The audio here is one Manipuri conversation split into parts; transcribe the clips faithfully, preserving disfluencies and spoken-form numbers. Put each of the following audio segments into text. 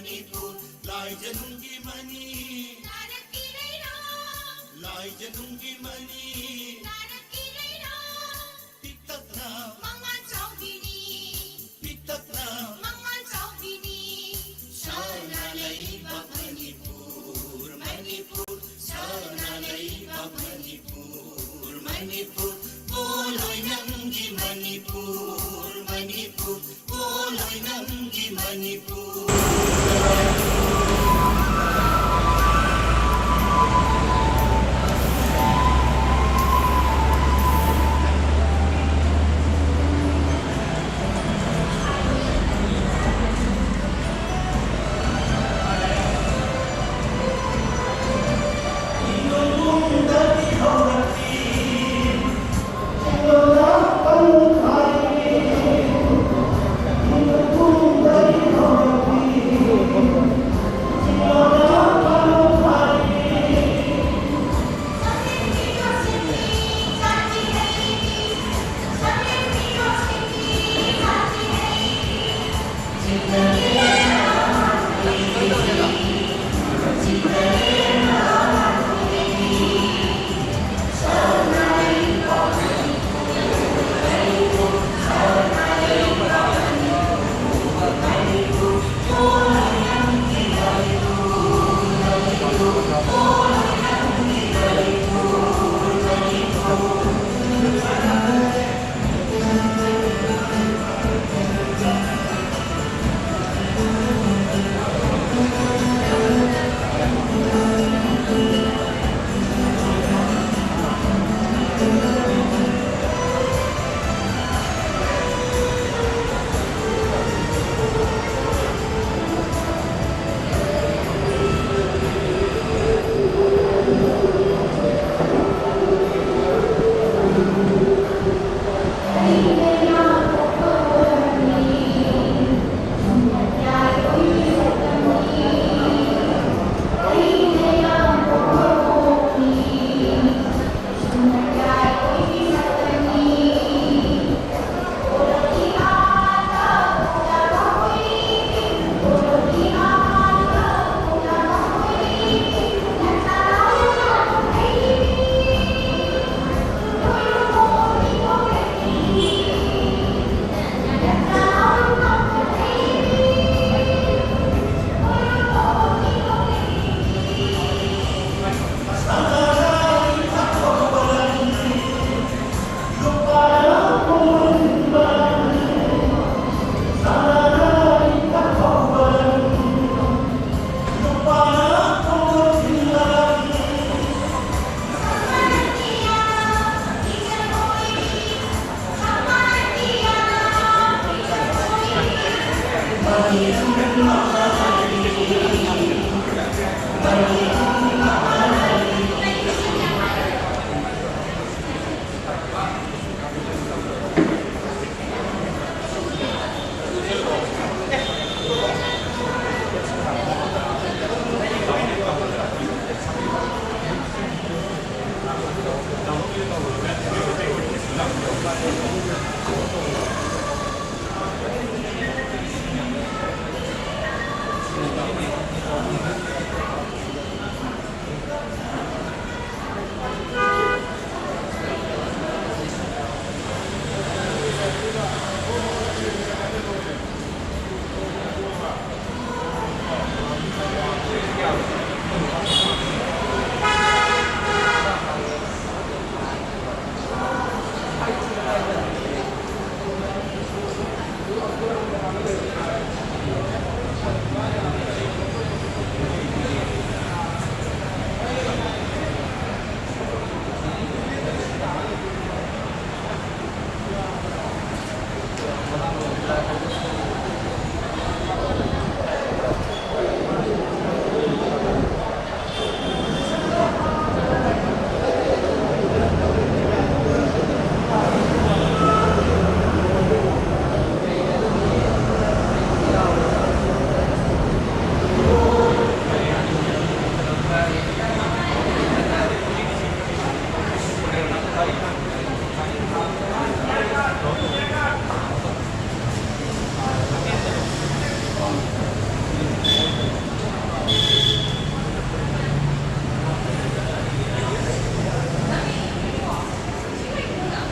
ꯂꯥꯏꯖꯅꯨꯡꯒꯤ ꯃꯅꯤ, ꯂꯥꯏꯖꯅꯨꯡꯒꯤ ꯃꯅꯤ, ꯄꯤꯛꯇꯛꯅ ꯃꯉꯥꯜ ꯆꯥꯎꯕꯤꯅꯤ, ꯄꯤꯛꯇꯛꯅ ꯃꯉꯥꯜ ꯆꯥꯎꯕꯤꯅꯤ꯫ ꯁꯅꯥ ꯂꯩꯕꯥꯛ ꯃꯅꯤꯄꯨꯔ, ꯃꯅꯤꯄꯨꯔ, ꯁꯅꯥ ꯂꯩꯕꯥꯛ ꯃꯅꯤꯄꯨꯔ, ꯃꯅꯤꯄꯨꯔ, ꯄꯣꯂꯣꯏ ꯅꯪꯒꯤ ꯃꯅꯤꯄꯨꯔ, ꯃꯅꯤꯄꯨꯔ, ꯄꯣꯂꯣꯏ ꯅꯪꯒꯤ Manipur.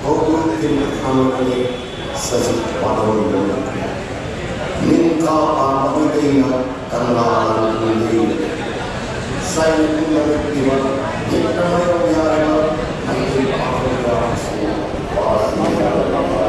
Hotu in the family, such a power. Ninka Pamani Dana, Kangala Dana, Sai Kumari Diva, Nikkamayo Yarama, Maitri Pamani Dana, Sai Kumari Dana.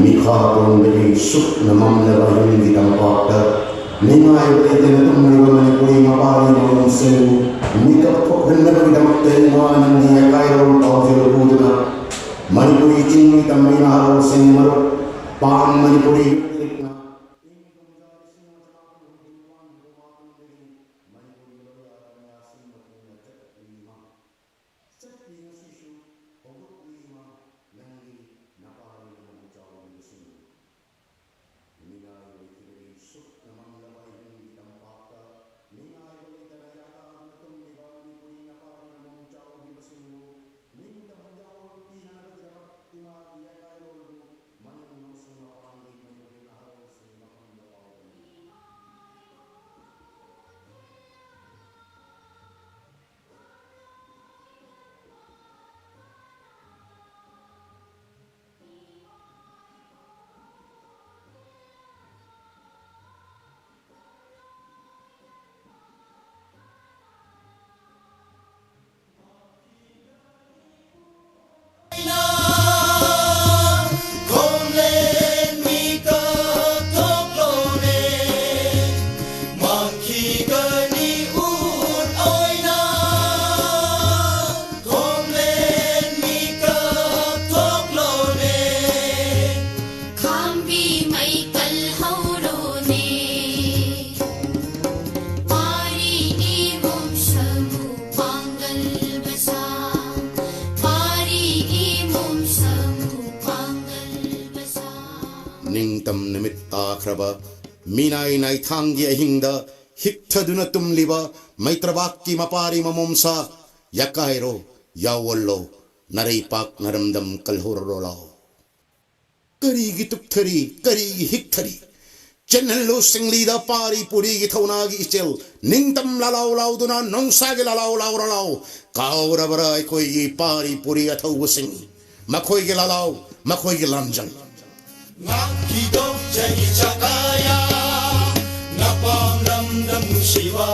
ꯃꯤꯈꯥ ꯄꯣꯟꯕꯒꯤ ꯁꯨꯞꯅ ꯃꯝꯂꯕ ꯌꯨꯝꯒꯤ ꯇꯝꯄꯥꯛꯇ ꯅꯤꯡꯉꯥꯏꯕ ꯂꯩꯇꯅ ꯇꯨꯝꯂꯤꯕ ꯃꯅꯤꯄꯨꯔꯤ ꯃꯄꯥꯒꯤ ꯃꯃꯣꯟꯁꯤꯡꯕꯨ ꯃꯤꯀꯞ ꯊꯣꯛꯍꯟꯅꯕꯒꯤꯗꯃꯛꯇ ꯏꯃꯥ ꯅꯪꯒꯤ ꯑꯀꯥꯏꯔꯣꯜ ꯄꯥꯎꯖꯦꯜ ꯄꯨꯗꯨꯅ ꯃꯅꯤꯄꯨꯔꯤ ꯆꯤꯡꯒꯤ ꯇꯝꯃꯤ ꯅꯍꯥꯔꯣꯜꯁꯤꯡ ꯃꯔꯨꯞ ꯄꯥꯟ ꯃꯅꯤꯄꯨꯔꯤ ꯂꯤꯛꯅ ꯏꯪ ꯀꯨꯝꯖꯥ ꯂꯤꯁꯤꯡ ꯑꯃ ꯆꯃꯥꯄꯟ ꯍꯨꯝꯐꯨ ꯅꯤꯄꯥꯟꯒꯤ ꯃꯃꯥꯡꯗꯒꯤ ꯃꯅꯤꯄꯨꯔꯤ ꯂꯣꯟꯌꯥꯟ ꯀꯌꯥ ꯁꯤꯟꯕ ꯊꯨꯡꯅ ꯆꯠꯂꯤ꯫ ꯆꯠꯂꯤ ꯉꯁꯤꯁꯨ ꯍꯧꯒꯠꯂꯤ ꯏꯃꯥ ꯅꯪꯒꯤ ꯅꯄꯥꯔꯤ ꯅꯃꯧ ꯆꯥꯎꯕꯤꯕꯁꯤꯡ꯫ ꯃꯤꯅꯥꯏ ꯑꯣꯏꯈꯤꯕꯒꯤ ꯁꯨꯞꯅ ꯃꯝꯂꯕ ꯌꯨꯝꯒꯤ ꯇꯝꯄꯥꯛꯇ ꯃꯤꯅꯥꯏ ꯑꯣꯏꯗꯅ ꯌꯥꯇꯥꯗꯨꯅ ꯇꯨꯝꯂꯤꯕ ꯃꯅꯤꯄꯨꯔꯤ ꯅꯄꯥꯔꯤ ꯅꯃꯧ ꯆꯥꯎꯕꯤꯕꯁꯤꯡꯕꯨ ꯅꯤꯡꯇꯝꯕ ꯌꯥꯑꯣꯜ ꯄꯤꯅꯅꯕꯒꯤꯗꯃꯛ ꯏꯃꯥꯒꯤ ꯑꯀꯥꯏꯔꯣꯜꯕꯨ ꯃꯅꯨꯡ ꯑꯃꯁꯨꯡ ꯃꯄꯥꯟꯒꯤ ꯃꯅꯤꯄꯨꯔꯤ ꯅꯍꯥꯔꯣꯜꯁꯤꯡꯒꯤ ꯃꯐꯝꯗ ꯄꯥꯎꯗꯝꯂꯤ꯫ ꯈꯥꯝꯕꯤ ꯃꯩ ꯀꯜꯍꯧꯔꯣꯅꯦ꯫ ꯄꯥꯔꯤ ꯏꯃꯨꯡ ꯁꯥꯃꯨ ꯄꯥꯡꯒꯜ ꯕꯁꯥ, ꯄꯥꯔꯤ ꯏꯃꯨꯡ ꯁꯥꯃꯨ ꯄꯥꯡꯒꯜ ꯕꯁꯥ꯫ ꯅꯤꯡꯇꯝ ꯅꯨꯃꯤꯠ ꯇꯥꯈ꯭ꯔꯕ ꯃꯤꯅꯥꯏ ꯅꯥꯏꯊꯥꯡꯒꯤ ꯑꯍꯤꯡꯗ ꯍꯤꯛꯊꯗꯨꯅ ꯇꯨꯝꯂꯤꯕ ꯃꯩꯇ꯭ꯔꯕꯥꯛꯀꯤ ꯃꯄꯥꯔꯤ ꯃꯃꯣꯝꯁꯥ, ꯌꯥꯀꯥꯏꯔꯣ, ꯌꯥꯑꯣꯜꯂꯣ, ꯅꯔꯩꯄꯥꯛ ꯅꯔꯝꯗꯝ ꯀꯜꯍꯧꯔꯔꯣ ꯂꯥꯎ꯫ ꯀꯔꯤꯒꯤ ꯇꯨꯞꯊꯔꯤ, ꯀꯔꯤꯒꯤ ꯍꯤꯛꯊꯔꯤ? ꯆꯦꯟꯍꯜꯂꯨ ꯁꯤꯡꯂꯤꯗ ꯄꯥꯔꯤ ꯄꯨꯔꯤꯒꯤ ꯊꯧꯅꯥꯒꯤ ꯏꯆꯦꯜ, ꯅꯤꯡꯇꯝ ꯂꯥꯂꯥꯎ ꯂꯥꯎꯗꯨꯅ ꯅꯣꯡꯁꯥꯒꯤ ꯂꯥꯂꯥꯎ ꯂꯥꯎꯔ ꯂꯥꯎ꯫ ꯀꯥꯎꯔꯕꯔꯥ ꯑꯩꯈꯣꯏꯒꯤ ꯄꯥꯔꯤ ꯄꯨꯔꯤ ꯑꯊꯧꯕꯁꯤꯡ? ꯃꯈꯣꯏꯒꯤ ꯂꯥꯂꯥꯎ, ꯃꯈꯣꯏꯒꯤ ꯂꯥꯝꯖꯪ꯫ ꯉꯥꯛꯈꯤꯗꯣꯛ ꯆꯍꯤ ꯆꯥꯀꯥꯌꯥ, ꯅꯄꯥꯝ ꯂꯝꯗꯝ ꯅꯨꯡꯁꯤꯕ꯫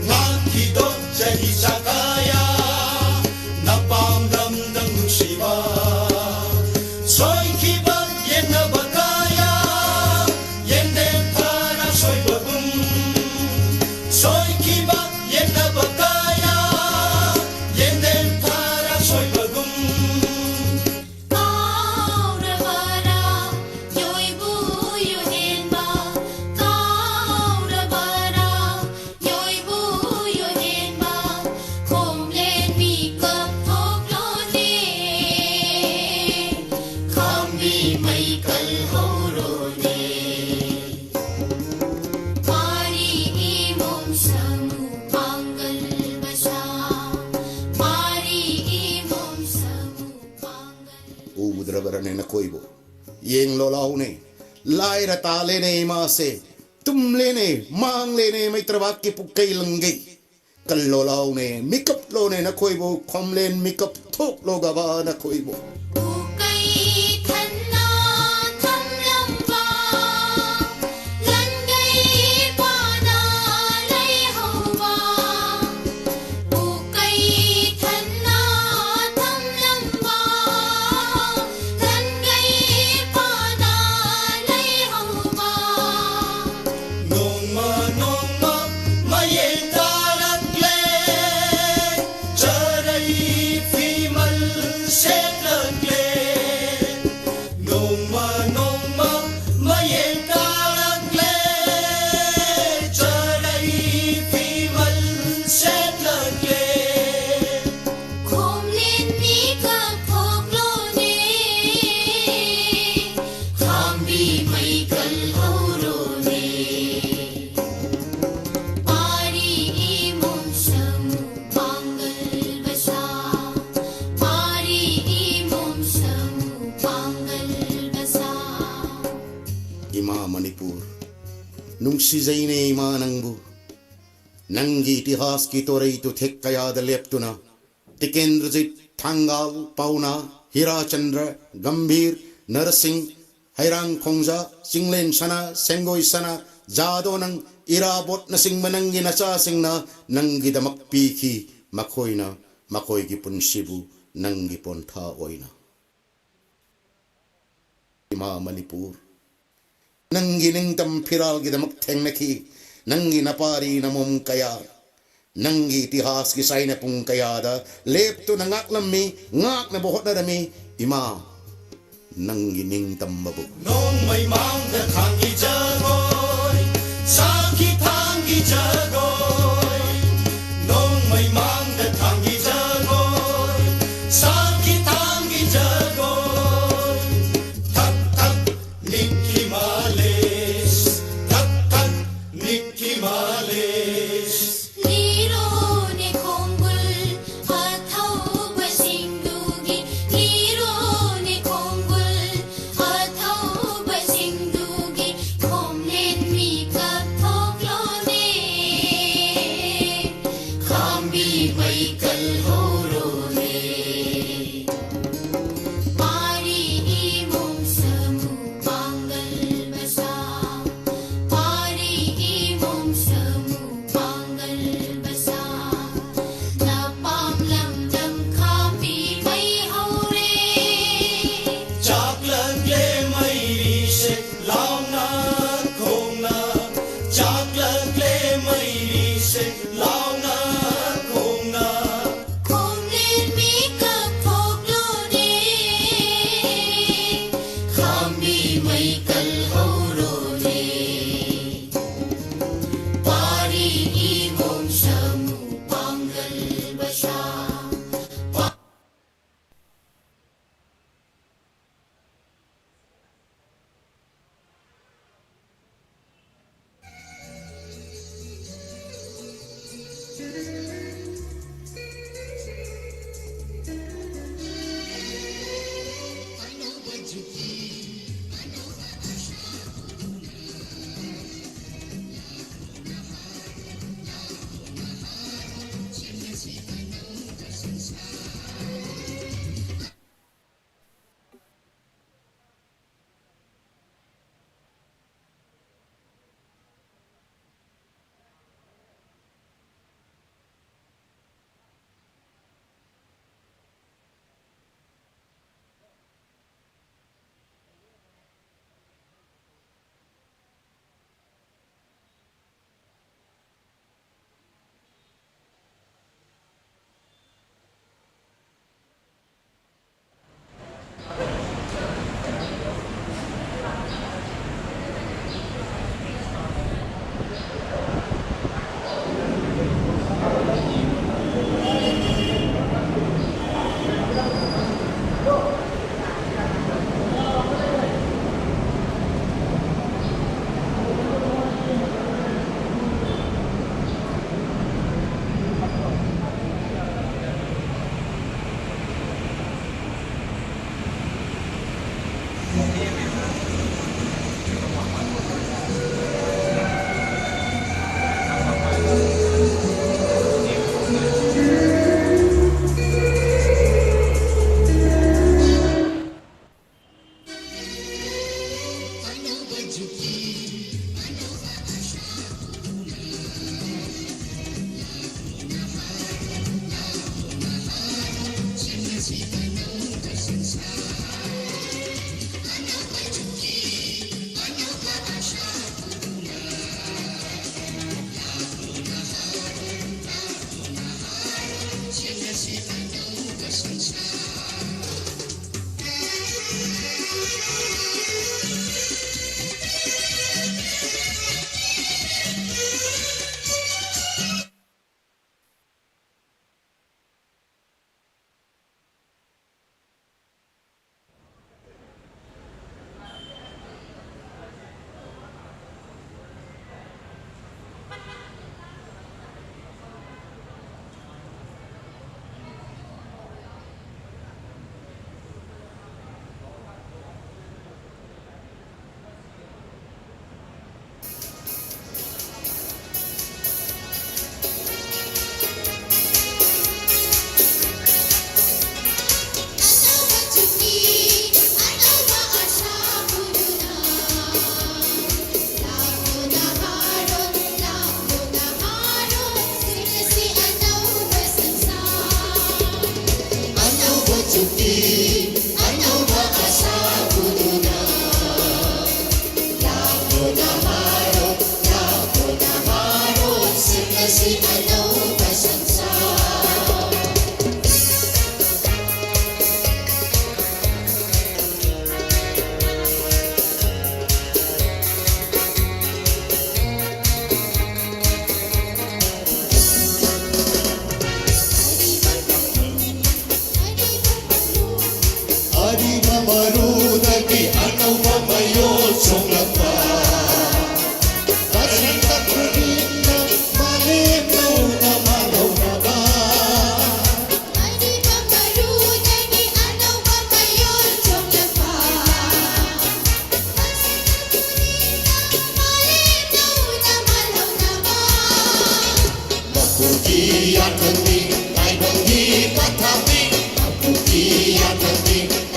ꯉꯥꯛꯈꯤꯗꯣꯛ ꯆꯍꯤ ꯆꯥꯀꯥꯌꯥ, ꯅꯄꯥꯝ ꯀꯥꯎꯔꯕꯔꯥ ꯌꯣꯏꯕꯨ ꯌꯣꯍꯦꯟꯕ? ꯀꯥꯎꯔꯕꯔꯥ ꯌꯣꯏꯕꯨ ꯌꯣꯍꯦꯟꯕ? ꯈꯣꯝꯂꯦꯟ ꯃꯤꯀꯞ ꯊꯣꯛꯂꯣꯅꯦ, ꯈꯥꯝꯕꯤ ꯃꯩ ꯀꯜꯍꯧꯔꯣꯅꯦ꯫ ꯄꯥꯔꯤ ꯏꯃꯣꯝ ꯁꯃꯨ ꯄꯥꯡꯒꯜ ꯕꯁꯥ, ꯄꯥꯔꯤ ꯏꯃꯣꯝ ꯁꯃꯨ ꯄꯥꯡꯒꯜ. ꯎꯗ꯭ꯔꯕꯔꯅꯦ ꯅꯈꯣꯏꯕꯨ? ꯌꯦꯡꯂꯣ ꯂꯥꯎꯅꯦ, ꯂꯥꯏꯔ ꯇꯥꯂꯦꯅꯦ ꯏꯃꯥꯁꯦ, ꯇꯨꯝꯂꯦꯅꯦ, ꯃꯥꯡꯂꯦꯅꯦ ꯃꯩꯇ꯭ꯔꯕꯥꯛꯀꯤ ꯄꯨꯛꯀꯩ ꯂꯪꯒꯩ. ꯀꯜꯂꯣ ꯂꯥꯎꯅꯦ, ꯃꯤꯀꯞ ꯂꯣꯅꯦ ꯅꯈꯣꯏꯕꯨ, ꯈꯣꯝꯂꯦꯟ ꯃꯤꯀꯞ ꯊꯣꯛꯂꯣꯒꯕ ꯅꯈꯣꯏꯕꯨ. ꯎꯀꯩ ꯊꯟꯅ ꯊꯝꯂꯝꯕ, ꯂꯟꯒꯩ ꯄꯥꯅ ꯂꯩꯍꯧꯕ. ꯎꯀꯩ ꯊꯟꯅ ꯊꯝꯂꯝꯕ, ꯂꯟꯒꯩ ꯄꯥꯅ ꯂꯩꯍꯧꯕ. ꯅꯣꯡꯃ ꯅꯣꯡꯃ ꯃꯌꯦꯡ ꯇꯥꯔꯛꯂꯦ, ꯆꯔꯩ ꯐꯤꯃꯜ ꯁꯦꯠꯂꯛꯂꯦ. ꯅꯣꯡꯃ ꯅꯣꯡꯃ ꯃꯌꯦꯡ ꯇꯥꯔꯛꯂꯦ, ꯆꯔꯩ ꯐꯤꯃꯜ ꯁꯦꯠꯂꯛꯂꯦ. ꯈꯣꯝꯂꯦꯟ ꯃꯤꯀꯞ ꯊꯣꯛꯂꯣꯅꯦ, ꯈꯥꯝꯕꯤ ꯃꯩ ꯀꯜꯍꯧꯔꯣꯅꯦ. ꯄꯥꯔꯤ ꯏꯃꯣꯝ ꯁꯃꯨ ꯄꯥꯡꯒꯜ ꯕꯁꯥ, ꯄꯥꯔꯤ ꯏꯃꯣꯝ ꯁꯃꯨ ꯄꯥꯡꯒꯜ ꯕꯁꯥ. ꯏꯃꯥ ꯃꯅꯤꯄꯨꯔ, ꯅꯨꯡꯁꯤꯖꯩꯅꯦ ꯏꯃꯥ ꯅꯪꯕꯨ. ꯅꯪꯒꯤ ꯏꯇꯤꯍꯥꯁꯀꯤ ꯇꯣꯔꯩ ꯇꯨꯊꯦꯛ ꯀꯌꯥꯗ ꯂꯦꯞꯇꯨꯅ ꯇꯤꯀꯦꯟꯗ꯭ꯔꯖꯤꯠ, ꯊꯥꯡꯒꯥꯜ, ꯄꯥꯎꯅꯥ, ꯍꯤꯔꯥꯆꯟꯗ꯭ꯔ, ꯒꯝꯚꯤꯔ, ꯅꯔꯁꯤꯡ, ꯍꯩꯔꯥꯡ ꯈꯣꯡꯖꯥ, ꯆꯤꯡꯂꯦꯟ ꯁꯅꯥ, ꯁꯦꯡꯒꯣꯏ ꯁꯅꯥ, ꯖꯥꯗꯣꯅꯪ, ꯏꯔꯥꯕꯣꯠꯅ ꯆꯤꯡꯕ ꯅꯪꯒꯤ ꯅꯆꯥꯁꯤꯡꯅ ꯅꯪꯒꯤꯗꯃꯛ ꯄꯤꯈꯤ꯫ ꯃꯈꯣꯏꯅ ꯃꯈꯣꯏꯒꯤ ꯄꯨꯟꯁꯤꯕꯨ ꯅꯪꯒꯤ ꯄꯣꯟꯊꯥ ꯑꯣꯏꯅ꯫ ꯏꯃꯥ ꯃꯅꯤꯄꯨꯔ, ꯅꯪꯒꯤ ꯅꯤꯡꯇꯝ ꯐꯤꯔꯥꯜꯒꯤꯗꯃꯛ ꯊꯦꯡꯅꯈꯤ ꯅꯪꯒꯤ ꯅꯄꯥꯔꯤ ꯅꯃꯣꯝ ꯀꯌꯥ꯫ ꯅꯪꯒꯤ ꯏꯇꯤꯍꯥꯁꯀꯤ ꯆꯥꯏꯅ ꯄꯨꯡ ꯀꯌꯥꯗ ꯂꯦꯞꯇꯨꯅ ꯉꯥꯛꯂꯝꯃꯤ, ꯉꯥꯛꯅꯕ ꯍꯣꯠꯅꯔꯝꯃꯤ, ꯏꯃꯥ, ꯅꯪꯒꯤ ꯅꯤꯡꯇꯝꯕꯕꯨ꯫ ꯅꯣꯡꯃꯩ ꯃꯥꯡꯗ ꯊꯥꯡꯒꯤ ꯖꯒꯣꯏ, ꯁꯥꯈꯤ ꯊꯥꯡꯒꯤ ꯖꯒꯣꯏ꯫ ꯅꯣꯡꯃꯩ ꯃꯥꯡꯗ ꯊꯥꯡꯒꯤ ꯖꯒꯣꯏ, ꯁꯥꯈꯤ ꯊꯥꯡꯒꯤ ꯖꯒꯣꯏ꯫ ꯊꯛ ꯊꯛ ꯅꯤꯛꯈꯤ ꯃꯥꯂꯦꯁ, ꯊꯛ ꯊꯛ ꯅꯤꯛꯈꯤ ꯃꯥꯂꯦꯁ꯫ ꯂꯤꯔꯣꯅꯦ ꯈꯣꯡꯒꯨꯜ ꯑꯊꯧꯕꯁꯤꯡꯗꯨꯒꯤ, ꯂꯤꯔꯣꯅꯦ ꯈꯣꯡꯒꯨꯜ ꯑꯊꯧꯕꯁꯤꯡꯗꯨꯒꯤ꯫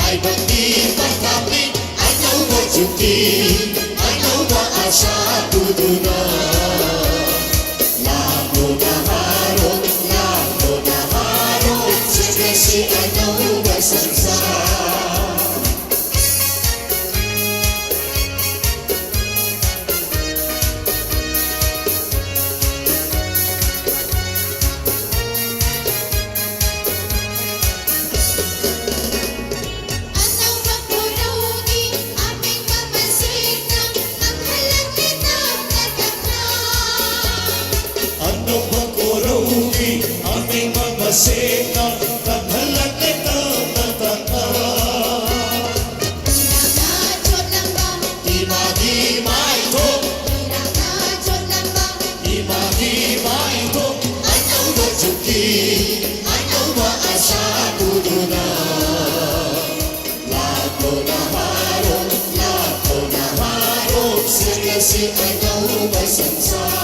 ꯍꯥꯏꯕꯗꯤ ꯄꯊꯥꯞꯅꯤ ꯑꯅꯧꯕ ꯆꯨꯛꯇꯤ, ꯑꯅꯧꯕ ꯑꯁꯥ ꯄꯨꯗꯨꯅ꯫ ꯂꯥꯛꯂꯣ ꯅꯍꯥꯔꯣꯜ, ꯂꯥꯛꯂꯣ ꯅꯍꯥꯔꯣꯜ, ꯁꯦꯝꯒꯠꯁꯤ ꯑꯅꯧꯕ ꯁꯪꯁꯥꯔ꯫ ꯑꯅꯧꯕ ꯈꯣꯔꯧꯒꯤ ꯑꯃꯦꯡꯕ ꯃꯁꯤꯡꯅ ꯀꯪꯍꯜꯂꯛꯂꯦ ꯇꯞꯅ ꯇꯞꯅ꯫ ꯑꯅꯧꯕ ꯈꯣꯔꯧꯒꯤ ꯑꯃꯦꯡꯕ ꯃꯁꯤꯡꯅ ꯀꯪꯍꯜꯂꯛꯂꯦ ꯇꯞꯅ ꯇꯞꯅ꯫ ꯏꯔꯥꯡꯅ ꯆꯣꯠꯂꯝꯕ ꯏꯃꯥꯒꯤ ꯃꯥꯏꯊꯣꯡ, ꯏꯔꯥꯡꯅ ꯆꯣꯠꯂꯝꯕ ꯏꯃꯥꯒꯤ ꯃꯥꯏꯊꯣꯡ, ꯑꯅꯧꯕ ꯆꯨꯛꯀꯤ ꯑꯅꯧꯕ ꯑꯁꯥ ꯄꯨꯗꯨꯅ꯫ ꯂꯥꯛꯂꯣ ꯅꯍꯥꯔꯣꯜ, ꯂꯥꯛꯂꯣ ꯅꯍꯥꯔꯣꯜ, ꯁꯦꯝꯒꯠꯁꯤ ꯑꯅꯧꯕ ꯁꯪꯁꯥꯔ꯫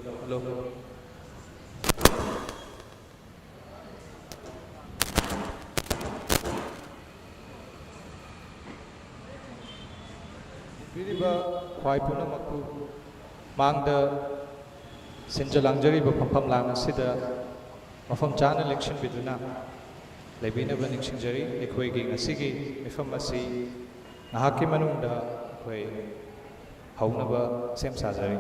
ꯍꯜꯂꯣ꯫ ꯄꯤꯔꯤꯕ ꯈ꯭ꯋꯥꯏ ꯄꯨꯝꯅꯃꯛꯄꯨ ꯃꯥꯡꯗ ꯁꯤꯟꯖ ꯂꯥꯡꯖꯔꯤꯕ ꯐꯝꯐꯝ ꯂꯥꯡ ꯑꯁꯤꯗ ꯃꯐꯝ ꯆꯥꯅ ꯂꯦꯡꯁꯤꯟꯕꯤꯗꯨꯅ ꯂꯩꯕꯤꯅꯕ ꯅꯤꯡꯁꯤꯡꯖꯔꯤ꯫ ꯑꯩꯈꯣꯏꯒꯤ ꯉꯁꯤꯒꯤ ꯃꯤꯐꯝ ꯑꯁꯤ ꯉꯥꯏꯍꯥꯛꯀꯤ ꯃꯅꯨꯡꯗ ꯑꯩꯈꯣꯏ ꯍꯧꯅꯕ ꯁꯦꯝ ꯁꯥꯖꯔꯤ꯫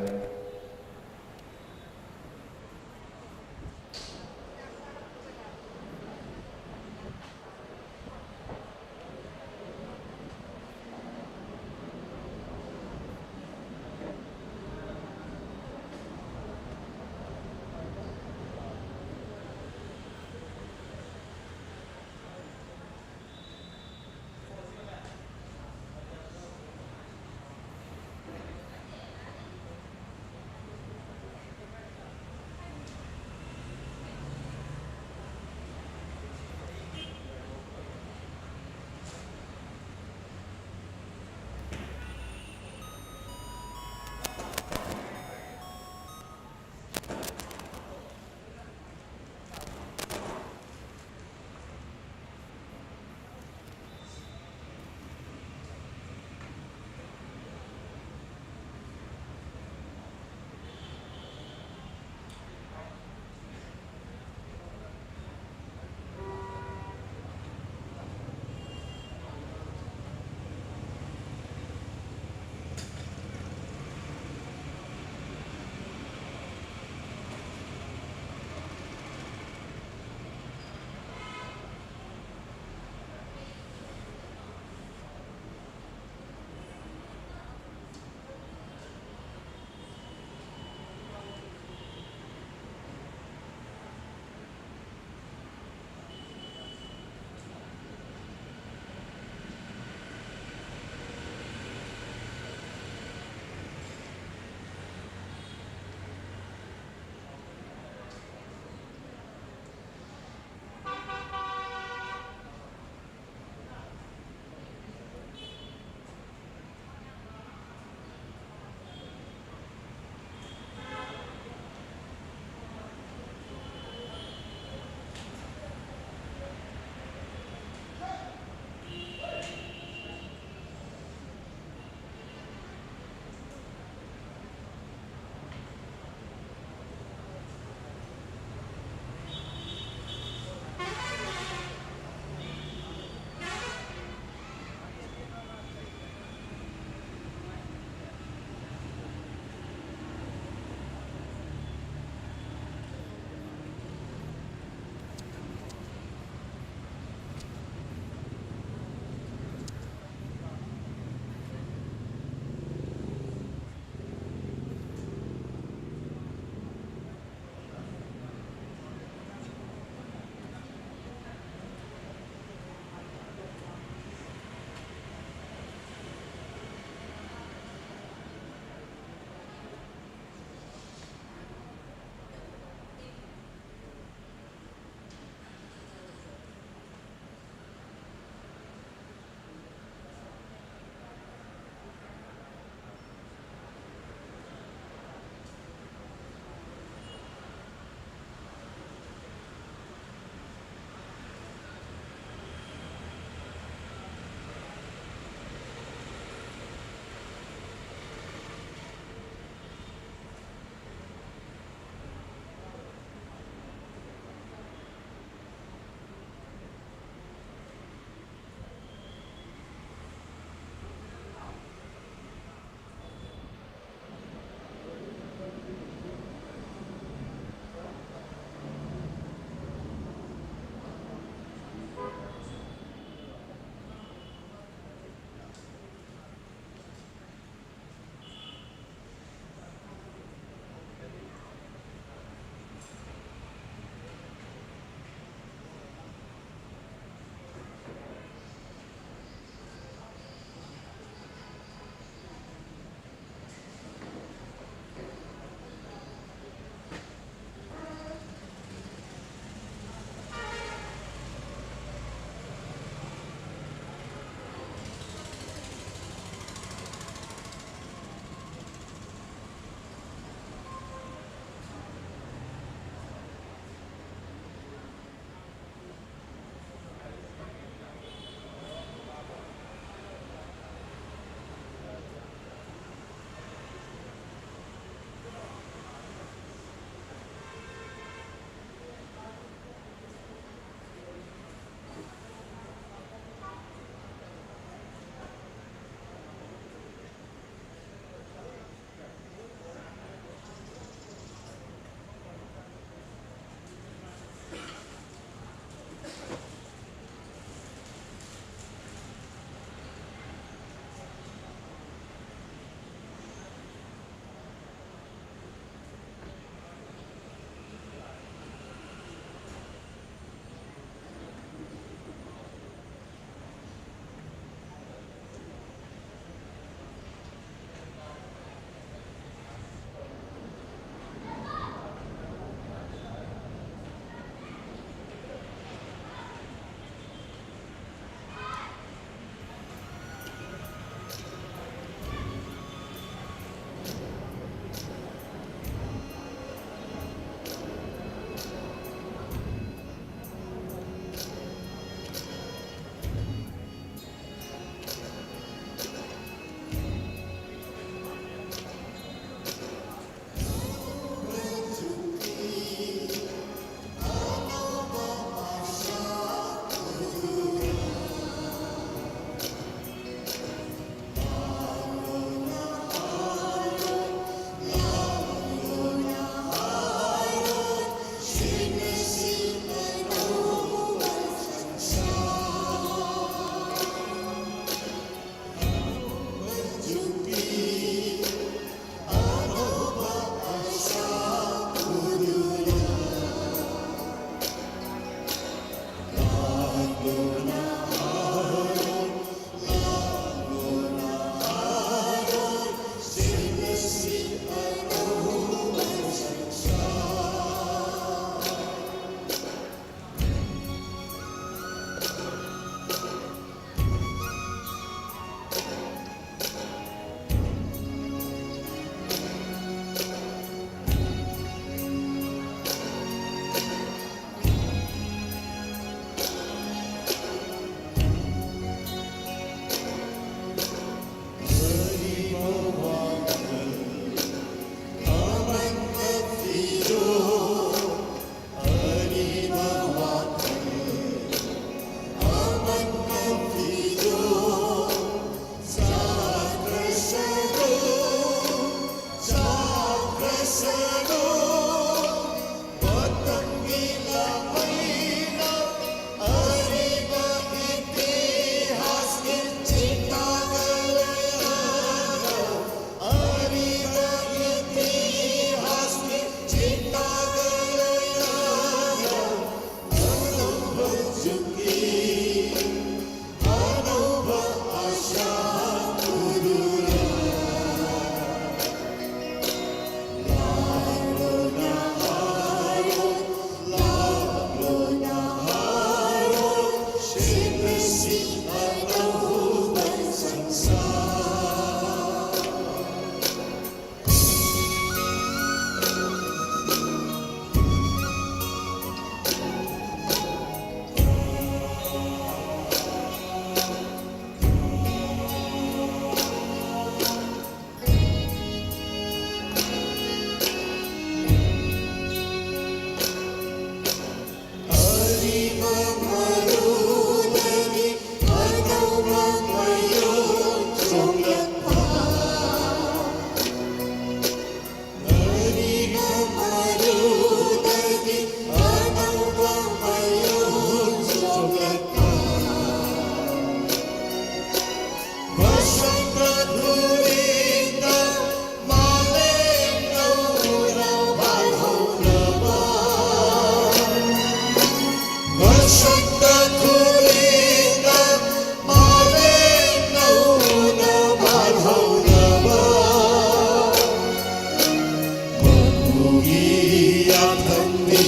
ꯌꯥꯊꯪꯅꯤ,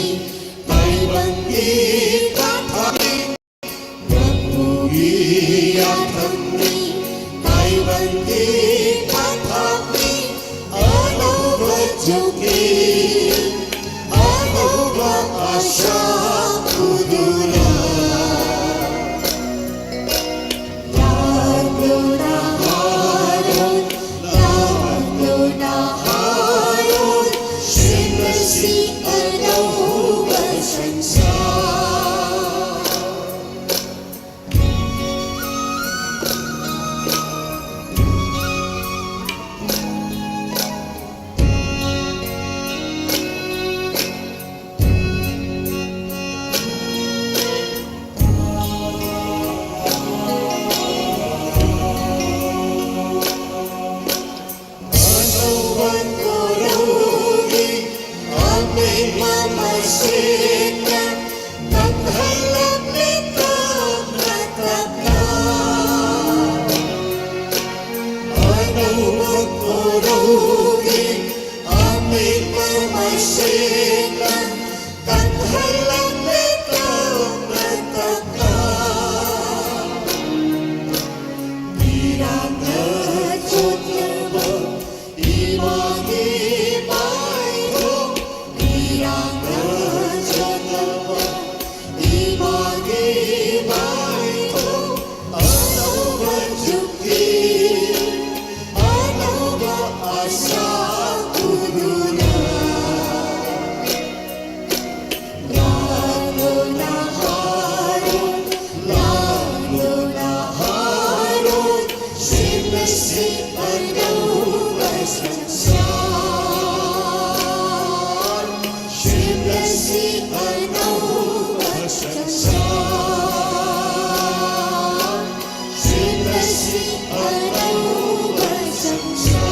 ꯇꯥꯏꯕꯪꯒꯤ ꯄꯊꯥꯞꯅꯤ꯫ ꯅꯪꯕꯨꯒꯤ ꯌꯥꯊꯪꯅꯤ, ꯇꯥꯏꯕꯪꯒꯤ ꯄꯊꯥꯞꯅꯤ꯫ ꯑꯅꯧꯕ ꯖꯨꯒꯤ ꯑꯅꯧꯕ ꯑꯥꯁꯥ ꯎꯗꯨꯅ ꯂꯥꯛꯂꯣ ꯅꯍꯥꯔꯣꯜ, ꯂꯥꯛꯂꯣ ꯅꯍꯥꯔꯣꯜ, ꯁꯦꯝꯂꯁꯤ ꯑꯅꯧꯕ ꯁꯪꯁꯥꯔ꯫ ꯑꯅꯧꯕ ꯀꯣꯔꯧꯒꯤ ꯑꯃꯦꯠꯄ ꯃꯁꯤꯡꯅ ꯀꯪꯍꯜꯂꯛꯂꯤ ꯇꯞꯅ ꯇꯞꯅ꯫ ꯑꯅꯧꯕ ꯀꯣꯔꯧꯒꯤ ꯑꯃꯦꯠꯄ ꯃꯁꯤꯡꯅ ꯀꯪꯍꯜꯂꯛꯂꯤ ꯇꯞꯅ ꯇꯞꯅ꯫ ꯏꯔꯥꯡꯅ ꯆꯣꯠꯂꯕ ꯏꯃꯥꯒꯤ ꯃꯥꯏꯊꯣꯡ, ꯏꯔꯥꯡꯅ ꯆꯣꯠꯂꯕ ꯏꯃꯥꯒꯤ ꯃꯥꯏꯊꯣꯡ, ꯑꯅꯧꯕ ꯖꯨꯒꯤ ꯑꯅꯧꯕ ꯑꯥꯁꯥ ꯎꯗꯨꯅ꯫ ꯂꯥꯛꯂꯣ ꯅꯍꯥꯔꯣꯜ, ꯂꯥꯛꯂꯣ ꯅꯍꯥꯔꯣꯜ, ꯁꯦꯝꯂꯁꯤ ꯑꯅꯧꯕ ꯁꯪꯁꯥꯔ, ꯁꯦꯝꯂꯁꯤ ꯑꯅꯧꯕ ꯁꯪꯁꯥꯔ, ꯁꯦꯝꯂꯁꯤ ꯑꯅꯧꯕ ꯁꯪꯁꯥꯔ꯫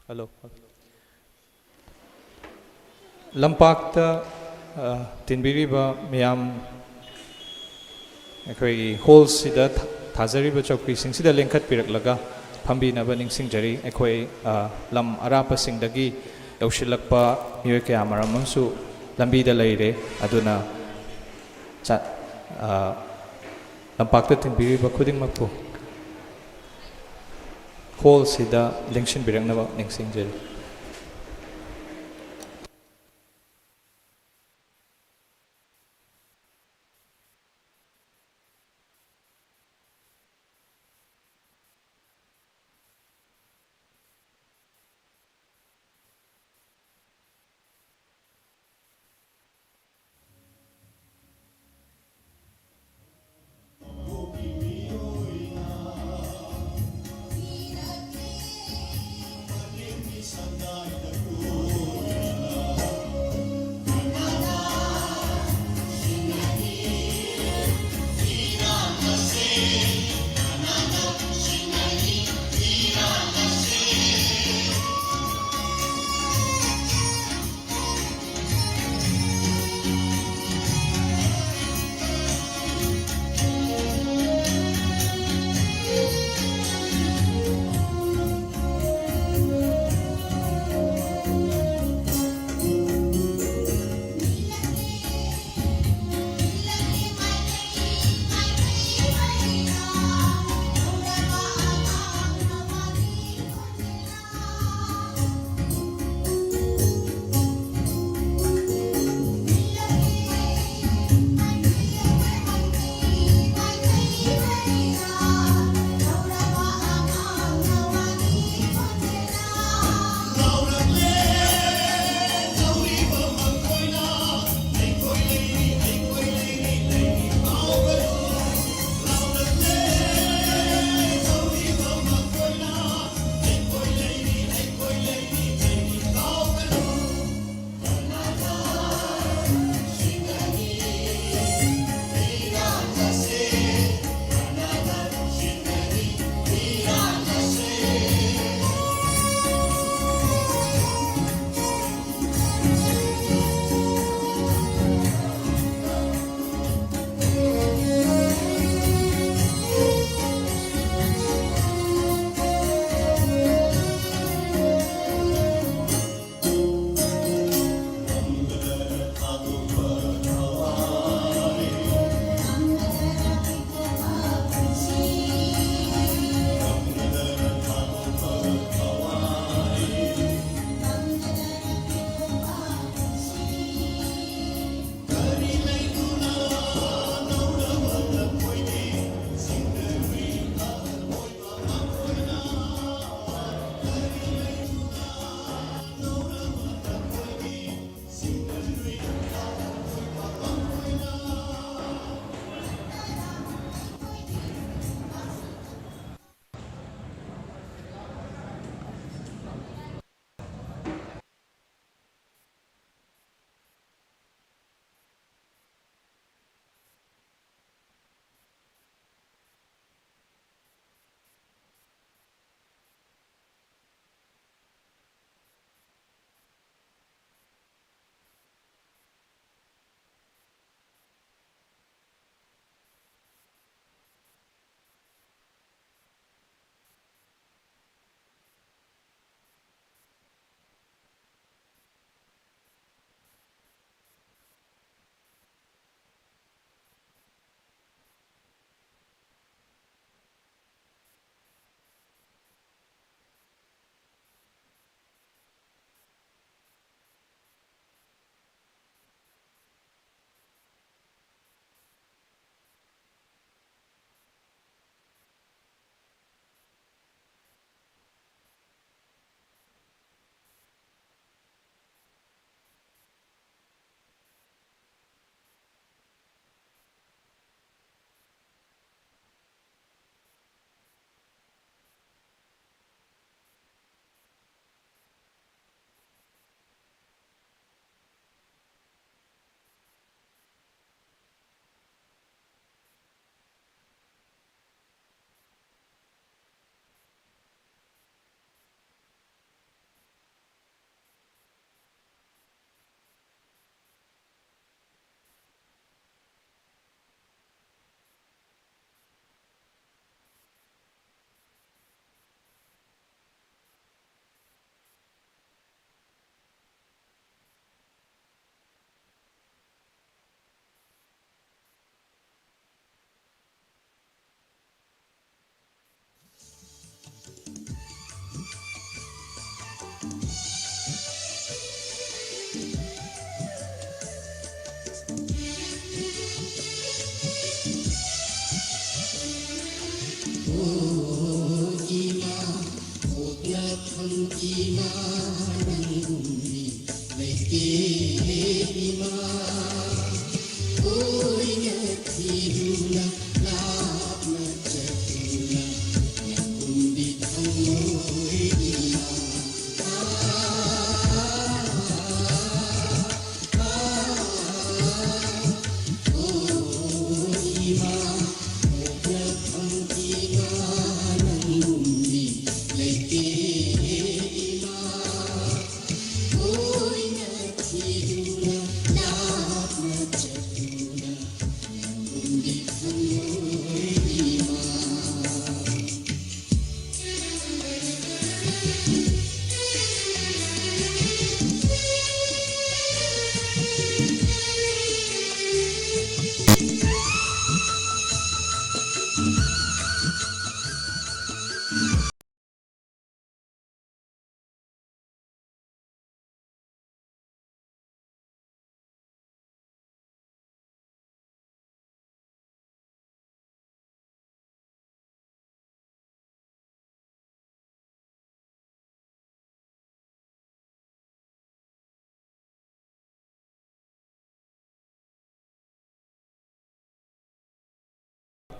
ꯍꯜꯂꯣ꯫ ꯂꯝꯄꯥꯛꯇ, ꯑ, ꯇꯤꯟꯕꯤꯔꯤꯕ ꯃꯤꯌꯥꯝ, ꯑꯩꯈꯣꯏꯒꯤ ꯍꯣꯜꯁꯤꯗ ꯊꯥ-, ꯊꯥꯖꯔꯤꯕ ꯆꯧꯀ꯭ꯔꯤꯁꯤꯡꯁꯤꯗ ꯂꯦꯡꯈꯠꯄꯤꯔꯛꯂꯒ ꯐꯝꯕꯤꯅꯕ ꯅꯤꯡꯁꯤꯡꯖꯔꯤ꯫ ꯑꯩꯈꯣꯏ, ꯑ, ꯂꯝ ꯑꯔꯥꯞꯄꯁꯤꯡꯗꯒꯤ ꯌꯧꯁꯤꯜꯂꯛꯄ ꯃꯤꯑꯣꯏ ꯀꯌꯥ ꯃꯔꯨꯝ ꯑꯃꯁꯨ ꯂꯝꯕꯤꯗ ꯂꯩꯔꯦ꯫ ꯑꯗꯨꯅ ꯆ-, ꯑ, ꯂꯝꯄꯥꯛꯇ ꯇꯤꯟꯕꯤꯔꯤꯕ ꯈꯨꯗꯤꯡꯃꯛꯄꯨ ꯍꯣꯜꯁꯤꯗ ꯂꯦꯡꯁꯤꯟꯕꯤꯔꯛꯅꯕ ꯅꯤꯡꯁꯤꯡꯖꯔꯤ꯫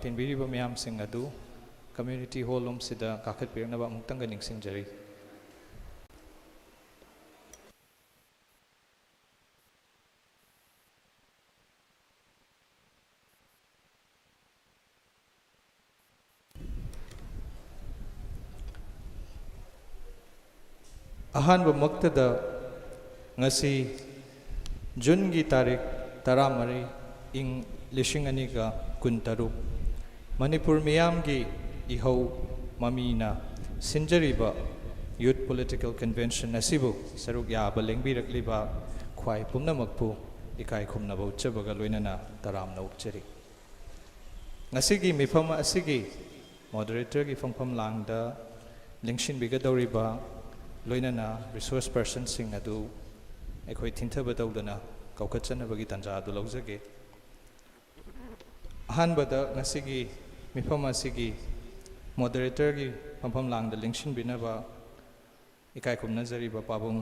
ꯇꯤꯟꯕꯤꯔꯤꯕ ꯃꯌꯥꯝꯁꯤꯡ ꯑꯗꯨ community hall ꯂꯣꯝꯁꯤꯗ ꯀꯥꯈꯠꯄꯤꯔꯛꯅꯕ ꯑꯃꯨꯛꯇꯪꯒ ꯅꯤꯡꯁꯤꯡꯖꯔꯤ꯫ ꯑꯍꯥꯟꯕꯃꯛꯇꯗ, ꯉꯁꯤ ꯖꯨꯟꯒꯤ ꯇꯥꯔꯤꯛ ꯇꯔꯥꯃꯔꯤ, ꯏꯪ ꯂꯤꯁꯤꯡ ꯑꯅꯤꯒ ꯀꯨꯟꯇꯔꯨꯛ, ꯃꯅꯤꯄꯨꯔ ꯃꯤꯌꯥꯝꯒꯤ ꯏꯍꯧ ꯃꯃꯤꯅ ꯁꯤꯟꯖꯔꯤꯕ Youth Political Convention ꯑꯁꯤꯕꯨ ꯁꯔꯨꯛ ꯌꯥꯕ ꯂꯦꯡꯕꯤꯔꯛꯂꯤꯕ ꯈ꯭ꯋꯥꯏ ꯄꯨꯝꯅꯃꯛꯄꯨ ꯏꯀꯥꯏ ꯈꯨꯝꯅꯕ ꯎꯠꯆꯕꯒ ꯂꯣꯏꯅꯅ ꯇꯔꯥꯝꯅ ꯑꯣꯛꯆꯔꯤ꯫ ꯉꯁꯤꯒꯤ ꯃꯤꯐꯝ ꯑꯁꯤꯒꯤ moderator ꯒꯤ ꯐꯝꯐꯝ ꯂꯥꯡꯗ ꯂꯦꯡꯁꯤꯟꯕꯤꯒꯗꯧꯔꯤꯕ, ꯂꯣꯏꯅꯅ resource person ꯁꯤꯡ ꯑꯗꯨ ꯑꯩꯈꯣꯏ ꯊꯤꯟꯊꯕ ꯇꯧꯗꯅ ꯀꯧꯈꯠꯆꯅꯕꯒꯤ ꯇꯥꯟꯖꯥ ꯑꯗꯨ ꯂꯧꯖꯒꯦ꯫ ꯑꯍꯥꯟꯕꯗ, ꯉꯁꯤꯒꯤ ꯃꯤꯐꯝ ꯑꯁꯤꯒꯤ moderator ꯒꯤ ꯐꯝꯐꯝ ꯂꯥꯡꯗ ꯂꯦꯡꯁꯤꯟꯕꯤꯅꯕ ꯏꯀꯥꯏ ꯈꯨꯝꯅꯖꯔꯤꯕ ꯄꯥꯕꯨꯡ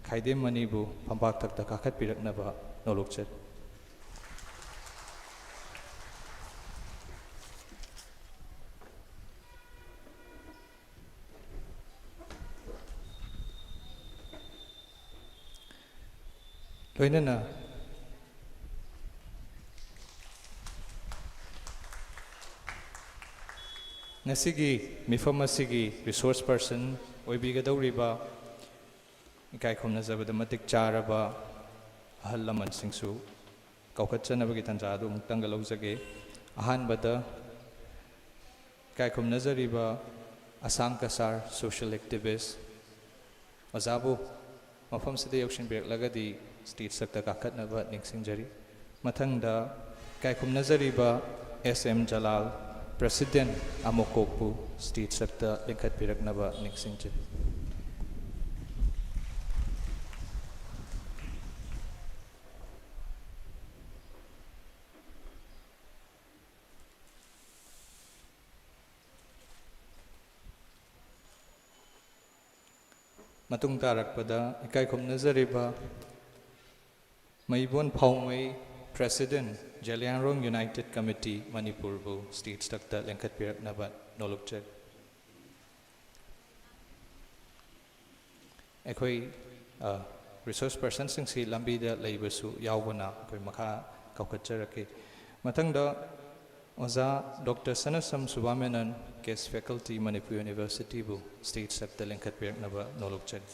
ꯈꯥꯏꯗꯦꯝ ꯃꯅꯤꯕꯨ ꯐꯝꯄꯥꯛ ꯊꯛꯇ ꯀꯥꯈꯠꯄꯤꯔꯛꯅꯕ ꯅꯣꯂꯨꯛꯆꯔꯤ꯫ ꯂꯣꯏꯅꯅ ꯉꯁꯤꯒꯤ ꯃꯤꯐꯝ ꯑꯁꯤꯒꯤ resource person ꯑꯣꯏꯕꯤꯒꯗꯧꯔꯤꯕ ꯏꯀꯥꯏ ꯈꯨꯝꯅꯖꯕꯗ ꯃꯇꯤꯛ ꯆꯥꯔꯕ ꯑꯍꯜ ꯂꯃꯟꯁꯤꯡꯁꯨ ꯀꯧꯈꯠꯆꯅꯕꯒꯤ ꯇꯥꯟꯖꯥ ꯑꯗꯨ ꯑꯃꯨꯛꯇꯪꯒ ꯂꯧꯖꯒꯦ꯫ ꯑꯍꯥꯟꯕꯗ ꯏꯀꯥꯏ ꯈꯨꯝꯅꯖꯔꯤꯕ ꯑꯁꯥꯝ ꯀꯁꯥꯔ social activist ꯑꯣꯖꯥꯕꯨ ꯃꯐꯝꯁꯤꯗ ꯌꯧꯁꯤꯟꯕꯤꯔꯛꯂꯒꯗꯤ stage ꯁꯛꯇ ꯀꯥꯈꯠꯅꯕ ꯅꯤꯡꯁꯤꯡꯖꯔꯤ꯫ ꯃꯊꯪꯗ ꯏꯀꯥꯏ ꯈꯨꯝꯅꯖꯔꯤꯕ S M Jalal, president ꯑꯃꯣꯀꯣꯛꯄꯨ stage ꯁꯛꯇ ꯂꯤꯡꯈꯠꯄꯤꯔꯛꯅꯕ ꯅꯤꯡꯁꯤꯡꯖꯔꯤ꯫ ꯃꯇꯨꯡ ꯇꯥꯔꯛꯄꯗ ꯏꯀꯥꯏ ꯈꯨꯝꯅꯖꯔꯤꯕ ꯃꯩꯕꯣꯟ ꯐꯥꯎꯃꯩ, president, ꯖꯂꯤꯌꯥꯡꯔꯣꯡ United Committee ꯃꯅꯤꯄꯨꯔꯕꯨ stage ꯁꯛꯇ ꯂꯦꯡꯈꯠꯄꯤꯔꯛꯅꯕ ꯅꯣꯂꯨꯛꯆꯔꯤ꯫ ꯑꯩꯈꯣꯏ, ꯑ, resource personꯁꯤꯡꯁꯤ ꯂꯝꯕꯤꯗ ꯂꯩꯕꯁꯨ ꯌꯥꯎꯕꯅ ꯑꯩꯈꯣꯏ ꯃꯈꯥ ꯀꯧꯈꯠꯆꯔꯛꯀꯦ꯫ ꯃꯊꯪꯗ ꯑꯣꯖꯥ ꯗꯣꯛꯇꯔ ꯁꯅꯥꯁꯝ ꯁꯨꯕꯥꯃꯦꯅꯟ, guest faculty, ꯃꯅꯤꯄꯨꯔ Universityꯕꯨ stage ꯁꯛꯇ ꯂꯦꯡꯈꯠꯄꯤꯔꯛꯅꯕ ꯅꯣꯂꯨꯛꯆꯔꯤ꯫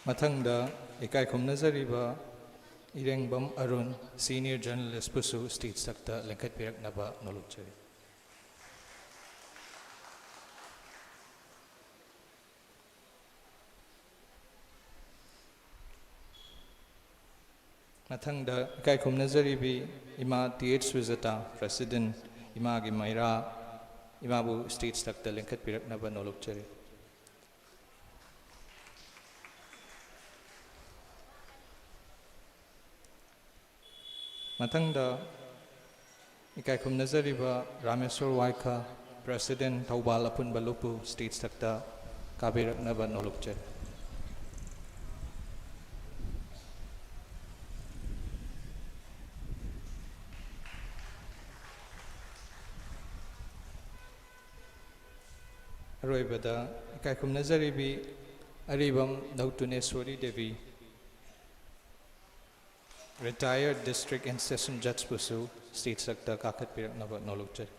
ꯃꯊꯪꯗ ꯏꯀꯥꯏ ꯈꯨꯝꯅꯖꯔꯤꯕ ꯏꯔꯦꯡꯕꯝ ꯑꯔꯨꯟ, senior journalistꯄꯨꯁꯨ stage ꯁꯛꯇ ꯂꯦꯡꯈꯠꯄꯤꯔꯛꯅꯕ ꯅꯣꯂꯨꯛꯆꯔꯤ꯫ ꯃꯊꯪꯗ ꯏꯀꯥꯏ ꯈꯨꯝꯅꯖꯔꯤꯕꯤ ꯏꯃꯥ T H ꯁꯨꯖꯥꯇꯥ, president, ꯏꯃꯥꯒꯤ ꯃꯩꯔꯥ, ꯏꯃꯥꯕꯨ stage ꯁꯛꯇ ꯂꯦꯡꯈꯠꯄꯤꯔꯛꯅꯕ ꯅꯣꯂꯨꯛꯆꯔꯤ꯫ ꯃꯊꯪꯗ ꯏꯀꯥꯏ ꯈꯨꯝꯅꯖꯔꯤꯕ ꯔꯥꯃꯦꯁꯣꯔ ꯋꯥꯏꯈ, president, ꯊꯧꯕꯥꯜ ꯑꯄꯨꯟꯕ ꯂꯨꯞꯄꯨ stage ꯁꯛꯇ ꯀꯥꯕꯤꯔꯛꯅꯕ ꯅꯣꯂꯨꯛꯆꯔꯤ꯫ ꯑꯔꯣꯏꯕꯗ ꯏꯀꯥꯏ ꯈꯨꯝꯅꯖꯔꯤꯕꯤ ꯑꯔꯤꯕꯝ ꯅꯧꯇꯨꯅꯦꯁ꯭ꯋꯔꯤ Devi, retired district and session judgeꯄꯨꯁꯨ stageꯇ ꯀꯥꯈꯠꯄꯤꯔꯛꯅꯕ ꯅꯣꯂꯨꯛꯆꯔꯤ꯫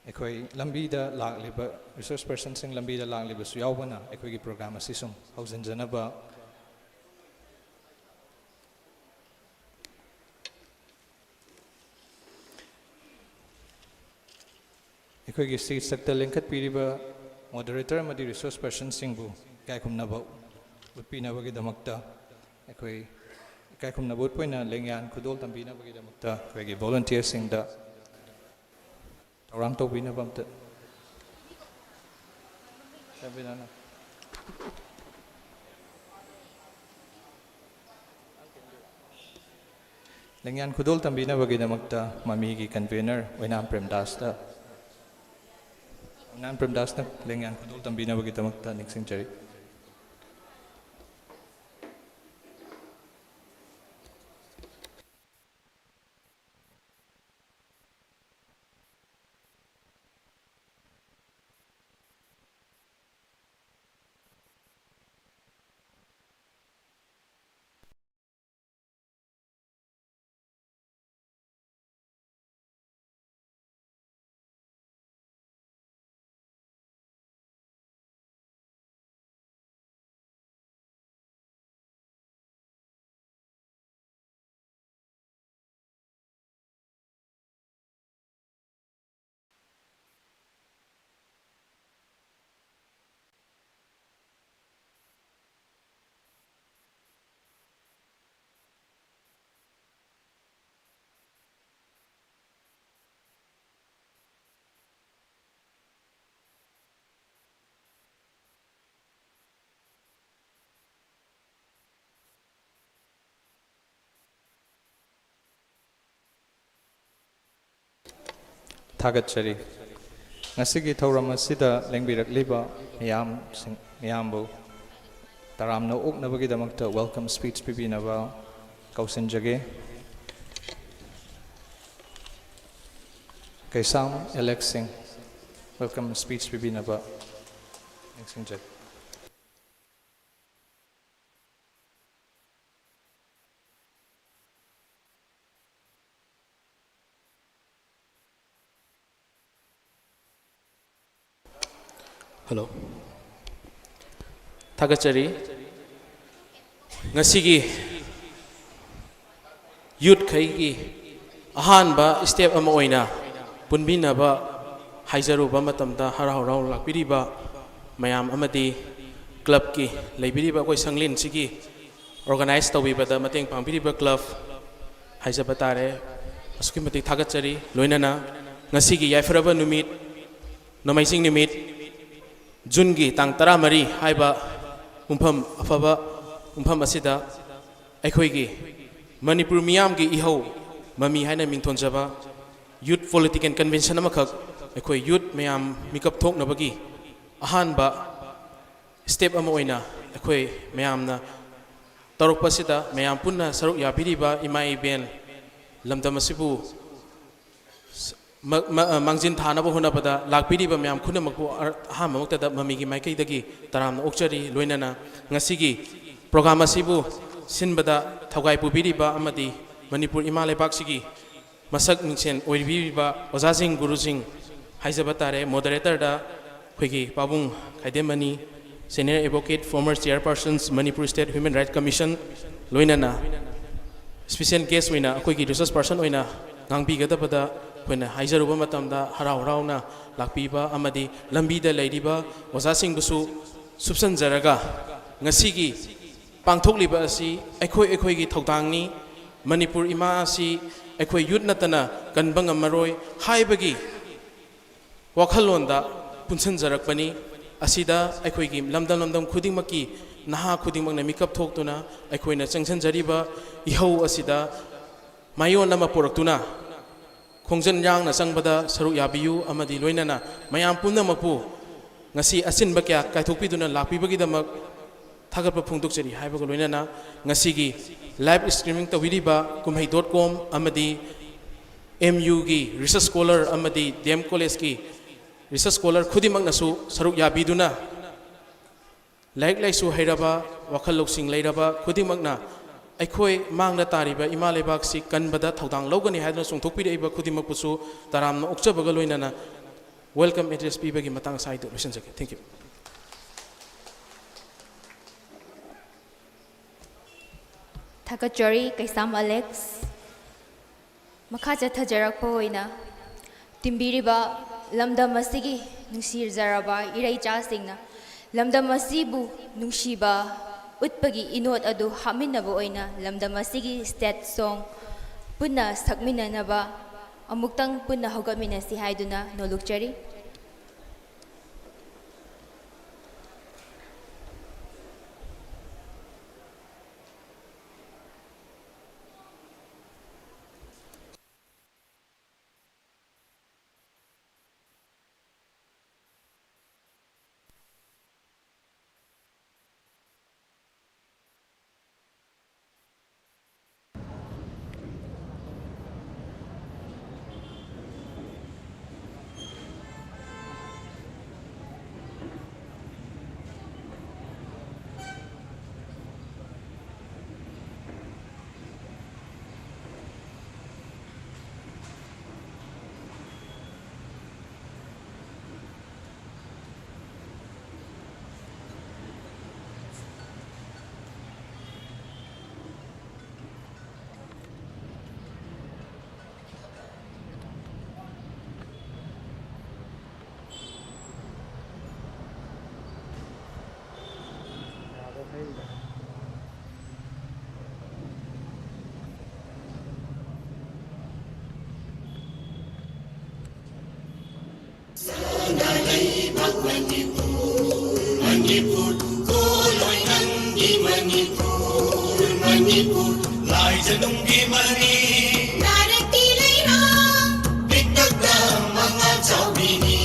ꯑꯩꯈꯣꯏ ꯂꯝꯕꯤꯗ ꯂꯥꯛꯂꯤꯕ resource personꯁꯤꯡ ꯂꯝꯕꯤꯗ ꯂꯥꯛꯂꯤꯕꯁꯨ ꯌꯥꯎꯕꯅ ꯑꯩꯈꯣꯏꯒꯤ program ꯑꯁꯤ ꯁꯨꯝ ꯍꯧꯖꯤꯟꯖꯅꯕ ꯑꯩꯈꯣꯏꯒꯤ stageꯇ ꯂꯦꯡꯈꯠꯄꯤꯔꯤꯕ moderator ꯑꯃꯗꯤ resource personꯁꯤꯡꯕꯨ ꯏꯀꯥꯏ ꯈꯨꯝꯅꯕ ꯎꯠꯄꯤꯅꯕꯒꯤꯗꯃꯛꯇ ꯑꯩꯈꯣꯏ ꯏꯀꯥꯏ ꯈꯨꯝꯅꯕ ꯎꯠꯄ ꯑꯣꯏꯅ ꯂꯦꯡꯌꯥꯟ ꯈꯨꯗꯣꯜ ꯇꯝꯕꯤꯅꯕꯒꯤꯗꯃꯛꯇ ꯑꯩꯈꯣꯏꯒꯤ volunteerꯁꯤꯡꯗ ꯊꯧꯔꯥꯡ ꯇꯧꯕꯤꯅꯕ ꯑꯝꯇ ꯇꯝꯕꯤꯔꯛꯑꯣ꯫ ꯂꯦꯡꯌꯥꯟ ꯈꯨꯗꯣꯜ ꯇꯝꯕꯤꯅꯕꯒꯤꯗꯃꯛꯇ ꯃꯃꯤꯒꯤ convener ꯑꯣꯏꯅꯥꯝ ꯄ꯭ꯔꯦꯝꯗꯥꯁꯇ, ꯑꯣꯏꯅꯥꯝ ꯄ꯭ꯔꯦꯝꯗꯥꯁꯅ ꯂꯦꯡꯌꯥꯟ ꯈꯨꯗꯣꯜ ꯇꯝꯕꯤꯅꯕꯒꯤꯗꯃꯛꯇ ꯅꯤꯡꯁꯤꯡꯖꯔꯤ꯫ ꯊꯥꯒꯠꯆꯔꯤ꯫ ꯉꯁꯤꯒꯤ ꯊꯧꯔꯝ ꯑꯁꯤꯗ ꯂꯦꯡꯕꯤꯔꯛꯂꯤꯕ ꯃꯤꯌꯥꯝꯁꯤꯡ, ꯃꯤꯌꯥꯝꯕꯨ ꯇꯔꯥꯝꯅ ꯑꯣꯛꯅꯕꯒꯤꯗꯃꯛꯇ welcome speech ꯄꯤꯕꯤꯅꯕ ꯀꯧꯁꯤꯟꯖꯒꯦ꯫ ꯀꯩꯁꯥꯝ ꯑꯦꯂꯦꯛꯁ ꯁꯤꯡ welcome speech ꯄꯤꯕꯤꯅꯕ ꯅꯤꯡꯁꯤꯡꯖꯔꯤ꯫ Hello. ꯊꯥꯒꯠꯆꯔꯤ꯫ ꯉꯁꯤꯒꯤ ꯌꯨꯠꯈꯩꯒꯤ ꯑꯍꯥꯟꯕ step ꯑꯃ ꯑꯣꯏꯅ ꯄꯨꯟꯕꯤꯅꯕ ꯍꯥꯏꯖꯔꯨꯕ ꯃꯇꯝꯗ, ꯍꯔꯥꯎ ꯍꯔꯥꯎ ꯂꯥꯛꯄꯤꯔꯤꯕ ꯃꯌꯥꯝ ꯑꯃꯗꯤ clubꯀꯤ ꯂꯩꯕꯤꯔꯤꯕ ꯑꯩꯈꯣꯏ ꯁꯪꯂꯦꯟꯁꯤꯒꯤ organize ꯇꯧꯕꯤꯕꯗ ꯃꯇꯦꯡ ꯄꯥꯡꯕꯤꯔꯤꯕ club ꯍꯥꯏꯖꯕ ꯇꯥꯔꯦ, ꯑꯁꯨꯛꯀꯤ ꯃꯇꯤꯛ ꯊꯥꯒꯠꯆꯔꯤ꯫ ꯂꯣꯏꯅꯅ ꯉꯁꯤꯒꯤ ꯌꯥꯏꯐꯔꯕ ꯅꯨꯃꯤꯠ, ꯅꯣꯡꯃꯥꯏꯖꯤꯡ ꯅꯨꯃꯤꯠ, ꯖꯨꯟꯒꯤ ꯇꯥꯡ ꯇꯔꯥꯃꯔꯤ ꯍꯥꯏꯕ ꯄꯨꯡꯐꯝ ꯑꯐꯕ ꯄꯨꯡꯐꯝ ꯑꯁꯤꯗ ꯑꯩꯈꯣꯏꯒꯤ ꯃꯅꯤꯄꯨꯔ ꯃꯤꯌꯥꯝꯒꯤ ꯏꯍꯧ ꯃꯃꯤ ꯍꯥꯏꯅ ꯃꯤꯡꯊꯣꯟꯖꯕ Youth Political Convention ꯑꯃꯈꯛ ꯑꯩꯈꯣꯏ youth ꯃꯌꯥꯝ ꯃꯤꯀꯞ ꯊꯣꯛꯅꯕꯒꯤ ꯑꯍꯥꯟꯕ step ꯑꯃ ꯑꯣꯏꯅ ꯑꯩꯈꯣꯏ ꯃꯌꯥꯝꯅ ꯇꯧꯔꯛꯄꯁꯤꯗ, ꯃꯌꯥꯝ ꯄꯨꯟꯅ ꯁꯔꯨꯛ ꯌꯥꯕꯤꯔꯤꯕ ꯏꯃꯥ ꯏꯕꯦꯟ, ꯂꯝꯗꯝ ꯑꯁꯤꯕꯨ ꯃ-, ꯃ-, ꯃꯥꯡꯖꯤꯟ ꯊꯥꯅꯕ ꯍꯣꯠꯅꯕꯗ ꯂꯥꯛꯄꯤꯔꯤꯕ ꯃꯌꯥꯝ ꯄꯨꯝꯅꯃꯛꯄꯨ ꯑ-, ꯑꯍꯥꯟꯕꯃꯛꯇꯗ ꯃꯃꯤꯒꯤ ꯃꯥꯏꯀꯩꯗꯒꯤ ꯇꯔꯥꯝꯅ ꯑꯣꯛꯆꯔꯤ꯫ ꯂꯣꯏꯅꯅ ꯉꯁꯤꯒꯤ program ꯑꯁꯤꯕꯨ ꯁꯤꯟꯕꯗ ꯊꯧꯒꯥꯏ ꯄꯨꯕꯤꯔꯤꯕ ꯑꯃꯗꯤ ꯃꯅꯤꯄꯨꯔ ꯏꯃꯥ ꯂꯩꯕꯥꯛꯁꯤꯒꯤ ꯃꯁꯛ ꯃꯤꯡꯁꯦꯟ ꯑꯣꯏꯕꯤꯔꯤꯕ ꯑꯣꯖꯥꯁꯤꯡ, ꯒꯨꯔꯨꯁꯤꯡ ꯍꯥꯏꯖꯕ ꯇꯥꯔꯦ꯫ Moderatorꯗ ꯑꯩꯈꯣꯏꯒꯤ ꯄꯥꯕꯨꯡ ꯈꯥꯏꯗꯦꯝꯃꯅꯤ, Senior Advocate, former Chairpersons, Manipur State Human Rights Commission, ꯂꯣꯏꯅꯅ special guest ꯑꯣꯏꯅ ꯑꯩꯈꯣꯏꯒꯤ resource person ꯑꯣꯏꯅ ꯉꯥꯡꯕꯤꯒꯗꯕꯗ ꯑꯩꯈꯣꯏꯅ ꯍꯥꯏꯖꯔꯨꯕ ꯃꯇꯝꯗ, ꯍꯔꯥꯎ ꯍꯔꯥꯎꯅ ꯂꯥꯛꯄꯤꯕ ꯑꯃꯗꯤ ꯂꯝꯕꯤꯗ ꯂꯩꯔꯤꯕ ꯑꯣꯖꯥꯁꯤꯡꯕꯨꯁꯨ ꯁꯨꯞꯆꯟꯖꯔꯒ, ꯉꯁꯤꯒꯤ ꯄꯥꯡꯊꯣꯛꯂꯤꯕ ꯑꯁꯤ ꯑꯩꯈꯣꯏ ꯑꯩꯈꯣꯏꯒꯤ ꯊꯧꯗꯥꯡꯅꯤ, ꯃꯅꯤꯄꯨꯔ ꯏꯃꯥ ꯑꯁꯤ ꯑꯩꯈꯣꯏ youth ꯅꯠꯇꯅ ꯀꯟꯕ ꯉꯝꯃꯔꯣꯏ ꯍꯥꯏꯕꯒꯤ ꯋꯥꯈꯜꯂꯣꯟꯗ ꯄꯨꯟꯁꯤꯟꯖꯔꯛꯄꯅꯤ꯫ ꯑꯁꯤꯗ ꯑꯩꯈꯣꯏꯒꯤ ꯂꯝꯗꯝ ꯂꯝꯗꯝ ꯈꯨꯗꯤꯡꯃꯛꯀꯤ ꯅꯍꯥ ꯈꯨꯗꯤꯡꯃꯛꯅ ꯃꯤꯀꯞ ꯊꯣꯛꯇꯨꯅ ꯑꯩꯈꯣꯏꯅ ꯆꯪꯁꯤꯟꯖꯔꯤꯕ ꯏꯍꯧ ꯑꯁꯤꯗ ꯃꯥꯏꯑꯣꯟ ꯑꯃ ꯄꯨꯔꯛꯇꯨꯅ ꯈꯣꯡꯖꯪ ꯌꯥꯡꯅ ꯆꯪꯕꯗ ꯁꯔꯨꯛ ꯌꯥꯕꯤꯌꯨ ꯑꯃꯗꯤ ꯂꯣꯏꯅꯅ ꯃꯌꯥꯝ ꯄꯨꯝꯅꯃꯛꯄꯨ ꯉꯁꯤ ꯑꯆꯤꯟꯕ ꯀꯌꯥ ꯀꯥꯏꯊꯣꯛꯄꯤꯗꯨꯅ ꯂꯥꯛꯄꯤꯕꯒꯤꯗꯃꯛ ꯊꯥꯒꯠꯄ ꯐꯣꯡꯗꯣꯛꯆꯔꯤ ꯍꯥꯏꯕꯒ ꯂꯣꯏꯅꯅ ꯉꯁꯤꯒꯤ live streaming ꯇꯧꯕꯤꯔꯤꯕ ꯀꯨꯝꯍꯩ dot com ꯑꯃꯗꯤ ꯑꯦꯝ ꯌꯨꯒꯤ research scholar ꯑꯃꯗꯤ ꯗꯤ ꯑꯦꯝ ꯀꯣꯂꯦꯖꯀꯤ research scholar ꯈꯨꯗꯤꯡꯃꯛꯅꯁꯨ ꯁꯔꯨꯛ ꯌꯥꯕꯤꯗꯨꯅ, ꯂꯥꯏꯔꯤꯛ ꯂꯥꯏꯁꯨ ꯍꯩꯔꯕ, ꯋꯥꯈꯜ ꯂꯧꯁꯤꯡ ꯂꯩꯔꯕ ꯈꯨꯗꯤꯡꯃꯛꯅ ꯑꯩꯈꯣꯏ ꯃꯥꯡꯗ ꯇꯥꯔꯤꯕ ꯏꯃꯥ ꯂꯩꯕꯥꯛꯁꯤ ꯀꯟꯕꯗ ꯊꯧꯗꯥꯡ ꯂꯧꯒꯅꯤ ꯍꯥꯏꯗꯨꯅ ꯆꯣꯡꯊꯣꯛꯄꯤꯔꯛꯏꯕ ꯈꯨꯗꯤꯡꯃꯛꯄꯨꯁꯨ ꯇꯔꯥꯝꯅ ꯑꯣꯛꯆꯕꯒ ꯂꯣꯏꯅꯅ welcome address ꯄꯤꯕꯒꯤ ꯃꯇꯥꯡ ꯑꯁꯥꯏꯗꯨ ꯂꯣꯏꯁꯤꯟꯖꯒꯦ꯫ Thank you. ꯊꯥꯒꯠꯆꯔꯤ, ꯀꯩꯁꯥꯝ ꯑꯂꯦꯛꯁ꯫ ꯃꯈꯥ ꯆꯠꯊꯖꯔꯛꯄ ꯑꯣꯏꯅ, ꯇꯤꯟꯕꯤꯔꯤꯕ ꯂꯝꯗꯝ ꯑꯁꯤꯒꯤ ꯅꯨꯡꯁꯤꯖꯔꯕ ꯏꯔꯩꯆꯥꯁꯤꯡꯅ ꯂꯝꯗꯝ ꯑꯁꯤꯕꯨ ꯅꯨꯡꯁꯤꯕ ꯎꯠꯄꯒꯤ ꯏꯅꯣꯠ ꯑꯗꯨ ꯍꯥꯞꯃꯤꯟꯅꯕ ꯑꯣꯏꯅ ꯂꯝꯗꯝ ꯑꯁꯤꯒꯤ state song ꯄꯨꯟꯅ ꯁꯛꯃꯤꯟꯅꯅꯕ ꯑꯃꯨꯛꯇꯪ ꯄꯨꯟꯅ ꯍꯧꯒꯠꯃꯤꯟꯅꯁꯤ ꯍꯥꯏꯗꯨꯅ ꯅꯣꯜꯂꯨꯛꯆꯔꯤ꯫ ꯂꯩꯕꯥꯛ ꯃꯅꯤꯄꯨꯔ, ꯃꯅꯤꯄꯨꯔ, ꯀꯣꯂꯣꯏ ꯅꯪꯒꯤ ꯃꯅꯤꯄꯨꯔ, ꯃꯅꯤꯄꯨꯔ, ꯂꯥꯏꯖꯅꯨꯡꯒꯤ ꯃꯅꯤ, ꯅꯥꯔꯛꯀꯤ ꯂꯩꯔꯥ, ꯄꯤꯛꯇꯛꯅ ꯃꯉꯥꯜ ꯆꯥꯎꯕꯤꯅꯤ,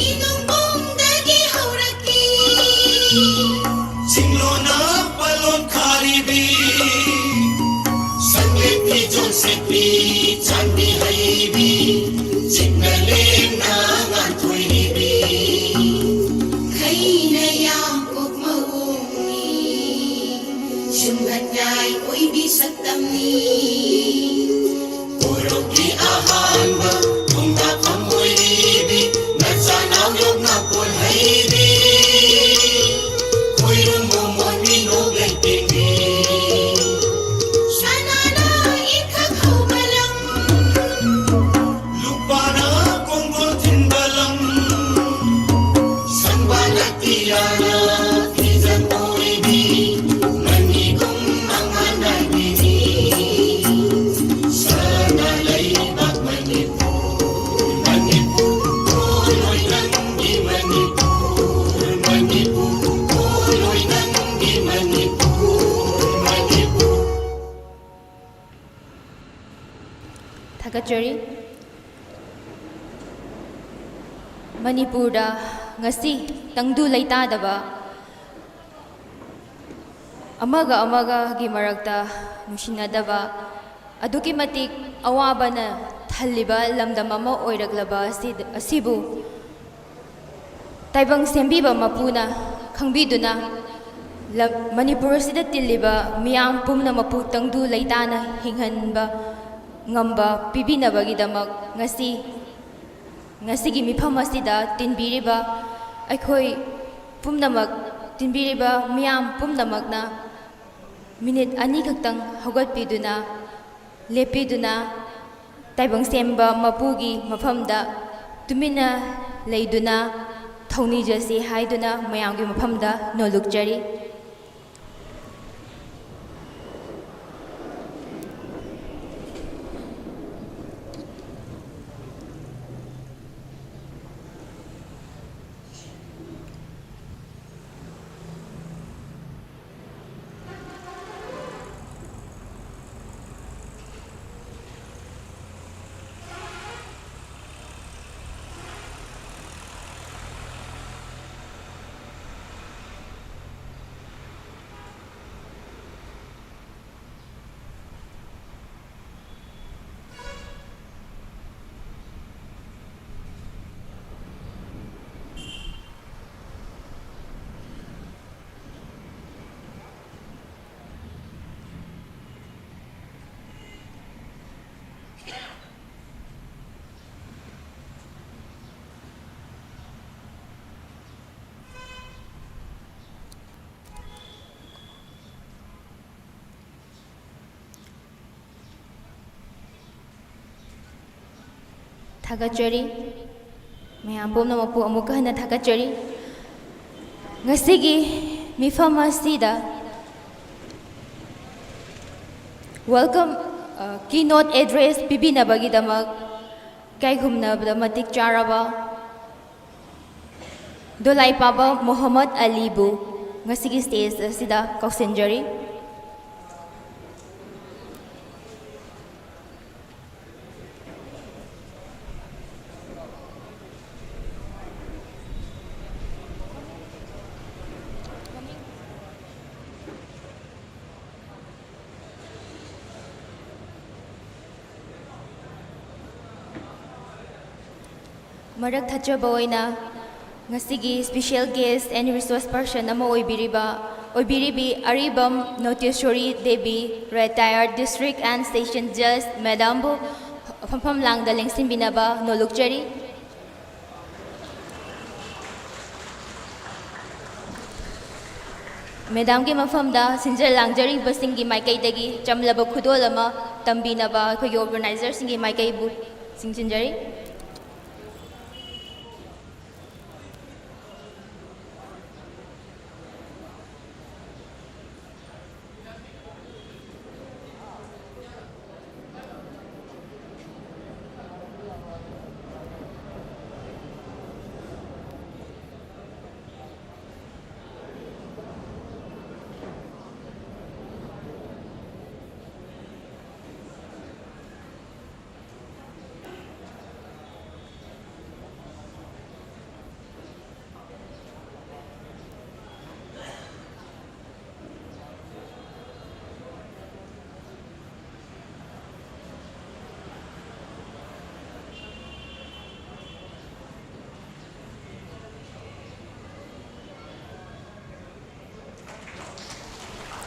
ꯏꯅꯨꯡꯕꯣꯡꯗꯒꯤ ꯍꯧꯔꯛꯈꯤ, ꯆꯤꯡꯂꯣꯟꯅ ꯄꯂꯣꯟ ꯈꯥꯔꯤꯕꯤ, ꯁꯪꯂꯦꯞ ꯐꯤꯖꯣꯜ ꯁꯦꯠꯄꯤ, ꯊꯥꯒꯠꯆꯔꯤ꯫ ꯃꯅꯤꯄꯨꯔꯗ ꯉꯁꯤ ꯇꯪꯗꯨ ꯂꯩꯇꯥꯗꯕ, ꯑꯃꯒ ꯑꯃꯒꯒꯤ ꯃꯔꯛꯇ ꯅꯨꯡꯁꯤꯅꯗꯕ, ꯑꯗꯨꯛꯀꯤ ꯃꯇꯤꯛ ꯑꯋꯥꯕꯅ ꯊꯜꯂꯤꯕ ꯂꯝꯗꯝ ꯑꯃ ꯑꯣꯏꯔꯛꯂꯕ ꯑꯁꯤ-, ꯑꯁꯤꯕꯨ ꯇꯥꯏꯕꯪ ꯁꯦꯝꯕꯤꯕ ꯃꯄꯨꯅ ꯈꯪꯕꯤꯗꯨꯅ, ꯂꯝ-, ꯃꯅꯤꯄꯨꯔ ꯑꯁꯤꯗ ꯇꯤꯜꯂꯤꯕ ꯃꯤꯌꯥꯝ ꯄꯨꯝꯅꯃꯛꯄꯨ ꯇꯪꯗꯨ ꯂꯩꯇꯥꯅ ꯍꯤꯡꯍꯟꯕ ꯉꯝꯕ ꯄꯤꯕꯤꯅꯕꯒꯤꯗꯃꯛ ꯉꯁꯤ, ꯉꯁꯤꯒꯤ ꯃꯤꯐꯝ ꯑꯁꯤꯗ ꯇꯤꯟꯕꯤꯔꯤꯕ ꯑꯩꯈꯣꯏ ꯄꯨꯝꯅꯃꯛ, ꯇꯤꯟꯕꯤꯔꯤꯕ ꯃꯤꯌꯥꯝ ꯄꯨꯝꯅꯃꯛꯅ ꯃꯤꯅꯤꯠ ꯑꯅꯤꯈꯛꯇꯪ ꯍꯧꯒꯠꯄꯤꯗꯨꯅ, ꯂꯦꯞꯄꯤꯗꯨꯅ, ꯇꯥꯏꯕꯪ ꯁꯦꯝꯕ ꯃꯄꯨꯒꯤ ꯃꯐꯝꯗ ꯇꯨꯃꯤꯟꯅ ꯂꯩꯗꯨꯅ ꯊꯧꯅꯤꯖꯁꯤ ꯍꯥꯏꯗꯨꯅ ꯃꯌꯥꯝꯒꯤ ꯃꯐꯝꯗ ꯅꯣꯜꯂꯨꯛꯆꯔꯤ꯫ ꯊꯥꯒꯠꯆꯔꯤ꯫ ꯃꯌꯥꯝ ꯄꯨꯝꯅꯃꯛꯄꯨ ꯑꯃꯨꯛꯀ ꯍꯟꯅ ꯊꯥꯒꯠꯆꯔꯤ꯫ ꯉꯁꯤꯒꯤ ꯃꯤꯐꯝ ꯑꯁꯤꯗ welcome, ꯑ, keynote address ꯄꯤꯕꯤꯅꯕꯒꯤꯗꯃꯛ ꯏꯀꯥꯏ ꯈꯨꯝꯅꯕꯗ ꯃꯇꯤꯛ ꯆꯥꯔꯕ ꯗꯣꯂꯥꯏ ꯄꯥꯕ ꯃꯣꯍꯝꯃꯗ ꯑꯂꯤꯕꯨ ꯉꯁꯤꯒꯤ stage ꯑꯁꯤꯗ ꯀꯧꯁꯤꯟꯖꯔꯤ꯫ ꯃꯔꯛ ꯊꯠꯆꯕ ꯑꯣꯏꯅ ꯉꯁꯤꯒꯤ special guest and resource person ꯑꯃ ꯑꯣꯏꯕꯤꯔꯤꯕ, ꯑꯣꯏꯕꯤꯔꯤꯕꯤ ꯑꯔꯤꯕꯝ ꯅꯣꯇꯦꯁꯣꯔꯤ Devi, retired district and session judge, madamꯕꯨ ꯐꯝꯐꯝ ꯂꯥꯡꯗ ꯂꯦꯡꯁꯤꯟꯕꯤꯅꯕ ꯅꯣꯂꯨꯛꯆꯔꯤ꯫ Madamꯒꯤ ꯃꯐꯝꯗ ꯁꯤꯟꯖ ꯂꯥꯡꯖꯔꯤꯕꯁꯤꯡꯒꯤ ꯃꯥꯏꯀꯩꯗꯒꯤ ꯆꯝꯂꯕ ꯈꯨꯗꯣꯜ ꯑꯃ ꯇꯝꯕꯤꯅꯕ ꯑꯩꯈꯣꯏꯒꯤ organizerꯁꯤꯡꯒꯤ ꯃꯥꯏꯀꯩꯕꯨ ꯁꯤꯡꯁꯤꯟꯖꯔꯤ꯫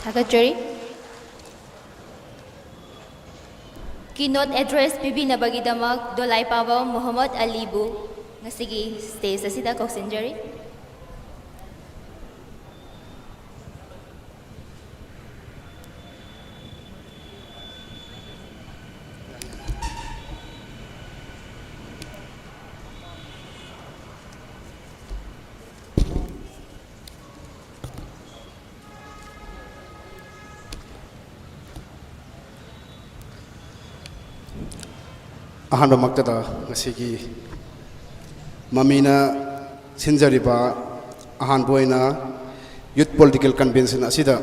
ꯊꯥꯒꯠꯆꯔꯤ꯫ Keynote address ꯄꯤꯕꯤꯅꯕꯒꯤꯗꯃꯛ ꯗꯣꯂꯥꯏ ꯄꯥꯕ ꯃꯣꯍꯝꯃꯗ ꯑꯂꯤꯕꯨ ꯉꯁꯤꯒꯤ stage ꯑꯁꯤꯗ ꯀꯧꯁꯤꯟꯖꯔꯤ꯫ ꯑꯍꯥꯟꯕꯃꯛꯇꯗ ꯉꯁꯤꯒꯤ ꯃꯃꯤꯅ ꯁꯤꯟꯖꯔꯤꯕ ꯑꯍꯥꯟꯕ ꯑꯣꯏꯅ Youth Political Convention ꯑꯁꯤꯗ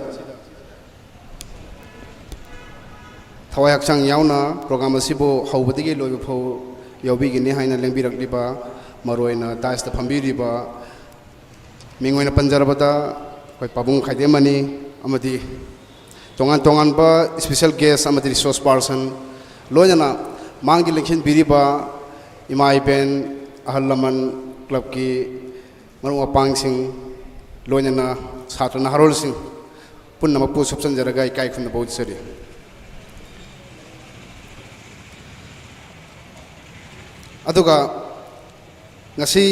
ꯊꯋꯥꯏ ꯍꯛꯆꯥꯡ ꯌꯥꯎꯅ program ꯑꯁꯤꯕꯨ ꯍꯧꯕꯗꯒꯤ ꯂꯣꯏꯕ ꯐꯥꯎ ꯌꯥꯎꯕꯤꯒꯅꯤ ꯍꯥꯏꯅ ꯂꯦꯡꯕꯤꯔꯛꯂꯤꯕ, ꯃꯔꯨꯑꯣꯏꯅ dais ꯇ ꯐꯝꯕꯤꯔꯤꯕ, ꯃꯤꯡ ꯑꯣꯏꯅ ꯄꯟꯖꯔꯕꯗ ꯑꯩꯈꯣꯏ ꯄꯥꯕꯨꯡ ꯈꯥꯏꯗꯦꯝꯃꯅꯤ ꯑꯃꯗꯤ ꯇꯣꯉꯥꯟ ꯇꯣꯉꯥꯟꯕ special guest ꯑꯃꯗꯤ resource person, ꯂꯣꯏꯅꯅ ꯃꯥꯡꯒꯤ ꯂꯦꯡꯁꯤꯟꯕꯤꯔꯤꯕ ꯏꯃꯥ ꯏꯕꯦꯟ, ꯑꯍꯜ ꯂꯃꯟ, ꯀ꯭ꯂꯕꯀꯤ ꯃꯔꯨꯞ ꯃꯄꯥꯡꯁꯤꯡ, ꯂꯣꯏꯅꯅ ꯁꯥꯇ꯭ꯔ ꯅꯍꯥꯔꯣꯜꯁꯤꯡ ꯄꯨꯝꯅꯃꯛꯄꯨ ꯁꯨꯞꯆꯟꯖꯔꯒ ꯏꯀꯥꯏ ꯈꯨꯝꯅꯕ ꯎꯠꯆꯔꯤ꯫ ꯑꯗꯨꯒ ꯉꯁꯤ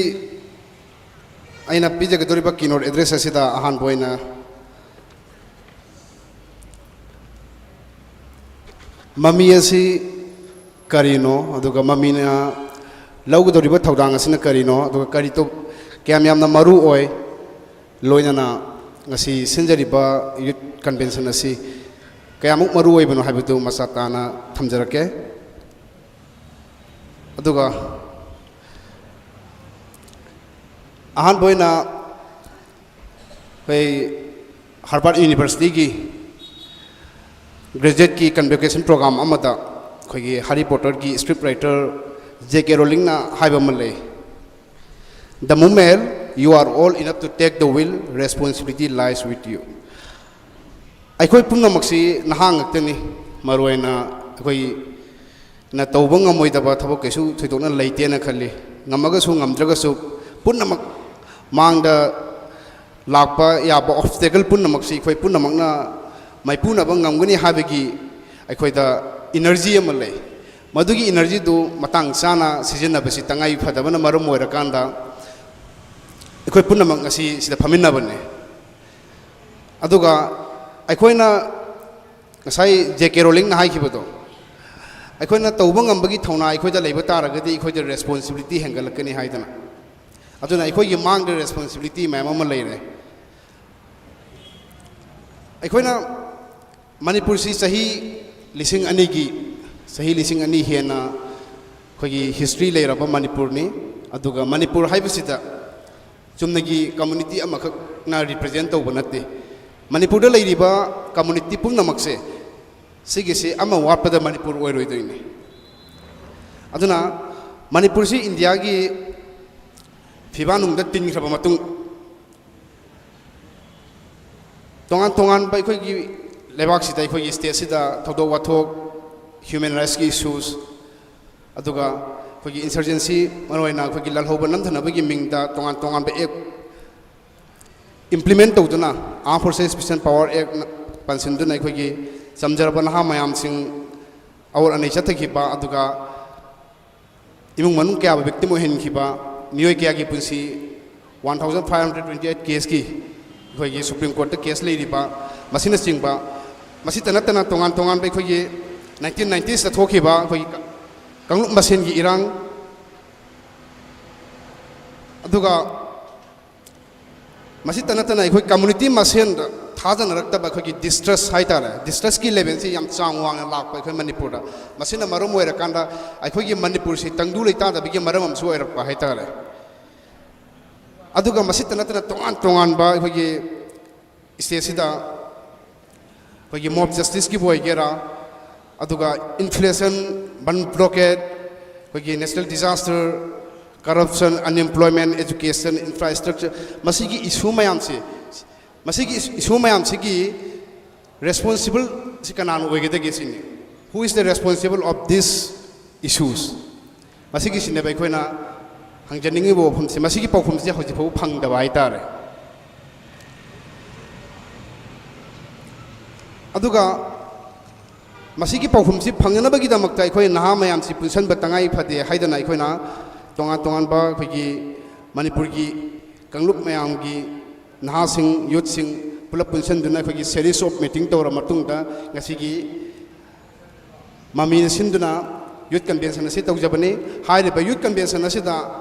ꯑꯩꯅ ꯄꯤꯖꯒꯗꯧꯔꯤꯕ keynote address ꯑꯁꯤꯗ ꯑꯍꯥꯟꯕ ꯑꯣꯏꯅ ꯃꯃꯤ ꯑꯁꯤ ꯀꯔꯤꯅꯣ, ꯑꯗꯨꯒ ꯃꯃꯤꯅ ꯂꯧꯒꯗꯧꯔꯤꯕ ꯊꯧꯗꯥꯡ ꯑꯁꯤꯅ ꯀꯔꯤꯅꯣ, ꯑꯗꯨꯒ ꯀꯔꯤ ꯇꯧ-, ꯀꯌꯥꯝ ꯌꯥꯝꯅ ꯃꯔꯨ ꯑꯣꯏ, ꯂꯣꯏꯅꯅ ꯉꯁꯤ ꯁꯤꯟꯖꯔꯤꯕ youth convention ꯑꯁꯤ ꯀꯌꯥꯃꯨꯛ ꯃꯔꯨ ꯑꯣꯏꯕꯅꯣ ꯍꯥꯏꯕꯗꯨ ꯃꯆꯥ ꯇꯥꯅ ꯊꯝꯖꯔꯛꯀꯦ꯫ ꯑꯗꯨꯒ ꯑꯍꯥꯟꯕ ꯑꯣꯏꯅ ꯑꯩꯈꯣꯏ Harvard Universityꯒꯤ graduateꯀꯤ convocation program ꯑꯃꯗ ꯑꯩꯈꯣꯏꯒꯤ Harry Potterꯒꯤ script writer J K Rowlingꯅ ꯍꯥꯏꯕ ꯑꯃ ꯂꯩ, "The moment you are old enough to take the wheel, responsibility lies with you." ꯑꯩꯈꯣꯏ ꯄꯨꯝꯅꯃꯛꯁꯤ ꯅꯍꯥ ꯉꯥꯛꯇꯅꯤ꯫ ꯃꯔꯨꯑꯣꯏꯅ ꯑꯩꯈꯣꯏꯅ ꯇꯧꯕ ꯉꯝꯃꯣꯏꯗꯕ ꯊꯕꯛ ꯀꯩꯁꯨ ꯊꯣꯏꯗꯣꯛꯅ ꯂꯩꯇꯦꯅ ꯈꯜꯂꯤ꯫ ꯉꯝꯃꯒꯁꯨ ꯉꯝꯗ꯭ꯔꯒꯁꯨ ꯄꯨꯝꯅꯃꯛ ꯃꯥꯡꯗ ꯂꯥꯛꯄ ꯌꯥꯕ obstacle ꯄꯨꯝꯅꯃꯛꯁꯤ ꯑꯩꯈꯣꯏ ꯄꯨꯝꯅꯃꯛꯅ ꯃꯥꯏꯄꯨꯅꯕ ꯉꯝꯒꯅꯤ ꯍꯥꯏꯕꯒꯤ ꯑꯩꯈꯣꯏꯗ energy ꯑꯃ ꯂꯩ꯫ ꯃꯗꯨꯒꯤ energyꯗꯨ ꯃꯇꯥꯡ ꯆꯥꯅ ꯁꯤꯖꯤꯟꯅꯕꯁꯤ ꯇꯉꯥꯏ ꯐꯗꯕꯅ ꯃꯔꯝ ꯑꯣꯏꯔꯀꯥꯟꯗ ꯑꯩꯈꯣꯏ ꯄꯨꯝꯅꯃꯛ ꯉꯁꯤ ꯁꯤꯗ ꯐꯝꯃꯤꯟꯅꯕꯅꯤ꯫ ꯑꯗꯨꯒ ꯑꯩꯈꯣꯏꯅ ꯉꯁꯥꯏ J K Rowlingꯅ ꯍꯥꯏꯈꯤꯕꯗꯣ, ꯑꯩꯈꯣꯏꯅ ꯇꯧꯕ ꯉꯝꯕꯒꯤ ꯊꯧꯅꯥ ꯑꯩꯈꯣꯏꯗ ꯂꯩꯕ ꯇꯥꯔꯒꯗꯤ ꯑꯩꯈꯣꯏꯗ responsibility ꯍꯦꯟꯒꯠꯂꯛꯀꯅꯤ ꯍꯥꯏꯗꯅ꯫ ꯑꯗꯨꯅ ꯑꯩꯈꯣꯏꯒꯤ ꯃꯥꯡꯗ responsibility ꯃꯌꯥꯝ ꯑꯃ ꯂꯩꯔꯦ꯫ ꯑꯩꯈꯣꯏꯅ ꯃꯅꯤꯄꯨꯔꯁꯤ ꯆꯍꯤ ꯂꯤꯁꯤꯡ ꯑꯅꯤꯒꯤ, ꯆꯍꯤ ꯂꯤꯁꯤꯡ ꯑꯅꯤ ꯍꯦꯟꯅ ꯑꯩꯈꯣꯏꯒꯤ history ꯂꯩꯔꯕ ꯃꯅꯤꯄꯨꯔꯅꯤ꯫ ꯑꯗꯨꯒ ꯃꯅꯤꯄꯨꯔ ꯍꯥꯏꯕꯁꯤꯗ ꯆꯨꯝꯅꯒꯤ community ꯑꯃꯈꯛꯅ represent ꯇꯧꯕ ꯅꯠꯇꯦ꯫ ꯃꯅꯤꯄꯨꯔꯗ ꯂꯩꯔꯤꯕ community ꯄꯨꯝꯅꯃꯛꯁꯦ ꯁꯤꯒꯤꯁꯤ ꯑꯃ ꯋꯥꯠꯄꯗ ꯃꯅꯤꯄꯨꯔ ꯑꯣꯏꯔꯣꯏꯗꯣꯏꯅꯤ꯫ ꯑꯗꯨꯅ ꯃꯅꯤꯄꯨꯔꯁꯤ ꯏꯟꯗꯤꯌꯥꯒꯤ ꯐꯤꯕꯥꯟꯅꯨꯡꯗ ꯇꯤꯟꯈ꯭ꯔꯕ ꯃꯇꯨꯡ, ꯇꯣꯉꯥꯟ ꯇꯣꯉꯥꯟꯕ ꯑꯩꯈꯣꯏꯒꯤ ꯂꯩꯕꯥꯛꯁꯤꯗ, ꯑꯩꯈꯣꯏꯒꯤ stateꯁꯤꯗ ꯊꯧꯗꯣꯛ ꯋꯥꯊꯣꯛ, human rightsꯀꯤ issues, ꯑꯗꯨꯒ ꯑꯩꯈꯣꯏꯒꯤ ꯏꯟꯁꯔꯖꯦꯟꯁꯤ, ꯃꯔꯨꯑꯣꯏꯅ ꯑꯩꯈꯣꯏꯒꯤ ꯂꯥꯜꯍꯧꯕ ꯅꯝꯊꯅꯕꯒꯤ ꯃꯤꯡꯗ ꯇꯣꯉꯥꯟ ꯇꯣꯉꯥꯟꯕ ꯑꯦꯛ ꯏꯝꯄ꯭ꯂꯤꯃꯦꯟ ꯇꯧꯗꯨꯅ, ꯑꯥꯔꯝ ꯐꯣꯔꯁꯦꯁ ꯄꯤꯁꯟ ꯄꯥꯋꯔ ꯑꯦꯛ ꯄꯥꯟꯁꯤꯟꯗꯨꯅ ꯑꯩꯈꯣꯏꯒꯤ ꯆꯝꯖꯔꯕ ꯅꯍꯥ ꯃꯌꯥꯝꯁꯤꯡ ꯑꯋꯥꯠ ꯑꯅꯩ ꯆꯠꯊꯈꯤꯕ, ꯑꯗꯨꯒ ꯏꯃꯨꯡ ꯃꯅꯨꯡ ꯀꯌꯥꯕꯨ ꯚꯤꯛꯇꯤꯝ ꯑꯣꯏꯍꯟꯈꯤꯕ, ꯃꯤꯑꯣꯏ ꯀꯌꯥꯒꯤ ꯄꯨꯟꯁꯤ, one thousand five hundred twenty eight ꯀꯦꯁꯀꯤ ꯑꯩꯈꯣꯏꯒꯤ ꯁꯨꯄ꯭ꯔꯤꯝ ꯀꯣꯔꯠꯇ ꯀꯦꯁ ꯂꯩꯔꯤꯕ, ꯃꯁꯤꯅꯆꯤꯡꯕ, ꯃꯁꯤꯇ ꯅꯠꯇꯅ ꯇꯣꯉꯥꯟ ꯇꯣꯉꯥꯟꯕ ꯑꯩꯈꯣꯏꯒꯤ nineteen nineties ꯊꯣꯛꯈꯤꯕ ꯑꯩꯈꯣꯏꯒꯤ ꯀꯥꯡꯂꯨꯞ ꯃꯁꯦꯟꯒꯤ ꯏꯔꯥꯡ, ꯑꯗꯨꯒ ꯃꯁꯤꯇ ꯅꯠꯇꯅ ꯑꯩꯈꯣꯏ ꯀꯝꯃꯨꯅꯤꯇꯤ ꯃꯁꯦꯟꯗ ꯊꯥꯖꯅꯔꯛꯇꯕ ꯑꯩꯈꯣꯏꯒꯤ ꯗꯤꯁꯇ꯭ꯔꯁ ꯍꯥꯏꯇꯥꯔꯦ, ꯗꯤꯁꯇ꯭ꯔꯁꯀꯤ ꯂꯦꯚꯦꯜꯁꯤ ꯌꯥꯝ ꯆꯥꯡ ꯋꯥꯡꯅ ꯂꯥꯛꯄ ꯑꯩꯈꯣꯏ ꯃꯅꯤꯄꯨꯔꯗ꯫ ꯃꯁꯤꯅ ꯃꯔꯝ ꯑꯣꯏꯔꯀꯥꯟꯗ ꯑꯩꯈꯣꯏꯒꯤ ꯃꯅꯤꯄꯨꯔꯁꯤ ꯇꯪꯗꯨ ꯂꯩꯇꯥꯗꯕꯒꯤ ꯃꯔꯝ ꯑꯃꯁꯨ ꯑꯣꯏꯔꯛꯄ ꯍꯥꯏꯇꯥꯔꯦ꯫ ꯑꯗꯨꯒ ꯃꯁꯤꯇ ꯅꯠꯇꯅ ꯇꯣꯉꯥꯟ ꯇꯣꯉꯥꯟꯕ ꯑꯩꯈꯣꯏꯒꯤ ꯁ꯭ꯇꯦꯠꯁꯤꯗ ꯑꯩꯈꯣꯏꯒꯤ ꯃꯣꯕ ꯖꯁꯇꯤꯁꯀꯤꯕꯨ ꯑꯣꯏꯒꯦꯔꯥ, ꯑꯗꯨꯒ ꯏꯟꯐ꯭ꯂꯦꯁꯟ, ꯕꯟ ꯕ꯭ꯂꯣꯀꯦꯠ, ꯑꯩꯈꯣꯏꯒꯤ natural disaster, corruption, unemployment, education, infrastructure, ꯃꯁꯤꯒꯤ ꯏꯁꯨ ꯃꯌꯥꯝꯁꯤ, ꯃꯁꯤꯒꯤ ꯏꯁꯨ ꯃꯌꯥꯝꯁꯤꯒꯤ ꯔꯦꯁꯄꯣꯟꯁꯤꯕꯜꯁꯤ ꯀꯅꯥꯅ ꯑꯣꯏꯒꯗꯒꯦ ꯁꯤꯅꯤ꯫ Who is the responsible of these issues? ꯃꯁꯤꯒꯤꯁꯤꯅꯦꯕ ꯑꯩꯈꯣꯏꯅ ꯍꯪꯖꯅꯤꯡꯉꯤꯕ ꯋꯥꯐꯝꯁꯦ꯫ ꯃꯁꯤꯒꯤ ꯄꯥꯎꯈꯨꯝꯁꯦ ꯍꯧꯖꯤꯛ ꯐꯥꯎꯕ ꯐꯪꯗꯕ ꯍꯥꯏꯇꯥꯔꯦ꯫ ꯑꯗꯨꯒ ꯃꯁꯤꯒꯤ ꯄꯥꯎꯈꯨꯝꯁꯤ ꯐꯪꯅꯅꯕꯒꯤꯗꯃꯛꯇ ꯑꯩꯈꯣꯏ ꯅꯍꯥ ꯃꯌꯥꯝꯁꯤ ꯄꯨꯟꯁꯤꯟꯕ ꯇꯉꯥꯏ ꯐꯗꯦ ꯍꯥꯏꯗꯅ ꯑꯩꯈꯣꯏꯅ ꯇꯣꯉꯥꯟ ꯇꯣꯉꯥꯟꯕ ꯑꯩꯈꯣꯏꯒꯤ ꯃꯅꯤꯄꯨꯔꯒꯤ ꯀꯥꯡꯂꯨꯞ ꯃꯌꯥꯝꯒꯤ ꯅꯍꯥꯁꯤꯡ, ꯌꯨꯠꯁꯤꯡ ꯄꯨꯂꯞ ꯄꯨꯟꯁꯤꯟꯗꯨꯅ ꯑꯩꯈꯣꯏꯒꯤ series of meeting ꯇꯧꯔ ꯃꯇꯨꯡꯗ ꯉꯁꯤꯒꯤ ꯃꯃꯤꯅ ꯁꯤꯟꯗꯨꯅ ꯌꯨꯠ ꯀꯟꯚꯦꯟꯁꯟ ꯑꯁꯤ ꯇꯧꯖꯕꯅꯤ꯫ ꯍꯥꯏꯔꯤꯕ ꯌꯨꯠ ꯀꯟꯚꯦꯟꯁꯟ ꯑꯁꯤꯗ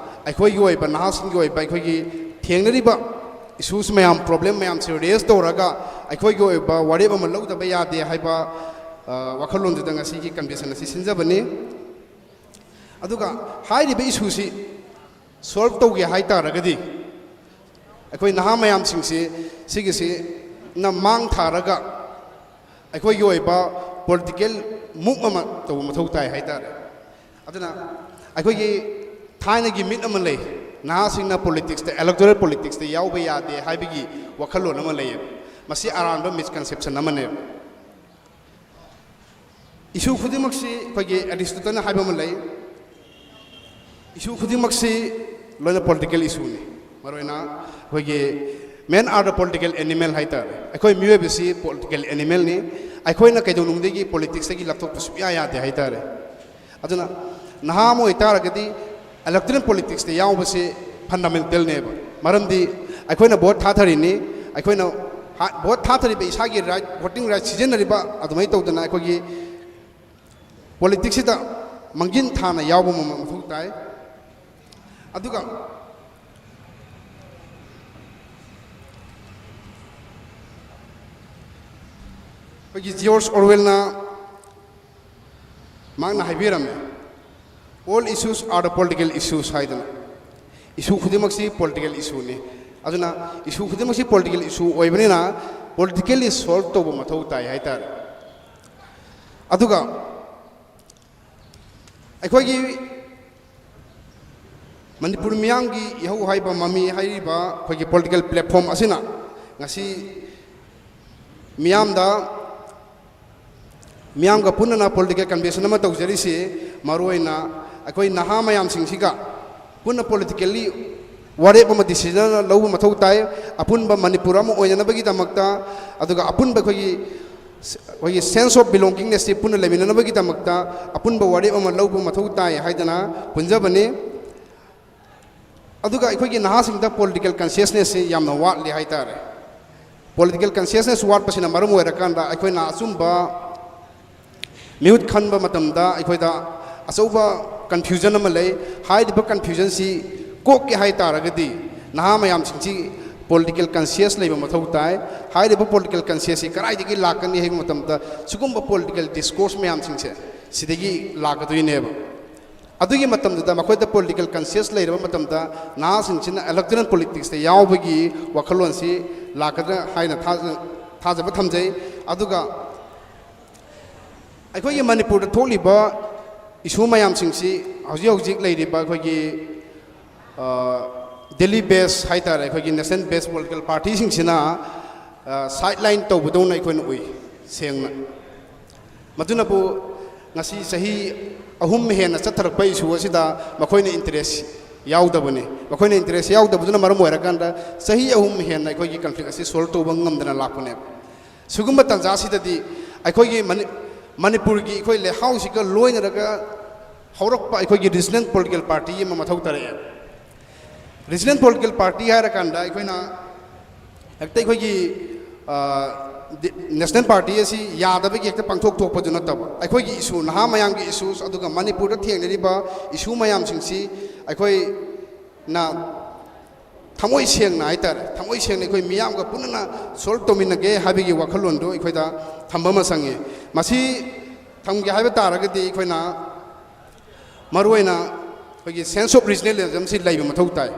ꯑꯩꯈꯣꯏꯒꯤ ꯑꯣꯏꯕ, ꯅꯍꯥꯁꯤꯡꯒꯤ ꯑꯣꯏꯕ, ꯑꯩꯈꯣꯏꯒꯤ ꯊꯦꯡꯅꯔꯤꯕ ꯏꯁꯨꯁ ꯃꯌꯥꯝ, ꯄ꯭ꯔꯣꯕ꯭ꯂꯦꯝ ꯃꯌꯥꯝꯁꯤ ꯔꯦꯖ ꯇꯧꯔꯒ ꯑꯩꯈꯣꯏꯒꯤ ꯑꯣꯏꯕ ꯋꯥꯔꯦꯞ ꯑꯃ ꯂꯧꯗꯕ ꯌꯥꯗꯦ ꯍꯥꯏꯕ, ꯑ, ꯋꯥꯈꯜꯂꯣꯟꯗꯨꯗ ꯉꯁꯤꯒꯤ ꯀꯟꯚꯦꯟꯁꯟ ꯑꯁꯤ ꯁꯤꯟꯖꯕꯅꯤ꯫ ꯑꯗꯨꯒ ꯍꯥꯏꯔꯤꯕ ꯏꯁꯨꯁꯤ ꯁꯣꯜꯕ ꯇꯧꯒꯦ ꯍꯥꯏ ꯇꯥꯔꯒꯗꯤ, ꯑꯩꯈꯣꯏ ꯅꯍꯥ ꯃꯌꯥꯝꯁꯤꯡꯁꯤ ꯁꯤꯒꯤꯁꯤꯅ ꯃꯥꯡ ꯊꯥꯔꯒ ꯑꯩꯈꯣꯏꯒꯤ ꯑꯣꯏꯕ ꯄꯣꯂꯤꯇꯤꯀꯦꯜ ꯃꯨꯚ ꯑꯃ ꯇꯧꯕ ꯃꯊꯧ ꯇꯥꯏ ꯍꯥꯏꯇꯥꯔꯦ꯫ ꯑꯗꯨꯅ ꯑꯩꯈꯣꯏꯒꯤ ꯊꯥꯏꯅꯒꯤ ꯃꯤꯠ ꯑꯃ ꯂꯩ, ꯅꯍꯥꯁꯤꯡꯅ ꯄꯣꯂꯤꯇꯤꯛꯁꯇ, ꯏꯂꯦꯛꯇꯣꯔꯦꯜ ꯄꯣꯂꯤꯇꯤꯛꯁꯇ ꯌꯥꯎꯕ ꯌꯥꯗꯦ ꯍꯥꯏꯕꯒꯤ ꯋꯥꯈꯜꯂꯣꯟ ꯑꯃ ꯂꯩꯌꯦꯕ꯫ ꯃꯁꯤ ꯑꯔꯥꯟꯕ ꯃꯤꯁꯀꯟꯁꯦꯞꯁꯟ ꯑꯃꯅꯦꯕ꯫ ꯏꯁꯨ ꯈꯨꯗꯤꯡꯃꯛꯁꯤ ꯑꯩꯈꯣꯏꯒꯤ ꯑꯦꯔꯤꯁꯇꯣꯇꯜꯅ ꯍꯥꯏꯕ ꯑꯃ ꯂꯩ, ꯏꯁꯨ ꯈꯨꯗꯤꯡꯃꯛꯁꯤ ꯂꯣꯏꯅ ꯄꯣꯂꯤꯇꯤꯀꯦꯜ ꯏꯁꯨꯅꯤ꯫ ꯃꯔꯨꯑꯣꯏꯅ ꯑꯩꯈꯣꯏꯒꯤ men are the political animal ꯍꯥꯏꯇꯥꯔꯦ꯫ ꯑꯩꯈꯣꯏ ꯃꯤꯑꯣꯏꯕꯁꯤ ꯄꯣꯂꯤꯇꯤꯀꯦꯜ ꯑꯦꯅꯤꯃꯦꯜꯅꯤ꯫ ꯑꯩꯈꯣꯏꯅ ꯀꯩꯗꯧꯅꯨꯡꯗꯒꯤ ꯄꯣꯂꯤꯇꯤꯛꯁꯇꯒꯤ ꯂꯥꯞꯊꯣꯛꯄ ꯁꯨꯡꯌꯥ ꯌꯥꯗꯦ ꯍꯥꯏꯇꯥꯔꯦ꯫ ꯑꯗꯨꯅ ꯅꯍꯥ ꯑꯃ ꯑꯣꯏꯇꯥꯔꯒꯗꯤ ꯏꯂꯦꯛꯇꯣꯔꯦꯜ ꯄꯣꯂꯤꯇꯤꯛꯁꯇ ꯌꯥꯎꯕꯁꯦ ꯐꯟꯗꯥꯃꯦꯟꯇꯦꯜꯅꯦꯕ꯫ ꯃꯔꯝꯗꯤ ꯑꯩꯈꯣꯏꯅ ꯚꯣꯠ ꯊꯥꯊꯔꯤꯅꯤ, ꯑꯩꯈꯣꯏꯅ ꯍꯥ-, ꯚꯣꯠ ꯊꯥꯊꯔꯤꯕ ꯏꯁꯥꯒꯤ ꯔꯥꯏꯠ, ꯚꯣꯇꯤꯡ ꯔꯥꯏꯠ ꯁꯤꯖꯤꯟꯅꯔꯤꯕ, ꯑꯗꯨꯃꯥꯏꯅ ꯇꯧꯗꯅ ꯑꯩꯈꯣꯏꯒꯤ ꯄꯣꯂꯤꯇꯤꯛꯁꯁꯤꯗ ꯃꯥꯡꯖꯤꯟ ꯊꯥꯅ ꯌꯥꯎꯕ ꯑꯃ ꯃꯊꯧ ꯇꯥꯏ꯫ ꯑꯗꯨꯒ ꯑꯩꯈꯣꯏꯒꯤ ꯖꯤꯑꯣꯔꯖ ꯑꯣꯔꯋꯦꯜꯅ ꯃꯍꯥꯛꯅ ꯍꯥꯏꯕꯤꯔꯝꯃꯦ, "All issues are the political issues" ꯍꯥꯏꯗꯅ꯫ ꯏꯁꯨ ꯈꯨꯗꯤꯡꯃꯛꯁꯤ ꯄꯣꯂꯤꯇꯤꯀꯦꯜ ꯏꯁꯨꯅꯤ꯫ ꯑꯗꯨꯅ ꯏꯁꯨ ꯈꯨꯗꯤꯡꯃꯛꯁꯤ ꯄꯣꯂꯤꯇꯤꯀꯦꯜ ꯏꯁꯨ ꯑꯣꯏꯕꯅꯤꯅ ꯄꯣꯂꯤꯇꯤꯀꯦꯜꯂꯤ ꯁꯣꯜꯕ ꯇꯧꯕ ꯃꯊꯧ ꯇꯥꯏ ꯍꯥꯏꯇꯥꯔꯦ꯫ ꯑꯗꯨꯒ ꯑꯩꯈꯣꯏꯒꯤ ꯃꯅꯤꯄꯨꯔ ꯃꯤꯌꯥꯝꯒꯤ ꯏꯍꯧ ꯍꯥꯏꯕ ꯃꯃꯤ ꯍꯥꯏꯔꯤꯕ ꯑꯩꯈꯣꯏꯒꯤ ꯄꯣꯂꯤꯇꯤꯀꯦꯜ ꯄ꯭ꯂꯦꯠꯐꯣꯝ ꯑꯁꯤꯅ ꯉꯁꯤ ꯃꯤꯌꯥꯝꯗ, ꯃꯤꯌꯥꯝꯒ ꯄꯨꯟꯅꯅ ꯄꯣꯂꯤꯇꯤꯀꯦꯜ ꯀꯟꯚꯦꯟꯁꯟ ꯑꯃ ꯇꯧꯖꯔꯤꯁꯤ ꯃꯔꯨꯑꯣꯏꯅ ꯑꯩꯈꯣꯏ ꯅꯍꯥ ꯃꯌꯥꯝꯁꯤꯡꯁꯤꯒ ꯄꯨꯟꯅ ꯄꯣꯂꯤꯇꯤꯀꯦꯜꯂꯤ ꯋꯥꯔꯦꯞ ꯑꯃ, ꯗꯤꯁꯤꯖꯟ ꯑꯃ ꯂꯧꯕ ꯃꯊꯧ ꯇꯥꯏ꯫ ꯑꯄꯨꯟꯕ ꯃꯅꯤꯄꯨꯔ ꯑꯃ ꯑꯣꯏꯅꯅꯕꯒꯤꯗꯃꯛꯇ, ꯑꯗꯨꯒ ꯑꯄꯨꯟꯕ ꯑꯩꯈꯣꯏꯒꯤ, ꯑꯩꯈꯣꯏꯒꯤ sense of belongingness ꯁꯤ ꯄꯨꯟꯅ ꯂꯩꯃꯤꯟꯅꯅꯕꯒꯤꯗꯃꯛꯇ ꯑꯄꯨꯟꯕ ꯋꯥꯔꯦꯞ ꯑꯃ ꯂꯧꯕ ꯃꯊꯧ ꯇꯥꯏ ꯍꯥꯏꯗꯅ ꯄꯨꯟꯖꯕꯅꯤ꯫ ꯑꯗꯨꯒ ꯑꯩꯈꯣꯏꯒꯤ ꯅꯍꯥꯁꯤꯡꯗ ꯄꯣꯂꯤꯇꯤꯀꯦꯜ ꯀꯟꯁꯤꯌꯁꯅꯦꯁꯁꯤ ꯌꯥꯝꯅ ꯋꯥꯠꯂꯤ ꯍꯥꯏꯇꯥꯔꯦ꯫ ꯄꯣꯂꯤꯇꯤꯀꯦꯜ ꯀꯟꯁꯤꯌꯁꯅꯦꯁ ꯋꯥꯠꯄꯁꯤꯅ ꯃꯔꯝ ꯑꯣꯏꯔꯀꯥꯟꯗ ꯑꯩꯈꯣꯏꯅ ꯑꯆꯨꯝꯕ ꯃꯤꯍꯨꯠ ꯈꯟꯕ ꯃꯇꯝꯗ ꯑꯩꯈꯣꯏꯗ ꯑꯆꯧꯕ ꯀꯟꯐ꯭ꯌꯨꯖꯟ ꯑꯃ ꯂꯩ꯫ ꯍꯥꯏꯔꯤꯕ ꯀꯟꯐ꯭ꯌꯨꯖꯟꯁꯤ ꯀꯣꯛꯀꯦ ꯍꯥꯏ ꯇꯥꯔꯒꯗꯤ ꯅꯍꯥ ꯃꯌꯥꯝꯁꯤꯡꯁꯤ ꯄꯣꯂꯤꯇꯤꯀꯦꯜ ꯀꯟꯁꯤꯌꯁ ꯂꯩꯕ ꯃꯊꯧ ꯇꯥꯏ꯫ ꯍꯥꯏꯔꯤꯕ ꯄꯣꯂꯤꯇꯤꯀꯦꯜ ꯀꯟꯁꯤꯌꯁꯁꯤ ꯀꯗꯥꯏꯗꯒꯤ ꯂꯥꯛꯀꯅꯤ ꯍꯥꯏꯕ ꯃꯇꯝꯗ ꯁꯤꯒꯨꯝꯕ ꯄꯣꯂꯤꯇꯤꯀꯦꯜ ꯗꯤꯁꯀꯣꯔꯁ ꯃꯌꯥꯝꯁꯤꯡꯁꯦ ꯁꯤꯗꯒꯤ ꯂꯥꯛꯀꯗꯣꯏꯅꯦꯕ꯫ ꯑꯗꯨꯒꯤ ꯃꯇꯝꯗꯨꯗ ꯃꯈꯣꯏꯗ ꯄꯣꯂꯤꯇꯤꯀꯦꯜ ꯀꯟꯁꯤꯌꯁ ꯂꯩꯔꯕ ꯃꯇꯝꯗ ꯅꯍꯥꯁꯤꯡꯁꯤꯅ ꯏꯂꯦꯛꯇꯣꯔꯦꯜ ꯄꯣꯂꯤꯇꯤꯛꯁꯇ ꯌꯥꯎꯕꯒꯤ ꯋꯥꯈꯜꯂꯣꯟꯁꯤ ꯂꯥꯛꯀꯗ꯭ꯔꯥ ꯍꯥꯏꯅ ꯊꯥꯖ-, ꯊꯥꯖꯕ ꯊꯝꯖꯩ꯫ ꯑꯗꯨꯒ ꯑꯩꯈꯣꯏꯒꯤ ꯃꯅꯤꯄꯨꯔꯗ ꯊꯣꯛꯂꯤꯕ ꯏꯁꯨ ꯃꯌꯥꯝꯁꯤꯡꯁꯤ ꯍꯧꯖꯤꯛ ꯍꯧꯖꯤꯛ ꯂꯩꯔꯤꯕ ꯑꯩꯈꯣꯏꯒꯤ, ꯑ, ꯗꯦꯜꯂꯤ ꯕꯦꯁ ꯍꯥꯏꯇꯥꯔꯦ, ꯑꯩꯈꯣꯏꯒꯤ ꯅꯦꯁꯅꯦꯜ ꯕꯦꯁ ꯄꯣꯂꯤꯇꯤꯀꯦꯜ ꯄꯥꯔꯇꯤꯁꯤꯡꯁꯤꯅ, ꯑ, ꯁꯥꯏꯠ ꯂꯥꯏꯟ ꯇꯧꯕꯗꯧꯅ ꯑꯩꯈꯣꯏꯅ ꯎꯏ ꯁꯦꯡꯅ꯫ ꯃꯗꯨꯅꯕꯨ ꯉꯁꯤ ꯆꯍꯤ ꯑꯍꯨꯝ ꯍꯦꯟꯅ ꯆꯠꯊꯔꯛꯄ ꯏꯁꯨ ꯑꯁꯤꯗ ꯃꯈꯣꯏꯅ ꯏꯟꯇꯔꯦꯁ ꯌꯥꯎꯗꯕꯅꯤ꯫ ꯃꯈꯣꯏꯅ ꯏꯟꯇꯔꯦꯁ ꯌꯥꯎꯗꯕꯗꯨꯅ ꯃꯔꯝ ꯑꯣꯏꯔꯀꯥꯟꯗ ꯆꯍꯤ ꯑꯍꯨꯝ ꯍꯦꯟꯅ ꯑꯩꯈꯣꯏꯒꯤ ꯀꯟꯐ꯭ꯂꯤꯛ ꯑꯁꯤ ꯁꯣꯜꯕ ꯇꯧꯕ ꯉꯝꯗꯅ ꯂꯥꯛꯄꯅꯦꯕ꯫ ꯁꯤꯒꯨꯝꯕ ꯇꯥꯟꯖꯥꯁꯤꯗꯗꯤ ꯑꯩꯈꯣꯏꯒꯤ ꯃꯅꯤ-, ꯃꯅꯤꯄꯨꯔꯒꯤ ꯑꯩꯈꯣꯏ ꯂꯩꯍꯥꯎꯁꯤꯒ ꯂꯣꯏꯅꯔꯒ ꯍꯧꯔꯛꯄ ꯑꯩꯈꯣꯏꯒꯤ ꯔꯤꯖꯅꯦꯜ ꯄꯣꯂꯤꯇꯤꯀꯦꯜ ꯄꯥꯔꯇꯤ ꯑꯃ ꯃꯊꯧ ꯇꯥꯔꯛꯑꯦ꯫ ꯔꯤꯖꯅꯦꯜ ꯄꯣꯂꯤꯇꯤꯀꯦꯜ ꯄꯥꯔꯇꯤ ꯍꯥꯏꯔꯀꯥꯟꯗ ꯑꯩꯈꯣꯏꯅ ꯍꯦꯛꯇ ꯑꯩꯈꯣꯏꯒꯤ, ꯑ, ꯗꯤ-, ꯅꯦꯁꯅꯦꯜ ꯄꯥꯔꯇꯤ ꯑꯁꯤ ꯌꯥꯗꯕꯒꯤ ꯍꯦꯛꯇ ꯄꯥꯡꯊꯣꯛ ꯊꯣꯛꯄꯗꯨ ꯅꯠꯇꯕ, ꯑꯩꯈꯣꯏꯒꯤ ꯏꯁꯨ, ꯅꯍꯥ ꯃꯌꯥꯝꯒꯤ ꯏꯁꯨꯁ, ꯑꯗꯨꯒ ꯃꯅꯤꯄꯨꯔꯗ ꯊꯦꯡꯅꯔꯤꯕ ꯏꯁꯨ ꯃꯌꯥꯝꯁꯤꯡꯁꯤ ꯑꯩꯈꯣꯏꯅ ꯊꯃꯣꯏ ꯁꯦꯡꯅ ꯍꯥꯏꯇꯥꯔꯦ, ꯊꯃꯣꯏ ꯁꯦꯡꯅ ꯑꯩꯈꯣꯏ ꯃꯤꯌꯥꯝꯒ ꯄꯨꯟꯅ ꯁꯣꯜꯕ ꯇꯧꯃꯤꯟꯅꯒꯦ ꯍꯥꯏꯕꯒꯤ ꯋꯥꯈꯜꯂꯣꯟꯗꯨ ꯑꯩꯈꯣꯏꯗ ꯊꯝꯕ ꯑꯃ ꯆꯪꯉꯤ꯫ ꯃꯁꯤ ꯊꯝꯒꯦ ꯍꯥꯏꯕ ꯇꯥꯔꯒꯗꯤ ꯑꯩꯈꯣꯏꯅ ꯃꯔꯨꯑꯣꯏꯅ ꯑꯩꯈꯣꯏꯒꯤ ꯁꯦꯟꯁ ꯑꯣꯐ ꯔꯤꯖꯅꯦꯂꯤꯖꯝꯁꯤ ꯂꯩꯕ ꯃꯊꯧ ꯇꯥꯏ꯫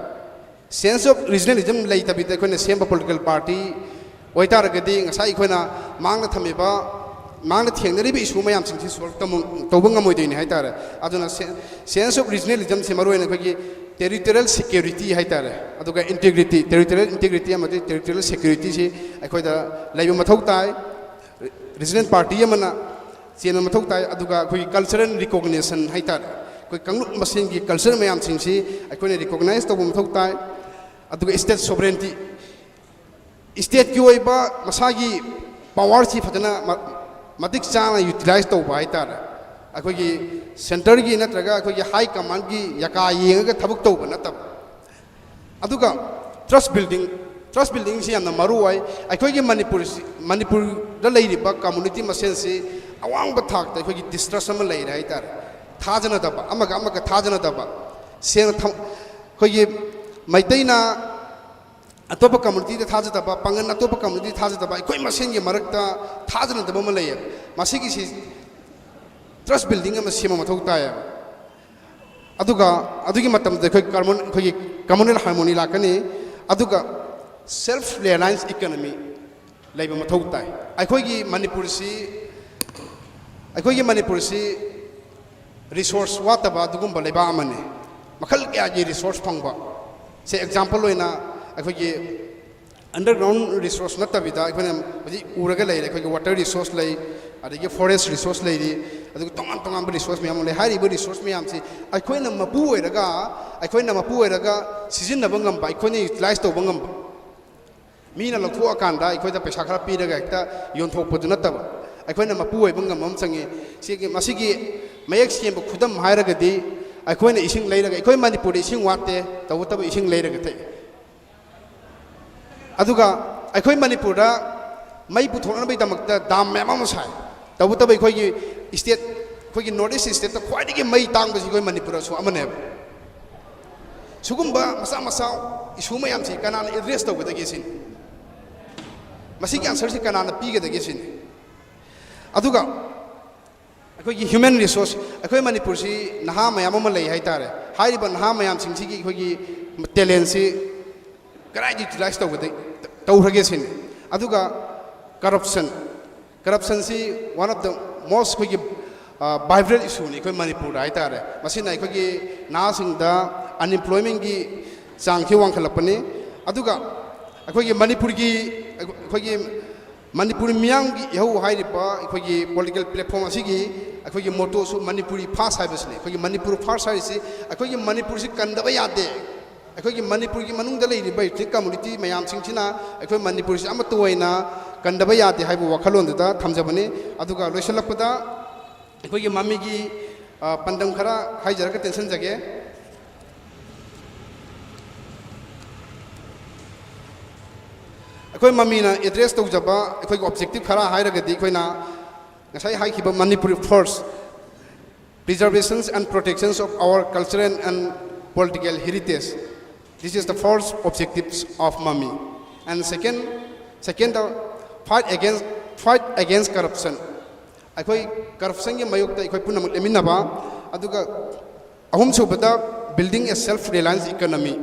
ꯁꯦꯟꯁ ꯑꯣꯐ ꯔꯤꯖꯅꯦꯂꯤꯖꯝ ꯂꯩꯇꯕꯤꯗ ꯑꯩꯈꯣꯏꯅ ꯁꯦꯝꯕ ꯄꯣꯂꯤꯇꯤꯀꯦꯜ ꯄꯥꯔꯇꯤ ꯑꯣꯏꯇꯥꯔꯒꯗꯤ ꯉꯁꯥꯏ ꯑꯩꯈꯣꯏꯅ ꯃꯥꯡꯗ ꯊꯝꯃꯤꯕ, ꯃꯥꯡꯗ ꯊꯦꯡꯅꯔꯤꯕ ꯏꯁꯨ ꯃꯌꯥꯝꯁꯤꯡꯁꯤ ꯁꯣꯜꯕ ꯇꯧꯕ ꯉꯝꯃꯣꯏꯗꯣꯏꯅꯤ ꯍꯥꯏꯇꯥꯔꯦ꯫ ꯑꯗꯨꯅ ꯁꯦꯟꯁ ꯑꯣꯐ ꯔꯤꯖꯅꯦꯂꯤꯖꯝꯁꯤ ꯃꯔꯨꯑꯣꯏꯅ ꯑꯩꯈꯣꯏꯒꯤ ꯇꯦꯔꯤꯇꯣꯔꯤꯌꯦꯜ ꯁꯦꯀ꯭ꯌꯨꯔꯤꯇꯤ ꯍꯥꯏꯇꯥꯔꯦ, ꯑꯗꯨꯒ ꯏꯟꯇꯦꯒ꯭ꯔꯤꯇꯤ, ꯇꯦꯔꯤꯇꯣꯔꯤꯌꯦꯜ ꯏꯟꯇꯦꯒ꯭ꯔꯤꯇꯤ ꯑꯃꯗꯤ ꯇꯦꯔꯤꯇꯣꯔꯤꯌꯦꯜ ꯁꯦꯀ꯭ꯌꯨꯔꯤꯇꯤꯁꯤ ꯑꯩꯈꯣꯏꯗ ꯂꯩꯕ ꯃꯊꯧ ꯇꯥꯏ꯫ ꯔꯤꯖꯅꯦꯜ ꯄꯥꯔꯇꯤ ꯑꯃꯅ ꯆꯦꯟꯕ ꯃꯊꯧ ꯇꯥꯏ꯫ ꯑꯗꯨꯒ ꯑꯩꯈꯣꯏꯒꯤ ꯀꯜꯆꯔꯦꯜ ꯔꯤꯀꯣꯒꯅꯤꯁꯟ ꯍꯥꯏꯇꯥꯔꯦ, ꯑꯩꯈꯣꯏ ꯀꯥꯡꯂꯨꯞ ꯃꯁꯦꯟꯒꯤ ꯀꯜꯆꯔ ꯃꯌꯥꯝꯁꯤꯡꯁꯤ ꯑꯩꯈꯣꯏꯅ ꯔꯤꯀꯣꯒꯅꯥꯏꯖ ꯇꯧꯕ ꯃꯊꯧ ꯇꯥꯏ꯫ ꯑꯗꯨꯒ ꯁ꯭ꯇꯦꯠ ꯁꯣꯕꯔꯦꯟꯇꯤ, ꯁ꯭ꯇꯦꯠꯀꯤ ꯑꯣꯏꯕ ꯃꯁꯥꯒꯤ ꯄꯥꯋꯔꯁꯤ ꯐꯖꯅ ꯃ-, ꯃꯇꯤꯛ ꯆꯥꯅ ꯌꯨꯇꯤꯂꯥꯏꯖ ꯇꯧꯕ ꯍꯥꯏꯇꯥꯔꯦ꯫ ꯑꯩꯈꯣꯏꯒꯤ ꯁꯦꯟꯇꯔꯒꯤ ꯅꯠꯇ꯭ꯔꯒ ꯑꯩꯈꯣꯏꯒꯤ ꯍꯥꯏ ꯀꯃꯥꯟꯒꯤ ꯌꯥꯀꯥ ꯌꯦꯡꯉꯒ ꯊꯕꯛ ꯇꯧꯕ ꯅꯠꯇꯕ꯫ ꯑꯗꯨꯒ ꯇ꯭ꯔꯁ ꯕꯤꯜꯗꯤꯡ, ꯇ꯭ꯔꯁ ꯕꯤꯜꯗꯤꯡꯁꯤ ꯌꯥꯝꯅ ꯃꯔꯨ ꯑꯣꯏ꯫ ꯑꯩꯈꯣꯏꯒꯤ ꯃꯅꯤꯄꯨꯔꯁꯤ, ꯃꯅꯤꯄꯨꯔꯗ ꯂꯩꯔꯤꯕ ꯀꯝꯃꯨꯅꯤꯇꯤ ꯃꯁꯦꯟꯁꯤ ꯑꯋꯥꯡꯕ ꯊꯥꯛꯇ ꯑꯩꯈꯣꯏꯒꯤ ꯗꯤꯁꯇ꯭ꯔꯁ ꯑꯃ ꯂꯩꯔꯦ ꯍꯥꯏꯇꯥꯔꯦ꯫ ꯊꯥꯖꯅꯗꯕ, ꯑꯃꯒ ꯑꯃꯒ ꯊꯥꯖꯅꯗꯕ, ꯁꯦꯡꯅ ꯊꯝ-, ꯑꯩꯈꯣꯏꯒꯤ ꯃꯩꯇꯩꯅ ꯑꯇꯣꯞꯄ ꯀꯝꯃꯨꯅꯤꯇꯤꯗ ꯊꯥꯖꯗꯕ, ꯄꯥꯡꯒꯜ ꯑꯇꯣꯞꯄ ꯀꯝꯃꯨꯅꯤꯇꯤꯗ ꯊꯥꯖꯗꯕ, ꯑꯩꯈꯣꯏ ꯃꯁꯦꯟꯒꯤ ꯃꯔꯛꯇ ꯊꯥꯖꯅꯗꯕ ꯑꯃ ꯂꯩꯌꯦꯕ꯫ ꯃꯁꯤꯒꯤꯁꯤ ꯇ꯭ꯔꯁ ꯕꯤꯜꯗꯤꯡ ꯑꯃ ꯁꯦꯝꯕ ꯃꯊꯧ ꯇꯥꯏꯌꯦꯕ꯫ ꯑꯗꯨꯒ ꯑꯗꯨꯒꯤ ꯃꯇꯝꯗ ꯑꯩꯈꯣꯏ ꯀꯃꯟ-, ꯑꯩꯈꯣꯏꯒꯤ ꯀꯝꯃꯨꯅꯦꯜ ꯍꯥꯔꯃꯣꯅꯤ ꯂꯥꯛꯀꯅꯤ꯫ ꯑꯗꯨꯒ ꯁꯦꯜꯐ ꯔꯤꯂꯥꯌꯟꯁ ꯏꯀꯣꯅꯣꯃꯤ ꯂꯩꯕ ꯃꯊꯧ ꯇꯥꯏ꯫ ꯑꯩꯈꯣꯏꯒꯤ ꯃꯅꯤꯄꯨꯔꯁꯤ, ꯑꯩꯈꯣꯏꯒꯤ ꯃꯅꯤꯄꯨꯔꯁꯤ ꯔꯤꯁꯣꯔꯁ ꯋꯥꯠꯇꯕ ꯑꯗꯨꯒꯨꯝꯕ ꯂꯩꯕꯥꯛ ꯑꯃꯅꯤ꯫ ꯃꯈꯜ ꯀꯌꯥꯒꯤ ꯔꯤꯁꯣꯔꯁ ꯐꯪꯕ꯫ ꯁꯦ, ꯑꯦꯛꯖꯥꯝꯄꯜ ꯑꯣꯏꯅ ꯑꯩꯈꯣꯏꯒꯤ ꯑꯟꯗꯔꯒ꯭ꯔꯥꯎꯟ ꯔꯤꯁꯣꯔꯁ ꯅꯠꯇꯕꯤꯗ ꯑꯩꯈꯣꯏꯅ ꯍꯧꯖꯤꯛ ꯎꯔꯒ ꯂꯩꯔꯦ꯫ ꯑꯩꯈꯣꯏꯒꯤ ꯋꯥꯇꯔ ꯔꯤꯁꯣꯔꯁ ꯂꯩ, ꯑꯗꯒꯤ ꯐꯣꯔꯦꯁ ꯔꯤꯁꯣꯔꯁ ꯂꯩꯔꯤ, ꯑꯗꯨꯒ ꯇꯣꯉꯥꯟ ꯇꯣꯉꯥꯟꯕ ꯔꯤꯁꯣꯔꯁ ꯃꯌꯥꯝ ꯑꯃ ꯂꯩ꯫ ꯍꯥꯏꯔꯤꯕ ꯔꯤꯁꯣꯔꯁ ꯃꯌꯥꯝꯁꯤ ꯑꯩꯈꯣꯏꯅ ꯃꯄꯨ ꯑꯣꯏꯔꯒ, ꯑꯩꯈꯣꯏꯅ ꯃꯄꯨ ꯑꯣꯏꯔꯒ ꯁꯤꯖꯤꯟꯅꯕ ꯉꯝꯕ, ꯑꯩꯈꯣꯏꯅ ꯌꯨꯇꯤꯂꯥꯏꯁ ꯇꯧꯕ ꯉꯝꯕ, ꯃꯤꯅ ꯂꯧꯊꯣꯛꯑꯀꯥꯟꯗ ꯑꯩꯈꯣꯏꯗ ꯄꯩꯁꯥ ꯈꯔ ꯄꯤꯔꯒ ꯍꯦꯛꯇ ꯌꯣꯟꯊꯣꯛꯄꯗꯨ ꯅꯠꯇꯕ, ꯑꯩꯈꯣꯏꯅ ꯃꯄꯨ ꯑꯣꯏꯕ ꯉꯝꯕ ꯑꯃ ꯆꯪꯉꯤ꯫ ꯁꯤꯒꯤ, ꯃꯁꯤꯒꯤ ꯃꯌꯦꯛ ꯁꯦꯡꯕ ꯈꯨꯗꯝ ꯍꯥꯏꯔꯒꯗꯤ, ꯑꯩꯈꯣꯏꯅ ꯏꯁꯤꯡ ꯂꯩꯔꯒ, ꯑꯩꯈꯣꯏ ꯃꯅꯤꯄꯨꯔꯗ ꯏꯁꯤꯡ ꯋꯥꯠꯇꯦ, ꯇꯧꯕꯇꯕꯨ ꯏꯁꯤꯡ ꯂꯩꯔꯒ ꯊꯛꯏ꯫ ꯑꯗꯨꯒ ꯑꯩꯈꯣꯏ ꯃꯅꯤꯄꯨꯔꯗ ꯃꯩ ꯄꯨꯊꯣꯛꯅꯕꯒꯤꯗꯃꯛꯇ ꯗꯥꯝ ꯃꯌꯥꯝ ꯑꯃ ꯁꯥꯏ꯫ ꯇꯧꯕꯇꯕꯨ ꯑꯩꯈꯣꯏꯒꯤ ꯁ꯭ꯇꯦꯠ, ꯑꯩꯈꯣꯏꯒꯤ ꯅꯣꯔꯠ ꯏꯁ ꯁ꯭ꯇꯦꯠꯇ ꯈ꯭ꯋꯥꯏꯗꯒꯤ ꯃꯩ ꯇꯥꯡꯕꯁꯤ ꯑꯩꯈꯣꯏ ꯃꯅꯤꯄꯨꯔꯗꯁꯨ ꯑꯃꯅꯦꯕ꯫ ꯁꯤꯒꯨꯝꯕ ꯃꯆꯥ ꯃꯆꯥ ꯏꯁꯨ ꯃꯌꯥꯝꯁꯤ ꯀꯅꯥꯅ ꯑꯦꯗ꯭ꯔꯦꯁ ꯇꯧꯒꯗꯒꯦ ꯁꯤꯅꯤ꯫ ꯃꯁꯤꯒꯤ ꯑꯟꯁꯔꯁꯤ ꯀꯅꯥꯅ ꯄꯤꯒꯗꯒꯦ ꯁꯤꯅꯤ꯫ ꯑꯗꯨꯒ ꯑꯩꯈꯣꯏꯒꯤ ꯍ꯭ꯌꯨꯃꯦꯟ ꯔꯤꯁꯣꯔꯁ, ꯑꯩꯈꯣꯏ ꯃꯅꯤꯄꯨꯔꯁꯤ ꯅꯍꯥ ꯃꯌꯥꯝ ꯑꯃ ꯂꯩ ꯍꯥꯏꯇꯥꯔꯦ꯫ ꯍꯥꯏꯔꯤꯕ ꯅꯍꯥ ꯃꯌꯥꯝꯁꯤꯡꯁꯤꯒꯤ ꯑꯩꯈꯣꯏꯒꯤ ꯇꯦꯂꯦꯟꯁꯤ ꯀꯗꯥꯏꯗ ꯌꯨꯇꯤꯂꯥꯏꯁ ꯇꯧꯒꯗ-, ꯇꯧꯈ꯭ꯔꯒꯦ ꯁꯤꯅꯤ꯫ ꯑꯗꯨꯒ corruption, ꯀꯔꯞꯁꯟꯁꯤ one of the most ꯑꯩꯈꯣꯏꯒꯤ, ꯑ, vibrant ꯏꯁꯨꯅꯤ ꯑꯩꯈꯣꯏ ꯃꯅꯤꯄꯨꯔꯗ ꯍꯥꯏꯇꯥꯔꯦ꯫ ꯃꯁꯤꯅ ꯑꯩꯈꯣꯏꯒꯤ ꯅꯍꯥꯁꯤꯡꯗ ꯑꯟꯑꯦꯝꯄ꯭ꯂꯣꯏꯃꯦꯟꯒꯤ ꯆꯥꯡꯁꯤ ꯋꯥꯡꯈꯠꯂꯛꯄꯅꯤ꯫ ꯑꯗꯨꯒ ꯑꯩꯈꯣꯏꯒꯤ ꯃꯅꯤꯄꯨꯔꯒꯤ, ꯑꯩꯈꯣꯏꯒꯤ ꯃꯅꯤꯄꯨꯔ ꯃꯤꯌꯥꯝꯒꯤ ꯏꯍꯧ ꯍꯥꯏꯔꯤꯕ ꯑꯩꯈꯣꯏꯒꯤ ꯄꯣꯂꯤꯇꯤꯀꯦꯜ ꯄ꯭ꯂꯦꯠꯐꯣꯝ ꯑꯁꯤꯒꯤ ꯑꯩꯈꯣꯏꯒꯤ ꯃꯣꯇꯣꯁꯨ ꯃꯅꯤꯄꯨꯔꯤ ꯐꯥꯔꯁ ꯍꯥꯏꯕꯁꯤꯅꯤ꯫ ꯑꯩꯈꯣꯏꯒꯤ ꯃꯅꯤꯄꯨꯔ ꯐꯥꯔꯁ ꯍꯥꯏꯔꯤꯁꯤ ꯑꯩꯈꯣꯏꯒꯤ ꯃꯅꯤꯄꯨꯔꯁꯤ ꯀꯟꯗꯕ ꯌꯥꯗꯦ꯫ ꯑꯩꯈꯣꯏꯒꯤ ꯃꯅꯤꯄꯨꯔꯒꯤ ꯃꯅꯨꯡꯗ ꯂꯩꯔꯤꯕ ꯏꯊꯅꯤꯛ ꯀꯝꯃꯨꯅꯤꯇꯤ ꯃꯌꯥꯝꯁꯤꯡꯁꯤꯅ ꯑꯩꯈꯣꯏ ꯃꯅꯤꯄꯨꯔꯁꯤ ꯑꯃꯠꯇ ꯑꯣꯏꯅ ꯀꯟꯗꯕ ꯌꯥꯗꯦ ꯍꯥꯏꯕ ꯋꯥꯈꯜꯂꯣꯟꯗꯨꯗ ꯊꯝꯖꯕꯅꯤ꯫ ꯑꯗꯨꯒ ꯂꯣꯏꯁꯤꯜꯂꯛꯄꯗ ꯑꯩꯈꯣꯏꯒꯤ ꯃꯃꯤꯒꯤ, ꯑ, ꯄꯥꯟꯗꯝ ꯈꯔ ꯍꯥꯏꯖꯔꯒ ꯇꯦꯟꯁꯤꯟꯖꯒꯦ꯫ ꯑꯩꯈꯣꯏ ꯃꯃꯤꯅ ꯑꯦꯗ꯭ꯔꯦꯁ ꯇꯧꯖꯕ ꯑꯩꯈꯣꯏꯒꯤ ꯑꯣꯕꯖꯦꯛꯇꯤꯞ ꯈꯔ ꯍꯥꯏꯔꯒꯗꯤ, ꯑꯩꯈꯣꯏꯅ ꯉꯁꯥꯏ ꯍꯥꯏꯈꯤꯕ Manipuri first, preservations and protections of our cultural and political heritage. This is the first objectives of MAMI. And second, second, the fight against, fight against corruption. ꯑꯩꯈꯣꯏ ꯀꯔꯞꯁꯟꯒꯤ ꯃꯥꯌꯣꯛꯇ ꯑꯩꯈꯣꯏ ꯄꯨꯝꯅꯃꯛ ꯂꯦꯞꯃꯤꯟꯅꯕ꯫ ꯑꯗꯨꯒ ꯑꯍꯨꯝꯁꯨꯕꯗ, building a self reliance economy.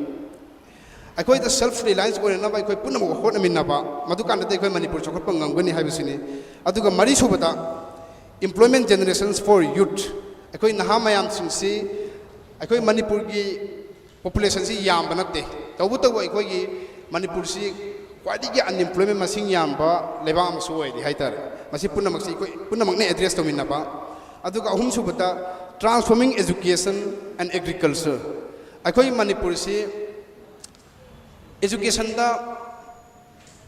ꯑꯩꯈꯣꯏꯗ ꯁꯦꯜꯐ ꯔꯤꯂꯥꯏꯟꯁ ꯑꯣꯏꯅꯅꯕ ꯑꯩꯈꯣꯏ ꯄꯨꯝꯅꯃꯛ ꯍꯣꯠꯅꯃꯤꯟꯅꯕ, ꯃꯗꯨꯀꯥꯟꯗꯗꯤ ꯑꯩꯈꯣꯏ ꯃꯅꯤꯄꯨꯔ ꯆꯥꯎꯈꯠꯄ ꯉꯝꯒꯅꯤ ꯍꯥꯏꯕꯁꯤꯅꯤ꯫ ꯑꯗꯨꯒ ꯃꯔꯤꯁꯨꯕꯗ, employment generations for youth, ꯑꯩꯈꯣꯏ ꯅꯍꯥ ꯃꯌꯥꯝꯁꯤꯡꯁꯤ ꯑꯩꯈꯣꯏ ꯃꯅꯤꯄꯨꯔꯒꯤ ꯄꯣꯄꯨꯂꯦꯁꯟꯁꯤ ꯌꯥꯝꯕ ꯅꯠꯇꯦ, ꯇꯧꯕꯇꯕꯨ ꯑꯩꯈꯣꯏꯒꯤ ꯃꯅꯤꯄꯨꯔꯁꯤ ꯈ꯭ꯋꯥꯏꯗꯒꯤ ꯑꯟꯑꯦꯝꯄ꯭ꯂꯣꯏꯃꯦꯟ ꯃꯁꯤꯡ ꯌꯥꯝꯕ ꯂꯩꯕꯥꯛ ꯑꯃꯁꯨ ꯑꯣꯏꯔꯤ ꯍꯥꯏꯇꯥꯔꯦ꯫ ꯃꯁꯤ ꯄꯨꯝꯅꯃꯛꯁꯤ ꯑꯩꯈꯣꯏ ꯄꯨꯝꯅꯃꯛꯅ ꯑꯦꯗ꯭ꯔꯦꯁ ꯇꯧꯃꯤꯟꯅꯕ꯫ ꯑꯗꯨꯒ ꯑꯍꯨꯝꯁꯨꯕꯗ, transforming education and agriculture꯫ ꯑꯩꯈꯣꯏ ꯃꯅꯤꯄꯨꯔꯁꯤ ꯑꯦꯖꯨꯀꯦꯁꯟꯗ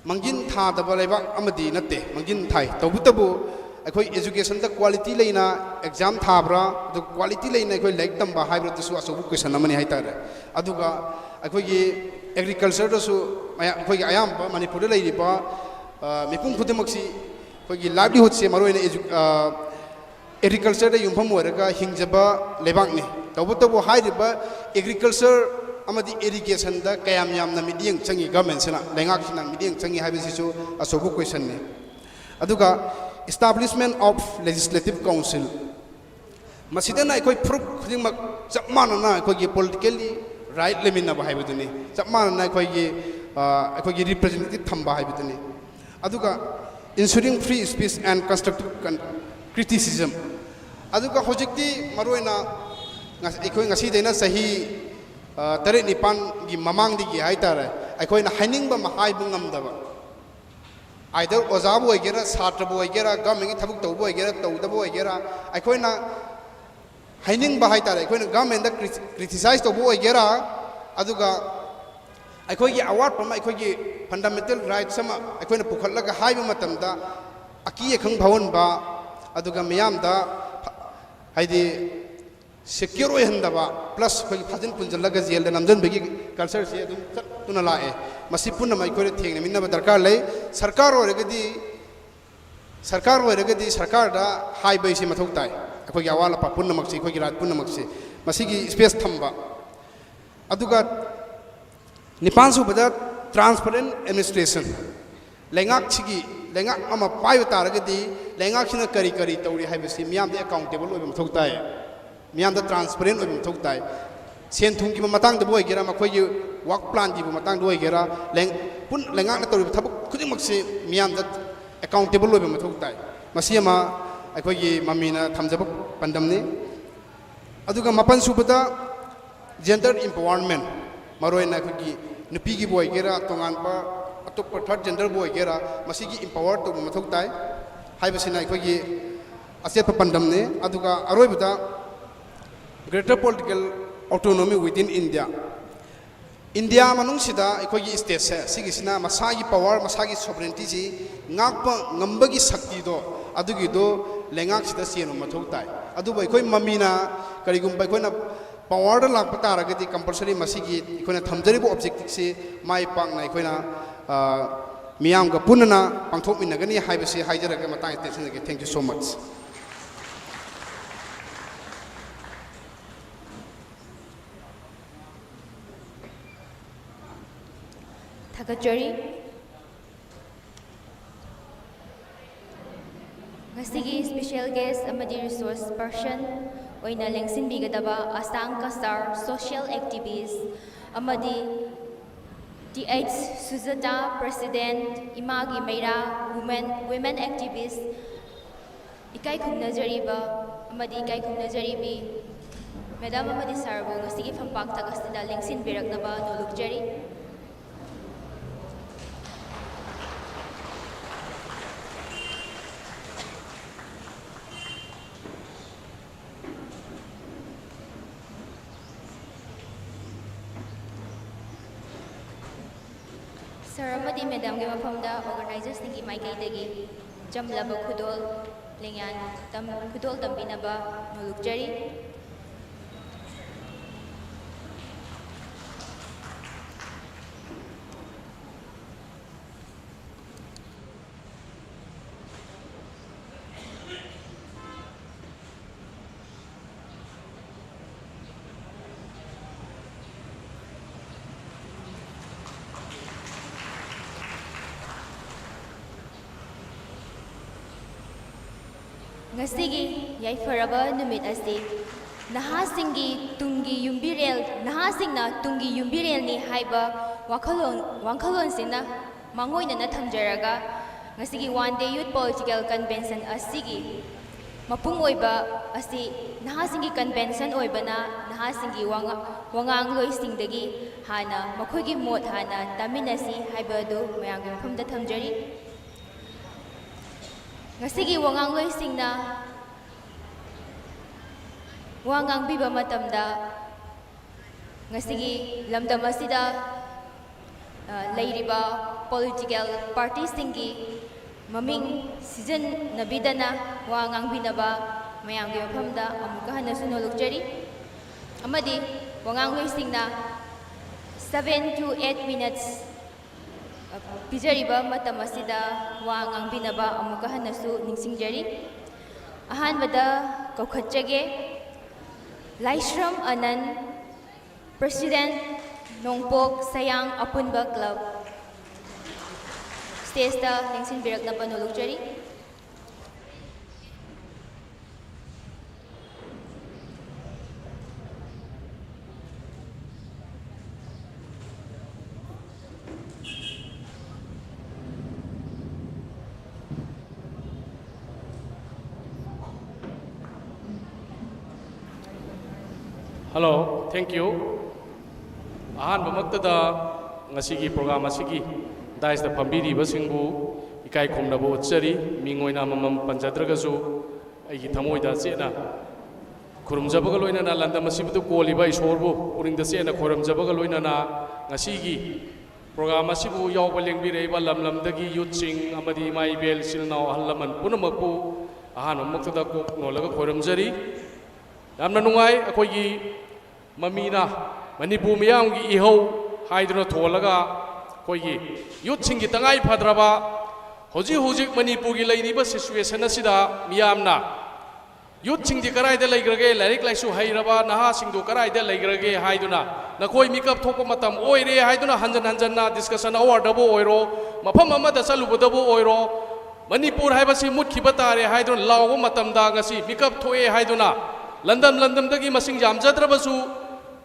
ꯃꯥꯡꯖꯤꯟ ꯊꯥꯗꯕ ꯂꯩꯕꯥꯛ ꯑꯃꯗꯤ ꯅꯠꯇꯦ, ꯃꯥꯡꯖꯤꯟ ꯊꯥꯏ꯫ ꯇꯧꯕꯇꯕꯨ ꯑꯩꯈꯣꯏ ꯑꯦꯖꯨꯀꯦꯁꯟꯗ ꯀ꯭ꯋꯥꯂꯤꯇꯤ ꯂꯩꯅ ꯑꯦꯛꯖꯥꯝ ꯊꯥꯕ꯭ꯔꯥ, ꯑꯗꯨꯒ ꯀ꯭ꯋꯥꯂꯤꯇꯤ ꯂꯩꯅ ꯑꯩꯈꯣꯏ ꯂꯥꯏꯔꯤꯛ ꯇꯝꯕ ꯍꯥꯏꯕꯗꯨꯁꯨ ꯑꯆꯧꯕ ꯀꯣꯏꯁꯟ ꯑꯃꯅꯤ ꯍꯥꯏꯇꯥꯔꯦ꯫ ꯑꯗꯨꯒ ꯑꯩꯈꯣꯏꯒꯤ ꯑꯦꯒ꯭ꯔꯤꯀꯜꯆꯔꯗꯁꯨ ꯃꯌꯥꯝ, ꯑꯩꯈꯣꯏꯒꯤ ꯑꯌꯥꯝꯕ ꯃꯅꯤꯄꯨꯔꯗ ꯂꯩꯔꯤꯕ, ꯑ, ꯃꯤꯄꯨꯝ ꯈꯨꯗꯤꯡꯃꯛꯁꯤ ꯑꯩꯈꯣꯏꯒꯤ ꯂꯥꯏꯚꯂꯤꯍꯨꯗꯁꯦ ꯃꯔꯨꯑꯣꯏꯅ ꯑꯦꯖꯨ-, ꯑ, ꯑꯦꯒ꯭ꯔꯤꯀꯜꯆꯔꯗ ꯌꯨꯝꯐꯝ ꯑꯣꯏꯔꯒ ꯍꯤꯡꯖꯕ ꯂꯩꯕꯥꯛꯅꯤ꯫ ꯇꯧꯕꯇꯕꯨ ꯍꯥꯏꯔꯤꯕ ꯑꯦꯒ꯭ꯔꯤꯀꯜꯆꯔ ꯑꯃꯗꯤ ꯏꯔꯤꯒꯦꯁꯟꯗ ꯀꯌꯥꯝ ꯌꯥꯝꯅ ꯃꯤꯠꯌꯦꯡ ꯆꯪꯉꯤ, ꯒꯚꯔꯟꯃꯦꯟꯁꯤꯅ, ꯂꯩꯉꯥꯛꯁꯤꯅ ꯃꯤꯠꯌꯦꯡ ꯆꯪꯉꯤ ꯍꯥꯏꯕꯁꯤꯁꯨ ꯑꯆꯧꯕ ꯀꯣꯏꯁꯟꯅꯤ꯫ ꯑꯗꯨꯒ establishment of legislative council, ꯃꯁꯤꯗꯅ ꯑꯩꯈꯣꯏ ꯐꯨꯔꯨꯞ ꯈꯨꯗꯤꯡꯃꯛ ꯆꯞ ꯃꯥꯟꯅꯅ ꯑꯩꯈꯣꯏꯒꯤ politically right ꯂꯩꯃꯤꯟꯅꯕ ꯍꯥꯏꯕꯗꯨꯅꯤ, ꯆꯞ ꯃꯥꯟꯅꯅ ꯑꯩꯈꯣꯏꯒꯤ, ꯑ, ꯑꯩꯈꯣꯏꯒꯤ representative ꯊꯝꯕ ꯍꯥꯏꯕꯗꯨꯅꯤ꯫ ꯑꯗꯨꯒ ensuring free speech and constructive con-, criticism꯫ ꯑꯗꯨꯒ ꯍꯧꯖꯤꯛꯇꯤ ꯃꯔꯨꯑꯣꯏꯅ ꯉ-, ꯑꯩꯈꯣꯏ ꯉꯁꯤꯗꯩꯅ ꯆꯍꯤ, ꯑ, ꯇꯔꯦꯠ ꯅꯤꯄꯥꯟꯒꯤ ꯃꯃꯥꯡꯗꯒꯤ ꯍꯥꯏꯇꯥꯔꯦ, ꯑꯩꯈꯣꯏꯅ ꯍꯥꯏꯅꯤꯡꯕ ꯑꯃ ꯍꯥꯏꯕ ꯉꯝꯗꯕ, either ꯑꯣꯖꯥꯕꯨ ꯑꯣꯏꯒꯦꯔꯥ, ꯁꯥꯇ꯭ꯔꯕꯨ ꯑꯣꯏꯒꯦꯔꯥ, ꯒꯚꯔꯟꯃꯦꯟꯒꯤ ꯊꯕꯛ ꯇꯧꯕ ꯑꯣꯏꯒꯦꯔꯥ, ꯇꯧꯗꯕ ꯑꯣꯏꯒꯦꯔꯥ, ꯑꯩꯈꯣꯏꯅ ꯍꯥꯏꯅꯤꯡꯕ ꯍꯥꯏꯇꯥꯔꯦ, ꯑꯩꯈꯣꯏꯅ ꯒꯚꯔꯟꯃꯦꯟꯗ ꯀ꯭ꯔꯤ-, criticize ꯇꯧꯕ ꯑꯣꯏꯒꯦꯔꯥ, ꯑꯗꯨꯒ ꯑꯩꯈꯣꯏꯒꯤ ꯑꯋꯥꯠꯄ ꯑꯃ, ꯑꯩꯈꯣꯏꯒꯤ fundamental rights ꯑꯃ ꯑꯩꯈꯣꯏꯅ ꯄꯨꯈꯠꯂꯒ ꯍꯥꯏꯕ ꯃꯇꯝꯗ ꯑꯀꯤ ꯑꯈꯪ ꯐꯥꯎꯍꯟꯕ, ꯑꯗꯨꯒ ꯃꯤꯌꯥꯝꯗ ꯍꯥꯏꯗꯤ secure ꯑꯣꯏꯍꯟꯗꯕ, plus ꯑꯩꯈꯣꯏꯒꯤ ꯐꯥꯖꯤꯟ ꯄꯨꯟꯁꯤꯜꯂꯒ ꯖꯦꯜꯗ ꯅꯝꯁꯤꯟꯕꯒꯤ cultureꯁꯦ ꯑꯗꯨꯝ ꯆꯠꯇꯨꯅ ꯂꯥꯛꯑꯦ꯫ ꯃꯁꯤ ꯄꯨꯝꯅꯃꯛ ꯑꯩꯈꯣꯏꯅ ꯊꯦꯡꯅꯃꯤꯟꯅꯕ ꯗꯔꯀꯥꯔ ꯂꯩ꯫ ꯁꯔꯀꯥꯔ ꯑꯣꯏꯔꯒꯗꯤ, ꯁꯔꯀꯥꯔ ꯑꯣꯏꯔꯒꯗꯤ ꯁꯔꯀꯥꯔꯗ ꯍꯥꯏꯕ ꯑꯁꯤ ꯃꯊꯧ ꯇꯥꯏ꯫ ꯑꯩꯈꯣꯏꯒꯤ ꯑꯋꯥꯠ ꯑꯄꯥ ꯄꯨꯝꯅꯃꯛꯁꯤ, ꯑꯩꯈꯣꯏꯒꯤ right ꯄꯨꯝꯅꯃꯛꯁꯤ, ꯃꯁꯤꯒꯤ space ꯊꯝꯕ꯫ ꯑꯗꯨꯒ ꯅꯤꯄꯥꯟ ꯁꯨꯕꯗ, transparent administration꯫ ꯂꯩꯉꯥꯛꯁꯤꯒꯤ, ꯂꯩꯉꯥꯛ ꯑꯃ ꯄꯥꯏꯕ ꯇꯥꯔꯒꯗꯤ ꯂꯩꯉꯥꯛꯁꯤꯅ ꯀꯔꯤ ꯀꯔꯤ ꯇꯧꯔꯤ ꯍꯥꯏꯕꯁꯤ ꯃꯤꯌꯥꯝꯗ accountable ꯑꯣꯏꯕ ꯃꯊꯧ ꯇꯥꯏ, ꯃꯤꯌꯥꯝꯗ transparent ꯑꯣꯏꯕ ꯃꯊꯧ ꯇꯥꯏ꯫ ꯁꯦꯟ ꯊꯨꯝꯒꯤ ꯃꯇꯥꯡꯗꯕꯨ ꯑꯣꯏꯒꯦꯔꯥ, ꯃꯈꯣꯏꯒꯤ work planꯒꯤ ꯃꯇꯥꯡꯗ ꯑꯣꯏꯒꯦꯔꯥ, ꯂꯩ-, ꯄꯨꯟ-, ꯂꯩꯉꯥꯛꯅ ꯇꯧꯔꯤꯕ ꯊꯕꯛ ꯈꯨꯗꯤꯡꯃꯛꯁꯤ ꯃꯤꯌꯥꯝꯗ accountable ꯑꯣꯏꯕ ꯃꯊꯧ ꯇꯥꯏ꯫ ꯃꯁꯤ ꯑꯃ ꯑꯩꯈꯣꯏꯒꯤ ꯃꯃꯤꯅ ꯊꯝꯖꯕ ꯄꯥꯟꯗꯝꯅꯤ꯫ ꯑꯗꯨꯒ ꯃꯥꯄꯟ ꯁꯨꯕꯗ, gender empowerment꯫ ꯃꯔꯨꯑꯣꯏꯅ ꯑꯩꯈꯣꯏꯒꯤ ꯅꯨꯄꯤꯒꯤꯕꯨ ꯑꯣꯏꯒꯦꯔꯥ, ꯇꯣꯉꯥꯟꯕ ꯑꯇꯣꯞꯄ third genderꯕꯨ ꯑꯣꯏꯒꯦꯔꯥ, ꯃꯁꯤꯒꯤ empower ꯇꯧꯕ ꯃꯊꯧ ꯇꯥꯏ꯫ ꯍꯥꯏꯕꯁꯤꯅ ꯑꯩꯈꯣꯏꯒꯤ ꯑꯆꯦꯠꯄ ꯄꯥꯟꯗꯝꯅꯤ꯫ ꯑꯗꯨꯒ ꯑꯔꯣꯏꯕꯗ, greater political autonomy within India꯫ India ꯃꯅꯨꯡꯁꯤꯗ ꯑꯩꯈꯣꯏꯒꯤ ꯁ꯭ꯇꯦꯠꯁꯦ, ꯁꯤꯒꯤꯁꯤꯅ ꯃꯁꯥꯒꯤ ꯄꯋꯥꯔ, ꯃꯁꯥꯒꯤ ꯁꯣꯕꯔꯦꯟꯇꯤꯁꯤ ꯉꯥꯛꯄ ꯉꯝꯕꯒꯤ ꯁꯛꯇꯤꯗꯣ, ꯑꯗꯨꯒꯤꯗꯣ ꯂꯩꯉꯥꯛꯁꯤꯗ ꯆꯦꯟꯕ ꯃꯊꯧ ꯇꯥꯏ꯫ ꯑꯗꯨꯕꯨ ꯑꯩꯈꯣꯏ ꯃꯃꯤꯅ, ꯀꯔꯤꯒꯨꯝꯕ ꯑꯩꯈꯣꯏꯅ ꯄꯋꯥꯔꯗ ꯂꯥꯛꯄ ꯇꯥꯔꯒꯗꯤ, ꯀꯝꯄꯜꯁꯔꯤ ꯃꯁꯤꯒꯤ ꯑꯩꯈꯣꯏꯅ ꯊꯝꯖꯔꯤꯕ ꯑꯣꯕꯖꯦꯛꯇꯤꯚꯁꯤ ꯃꯥꯏ ꯄꯥꯛꯅ ꯑꯩꯈꯣꯏꯅ, ꯑ, ꯃꯤꯌꯥꯝꯒ ꯄꯨꯟꯅꯅ ꯄꯥꯡꯊꯣꯛꯃꯤꯟꯅꯒꯅꯤ ꯍꯥꯏꯕꯁꯤ ꯍꯥꯏꯖꯔꯒ ꯃꯇꯥꯡ ꯑꯁꯤꯗ ꯇꯦꯟꯁꯤꯟꯖꯒꯦ꯫ Thank you so much꯫ ꯊꯥꯒꯠꯆꯔꯤ꯫ ꯉꯁꯤꯒꯤ special guest ꯑꯃꯗꯤ resource person ꯑꯣꯏꯅ ꯂꯦꯡꯁꯤꯟꯕꯤꯒꯗꯕ ꯑꯁꯥꯡ ꯀꯁꯥꯔ social activist ꯑꯃꯗꯤ T H Sujata, President, ꯏꯃꯥꯒꯤ ꯃꯩꯔꯥ, women, women activist, ꯏꯀꯥꯏ ꯈꯨꯝꯅꯖꯔꯤꯕ ꯑꯃꯗꯤ ꯏꯀꯥꯏ ꯈꯨꯝꯅꯖꯔꯤꯕꯤ madam ꯑꯃꯗꯤ sirꯕꯨ ꯉꯁꯤꯒꯤ ꯐꯝꯄꯥꯛꯇ ꯑꯁꯤꯗ ꯂꯦꯡꯁꯤꯟꯕꯤꯔꯛꯅꯕ ꯅꯣꯂꯨꯛꯆꯔꯤ꯫ Sir ꯑꯃꯗꯤ madamꯒꯤ ꯃꯐꯝꯗ organizersꯁꯤꯡꯒꯤ ꯃꯥꯏꯀꯩꯗꯒꯤ ꯆꯝꯂꯕ ꯈꯨꯗꯣꯜ ꯂꯦꯡꯌꯥꯟ ꯇꯝ-, ꯈꯨꯗꯣꯜ ꯇꯝꯕꯤꯅꯕ ꯅꯣꯂꯨꯛꯆꯔꯤ꯫ ꯉꯁꯤꯒꯤ ꯌꯥꯏꯐꯔꯕ ꯅꯨꯃꯤꯠ ꯑꯁꯤ ꯅꯍꯥꯁꯤꯡꯒꯤ ꯇꯨꯡꯒꯤ ꯌꯨꯝꯕꯤꯔꯦꯜ, ꯅꯍꯥꯁꯤꯡꯅ ꯇꯨꯡꯒꯤ ꯌꯨꯝꯕꯤꯔꯦꯜꯅꯤ ꯍꯥꯏꯕ ꯋꯥꯈꯜꯂꯣꯟ, ꯋꯥꯈꯜꯂꯣꯟꯁꯤꯅ ꯃꯥꯡꯑꯣꯏꯅꯅ ꯊꯝꯖꯔꯒ, ꯉꯁꯤꯒꯤ One Day Youth Political Convention ꯑꯁꯤꯒꯤ ꯃꯄꯨꯡ ꯑꯣꯏꯕ ꯑꯁꯤ ꯅꯍꯥꯁꯤꯡꯒꯤ convention ꯑꯣꯏꯕꯅ, ꯅꯍꯥꯁꯤꯡꯒꯤ ꯋꯥꯉꯥ-, ꯋꯥꯉꯥꯡꯂꯣꯏꯁꯤꯡꯗꯒꯤ ꯍꯥꯟꯅ ꯃꯈꯣꯏꯒꯤ ꯃꯣꯠ ꯍꯥꯟꯅ ꯇꯥꯃꯤꯟꯅꯁꯤ ꯍꯥꯏꯕ ꯑꯗꯨ ꯃꯌꯥꯝꯒꯤ ꯃꯐꯝꯗ ꯊꯝꯖꯔꯤ꯫ ꯉꯁꯤꯒꯤ ꯋꯥꯉꯥꯡꯂꯣꯏꯁꯤꯡꯅ ꯋꯥ ꯉꯥꯡꯕꯤꯕ ꯃꯇꯝꯗ, ꯉꯁꯤꯒꯤ ꯂꯝꯗꯝ ꯑꯁꯤꯗ, ꯑ, ꯂꯩꯔꯤꯕ political partyꯁꯤꯡꯒꯤ ꯃꯃꯤꯡ ꯁꯤꯖꯤꯟꯅꯕꯤꯗꯅ ꯋꯥ ꯉꯥꯡꯕꯤꯅꯕ ꯃꯌꯥꯝꯒꯤ ꯃꯐꯝꯗ ꯑꯃꯨꯛꯀ ꯍꯟꯅꯁꯨ ꯅꯣꯜꯂꯨꯛꯆꯔꯤ꯫ ꯑꯃꯗꯤ ꯋꯥꯉꯥꯡꯂꯣꯏꯁꯤꯡꯅ seven to eight minutes ꯄꯤꯖꯔꯤꯕ ꯃꯇꯝ ꯑꯁꯤꯗ ꯋꯥ ꯉꯥꯡꯕꯤꯅꯕ ꯑꯃꯨꯛꯀ ꯍꯟꯅꯁꯨ ꯅꯤꯡꯁꯤꯡꯖꯔꯤ꯫ ꯑꯍꯥꯟꯕꯗ ꯀꯧꯈꯠꯆꯒꯦ, ꯂꯥꯏꯁ꯭ꯔꯝ ꯑꯅꯟ, President, ꯅꯣꯡꯄꯣꯛ ꯁꯌꯥꯡ ꯑꯄꯨꯟꯕ Club, stageꯇ ꯂꯦꯡꯁꯤꯟꯕꯤꯔꯛꯅꯕ ꯅꯣꯜꯂꯨꯛꯆꯔꯤ꯫ Hello, thank you. ꯑꯍꯥꯟꯕꯃꯛꯇꯗ ꯉꯁꯤꯒꯤ program ꯑꯁꯤꯒꯤ daisꯇ ꯐꯝꯕꯤꯔꯤꯕꯁꯤꯡꯕꯨ ꯏꯀꯥꯏ ꯈꯨꯝꯅꯕ ꯎꯠꯆꯔꯤ꯫ ꯃꯤꯡ ꯑꯣꯏꯅ ꯑꯃꯃꯝ ꯄꯟꯖꯗ꯭ꯔꯒꯁꯨ, ꯑꯩꯒꯤ ꯊꯃꯣꯏꯗ ꯆꯦꯠꯅ ꯈꯨꯔꯨꯝꯖꯕꯒ ꯂꯣꯏꯅꯅ, ꯂꯝꯗꯝ ꯑꯁꯤꯕꯨ ꯀꯣꯜꯂꯤꯕ ꯏꯁꯣꯔꯕꯨ ꯄꯨꯛꯅꯤꯡꯗ ꯆꯦꯠꯅ ꯈꯨꯔꯨꯝꯖꯕꯒ ꯂꯣꯏꯅꯅ, ꯉꯁꯤꯒꯤ program ꯑꯁꯤꯕꯨ ꯌꯥꯎꯕ ꯂꯦꯡꯕꯤꯔꯛꯏꯕ ꯂꯝ ꯂꯝꯗꯒꯤ youthꯁꯤꯡ ꯑꯃꯗꯤ ꯏꯃꯥ ꯏꯕꯦꯜ, ꯏꯆꯤꯜ ꯏꯅꯥꯎ, ꯑꯍꯜ ꯂꯃꯟ ꯄꯨꯝꯅꯃꯛꯄꯨ ꯑꯍꯥꯟꯕꯃꯛꯇꯗ ꯀꯣꯛ ꯅꯣꯜꯂꯒ ꯈꯨꯔꯨꯝꯖꯔꯤ꯫ ꯌꯥꯝꯅ ꯅꯨꯡꯉꯥꯏ, ꯑꯩꯈꯣꯏꯒꯤ ꯃꯃꯤꯅ ꯃꯅꯤꯄꯨꯔ ꯃꯤꯌꯥꯝꯒꯤ ꯏꯍꯧ ꯍꯥꯏꯗꯨꯅ ꯊꯣꯜꯂꯒ, ꯑꯩꯈꯣꯏꯒꯤ youthꯁꯤꯡꯒꯤ ꯇꯉꯥꯏ ꯐꯗ꯭ꯔꯕ ꯍꯧꯖꯤꯛ ꯍꯧꯖꯤꯛ ꯃꯅꯤꯄꯨꯔꯒꯤ ꯂꯩꯔꯤꯕ situation ꯑꯁꯤꯗ ꯃꯤꯌꯥꯝꯅ youthꯁꯤꯡꯗꯤ ꯀꯗꯥꯏꯗ ꯂꯩꯈ꯭ꯔꯒꯦ, ꯂꯥꯏꯔꯤꯛ ꯂꯥꯏꯁꯨ ꯍꯩꯔꯕ ꯅꯍꯥꯁꯤꯡꯗꯨ ꯀꯗꯥꯏꯗ ꯂꯩꯈ꯭ꯔꯒꯦ ꯍꯥꯏꯗꯨꯅ, ꯅꯈꯣꯏ ꯃꯤꯀꯞ ꯊꯣꯛꯄ ꯃꯇꯝ ꯑꯣꯏꯔꯦ ꯍꯥꯏꯗꯨꯅ ꯍꯟꯖꯟ ꯍꯟꯖꯟꯅ discussion hourꯗꯕꯨ ꯑꯣꯏꯔꯣ, ꯃꯐꯝ ꯑꯃꯗ ꯆꯠꯂꯨꯕꯗꯕꯨ ꯑꯣꯏꯔꯣ, ꯃꯅꯤꯄꯨꯔ ꯍꯥꯏꯕꯁꯤ ꯃꯨꯠꯈꯤꯕ ꯇꯥꯔꯦ ꯍꯥꯏꯗꯨꯅ ꯂꯥꯎꯕ ꯃꯇꯝꯗ, ꯉꯁꯤ ꯃꯤꯀꯞ ꯊꯣꯛꯑꯦ ꯍꯥꯏꯗꯨꯅ ꯂꯝꯗꯝ ꯂꯝꯗꯝꯗꯒꯤ ꯃꯁꯤꯡ ꯌꯥꯝꯖꯗ꯭ꯔꯕꯁꯨ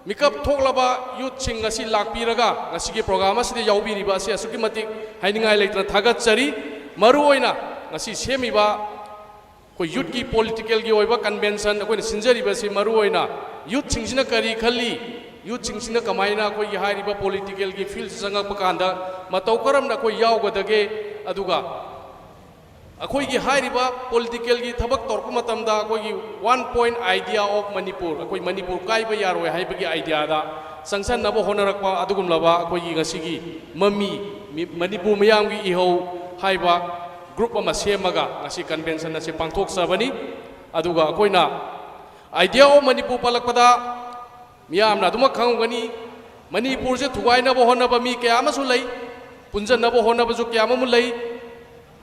ꯃꯤꯀꯞ ꯊꯣꯛꯂꯕ youthꯁꯤꯡ ꯑꯁꯤ ꯂꯥꯛꯄꯤꯔꯒ ꯉꯁꯤꯒꯤ program ꯑꯁꯤꯗ ꯌꯥꯎꯕꯤꯔꯤꯕ ꯑꯁꯤ ꯑꯁꯨꯛꯀꯤ ꯃꯇꯤꯛ ꯍꯥꯏꯅꯤꯡꯉꯥꯏ ꯂꯩꯇꯅ ꯊꯥꯒꯠꯆꯔꯤ꯫ ꯃꯔꯨꯑꯣꯏꯅ ꯉꯁꯤ ꯁꯦꯝꯃꯤꯕ ꯑꯩꯈꯣꯏ youthꯀꯤ politicalꯒꯤ ꯑꯣꯏꯕ convention ꯑꯩꯈꯣꯏꯅ ꯁꯤꯟꯖꯔꯤꯕꯁꯤ ꯃꯔꯨꯑꯣꯏꯅ youthꯁꯤꯡꯁꯤꯅ ꯀꯔꯤ ꯈꯜꯂꯤ, youthꯁꯤꯡꯁꯤꯅ ꯀꯃꯥꯏꯅ ꯑꯩꯈꯣꯏꯒꯤ ꯍꯥꯏꯔꯤꯕ politicalꯒꯤ fieldꯁꯤ ꯆꯪꯉꯛꯄ ꯀꯥꯟꯗ ꯃꯇꯧ ꯀꯔꯝꯅ ꯑꯩꯈꯣꯏ ꯌꯥꯎꯒꯗꯒꯦ, ꯑꯗꯨꯒ ꯑꯩꯈꯣꯏꯒꯤ ꯍꯥꯏꯔꯤꯕ ꯄꯣꯂꯤꯇꯤꯀꯦꯜꯒꯤ ꯊꯕꯛ ꯇꯧꯔꯛꯄ ꯃꯇꯝꯗ ꯑꯩꯈꯣꯏꯒꯤ One Point Idea of Manipur, ꯑꯩꯈꯣꯏ ꯃꯅꯤꯄꯨꯔ ꯀꯥꯏꯕ ꯌꯥꯔꯣꯏ ꯍꯥꯏꯕꯒꯤ ꯑꯥꯏꯗꯤꯌꯥꯗ ꯆꯪꯁꯟꯅꯕ ꯍꯣꯠꯅꯔꯛꯄ ꯑꯗꯨꯒꯨꯝꯂꯕ ꯑꯩꯈꯣꯏꯒꯤ ꯉꯁꯤꯒꯤ ꯃꯃꯤ, ꯃꯤ-, ꯃꯅꯤꯄꯨꯔ ꯃꯤꯌꯥꯝꯒꯤ ꯏꯍꯧ ꯍꯥꯏꯕ ꯒ꯭ꯔꯨꯞ ꯑꯃ ꯁꯦꯝꯃꯒ ꯉꯁꯤ ꯀꯟꯚꯦꯟꯁꯟ ꯑꯁꯤ ꯄꯥꯡꯊꯣꯛꯆꯕꯅꯤ꯫ ꯑꯗꯨꯒ ꯑꯩꯈꯣꯏꯅ Idea of Manipur ꯄꯜꯂꯛꯄꯗ ꯃꯤꯌꯥꯝꯅ ꯑꯗꯨꯃꯛ ꯈꯪꯉꯝꯒꯅꯤ, ꯃꯅꯤꯄꯨꯔꯁꯦ ꯊꯨꯒꯥꯏꯅꯕ ꯍꯣꯠꯅꯕ ꯃꯤ ꯀꯌꯥ ꯑꯃꯁꯨ ꯂꯩ, ꯄꯨꯟꯁꯤꯟꯅꯕ ꯍꯣꯠꯅꯕꯁꯨ ꯀꯌꯥ ꯑꯃ ꯂꯩ꯫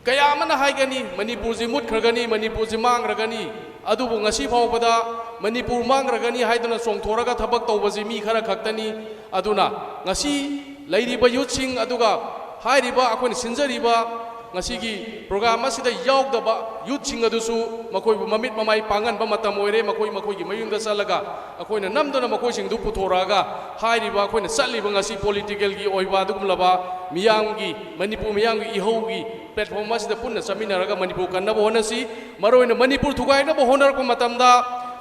ꯀꯌꯥ ꯑꯃꯅ ꯍꯥꯏꯒꯅꯤ, "ꯃꯅꯤꯄꯨꯔꯁꯤ ꯃꯨꯠꯈ꯭ꯔꯒꯅꯤ, ꯃꯅꯤꯄꯨꯔꯁꯤ ꯃꯥꯡꯈ꯭ꯔꯒꯅꯤ"꯫ ꯑꯗꯨꯕꯨ ꯉꯁꯤ ꯐꯥꯎꯕꯗ ꯃꯅꯤꯄꯨꯔ ꯃꯥꯡꯈ꯭ꯔꯒꯅꯤ ꯍꯥꯏꯗꯨꯅ ꯆꯣꯡꯊꯣꯔꯒ ꯊꯕꯛ ꯇꯧꯕꯁꯤ ꯃꯤ ꯈꯔ ꯈꯛꯇꯅꯤ꯫ ꯑꯗꯨꯅ ꯉꯁꯤ ꯂꯩꯔꯤꯕ ꯌꯨꯠꯁꯤꯡ, ꯑꯗꯨꯒ ꯍꯥꯏꯔꯤꯕ ꯑꯩꯈꯣꯏꯅ ꯁꯤꯟꯖꯔꯤꯕ ꯉꯁꯤꯒꯤ ꯄ꯭ꯔꯣꯒ꯭ꯔꯥꯝ ꯑꯁꯤꯗ ꯌꯥꯎꯗꯕ ꯌꯨꯠꯁꯤꯡ ꯑꯗꯨꯁꯨ ꯃꯈꯣꯏꯕꯨ ꯃꯃꯤꯠ ꯃꯃꯥꯏ ꯄꯥꯡꯍꯟꯕ ꯃꯇꯝ ꯑꯣꯏꯔꯦ꯫ ꯃꯈꯣꯏ ꯃꯈꯣꯏꯒꯤ ꯃꯌꯨꯝꯗ ꯆꯠꯂꯒ ꯑꯩꯈꯣꯏꯅ ꯅꯝꯗꯨꯅ ꯃꯈꯣꯏꯁꯤꯡꯗꯨ ꯄꯨꯊꯣꯔꯛꯑꯒ ꯍꯥꯏꯔꯤꯕ ꯑꯩꯈꯣꯏꯅ ꯆꯠꯂꯤꯕ ꯉꯁꯤ ꯄꯣꯂꯤꯇꯤꯀꯦꯜꯒꯤ ꯑꯣꯏꯕ ꯑꯗꯨꯒꯨꯝꯂꯕ ꯃꯤꯌꯥꯝꯒꯤ, ꯃꯅꯤꯄꯨꯔ ꯃꯤꯌꯥꯝꯒꯤ ꯏꯍꯧꯒꯤ ꯄ꯭ꯂꯦꯠꯐꯣꯝ ꯑꯁꯤꯗ ꯄꯨꯟꯅ ꯆꯠꯃꯤꯟꯅꯔꯒ ꯃꯅꯤꯄꯨꯔ ꯀꯟꯅꯕ ꯍꯣꯠꯅꯁꯤ꯫ ꯃꯔꯨꯑꯣꯏꯅ ꯃꯅꯤꯄꯨꯔ ꯊꯨꯒꯥꯏꯅꯕ ꯍꯣꯠꯅꯔꯛꯄ ꯃꯇꯝꯗ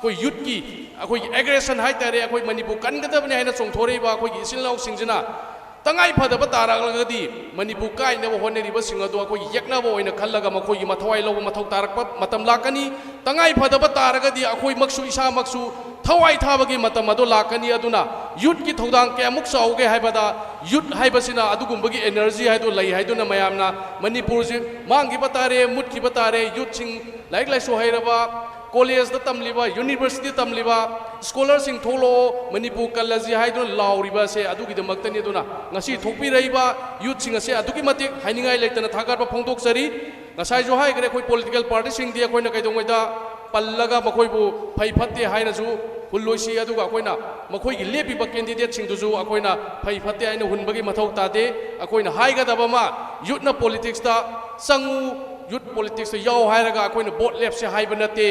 ꯑꯩꯈꯣꯏ ꯌꯨꯠꯀꯤ ꯑꯩꯈꯣꯏꯒꯤ ꯑꯦꯒ꯭ꯔꯦꯁꯟ ꯍꯥꯏꯇꯥꯔꯦ, ꯑꯩꯈꯣꯏ ꯃꯅꯤꯄꯨꯔ ꯀꯟꯒꯗꯕꯅꯤ ꯍꯥꯏꯅ ꯆꯣꯡꯊꯣꯔꯛꯏꯕ ꯑꯩꯈꯣꯏꯒꯤ ꯏꯆꯤꯜ ꯏꯅꯥꯎꯁꯤꯡꯁꯤꯅ ꯇꯉꯥꯏ ꯐꯗꯕ ꯇꯥꯔꯛꯂꯒꯗꯤ ꯃꯅꯤꯄꯨꯔ ꯀꯥꯏꯅꯕ ꯍꯣꯠꯅꯔꯤꯕꯁꯤꯡ ꯑꯗꯨ ꯑꯩꯈꯣꯏꯒꯤ ꯌꯦꯛꯅꯕ ꯑꯣꯏꯅ ꯈꯜꯂꯒ ꯃꯈꯣꯏꯒꯤ ꯃꯊꯋꯥꯏ ꯂꯧꯕ ꯃꯊꯧ ꯇꯥꯔꯛꯄ ꯃꯇꯝ ꯂꯥꯛꯀꯅꯤ꯫ ꯇꯉꯥꯏ ꯐꯗꯕ ꯇꯥꯔꯒꯗꯤ ꯑꯩꯈꯣꯏꯃꯛꯁꯨ ꯏꯁꯥꯃꯛꯁꯨ ꯊꯋꯥꯏ ꯊꯥꯕꯒꯤ ꯃꯇꯝ ꯑꯗꯨ ꯂꯥꯛꯀꯅꯤ꯫ ꯑꯗꯨꯅ ꯌꯨꯠꯀꯤ ꯊꯧꯗꯥꯡ ꯀꯌꯥꯃꯨꯛ ꯆꯥꯎꯒꯦ ꯍꯥꯏꯕꯗ, ꯌꯨꯠ ꯍꯥꯏꯕꯁꯤꯅ ꯑꯗꯨꯒꯨꯝꯕꯒꯤ ꯑꯦꯅꯔꯖꯤ ꯍꯥꯏꯗꯨ ꯂꯩ ꯍꯥꯏꯗꯨꯅ ꯃꯌꯥꯝꯅ ꯃꯅꯤꯄꯨꯔꯁꯤ ꯃꯥꯡꯈꯤꯕ ꯇꯥꯔꯦ, ꯃꯨꯠꯈꯤꯕ ꯇꯥꯔꯦ, ꯌꯨꯠꯁꯤꯡ, ꯂꯥꯏꯔꯤꯛ ꯂꯥꯏꯁꯨ ꯍꯩꯔꯕ, ꯀꯣꯂꯦꯖꯇ ꯇꯝꯂꯤꯕ, ꯌꯨꯅꯤꯚꯔꯁꯤꯇꯤ ꯇꯝꯂꯤꯕ ꯁ꯭ꯀꯣꯂꯔꯁꯤꯡ ꯊꯣꯛꯂꯛꯑꯣ, ꯃꯅꯤꯄꯨꯔ ꯀꯜꯂꯁꯤ ꯍꯥꯏꯗꯨꯅ ꯂꯥꯎꯔꯤꯕ ꯑꯁꯦ ꯑꯗꯨꯒꯤꯗꯃꯛꯇꯅꯤ꯫ ꯑꯗꯨꯅ ꯉꯁꯤ ꯊꯣꯛꯄꯤꯔꯛꯏꯕ ꯌꯨꯠꯁꯤꯡ ꯑꯁꯦ ꯑꯗꯨꯛꯀꯤ ꯃꯇꯤꯛ ꯍꯥꯏꯅꯤꯡꯉꯥꯏ ꯂꯩꯇꯅ ꯊꯥꯒꯠꯄ ꯐꯣꯡꯗꯣꯛꯆꯔꯤ꯫ ꯉꯁꯥꯏꯁꯨ ꯍꯥꯏꯈ꯭ꯔꯦ, ꯑꯩꯈꯣꯏ ꯄꯣꯂꯤꯇꯤꯀꯦꯜ ꯄꯥꯔꯇꯤꯁꯤꯡꯗꯤ ꯑꯩꯈꯣꯏꯅ ꯀꯩꯗꯧꯉꯩꯗ ꯄꯜꯂꯒ ꯃꯈꯣꯏꯕꯨ ꯐꯩ ꯐꯠꯇꯦ ꯍꯥꯏꯅꯁꯨ ꯍꯨꯜꯂꯣꯏꯁꯤ, ꯑꯗꯨꯒ ꯑꯩꯈꯣꯏꯅ ꯃꯈꯣꯏꯒꯤ ꯂꯦꯞꯄꯤꯕ ꯀꯦꯟꯗꯤꯗꯦꯠꯁꯤꯡꯗꯨꯁꯨ ꯑꯩꯈꯣꯏꯅ ꯐꯩ ꯐꯠꯇꯦ ꯍꯥꯏꯅ ꯍꯨꯟꯕꯒꯤ ꯃꯊꯧ ꯇꯥꯗꯦ꯫ ꯑꯩꯈꯣꯏꯅ ꯍꯥꯏꯒꯗꯕ ꯑꯃ, ꯌꯨꯠꯅ ꯄꯣꯂꯤꯇꯤꯛꯁꯇ ꯆꯪꯉꯨ, ꯌꯨꯠ ꯄꯣꯂꯤꯇꯤꯛꯁꯇ ꯌꯥꯎ ꯍꯥꯏꯔꯒ ꯑꯩꯈꯣꯏꯅ ꯚꯣꯠ ꯂꯦꯞꯁꯦ ꯍꯥꯏꯕ ꯅꯠꯇꯦ꯫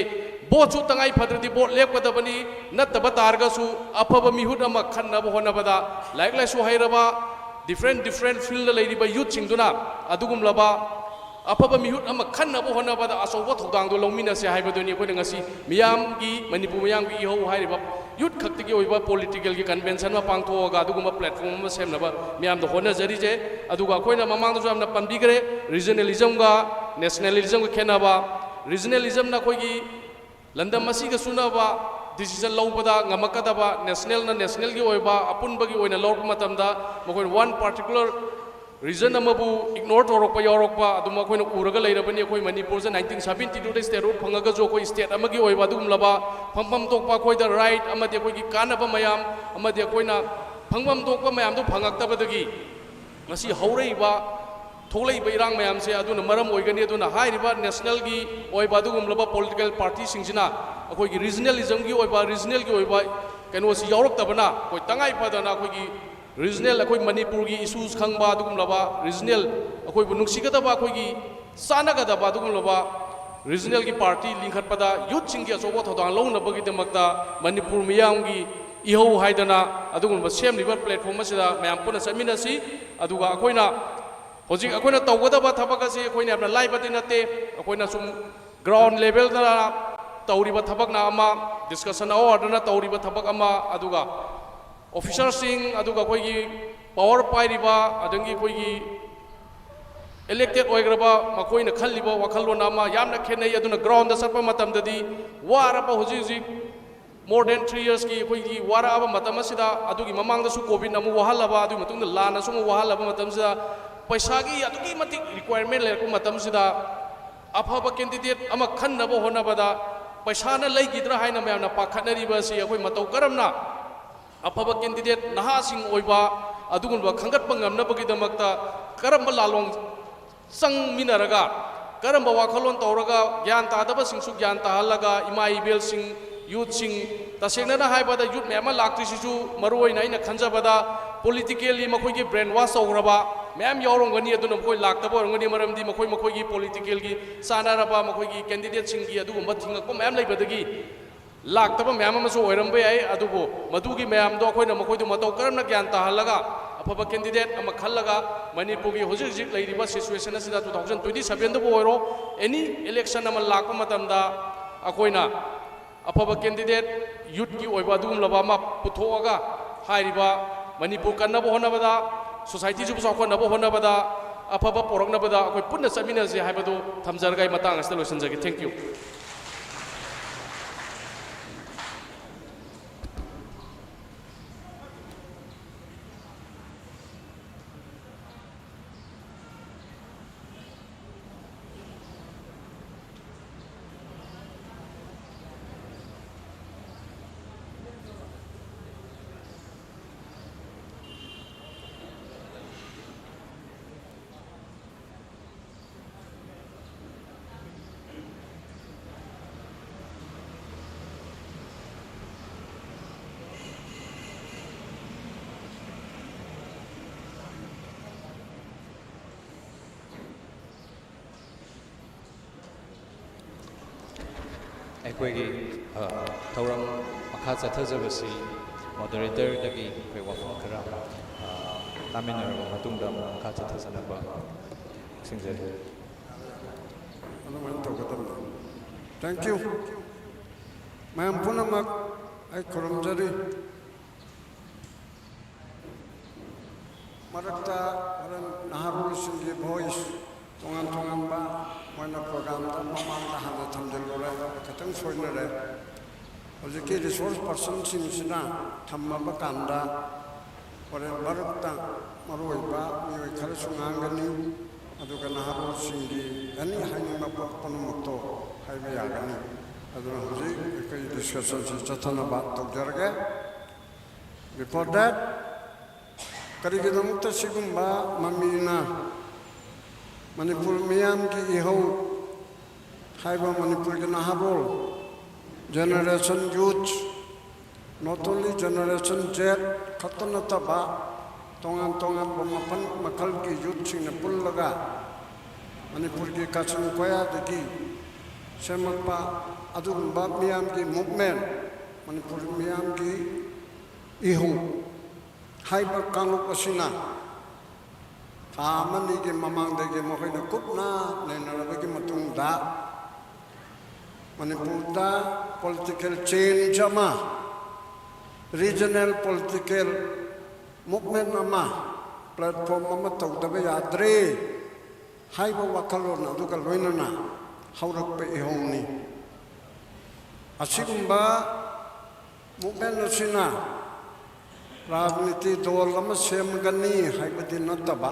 ꯚꯣꯠꯁꯨ ꯇꯉꯥꯏ ꯐꯗ꯭ꯔꯗꯤ ꯚꯣꯠ ꯂꯦꯞꯀꯗꯕꯅꯤ, ꯅꯠꯇꯕ ꯇꯥꯔꯒꯁꯨ ꯑꯐꯕ ꯃꯤꯍꯨꯠ ꯑꯃ ꯈꯟꯅꯕ ꯍꯣꯠꯅꯕꯗ ꯂꯥꯏꯔꯤꯛ ꯂꯥꯏꯁꯨ ꯍꯩꯔꯕ, ꯗꯤꯐ꯭ꯔꯦꯟ ꯗꯤꯐ꯭ꯔꯦꯟ ꯐꯤꯜꯗ ꯂꯩꯔꯤꯕ ꯌꯨꯠꯁꯤꯡꯗꯨꯅ ꯑꯗꯨꯒꯨꯝꯂꯕ ꯑꯐꯕ ꯃꯤꯍꯨꯠ ꯑꯃ ꯈꯟꯅꯕ ꯍꯣꯠꯅꯕꯗ ꯑꯆꯧꯕ ꯊꯧꯗꯥꯡꯗꯣ ꯂꯧꯃꯤꯟꯅꯁꯦ ꯍꯥꯏꯕꯗꯨꯅꯤ ꯑꯩꯈꯣꯏꯅ ꯉꯁꯤ ꯃꯤꯌꯥꯝꯒꯤ, ꯃꯅꯤꯄꯨꯔ ꯃꯤꯌꯥꯝꯒꯤ ꯏꯍꯧ ꯍꯥꯏꯔꯤꯕ ꯌꯨꯠ ꯈꯛꯇꯒꯤ ꯑꯣꯏꯕ ꯄꯣꯂꯤꯇꯤꯀꯦꯜꯒꯤ ꯀꯟꯚꯦꯟꯁꯟ ꯑꯃ ꯄꯥꯡꯊꯣꯛꯑꯒ ꯑꯗꯨꯒꯨꯝꯕ ꯄ꯭ꯂꯦꯠꯐꯣꯔꯝ ꯑꯃ ꯁꯦꯝꯅꯕ ꯃꯤꯌꯥꯝꯗ ꯍꯣꯠꯅꯖꯔꯤꯁꯦ꯫ ꯑꯗꯨꯒ ꯑꯩꯈꯣꯏꯅ ꯃꯃꯥꯡꯗꯁꯨ ꯌꯥꯝꯅ ꯄꯟꯕꯤꯈ꯭ꯔꯦ, ꯔꯤꯖꯅꯦꯂꯤꯖꯝꯒ ꯅꯦꯁꯅꯦꯂꯤꯖꯝꯒ ꯈꯦꯠꯅꯕ, ꯔꯤꯖꯅꯦꯂꯤꯖꯝꯅ ꯑꯩꯈꯣꯏꯒꯤ ꯂꯝꯗꯝ ꯑꯁꯤꯒ ꯆꯨꯅꯕ ꯗꯤꯁꯤꯖꯟ ꯂꯧꯕꯗ ꯉꯝꯃꯛꯀꯗꯕ, ꯅꯦꯁꯅꯦꯜꯅ ꯅꯦꯁꯅꯦꯜꯒꯤ ꯑꯣꯏꯕ ꯑꯄꯨꯟꯕꯒꯤ ꯑꯣꯏꯅ ꯂꯧꯔꯛꯄ ꯃꯇꯝꯗ ꯃꯈꯣꯏꯅ ꯋꯥꯟ ꯄꯥꯔꯇꯤꯀꯨꯂꯔ ꯔꯤꯖꯟ ꯑꯃꯕꯨ ꯏꯒꯅꯣꯔ ꯇꯧꯔꯛꯄ ꯌꯥꯎꯔꯛꯄ ꯑꯗꯨꯝ ꯑꯩꯈꯣꯏꯅ ꯎꯔꯒ ꯂꯩꯔꯕꯅꯤ꯫ ꯑꯩꯈꯣꯏ ꯃꯅꯤꯄꯨꯔꯁꯦ ꯅꯥꯏꯟꯇꯤꯟ ꯁꯕꯦꯟꯇꯤ ꯇꯨꯗ ꯁ꯭ꯇꯦꯠꯍꯨꯗ ꯐꯪꯉꯒꯁꯨ ꯑꯩꯈꯣꯏ ꯁ꯭ꯇꯦꯠ ꯑꯃꯒꯤ ꯑꯣꯏꯕ ꯑꯗꯨꯒꯨꯝꯂꯕ ꯐꯪꯐꯝ ꯊꯣꯛꯄ ꯑꯩꯈꯣꯏꯗ ꯔꯥꯏꯠ ꯑꯃꯗꯤ ꯑꯩꯈꯣꯏꯒꯤ ꯀꯥꯟꯅꯕ ꯃꯌꯥꯝ ꯑꯃꯗꯤ ꯑꯩꯈꯣꯏꯅ ꯐꯪꯐꯝ ꯊꯣꯛꯄ ꯃꯌꯥꯝꯗꯨ ꯐꯪꯉꯛꯇꯕꯗꯒꯤ ꯉꯁꯤ ꯍꯧꯔꯛꯏꯕ ꯊꯣꯛꯂꯛꯏꯕ ꯏꯔꯥꯡ ꯃꯌꯥꯝꯁꯦ ꯑꯗꯨꯅ ꯃꯔꯝ ꯑꯣꯏꯒꯅꯤ꯫ ꯑꯗꯨꯅ ꯍꯥꯏꯔꯤꯕ ꯅꯦꯁꯅꯦꯜꯒꯤ ꯑꯣꯏꯕ ꯑꯗꯨꯒꯨꯝꯂꯕ ꯄꯣꯂꯤꯇꯤꯀꯦꯜ ꯄꯥꯔꯇꯤꯁꯤꯡꯁꯤꯅ ꯑꯩꯈꯣꯏꯒꯤ ꯔꯤꯖꯅꯦꯂꯤꯖꯝꯒꯤ ꯑꯣꯏꯕ, ꯔꯤꯖꯅꯦꯜꯒꯤ ꯑꯣꯏꯕ ꯀꯩꯅꯣꯁꯤ ꯌꯥꯎꯔꯛꯇꯕꯅ ꯑꯩꯈꯣꯏ ꯇꯉꯥꯏ ꯐꯗꯅ ꯑꯩꯈꯣꯏꯒꯤ ꯔꯤꯖꯅꯦꯜ, ꯑꯩꯈꯣꯏ ꯃꯅꯤꯄꯨꯔꯒꯤ ꯏꯁꯨꯁ ꯈꯪꯕ ꯑꯗꯨꯒꯨꯝꯂꯕ ꯔꯤꯖꯅꯦꯜ, ꯑꯩꯈꯣꯏꯕꯨ ꯅꯨꯡꯁꯤꯒꯗꯕ, ꯑꯩꯈꯣꯏꯒꯤ ꯆꯥꯟꯅꯒꯗꯕ ꯑꯗꯨꯒꯨꯝꯂꯕ ꯔꯤꯖꯅꯦꯜꯒꯤ ꯄꯥꯔꯇꯤ ꯂꯤꯡꯈꯠꯄꯗ ꯌꯨꯠꯁꯤꯡꯒꯤ ꯑꯆꯧꯕ ꯊꯧꯗꯥꯡ ꯂꯧꯅꯕꯒꯤꯗꯃꯛꯇ ꯃꯅꯤꯄꯨꯔ ꯃꯤꯌꯥꯝꯒꯤ ꯏꯍꯧ ꯍꯥꯏꯗꯅ ꯑꯗꯨꯒꯨꯝꯂꯕ ꯁꯦꯝꯂꯤꯕ ꯄ꯭ꯂꯦꯠꯐꯣꯝ ꯑꯁꯤꯗ ꯃꯌꯥꯝ ꯄꯨꯟꯅ ꯆꯠꯃꯤꯟꯅꯁꯤ꯫ ꯑꯗꯨꯒ ꯑꯩꯈꯣꯏꯅ ꯍꯧꯖꯤꯛ ꯑꯩꯈꯣꯏꯅ ꯇꯧꯒꯗꯕ ꯊꯕꯛ ꯑꯁꯤ ꯑꯩꯈꯣꯏꯅ ꯌꯥꯝꯅ ꯂꯥꯏꯕꯗꯤ ꯅꯠꯇꯦ꯫ ꯑꯩꯈꯣꯏꯅ ꯁꯨꯝ ꯒ꯭ꯔꯥꯎꯟ ꯂꯦꯚꯦꯜꯗ ꯇꯧꯔꯤꯕ ꯊꯕꯛꯅ ꯑꯃ, ꯗꯤꯁꯀꯁꯟ ꯑꯋꯥꯔꯗꯅ ꯇꯧꯔꯤꯕ ꯊꯕꯛ ꯑꯃ, ꯑꯗꯨꯒ ꯑꯣꯐꯤꯁꯔꯁꯤꯡ, ꯑꯗꯨꯒ ꯑꯩꯈꯣꯏꯒꯤ ꯄꯥꯋꯔ ꯄꯥꯏꯔꯤꯕ, ꯑꯗꯒꯤ ꯑꯩꯈꯣꯏꯒꯤ ꯏꯂꯦꯛꯇꯦꯠ ꯑꯣꯏꯈ꯭ꯔꯕ ꯃꯈꯣꯏꯅ ꯈꯜꯂꯤꯕ ꯋꯥꯈꯜꯂꯣꯟ ꯑꯃ ꯌꯥꯝꯅ ꯈꯦꯠꯅꯩ꯫ ꯑꯗꯨꯅ ꯒ꯭ꯔꯥꯎꯟꯗ ꯆꯠꯄ ꯃꯇꯝꯗꯗꯤ ꯋꯥꯔꯕ ꯍꯧꯖꯤꯛ ꯍꯧꯖꯤꯛ more than three yearsꯀꯤ ꯑꯩꯈꯣꯏꯒꯤ ꯋꯥꯔꯛꯑꯕ ꯃꯇꯝ ꯑꯁꯤꯗ, ꯑꯗꯨꯒꯤ ꯃꯃꯥꯡꯗꯁꯨ ꯀꯣꯚꯤꯗꯅ ꯑꯃꯨꯛ ꯋꯥꯍꯜꯂꯕ, ꯑꯗꯨꯒꯤ ꯃꯇꯨꯡꯗ ꯂꯥꯟꯅꯁꯨ ꯑꯃꯨꯛ ꯋꯥꯍꯜꯂꯕ ꯃꯇꯝꯁꯤꯗ, ꯄꯩꯁꯥꯒꯤ ꯑꯗꯨꯛꯀꯤ ꯃꯇꯤꯛ ꯔꯤꯀ꯭ꯋꯥꯏꯔꯃꯦꯟ ꯂꯩꯔꯛꯄ ꯃꯇꯝꯁꯤꯗ, ꯑꯐꯕ ꯀꯦꯟꯗꯤꯗꯦꯠ ꯑꯃ ꯈꯟꯅꯕ ꯍꯣꯠꯅꯕꯗ ꯄꯩꯁꯥꯅ ꯂꯩꯈꯤꯗ꯭ꯔꯥ ꯍꯥꯏꯅ ꯃꯌꯥꯝꯅ ꯄꯥꯈꯠꯅꯔꯤꯕ ꯑꯁꯤ ꯑꯩꯈꯣꯏ ꯃꯇꯧ ꯀꯔꯝꯅ ꯑꯐꯕ ꯀꯦꯟꯗꯤꯗꯦꯠ ꯅꯍꯥꯁꯤꯡ ꯑꯣꯏꯕ ꯑꯗꯨꯒꯨꯝꯕ ꯈꯟꯒꯠꯄ ꯉꯝꯅꯕꯒꯤꯗꯃꯛꯇ ꯀꯔꯝꯕ ꯂꯥꯜꯂꯣꯡ ꯆꯪꯃꯤꯟꯅꯔꯒ, ꯀꯔꯝꯕ ꯋꯥꯈꯜꯂꯣꯟ ꯇꯧꯔꯒ ꯒ꯭ꯌꯥꯟ ꯇꯥꯗꯕꯁꯤꯡꯁꯨ ꯒ꯭ꯌꯥꯟ ꯇꯥꯍꯜꯂꯒ, ꯏꯃꯥ ꯏꯕꯦꯜꯁꯤꯡ, ꯌꯨꯠꯁꯤꯡ, ꯇꯁꯦꯡꯅꯅ ꯍꯥꯏꯕꯗ ꯌꯨꯠ ꯃꯌꯥꯝ ꯑꯃ ꯂꯥꯛꯇ꯭ꯔꯤꯁꯤꯁꯨ ꯃꯔꯨꯑꯣꯏꯅ ꯑꯩꯅ ꯈꯟꯖꯕꯗ ꯄꯣꯂꯤꯇꯤꯀꯦꯜꯂꯤ ꯃꯈꯣꯏꯒꯤ ꯕ꯭ꯔꯦꯟ ꯋꯥꯁ ꯇꯧꯈ꯭ꯔꯕ ꯃꯌꯥꯝ ꯌꯥꯎꯔꯝꯒꯅꯤ꯫ ꯑꯗꯨꯅ ꯃꯈꯣꯏ ꯂꯥꯛꯇꯕ ꯑꯣꯏꯔꯝꯒꯅꯤ, ꯃꯔꯝꯗꯤ ꯃꯈꯣꯏ ꯃꯈꯣꯏꯒꯤ ꯄꯣꯂꯤꯇꯤꯀꯦꯜꯒꯤ ꯆꯥꯟꯅꯔꯕ ꯃꯈꯣꯏꯒꯤ ꯀꯦꯟꯗꯤꯗꯦꯠꯁꯤꯡꯒꯤ ꯑꯗꯨꯒꯨꯝꯕ ꯊꯤꯡꯉꯛꯄ ꯃꯌꯥꯝ ꯂꯩꯕꯗꯒꯤ ꯂꯥꯛꯇꯕ ꯃꯌꯥꯝ ꯑꯃꯁꯨ ꯑꯣꯏꯔꯝꯕ ꯌꯥꯏ꯫ ꯑꯗꯨꯕꯨ ꯃꯗꯨꯒꯤ ꯃꯌꯥꯝꯗꯣ ꯑꯩꯈꯣꯏꯅ ꯃꯈꯣꯏꯗꯨ ꯃꯇꯧ ꯀꯔꯝꯅ ꯒ꯭ꯌꯥꯟ ꯇꯥꯍꯜꯂꯒ ꯑꯐꯕ ꯀꯦꯟꯗꯤꯗꯦꯠ ꯑꯃ ꯈꯜꯂꯒ ꯃꯅꯤꯄꯨꯔꯒꯤ ꯍꯧꯖꯤꯛ ꯍꯧꯖꯤꯛ ꯂꯩꯔꯤꯕ ꯁꯤꯆꯨꯋꯦꯁꯟ ꯑꯁꯤꯗ ꯇꯨ ꯊꯥꯎꯖꯟ ꯇ꯭ꯋꯦꯟꯇꯤ ꯁꯕꯦꯟꯗꯕꯨ ꯑꯣꯏꯔꯣ, ꯑꯦꯅꯤ ꯏꯂꯦꯛꯁꯟ ꯑꯃ ꯂꯥꯛꯄ ꯃꯇꯝꯗ ꯑꯩꯈꯣꯏꯅ ꯑꯐꯕ ꯀꯦꯟꯗꯤꯗꯦꯠ, ꯌꯨꯠꯀꯤ ꯑꯣꯏꯕ ꯑꯗꯨꯒꯨꯝꯂꯕ ꯑꯃ ꯄꯨꯊꯣꯛꯑꯒ ꯍꯥꯏꯔꯤꯕ ꯃꯅꯤꯄꯨꯔ ꯀꯟꯅꯕ ꯍꯣꯠꯅꯕꯗ, ꯁꯣꯁꯥꯏꯇꯤꯁꯤꯕꯨ ꯆꯥꯎꯈꯠꯅꯕ ꯍꯣꯠꯅꯕꯗ ꯑꯐꯕ ꯄꯣꯔꯛꯅꯕꯗ ꯑꯩꯈꯣꯏ ꯄꯨꯟꯅ ꯆꯠꯃꯤꯟꯅꯁꯤ ꯍꯥꯏꯕꯗꯨ ꯊꯝꯖꯔꯒ ꯑꯩ ꯃꯇꯥꯡ ꯑꯁꯤꯗ ꯂꯣꯏꯁꯤꯟꯖꯒꯦ꯫ Thank you꯫ ꯑꯩꯈꯣꯏꯒꯤ, ꯑ, ꯊꯧꯔꯝ ꯃꯈꯥ ꯆꯠꯊꯖꯕꯁꯤ moderator ꯗꯒꯤ ꯑꯩꯈꯣꯏ ꯋꯥꯐꯝ ꯈꯔ, ꯑ, ꯇꯥꯃꯤꯟꯅꯔꯕ ꯃꯇꯨꯡꯗ ꯑꯃꯨꯛ ꯃꯈꯥ ꯆꯠꯊꯖꯅꯕ ꯅꯤꯡꯁꯤꯡꯖꯔꯤ꯫ ꯑꯗꯨꯃꯥꯏꯅ ꯇꯧꯒꯗꯕꯅꯤ꯫ Thank you꯫ ꯃꯌꯥꯝ ꯄꯨꯝꯅꯃꯛ ꯑꯩ ꯈꯨꯔꯨꯝꯖꯔꯤ꯫ ꯃꯔꯛꯇ ꯍꯣꯔꯦꯟ ꯅꯍꯥꯔꯣꯜꯁꯤꯡꯒꯤ voice ꯇꯣꯉꯥꯟ ꯇꯣꯉꯥꯟꯕ ꯃꯣꯏꯅ program ꯗ ꯃꯃꯥꯡꯗ ꯍꯥꯟꯅ ꯊꯝꯖꯤꯜꯂꯨꯔꯦ, ꯈꯤꯇꯪ ꯁꯣꯏꯅꯔꯦ꯫ ꯍꯧꯖꯤꯛꯀꯤ resource person ꯁꯤꯡꯁꯤꯅ ꯊꯝꯃꯕ ꯀꯥꯟꯗ ꯍꯣꯔꯦꯟ ꯃꯔꯛꯇ ꯃꯔꯨꯑꯣꯏꯕ ꯃꯤꯑꯣꯏ ꯈꯔꯁꯨ ꯉꯥꯡꯒꯅꯤ, ꯑꯗꯨꯒ ꯅꯍꯥꯔꯣꯜꯁꯤꯡꯒꯤ any ꯍꯥꯏꯅꯤꯡꯕ ꯄꯨꯝꯅꯃꯛꯇꯣ ꯍꯥꯏꯕ ꯌꯥꯒꯅꯤ꯫ ꯑꯗꯨꯅ ꯍꯧꯖꯤꯛ ꯑꯩꯈꯣꯏ discussion ꯁꯤ ꯆꯠꯊꯅꯕ ꯇꯧꯖꯔꯒꯦ꯫ Before that, ꯀꯔꯤꯒꯤꯗꯃꯛꯇ ꯁꯤꯒꯨꯝꯕ ꯃꯃꯤꯅ ꯃꯅꯤꯄꯨꯔ ꯃꯤꯌꯥꯝꯒꯤ ꯏꯍꯧ ꯍꯥꯏꯕ ꯃꯅꯤꯄꯨꯔꯒꯤ ꯅꯍꯥꯔꯣꯜ, generation youth, not only generation Z ꯈꯛꯇ ꯅꯠꯇꯕ ꯇꯣꯉꯥꯟ ꯇꯣꯉꯥꯟꯕ ꯃꯐꯝ ꯃꯈꯜꯒꯤ youth ꯁꯤꯡꯅ ꯄꯨꯜꯂꯒ ꯃꯅꯤꯄꯨꯔꯒꯤ ꯀꯥꯆꯤꯟ ꯀꯣꯌꯥꯗꯒꯤ ꯁꯦꯝꯃꯛꯄ ꯑꯗꯨꯒꯨꯝꯕ ꯃꯤꯌꯥꯝꯒꯤ movement, ꯃꯅꯤꯄꯨꯔ ꯃꯤꯌꯥꯝꯒꯤ ꯏꯍꯧ ꯍꯥꯏꯕ ꯀꯥꯡꯂꯨꯞ ꯑꯁꯤꯅ ꯊꯥ ꯑꯃꯅꯤꯒꯤ ꯃꯃꯥꯡꯗꯒꯤ ꯃꯈꯣꯏꯅ ꯀꯨꯞꯅ ꯅꯩꯅꯔꯕꯒꯤ ꯃꯇꯨꯡꯗ ꯃꯅꯤꯄꯨꯔꯗ political change ꯑꯃ, regional political movement ꯑꯃ, ꯄ꯭ꯂꯦꯠꯐꯣꯝ ꯑꯃ ꯇꯧꯗꯕ ꯌꯥꯗ꯭ꯔꯦ ꯍꯥꯏꯕ ꯋꯥꯈꯜꯂꯣꯟ ꯑꯗꯨꯒ ꯂꯣꯏꯅꯅ ꯍꯧꯔꯛꯄ ꯏꯍꯧꯅꯤ꯫ ꯑꯁꯤꯒꯨꯝꯕ ꯃꯨꯞꯃꯦꯟ ꯑꯁꯤꯅ ꯔꯥꯖꯅꯤꯇꯤ ꯗꯣꯜ ꯑꯃ ꯁꯦꯝꯒꯅꯤ ꯍꯥꯏꯕꯗꯤ ꯅꯠꯇꯕ,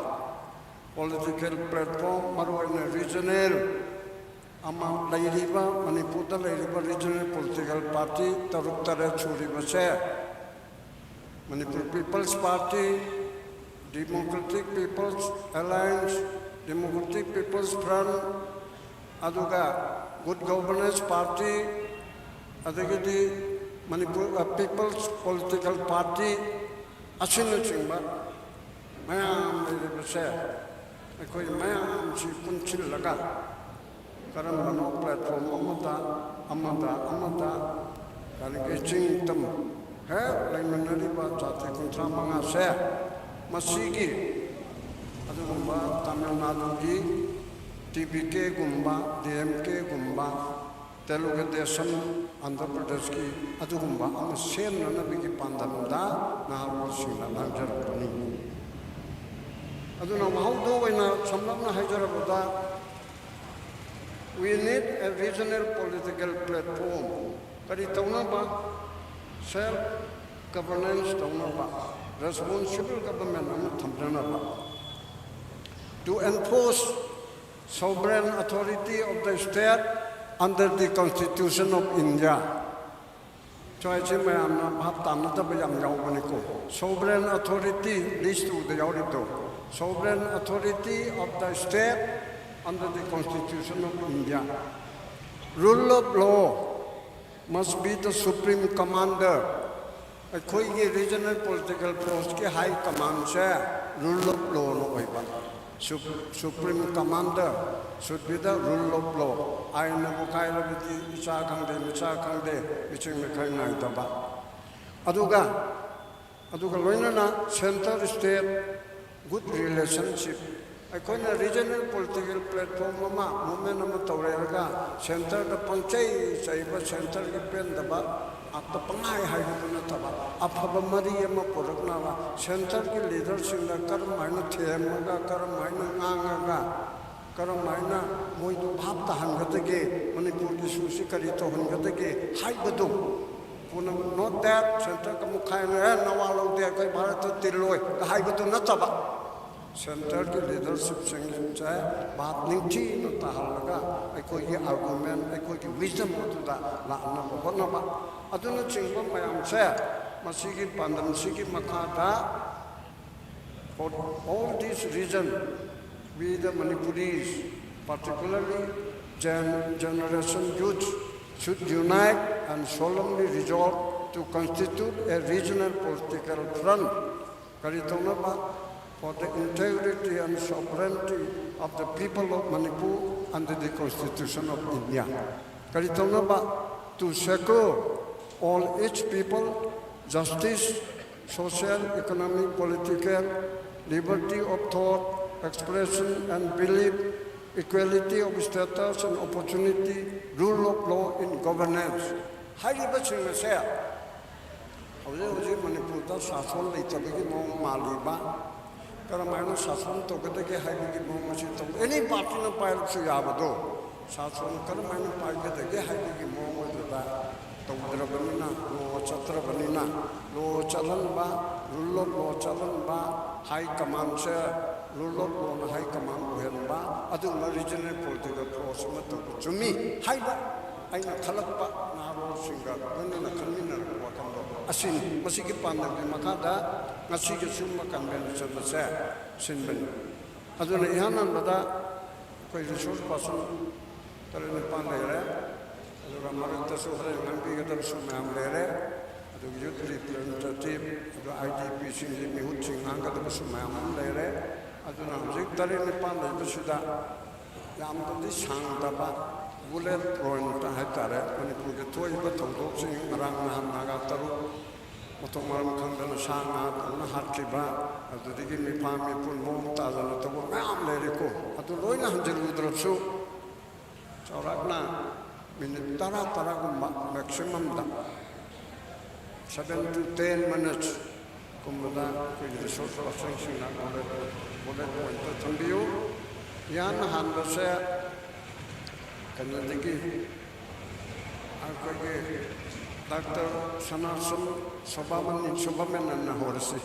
ꯄꯣꯂꯤꯇꯤꯀꯦꯜ ꯄ꯭ꯂꯦꯠꯐꯣꯝ, ꯃꯔꯨꯑꯣꯏꯅ ꯔꯤꯖꯅꯦꯜ ꯑꯃ ꯂꯩꯔꯤꯕ, ꯃꯅꯤꯄꯨꯔꯗ ꯂꯩꯔꯤꯕ ꯔꯤꯖꯅꯦꯜ ꯄꯣꯂꯤꯇꯤꯀꯦꯜ ꯄꯥꯔꯇꯤ ꯇꯔꯨꯛ ꯇꯔꯦꯠ ꯁꯨꯔꯤꯕꯁꯦ, Manipur peoples party, democratic peoples alliance, democratic peoples front, ꯑꯗꯨꯒ ꯒꯨꯗ ꯒꯣꯚꯔꯅꯦꯟꯁ ꯄꯥꯔꯇꯤ, ꯑꯗꯒꯤꯗꯤ ꯃꯅꯤꯄꯨꯔ ꯄꯤꯄꯜꯁ ꯄꯣꯂꯤꯇꯤꯀꯦꯜ ꯄꯥꯔꯇꯤ ꯑꯁꯤꯅꯆꯤꯡꯕ ꯃꯌꯥꯝ ꯂꯩꯔꯤꯕꯁꯦ, ꯑꯩꯈꯣꯏ ꯃꯌꯥꯝꯁꯤ ꯄꯨꯟꯁꯤꯜꯂꯒ ꯀꯔꯝꯕꯅꯣ ꯄ꯭ꯂꯦꯠꯐꯣꯝ ꯑꯃꯗ, ꯑꯃꯗ, ꯑꯃꯗ, ꯀꯔꯤꯒꯤ ꯆꯤꯡ ꯇꯝ ꯍꯦꯛ ꯂꯩꯃꯤꯟꯅꯔꯤꯕ ꯖꯥꯇꯤ ꯀꯨꯟꯊ꯭ꯔꯥ ꯃꯉꯥꯁꯦ, ꯃꯁꯤꯒꯤ ꯑꯗꯨꯒꯨꯝꯕ ꯇꯥꯃꯤꯜ ꯅꯥꯗꯨꯒꯤ ꯇꯤ ꯕꯤ ꯀꯦꯒꯨꯝꯕ, ꯗꯤ ꯑꯦꯝ ꯀꯦꯒꯨꯝꯕ, ꯇꯦꯂꯨꯒꯨ ꯗꯦꯁꯝ, ꯑꯟꯙ꯭ꯔ ꯄ꯭ꯔꯗꯦꯁꯀꯤ ꯑꯗꯨꯒꯨꯝꯕ ꯑꯃ ꯁꯦꯝꯅꯅꯕꯒꯤ ꯄꯥꯟꯗꯝꯗ ꯅꯍꯥꯔꯣꯜꯁꯤꯡꯅ ꯂꯥꯡꯖꯔꯛꯄꯅꯤ꯫ ꯑꯗꯨꯅ ꯋꯥꯍꯧꯗꯣ ꯑꯣꯏꯅ ꯁꯝꯂꯞꯅ ꯍꯥꯏꯖꯔꯕꯗ, we need a regional political platform. ꯀꯔꯤ ꯇꯧꯅꯕ? Self governance ꯇꯧꯅꯕ, responsible government ꯑꯃ ꯊꯝꯖꯅꯕ, to enforce sovereign authority of the state under the Constitution of India. ꯁ꯭ꯋꯥꯏꯁꯦ ꯃꯌꯥꯝꯅ ꯚꯥꯞ ꯇꯥꯅꯗꯕ ꯌꯥꯝ ꯌꯥꯎꯕꯅꯤꯀꯣ꯫ Sovereign authority list ꯇꯨꯗ ꯌꯥꯎꯔꯤꯕꯗꯣ, sovereign authority of the state under the Constitution of India. Rule of law must be the supreme commander. ꯑꯩꯈꯣꯏꯒꯤ regional political force ꯀꯤ high command say rule of law ꯅ ꯑꯣꯏꯕ꯫ Supreme commander should be the rule of law. ꯑꯥꯏꯟꯅꯕꯨ ꯀꯥꯏꯔꯕꯗꯤ ꯏꯆꯥ ꯈꯪꯗꯦ, ꯃꯆꯥ ꯈꯪꯗꯦ, ꯃꯤꯆꯪ ꯃꯤꯈꯥꯏ ꯅꯥꯏꯗꯕ꯫ ꯑꯗꯨꯒ, ꯑꯗꯨꯒ ꯂꯣꯏꯅꯅ centre state good relationship꯫ ꯑꯩꯈꯣꯏꯅ regional political platform ꯑꯃ, movement ꯑꯃ ꯇꯧꯔꯦ ꯍꯥꯏꯔꯒ centre ꯗ ꯄꯪꯆꯩ ꯆꯩꯕ, centre ꯒꯤ ꯄꯦꯟꯗꯕ, ꯉꯥꯛꯇ ꯄꯪꯍꯥꯏ ꯍꯥꯏꯕꯗꯨ ꯅꯠꯇꯕ, ꯑꯐꯕ ꯃꯔꯤ ꯑꯃ ꯄꯨꯔꯛꯅꯕ, ꯁꯦꯟꯇꯔꯒꯤ ꯂꯤꯗꯔꯁꯤꯡꯗ ꯀꯔꯝ ꯍꯥꯏꯅ ꯊꯦꯝꯃꯒ, ꯀꯔꯝ ꯍꯥꯏꯅ ꯉꯥꯡꯉꯒ, ꯀꯔꯝ ꯍꯥꯏꯅ ꯃꯣꯏꯗꯨ ꯚꯥꯞ ꯇꯥꯍꯟꯒꯗꯒꯦ, ꯃꯅꯤꯄꯨꯔꯒꯤ ꯏꯁꯨꯁꯤ ꯀꯔꯤ ꯇꯧꯍꯟꯒꯗꯒꯦ ꯍꯥꯏꯕꯗꯨ ꯄꯨꯝꯅꯃꯛ꯫ Not that ꯁꯦꯟꯇꯔꯒ ꯃꯨꯛꯈꯥꯏꯅ, "ꯑꯦ, ꯅꯋꯥ ꯂꯧꯗꯦ, ꯑꯩꯈꯣꯏ ꯚꯥꯔꯠꯇ ꯇꯤꯜꯂꯣꯏ" ꯍꯥꯏꯕꯗꯨ ꯅꯠꯇꯕ, ꯁꯦꯟꯇꯔꯒꯤ ꯂꯤꯗꯔꯁꯤꯞꯁꯤꯡꯁꯦ ꯚꯥꯞ ꯅꯤꯡꯊꯤꯅ ꯇꯥꯍꯜꯂꯒ ꯑꯩꯈꯣꯏꯒꯤ ꯑꯥꯔꯒꯨꯃꯦꯟ, ꯑꯩꯈꯣꯏꯒꯤ ꯋꯤꯖꯗꯝ ꯑꯗꯨꯗ ꯂꯥꯛꯅꯕ ꯍꯣꯠꯅꯕ꯫ ꯑꯗꯨꯅꯆꯤꯡꯕ ꯃꯌꯥꯝꯁꯦ ꯃꯁꯤꯒꯤ ꯄꯥꯟꯗꯝꯁꯤꯒꯤ ꯃꯈꯥꯗ, for all this reason, we the Manipuris, particularly Gen generation youth, should unite and solemnly resolve to constitute a regional political front, ꯀꯔꯤ ꯇꯧꯅꯕ? For the integrity and sovereignty of the people of Manipur under the Constitution of India. ꯀꯔꯤ ꯇꯧꯅꯕ? To secure all each people justice, social, economic, political, liberty of thought, expression and belief, equality of status and opportunity, rule of law in governance. ꯍꯥꯏꯔꯤꯕꯁꯤꯡ ꯑꯁꯦ ꯍꯧꯖꯤꯛ ꯍꯧꯖꯤꯛ ꯃꯅꯤꯄꯨꯔꯗ ꯁꯥꯁꯣꯟ ꯂꯩꯇꯕꯒꯤ ꯃꯑꯣꯡ ꯃꯥꯜꯂꯤꯕ, ꯀꯔꯝꯍꯥꯏꯅ ꯁꯥꯁꯣꯟ ꯇꯧꯒꯗꯒꯦ ꯍꯥꯏꯕꯒꯤ ꯃꯑꯣꯡ ꯑꯁꯤ ꯇꯧ-, ꯑꯦꯅꯤ ꯄꯥꯔꯇꯤꯅ ꯄꯥꯏꯔꯁꯨ ꯌꯥꯕꯗꯣ, ꯁꯥꯁꯣꯟ ꯀꯔꯝꯍꯥꯏꯅ ꯄꯥꯏꯒꯗꯒꯦ ꯍꯥꯏꯕꯒꯤ ꯃꯑꯣꯡ ꯑꯗꯨꯗ ꯇꯧꯗ꯭ꯔꯕꯅꯤꯅ, ꯂꯣ ꯆꯠꯇ꯭ꯔꯕꯅꯤꯅ, ꯂꯣ ꯆꯠꯍꯟꯕ, ꯔꯨꯜ ꯑꯣꯐ ꯂꯣ ꯆꯠꯍꯟꯕ, ꯍꯥꯏ ꯀꯃꯥꯟꯁꯦ ꯔꯨꯜ ꯑꯣꯐ ꯂꯣꯅ ꯍꯥꯏ ꯀꯃꯥꯟ ꯑꯣꯏꯍꯟꯕ, ꯑꯗꯨꯒꯨꯝꯕ ꯔꯤꯖꯅꯦꯜ ꯄꯣꯂꯤꯇꯤꯀꯦꯜ ꯐꯣꯔꯁ ꯑꯃ ꯇꯧꯕ ꯆꯨꯝꯃꯤ ꯍꯥꯏꯕ ꯑꯩꯅ ꯈꯜꯂꯛꯄ, ꯅꯍꯥꯔꯣꯜꯁꯤꯡꯒ ꯂꯣꯏꯅꯅ ꯈꯟꯃꯤꯟꯅꯔꯛꯄ ꯋꯥꯈꯜꯗꯣ ꯑꯁꯤꯅꯤ꯫ ꯃꯁꯤꯒꯤ ꯄꯥꯟꯗꯝꯒꯤ ꯃꯈꯥꯗ ꯉꯁꯤꯒꯤ ꯁꯤꯒꯨꯝꯕ ꯀꯟꯚꯦꯟꯁꯟ ꯑꯁꯦ ꯁꯤꯟꯕꯅꯤ꯫ ꯑꯗꯨꯅ ꯏꯍꯥꯟ ꯍꯥꯟꯕꯗ ꯑꯩꯈꯣꯏ ꯔꯤꯁꯣꯔꯁ ꯄꯥꯔꯁꯟ ꯇꯔꯦꯠ ꯅꯤꯄꯥꯜ ꯂꯩꯔꯦ, ꯑꯗꯨꯒ ꯃꯔꯛꯇꯁꯨ ꯍꯣꯔꯦꯟ ꯉꯥꯡꯕꯤꯒꯗꯕꯁꯨ ꯃꯌꯥꯝ ꯂꯩꯔꯦ, ꯑꯗꯨꯒ ꯌꯨꯠ ꯔꯤꯄ꯭ꯔꯖꯦꯟꯇꯦꯇꯤꯚ, ꯑꯗꯨꯒ ꯑꯥꯏ ꯗꯤ ꯄꯤꯁꯤꯡꯒꯤ ꯃꯤꯍꯨꯠꯁꯤꯡ ꯉꯥꯡꯒꯗꯕꯁꯨ ꯃꯌꯥꯝ ꯑꯃ ꯂꯩꯔꯦ꯫ ꯑꯗꯨꯅ ꯍꯧꯖꯤꯛ ꯇꯔꯦꯠ ꯅꯤꯄꯥꯜ ꯂꯩꯕꯁꯤꯗ ꯌꯥꯝꯅꯗꯤ ꯁꯥꯡꯗꯕ, ꯕꯨꯂꯦꯠ ꯄꯣꯏꯟꯠ ꯍꯥꯏꯇꯥꯔꯦ, ꯃꯅꯤꯄꯨꯔꯒꯤ ꯊꯣꯛꯏꯕ ꯊꯧꯗꯣꯛꯁꯤꯡ, ꯉꯔꯥꯡ ꯅꯍꯥꯟ ꯅꯥꯒꯥ ꯇꯔꯨꯛ ꯃꯊꯣꯡ ꯃꯔꯝ ꯈꯪꯗꯅ ꯁꯥ ꯉꯥ ꯇꯧꯅ ꯍꯥꯠꯈꯤꯕ, ꯑꯗꯨꯗꯒꯤ ꯃꯤꯐꯥ ꯃꯤꯄꯨꯟ ꯃꯑꯣꯡ ꯇꯥꯗꯅ ꯇꯧꯕ ꯃꯌꯥꯝ ꯂꯩꯔꯦꯀꯣ꯫ ꯑꯗꯨ ꯂꯣꯏꯅ ꯍꯟꯖꯤꯜꯂꯨꯗ꯭ꯔꯁꯨ, ꯆꯥꯎꯔꯥꯛꯅ ꯃꯤꯅꯤꯠ ꯇꯔꯥ, ꯇꯔꯥꯒꯨꯝꯕ ꯃꯦꯛꯁꯤꯃꯝꯗ Seven to ten minutes ꯀꯨꯝꯕꯗ ꯑꯩꯈꯣꯏꯒꯤ ꯔꯤꯁꯣꯔꯁ ꯄꯔꯁꯟꯁꯤꯡꯅ ꯕꯨꯂꯦꯠ ꯕꯨꯂꯦꯠ ꯄꯣꯏꯟꯠꯇ ꯊꯝꯕꯤꯌꯨ꯫ ꯏꯍꯥꯟ ꯍꯥꯟꯕꯁꯦ ꯀꯩꯅꯣꯗꯒꯤ ꯑꯩꯈꯣꯏꯒꯤ doctor ꯁꯅꯥꯁꯨꯝ ꯁꯣꯚꯥꯃꯅꯤ ꯁꯣꯚꯥꯃꯦꯅꯟꯅ ꯍꯧꯔꯁꯤ꯫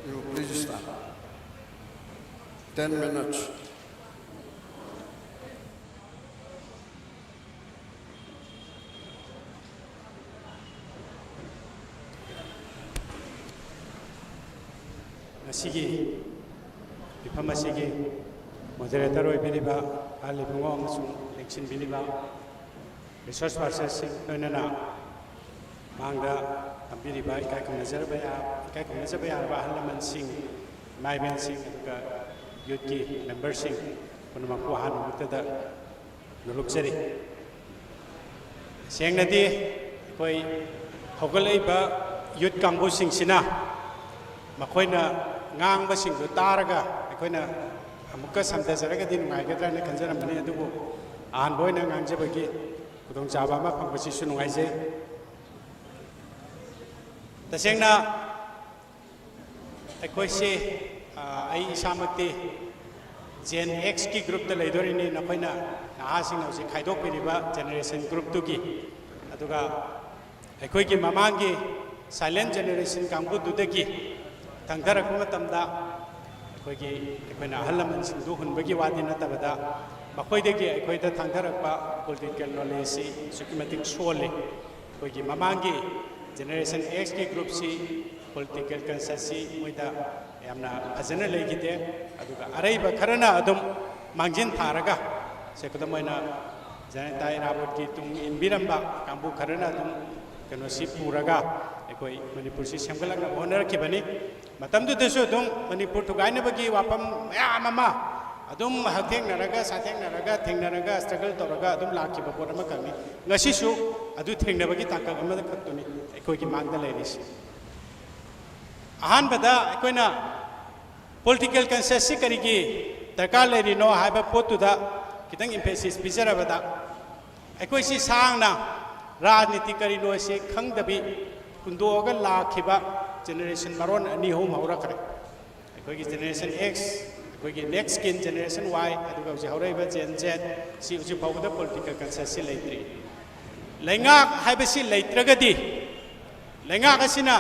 You please start. Ten minutes. ꯉꯁꯤꯒꯤ ꯃꯤꯐꯝ ꯑꯁꯤꯒꯤ ꯃꯣꯗꯔꯦꯇꯔ ꯑꯣꯏꯕꯤꯔꯤꯕ ꯑꯥꯔ ꯂꯤꯐꯨꯡꯉꯣ ꯑꯃꯁꯨꯡ ꯂꯦꯡꯁꯤꯟꯕꯤꯔꯤꯕ ꯔꯤꯁꯣꯔꯁ ꯄꯥꯔꯁꯟꯁꯤꯡ, ꯂꯣꯏꯅꯅ ꯃꯥꯡꯗ ꯐꯝꯕꯤꯔꯤꯕ ꯏꯀꯥꯏ ꯈꯨꯝꯅꯖꯔꯕ ꯌꯥ- ꯏꯀꯥꯏ ꯈꯨꯝꯅꯖꯕ ꯌꯥꯔꯕ ꯑꯍꯜ ꯂꯃꯟꯁꯤꯡ, ꯏꯃꯥ ꯏꯕꯦꯟꯁꯤꯡ, ꯑꯗꯨꯒ ꯌꯨꯠꯀꯤ ꯃꯦꯝꯕꯔꯁꯤꯡ ꯄꯨꯝꯅꯃꯛꯄꯨ ꯑꯍꯥꯟꯕ ꯃꯛꯇꯗ ꯅꯣꯂꯨꯛꯆꯔꯤ꯫ ꯁꯦꯡꯅꯗꯤ ꯑꯩꯈꯣꯏ ꯍꯧꯒꯠꯂꯛꯏꯕ ꯌꯨꯠ ꯀꯥꯡꯕꯨꯁꯤꯡꯁꯤꯅ ꯃꯈꯣꯏꯅ ꯉꯥꯡꯕꯁꯤꯡꯗꯨ ꯇꯥꯔꯒ ꯑꯩꯈꯣꯏꯅ ꯑꯃꯨꯛꯀ ꯁꯝꯊꯖꯔꯒꯗꯤ ꯅꯨꯡꯉꯥꯏꯒꯗ꯭ꯔꯥ ꯍꯥꯏꯅ ꯈꯟꯖꯔꯝꯕꯅꯤ꯫ ꯑꯗꯨꯕꯨ ꯑꯍꯥꯟꯕ ꯑꯣꯏꯅ ꯉꯥꯡꯖꯕꯒꯤ ꯈꯨꯗꯣꯡꯆꯥꯕ ꯑꯃ ꯐꯪꯕꯁꯤꯁꯨ ꯅꯨꯡꯉꯥꯏꯖꯩ꯫ ꯇꯁꯦꯡꯅ ꯑꯩꯈꯣꯏꯁꯦ, ꯑ, ꯑꯩ ꯏꯁꯥꯃꯛꯇꯤ ꯖꯦꯟ ꯑꯦꯛꯁꯀꯤ ꯒ꯭ꯔꯨꯞꯇ ꯂꯩꯗꯣꯔꯤꯅꯤ꯫ ꯅꯈꯣꯏꯅ ꯅꯍꯥꯁꯤꯡꯅ ꯍꯧꯖꯤꯛ ꯈꯥꯏꯗꯣꯛꯄꯤꯔꯤꯕ ꯖꯦꯅꯦꯔꯦꯁꯟ ꯒ꯭ꯔꯨꯞꯇꯨꯒꯤ꯫ ꯑꯗꯨꯒ ꯑꯩꯈꯣꯏꯒꯤ ꯃꯃꯥꯡꯒꯤ ꯁꯥꯏꯂꯦꯟ ꯖꯦꯅꯦꯔꯦꯁꯟ ꯀꯥꯡꯕꯨꯗꯨꯗꯒꯤ ꯊꯪꯊꯔꯛꯄ ꯃꯇꯝꯗ ꯑꯩꯈꯣꯏꯒꯤ, ꯑꯩꯈꯣꯏꯅ ꯑꯍꯜ ꯂꯃꯟꯁꯤꯡꯗꯨ ꯍꯨꯟꯕꯒꯤ ꯋꯥꯗꯤ ꯅꯠꯇꯕꯗ, ꯃꯈꯣꯏꯗꯒꯤ ꯑꯩꯈꯣꯏꯗ ꯊꯥꯡꯊꯔꯛꯄ ꯄꯣꯂꯤꯇꯤꯀꯦꯜ ꯅꯣꯂꯦꯖꯁꯤ ꯑꯁꯨꯛꯀꯤ ꯃꯇꯤꯛ ꯁꯣꯜꯂꯤ꯫ ꯑꯩꯈꯣꯏꯒꯤ ꯃꯃꯥꯡꯒꯤ ꯖꯦꯅꯦꯔꯦꯁꯟ ꯑꯦꯛꯁꯀꯤ ꯒ꯭ꯔꯨꯞꯁꯤ ꯄꯣꯂꯤꯇꯤꯀꯦꯜ ꯀꯟꯁꯤꯌꯁꯁꯤ ꯃꯣꯏꯗ ꯌꯥꯝꯅ ꯐꯖꯅ ꯂꯩꯈꯤꯗꯦ꯫ ꯑꯗꯨꯒ ꯑꯔꯩꯕ ꯈꯔꯅ ꯑꯗꯨꯝ ꯃꯥꯡꯖꯤꯟ ꯊꯥꯔꯒ, ꯁꯦ, ꯈꯨꯗꯝ ꯑꯣꯏꯅ ꯖꯅꯇꯥ ꯏꯔꯥꯕꯣꯠꯀꯤ ꯇꯨꯡ ꯏꯟꯕꯤꯔꯝꯕ ꯀꯥꯡꯕꯨ ꯈꯔꯅ ꯑꯗꯨꯝ ꯀꯩꯅꯣꯁꯤ ꯄꯨꯔꯒ ꯑꯩꯈꯣꯏ ꯃꯅꯤꯄꯨꯔꯁꯤ ꯁꯦꯝꯒꯠꯂꯛꯅꯕ ꯍꯣꯠꯅꯔꯛꯈꯤꯕꯅꯤ꯫ ꯃꯇꯝꯗꯨꯗꯁꯨ ꯑꯗꯨꯝ ꯃꯅꯤꯄꯨꯔ ꯊꯨꯒꯥꯏꯅꯕꯒꯤ ꯋꯥꯐꯝ ꯃꯌꯥꯝ ꯑꯃ ꯑꯗꯨꯝ ꯍꯛꯊꯦꯡꯅꯔꯒ, ꯁꯥꯊꯦꯡꯅꯔꯒ, ꯊꯦꯡꯅꯔꯒ, ꯁ꯭ꯇ꯭ꯔꯒꯜ ꯇꯧꯔꯒ ꯑꯗꯨꯝ ꯂꯥꯛꯈꯤꯕ ꯄꯣꯠ ꯑꯃꯈꯛꯅꯤ꯫ ꯉꯁꯤꯁꯨ ꯑꯗꯨ ꯊꯦꯡꯅꯕꯒꯤ ꯇꯥꯡꯀꯛ ꯑꯃꯈꯛꯇꯨꯅꯤ ꯑꯩꯈꯣꯏꯒꯤ ꯃꯥꯡꯗ ꯂꯩꯔꯤꯁꯤ꯫ ꯑꯍꯥꯟꯕꯗ ꯑꯩꯈꯣꯏꯅ ꯄꯣꯂꯤꯇꯤꯀꯦꯜ ꯀꯟꯁꯤꯌꯁꯁꯤ ꯀꯔꯤꯒꯤ ꯗꯔꯀꯥꯔ ꯂꯩꯔꯤꯅꯣ ꯍꯥꯏꯕ ꯄꯣꯠꯇꯨꯗ ꯈꯤꯇꯪ ꯏꯝꯐꯦꯁꯤꯁ ꯄꯤꯖꯔꯕꯗ, ꯑꯩꯈꯣꯏꯁꯤ ꯁꯥꯡꯅ ꯔꯥꯖꯅꯤꯇꯤ ꯀꯔꯤꯅꯣ ꯍꯥꯏꯁꯤ ꯈꯪꯗꯕꯤ, ꯍꯨꯟꯗꯣꯛꯑꯒ ꯂꯥꯛꯈꯤꯕ ꯖꯦꯅꯦꯔꯦꯁꯟ ꯃꯔꯣꯟ ꯑꯅꯤ ꯑꯍꯨꯝ ꯍꯧꯔꯛꯈ꯭ꯔꯦ꯫ ꯑꯩꯈꯣꯏꯒꯤ ꯖꯦꯅꯦꯔꯦꯁꯟ X, ꯑꯩꯈꯣꯏꯒꯤ ꯅꯦꯛꯁꯀꯤ ꯖꯦꯅꯦꯔꯦꯁꯟ Y, ꯑꯗꯨꯒ ꯍꯧꯖꯤꯛ ꯍꯧꯔꯛꯏꯕ Gen Z, ꯁꯤ ꯍꯧꯖꯤꯛ ꯐꯥꯎꯕꯗ ꯄꯣꯂꯤꯇꯤꯀꯦꯜ ꯀꯟꯁꯤꯌꯁꯁꯤ ꯂꯩꯇ꯭ꯔꯤ꯫ ꯂꯩꯉꯥꯛ ꯍꯥꯏꯕꯁꯤ ꯂꯩꯇ꯭ꯔꯒꯗꯤ, ꯂꯩꯉꯥꯛ ꯑꯁꯤꯅ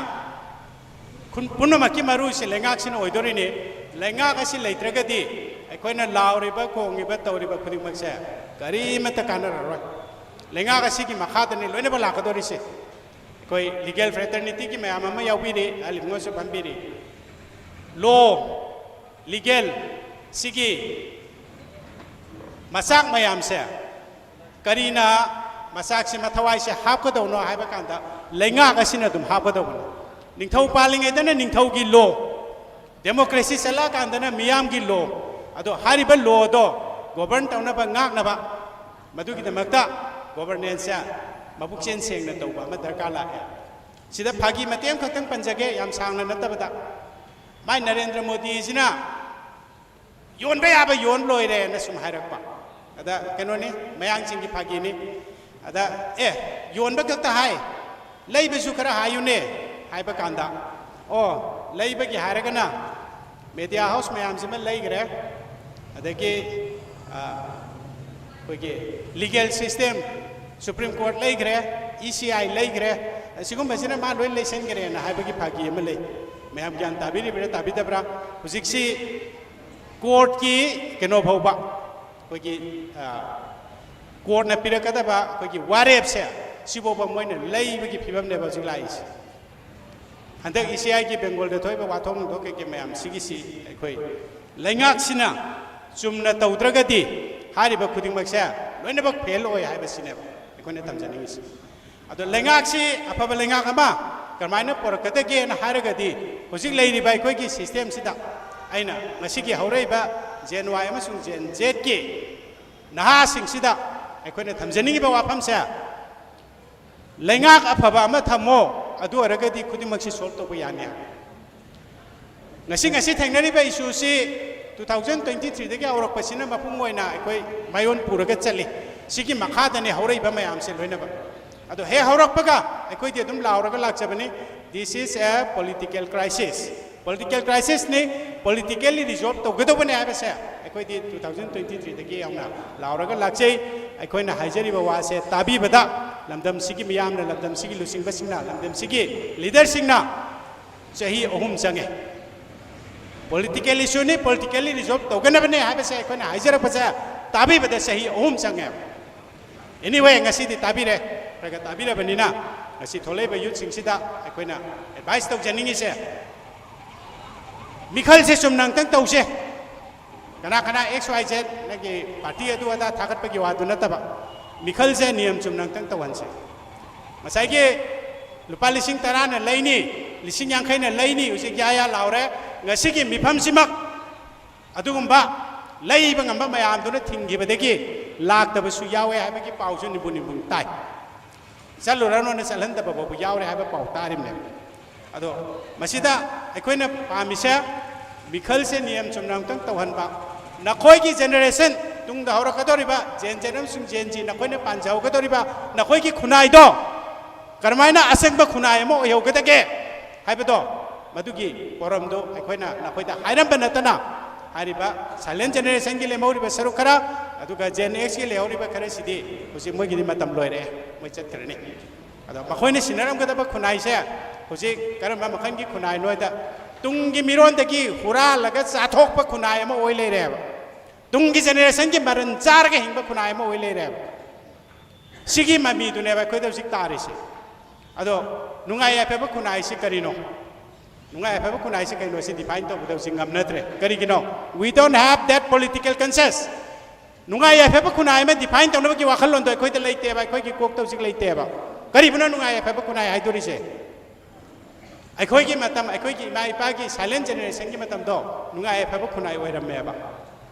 ꯈꯨꯟ ꯄꯨꯝꯅꯃꯛꯀꯤ ꯃꯔꯨꯁꯤ ꯂꯩꯉꯥꯛꯁꯤꯅ ꯑꯣꯏꯗꯣꯔꯤꯅꯤ꯫ ꯂꯩꯉꯥꯛ ꯑꯁꯤ ꯂꯩꯇ꯭ꯔꯒꯗꯤ ꯑꯩꯈꯣꯏꯅ ꯂꯥꯎꯔꯤꯕ, ꯈꯣꯡꯉꯤꯕ, ꯇꯧꯔꯤꯕ ꯈꯨꯗꯤꯡꯃꯛꯁꯦ ꯀꯔꯤꯃꯠꯇ ꯀꯥꯟꯅꯔꯔꯣꯏ꯫ ꯂꯩꯉꯥꯛ ꯑꯁꯤꯒꯤ ꯃꯈꯥꯗꯅꯤ ꯂꯣꯏꯅꯃꯛ ꯂꯥꯛꯀꯗꯧꯔꯤꯁꯦ꯫ ꯑꯩꯈꯣꯏ ꯂꯤꯒꯦꯜ ꯐ꯭ꯔꯦꯇꯔꯅꯤꯇꯤꯒꯤ ꯃꯌꯥꯝ ꯑꯃ ꯌꯥꯎꯕꯤꯔꯤ, ꯑꯥꯏ ꯂꯤꯕꯅꯁꯨ ꯐꯝꯕꯤꯔꯤ꯫ ꯂꯣ, ꯂꯤꯒꯦꯜ, ꯁꯤꯒꯤ ꯃꯆꯥꯛ ꯃꯌꯥꯝꯁꯦ ꯀꯔꯤꯅ ꯃꯆꯥꯛꯁꯤ ꯃꯊꯋꯥꯏꯁꯦ ꯍꯥꯞꯀꯗꯧꯅꯣ ꯍꯥꯏꯕ ꯀꯥꯟꯗ, ꯂꯩꯉꯥꯛ ꯑꯁꯤꯅ ꯑꯗꯨꯝ ꯍꯥꯞꯀꯗꯧꯕꯅꯤ꯫ ꯅꯤꯡꯊꯧ ꯄꯥꯜꯂꯤꯉꯩꯗꯅ ꯅꯤꯡꯊꯧꯒꯤ ꯂꯣ, ꯗꯦꯃꯣꯀ꯭ꯔꯦꯁꯤ ꯆꯠꯂꯛꯑꯀꯥꯟꯗꯅ ꯃꯤꯌꯥꯝꯒꯤ ꯂꯣ꯫ ꯑꯗꯣ ꯍꯥꯏꯔꯤꯕ ꯂꯣꯗꯣ ꯒꯣꯕꯔꯟ ꯇꯧꯅꯕ, ꯉꯥꯛꯅꯕ, ꯃꯗꯨꯒꯤꯗꯃꯛꯇ ꯒꯣꯕꯔꯅꯦꯟꯁꯁꯦ ꯃꯕꯨꯛꯆꯦꯜ ꯁꯦꯡꯅ ꯇꯧꯕ ꯑꯃ ꯗꯔꯀꯥꯔ ꯂꯥꯛꯑꯦ꯫ ꯁꯤꯗ ꯐꯥꯒꯤ ꯃꯇꯦꯛ ꯑꯃꯈꯛꯇꯪ ꯄꯟꯖꯒꯦ, ꯌꯥꯝ ꯁꯥꯡꯅ ꯅꯠꯇꯕꯗ꯫ ꯃꯥꯏ ꯅꯔꯦꯟꯗ꯭ꯔ ꯃꯣꯗꯤꯁꯤꯅ ꯌꯣꯟꯕ ꯌꯥꯕ ꯌꯣꯟ ꯂꯣꯏꯔꯦꯅ ꯁꯨꯝ ꯍꯥꯏꯔꯛꯄ꯫ ꯑꯗ ꯀꯩꯅꯣꯅꯤ, ꯃꯌꯥꯡꯁꯤꯡꯒꯤ ꯐꯥꯒꯤꯅꯤ꯫ ꯑꯗ, "ꯑꯦ, ꯌꯣꯟꯕ ꯈꯛꯇ ꯍꯥꯏ, ꯂꯩꯕꯁꯨ ꯈꯔ ꯍꯥꯏꯌꯨꯅꯦ" ꯍꯥꯏꯕ ꯀꯥꯟꯗ, "ꯑꯣ, ꯂꯩꯕꯒꯤ ꯍꯥꯏꯔꯒꯅ ꯃꯦꯗꯤꯌꯥ ꯍꯥꯎꯁ ꯃꯌꯥꯝꯁꯤꯃ ꯂꯩꯈ꯭ꯔꯦ, ꯑꯗꯒꯤ, ꯑ, ꯑꯩꯈꯣꯏꯒꯤ ꯂꯤꯒꯦꯜ ꯁꯤꯁꯇꯦꯝ, ꯁꯨꯄ꯭ꯔꯤꯝ ꯀꯣꯔꯠ ꯂꯩꯈ꯭ꯔꯦ, ꯏ ꯁꯤ ꯑꯥꯏ ꯂꯩꯈ꯭ꯔꯦ, ꯑꯁꯤꯒꯨꯝꯕꯁꯤꯅ ꯃꯥ ꯂꯣꯏ ꯂꯩꯁꯟꯈ꯭ꯔꯦꯅ" ꯍꯥꯏꯕꯒꯤ ꯐꯥꯒꯤ ꯑꯃ ꯂꯩ꯫ ꯃꯌꯥꯝ ꯒ꯭ꯌꯥꯟ ꯇꯥꯕꯤꯔꯤꯕ꯭ꯔꯥ, ꯇꯥꯕꯤꯗꯕ꯭ꯔꯥ? ꯍꯧꯖꯤꯛꯁꯤ ꯀꯣꯔꯠꯀꯤ ꯀꯩꯅꯣ ꯐꯥꯎꯕ, ꯑꯩꯈꯣꯏꯒꯤ, ꯑ, ꯀꯣꯔꯠꯅ ꯄꯤꯔꯛꯀꯗꯕ ꯑꯩꯈꯣꯏꯒꯤ ꯋꯥꯔꯦꯞꯁꯦ, ꯁꯤꯐꯥꯎꯕ ꯃꯣꯏꯅ ꯂꯩꯕꯒꯤ ꯐꯤꯕꯝꯅꯦꯕ ꯍꯧꯖꯤꯛ ꯂꯥꯛꯏꯁꯦ꯫ ꯍꯟꯗꯛ ꯏ ꯁꯤ ꯑꯥꯏꯒꯤ ꯕꯦꯡꯒꯣꯜꯗ ꯊꯣꯛꯏꯕ ꯋꯥꯊꯣꯛ ꯅꯨꯡꯊꯣꯛ ꯀꯩꯀꯩ ꯃꯌꯥꯝꯁꯤꯒꯤꯁꯤ ꯑꯩꯈꯣꯏ ꯂꯩꯉꯥꯛꯁꯤꯅ ꯆꯨꯝꯅ ꯇꯧꯗ꯭ꯔꯒꯗꯤ ꯍꯥꯏꯔꯤꯕ ꯈꯨꯗꯤꯡꯃꯛꯁꯦ ꯂꯣꯏꯅꯃꯛ ꯐꯦꯜ ꯑꯣꯏ ꯍꯥꯏꯕꯁꯤꯅꯦꯕ ꯑꯩꯈꯣꯏꯅ ꯊꯝꯖꯅꯤꯡꯉꯤꯁꯤ꯫ ꯑꯗꯣ ꯂꯩꯉꯥꯛꯁꯤ ꯑꯐꯕ ꯂꯩꯉꯥꯛ ꯑꯃ ꯀꯃꯥꯏꯅ ꯄꯨꯔꯛꯀꯗꯒꯦꯅ ꯍꯥꯏꯔꯒꯗꯤ, ꯍꯧꯖꯤꯛ ꯂꯩꯔꯤꯕ ꯑꯩꯈꯣꯏꯒꯤ ꯁꯤꯁꯇꯦꯝꯁꯤꯗ ꯑꯩꯅ ꯉꯁꯤꯒꯤ ꯍꯧꯔꯛꯏꯕ Gen Y ꯑꯃꯁꯨꯡ Gen Zꯀꯤ ꯅꯍꯥꯁꯤꯡꯁꯤꯗ ꯑꯩꯈꯣꯏꯅ ꯊꯝꯖꯅꯤꯡꯉꯤꯕ ꯋꯥꯐꯝꯁꯦ, ꯂꯩꯉꯥꯛ ꯑꯐꯕ ꯑꯃ ꯊꯝꯃꯣ, ꯑꯗꯨ ꯑꯣꯏꯔꯒꯗꯤ ꯈꯨꯗꯤꯡꯃꯛꯁꯤ ꯁꯣꯜꯕ ꯇꯧꯕ ꯌꯥꯅꯤ꯫ ꯉꯁꯤ, ꯉꯁꯤ ꯊꯦꯡꯅꯔꯤꯕ ꯏꯁꯨꯁꯤ two thousand twenty threeꯗꯒꯤ ꯍꯧꯔꯛꯄꯁꯤꯅ ꯃꯄꯨꯡ ꯑꯣꯏꯅ ꯑꯩꯈꯣꯏ ꯃꯥꯏꯑꯣꯟ ꯄꯨꯔꯒ ꯆꯠꯂꯤ꯫ ꯁꯤꯒꯤ ꯃꯈꯥꯗꯅꯤ ꯍꯧꯔꯛꯏꯕ ꯃꯌꯥꯝꯁꯦ ꯂꯣꯏꯅꯃꯛ꯫ ꯑꯗꯣ ꯍꯦꯛ ꯍꯧꯔꯛꯄꯒ ꯑꯩꯈꯣꯏꯗꯤ ꯑꯗꯨꯝ ꯂꯥꯎꯔꯒ ꯂꯥꯛꯆꯕꯅꯤ, "This is a political crisis." Political crisisꯅꯤ, politically resolve ꯇꯧꯒꯗꯧꯕꯅꯦ ꯍꯥꯏꯕꯁꯦ ꯑꯩꯈꯣꯏꯗꯤ two thousand twenty threeꯗꯒꯤ ꯌꯥꯎꯅ ꯂꯥꯎꯔꯒ ꯂꯥꯛꯆꯩ꯫ ꯑꯩꯈꯣꯏꯅ ꯍꯥꯏꯖꯔꯤꯕ ꯋꯥꯁꯦ ꯇꯥꯕꯤꯕꯗ ꯂꯝꯗꯝꯁꯤꯒꯤ ꯃꯤꯌꯥꯝꯅ, ꯂꯝꯗꯝꯁꯤꯒꯤ ꯂꯨꯆꯤꯡꯕꯁꯤꯡꯅ, ꯂꯝꯗꯝꯁꯤꯒꯤ leaderꯁꯤꯡꯅ ꯆꯍꯤ ꯑꯍꯨꯝ ꯆꯪꯉꯦ꯫ Political issueꯅꯤ, politically resolve ꯇꯧꯒꯅꯕꯅꯦ ꯍꯥꯏꯕꯁꯦ ꯑꯩꯈꯣꯏꯅ ꯍꯥꯏꯖꯔꯛꯄꯁꯦ ꯇꯥꯕꯤꯕꯗ ꯆꯍꯤ ꯑꯍꯨꯝ ꯆꯪꯉꯦ꯫ Anyway, ꯉꯁꯤꯗꯤ ꯇꯥꯕꯤꯔꯦ, ꯈꯔ ꯈꯔ ꯇꯥꯕꯤꯔꯕꯅꯤꯅ ꯉꯁꯤ ꯊꯣꯛꯂꯛꯏꯕ youthꯁꯤꯡꯁꯤꯗ ꯑꯩꯈꯣꯏꯅ advice ꯇꯧꯖꯅꯤꯡꯉꯤꯁꯦ, ꯃꯤꯈꯜꯁꯦ ꯆꯨꯝꯅ ꯑꯝꯇꯪ ꯇꯧꯁꯦ꯫ ꯀꯅꯥ ꯀꯅꯥ X Y Z ꯅꯪꯒꯤ party ꯑꯗꯨ ꯑꯗꯥ ꯊꯥꯒꯠꯄꯒꯤ ꯋꯥꯗꯨ ꯅꯠꯇꯕ, ꯃꯤꯈꯜꯁꯦ ꯅꯤꯌꯝ ꯆꯨꯝꯅ ꯑꯝꯇꯪ ꯇꯧꯍꯟꯁꯦ꯫ ꯉꯁꯥꯏꯒꯤ ꯂꯨꯄꯥ ꯂꯤꯁꯤꯡ ꯇꯔꯥꯅ ꯂꯩꯅꯤ, ꯂꯤꯁꯤꯡ ꯌꯥꯡꯈꯩꯅ ꯂꯩꯅꯤ, ꯍꯧꯖꯤꯛ ꯌꯥ ꯌꯥ ꯂꯥꯎꯔꯦ꯫ ꯉꯁꯤꯒꯤ ꯃꯤꯐꯝꯁꯤꯃꯛ ꯑꯗꯨꯒꯨꯝꯕ ꯂꯩꯕ ꯉꯝꯕ ꯃꯌꯥꯝꯗꯨꯅ ꯊꯤꯡꯈꯤꯕꯗꯒꯤ ꯂꯥꯛꯇꯕꯁꯨ ꯌꯥꯎꯋꯦ ꯍꯥꯏꯕꯒꯤ ꯄꯥꯎꯁꯨ ꯅꯤꯕꯨ ꯅꯤꯕꯨ ꯇꯥꯏ꯫ ꯆꯠꯂꯨꯔꯅꯨꯅ ꯆꯠꯍꯟꯗꯕ ꯐꯥꯎꯕ ꯌꯥꯎꯔꯦ ꯍꯥꯏꯕ ꯄꯥꯎ ꯇꯥꯔꯤꯕꯅꯦꯕ꯫ ꯑꯗꯣ ꯃꯁꯤꯗ ꯑꯩꯈꯣꯏꯅ ꯄꯥꯝꯃꯤꯁꯦ, ꯃꯤꯈꯜꯁꯦ ꯅꯤꯌꯝ ꯆꯨꯝꯅ ꯑꯃꯨꯛꯇꯪ ꯇꯧꯍꯟꯕ, ꯅꯈꯣꯏꯒꯤ generation, ꯇꯨꯡꯗ ꯍꯧꯔꯛꯀꯗꯧꯔꯤꯕ Gen Z ꯑꯃꯁꯨꯡ Gen Z, ꯅꯈꯣꯏꯅ ꯄꯥꯟꯖꯍꯧꯒꯗꯧꯔꯤꯕ ꯅꯈꯣꯏꯒꯤ ꯈꯨꯟꯅꯥꯏꯗꯣ ꯀꯔꯝꯍꯥꯏꯅ ꯑꯁꯦꯡꯕ ꯈꯨꯟꯅꯥꯏ ꯑꯃ ꯑꯣꯏꯍꯧꯒꯗꯒꯦ ꯍꯥꯏꯕꯗꯣ, ꯃꯗꯨꯒꯤ ꯄꯣꯔꯝꯗꯨ ꯑꯩꯈꯣꯏꯅ ꯅꯈꯣꯏꯗ ꯍꯥꯏꯔꯝꯕ ꯅꯠꯇꯅ, ꯍꯥꯏꯔꯤꯕ silent generationꯒꯤ ꯂꯦꯝꯍꯧꯔꯤꯕ ꯁꯔꯨꯛ ꯈꯔ, ꯑꯗꯨꯒ Gen Xꯀꯤ ꯂꯩꯍꯧꯔꯤꯕ ꯈꯔꯁꯤꯗꯤ ꯍꯧꯖꯤꯛ ꯃꯣꯏꯒꯤꯗꯤ ꯃꯇꯝ ꯂꯣꯏꯔꯛꯑꯦ, ꯃꯣꯏ ꯆꯠꯈ꯭ꯔꯅꯤ꯫ ꯑꯗꯣ ꯃꯈꯣꯏꯅ ꯁꯤꯟꯅꯔꯝꯒꯗꯕ ꯈꯨꯟꯅꯥꯏꯁꯦ ꯍꯧꯖꯤꯛ ꯀꯔꯝꯕ ꯃꯈꯜꯒꯤ ꯈꯨꯟꯅꯥꯏꯅꯣ ꯍꯥꯏꯗ, ꯇꯨꯡꯒꯤ ꯃꯤꯔꯣꯟꯗꯒꯤ ꯍꯨꯔꯥꯜꯂꯒ ꯆꯥꯊꯣꯛꯄ ꯈꯨꯟꯅꯥꯏ ꯑꯃ ꯑꯣꯏ ꯂꯩꯔꯦꯕ꯫ ꯇꯨꯡꯒꯤ generationꯒꯤ ꯃꯔꯟ ꯆꯥꯔꯒ ꯍꯤꯡꯕ ꯈꯨꯟꯅꯥꯏ ꯑꯃ ꯑꯣꯏ ꯂꯩꯔꯦꯕ꯫ ꯁꯤꯒꯤ ꯃꯃꯤꯗꯨꯅꯦꯕ ꯑꯩꯈꯣꯏꯗ ꯍꯧꯖꯤꯛ ꯇꯥꯔꯤꯁꯦ꯫ ꯑꯗꯣ ꯅꯨꯡꯉꯥꯏ ꯌꯥꯏꯐꯕ ꯈꯨꯟꯅꯥꯏꯁꯤ ꯀꯔꯤꯅꯣ? ꯅꯨꯡꯉꯥꯏ ꯌꯥꯏꯐꯕ ꯈꯨꯟꯅꯥꯏꯁꯤ ꯀꯩꯅꯣ, ꯁꯤ define ꯇꯧꯕꯗ ꯍꯧꯖꯤꯛ ꯉꯝꯅꯗ꯭ꯔꯦ꯫ ꯀꯔꯤꯒꯤꯅꯣ? We don't have that political conscience. ꯅꯨꯡꯉꯥꯏ ꯌꯥꯏꯐꯕ ꯈꯨꯟꯅꯥꯏ ꯑꯃ define ꯇꯧꯅꯕꯒꯤ ꯋꯥꯈꯜꯂꯣꯟꯗꯣ ꯑꯩꯈꯣꯏꯗ ꯂꯩꯇꯦꯕ, ꯑꯩꯈꯣꯏꯒꯤ ꯀꯣꯛꯇ ꯍꯧꯖꯤꯛ ꯂꯩꯇꯦꯕ꯫ ꯀꯔꯤꯕꯨꯅꯣ ꯅꯨꯡꯉꯥꯏ ꯌꯥꯏꯐꯕ ꯈꯨꯟꯅꯥꯏ ꯍꯥꯏꯗꯣꯔꯤꯁꯦ? ꯑꯩꯈꯣꯏꯒꯤ ꯃꯇꯝ, ꯑꯩꯈꯣꯏꯒꯤ ꯏꯃꯥ ꯏꯄꯥꯒꯤ silent generationꯒꯤ ꯃꯇꯝꯗꯣ ꯅꯨꯡꯉꯥꯏ ꯌꯥꯏꯐꯕ ꯈꯨꯟꯅꯥꯏ ꯑꯣꯏꯔꯝꯃꯦꯕ꯫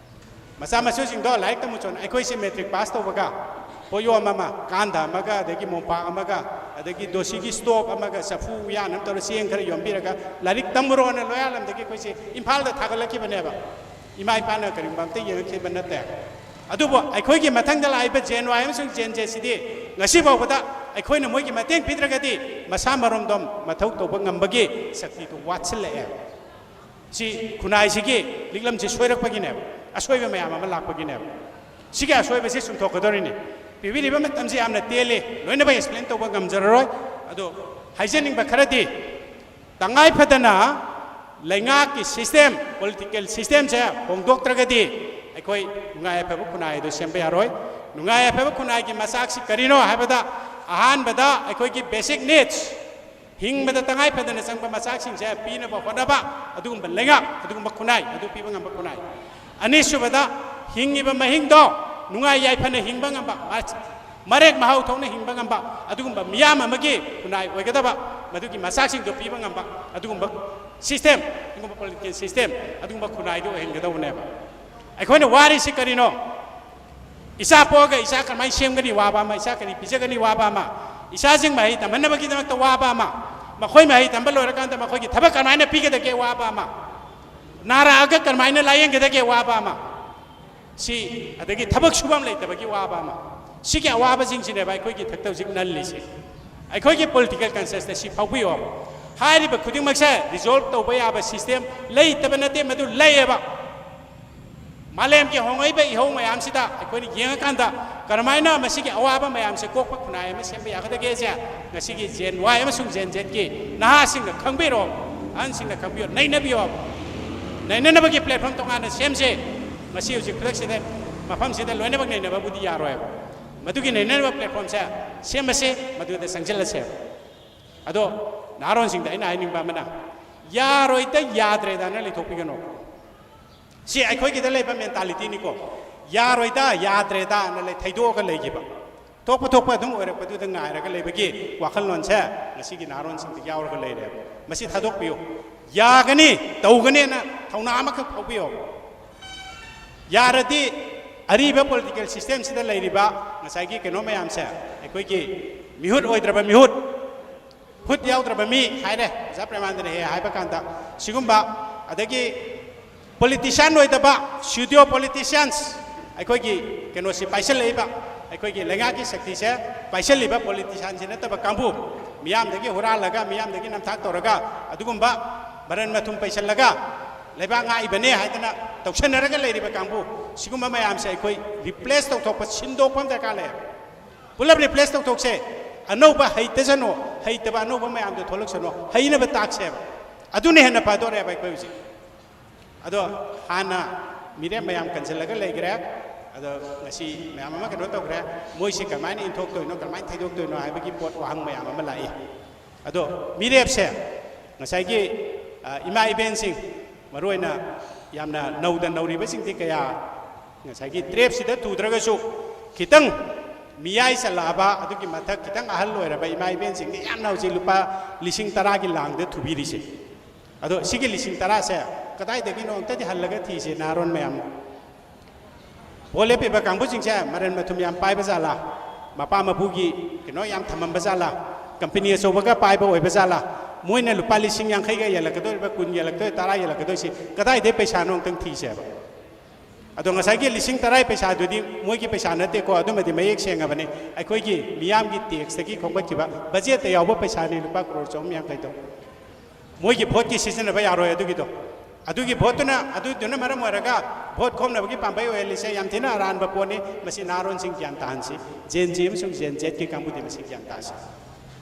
ꯃꯆꯥ ꯃꯁꯨꯁꯤꯡꯗꯣ ꯂꯥꯏꯔꯤꯛ ꯇꯝꯃꯨ ꯆꯣꯅ, ꯑꯩꯈꯣꯏꯁꯦ matric pass ꯇꯧꯕꯒ ꯄꯣꯠꯌꯣꯝ ꯑꯃ, ꯀꯥꯟꯗ ꯑꯃꯒ, ꯑꯗꯒꯤ ꯃꯣꯝꯄꯥꯛ ꯑꯃꯒ, ꯑꯗꯒꯤ ꯗꯣꯁꯤꯒꯤ stove ꯑꯃꯒ, ꯆꯐꯨ ꯎꯌꯥꯟ ꯑꯃ ꯇꯧꯔ ꯆꯦꯡ ꯈꯔ ꯌꯣꯝꯕꯤꯔꯒ ꯂꯥꯏꯔꯤꯛ ꯇꯝꯃꯨꯔꯣꯅ ꯂꯣꯌꯥꯂꯝꯗꯒꯤ ꯑꯩꯈꯣꯏꯁꯦ ꯏꯝꯐꯥꯜꯗ ꯊꯥꯒꯠꯂꯛꯈꯤꯕꯅꯦꯕ꯫ ꯏꯃꯥ ꯏꯄꯥꯅ ꯀꯔꯤꯒꯨꯝꯕ ꯑꯝꯇ ꯌꯦꯡꯉꯛꯈꯤꯕ ꯅꯠꯇꯦ꯫ ꯑꯗꯨꯕꯨ ꯑꯩꯈꯣꯏꯒꯤ ꯃꯊꯪꯗ ꯂꯥꯛꯏꯕ Gen Y ꯑꯃꯁꯨꯡ Gen Zꯁꯤꯗꯤ ꯉꯁꯤ ꯐꯥꯎꯕꯗ ꯑꯩꯈꯣꯏꯅ ꯃꯣꯏꯒꯤ ꯃꯇꯦꯡ ꯄꯤꯗ꯭ꯔꯒꯗꯤ ꯃꯁꯥ ꯃꯔꯣꯝꯗꯣꯝ ꯃꯊꯧ ꯇꯧꯕ ꯉꯝꯕꯒꯤ ꯁꯛꯇꯤꯗꯨ ꯋꯥꯠꯁꯤꯜꯂꯛꯑꯦ꯫ ꯁꯤ ꯈꯨꯟꯅꯥꯏꯁꯤꯒꯤ ꯂꯤꯛꯂꯝꯁꯤ ꯁꯣꯏꯔꯛꯄꯒꯤꯅꯦꯕ, ꯑꯁꯣꯏꯕ ꯃꯌꯥꯝ ꯑꯃ ꯂꯥꯛꯄꯒꯤꯅꯦꯕ꯫ ꯁꯤꯒꯤ ꯑꯁꯣꯏꯕꯁꯤ ꯆꯨꯝꯊꯣꯛꯀꯗꯧꯔꯤꯅꯤ꯫ ꯄꯤꯕꯤꯔꯤꯕ ꯃꯇꯝꯁꯤ ꯌꯥꯝꯅ ꯇꯦꯜꯂꯤ, ꯂꯣꯏꯅꯃꯛ ꯑꯦꯛꯁꯄ꯭ꯂꯦꯟ ꯇꯧꯕ ꯉꯝꯖꯔꯔꯣꯏ꯫ ꯑꯗꯣ ꯍꯥꯏꯖꯅꯤꯡꯕ ꯈꯔꯗꯤ, ꯇꯉꯥꯏ ꯐꯗꯅ ꯂꯩꯉꯥꯛꯀꯤ ꯁꯤꯁꯇꯦꯝ, ꯄꯣꯂꯤꯇꯤꯀꯦꯜ ꯁꯤꯁꯇꯦꯝꯁꯦ ꯍꯣꯡꯗꯣꯛꯇ꯭ꯔꯒꯗꯤ ꯑꯩꯈꯣꯏ ꯅꯨꯡꯉꯥꯏ ꯌꯥꯏꯐꯕ ꯈꯨꯟꯅꯥꯏ ꯑꯗꯨ ꯁꯦꯝꯕ ꯌꯥꯔꯣꯏ꯫ ꯅꯨꯡꯉꯥꯏ ꯌꯥꯏꯐꯕ ꯈꯨꯟꯅꯥꯏꯒꯤ ꯃꯆꯥꯛꯁꯤ ꯀꯔꯤꯅꯣ ꯍꯥꯏꯕꯗ, ꯑꯍꯥꯟꯕꯗ ꯑꯩꯈꯣꯏꯒꯤ ꯕꯦꯁꯤꯛ ꯅꯤꯗꯁ, ꯍꯤꯡꯕꯗ ꯇꯉꯥꯏ ꯐꯗꯅ ꯆꯪꯕ ꯃꯆꯥꯛꯁꯤꯡꯁꯦ ꯄꯤꯅꯕ ꯍꯣꯠꯅꯕ, ꯑꯗꯨꯒꯨꯝꯕ ꯂꯩꯉꯥꯛ, ꯑꯗꯨꯒꯨꯝꯕ ꯈꯨꯟꯅꯥꯏ ꯑꯗꯨ ꯄꯤꯕ ꯉꯝꯕ ꯈꯨꯟꯅꯥꯏ꯫ ꯑꯅꯤꯁꯨꯕꯗ, ꯍꯤꯡꯉꯤꯕ ꯃꯍꯤꯡꯗꯣ ꯅꯨꯡꯉꯥꯏ ꯌꯥꯏꯐꯅ ꯍꯤꯡꯕ ꯉꯝꯕ, ꯃꯔꯦꯛ ꯃꯍꯥꯎ ꯊꯣꯛꯅ ꯍꯤꯡꯕ ꯉꯝꯕ ꯑꯗꯨꯒꯨꯝꯕ ꯃꯤꯌꯥꯝ ꯑꯃꯒꯤ ꯈꯨꯟꯅꯥꯏ ꯑꯣꯏꯒꯗꯕ, ꯃꯗꯨꯒꯤ ꯃꯆꯥꯛꯁꯤꯡꯗꯣ ꯄꯤꯕ ꯉꯝꯕ ꯑꯗꯨꯒꯨꯝꯕ ꯁꯤꯁꯇꯦꯝ, ꯑꯗꯨꯒꯨꯝꯕ ꯄꯣꯂꯤꯇꯤꯀꯦꯜ ꯁꯤꯁꯇꯦꯝ, ꯑꯗꯨꯒꯨꯝꯕ ꯈꯨꯟꯅꯥꯏꯗꯨ ꯑꯣꯏꯍꯟꯒꯗꯧꯕꯅꯦꯕ꯫ ꯑꯩꯈꯣꯏꯅ ꯋꯥꯔꯤꯁꯤ ꯀꯔꯤꯅꯣ? ꯏꯆꯥ ꯄꯣꯛꯑꯒ ꯏꯆꯥ ꯀꯔꯝꯍꯥꯏꯅ ꯁꯦꯝꯒꯅꯤ ꯋꯥꯕ ꯑꯃ, ꯏꯆꯥ ꯀꯔꯤ ꯄꯤꯖꯒꯅꯤ ꯋꯥꯕ ꯑꯃ, ꯏꯆꯥꯁꯤꯡ ꯃꯍꯩ ꯇꯝꯍꯟꯅꯕꯒꯤꯗꯃꯛꯇ ꯋꯥꯕ ꯑꯃ, ꯃꯈꯣꯏ ꯃꯍꯩ ꯇꯝꯕ ꯂꯣꯏꯔꯀꯥꯟꯗ ꯃꯈꯣꯏꯒꯤ ꯊꯕꯛ ꯀꯔꯝꯍꯥꯏꯅ ꯄꯤꯒꯗꯒꯦ ꯋꯥꯕ ꯑꯃ, ꯅꯥꯔꯛꯑꯒ ꯀꯔꯝꯍꯥꯏꯅ ꯂꯥꯌꯦꯡꯒꯗꯒꯦ ꯋꯥꯕ ꯑꯃ, ꯁꯤ, ꯑꯗꯒꯤ ꯊꯕꯛ ꯁꯨꯐꯝ ꯂꯩꯇꯕꯒꯤ ꯋꯥꯕ ꯑꯃ, ꯁꯤꯒꯤ ꯑꯋꯥꯕꯁꯤꯡꯁꯤꯅꯦꯕ ꯑꯩꯈꯣꯏꯒꯤ ꯏꯊꯛꯇ ꯍꯧꯖꯤꯛ ꯅꯜꯂꯤꯁꯦ꯫ ꯑꯩꯈꯣꯏꯒꯤ ꯄꯣꯂꯤꯇꯤꯀꯦꯜ ꯀꯟꯁꯤꯌꯁꯇ ꯁꯤ ꯐꯥꯎꯕꯤꯌꯣ꯫ ꯍꯥꯏꯔꯤꯕ ꯈꯨꯗꯤꯡꯃꯛꯁꯦ ꯔꯤꯖꯣꯜꯕ ꯇꯧꯕ ꯌꯥꯕ ꯁꯤꯁꯇꯦꯝ ꯂꯩꯇꯕ ꯅꯠꯇꯦ, ꯃꯗꯨ ꯂꯩꯌꯦꯕ꯫ ꯃꯥꯂꯦꯝꯒꯤ ꯍꯣꯡꯂꯛꯏꯕ ꯏꯍꯧ ꯃꯌꯥꯝꯁꯤꯗ ꯑꯩꯈꯣꯏꯅ ꯌꯦꯡꯉꯀꯥꯟꯗ ꯀꯔꯝꯍꯥꯏꯅ ꯃꯁꯤꯒꯤ ꯑꯋꯥꯕ ꯃꯌꯥꯝꯁꯦ ꯀꯣꯛꯄ ꯈꯨꯟꯅꯥꯏ ꯑꯃ ꯁꯦꯝꯕ ꯌꯥꯒꯗꯒꯦꯁꯦ ꯉꯁꯤꯒꯤ ꯖꯦꯟ ꯋꯥꯏ ꯑꯃꯁꯨꯡ ꯖꯦꯟ ꯖꯦꯠꯀꯤ ꯅꯍꯥꯁꯤꯡꯅ ꯈꯪꯕꯤꯔꯣ, ꯑꯍꯟꯁꯤꯡꯅ ꯈꯪꯕꯤꯌꯣ, ꯅꯩꯅꯕꯤꯌꯣ꯫ ꯅꯩꯅꯅꯕꯒꯤ ꯄ꯭ꯂꯦꯠꯐꯣꯔꯝ ꯇꯣꯉꯥꯟꯅ ꯁꯦꯝꯁꯦ꯫ ꯉꯁꯤ ꯍꯧꯖꯤꯛ ꯈꯨꯗꯛꯁꯤꯗ ꯃꯐꯝꯁꯤꯗ ꯂꯣꯏꯅꯃꯛ ꯅꯩꯅꯕꯕꯨꯗꯤ ꯌꯥꯔꯣꯏꯕ꯫ ꯃꯗꯨꯒꯤ ꯅꯩꯅꯅꯕ ꯄ꯭ꯂꯦꯠꯐꯣꯔꯝꯁꯦ ꯁꯦꯝꯃꯁꯦ, ꯃꯗꯨꯗ ꯆꯪꯁꯤꯜꯂꯁꯦ꯫ ꯑꯗꯣ ꯅꯍꯥꯔꯣꯟꯁꯤꯡꯗ ꯑꯩꯅ ꯍꯥꯏꯅꯤꯡꯕ ꯑꯃꯅ, ꯌꯥꯔꯣꯏꯗ, ꯌꯥꯗ꯭ꯔꯦꯗꯅ ꯂꯩꯊꯣꯛꯄꯤꯒꯅꯨ꯫ ꯁꯤ ꯑꯩꯈꯣꯏꯒꯤꯗ ꯂꯩꯕ ꯃꯦꯟꯇꯥꯂꯤꯇꯤꯅꯤꯀꯣ꯫ ꯌꯥꯔꯣꯏꯗ, ꯌꯥꯗ꯭ꯔꯦꯗꯅ ꯂꯩ-, ꯊꯩꯗꯣꯛꯑꯒ ꯂꯩꯈꯤꯕ꯫ ꯊꯣꯛꯄ ꯊꯣꯛꯄ ꯑꯗꯨꯝ ꯑꯣꯏꯔꯛꯄꯗꯨꯗ ꯉꯥꯏꯔꯒ ꯂꯩꯕꯒꯤ ꯋꯥꯈꯜꯂꯣꯟꯁꯦ ꯉꯁꯤꯒꯤ ꯅꯍꯥꯔꯣꯟꯁꯤꯡꯗ ꯌꯥꯎꯔꯒ ꯂꯩꯔꯦꯕ꯫ ꯃꯁꯤ ꯊꯥꯗꯣꯛꯄꯤꯌꯨ꯫ ꯌꯥꯒꯅꯤ, ꯇꯧꯒꯅꯤꯅ ꯊꯧꯅꯥ ꯑꯃꯈꯛ ꯐꯥꯎꯕꯤꯌꯣ꯫ ꯌꯥꯔꯗꯤ ꯑꯔꯤꯕ ꯄꯣꯂꯤꯇꯤꯀꯦꯜ ꯁꯤꯁꯇꯦꯝꯁꯤꯗ ꯂꯩꯔꯤꯕ ꯉꯁꯥꯏꯒꯤ ꯀꯩꯅꯣ ꯃꯌꯥꯝꯁꯦ, ꯑꯩꯈꯣꯏꯒꯤ ꯃꯤꯍꯨꯠ ꯑꯣꯏꯗ꯭ꯔꯕ ꯃꯤꯍꯨꯠ, ꯍꯨꯠ ꯌꯥꯎꯗ꯭ꯔꯕ ꯃꯤ ꯍꯥꯏꯔꯦ, ꯑꯣꯖꯥ ꯄ꯭ꯔꯦꯃꯥꯅꯟꯗꯅ ꯍꯦꯛ ꯍꯥꯏꯕ ꯀꯥꯟꯗ꯫ ꯁꯤꯒꯨꯝꯕ, ꯑꯗꯒꯤ ꯄꯣꯂꯤꯇꯤꯁꯤꯌꯥꯟ ꯑꯣꯏꯗꯕ, ꯁ꯭ꯌꯨꯗꯣ ꯄꯣꯂꯤꯇꯤꯁꯤꯌꯥꯟꯁ, ꯑꯩꯈꯣꯏꯒꯤ ꯀꯩꯅꯣꯁꯤ ꯄꯥꯏꯁꯤꯜꯂꯛꯏꯕ, ꯑꯩꯈꯣꯏꯒꯤ ꯂꯩꯉꯥꯛꯀꯤ ꯁꯛꯇꯤꯁꯦ ꯄꯥꯏꯁꯤꯜꯂꯤꯕ ꯄꯣꯂꯤꯇꯤꯁꯤꯌꯥꯟꯁꯤ ꯅꯠꯇꯕ ꯀꯥꯡꯕꯨ, ꯃꯤꯌꯥꯝꯗꯒꯤ ꯍꯨꯔꯥꯜꯂꯒ, ꯃꯤꯌꯥꯝꯗꯒꯤ ꯅꯝꯊꯥꯛ ꯇꯧꯔꯒ, ꯑꯗꯨꯒꯨꯝꯕ ꯃꯔꯟ ꯃꯊꯨꯝ ꯄꯩꯁꯜꯂꯒ ꯂꯩꯕꯥꯛ ꯉꯥꯛꯏꯕꯅꯦ ꯍꯥꯏꯗꯅ ꯇꯧꯁꯟꯅꯔꯒ ꯂꯩꯔꯤꯕ ꯀꯥꯡꯕꯨ, ꯁꯤꯒꯨꯝꯕ ꯃꯌꯥꯝꯁꯦ ꯑꯩꯈꯣꯏ ꯔꯤꯄ꯭ꯂꯦꯁ ꯇꯧꯊꯣꯛꯄ, ꯁꯤꯟꯗꯣꯛꯄ ꯑꯃ ꯗꯔꯀꯥꯔ ꯂꯩ꯫ ꯄꯨꯂꯞ ꯔꯤꯄ꯭ꯂꯦꯁ ꯇꯧꯊꯣꯛꯁꯦ꯫ ꯑꯅꯧꯕ ꯍꯩꯇꯁꯅꯨ, ꯍꯩꯇꯕ ꯑꯅꯧꯕ ꯃꯌꯥꯝꯗꯣ ꯊꯣꯛꯂꯛꯁꯅꯨ, ꯍꯩꯅꯕ ꯇꯥꯛꯁꯦꯕ꯫ ꯑꯗꯨꯅ ꯍꯦꯟꯅ ꯐꯗꯣꯔꯦꯕ ꯑꯩꯈꯣꯏ ꯍꯧꯖꯤꯛ꯫ ꯑꯗꯣ ꯍꯥꯟꯅ ꯃꯤꯔꯦꯞ ꯃꯌꯥꯝ ꯀꯟꯁꯤꯜꯂꯒ ꯂꯩꯈ꯭ꯔꯦ꯫ ꯑꯗꯣ ꯉꯁꯤ ꯃꯌꯥꯝ ꯑꯃ ꯀꯩꯅꯣ ꯇꯧꯈ꯭ꯔꯦ꯫ ꯃꯣꯏꯁꯤ ꯀꯃꯥꯏꯅ ꯏꯟꯊꯣꯛꯇꯣꯏꯅꯣ, ꯀꯃꯥꯏꯅ ꯊꯩꯗꯣꯛꯇꯣꯏꯅꯣ ꯍꯥꯏꯕꯒꯤ ꯄꯣꯠ, ꯋꯥꯍꯪ ꯃꯌꯥꯝ ꯑꯃ ꯂꯥꯛꯏ꯫ ꯑꯗꯣ ꯃꯤꯔꯦꯞꯁꯦ ꯉꯁꯥꯏꯒꯤ, ꯑ, ꯏꯃꯥ ꯏꯕꯦꯟꯁꯤꯡ, ꯃꯔꯨꯑꯣꯏꯅ ꯌꯥꯝꯅ ꯅꯧꯗ ꯅꯧꯔꯤꯕꯁꯤꯡꯗꯤ ꯀꯌꯥ ꯉꯁꯥꯏꯒꯤ ꯇ꯭ꯔꯦꯞꯁꯤꯗ ꯇꯨꯗ꯭ꯔꯒꯁꯨ, ꯈꯤꯇꯪ ꯃꯤꯌꯥꯏ ꯆꯜꯂꯛꯑꯕ, ꯑꯗꯨꯒꯤ ꯃꯊꯛ ꯈꯤꯇꯪ ꯑꯍꯜ ꯑꯣꯏꯔꯕ ꯏꯃꯥ ꯏꯕꯦꯟꯁꯤꯡꯗꯤ ꯌꯥꯝꯅ ꯍꯧꯖꯤꯛ ꯂꯨꯄꯥ ꯂꯤꯁꯤꯡ ꯇꯔꯥꯒꯤ ꯂꯥꯡꯗ ꯊꯨꯕꯤꯔꯤꯁꯦ꯫ ꯑꯗꯣ ꯁꯤꯒꯤ ꯂꯤꯁꯤꯡ ꯇꯔꯥꯁꯦ ꯀꯗꯥꯏꯗꯒꯤꯅꯣ ꯑꯝꯇꯗꯤ ꯍꯜꯂꯒ ꯊꯤꯁꯦ, ꯅꯍꯥꯔꯣꯟ ꯃꯌꯥꯝ꯫ ꯚꯣꯠ ꯂꯦꯞꯄꯤꯕ ꯀꯥꯡꯕꯨꯁꯤꯡꯁꯦ ꯃꯔꯟ ꯃꯊꯨꯝ ꯌꯥꯝ ꯄꯥꯏꯕ ꯖꯥꯠꯂꯥ? ꯃꯄꯥ ꯃꯄꯨꯒꯤ ꯀꯩꯅꯣ ꯌꯥꯝ ꯊꯝꯃꯝꯕ ꯖꯥꯠꯂꯥ? ꯀꯝꯄꯅꯤ ꯑꯆꯧꯕꯒ ꯄꯥꯏꯕ ꯑꯣꯏꯕ ꯖꯥꯠꯂꯥ? ꯃꯣꯏꯅ ꯂꯨꯄꯥ ꯂꯤꯁꯤꯡ ꯌꯥꯡꯈꯩꯒ ꯌꯦꯜꯂꯛꯀꯗꯣꯔꯤꯕ, ꯀꯨꯟ ꯌꯦꯜꯂꯛꯇꯣꯏ, ꯇꯔꯥ ꯌꯦꯜꯂꯛꯀꯗꯣꯏꯁꯤ ꯀꯗꯥꯏꯗꯩ ꯄꯩꯁꯥꯅꯣ ꯑꯝꯇꯪ ꯊꯤꯁꯦꯕ꯫ ꯑꯗꯣ ꯉꯁꯥꯏꯒꯤ ꯂꯤꯁꯤꯡ ꯇꯔꯥꯒꯤ ꯄꯩꯁꯥꯗꯨꯗꯤ ꯃꯣꯏꯒꯤ ꯄꯩꯁꯥ ꯅꯠꯇꯦꯀꯣ, ꯑꯗꯨꯃꯗꯤ ꯃꯌꯦꯛ ꯁꯦꯡꯉꯕꯅꯤ꯫ ꯑꯩꯈꯣꯏꯒꯤ ꯃꯤꯌꯥꯝꯒꯤ ꯇꯦꯛꯁꯇꯒꯤ ꯈꯣꯝꯒꯠꯈꯤꯕ, ꯕꯖꯦꯠꯇ ꯌꯥꯎꯕ ꯄꯩꯁꯥꯅꯤ, ꯂꯨꯄꯥ ꯀ꯭ꯔꯣꯔ ꯆꯍꯨꯝ ꯌꯥꯡꯈꯩꯗꯣ꯫ ꯃꯣꯏꯒꯤ ꯚꯣꯠꯀꯤ ꯁꯤꯖꯤꯟꯅꯕ ꯌꯥꯔꯣꯏ ꯑꯗꯨꯒꯤꯗꯣ꯫ ꯑꯗꯨꯒꯤ ꯚꯣꯠꯇꯨꯅ, ꯑꯗꯨꯗꯨꯅ ꯃꯔꯝ ꯑꯣꯏꯔꯒ ꯚꯣꯠ ꯈꯣꯝꯅꯕꯒꯤ ꯄꯥꯝꯕꯩ ꯑꯣꯏꯍꯜꯂꯤꯁꯦ ꯌꯥꯝ ꯊꯤꯅ ꯑꯔꯥꯟꯕ ꯄꯣꯠꯅꯤ꯫ ꯃꯁꯤ ꯅꯍꯥꯔꯣꯟꯁꯤꯡ ꯒ꯭ꯌꯥꯟ ꯇꯥꯍꯟꯁꯤ, ꯖꯦꯟ ꯖꯤ ꯑꯃꯁꯨꯡ ꯖꯦꯟ ꯖꯦꯠꯀꯤ ꯀꯥꯡꯕꯨꯗꯤ ꯃꯁꯤ ꯒ꯭ꯌꯥꯟ ꯇꯥꯍꯟꯁꯤ꯫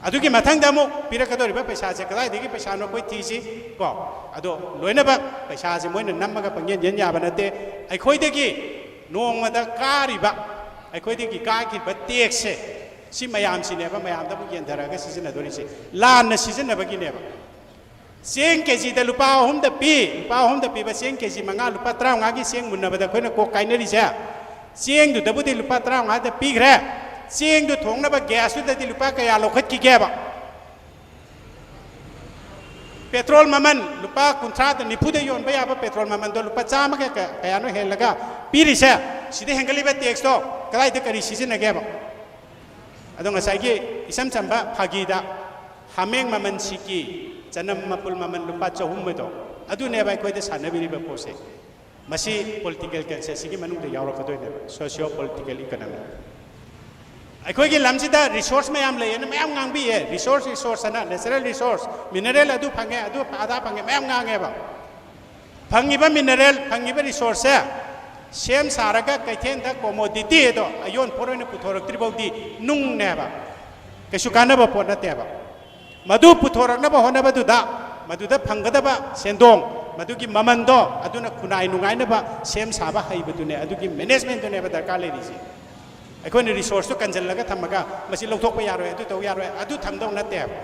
ꯑꯗꯨꯒꯤ ꯃꯊꯪꯗ ꯑꯃꯨꯛ ꯄꯤꯔꯛꯀꯗꯧꯔꯤꯕ ꯄꯩꯁꯥꯁꯦ ꯀꯗꯥꯏꯗꯒꯤ ꯄꯩꯁꯥꯅꯣ ꯑꯩꯈꯣꯏ ꯊꯤꯁꯤ ꯀꯣ꯫ ꯑꯗꯣ ꯂꯣꯏꯅꯃꯛ ꯄꯩꯁꯥꯁꯦ ꯃꯣꯏꯅ ꯅꯝꯃꯒ ꯄꯪꯌꯦꯟ ꯌꯦꯟ ꯌꯥꯕ ꯅꯠꯇꯦ꯫ ꯑꯩꯈꯣꯏꯗꯒꯤ ꯅꯣꯡꯃꯗ ꯀꯥꯔꯤꯕ, ꯑꯩꯈꯣꯏꯗꯒꯤ ꯀꯥꯈꯤꯕ ꯇꯦꯛꯁꯁꯦ, ꯁꯤ ꯃꯌꯥꯝꯁꯤꯅꯦꯕ ꯃꯌꯥꯝꯗ ꯑꯃꯨꯛ ꯌꯦꯟꯊꯔꯛꯑꯒ ꯁꯤꯖꯤꯟꯅꯗꯣꯔꯤꯁꯦ, ꯂꯥꯟꯅ ꯁꯤꯖꯤꯟꯅꯕꯒꯤꯅꯦꯕ꯫ ꯆꯦꯡ ꯀꯦꯖꯤꯗ ꯂꯨꯄꯥ ꯑꯍꯨꯝꯗ ꯄꯤ, ꯂꯨꯄꯥ ꯑꯍꯨꯝꯗ ꯄꯤꯕ ꯆꯦꯡ ꯀꯦꯖꯤ ꯃꯉꯥ, ꯂꯨꯄꯥ ꯇꯔꯥꯃꯉꯥꯒꯤ ꯆꯦꯡ ꯃꯨꯟꯅꯕꯗ ꯑꯩꯈꯣꯏꯅ ꯀꯣꯛ ꯀꯥꯏꯅꯔꯤꯁꯦ꯫ ꯆꯦꯡꯗꯨꯗꯕꯨꯗꯤ ꯂꯨꯄꯥ ꯇꯔꯥꯃꯉꯥꯗ ꯄꯤꯈ꯭ꯔꯦ, ꯆꯦꯡꯗꯨ ꯊꯣꯡꯅꯕ ꯒ꯭ꯌꯥꯁꯇꯨꯗꯗꯤ ꯂꯨꯄꯥ ꯀꯌꯥ ꯂꯧꯈꯠꯈꯤꯒꯦꯕ? ꯄꯦꯇ꯭ꯔꯣꯜ ꯃꯃꯜ ꯂꯨꯄꯥ ꯀꯨꯟꯊ꯭ꯔꯥꯗ, ꯅꯤꯐꯨꯗ ꯌꯣꯟꯕ ꯌꯥꯕ ꯄꯦꯇ꯭ꯔꯣꯜ ꯃꯃꯜꯗꯣ ꯂꯨꯄꯥ ꯆꯥꯝꯃꯒ ꯀ-, ꯀꯌꯥꯅꯣ ꯍꯦꯜꯂꯒ ꯄꯤꯔꯤꯁꯦ, ꯁꯤꯗ ꯍꯦꯟꯒꯠꯂꯤꯕ ꯇꯦꯛꯁꯇꯣ ꯀꯗꯥꯏꯗ ꯀꯔꯤ ꯁꯤꯖꯤꯟꯅꯒꯦꯕ? ꯑꯗꯣ ꯉꯁꯥꯏꯒꯤ ꯏꯆꯝ ꯆꯝꯕ ꯐꯥꯒꯤꯗ ꯍꯥꯃꯦꯡ ꯃꯃꯜ ꯁꯤꯀꯤ, ꯆꯅꯝ ꯃꯄꯨꯜ ꯃꯃꯜ ꯂꯨꯄꯥ ꯆꯍꯨꯝ ꯑꯗꯣ, ꯑꯗꯨꯅꯦꯕ ꯑꯩꯈꯣꯏꯗ ꯁꯥꯟꯅꯕꯤꯔꯤꯕ ꯄꯣꯠꯁꯦ꯫ ꯃꯁꯤ ꯄꯣꯂꯤꯇꯤꯀꯦꯜ ꯀꯟꯁꯦꯟꯁꯤꯒꯤ ꯃꯅꯨꯡꯗ ꯌꯥꯎꯔꯛꯀꯗꯣꯏꯅꯦꯕ, ꯁꯣꯁꯤꯌꯣ ꯄꯣꯂꯤꯇꯤꯀꯦꯜ ꯏꯀꯣꯅꯣꯃꯤ꯫ ꯑꯩꯈꯣꯏꯒꯤ ꯂꯝꯁꯤꯗ ꯔꯤꯁꯣꯔꯁ ꯃꯌꯥꯝ ꯂꯩꯌꯦꯅ ꯃꯌꯥꯝ ꯉꯥꯡꯕꯤꯌꯦ꯫ ꯔꯤꯁꯣꯔꯁ, ꯔꯤꯁꯣꯔꯁ ꯍꯥꯏꯅ, ꯅꯦꯆꯔꯦꯜ ꯔꯤꯁꯣꯔꯁ, ꯃꯤꯅꯔꯦꯜ ꯑꯗꯨ ꯐꯪꯉꯦ, ꯑꯗꯨ ꯑꯗꯥ ꯐꯪꯉꯦ, ꯃꯌꯥꯝ ꯉꯥꯡꯉꯦꯕ꯫ ꯐꯪꯉꯤꯕ ꯃꯤꯅꯔꯦꯜ, ꯐꯪꯉꯤꯕ ꯔꯤꯁꯣꯔꯁꯁꯦ ꯁꯦꯝ ꯁꯥꯔꯒ ꯀꯩꯊꯦꯜꯗ ꯀꯣꯃꯣꯗꯤꯇꯤ ꯑꯗꯣ ꯑꯌꯣꯟ ꯄꯣꯠ ꯑꯣꯏꯅ ꯄꯨꯊꯣꯔꯛꯇ꯭ꯔꯤ ꯐꯥꯎꯗꯤ ꯅꯨꯡꯅꯦꯕ, ꯀꯩꯁꯨ ꯀꯥꯟꯅꯕ ꯄꯣꯠ ꯅꯠꯇꯦꯕ꯫ ꯃꯗꯨ ꯄꯨꯊꯣꯔꯛꯅꯕ ꯍꯣꯠꯅꯕꯗꯨꯗ ꯃꯗꯨꯗ ꯐꯪꯒꯗꯕ ꯁꯦꯟꯗꯣꯡ, ꯃꯗꯨꯒꯤ ꯃꯃꯟꯗꯣ, ꯑꯗꯨꯅ ꯈꯨꯟꯅꯥꯏ ꯅꯨꯡꯉꯥꯏꯅꯕ ꯁꯦꯝ ꯁꯥꯕ ꯍꯩꯕꯗꯨꯅꯦ, ꯑꯗꯨꯒꯤ ꯃꯦꯅꯦꯖꯃꯦꯟꯗꯨꯅꯦꯕ ꯗꯔꯀꯥꯔ ꯂꯩꯔꯤꯁꯦ꯫ ꯑꯩꯈꯣꯏꯅ ꯔꯤꯁꯣꯔꯁꯇꯨ ꯀꯟꯁꯤꯜꯂꯒ ꯊꯝꯃꯒ ꯃꯁꯤ ꯂꯧꯊꯣꯛꯄ ꯌꯥꯔꯣꯏ, ꯑꯗꯨ ꯇꯧ ꯌꯥꯔꯣꯏ, ꯑꯗꯨ ꯊꯝꯗꯧ ꯅꯠꯇꯦꯕ꯫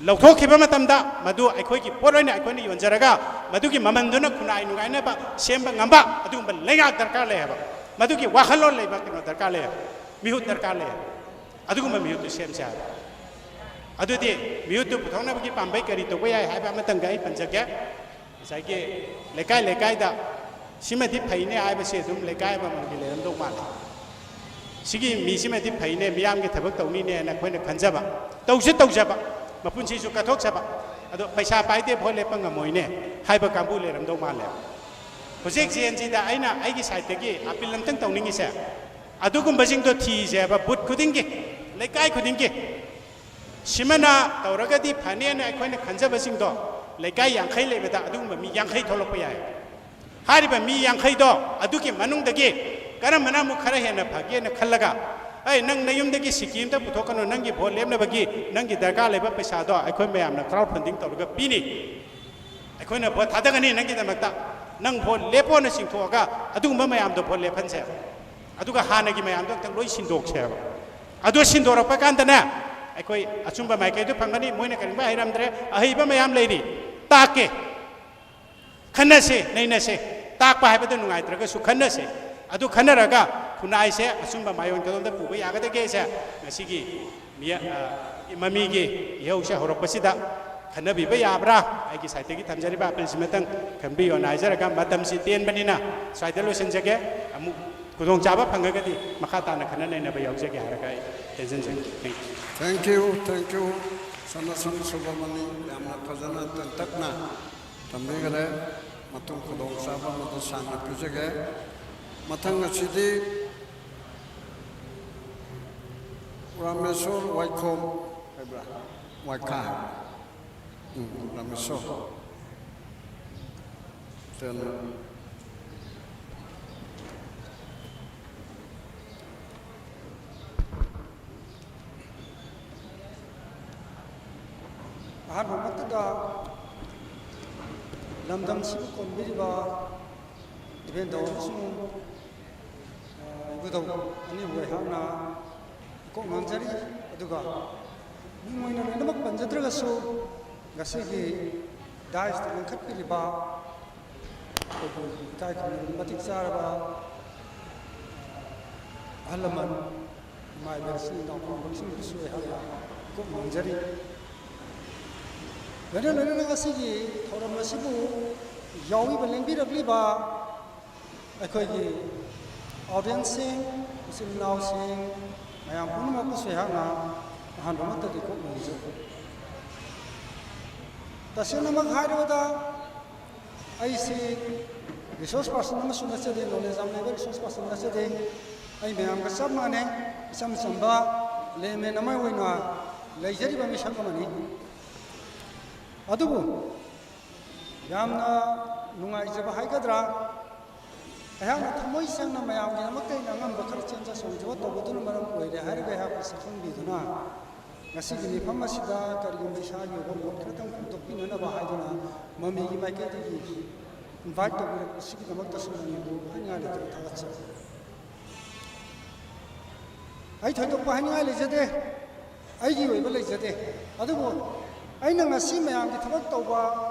ꯂꯧꯊꯣꯛꯈꯤꯕ ꯃꯇꯝꯗ ꯃꯗꯨ ꯑꯩꯈꯣꯏꯒꯤ ꯄꯣꯠ ꯑꯣꯏꯅ ꯑꯩꯈꯣꯏꯅ ꯌꯣꯟꯖꯔꯒ ꯃꯗꯨꯒꯤ ꯃꯃꯟꯗꯨꯅ ꯈꯨꯟꯅꯥꯏ ꯅꯨꯡꯉꯥꯏꯅꯕ ꯁꯦꯝꯕ ꯉꯝꯕ ꯑꯗꯨꯒꯨꯝꯕ ꯂꯩꯉꯥꯛ ꯗꯔꯀꯥꯔ ꯂꯩ ꯍꯥꯏꯕ꯫ ꯃꯗꯨꯒꯤ ꯋꯥꯈꯜꯂꯣꯟ ꯂꯩꯕ ꯀꯩꯅꯣ ꯗꯔꯀꯥꯔ ꯂꯩ ꯍꯥꯏꯕ꯫ ꯃꯤꯍꯨꯠ ꯗꯔꯀꯥꯔ ꯂꯩ ꯍꯥꯏꯕ꯫ ꯑꯗꯨꯒꯨꯝꯕ ꯃꯤꯍꯨꯠꯇꯨ ꯁꯦꯝꯁꯦ ꯍꯥꯏꯕ꯫ ꯑꯗꯨꯗꯤ ꯃꯤꯍꯨꯠꯇꯨ ꯄꯨꯊꯣꯛꯅꯕꯒꯤ ꯄꯥꯝꯕꯩ ꯀꯔꯤ ꯇꯧꯕ ꯌꯥꯏ ꯍꯥꯏꯕ ꯑꯃꯇꯪꯒ ꯑꯩ ꯄꯟꯖꯒꯦ꯫ ꯉꯁꯥꯏꯒꯤ ꯂꯩꯀꯥꯏ ꯂꯩꯀꯥꯏꯗ ꯁꯤꯃꯗꯤ ꯐꯩꯅꯦ ꯍꯥꯏꯕꯁꯦ ꯑꯗꯨꯝ ꯂꯩꯀꯥꯏ ꯑꯃꯃꯝꯒꯤ ꯂꯩꯔꯝꯗꯧ ꯃꯥꯜꯂꯦ꯫ ꯁꯤꯒꯤ ꯃꯤꯁꯤꯃꯗꯤ ꯐꯩꯅꯦ, ꯃꯤꯌꯥꯝꯒꯤ ꯊꯕꯛ ꯇꯧꯅꯤꯅꯦꯅ ꯑꯩꯈꯣꯏꯅ ꯈꯟꯖꯕ, ꯇꯧꯁꯨ ꯇꯧꯖꯕ, ꯃꯄꯨꯟꯁꯤꯁꯨ ꯀꯠꯊꯣꯛꯆꯕ, ꯑꯗꯣ ꯄꯩꯁꯥ ꯄꯥꯏꯗꯦ, ꯚꯣꯠ ꯂꯦꯞꯄ ꯉꯝꯃꯣꯏꯅꯦ ꯍꯥꯏꯕ ꯀꯥꯡꯕꯨ ꯂꯩꯔꯝꯗꯧ ꯃꯥꯜꯂꯦ꯫ ꯍꯧꯖꯤꯛ ꯖꯦꯟ ꯖꯤꯗ ꯑꯩꯅ ꯑꯩꯒꯤ ꯁꯥꯏꯠꯇꯒꯤ ꯑꯄꯤꯜ ꯑꯝꯇꯪ ꯇꯧꯅꯤꯡꯉꯤꯁꯦ, ꯑꯗꯨꯒꯨꯝꯕꯁꯤꯡꯗꯣ ꯊꯤꯁꯦꯕ, ꯕꯨꯠ ꯈꯨꯗꯤꯡꯒꯤ, ꯂꯩꯀꯥꯏ ꯈꯨꯗꯤꯡꯒꯤ꯫ ꯁꯤꯃꯅ ꯇꯧꯔꯒꯗꯤ ꯐꯅꯦꯅ ꯑꯩꯈꯣꯏꯅ ꯈꯟꯖꯕꯁꯤꯡꯗꯣ, ꯂꯩꯀꯥꯏ ꯌꯥꯡꯈꯩ ꯂꯩꯕꯗ ꯑꯗꯨꯒꯨꯝꯕ ꯃꯤ ꯌꯥꯡꯈꯩ ꯊꯣꯛꯂꯛꯄ ꯌꯥꯏ꯫ ꯍꯥꯏꯔꯤꯕ ꯃꯤ ꯌꯥꯡꯈꯩꯗꯣ ꯑꯗꯨꯒꯤ ꯃꯅꯨꯡꯗꯒꯤ ꯀꯔꯝꯕꯅ ꯑꯃꯨꯛ ꯈꯔ ꯍꯦꯟꯅ ꯐꯒꯦꯅ ꯈꯜꯂꯒ, "ꯑꯩ, ꯅꯪ ꯅꯌꯨꯝꯗꯒꯤ ꯁꯤꯀꯤ ꯑꯝꯇ ꯄꯨꯊꯣꯛꯀꯅꯨ, ꯅꯪꯒꯤ ꯚꯣꯠ ꯂꯦꯞꯅꯕꯒꯤ ꯅꯪꯒꯤ ꯗꯔꯀꯥꯔ ꯂꯩꯕ ꯄꯩꯁꯥꯗꯣ ꯑꯩꯈꯣꯏ ꯃꯌꯥꯝꯅ ꯀ꯭ꯔꯥꯎꯗ ꯐꯟꯗꯤꯡ ꯇꯧꯔꯒ ꯄꯤꯅꯤ, ꯑꯩꯈꯣꯏꯅ ꯚꯣꯠ ꯊꯥꯗꯒꯅꯤ ꯅꯪꯒꯤꯗꯃꯛꯇ, ꯅꯪ ꯚꯣꯠ ꯂꯦꯞꯄꯣꯅ ꯆꯤꯡꯊꯣꯛꯑꯒ ꯑꯗꯨꯒꯨꯝꯕ ꯃꯌꯥꯝꯗꯣ ꯚꯣꯠ ꯂꯦꯞꯍꯟꯁꯦꯕ꯫ ꯑꯗꯨꯒ ꯍꯥꯟꯅꯒꯤ ꯃꯌꯥꯝꯗꯣ ꯑꯝꯇꯪ ꯂꯣꯏ ꯁꯤꯟꯗꯣꯛꯁꯦꯕ꯫ ꯑꯗꯨ ꯁꯤꯟꯗꯣꯔꯛꯄ ꯀꯥꯟꯗꯅꯦ, ꯑꯩꯈꯣꯏ ꯑꯆꯨꯝꯕ ꯃꯥꯏꯀꯩꯗꯨ ꯐꯪꯒꯅꯤ꯫ ꯃꯣꯏꯅ ꯀꯔꯤꯒꯨꯝꯕ ꯍꯩꯔꯝꯗ꯭ꯔꯦ, ꯑꯍꯩꯕ ꯃꯌꯥꯝ ꯂꯩꯔꯤ, ꯇꯥꯛꯀꯦ, ꯈꯟꯅꯁꯦ, ꯅꯩꯅꯁꯦ꯫ ꯇꯥꯛꯄ ꯍꯥꯏꯕꯗ ꯅꯨꯡꯉꯥꯏꯇ꯭ꯔꯒꯁꯨ ꯈꯟꯅꯁꯦ꯫ ꯑꯗꯨ ꯈꯟꯅꯔꯒ ꯈꯨꯟꯅꯥꯏꯁꯦ ꯑꯆꯨꯝꯕ ꯃꯥꯏꯑꯣꯟ ꯀꯗꯣꯝꯗ ꯄꯨꯕ ꯌꯥꯒꯗꯒꯦꯁꯦ ꯉꯁꯤꯒꯤ ꯃꯤ-, ꯑ, ꯃꯃꯤꯒꯤ ꯏꯍꯧꯁꯦ ꯍꯧꯔꯛꯄꯁꯤꯗ ꯈꯟꯅꯕꯤꯕ ꯌꯥꯕ꯭ꯔꯥ? ꯑꯩꯒꯤ ꯁꯥꯏꯠꯇꯒꯤ ꯊꯝꯖꯔꯤꯕ ꯑꯄꯤꯜꯁꯤꯃꯇꯪ ꯈꯟꯕꯤꯌꯣꯅ ꯍꯥꯏꯖꯔꯒ, ꯃꯇꯝꯁꯤ ꯇꯦꯟꯕꯅꯤꯅ ꯁ꯭ꯋꯥꯏꯗ ꯂꯣꯏꯁꯤꯟꯖꯒꯦ꯫ ꯑꯃꯨꯛ ꯈꯨꯗꯣꯡꯆꯥꯕ ꯐꯪꯉꯒꯗꯤ ꯃꯈꯥ ꯇꯥꯅ ꯈꯟꯅ ꯅꯩꯅꯕ ꯌꯥꯎꯖꯒꯦ ꯍꯥꯏꯔꯒ ꯑꯩ ꯇꯦꯟꯖꯟꯖꯒꯦ꯫ Thank you꯫ Thank you, thank you, ꯁꯅꯥꯁꯝ ꯁꯨꯕ꯭ꯔꯃꯅꯤ, ꯌꯥꯝꯅ ꯐꯖꯅ ꯇꯦꯟꯇꯛꯅ ꯊꯝꯕꯤꯈꯔꯦ꯫ ꯃꯇꯨꯡ ꯈꯨꯗꯣꯡꯆꯥꯕ ꯑꯃꯗ ꯁꯥꯡꯅ ꯄꯤꯖꯒꯦ꯫ ꯃꯊꯪ ꯑꯁꯤꯗꯤ ꯔꯥꯃꯦꯁꯣꯔ ꯋꯥꯏꯈꯣꯝ ꯍꯥꯏꯕ꯭ꯔꯥ? ꯋꯥꯏꯈꯥ ꯍꯥꯏꯕ꯭ꯔꯥ? ꯎꯝ, ꯔꯥꯃꯦꯁꯣꯔ꯫ ꯇꯦꯟ꯫ ꯑꯍꯥꯟꯕꯃꯛꯇꯗ ꯂꯝꯗꯝꯁꯤꯕꯨ ꯀꯣꯟꯕꯤꯔꯤꯕ ꯏꯕꯦꯟꯗꯧ ꯑꯃꯁꯨꯡ, ꯑ, ꯏꯕꯨꯙꯧ ꯑꯅꯤꯕꯨ ꯑꯩꯍꯥꯛꯅ ꯏꯀꯣꯛ ꯉꯥꯡꯖꯔꯤ꯫ ꯑꯗꯨꯒ ꯃꯤꯡ ꯑꯣꯏꯅ ꯂꯣꯏꯅꯃꯛ ꯄꯟꯖꯗ꯭ꯔꯒꯁꯨ, ꯉꯁꯤꯒꯤ ꯗꯥꯏꯁꯇ ꯂꯤꯡꯈꯠꯄꯤꯔꯤꯕ ꯑꯩꯈꯣꯏꯒꯤ ꯏꯀꯥꯏ ꯈꯨꯝꯅꯕ ꯃꯇꯤꯛ ꯆꯥꯔꯕ ꯑꯍꯜ ꯂꯃꯟ, ꯏꯃꯥ ꯏꯕꯦꯜꯁꯤꯡ, ꯏꯅꯥꯎꯄꯥꯁꯤꯡꯕꯨꯁꯨ ꯑꯩꯍꯥꯛꯅ ꯏꯀꯣꯛ ꯉꯥꯡꯖꯔꯤ꯫ ꯂꯣꯏꯅ ꯂꯣꯏꯅꯅ ꯉꯁꯤꯒꯤ ꯊꯧꯔꯝ ꯑꯁꯤꯕꯨ ꯌꯥꯎꯕꯤꯕ ꯂꯦꯡꯕꯤꯔꯛꯂꯤꯕ ꯑꯩꯈꯣꯏꯒꯤ ꯑꯣꯗꯤꯌꯦꯟꯁꯁꯤꯡ, ꯏꯆꯤꯜ ꯏꯅꯥꯎꯁꯤꯡ, ꯃꯌꯥꯝ ꯄꯨꯝꯅꯃꯛꯄꯨꯁꯨ ꯑꯩꯍꯥꯛꯅ ꯑꯍꯥꯟꯕꯃꯛꯇꯗꯤ ꯏꯀꯣꯛ ꯉꯥꯡꯖꯔꯤ꯫ ꯇꯁꯦꯡꯅꯃꯛ ꯍꯥꯏꯔꯕꯗ, ꯑꯩꯁꯤ ꯔꯤꯁꯣꯔꯁ ꯄꯥꯔꯁꯟ ꯑꯃꯁꯨ ꯅꯠꯆꯗꯦ, ꯅꯣꯂꯦꯖ ꯌꯥꯝ ꯂꯩꯕ ꯔꯤꯁꯣꯔꯁ ꯄꯥꯔꯁꯟ ꯅꯠꯆꯗꯦ꯫ ꯑꯩ ꯃꯌꯥꯝꯒ ꯆꯞ ꯃꯥꯟꯅꯩ, ꯏꯆꯝ ꯆꯝꯕ ꯂꯦꯃꯦꯟ ꯑꯃ ꯑꯣꯏꯅ ꯂꯩꯖꯔꯤꯕ ꯃꯤꯁꯛ ꯑꯃꯅꯤ꯫ ꯑꯗꯨꯕꯨ ꯌꯥꯝꯅ ꯅꯨꯡꯉꯥꯏꯖꯕ ꯍꯥꯏꯒꯗ꯭ꯔꯥ, ꯑꯩꯍꯥꯛꯅ ꯊꯃꯣꯏ ꯁꯦꯡꯅ ꯃꯌꯥꯝꯒꯤꯗꯃꯛꯇ ꯑꯩꯅ ꯑꯉꯝꯕ ꯈꯔ ꯆꯦꯟꯖ ꯆꯣꯡꯖꯕ ꯇꯧꯕꯗꯨꯅ ꯃꯔꯝ ꯑꯣꯏꯔꯦ ꯍꯥꯏꯔꯒ ꯑꯩꯍꯥꯛꯄꯨ ꯁꯛꯈꯪꯕꯤꯗꯨꯅ, ꯉꯁꯤꯒꯤ ꯃꯤꯐꯝ ꯑꯁꯤꯗ ꯀꯔꯤꯒꯨꯝꯕ ꯏꯁꯥꯒꯤ ꯑꯣꯏꯕ ꯃꯣꯠ ꯈꯔꯇꯪ ꯐꯣꯡꯗꯣꯛꯄꯤꯅꯅꯕ ꯍꯥꯏꯗꯨꯅ ꯃꯃꯤꯒꯤ ꯃꯥꯏꯀꯩꯗꯒꯤ ꯏꯟꯚꯥꯏꯠ ꯇꯧꯕꯤꯔꯛꯄꯁꯤꯒꯤꯗꯃꯛꯇꯁꯨ ꯃꯃꯤꯕꯨ ꯍꯥꯏꯅꯤꯡꯉꯥꯏ ꯂꯩꯇꯅ ꯊꯥꯒꯠꯆꯔꯤ꯫ ꯑꯩ ꯊꯣꯏꯗꯣꯛꯄ ꯍꯥꯏꯅꯤꯡꯉꯥꯏ ꯂꯩꯖꯗꯦ, ꯑꯩꯒꯤ ꯑꯣꯏꯕ ꯂꯩꯖꯗꯦ꯫ ꯑꯗꯨꯕꯨ ꯑꯩꯅ ꯉꯁꯤ ꯃꯌꯥꯝꯒꯤ ꯊꯕꯛ ꯇꯧꯕ,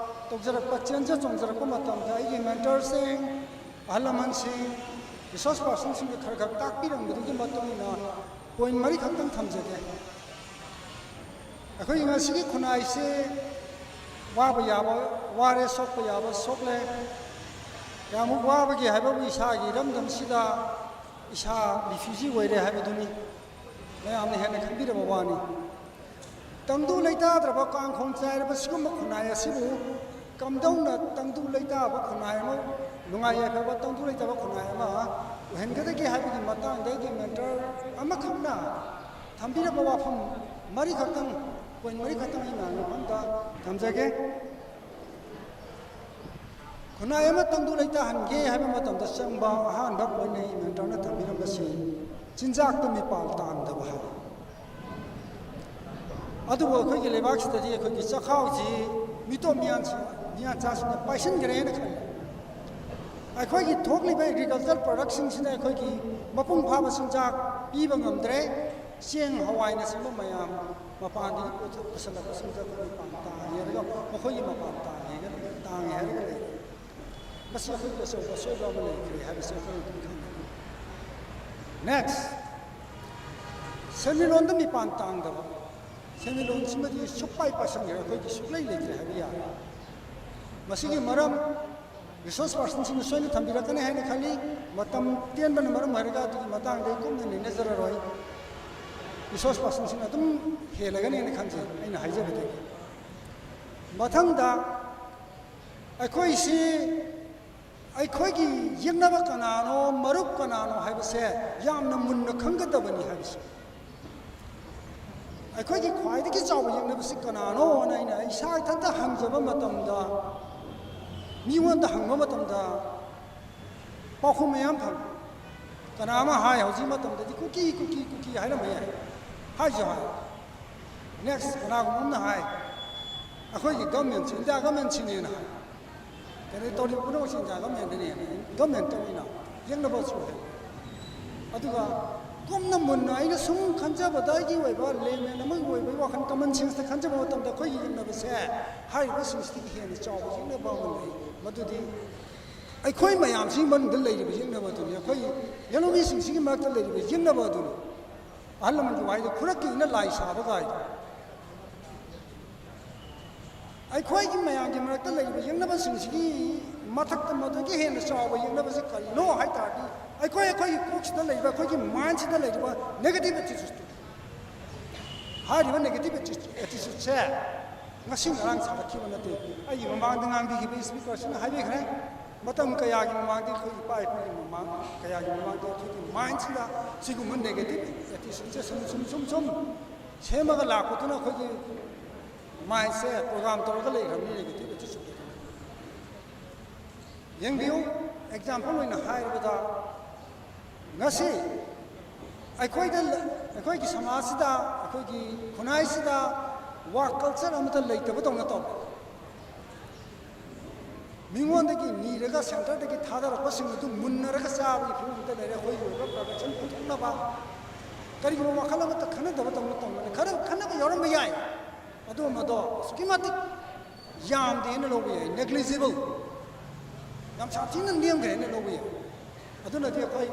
ꯇꯧꯖꯔꯛꯄ, ꯆꯦꯟꯖ ꯆꯣꯡꯖꯔꯛꯄ ꯃꯇꯝꯗ ꯑꯩꯒꯤ ꯃꯦꯟꯇꯔꯁꯤꯡ, ꯑꯍꯜ ꯂꯃꯟꯁꯤꯡ, ꯔꯤꯁꯣꯔꯁ ꯄꯥꯔꯁꯟꯁꯤꯡꯅ ꯈꯔ ꯈꯔ ꯇꯥꯛꯄꯤꯔꯝꯕꯗꯨꯒꯤ ꯃꯇꯨꯡ ꯏꯟꯅ ꯄꯣꯏꯟ ꯃꯔꯤꯈꯛꯇꯪ ꯊꯝꯖꯒꯦ꯫ ꯑꯩꯈꯣꯏꯒꯤ ꯉꯁꯤꯒꯤ ꯈꯨꯟꯅꯥꯏꯁꯤ ꯋꯥꯕ ꯌꯥꯕ ꯋꯥꯔꯦ, ꯁꯣꯛꯄ ꯌꯥꯕ ꯁꯣꯛꯂꯦ꯫ ꯀꯌꯥꯃꯨꯛ ꯋꯥꯕꯒꯦ ꯍꯥꯏꯕꯕꯨ ꯏꯁꯥꯒꯤ ꯏꯔꯝꯗꯝꯁꯤꯗ ꯏꯁꯥ ꯔꯤꯐ꯭ꯌꯨꯖꯤ ꯑꯣꯏꯔꯦ ꯍꯥꯏꯕꯗꯨꯅꯤ꯫ ꯃꯌꯥꯝꯅ ꯍꯦꯟꯅ ꯈꯪꯕꯤꯔꯕ ꯋꯥꯅꯤ꯫ ꯇꯪꯗꯨ ꯂꯩꯇꯥꯗ꯭ꯔꯕ, ꯀꯥꯡꯈꯣꯡ ꯆꯥꯏꯔꯕ ꯁꯤꯒꯨꯝꯕ ꯈꯨꯟꯅꯥꯏ ꯑꯁꯤꯕꯨ ꯀꯝꯗꯧꯅ ꯇꯪꯗꯨ ꯂꯩꯇꯥꯕ ꯈꯨꯟꯅꯥꯏ ꯑꯃ, ꯅꯨꯡꯉꯥꯏ ꯌꯥꯏꯐꯕ ꯇꯪꯗꯨ ꯂꯩꯇꯥꯕ ꯈꯨꯟꯅꯥꯏ ꯑꯃ ꯑꯣꯏꯍꯟꯒꯗꯒꯦ ꯍꯥꯏꯕꯒꯤ ꯃꯇꯥꯡꯗ ꯑꯩꯒꯤ ꯃꯦꯟꯇꯔ ꯑꯃꯈꯛꯅ ꯊꯝꯕꯤꯔꯕ ꯋꯥꯐꯝ ꯃꯔꯤꯈꯛꯇꯪ, ꯄꯣꯏꯟ ꯃꯔꯤꯈꯛꯇꯪ ꯑꯩ ꯃꯌꯥꯝꯒꯤ ꯃꯐꯝꯗ ꯊꯝꯖꯒꯦ꯫ ꯈꯨꯟꯅꯥꯏ ꯑꯃ ꯇꯪꯗꯨ ꯂꯩꯇꯥꯍꯟꯒꯦ ꯍꯥꯏꯕ ꯃꯇꯝꯗ ꯆꯪꯕ ꯑꯍꯥꯟꯕ ꯄꯣꯏꯟ ꯑꯩ ꯃꯦꯟꯇꯔꯅ ꯊꯝꯕꯤꯔꯝꯕꯁꯤ ꯆꯤꯟꯖꯥꯛꯇ ꯃꯤꯄꯥꯜ ꯇꯥꯡꯗꯕ ꯍꯥꯏꯕ꯫ ꯑꯗꯨꯕꯨ ꯑꯩꯈꯣꯏꯒꯤ ꯂꯩꯕꯥꯛꯁꯤꯗꯗꯤ ꯑꯩꯈꯣꯏꯒꯤ ꯆꯥꯛꯈꯥꯎꯁꯤ ꯃꯤꯇꯣꯞ ꯃꯤꯌꯥꯟꯁꯤꯡ, ꯃꯤꯌꯥꯟꯆꯥꯁꯤꯡꯅ ꯄꯥꯏꯁꯤꯟꯈ꯭ꯔꯦꯅ ꯈꯜꯂꯤ꯫ ꯑꯩꯈꯣꯏꯒꯤ ꯊꯣꯛꯂꯤꯕ ꯑꯦꯒ꯭ꯔꯤꯀꯜꯆꯔ ꯄ꯭ꯔꯗꯛꯁꯤꯡꯁꯤꯅ ꯑꯩꯈꯣꯏꯒꯤ ꯃꯄꯨꯡ ꯐꯥꯕ ꯆꯤꯟꯖꯥꯛ ꯄꯤꯕ ꯉꯝꯗ꯭ꯔꯦ꯫ ꯆꯦꯡ ꯍꯋꯥꯏꯅꯆꯤꯡꯕ ꯃꯌꯥꯝ ꯃꯄꯥꯟꯗꯒꯤ ꯄꯨꯊꯣꯛ ꯄꯨꯁꯜꯂꯛꯄꯁꯤꯡꯗ ꯑꯩꯈꯣꯏ ꯃꯄꯥꯟ ꯇꯥꯡꯉꯦ ꯍꯥꯏꯔꯒ, ꯃꯈꯣꯏꯒꯤ ꯃꯄꯥꯟ ꯇꯥꯡꯉꯦ ꯍꯥꯏꯔꯒ, ꯇꯥꯡꯉꯦ ꯍꯥꯏꯔꯒ ꯂꯩꯔꯦ꯫ ꯃꯁꯤ ꯑꯩꯈꯣꯏꯒꯤ ꯑꯆꯧꯕ ꯑꯁꯣꯏꯕ ꯑꯃ ꯂꯩꯈ꯭ꯔꯦ ꯍꯥꯏꯕꯁꯤ ꯑꯩꯈꯣꯏꯅ ꯑꯗꯨꯝ ꯈꯪꯒꯅꯤ꯫ ꯅꯦꯛꯁ, ꯁꯦꯟꯃꯤꯠꯂꯣꯟꯗ ꯃꯤꯄꯥꯟ ꯇꯥꯡꯗꯕ꯫ ꯁꯦꯟꯃꯤꯠꯂꯣꯟꯁꯤꯃꯗꯤ ꯁꯨꯛꯄꯥꯏ ꯄꯥꯏꯁꯟꯈ꯭ꯔꯦ, ꯑꯩꯈꯣꯏꯒꯤ ꯁꯨꯛꯂꯩ ꯂꯩꯇ꯭ꯔꯦ ꯍꯥꯏꯕ ꯌꯥꯔꯦ꯫ ꯃꯁꯤꯒꯤ ꯃꯔꯝ ꯔꯤꯁꯣꯔꯁ ꯄꯥꯔꯁꯟꯁꯤꯡꯅ ꯁꯣꯏꯅ ꯊꯝꯕꯤꯔꯛꯀꯅꯤ ꯍꯥꯏꯅ ꯈꯜꯂꯤ꯫ ꯃꯇꯝ ꯇꯦꯟꯕꯅ ꯃꯔꯝ ꯑꯣꯏꯔꯒ ꯑꯗꯨꯒꯤ ꯃꯇꯥꯡꯗ ꯑꯩ ꯀꯨꯞꯅ ꯅꯩꯅꯖꯔꯔꯣꯏ꯫ ꯔꯤꯁꯣꯔꯁ ꯄꯥꯔꯁꯟꯁꯤꯡꯅ ꯑꯗꯨꯝ ꯍꯦꯜꯂꯒꯅꯤ ꯍꯥꯏꯅ ꯈꯟꯖꯩ, ꯑꯩꯅ ꯍꯥꯏꯖꯕꯗꯒꯤ꯫ ꯃꯊꯪꯗ ꯑꯩꯈꯣꯏꯁꯤ, ꯑꯩꯈꯣꯏꯒꯤ ꯌꯦꯛꯅꯕ ꯀꯅꯥꯅꯣ, ꯃꯔꯨꯞ ꯀꯅꯥꯅꯣ ꯍꯥꯏꯕꯁꯦ ꯌꯥꯝꯅ ꯃꯨꯟꯅ ꯈꯪꯒꯗꯕꯅꯤ ꯍꯥꯏꯕꯁꯦ꯫ ꯑꯩꯈꯣꯏꯒꯤ ꯈ꯭ꯋꯥꯏꯗꯒꯤ ꯆꯥꯎꯕ ꯌꯦꯛꯅꯕꯁꯤ ꯀꯅꯥꯅꯣꯅ ꯑꯩꯅ ꯏꯁꯥ ꯏꯊꯟꯇ ꯍꯪꯖꯕ ꯃꯇꯝꯗ, ꯃꯤꯉꯣꯟꯗ ꯍꯪꯕ ꯃꯇꯝꯗ ꯄꯥꯎꯈꯨꯝ ꯃꯌꯥꯝ ꯐꯪꯉꯤ꯫ ꯀꯅꯥ ꯑꯃ ꯍꯥꯏ, ꯍꯧꯖꯤꯛ ꯃꯇꯝꯗꯗꯤ ꯀꯨꯀꯤ, ꯀꯨꯀꯤ, ꯀꯨꯀꯤ ꯍꯥꯏꯔꯝꯕ ꯌꯥꯏ, ꯍꯥꯏꯁꯨ ꯍꯥꯏ꯫ ꯅꯦꯛꯁ, ꯀꯅꯥꯒꯨꯝꯕ ꯑꯃꯅ ꯍꯥꯏ, ꯑꯩꯈꯣꯏꯒꯤ ꯒꯃꯦꯟꯁꯤ, ꯏꯟꯗꯤꯌꯥ ꯒꯃꯦꯟꯁꯤꯅꯦꯅ ꯍꯥꯏ꯫ ꯀꯩꯅꯣ ꯇꯧꯔꯤꯕ ꯄꯨꯝꯅꯃꯛꯁꯤ ꯏꯟꯗꯤꯌꯥ ꯒꯃꯦꯟꯗꯅꯦꯅ, ꯒꯃꯦꯟꯇ ꯑꯣꯏꯅ ꯌꯦꯛꯅꯕꯁꯨ ꯂꯩ꯫ ꯑꯗꯨꯒ ꯀꯨꯞꯅ ꯃꯨꯟꯅ ꯑꯩꯅ ꯁꯨꯝ ꯈꯟꯖꯕꯗ, ꯑꯩꯒꯤ ꯑꯣꯏꯕ ꯂꯦꯃꯦꯟ ꯑꯃꯒꯤ ꯑꯣꯏꯕ ꯋꯥꯈꯜ, ꯀꯃꯟ ꯁꯦꯟꯁꯇ ꯈꯟꯖꯕ ꯃꯇꯝꯗ, ꯑꯩꯈꯣꯏꯒꯤ ꯌꯦꯛꯅꯕꯁꯦ ꯍꯥꯏꯔꯤꯕꯁꯤꯡꯁꯤꯗꯒꯤ ꯍꯦꯟꯅ ꯆꯥꯎꯕ ꯌꯦꯛꯅꯕ ꯑꯃ ꯂꯩ꯫ ꯃꯗꯨꯗꯤ ꯑꯩꯈꯣꯏ ꯃꯌꯥꯝꯁꯤꯒꯤ ꯃꯅꯨꯡꯗ ꯂꯩꯔꯤꯕ ꯌꯦꯛꯅꯕ ꯑꯗꯨꯅꯤ, ꯑꯩꯈꯣꯏ ꯌꯦꯛꯅꯕꯤꯁꯤꯡꯁꯤꯒꯤ ꯃꯔꯛꯇ ꯂꯩꯔꯤꯕ ꯌꯦꯛꯅꯕ ꯑꯗꯨꯅꯤ꯫ ꯑꯍꯜ ꯂꯃꯟꯒꯤ ꯋꯥꯍꯩꯗ, "ꯈꯨꯔꯛꯀꯤ ꯏꯅ ꯂꯥꯏ ꯁꯥꯕ" ꯀꯥꯏꯗꯣ꯫ ꯑꯩꯈꯣꯏꯒꯤ ꯃꯌꯥꯝꯒꯤ ꯃꯔꯛꯇ ꯂꯩꯔꯤꯕ ꯌꯦꯛꯅꯕꯁꯤꯡꯁꯤꯒꯤ ꯃꯊꯛꯇ ꯃꯗꯨꯗꯒꯤ ꯍꯦꯟꯅ ꯆꯥꯎꯕ ꯌꯦꯛꯅꯕꯁꯤ ꯀꯔꯤꯅꯣ ꯍꯥꯏ ꯇꯥꯔꯗꯤ, ꯑꯩꯈꯣꯏ, ꯑꯩꯈꯣꯏꯒꯤ ꯀꯣꯛꯁꯤꯗ ꯂꯩꯔꯤꯕ, ꯑꯩꯈꯣꯏꯒꯤ ꯃꯥꯏꯟꯁꯤꯗ ꯂꯩꯔꯤꯕ ꯅꯦꯒꯦꯇꯤꯚ ꯑꯦꯇꯤꯆꯨꯠꯇꯨ꯫ ꯍꯥꯏꯔꯤꯕ ꯅꯦꯒꯦꯇꯤꯚ ꯑꯦꯇꯤꯆꯨꯠꯁꯦ ꯉꯁꯤ ꯉꯔꯥꯡ ꯁꯥꯒꯠꯈꯤꯕ ꯅꯠꯇꯦ꯫ ꯑꯩꯒꯤ ꯃꯃꯥꯡꯗ ꯉꯥꯡꯕꯤꯈꯤꯕ ꯏꯁꯄꯤꯀꯔꯁꯤꯅ ꯍꯥꯏꯕꯤꯈ꯭ꯔꯦ꯫ ꯃꯇꯝ ꯀꯌꯥꯒꯤ ꯃꯃꯥꯡꯗꯒꯤ, ꯑꯩꯈꯣꯏ ꯏꯄꯥ ꯏꯄꯨꯒꯤ ꯃꯃꯥꯡ ꯀꯌꯥꯒꯤ ꯃꯃꯥꯡꯗꯒꯤ ꯑꯩꯈꯣꯏꯒꯤ ꯃꯥꯏꯟꯁꯤꯗ ꯁꯤꯒꯨꯝꯕ ꯅꯦꯒꯦꯇꯤꯚ ꯑꯦꯇꯤꯆꯨꯠꯁꯦ ꯁꯨꯝ ꯁꯨꯝ ꯁꯨꯝ ꯁꯨꯝ ꯁꯦꯝꯃꯒ ꯂꯥꯛꯄꯗꯨꯅ ꯑꯩꯈꯣꯏꯒꯤ ꯃꯥꯏꯟꯁꯦ ꯄ꯭ꯔꯣꯒ꯭ꯔꯥꯝ ꯇꯧꯔꯒ ꯂꯩꯈ꯭ꯔꯕꯅꯤ, ꯅꯦꯒꯦꯇꯤꯚ ꯑꯦꯇꯤꯆꯨꯠ꯫ ꯌꯦꯡꯕꯤꯌꯨ, ꯑꯦꯛꯖꯥꯝꯄꯜ ꯑꯣꯏꯅ ꯍꯥꯏꯔꯕꯗ, ꯉꯁꯤ ꯑꯩꯈꯣꯏꯗ, ꯑꯩꯈꯣꯏꯒꯤ ꯁꯃꯥꯖꯁꯤꯗ, ꯑꯩꯈꯣꯏꯒꯤ ꯈꯨꯟꯅꯥꯏꯁꯤꯗ ꯋꯥꯔꯛ ꯀꯜꯆꯔ ꯑꯃꯠꯇ ꯂꯩꯇꯕꯗꯧꯅ ꯇꯧꯔꯦ꯫ ꯃꯤꯉꯣꯟꯗꯒꯤ ꯅꯤꯔꯒ ꯁꯦꯟꯇꯔꯗꯒꯤ ꯊꯥꯗꯔꯛꯄꯁꯤꯡ ꯑꯗꯨ ꯃꯨꯟꯅꯔꯒ ꯆꯥꯕꯒꯤ ꯐꯤꯕꯝꯗ ꯂꯩꯔꯦ꯫ ꯑꯩꯈꯣꯏꯒꯤ ꯑꯣꯏꯕ ꯄ꯭ꯔꯗꯛꯁꯟ ꯄꯨꯊꯣꯛꯅꯕ ꯀꯔꯤꯒꯨꯝꯕ ꯋꯥꯈꯜ ꯑꯃꯠꯇ ꯈꯟꯅꯗꯕ ꯇꯧꯅ ꯇꯧꯅꯔꯦ꯫ ꯈꯔ ꯈꯟꯅꯕ ꯌꯥꯎꯔꯝꯕ ꯌꯥꯏ, ꯑꯗꯨ ꯃꯗꯣ ꯑꯁꯨꯛꯀꯤ ꯃꯇꯤꯛ ꯌꯥꯝꯗꯦꯅ ꯂꯧꯕ ꯌꯥꯏ, ꯅꯦꯒ꯭ꯂꯤꯖꯤꯕꯜ, ꯌꯥꯝ ꯁꯥꯊꯤꯅ ꯅꯦꯝꯈ꯭ꯔꯦꯅ ꯂꯧꯕ ꯌꯥꯏ꯫ ꯑꯗꯨꯅꯗꯤ ꯑꯩꯈꯣꯏ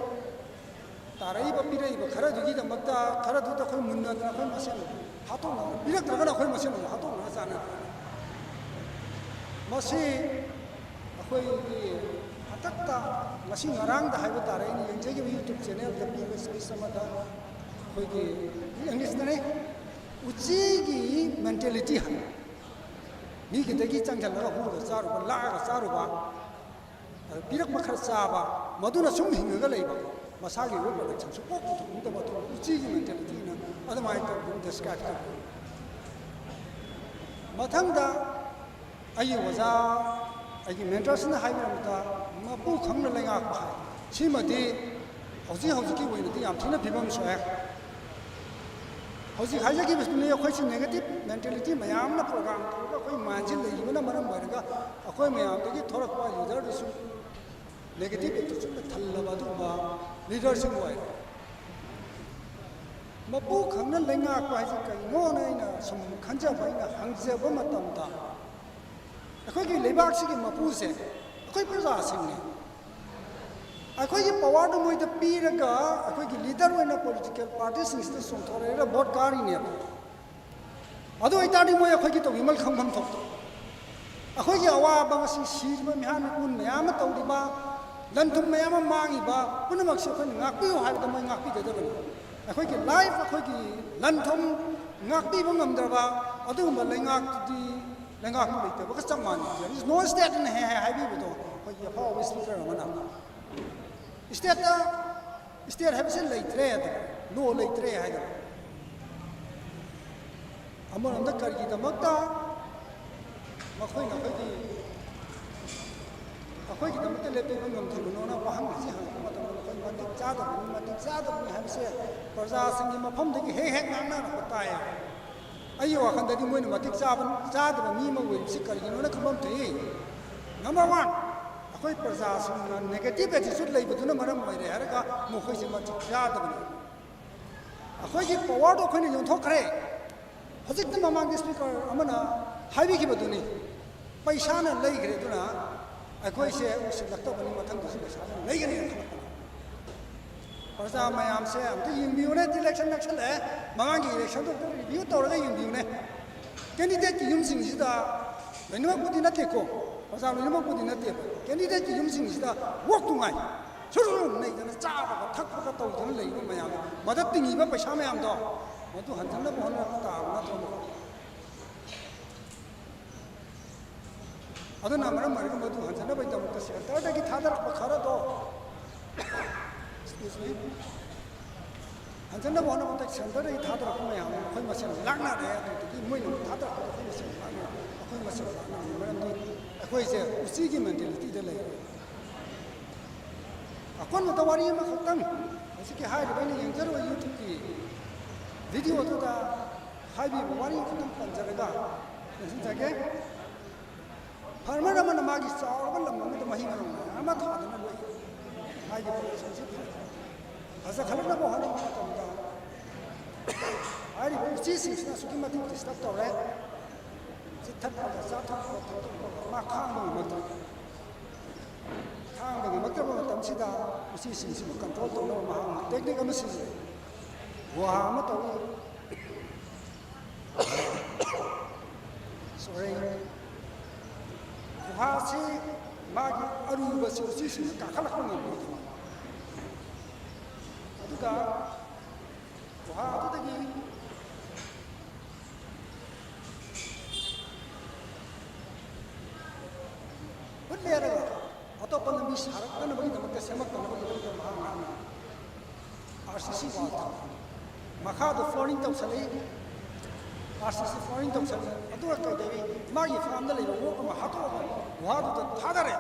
ꯇꯥꯔꯛꯏꯕ, ꯄꯤꯔꯛꯏꯕ ꯈꯔꯗꯨꯒꯤꯗꯃꯛꯇ, ꯈꯔꯗꯨꯗ ꯑꯩꯈꯣꯏ ꯃꯨꯟꯅꯗꯅ ꯑꯩꯈꯣꯏ ꯃꯁꯦꯟ ꯍꯥꯠꯇꯣꯛꯅꯕ, ꯄꯤꯔꯛꯇ꯭ꯔꯒꯅ ꯑꯩꯈꯣꯏ ꯃꯁꯦꯟ ꯑꯃꯨꯛ ꯍꯥꯠꯇꯣꯛꯅꯔ ꯆꯥꯟꯅꯗ꯭ꯔꯦ꯫ ꯃꯁꯤ ꯑꯩꯈꯣꯏꯒꯤ ꯍꯟꯗꯛꯇ, ꯉꯁꯤ ꯉꯔꯥꯡꯗ ꯍꯥꯏꯕ ꯇꯥꯔꯦ, ꯑꯩꯅ ꯌꯦꯡꯖꯈꯤꯕ YouTube ꯆꯦꯅꯦꯜꯗ ꯄꯤꯕ ꯁ꯭ꯄꯤꯆ ꯑꯃꯗ ꯑꯩꯈꯣꯏꯒꯤ, ꯏꯪꯂꯤꯁꯇꯅꯦ, ꯎꯆꯤꯒꯤ ꯃꯦꯟꯇꯦꯂꯤꯇꯤ ꯍꯥꯏ, ꯃꯤꯒꯤꯗꯒꯤ ꯆꯪꯁꯤꯜꯂꯒ ꯍꯨꯔꯒ ꯆꯥꯔꯨꯕ, ꯂꯥꯛꯑꯒ ꯆꯥꯔꯨꯕ, ꯑꯗ ꯄꯤꯔꯛꯄ ꯈꯔ ꯆꯥꯕ, ꯃꯗꯨꯅ ꯁꯨꯝ ꯍꯤꯡꯉꯒ ꯂꯩꯕ, ꯃꯁꯥꯒꯤ ꯑꯣꯏꯕ ꯄ꯭ꯔꯗꯛꯁꯟ ꯁꯨꯡꯄꯣꯛ ꯄꯨꯊꯣꯛꯅꯤꯡꯗꯕ, ꯑꯗꯨꯒ ꯎꯆꯤꯒꯤ ꯃꯦꯟꯇꯦꯂꯤꯇꯤꯅ ꯑꯗꯨꯃꯥꯏꯅ ꯇꯧꯗꯅ ꯗꯦꯁꯀ꯭ꯔꯥꯏꯕ ꯇꯧꯏ꯫ ꯃꯊꯪꯗ ꯑꯩꯒꯤ ꯑꯣꯖꯥ, ꯑꯩꯒꯤ ꯃꯦꯟꯇꯔꯁꯤꯅ ꯍꯥꯏꯕꯤꯔꯝꯕꯗ, "ꯃꯄꯨ ꯈꯪꯅ ꯂꯩꯉꯥꯛꯄ" ꯍꯥꯏ꯫ ꯁꯤꯃꯗꯤ ꯍꯧꯖꯤꯛ ꯍꯧꯖꯤꯛꯀꯤ ꯑꯣꯏꯅꯗꯤ ꯌꯥꯝ ꯊꯤꯅ ꯐꯤꯕꯝ ꯁꯣꯛꯑꯦ꯫ ꯍꯧꯖꯤꯛ ꯍꯥꯏꯖꯈꯤꯕꯁꯤꯅ ꯑꯩꯈꯣꯏꯁꯤ ꯅꯦꯒꯦꯇꯤꯚ ꯃꯦꯟꯇꯦꯂꯤꯇꯤ ꯃꯌꯥꯝꯅ ꯄ꯭ꯔꯣꯒ꯭ꯔꯥꯝ ꯇꯧꯔꯒ ꯑꯩꯈꯣꯏ ꯃꯥꯏꯟꯁꯤ ꯂꯩꯈꯤꯕꯅ ꯃꯔꯝ ꯑꯣꯏꯔꯒ ꯑꯩꯈꯣꯏ ꯃꯌꯥꯝꯗꯒꯤ ꯊꯣꯔꯛꯄ ꯂꯤꯗꯔꯗꯨꯁꯨ ꯅꯦꯒꯦꯇꯤꯚ ꯑꯦꯇꯤꯆꯨꯠꯅ ꯊꯜꯂꯕ ꯑꯗꯨꯒꯨꯝꯕ ꯂꯤꯗꯔꯁꯤꯡ ꯑꯣꯏꯔꯦ꯫ ꯃꯄꯨ ꯈꯪꯅ ꯂꯩꯉꯥꯛꯄ ꯍꯥꯏꯁꯦ ꯀꯩꯅꯣꯅ ꯑꯩꯅ ꯁꯨꯝ ꯈꯟꯖꯕ, ꯑꯩꯅ ꯍꯪꯖꯕ ꯃꯇꯝꯗ, ꯑꯩꯈꯣꯏꯒꯤ ꯂꯩꯕꯥꯛꯁꯤꯒꯤ ꯃꯄꯨꯁꯦ ꯑꯩꯈꯣꯏ ꯄ꯭ꯔꯖꯥꯁꯤꯡꯅꯦ꯫ ꯑꯩꯈꯣꯏꯒꯤ ꯄꯋꯥꯔꯗꯨ ꯃꯣꯏꯗ ꯄꯤꯔꯒ ꯑꯩꯈꯣꯏꯒꯤ ꯂꯤꯗꯔ ꯑꯣꯏꯅ ꯄꯣꯂꯤꯇꯤꯀꯦꯜ ꯄꯥꯔꯇꯤꯁꯤꯡꯁꯤꯗ ꯆꯣꯡꯊꯣꯔꯛꯏꯔ ꯚꯣꯠ ꯀꯥꯔꯤꯅꯦꯕ꯫ ꯑꯗꯨ ꯑꯣꯏꯇꯥꯔꯗꯤ ꯃꯣꯏ ꯑꯩꯈꯣꯏꯒꯤ ꯇꯧꯕꯤꯃꯜ ꯈꯪꯐꯝ ꯊꯣꯛꯇꯦ꯫ ꯑꯩꯈꯣꯏꯒꯤ ꯑꯋꯥꯕ, ꯉꯁꯤ ꯁꯤꯔꯤꯕ ꯃꯤꯍꯥꯠ ꯃꯤꯄꯨꯟ ꯃꯌꯥꯝ ꯑꯃ ꯇꯧꯔꯤꯕ, ꯂꯟ ꯊꯨꯝ ꯃꯌꯥꯝ ꯑꯃ ꯃꯥꯡꯉꯤꯕ ꯄꯨꯝꯅꯃꯛꯁꯦ ꯑꯩꯈꯣꯏꯅ ꯉꯥꯛꯄꯤꯌꯨ ꯍꯥꯏꯕꯗ ꯃꯣꯏ ꯉꯥꯛꯄꯤꯒꯗꯕꯅꯤ꯫ ꯑꯩꯈꯣꯏꯒꯤ ꯂꯥꯏꯐ, ꯑꯩꯈꯣꯏꯒꯤ ꯂꯟ ꯊꯨꯝ ꯉꯥꯛꯄꯤꯕ ꯉꯝꯗ꯭ꯔꯕ ꯑꯗꯨꯒꯨꯝꯕ ꯂꯩꯉꯥꯛꯇꯨꯗꯤ ꯂꯩꯉꯥꯛꯄ ꯂꯩꯇꯕꯒ ꯆꯞ ꯃꯥꯟꯅꯩ꯫ There is no state ꯑꯅ ꯍꯦꯛ ꯍꯦꯛ ꯍꯥꯏꯕꯤꯕꯗꯣ, ꯑꯩꯈꯣꯏꯒꯤ ꯑꯐꯥꯎꯕ ꯏꯁꯄꯤꯀꯔ ꯑꯃꯅ ꯏꯁꯇꯦꯠꯇ ꯏꯁꯇꯦꯠ ꯍꯥꯏꯕꯁꯤ ꯂꯩꯇ꯭ꯔꯦ, ꯂꯣ ꯂꯩꯇ꯭ꯔꯦ ꯍꯥꯏꯗꯅ꯫ ꯑꯃꯔꯣꯝꯗ ꯀꯔꯤꯒꯤꯗꯃꯛꯇ ꯃꯈꯣꯏꯅ ꯑꯩꯈꯣꯏꯒꯤ ꯑꯩꯈꯣꯏꯒꯤꯗꯃꯛꯇ ꯂꯦꯞꯄꯤꯕ ꯉꯝꯗ꯭ꯔꯤꯕꯅꯣꯅ ꯋꯥꯍꯪ ꯑꯁꯤ ꯍꯪꯉꯛꯄ ꯃꯇꯝꯗ, ꯃꯈꯣꯏ ꯃꯇꯤꯛ ꯆꯥꯗꯕꯅꯤ, ꯃꯇꯤꯛ ꯆꯥꯗꯕꯅꯤ ꯍꯥꯏꯕꯁꯦ ꯄ꯭ꯔꯖꯥꯁꯤꯡꯒꯤ ꯃꯐꯝꯗꯒꯤ ꯍꯦꯛ ꯍꯦꯛ ꯉꯥꯡꯅꯔꯛꯄ ꯇꯥꯏꯌꯦ꯫ ꯑꯩꯒꯤ ꯋꯥꯈꯜꯗꯗꯤ ꯃꯣꯏꯅ ꯃꯇꯤꯛ ꯆꯥꯕ, ꯆꯥꯗꯕ ꯃꯤ ꯑꯃ ꯑꯣꯏꯔꯤꯕꯁꯤ ꯀꯔꯤꯒꯤꯅꯣꯅ ꯈꯪꯐꯝ ꯊꯣꯛꯏ꯫ ꯅꯝꯕꯔ ꯋꯥꯟ, ꯑꯩꯈꯣꯏ ꯄ꯭ꯔꯖꯥꯁꯤꯡꯅ negative attitude ꯂꯩꯕꯗꯨꯅ ꯃꯔꯝ ꯑꯣꯏꯔꯦ ꯍꯥꯏꯔꯒ ꯃꯈꯣꯏꯁꯦ ꯃꯇꯤꯛ ꯆꯥꯗꯕꯅꯤ꯫ ꯑꯩꯈꯣꯏꯒꯤ ꯄꯋꯥꯔꯗꯣ ꯑꯩꯈꯣꯏꯅ ꯌꯣꯟꯊꯣꯛꯈ꯭ꯔꯦ꯫ ꯍꯧꯖꯤꯛꯇ ꯃꯃꯥꯡꯒꯤ ꯏꯁꯄꯤꯀꯔ ꯑꯃꯅ ꯍꯥꯏꯕꯤꯈꯤꯕꯗꯨꯅꯤ, ꯄꯩꯁꯥꯅ ꯂꯩꯈ꯭ꯔꯦ꯫ ꯑꯗꯨꯅ ꯑꯩꯈꯣꯏꯁꯦ ꯎꯁꯤꯜꯂꯛꯇꯕꯅꯤ, ꯃꯊꯪꯗꯁꯨ ꯄꯩꯁꯥꯅ ꯂꯩꯒꯅꯤ ꯈꯜꯂꯛꯄꯅꯤ꯫ ꯄ꯭ꯔꯖꯥ ꯃꯌꯥꯝꯁꯦ ꯑꯝꯇ ꯌꯦꯡꯕꯤꯌꯨꯅꯦ, ꯏꯂꯦꯛꯁꯟ ꯅꯛꯁꯜꯂꯛꯑꯦ, ꯃꯃꯥꯡꯒꯤ ꯏꯂꯦꯛꯁꯟꯗꯣ ꯑꯝꯇ ꯔꯤꯚꯤꯌꯨ ꯇꯧꯔꯒ ꯌꯦꯡꯕꯤꯌꯨꯅꯦ꯫ ꯀꯦꯟꯗꯤꯗꯦꯠꯀꯤ ꯌꯨꯝꯁꯤꯡꯁꯤꯗ, ꯂꯣꯏꯅꯃꯛꯄꯨꯗꯤ ꯅꯠꯇꯦꯀꯣ, ꯄ꯭ꯔꯖꯥ ꯂꯣꯏꯅꯃꯛꯄꯨꯗꯤ ꯅꯠꯇꯦꯕ, ꯀꯦꯟꯗꯤꯗꯦꯠꯀꯤ ꯌꯨꯝꯁꯤꯡꯁꯤꯗ ꯋꯥꯛ ꯇꯨꯉꯥꯏ ꯁꯨꯔꯨ ꯁꯨꯔꯨ ꯅꯩꯗꯅ ꯆꯥꯕꯒ ꯊꯛꯄꯒ ꯇꯧꯗꯅ ꯂꯩꯕ ꯃꯌꯥꯝ, ꯃꯗ ꯇꯤꯡꯉꯤꯕ ꯄꯩꯁꯥ ꯃꯌꯥꯝꯗꯣ, ꯃꯗꯨ ꯍꯟꯖꯤꯟꯅꯕ ꯍꯣꯠꯅꯔꯛꯄ ꯇꯥꯕ ꯅꯠꯇ꯭ꯔꯣ? ꯑꯗꯨꯅ ꯃꯔꯝ ꯑꯣꯏꯔꯒ ꯃꯗꯨ ꯍꯟꯖꯤꯟꯅꯕꯒꯤꯗꯃꯛꯇ ꯁꯦꯟꯇꯔꯗꯒꯤ ꯊꯥꯗꯔꯛꯄ ꯈꯔꯗꯣ, excuse me, ꯍꯟꯖꯤꯟꯅꯕ ꯍꯣꯠꯅꯕꯗ ꯁꯦꯟꯇꯔꯗꯒꯤ ꯊꯥꯗꯔꯛꯄ ꯃꯌꯥꯝ ꯑꯃ ꯑꯩꯈꯣꯏ ꯃꯁꯦꯟ ꯂꯥꯛꯅꯔꯦ꯫ ꯑꯗꯨꯗꯒꯤ ꯃꯣꯏꯅ ꯑꯃꯨꯛ ꯊꯥꯗꯔꯛꯄꯗ ꯑꯩꯈꯣꯏ ꯃꯁꯦꯟ ꯂꯥꯛꯅꯔꯦ, ꯑꯩꯈꯣꯏ ꯃꯁꯦꯟ ꯂꯥꯛꯅꯔꯦ꯫ ꯃꯔꯝꯗꯤ ꯑꯩꯈꯣꯏꯁꯦ ꯎꯆꯤꯒꯤ ꯃꯦꯟꯇꯦꯂꯤꯇꯤꯗ ꯂꯩꯔꯦ꯫ ꯑꯀꯣꯟꯕꯗ ꯋꯥꯔꯤ ꯑꯃꯈꯛꯇꯪ, ꯍꯧꯖꯤꯛꯀꯤ ꯍꯥꯏꯔꯤꯕ ꯑꯩꯅ ꯌꯦꯡꯖꯔꯨꯕ YouTubeꯀꯤ video ꯑꯗꯨꯗ ꯍꯥꯏꯕꯤꯕ ꯋꯥꯔꯤ ꯈꯛꯇꯪ ꯄꯟꯖꯔꯒ ꯂꯣꯏꯁꯤꯟꯖꯒꯦ꯫ Farmer ꯑꯃꯅ ꯃꯥꯒꯤ ꯆꯥꯎꯔꯕ ꯂꯝ ꯑꯃꯗ ꯃꯍꯩ ꯃꯔꯣꯡ ꯃꯌꯥꯝ ꯑꯃ ꯊꯥꯗꯨꯅ ꯂꯣꯏ꯫ ꯃꯥꯒꯤ professionꯁꯤ ꯐꯖꯈꯠꯂꯛꯅꯕ ꯍꯣꯠꯅꯕ ꯃꯇꯝꯗ ꯍꯥꯏꯔꯤꯕ ꯎꯆꯤꯁꯤꯡꯁꯤꯅ ꯑꯁꯨꯛꯀꯤ ꯃꯇꯤꯛ disturb ꯇꯧꯔꯦ꯫ ꯆꯤꯛꯊꯠꯄꯒ, ꯆꯥꯊꯠꯄꯒ, ꯊꯛꯇꯣꯛꯄꯒ ꯃꯥ ꯈꯥꯡꯕ ꯉꯝꯃꯛꯇ꯭ꯔꯦ꯫ ꯈꯥꯡꯕ ꯉꯝꯃꯛꯇ꯭ꯔꯕ ꯃꯇꯝꯁꯤꯗ ꯎꯆꯤꯁꯤꯡꯁꯤꯕꯨ control ꯇꯧꯅꯕ ꯃꯍꯥꯛꯅ technique ꯑꯃ ꯁꯤꯖꯤꯟꯅꯩ꯫ ꯒꯨꯍꯥ ꯑꯃ ꯇꯧꯏ꯫ Sorry꯫ ꯒꯨꯍꯥꯁꯤ ꯃꯥꯒꯤ ꯑꯔꯨꯕꯁꯤ ꯎꯆꯤꯁꯤꯡꯅ ꯀꯥꯈꯠꯂꯛꯄ ꯉꯝꯃꯣꯏꯗꯕ꯫ ꯑꯗꯨꯒ ꯒꯨꯍꯥ ꯑꯗꯨꯗꯒꯤ ꯍꯨꯠꯂꯦꯔꯒ ꯑꯇꯣꯞꯄ ꯂꯝꯕꯤ ꯁꯥꯔꯛꯇꯅꯕꯒꯤꯗꯃꯛꯇ, ꯁꯦꯝꯃꯛꯇꯅꯕꯒꯤꯗꯃꯛꯇ ꯃꯍꯥꯛꯅ ꯑꯥꯔ ꯁꯤ ꯁꯤ ꯋꯥꯜ ꯊꯥꯕ꯫ ꯃꯈꯥꯗꯣ ꯐ꯭ꯂꯣꯔꯤꯡ ꯇꯧꯁꯜꯂꯤ, ꯑꯥꯔ ꯁꯤ ꯁꯤ ꯐ꯭ꯂꯣꯔꯤꯡ ꯇꯧꯁꯜꯂꯤ꯫ ꯑꯗꯨꯒ ꯀꯩꯗꯧꯏ? ꯃꯥꯒꯤ ꯐꯥꯔꯝꯗ ꯂꯩꯕ ꯑꯣꯛ ꯑꯃ ꯍꯥꯠꯇꯣꯛꯑꯒ ꯒꯨꯍꯥꯗꯨꯗ ꯊꯥꯗꯔꯦ꯫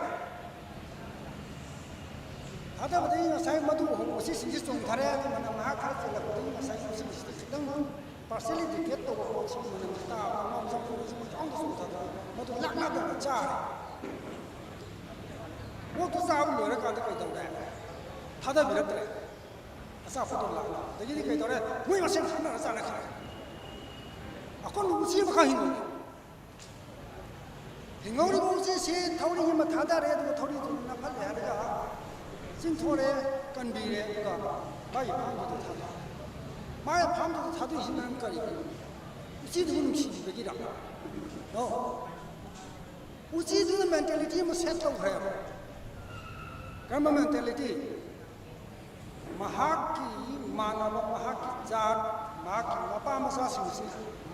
ꯊꯥꯗꯕꯗꯒꯤ ꯉꯁꯥꯏ ꯃꯗꯨ ꯎꯆꯤꯁꯤꯡꯁꯤ ꯆꯣꯡꯊꯔꯦ꯫ ꯑꯗꯨꯅ ꯉꯥꯏꯍꯥꯛ ꯈꯔ ꯆꯦꯜꯂꯛꯄꯗꯒꯤ ꯉꯁꯥꯏ ꯎꯆꯤꯁꯤꯡꯁꯤ ꯈꯤꯇꯪ ꯄꯥꯔꯁꯦꯂꯤ ꯗꯤꯀꯦꯠ ꯇꯧꯕ ꯄꯣꯠꯁꯤ ꯃꯅꯝ ꯇꯥꯕ, ꯉꯥꯎꯖꯕ ꯎꯆꯤ ꯃꯌꯥꯝꯗ ꯆꯣꯡꯊꯗꯅ ꯃꯗꯨ ꯂꯥꯛꯅꯗꯅ ꯆꯥꯔꯦ꯫ ꯑꯣꯛꯇꯨ ꯆꯥꯕ ꯂꯣꯏꯔꯀꯥꯟꯗ ꯀꯩꯗꯧꯔꯦ? ꯊꯥꯗꯕꯤꯔꯛꯇ꯭ꯔꯦ꯫ ꯑꯆꯥꯄꯣꯠꯇꯣ ꯂꯥꯛꯅ꯫ ꯑꯗꯒꯤꯗꯤ ꯀꯩꯗꯧꯔꯦ? ꯃꯣꯏ ꯃꯁꯦꯟ ꯍꯥꯠꯅꯔ ꯆꯥꯅꯈ꯭ꯔꯦ꯫ ꯑꯀꯣꯟꯕ ꯎꯆꯤ ꯑꯃꯈꯛ ꯍꯤꯡꯍꯧꯔꯦ꯫ ꯍꯤꯡꯍꯧꯔꯤꯕ ꯎꯆꯤꯁꯤ ꯊꯧꯔꯤ ꯑꯃ ꯊꯥꯗꯔꯦ, ꯑꯗꯨꯒ ꯊꯧꯔꯤꯗꯨ ꯅꯝꯍꯜꯂꯦ ꯍꯥꯏꯔꯒ ꯆꯤꯡꯊꯣꯔꯦ, ꯀꯟꯕꯤꯔꯦ, ꯑꯗꯨꯒ ꯃꯥꯒꯤ ꯐꯥꯝꯗꯨꯗ ꯊꯥꯗꯣꯛꯑꯦ꯫ ꯃꯥꯒꯤ ꯐꯥꯝꯗꯨꯗ ꯊꯥꯗꯣꯛꯏꯁꯤ ꯃꯔꯝ ꯀꯔꯤꯒꯤꯅꯣ? ꯎꯆꯤꯗꯨꯕꯨ ꯅꯨꯡꯁꯤꯕꯤꯕꯒꯤꯔ? No꯫ ꯎꯆꯤꯗꯨꯅ ꯃꯦꯟꯇꯦꯂꯤꯇꯤ ꯑꯃ ꯁꯦꯠ ꯇꯧꯈ꯭ꯔꯦꯕ꯫ ꯀꯔꯝꯕ ꯃꯦꯟꯇꯦꯂꯤꯇꯤ? ꯃꯍꯥꯛꯀꯤ ꯃꯥꯟꯅꯕ, ꯃꯍꯥꯛꯀꯤ ꯖꯥꯠ, ꯃꯍꯥꯛꯀꯤ ꯃꯄꯥ ꯃꯆꯥꯁꯤꯡꯁꯤ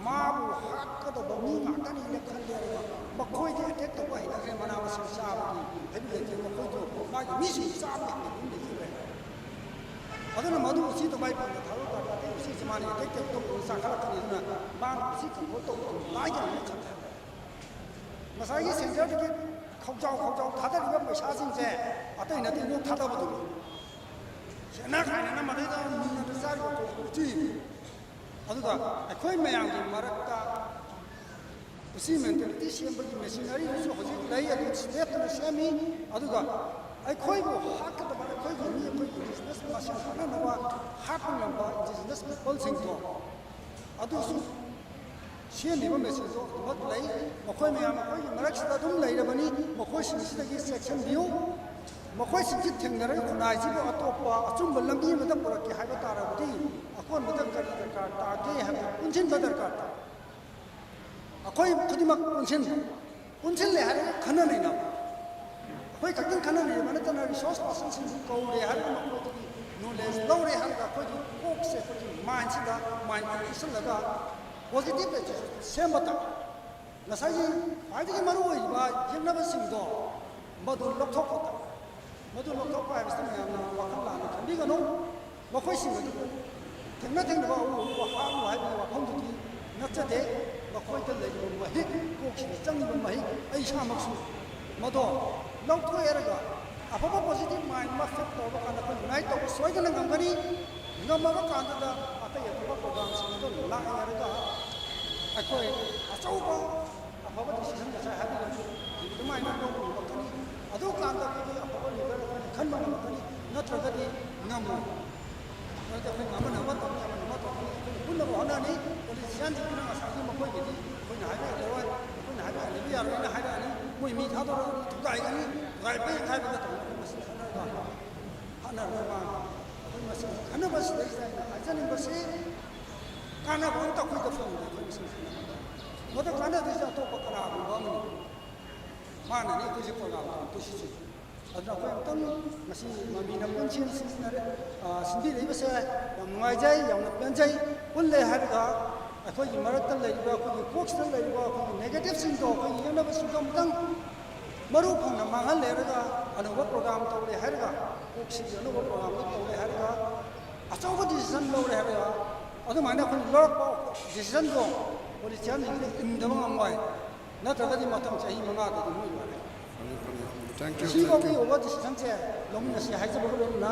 ꯃꯥꯕꯨ ꯍꯥꯠꯀꯗꯕ ꯃꯤ ꯉꯥꯛꯇꯅꯤꯅ ꯈꯜꯂꯦ꯫ ꯑꯗꯨꯒ ꯃꯈꯣꯏꯗꯤ ꯑꯦꯇꯦꯛ ꯇꯧꯕ ꯍꯩꯅꯈ꯭ꯔꯦ, ꯃꯅꯥ ꯃꯁꯤꯡ ꯆꯥꯕꯒꯤ ꯍꯦꯕꯤꯠ ꯂꯩꯇ꯭ꯔꯦ꯫ ꯃꯈꯣꯏꯗꯣ ꯃꯥꯒꯤ ꯃꯤꯁꯤꯡ ꯆꯥꯕꯒꯤ ꯍꯦꯕꯤꯠ ꯂꯩꯈꯤꯗ꯭ꯔꯦ꯫ ꯑꯗꯨꯅ ꯃꯗꯨ ꯎꯆꯤꯗꯣ ꯃꯥꯏ ꯄꯥꯛꯅ ꯊꯥꯗꯣꯛ ꯇꯥꯔꯒꯗꯤ ꯎꯆꯤꯁꯤ ꯃꯥꯅ ꯑꯦꯇꯦꯛ ꯇꯧꯕ ꯆꯥꯈꯠꯂꯛꯀꯅꯤ꯫ ꯑꯗꯨꯅ ꯃꯥꯅ ꯎꯆꯤ ꯀꯟꯇ꯭ꯔꯣꯜ ꯇꯧꯕꯗꯨ ꯂꯥꯏꯒꯅꯤ ꯈꯜꯂꯦ꯫ ꯉꯁꯥꯏꯒꯤ ꯁꯦꯟꯇꯔꯗꯒꯤ ꯈꯧꯖꯥꯎ ꯈꯧꯖꯥꯎ ꯊꯥꯗꯔꯤꯕ ꯄꯩꯁꯥꯁꯤꯡꯁꯦ ꯑꯇꯩ ꯅꯠꯇꯦ, ꯅꯣꯏ ꯊꯥꯗꯕꯗꯨꯅꯤ꯫ ꯁꯦꯟꯅ ꯈꯥꯏꯅꯅ ꯃꯗꯩꯗ ꯃꯨꯟꯅꯗ ꯆꯥꯔꯤꯕ ꯀꯣ-, ꯎꯆꯤ꯫ ꯑꯗꯨꯒ ꯑꯩꯈꯣꯏ ꯃꯌꯥꯝꯒꯤ ꯃꯔꯛꯇ ꯎꯆꯤ ꯃꯦꯟꯇꯦꯂꯤꯇꯤ ꯁꯦꯝꯕꯒꯤ ꯃꯦꯆꯤꯅꯔꯤꯗꯨꯁꯨ ꯍꯧꯖꯤꯛ ꯂꯩ, ꯑꯗꯨ ꯂꯦꯞꯇꯅ ꯁꯦꯝꯃꯤ꯫ ꯑꯗꯨꯒ ꯑꯩꯈꯣꯏꯕꯨ ꯍꯥꯠꯀꯗꯕ, ꯑꯩꯈꯣꯏꯒꯤ ꯃꯤ, ꯑꯩꯈꯣꯏꯒꯤ ꯕꯤꯖꯤꯅꯦꯁ ꯃꯁꯦꯟ ꯍꯥꯠꯅꯅꯕ ꯍꯥꯠꯄ ꯉꯝꯕ ꯏꯟꯗꯤꯖꯤꯅꯁ ꯄꯤꯄꯜꯁꯤꯡꯗꯣ ꯑꯗꯨꯁꯨ ꯁꯦꯝꯂꯤꯕ ꯃꯦꯆꯤꯟꯗꯣ ꯑꯗꯨꯃꯛ ꯂꯩ꯫ ꯃꯈꯣꯏ ꯃꯌꯥꯝ ꯑꯩꯈꯣꯏꯒꯤ ꯃꯔꯛꯁꯤꯗ ꯑꯗꯨꯝ ꯂꯩꯔꯕꯅꯤ꯫ ꯃꯈꯣꯏꯁꯤꯡꯁꯤꯗꯒꯤ ꯆꯦꯛꯁꯤꯟꯕꯤꯌꯨ꯫ ꯃꯈꯣꯏꯁꯤꯡꯁꯤ ꯊꯦꯡꯅꯔꯒ ꯈꯨꯟꯅꯥꯏꯁꯤꯕꯨ ꯑꯇꯣꯞꯄ ꯑꯆꯨꯝꯕ ꯂꯝꯕꯤ ꯑꯃꯗ ꯄꯨꯔꯛꯀꯦ ꯍꯥꯏꯕ ꯇꯥꯔꯕꯗꯤ ꯑꯀꯣꯟꯕꯗ ꯀꯔꯤ ꯗꯔꯀꯥꯔ ꯇꯥꯒꯦ ꯍꯥꯏꯕꯗꯨ ꯄꯨꯟꯁꯤꯟꯕ ꯗꯔꯀꯥꯔ ꯇꯥꯏ꯫ ꯑꯩꯈꯣꯏ ꯈꯨꯗꯤꯡꯃꯛ ꯄꯨꯟꯁꯤꯟꯕ, ꯄꯨꯟꯁꯤꯜꯂꯦ ꯍꯥꯏꯔꯒ ꯈꯟꯅ ꯅꯩꯅꯕ꯫ ꯑꯩꯈꯣꯏ ꯈꯛꯇꯪ ꯈꯟꯅ ꯅꯩꯅꯕ ꯅꯠꯇꯅ ꯔꯤꯁꯣꯔꯁ ꯄꯥꯔꯁꯟꯁꯤꯡꯁꯨ ꯀꯧꯔꯦ ꯍꯥꯏꯔꯒ ꯃꯈꯣꯏꯗꯒꯤ ꯅꯣꯂꯦꯖ ꯂꯧꯔꯦ ꯍꯥꯏꯔꯒ ꯑꯩꯈꯣꯏꯒꯤ ꯀꯣꯛꯁꯦ, ꯑꯩꯈꯣꯏꯒꯤ ꯃꯥꯏꯟꯁꯤꯗ ꯃꯥꯏꯟ ꯄꯨꯁꯤꯜꯂꯒ ꯄꯣꯖꯤꯇꯤꯚ ꯑꯦꯇꯤꯆꯨꯠ ꯁꯦꯝꯕ ꯇꯥꯏ꯫ ꯉꯁꯥꯏꯒꯤ ꯈ꯭ꯋꯥꯏꯗꯒꯤ ꯃꯔꯨ ꯑꯣꯏꯔꯤꯕ ꯌꯦꯛꯅꯕꯁꯤꯡꯗꯣ ꯃꯗꯨ ꯂꯧꯊꯣꯛꯄ ꯇꯥꯏ꯫ ꯃꯗꯨ ꯂꯧꯊꯣꯛꯄ ꯍꯥꯏꯕꯁꯤ ꯃꯌꯥꯝꯅ ꯋꯥꯈꯜ ꯂꯥꯟꯅ ꯈꯟꯕꯤꯒꯅꯨ꯫ ꯃꯈꯣꯏꯁꯤꯡ ꯑꯗꯨꯕꯨ ꯊꯦꯡꯅ ꯊꯦꯡꯅꯕ ꯑꯎ ꯑꯎꯕ ꯍꯥꯠꯂꯨ ꯍꯥꯏꯕꯒꯤ ꯋꯥꯐꯝꯗꯨꯗꯤ ꯅꯠꯆꯗꯦ꯫ ꯃꯈꯣꯏꯗ ꯂꯩꯔꯤꯕ ꯃꯍꯤꯛ, ꯀꯣꯛꯁꯤꯗ ꯆꯪꯉꯤꯕ ꯃꯍꯤꯛ, ꯑꯩ ꯏꯁꯥꯃꯛꯁꯨ ꯃꯗꯣ ꯂꯧꯊꯣꯛꯑꯦꯔꯒ ꯑꯐꯕ positive mind ꯑꯃ fit ꯇꯧꯔꯕ ꯀꯥꯟꯗ ꯑꯩꯈꯣꯏ unite ꯇꯧꯕ ꯁꯣꯏꯗꯅ ꯉꯝꯒꯅꯤ꯫ ꯉꯝꯃꯕ ꯀꯥꯟꯗꯨꯗ ꯑꯇꯩ ꯑꯇꯣꯞꯄ programꯁꯤꯡ ꯑꯗꯨ ꯂꯥꯛꯑꯦ ꯍꯥꯏꯔꯒ ꯑꯩꯈꯣꯏ ꯑꯆꯧꯕ ꯑꯐꯕ decision ꯉꯁꯥꯏ ꯍꯥꯏꯕꯤꯔꯝꯃꯤ ꯑꯗꯨꯃꯥꯏꯅ ꯂꯧꯕ ꯉꯝꯂꯛꯀꯅꯤ꯫ ꯑꯗꯨ ꯀꯥꯟꯗ ꯑꯩꯈꯣꯏꯒꯤ ꯑꯐꯕ leader ꯑꯩꯈꯣꯏꯅ ꯈꯟꯕ ꯉꯝꯂꯛꯀꯅꯤ, ꯅꯠꯇ꯭ꯔꯒꯗꯤ ꯉꯝꯃꯣꯏ꯫ ꯑꯗꯨꯗꯤ ꯑꯩꯈꯣꯏꯅ ꯑꯃꯅ ꯑꯃ ꯇꯧꯅꯤ, ꯑꯃꯅ ꯑꯃ ꯇꯧꯅꯤ, ꯑꯩꯈꯣꯏꯅ ꯄꯨꯟꯅ ꯍꯣꯠꯅꯅꯤ꯫ Politicianꯁꯤꯡꯗꯨꯅ ꯉꯁꯥꯏꯒꯤ ꯃꯈꯣꯏꯒꯤꯗꯤ ꯑꯩꯈꯣꯏꯅ ꯍꯥꯏꯕ ꯌꯥꯔꯣꯏ, ꯑꯩꯈꯣꯏꯅ ꯍꯥꯏꯕ ꯌꯥꯗꯕ ꯌꯥꯔꯣꯏꯅ ꯍꯥꯏꯔꯛꯑꯅꯤ, ꯃꯣꯏ ꯃꯤ ꯊꯥꯗꯣꯔꯛꯑꯅꯤ, ꯊꯨꯒꯥꯏꯒꯅꯤ, ꯊꯨꯒꯥꯏꯕ ꯍꯦꯛ ꯍꯥꯏꯕꯒ ꯇꯧꯅꯤ꯫ ꯃꯁꯤ ꯈꯟꯅꯔꯒ ꯍꯣꯠꯅꯔꯒ ꯑꯩꯈꯣꯏ ꯃꯁꯦꯟ ꯈꯟꯅꯕꯁꯤꯗꯩꯁꯤꯗ ꯑꯩꯅ ꯍꯥꯏꯖꯅꯤꯡꯕꯁꯤ, ꯀꯥꯟꯅꯕ ꯑꯝꯇ ꯑꯩꯈꯣꯏꯗ ꯐꯪꯗꯦ꯫ ꯑꯩꯈꯣꯏ ꯃꯁꯦꯟ ꯈꯟꯅꯕꯗ ꯃꯗꯨ ꯀꯥꯟꯅꯗꯣꯏꯁꯦ ꯑꯇꯣꯞꯄ ꯀꯅꯥꯒꯨꯝꯕ ꯑꯃꯅꯤ꯫ ꯃꯥꯅꯅꯤ ꯑꯩꯈꯣꯏꯁꯦ program ꯇꯧꯗꯣꯏꯁꯤꯁꯨ꯫ ꯑꯗꯨꯅ ꯑꯩꯈꯣꯏ ꯑꯃꯨꯛꯇꯪ ꯉꯁꯤ ꯃꯃꯤꯅ ꯄꯨꯟꯁꯤꯟ ꯁꯤꯟꯖꯤꯟꯅꯔꯦ, ꯑ, ꯁꯤꯟꯕꯤꯔꯛꯏꯕꯁꯦ ꯌꯥꯝ ꯅꯨꯡꯉꯥꯏꯖꯩ, ꯌꯥꯝꯅ ꯄꯦꯟꯖꯩ꯫ ꯄꯨꯜꯂꯦ ꯍꯥꯏꯔꯒ ꯑꯩꯈꯣꯏꯒꯤ ꯃꯔꯛꯇ ꯂꯩꯔꯤꯕ, ꯑꯩꯈꯣꯏꯒꯤ ꯀꯣꯛꯁꯤꯗ ꯂꯩꯔꯤꯕ ꯑꯩꯈꯣꯏꯒꯤ negativeꯁꯤꯡꯗꯣ, ꯑꯩꯈꯣꯏꯒꯤ ꯌꯦꯛꯅꯕꯁꯤꯡꯗꯣ ꯑꯃꯨꯛꯇꯪ ꯃꯔꯨ ꯐꯪꯅ ꯃꯥꯡꯍꯜꯂꯦꯔꯒ ꯑꯅꯧꯕ program ꯇꯧꯔꯦ ꯍꯥꯏꯔꯒ, ꯀꯣꯛꯁꯤꯒꯤ ꯑꯅꯧꯕ program ꯑꯃ ꯇꯧꯔꯦ ꯍꯥꯏꯔꯒ, ꯑꯆꯧꯕ decision ꯂꯧꯔꯦ ꯍꯥꯏꯔꯒ, ꯑꯗꯨꯃꯥꯏꯅ ꯑꯩꯈꯣꯏꯅ ꯂꯧꯔꯛꯄ decisionꯗꯣ politicianꯁꯤꯡꯁꯤꯅ ꯏꯟꯗꯕ ꯉꯝꯃꯣꯏ, ꯅꯠꯇ꯭ꯔꯒꯗꯤ ꯃꯊꯪ ꯆꯍꯤ ꯃꯉꯥꯗꯗꯤ ꯃꯣꯏ ꯂꯣꯏꯔꯦ꯫ Thank you, ꯁꯤꯐꯥꯎꯒꯤ thank you꯫ ꯑꯣꯏꯕ decisionꯁꯦ ꯂꯧꯃꯤꯟꯅꯁꯤ ꯍꯥꯏꯖꯕꯒ ꯂꯣꯏꯅꯅ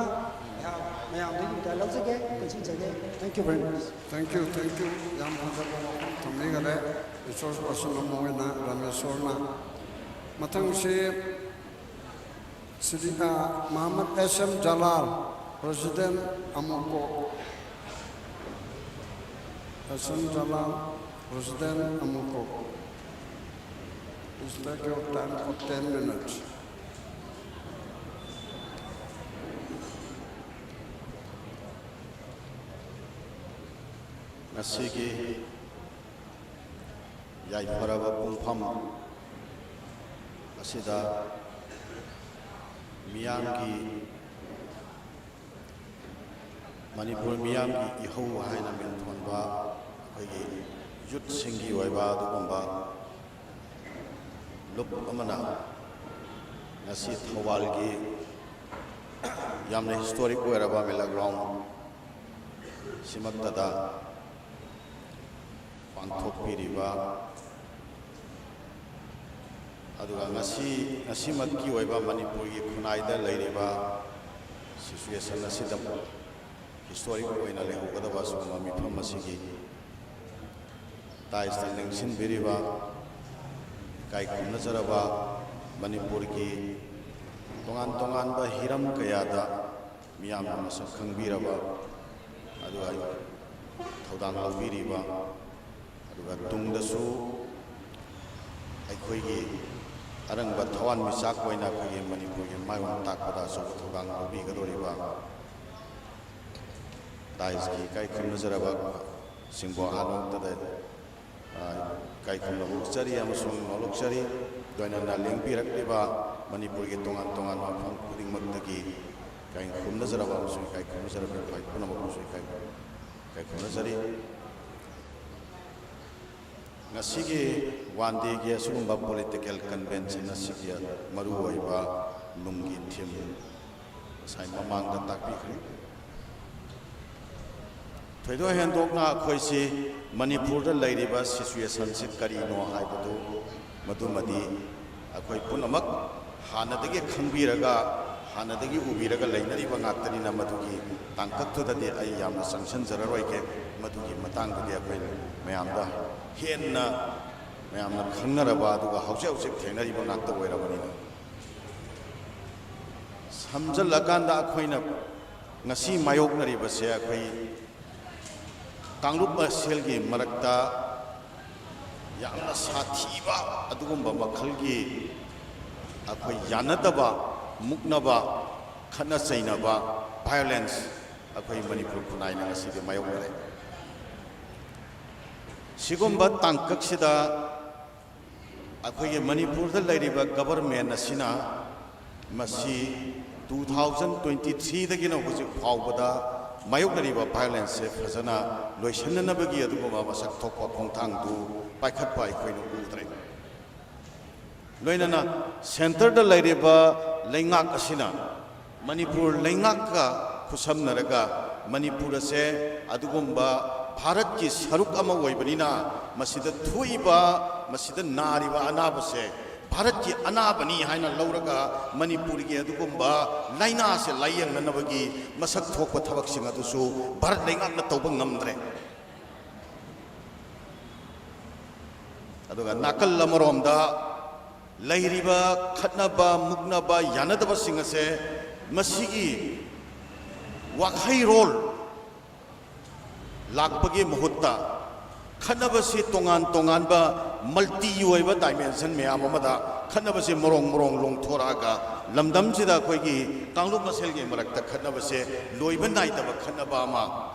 ꯑꯩꯍꯥꯛ ꯃꯌꯥꯝꯗꯒꯤ ꯕꯤꯗꯥꯏ ꯂꯧꯖꯒꯦ, ꯄꯨꯟꯁꯤꯟꯖꯒꯦ꯫ Thank you very much꯫ Thank you, thank you꯫ ꯌꯥꯝ ꯐꯖꯕ ꯋꯥꯐꯝ ꯊꯝꯕꯤꯈꯔꯦ꯫ Resource person ꯑꯃ ꯑꯣꯏꯅ ꯔꯥꯃꯦꯁꯣꯔꯅ꯫ ꯃꯊꯪꯁꯤ ꯁ꯭ꯔꯤ, ꯑ, Mohammad S M Jalal, President ꯑꯃꯨꯀꯣꯛ꯫ ꯑꯦꯁ ꯑꯦꯝ ꯖꯂꯥꯜ, President ꯑꯃꯨꯀꯣꯛ꯫ Please take your time for ten minutes꯫ ꯉꯁꯤꯒꯤ ꯌꯥꯏꯐꯔꯕ ꯄꯨꯡꯐꯝ ꯑꯁꯤꯗ ꯃꯤꯌꯥꯝꯒꯤ, ꯃꯅꯤꯄꯨꯔ ꯃꯤꯌꯥꯝꯒꯤ ꯏꯍꯧ ꯍꯥꯏꯅ ꯃꯤꯡꯊꯣꯟꯕ ꯑꯩꯈꯣꯏꯒꯤ youthꯁꯤꯡꯒꯤ ꯑꯣꯏꯕ ꯑꯗꯨꯒꯨꯝꯕ ꯂꯨꯞ ꯑꯃꯅ ꯉꯁꯤ ꯊꯧꯕꯥꯜꯒꯤ ꯌꯥꯝꯅ ꯍꯤꯁꯇꯣꯔꯤꯛ ꯑꯣꯏꯔꯕ ꯃꯦꯂꯥ ꯒ꯭ꯔꯥꯎꯟ ꯁꯤꯃꯛꯇꯗ ꯄꯥꯡꯊꯣꯛꯄꯤꯔꯤꯕ, ꯑꯗꯨꯒ ꯉꯁꯤ, ꯉꯁꯤꯃꯛꯀꯤ ꯑꯣꯏꯕ ꯃꯅꯤꯄꯨꯔꯒꯤ ꯈꯨꯟꯅꯥꯏꯗ ꯂꯩꯔꯤꯕ ꯁꯤꯆꯨꯋꯦꯁꯟ ꯑꯁꯤꯗ ꯍꯤꯁꯇꯣꯔꯤꯛ ꯑꯣꯏꯅ ꯂꯩꯍꯧꯒꯗꯕ ꯑꯁꯤꯒꯨꯝꯕ ꯃꯤꯐꯝ ꯑꯁꯤꯒꯤ ꯗꯥꯏꯁꯇ ꯂꯦꯡꯁꯤꯟꯕꯤꯔꯤꯕ ꯏꯀꯥꯏ ꯈꯨꯝꯅꯖꯔꯕ ꯃꯅꯤꯄꯨꯔꯒꯤ ꯇꯣꯉꯥꯟ ꯇꯣꯉꯥꯟꯕ ꯍꯤꯔꯝ ꯀꯌꯥꯗ ꯃꯤꯌꯥꯝꯅ ꯃꯁꯛ ꯈꯪꯕꯤꯔꯕ, ꯑꯗꯨꯒ ꯊꯧꯗꯥꯡ ꯂꯧꯕꯤꯔꯤꯕ, ꯑꯗꯨꯒ ꯇꯨꯡꯗꯁꯨ ꯑꯩꯈꯣꯏꯒꯤ ꯑꯔꯪꯕ ꯊꯋꯥꯟꯃꯤꯆꯥꯛ ꯑꯣꯏꯅ ꯑꯩꯈꯣꯏꯒꯤ ꯃꯅꯤꯄꯨꯔꯒꯤ ꯃꯥꯏꯑꯣꯟ ꯇꯥꯛꯄꯗ ꯑꯆꯧꯕ ꯊꯧꯗꯥꯡ ꯂꯧꯕꯤꯒꯗꯧꯔꯤꯕ ꯗꯥꯏꯁꯀꯤ ꯏꯀꯥꯏ ꯈꯨꯝꯅꯖꯔꯕ ꯁꯤꯡꯕꯣ ꯍꯥꯅꯣꯛꯇꯗ, ꯑ, ꯏꯀꯥꯏ ꯈꯨꯝꯅꯕ ꯎꯠꯆꯔꯤ ꯑꯃꯁꯨꯡ ꯅꯣꯂꯨꯛꯆꯔꯤ꯫ ꯂꯣꯏꯅꯅ ꯂꯦꯡꯕꯤꯔꯛꯂꯤꯕ ꯃꯅꯤꯄꯨꯔꯒꯤ ꯇꯣꯉꯥꯟ ꯇꯣꯉꯥꯟꯕ ꯃꯐꯝ ꯈꯨꯗꯤꯡꯃꯛꯇꯒꯤ ꯏꯀꯥꯏ ꯈꯨꯝꯅꯖꯔꯕ ꯑꯃꯁꯨꯡ ꯏꯀꯥꯏ ꯈꯨꯝꯅꯖꯔꯕ ꯑꯩꯈꯣꯏ ꯄꯨꯝꯅꯃꯛꯄꯨꯁꯨ ꯏꯀꯥꯏ, ꯏꯀꯥꯏ ꯈꯨꯝꯅꯖꯔꯤ꯫ ꯉꯁꯤꯒꯤ ꯋꯥꯟ ꯗꯦꯒꯤ ꯑꯁꯤꯒꯨꯝꯕ ꯄꯣꯂꯤꯇꯤꯀꯦꯜ ꯀꯟꯚꯦꯟꯁꯟ ꯑꯁꯤꯒꯤ ꯃꯔꯨꯑꯣꯏꯕ ꯅꯨꯡꯒꯤ ꯊꯤꯝ ꯉꯁꯥꯏ ꯃꯃꯥꯡꯗ ꯇꯥꯛꯄꯤꯈ꯭ꯔꯦ꯫ ꯊꯣꯏꯗꯣꯛ ꯍꯦꯟꯗꯣꯛꯅ ꯑꯩꯈꯣꯏꯁꯤ ꯃꯅꯤꯄꯨꯔꯗ ꯂꯩꯔꯤꯕ ꯁꯤꯆꯨꯋꯦꯁꯟꯁꯤ ꯀꯔꯤꯅꯣ ꯍꯥꯏꯕꯗꯨ, ꯃꯗꯨꯃꯗꯤ ꯑꯩꯈꯣꯏ ꯄꯨꯝꯅꯃꯛ ꯍꯥꯟꯅꯗꯒꯤ ꯈꯪꯕꯤꯔꯒ, ꯍꯥꯟꯅꯗꯒꯤ ꯎꯕꯤꯔꯒ ꯂꯩꯅꯔꯤꯕ ꯉꯥꯛꯇꯅꯤꯅ, ꯃꯗꯨꯒꯤ ꯇꯥꯡꯀꯛꯇꯨꯗꯗꯤ ꯑꯩ ꯌꯥꯝꯅ ꯆꯪꯁꯤꯟꯖꯔꯔꯣꯏꯒꯦ꯫ ꯃꯗꯨꯒꯤ ꯃꯇꯥꯡꯗꯗꯤ ꯑꯩꯈꯣꯏ ꯃꯌꯥꯝꯗ ꯍꯦꯟꯅ ꯃꯌꯥꯝꯅ ꯈꯪꯅꯔꯕ, ꯑꯗꯨꯒ ꯍꯧꯖꯤꯛ ꯍꯧꯖꯤꯛ ꯊꯦꯡꯅꯔꯤꯕ ꯉꯥꯛꯇ ꯑꯣꯏꯔꯕꯅꯤꯅ, ꯁꯝꯖꯜꯂꯀꯥꯟꯗ ꯑꯩꯈꯣꯏꯅ ꯉꯁꯤ ꯃꯥꯌꯣꯛꯅꯔꯤꯕꯁꯦ ꯑꯩꯈꯣꯏ ꯀꯥꯡꯂꯨꯞ ꯃꯁꯦꯜꯒꯤ ꯃꯔꯛꯇ ꯌꯥꯝꯅ ꯁꯥꯊꯤꯕ ꯑꯗꯨꯒꯨꯝꯕ ꯃꯈꯜꯒꯤ ꯑꯩꯈꯣꯏ ꯌꯥꯅꯗꯕ, ꯃꯨꯛꯅꯕ, ꯈꯠꯅ ꯆꯩꯅꯕ, ꯚꯥꯏꯑꯣꯂꯦꯟꯁ ꯑꯩꯈꯣꯏ ꯃꯅꯤꯄꯨꯔ ꯈꯨꯟꯅꯥꯏꯅ ꯉꯁꯤꯗꯤ ꯃꯥꯌꯣꯛꯅꯔꯦ꯫ ꯁꯤꯒꯨꯝꯕ ꯇꯥꯡꯀꯛꯁꯤꯗ ꯑꯩꯈꯣꯏꯒꯤ ꯃꯅꯤꯄꯨꯔꯗ ꯂꯩꯔꯤꯕ ꯒꯕꯔꯃꯦꯟ ꯑꯁꯤꯅ ꯃꯁꯤ two thousand twenty threeꯗꯒꯤꯅ ꯍꯧꯖꯤꯛ ꯐꯥꯎꯕꯗ ꯃꯥꯌꯣꯛꯅꯔꯤꯕ ꯚꯥꯏꯑꯣꯂꯦꯟꯁꯁꯦ ꯐꯖꯅ ꯂꯣꯏꯁꯤꯟꯅꯅꯕꯒꯤ ꯑꯗꯨꯒꯨꯝꯕ ꯃꯁꯛ ꯊꯣꯛꯄ ꯈꯣꯡꯊꯥꯡꯗꯨ ꯄꯥꯏꯈꯠꯄ ꯑꯩꯈꯣꯏꯅ ꯎꯗ꯭ꯔꯦ꯫ ꯂꯣꯏꯅꯅ centreꯗ ꯂꯩꯔꯤꯕ ꯂꯩꯉꯥꯛ ꯑꯁꯤꯅ ꯃꯅꯤꯄꯨꯔ ꯂꯩꯉꯥꯛꯀ ꯈꯨꯠꯁꯝꯅꯔꯒ ꯃꯅꯤꯄꯨꯔ ꯑꯁꯦ ꯑꯗꯨꯒꯨꯝꯕ ꯚꯥꯔꯠꯀꯤ ꯁꯔꯨꯛ ꯑꯃ ꯑꯣꯏꯕꯅꯤꯅ ꯃꯁꯤꯗ ꯊꯣꯛꯏꯕ, ꯃꯁꯤꯗ ꯅꯥꯔꯤꯕ ꯑꯅꯥꯕꯁꯦ ꯚꯥꯔꯠꯀꯤ ꯑꯅꯥꯕꯅꯤ ꯍꯥꯏꯅ ꯂꯧꯔꯒ ꯃꯅꯤꯄꯨꯔꯒꯤ ꯑꯗꯨꯒꯨꯝꯕ ꯂꯥꯏꯅꯥꯁꯦ ꯂꯥꯏꯌꯦꯡꯅꯅꯕꯒꯤ ꯃꯁꯛ ꯊꯣꯛꯄ ꯊꯕꯛꯁꯤꯡ ꯑꯗꯨꯁꯨ ꯚꯥꯔꯠ ꯂꯩꯉꯥꯛꯅ ꯇꯧꯕ ꯉꯝꯗ꯭ꯔꯦ꯫ ꯑꯗꯨꯒ ꯅꯥꯀꯜ ꯑꯃꯔꯣꯝꯗ ꯂꯩꯔꯤꯕ ꯈꯠꯅꯕ, ꯃꯨꯛꯅꯕ, ꯌꯥꯅꯗꯕꯁꯤꯡ ꯑꯁꯦ ꯃꯁꯤꯒꯤ ꯋꯥꯈꯩꯔꯣꯜ ꯂꯥꯛꯄꯒꯤ ꯃꯍꯨꯠꯇ ꯈꯠꯅꯕꯁꯤ ꯇꯣꯉꯥꯟ ꯇꯣꯉꯥꯟꯕ multi ꯑꯣꯏꯕ dimension ꯃꯌꯥꯝ ꯑꯃꯗ ꯈꯠꯅꯕꯁꯤ ꯃꯔꯣꯡ ꯃꯔꯣꯡ ꯂꯣꯡꯊꯣꯔꯛꯑꯒ ꯂꯝꯗꯝꯁꯤꯗ ꯑꯩꯈꯣꯏꯒꯤ ꯀꯥꯡꯂꯨꯞ ꯃꯁꯦꯜꯒꯤ ꯃꯔꯛꯇ ꯈꯠꯅꯕꯁꯦ ꯂꯣꯏꯕ ꯅꯥꯏꯗꯕ ꯈꯠꯅꯕ ꯑꯃ,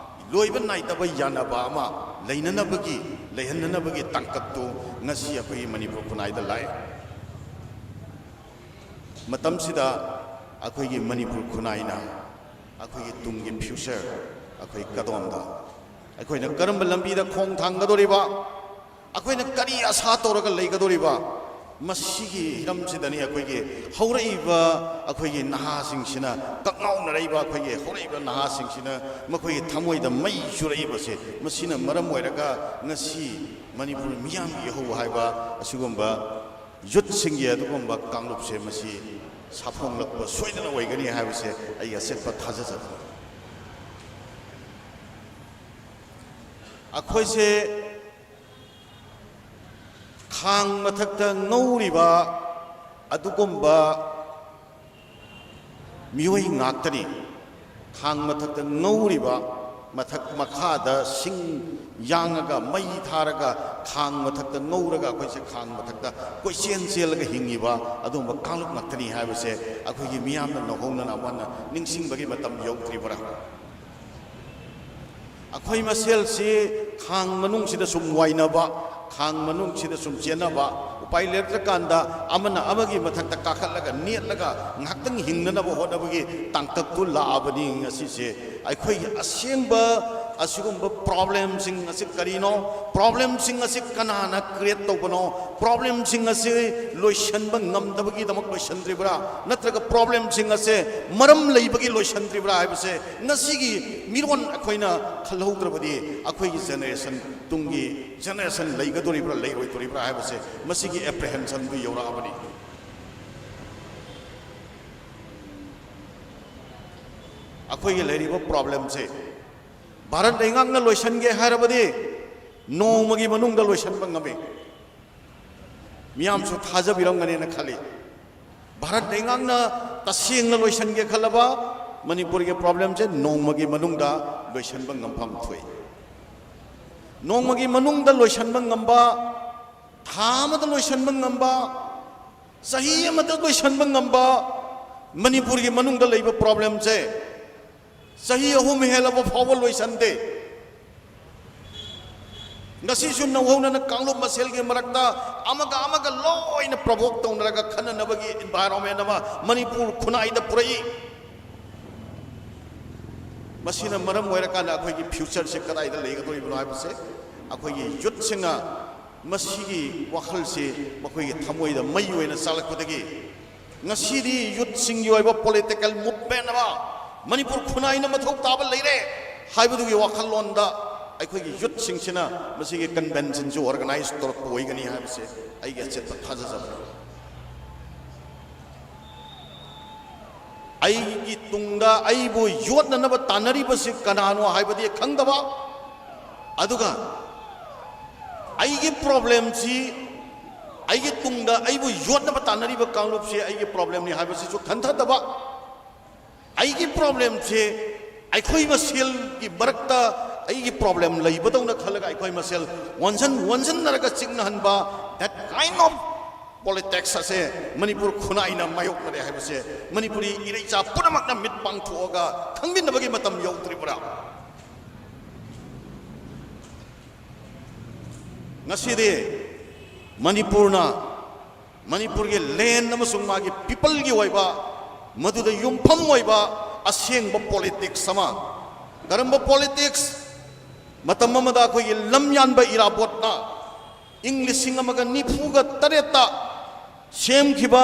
ꯂꯣꯏꯕ ꯅꯥꯏꯗꯕ ꯌꯥꯅꯕ ꯑꯃ ꯂꯩꯅꯅꯕꯒꯤ, ꯂꯩꯍꯟꯅꯅꯕꯒꯤ ꯇꯥꯡꯀꯛꯇꯨ ꯉꯁꯤ ꯑꯩꯈꯣꯏꯒꯤ ꯃꯅꯤꯄꯨꯔ ꯈꯨꯟꯅꯥꯏꯗ ꯂꯥꯛꯑꯦ꯫ ꯃꯇꯝꯁꯤꯗ ꯑꯩꯈꯣꯏꯒꯤ ꯃꯅꯤꯄꯨꯔ ꯈꯨꯟꯅꯥꯏꯅ ꯑꯩꯈꯣꯏꯒꯤ ꯇꯨꯡꯒꯤ future ꯑꯩꯈꯣꯏ ꯀꯗꯣꯝꯗ, ꯑꯩꯈꯣꯏꯅ ꯀꯔꯝꯕ ꯂꯝꯕꯤꯗ ꯈꯣꯡ ꯊꯥꯡꯒꯗꯧꯔꯤꯕ, ꯑꯩꯈꯣꯏꯅ ꯀꯔꯤ ꯑꯁꯥ ꯇꯧꯔꯒ ꯂꯩꯒꯗꯧꯔꯤꯕ, ꯃꯁꯤꯒꯤ ꯍꯤꯔꯝꯁꯤꯗꯅꯤ ꯑꯩꯈꯣꯏꯒꯤ ꯍꯧꯔꯛꯏꯕ ꯑꯩꯈꯣꯏꯒꯤ ꯅꯍꯥꯁꯤꯡꯁꯤꯅ ꯀꯛꯉꯥꯎꯅꯔꯛꯏꯕ, ꯑꯩꯈꯣꯏꯒꯤ ꯍꯧꯔꯛꯏꯕ ꯅꯍꯥꯁꯤꯡꯁꯤꯅ ꯃꯈꯣꯏꯒꯤ ꯊꯃꯣꯏꯗ ꯃꯩ ꯆꯨꯔꯛꯏꯕꯁꯦ꯫ ꯃꯁꯤꯅ ꯃꯔꯝ ꯑꯣꯏꯔꯒ ꯉꯁꯤ ꯃꯅꯤꯄꯨꯔ ꯃꯤꯌꯥꯝꯒꯤ ꯏꯍꯧ ꯍꯥꯏꯕ ꯑꯁꯤꯒꯨꯝꯕ youthꯁꯤꯡꯒꯤ ꯑꯗꯨꯒꯨꯝꯕ ꯀꯥꯡꯂꯨꯞꯁꯦ ꯃꯁꯤ ꯁꯥꯐꯣꯡꯂꯛꯄ ꯁꯣꯏꯗꯅ ꯑꯣꯏꯒꯅꯤ ꯍꯥꯏꯕꯁꯦ ꯑꯩ ꯑꯆꯦꯠꯄ ꯊꯥꯖꯖꯕꯅꯤ꯫ ꯑꯩꯈꯣꯏꯁꯦ ꯈꯥꯡ ꯃꯊꯛꯇ ꯉꯧꯔꯤꯕ ꯑꯗꯨꯒꯨꯝꯕ ꯃꯤꯑꯣꯏ ꯉꯥꯛꯇꯅꯤ꯫ ꯈꯥꯡ ꯃꯊꯛꯇ ꯉꯧꯔꯤꯕ, ꯃꯊꯛ ꯃꯈꯥꯗ ꯁꯤꯡ ꯌꯥꯡꯉꯒ, ꯃꯩ ꯊꯥꯔꯒ, ꯈꯥꯡ ꯃꯊꯛꯇ ꯉꯧꯔꯒ ꯑꯩꯈꯣꯏꯁꯦ ꯈꯥꯡ ꯃꯊꯛꯇ ꯀꯣꯏꯆꯦꯟ ꯆꯦꯜꯂꯒ ꯍꯤꯡꯉꯤꯕ ꯑꯗꯨꯒꯨꯝꯕ ꯀꯥꯡꯂꯨꯞ ꯉꯥꯛꯇꯅꯤ ꯍꯥꯏꯕꯁꯦ ꯑꯩꯈꯣꯏꯒꯤ ꯃꯤꯌꯥꯝꯅ ꯅꯧꯍꯧꯅꯅ ꯑꯃꯅ ꯅꯤꯡꯁꯤꯡꯕꯒꯤ ꯃꯇꯝ ꯌꯧꯗ꯭ꯔꯤꯕ꯭ꯔꯥ? ꯑꯩꯈꯣꯏ ꯃꯁꯦꯜꯁꯤ ꯈꯥꯡ ꯃꯅꯨꯡꯁꯤꯗ ꯁꯨꯝ ꯋꯥꯏꯅꯕ, ꯈꯥꯡ ꯃꯅꯨꯡꯁꯤꯗ ꯁꯨꯝ ꯆꯦꯟꯅꯕ, ꯎꯄꯥꯏ ꯂꯩꯔꯛꯇ꯭ꯔꯀꯥꯟꯗ ꯑꯃꯅ ꯑꯃꯒꯤ ꯃꯊꯛꯇ ꯀꯥꯈꯠꯂꯒ ꯅꯦꯠꯂꯒ ꯉꯥꯏꯍꯥꯛꯇꯪ ꯍꯤꯡꯅꯅꯕ ꯍꯣꯠꯅꯕꯒꯤ ꯇꯥꯡꯀꯛꯇꯨ ꯂꯥꯛꯑꯕꯅꯤ꯫ ꯉꯁꯤꯁꯦ ꯑꯩꯈꯣꯏꯒꯤ ꯑꯁꯦꯡꯕ ꯑꯁꯤꯒꯨꯝꯕ ꯄ꯭ꯔꯣꯕ꯭ꯂꯦꯝꯁꯤꯡ ꯑꯁꯤ ꯀꯔꯤꯅꯣ? ꯄ꯭ꯔꯣꯕ꯭ꯂꯦꯝꯁꯤꯡ ꯑꯁꯤ ꯀꯅꯥꯅ ꯀ꯭ꯔꯤꯌꯦꯠ ꯇꯧꯕꯅꯣ? ꯄ꯭ꯔꯣꯕ꯭ꯂꯦꯝꯁꯤꯡ ꯑꯁꯤ ꯂꯣꯏꯁꯤꯟꯕ ꯉꯝꯗꯕꯒꯤꯗꯃꯛ ꯂꯣꯏꯁꯤꯟꯗ꯭ꯔꯤꯕ꯭ꯔꯥ? ꯅꯠꯇ꯭ꯔꯒ ꯄ꯭ꯔꯣꯕ꯭ꯂꯦꯝꯁꯤꯡ ꯑꯁꯤ ꯃꯔꯝ ꯂꯩꯕꯒꯤ ꯂꯣꯏꯁꯤꯟꯗ꯭ꯔꯤꯕ꯭ꯔꯥ ꯍꯥꯏꯕꯁꯦ ꯉꯁꯤꯒꯤ ꯃꯤꯔꯣꯟ ꯑꯩꯈꯣꯏꯅ ꯈꯜꯍꯧꯗ꯭ꯔꯕꯗꯤ ꯑꯩꯈꯣꯏꯒꯤ ꯖꯦꯅꯦꯔꯦꯁꯟ, ꯇꯨꯡꯒꯤ ꯖꯦꯅꯦꯔꯦꯁꯟ ꯂꯩꯒꯗꯣꯔꯤꯕ꯭ꯔꯥ ꯂꯩꯔꯣꯏꯗꯣꯔꯤꯕ꯭ꯔꯥ ꯍꯥꯏꯕꯁꯦ ꯃꯁꯤꯒꯤ ꯑꯦꯄ꯭ꯔꯤꯍꯦꯟꯁꯟꯗꯨ ꯌꯧꯔꯛꯑꯕꯅꯤ꯫ ꯑꯩꯈꯣꯏꯒꯤ ꯂꯩꯔꯤꯕ ꯄ꯭ꯔꯣꯕ꯭ꯂꯦꯝꯁꯦ ꯚꯥꯔꯠ ꯂꯩꯉꯥꯛꯅ ꯂꯣꯏꯁꯤꯟꯒꯦ ꯍꯥꯏꯔꯕꯗꯤ ꯅꯣꯡꯃꯒꯤ ꯃꯅꯨꯡꯗ ꯂꯣꯏꯁꯤꯟꯕ ꯉꯝꯃꯤ꯫ ꯃꯤꯌꯥꯝꯁꯨ ꯊꯥꯖꯕꯤꯔꯝꯒꯅꯦꯅ ꯈꯜꯂꯤ꯫ ꯚꯥꯔꯠ ꯂꯩꯉꯥꯛꯅ ꯇꯁꯦꯡꯅ ꯂꯣꯏꯁꯤꯟꯒꯦ ꯈꯜꯂꯕ ꯃꯅꯤꯄꯨꯔꯒꯤ ꯄ꯭ꯔꯣꯕ꯭ꯂꯦꯝꯁꯦ ꯅꯣꯡꯃꯒꯤ ꯃꯅꯨꯡꯗ ꯂꯣꯏꯁꯤꯟꯕ ꯉꯝꯐꯝ ꯊꯣꯛꯏ꯫ ꯅꯣꯡꯃꯒꯤ ꯃꯅꯨꯡꯗ ꯂꯣꯏꯁꯤꯟꯕ ꯉꯝꯕ, ꯊꯥ ꯑꯃꯗ ꯂꯣꯏꯁꯤꯟꯕ ꯉꯝꯕ, ꯆꯍꯤ ꯑꯃꯗ ꯂꯣꯏꯁꯤꯟꯕ ꯉꯝꯕ ꯃꯅꯤꯄꯨꯔꯒꯤ ꯃꯅꯨꯡꯗ ꯂꯩꯕ ꯄ꯭ꯔꯣꯕ꯭ꯂꯦꯝꯁꯦ ꯆꯍꯤ ꯑꯍꯨꯝ ꯍꯦꯜꯂꯕ ꯐꯥꯎꯕ ꯂꯣꯏꯁꯤꯟꯗꯦ꯫ ꯉꯁꯤꯁꯨ ꯅꯧꯍꯧꯅꯅ ꯀꯥꯡꯂꯨꯞ ꯃꯁꯦꯜꯒꯤ ꯃꯔꯛꯇ ꯑꯃꯒ ꯑꯃꯒ ꯂꯣꯏꯅ ꯄ꯭ꯔꯣꯚꯣꯛ ꯇꯧꯅꯔꯒ ꯈꯟꯅꯅꯕꯒꯤ ꯏꯟꯚꯥꯏꯔꯣꯟꯃꯦꯟ ꯑꯃ ꯃꯅꯤꯄꯨꯔ ꯈꯨꯟꯅꯥꯏꯗ ꯄꯨꯔꯛꯏ꯫ ꯃꯁꯤꯅ ꯃꯔꯝ ꯑꯣꯏꯔꯀꯥꯟꯗ ꯑꯩꯈꯣꯏꯒꯤ ꯐ꯭ꯌꯨꯆꯔꯁꯦ ꯀꯗꯥꯏꯗ ꯂꯩꯒꯗꯧꯔꯤꯕꯅꯣ ꯍꯥꯏꯕꯁꯦ ꯑꯩꯈꯣꯏꯒꯤ ꯌꯨꯠꯁꯤꯡꯅ ꯃꯁꯤꯒꯤ ꯋꯥꯈꯜꯁꯤ ꯃꯈꯣꯏꯒꯤ ꯊꯃꯣꯏꯗ ꯃꯩ ꯑꯣꯏꯅ ꯆꯥꯜꯂꯛꯄꯗꯒꯤ ꯉꯁꯤꯗꯤ ꯌꯨꯠꯁꯤꯡꯒꯤ ꯑꯣꯏꯕ ꯄꯣꯂꯤꯇꯤꯀꯦꯜ ꯃꯨꯚꯃꯦꯟ ꯑꯃ ꯃꯅꯤꯄꯨꯔ ꯈꯨꯟꯅꯥꯏꯅ ꯃꯊꯧ ꯇꯥꯕ ꯂꯩꯔꯦ ꯍꯥꯏꯕꯗꯨꯒꯤ ꯋꯥꯈꯜꯂꯣꯟꯗ ꯑꯩꯈꯣꯏꯒꯤ ꯌꯨꯠꯁꯤꯡꯁꯤꯅ ꯃꯁꯤꯒꯤ ꯀꯟꯚꯦꯟꯁꯟꯁꯤ ꯑꯣꯔꯒꯅꯥꯏꯖ ꯇꯧꯔꯛꯄ ꯑꯣꯏꯒꯅꯤ ꯍꯥꯏꯕꯁꯦ ꯑꯩꯒꯤ ꯑꯆꯦꯠꯄ ꯊꯥꯖꯖꯕꯅꯤ꯫ ꯑꯩꯒꯤ ꯇꯨꯡꯗ ꯑꯩꯕꯨ ꯌꯣꯠꯅꯅꯕ ꯇꯥꯟꯅꯔꯤꯕꯁꯤ ꯀꯅꯥꯅꯣ ꯍꯥꯏꯕꯗꯤ ꯈꯪꯗꯕ, ꯑꯗꯨꯒ ꯑꯩꯒꯤ ꯄ꯭ꯔꯣꯕ꯭ꯂꯦꯝꯁꯤ, ꯑꯩꯒꯤ ꯇꯨꯡꯗ ꯑꯩꯕꯨ ꯌꯣꯠꯅꯕ ꯇꯥꯟꯅꯔꯤꯕ ꯀꯥꯡꯂꯨꯞꯁꯤ ꯑꯩꯒꯤ ꯄ꯭ꯔꯣꯕ꯭ꯂꯦꯝꯅꯤ ꯍꯥꯏꯕꯁꯤꯁꯨ ꯈꯟꯊꯗꯕ, ꯑꯩꯒꯤ ꯄ꯭ꯔꯣꯕ꯭ꯂꯦꯝꯁꯦ ꯑꯩꯈꯣꯏ ꯃꯁꯦꯜꯒꯤ ꯃꯔꯛꯇ ꯑꯩꯒꯤ ꯄ꯭ꯔꯣꯕ꯭ꯂꯦꯝ ꯂꯩꯕꯗꯧꯅ ꯈꯜꯂꯒ ꯑꯩꯈꯣꯏ ꯃꯁꯦꯜ ꯑꯣꯟꯁꯤꯟ ꯑꯣꯟꯁꯤꯟꯅꯔꯒ ꯆꯤꯡꯅꯍꯟꯕ, that kind of politics ꯑꯁꯦ ꯃꯅꯤꯄꯨꯔ ꯈꯨꯟꯅꯥꯏꯅ ꯃꯥꯌꯣꯛꯅꯔꯦ ꯍꯥꯏꯕꯁꯦ ꯃꯅꯤꯄꯨꯔꯤ ꯏꯔꯩꯆꯥ ꯄꯨꯝꯅꯃꯛꯅ ꯃꯤꯠ ꯄꯥꯡꯊꯣꯛꯑꯒ ꯈꯪꯃꯤꯟꯅꯕꯒꯤ ꯃꯇꯝ ꯌꯧꯗ꯭ꯔꯤꯕ꯭ꯔꯥ? ꯉꯁꯤꯗꯤ ꯃꯅꯤꯄꯨꯔꯅ, ꯃꯅꯤꯄꯨꯔꯒꯤ ꯂꯦꯟ ꯑꯃꯁꯨꯡ ꯃꯥꯒꯤ ꯄꯤꯄꯜꯒꯤ ꯑꯣꯏꯕ, ꯃꯗꯨꯗ ꯌꯨꯝꯐꯝ ꯑꯣꯏꯕ ꯑꯁꯦꯡꯕ ꯄꯣꯂꯤꯇꯤꯛꯁ ꯑꯃ, ꯀꯔꯝꯕ ꯄꯣꯂꯤꯇꯤꯛꯁ? ꯃꯇꯝ ꯑꯃꯗ ꯑꯩꯈꯣꯏꯒꯤ ꯂꯝ ꯌꯥꯟꯕ ꯏꯔꯥꯕꯣꯠꯅ ꯏꯪ ꯂꯤꯁꯤꯡ ꯑꯃꯒ ꯅꯤꯐꯨꯒ ꯇꯔꯦꯠꯇ ꯁꯦꯝꯈꯤꯕ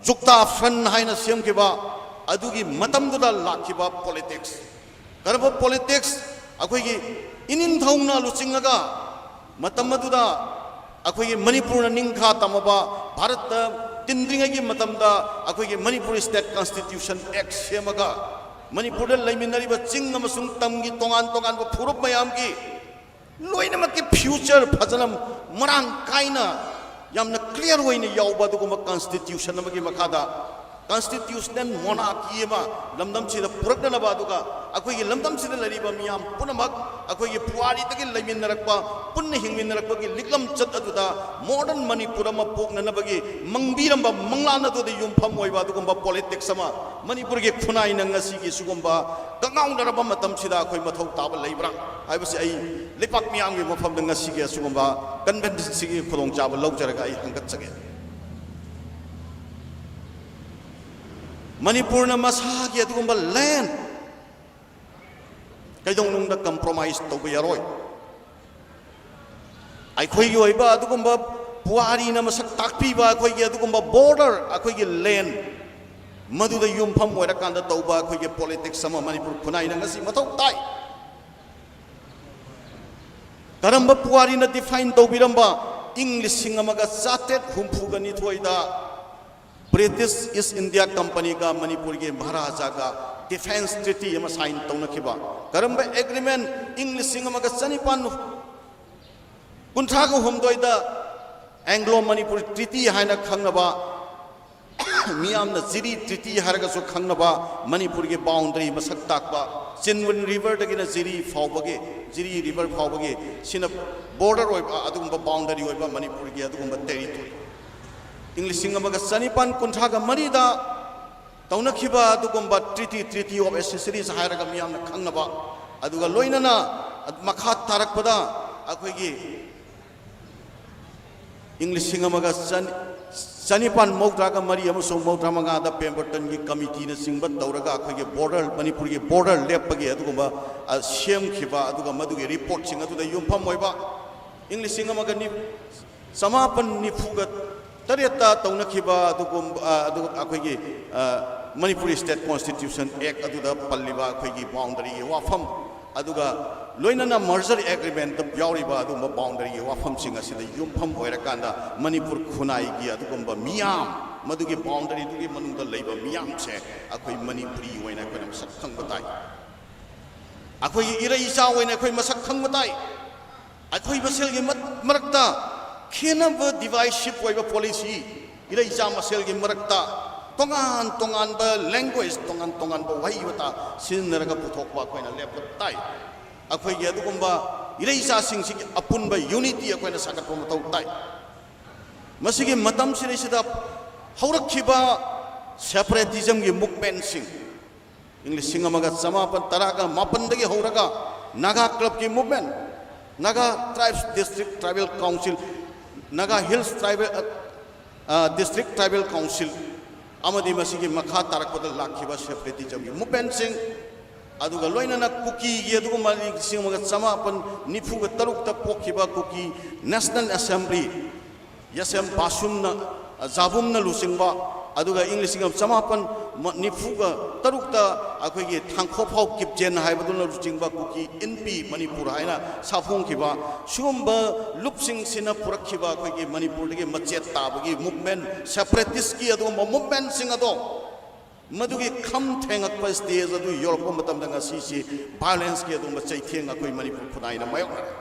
ꯖꯨꯛꯇꯥ ꯐ꯭ꯔꯟ ꯍꯥꯏꯅ ꯁꯦꯝꯈꯤꯕ ꯑꯗꯨꯒꯤ ꯃꯇꯝꯗꯨꯗ ꯂꯥꯛꯈꯤꯕ ꯄꯣꯂꯤꯇꯤꯛꯁ꯫ ꯀꯔꯝꯕ ꯄꯣꯂꯤꯇꯤꯛꯁ? ꯑꯩꯈꯣꯏꯒꯤ ꯏꯅꯤꯡꯊꯧꯅ ꯂꯨꯆꯤꯡꯉꯒ ꯃꯇꯝ ꯑꯗꯨꯗ ꯑꯩꯈꯣꯏꯒꯤ ꯃꯅꯤꯄꯨꯔꯅ ꯅꯤꯡꯈꯥ ꯇꯝꯃꯕ ꯚꯥꯔꯠꯇ ꯇꯤꯟꯗ꯭ꯔꯤꯉꯩꯒꯤ ꯃꯇꯝꯗ ꯑꯩꯈꯣꯏꯒꯤ ꯃꯅꯤꯄꯨꯔ ꯁ꯭ꯇꯦꯠ ꯀꯟꯁꯇꯤꯇ꯭ꯌꯨꯁꯟ ꯑꯦꯛ ꯁꯦꯝꯃꯒ ꯃꯅꯤꯄꯨꯔꯗ ꯂꯩꯃꯤꯟꯅꯔꯤꯕ ꯆꯤꯡ ꯑꯃꯁꯨꯡ ꯇꯝꯒꯤ ꯇꯣꯉꯥꯟ ꯇꯣꯉꯥꯟꯕ ꯐꯨꯔꯨꯞ ꯃꯌꯥꯝꯒꯤ ꯂꯣꯏꯅꯃꯛꯀꯤ ꯐ꯭ꯌꯨꯆꯔ ꯐꯖꯅ ꯃꯔꯥꯡ ꯀꯥꯏꯅ ꯌꯥꯝꯅ ꯀ꯭ꯂꯤꯌꯥꯔ ꯑꯣꯏꯅ ꯌꯥꯎꯕ ꯑꯗꯨꯒꯨꯝꯕ ꯀꯟꯁꯇꯤꯇ꯭ꯌꯨꯁꯟ ꯑꯃꯒꯤ ꯃꯈꯥꯗ ꯀꯟꯁꯇꯤꯇ꯭ꯌꯨꯁꯅꯦꯜ ꯃꯣꯅꯥꯔꯀꯤ ꯑꯃ ꯂꯝꯗꯝꯁꯤꯗ ꯄꯨꯔꯛꯅꯅꯕ, ꯑꯗꯨꯒ ꯑꯩꯈꯣꯏꯒꯤ ꯂꯝꯗꯝꯁꯤꯗ ꯂꯩꯔꯤꯕ ꯃꯤꯌꯥꯝ ꯄꯨꯝꯅꯃꯛ ꯑꯩꯈꯣꯏꯒꯤ ꯄꯨꯋꯥꯔꯤꯗꯒꯤ ꯂꯩꯃꯤꯟꯅꯔꯛꯄ, ꯄꯨꯟꯅ ꯍꯤꯡꯃꯤꯟꯅꯔꯛꯄꯒꯤ ꯂꯤꯛꯂꯝꯆꯠ ꯑꯗꯨꯗ ꯃꯣꯗꯔꯟ ꯃꯅꯤꯄꯨꯔ ꯑꯃ ꯄꯣꯛꯅꯅꯕꯒꯤ ꯃꯪꯕꯤꯔꯝꯕ ꯃꯪꯂꯥꯟ ꯑꯗꯨꯗ ꯌꯨꯝꯐꯝ ꯑꯣꯏꯕ ꯑꯗꯨꯒꯨꯝꯕ ꯄꯣꯂꯤꯇꯤꯛꯁ ꯑꯃ ꯃꯅꯤꯄꯨꯔꯒꯤ ꯈꯨꯟꯅꯥꯏꯅ ꯉꯁꯤꯒꯤ ꯁꯤꯒꯨꯝꯕ ꯀꯉꯥꯎꯅꯔꯕ ꯃꯇꯝꯁꯤꯗ ꯑꯩꯈꯣꯏ ꯃꯊꯧ ꯇꯥꯕ ꯂꯩꯕ꯭ꯔꯥ ꯍꯥꯏꯕꯁꯤ ꯑꯩ ꯂꯩꯕꯥꯛ ꯃꯤꯌꯥꯝꯒꯤ ꯃꯐꯝꯗ ꯉꯁꯤꯒꯤ ꯑꯁꯤꯒꯨꯝꯕ ꯀꯟꯚꯦꯟꯁꯟꯁꯤꯒꯤ ꯈꯨꯗꯣꯡꯆꯥꯕ ꯂꯧꯖꯔꯒ ꯑꯩ ꯍꯪꯒꯠꯆꯒꯦ꯫ ꯃꯅꯤꯄꯨꯔꯅ ꯃꯁꯥꯒꯤ ꯑꯗꯨꯒꯨꯝꯕ ꯂꯦꯟ ꯀꯩꯗꯧꯅꯨꯡꯗ ꯀꯝꯄ꯭ꯔꯣꯃꯥꯏꯁ ꯇꯧꯕ ꯌꯥꯔꯣꯏ꯫ ꯑꯩꯈꯣꯏꯒꯤ ꯑꯣꯏꯕ ꯑꯗꯨꯒꯨꯝꯕ ꯄꯨꯋꯥꯔꯤꯅ ꯃꯁꯛ ꯇꯥꯛꯄꯤꯕ ꯑꯩꯈꯣꯏꯒꯤ ꯑꯗꯨꯒꯨꯝꯕ ꯕꯣꯔꯗꯔ, ꯑꯩꯈꯣꯏꯒꯤ ꯂꯦꯟ, ꯃꯗꯨꯗ ꯌꯨꯝꯐꯝ ꯑꯣꯏꯔꯀꯥꯟꯗ ꯇꯧꯕ ꯑꯩꯈꯣꯏꯒꯤ ꯄꯣꯂꯤꯇꯤꯛꯁ ꯑꯃ ꯃꯅꯤꯄꯨꯔ ꯈꯨꯟꯅꯥꯏꯅ ꯉꯁꯤ ꯃꯊꯧ ꯇꯥꯏ꯫ ꯀꯔꯝꯕ ꯄꯨꯋꯥꯔꯤꯅ ꯗꯤꯐꯥꯏꯟ ꯇꯧꯕꯤꯔꯝꯕ? ꯏꯪ ꯂꯤꯁꯤꯡ ꯑꯃꯒ ꯆꯥꯇ꯭ꯔꯦꯠ ꯍꯨꯝꯐꯨꯒ ꯅꯤꯊꯣꯏꯗ ꯕ꯭ꯔꯤꯇꯤꯁ ꯏꯁ ꯏꯟꯗꯤꯌꯥ ꯀꯝꯄꯅꯤꯒ ꯃꯅꯤꯄꯨꯔꯒꯤ ꯃꯍꯥꯔꯥꯖꯥꯒ ꯗꯤꯐꯦꯟꯁ ꯇ꯭ꯔꯤꯇꯤ ꯑꯃ ꯁꯥꯏꯟ ꯇꯧꯅꯈꯤꯕ꯫ ꯀꯔꯝꯕ ꯑꯦꯒ꯭ꯔꯤꯃꯦꯟ? ꯏꯪ ꯂꯤꯁꯤꯡ ꯑꯃꯒ ꯆꯅꯤꯄꯥꯟ ꯀꯨꯟꯊ꯭ꯔꯥꯒ ꯍꯨꯝꯗꯣꯏꯗ ꯑꯦꯡꯒ꯭ꯂꯣ ꯃꯅꯤꯄꯨꯔꯤ ꯇ꯭ꯔꯤꯇꯤ ꯍꯥꯏꯅ ꯈꯪꯅꯕ, ꯃꯤꯌꯥꯝꯅ ꯖꯤꯔꯤ ꯇ꯭ꯔꯤꯇꯤ ꯍꯥꯏꯔꯒꯁꯨ ꯈꯪꯅꯕ, ꯃꯅꯤꯄꯨꯔꯒꯤ ꯕꯥꯎꯟꯗꯔꯤ ꯃꯁꯛ ꯇꯥꯛꯄ, ꯆꯤꯟꯋꯤꯟ ꯔꯤꯚꯔꯗꯒꯤꯅ ꯖꯤꯔꯤ ꯐꯥꯎꯕꯒꯤ, ꯖꯤꯔꯤ ꯔꯤꯚꯔ ꯐꯥꯎꯕꯒꯤ ꯁꯤꯅ ꯕꯣꯔꯗꯔ ꯑꯣꯏꯕ, ꯑꯗꯨꯒꯨꯝꯕ ꯕꯥꯎꯟꯗꯔꯤ ꯑꯣꯏꯕ ꯃꯅꯤꯄꯨꯔꯒꯤ ꯑꯗꯨꯒꯨꯝꯕ ꯇꯦꯔꯤꯇꯣꯔꯤ꯫ ꯏꯪ ꯂꯤꯁꯤꯡ ꯑꯃꯒ ꯆꯅꯤꯄꯥꯟ ꯀꯨꯟꯊ꯭ꯔꯥꯒ ꯃꯔꯤꯗ ꯇꯧꯅꯈꯤꯕ ꯑꯗꯨꯒꯨꯝꯕ ꯇ꯭ꯔꯤꯇꯤ, ꯇ꯭ꯔꯤꯇꯤ ꯑꯣꯐ ꯑꯦꯁꯦꯁꯔꯤꯁ ꯍꯥꯏꯔꯒ ꯃꯤꯌꯥꯝꯅ ꯈꯪꯅꯕ, ꯑꯗꯨꯒ ꯂꯣꯏꯅꯅ ꯃꯈꯥ ꯇꯥꯔꯛꯄꯗ ꯑꯩꯈꯣꯏꯒꯤ ꯏꯪ ꯂꯤꯁꯤꯡ ꯑꯃꯒ ꯆꯅꯤ-, ꯆꯅꯤꯄꯥꯟ ꯃꯧꯗ꯭ꯔꯥꯒ ꯃꯔꯤ ꯑꯃꯁꯨꯡ ꯃꯧꯗ꯭ꯔꯥ ꯃꯉꯥꯗ ꯄꯦꯝꯕꯔꯇꯟꯒꯤ ꯀꯃꯤꯇꯤꯅꯆꯤꯡꯕ ꯇꯧꯔꯒ ꯑꯩꯈꯣꯏꯒꯤ ꯕꯣꯔꯗꯔ, ꯃꯅꯤꯄꯨꯔꯒꯤ ꯕꯣꯔꯗꯔ ꯂꯦꯞꯄꯒꯤ ꯑꯗꯨꯒꯨꯝꯕ, ꯑ, ꯁꯦꯝꯈꯤꯕ ꯑꯗꯨꯒ ꯃꯗꯨꯒꯤ ꯔꯤꯄꯣꯔꯠꯁꯤꯡ ꯑꯗꯨꯗ ꯌꯨꯝꯐꯝ ꯑꯣꯏꯕ ꯏꯪ ꯂꯤꯁꯤꯡ ꯑꯃꯒ ꯅꯤ-, ꯆꯃꯥꯄꯟ ꯅꯤꯐꯨꯒ ꯇꯔꯦꯠꯇ ꯇꯧꯅꯈꯤꯕ ꯑꯗꯨꯒꯨꯝꯕ, ꯑ, ꯑꯗꯨ ꯑꯩꯈꯣꯏꯒꯤ, ꯑ, ꯃꯅꯤꯄꯨꯔꯤ ꯁ꯭ꯇꯦꯠ ꯀꯣꯟꯁꯇꯤꯇ꯭ꯌꯨꯁꯟ ꯑꯦꯛ ꯑꯗꯨꯗ ꯄꯜꯂꯤꯕ ꯑꯩꯈꯣꯏꯒꯤ ꯕꯥꯎꯟꯗꯔꯤꯒꯤ ꯋꯥꯐꯝ, ꯑꯗꯨꯒ ꯂꯣꯏꯅꯅ ꯃꯔꯖꯔ ꯑꯦꯒ꯭ꯔꯤꯃꯦꯟꯇ ꯌꯥꯎꯔꯤꯕ ꯑꯗꯨꯒꯨꯝꯕ ꯕꯥꯎꯟꯗꯔꯤꯒꯤ ꯋꯥꯐꯝꯁꯤꯡ ꯑꯁꯤꯗ ꯌꯨꯝꯐꯝ ꯑꯣꯏꯔꯀꯥꯟꯗ ꯃꯅꯤꯄꯨꯔ ꯈꯨꯟꯅꯥꯏꯒꯤ ꯑꯗꯨꯒꯨꯝꯕ ꯃꯤꯌꯥꯝ, ꯃꯗꯨꯒꯤ ꯕꯥꯎꯟꯗꯔꯤꯗꯨꯒꯤ ꯃꯅꯨꯡꯗ ꯂꯩꯕ ꯃꯤꯌꯥꯝꯁꯦ ꯑꯩꯈꯣꯏ ꯃꯅꯤꯄꯨꯔꯤ ꯑꯣꯏꯅ ꯑꯩꯈꯣꯏꯅ ꯃꯁꯛ ꯈꯪꯕ ꯇꯥꯏ꯫ ꯑꯩꯈꯣꯏꯒꯤ ꯏꯔꯩ ꯏꯆꯥ ꯑꯣꯏꯅ ꯑꯩꯈꯣꯏ ꯃꯁꯛ ꯈꯪꯕ ꯇꯥꯏ꯫ ꯑꯩꯈꯣꯏ ꯃꯁꯦꯜꯒꯤ ꯃ-, ꯃꯔꯛꯇ ꯈꯦꯟꯅꯕ, ꯗꯤꯚꯥꯏꯁꯤꯞ ꯑꯣꯏꯕ ꯄꯣꯂꯤꯁꯤ, ꯏꯔꯩ ꯏꯆꯥ ꯃꯁꯦꯜꯒꯤ ꯃꯔꯛꯇ ꯇꯣꯉꯥꯟ ꯇꯣꯉꯥꯟꯕ ꯂꯦꯡꯒ꯭ꯋꯦꯖ, ꯇꯣꯉꯥꯟ ꯇꯣꯉꯥꯟꯕ ꯋꯥꯍꯩ ꯋꯥꯇꯥ ꯁꯤꯖꯤꯟꯅꯔꯒ ꯄꯨꯊꯣꯛꯄ ꯑꯩꯈꯣꯏꯅ ꯂꯦꯞꯄ ꯇꯥꯏ꯫ ꯑꯩꯈꯣꯏꯒꯤ ꯑꯗꯨꯒꯨꯝꯕ ꯏꯔꯩ ꯏꯆꯥꯁꯤꯡꯁꯤꯒꯤ ꯑꯄꯨꯟꯕ ꯌꯨꯅꯤꯇꯤ ꯑꯩꯈꯣꯏꯅ ꯁꯥꯒꯠꯄ ꯃꯊꯧ ꯇꯥꯏ꯫ ꯃꯁꯤꯒꯤ ꯃꯇꯝꯁꯤꯗꯩꯁꯤꯗ ꯍꯧꯔꯛꯈꯤꯕ ꯁꯦꯄꯔꯦꯇꯤꯖꯝꯒꯤ ꯃꯨꯚꯃꯦꯟꯁꯤꯡ, ꯏꯪ ꯂꯤꯁꯤꯡ ꯑꯃꯒ ꯆꯃꯥꯄꯟ ꯇꯔꯥꯒ ꯃꯥꯄꯟꯗꯒꯤ ꯍꯧꯔꯒ ꯅꯥꯒꯥ ꯀ꯭ꯂꯕꯀꯤ movement, Naga tribes district tribal council, Naga hills tribal, ꯑ, ꯗꯤꯁꯇ꯭ꯔꯤꯛ ꯇ꯭ꯔꯥꯏꯕꯦꯜ ꯀꯥꯎꯟꯁꯤꯜ, ꯑꯃꯗꯤ ꯃꯁꯤꯒꯤ ꯃꯈꯥ ꯇꯥꯔꯛꯄꯗ ꯂꯥꯛꯈꯤꯕ ꯁꯦꯄꯔꯦꯇꯤꯖꯝꯒꯤ ꯃꯨꯚꯃꯦꯟꯁꯤꯡ, ꯑꯗꯨꯒ ꯂꯣꯏꯅꯅ ꯀꯨꯀꯤꯒꯤ ꯑꯗꯨꯒꯨꯝꯕ ꯂꯤꯁꯤꯡ ꯑꯃꯒ ꯆꯃꯥꯄꯟ ꯅꯤꯐꯨꯒ ꯇꯔꯨꯛꯇ ꯄꯣꯛꯈꯤꯕ ꯀꯨꯀꯤ ꯅꯦꯁꯅꯦꯜ ꯑꯦꯁꯦꯝꯕ꯭ꯂꯤ, ꯌꯥꯁꯦꯝ ꯕꯥꯁꯨꯝꯅ, ꯖꯥꯕꯨꯝꯅ ꯂꯨꯆꯤꯡꯕ, ꯑꯗꯨꯒ ꯏꯪ ꯂꯤꯁꯤꯡ ꯑꯃ ꯆꯃꯥꯄꯟ ꯅꯤꯐꯨꯒ ꯇꯔꯨꯛꯇ ꯑꯩꯈꯣꯏꯒꯤ ꯊꯥꯡꯈꯣꯐꯥꯎ ꯀꯤꯞꯖꯦꯟ ꯍꯥꯏꯕꯗꯨꯅ ꯂꯨꯆꯤꯡꯕ ꯀꯨꯀꯤ ꯏꯟꯄꯤ ꯃꯅꯤꯄꯨꯔ ꯍꯥꯏꯅ ꯁꯥꯐꯣꯡꯈꯤꯕ, ꯁꯤꯒꯨꯝꯕ ꯂꯨꯞꯁꯤꯡꯁꯤꯅ ꯄꯨꯔꯛꯈꯤꯕ ꯑꯩꯈꯣꯏꯒꯤ ꯃꯅꯤꯄꯨꯔꯗꯒꯤ ꯃꯆꯦꯠ ꯇꯥꯕꯒꯤ ꯃꯨꯚꯃꯦꯟ, ꯁꯦꯄꯔꯦꯇꯤꯁꯀꯤ ꯑꯗꯨꯒꯨꯝꯕ ꯃꯨꯚꯃꯦꯟꯁꯤꯡ ꯑꯗꯣ ꯃꯗꯨꯒꯤ ꯈꯝ ꯊꯦꯡꯉꯛꯄ ꯁ꯭ꯇꯦꯖ ꯑꯗꯨ ꯌꯧꯔꯛꯄ ꯃꯇꯝꯗ ꯉꯁꯤꯁꯤ ꯚꯥꯏꯑꯣꯂꯦꯟꯁꯀꯤ ꯑꯗꯨꯒꯨꯝꯕ ꯆꯩꯊꯦꯡ ꯑꯩꯈꯣꯏ ꯃꯅꯤꯄꯨꯔ ꯈꯨꯟꯅꯥꯏꯅ ꯃꯥꯌꯣꯛꯅꯔꯦ꯫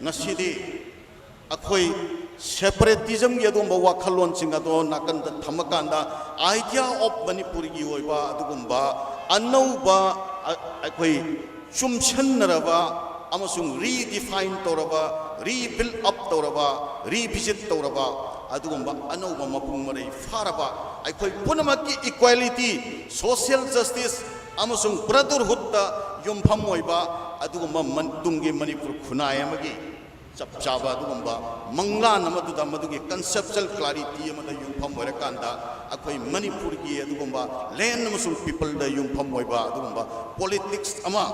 ꯉꯁꯤꯗꯤ ꯑꯩꯈꯣꯏ ꯁꯦꯄꯔꯦꯇꯤꯖꯝꯒꯤ ꯑꯗꯨꯒꯨꯝꯕ ꯋꯥꯈꯜꯂꯣꯟꯁꯤꯡ ꯑꯗꯣ ꯅꯥꯀꯟꯗ ꯊꯝꯃꯀꯥꯟꯗ, ꯑꯥꯏꯗꯤꯌꯥ ꯑꯣꯐ ꯃꯅꯤꯄꯨꯔꯒꯤ ꯑꯣꯏꯕ ꯑꯗꯨꯒꯨꯝꯕ ꯑꯅꯧꯕ, ꯑ-, ꯑꯩꯈꯣꯏ ꯆꯨꯝꯁꯤꯟꯅꯔꯕ ꯑꯃꯁꯨꯡ ꯔꯤꯗꯤꯐꯥꯏꯟ ꯇꯧꯔꯕ, ꯔꯤꯕꯤꯜ ꯑꯞ ꯇꯧꯔꯕ, ꯔꯤꯚꯤꯖꯤꯠ ꯇꯧꯔꯕ, ꯑꯗꯨꯒꯨꯝꯕ ꯑꯅꯧꯕ ꯃꯄꯨꯡ ꯃꯔꯩ ꯐꯥꯔꯕ, ꯑꯩꯈꯣꯏ ꯄꯨꯝꯅꯃꯛꯀꯤ ꯏꯀ꯭ꯋꯦꯂꯤꯇꯤ, ꯁꯣꯁꯤꯌꯦꯜ ꯖꯁꯇꯤꯁ ꯑꯃꯁꯨꯡ ꯕ꯭ꯔꯗꯔꯍꯨꯗꯇ ꯌꯨꯝꯐꯝ ꯑꯣꯏꯕ ꯑꯗꯨꯒꯨꯝꯕ ꯃꯟ-, ꯇꯨꯡꯒꯤ ꯃꯅꯤꯄꯨꯔ ꯈꯨꯟꯅꯥꯏ ꯑꯃꯒꯤ ꯆꯞ ꯆꯥꯕ ꯑꯗꯨꯒꯨꯝꯕ ꯃꯪꯂꯥꯟ ꯑꯃꯗꯨꯗ, ꯃꯗꯨꯒꯤ conceptual clarity ꯑꯃꯗ ꯌꯨꯝꯐꯝ ꯑꯣꯏꯔꯀꯥꯟꯗ, ꯑꯩꯈꯣꯏ ꯃꯅꯤꯄꯨꯔꯒꯤ ꯑꯗꯨꯒꯨꯝꯕ land ꯑꯃꯁꯨꯡ peopleꯗ ꯌꯨꯝꯐꯝ ꯑꯣꯏꯕ ꯑꯗꯨꯒꯨꯝꯕ politics ꯑꯃ,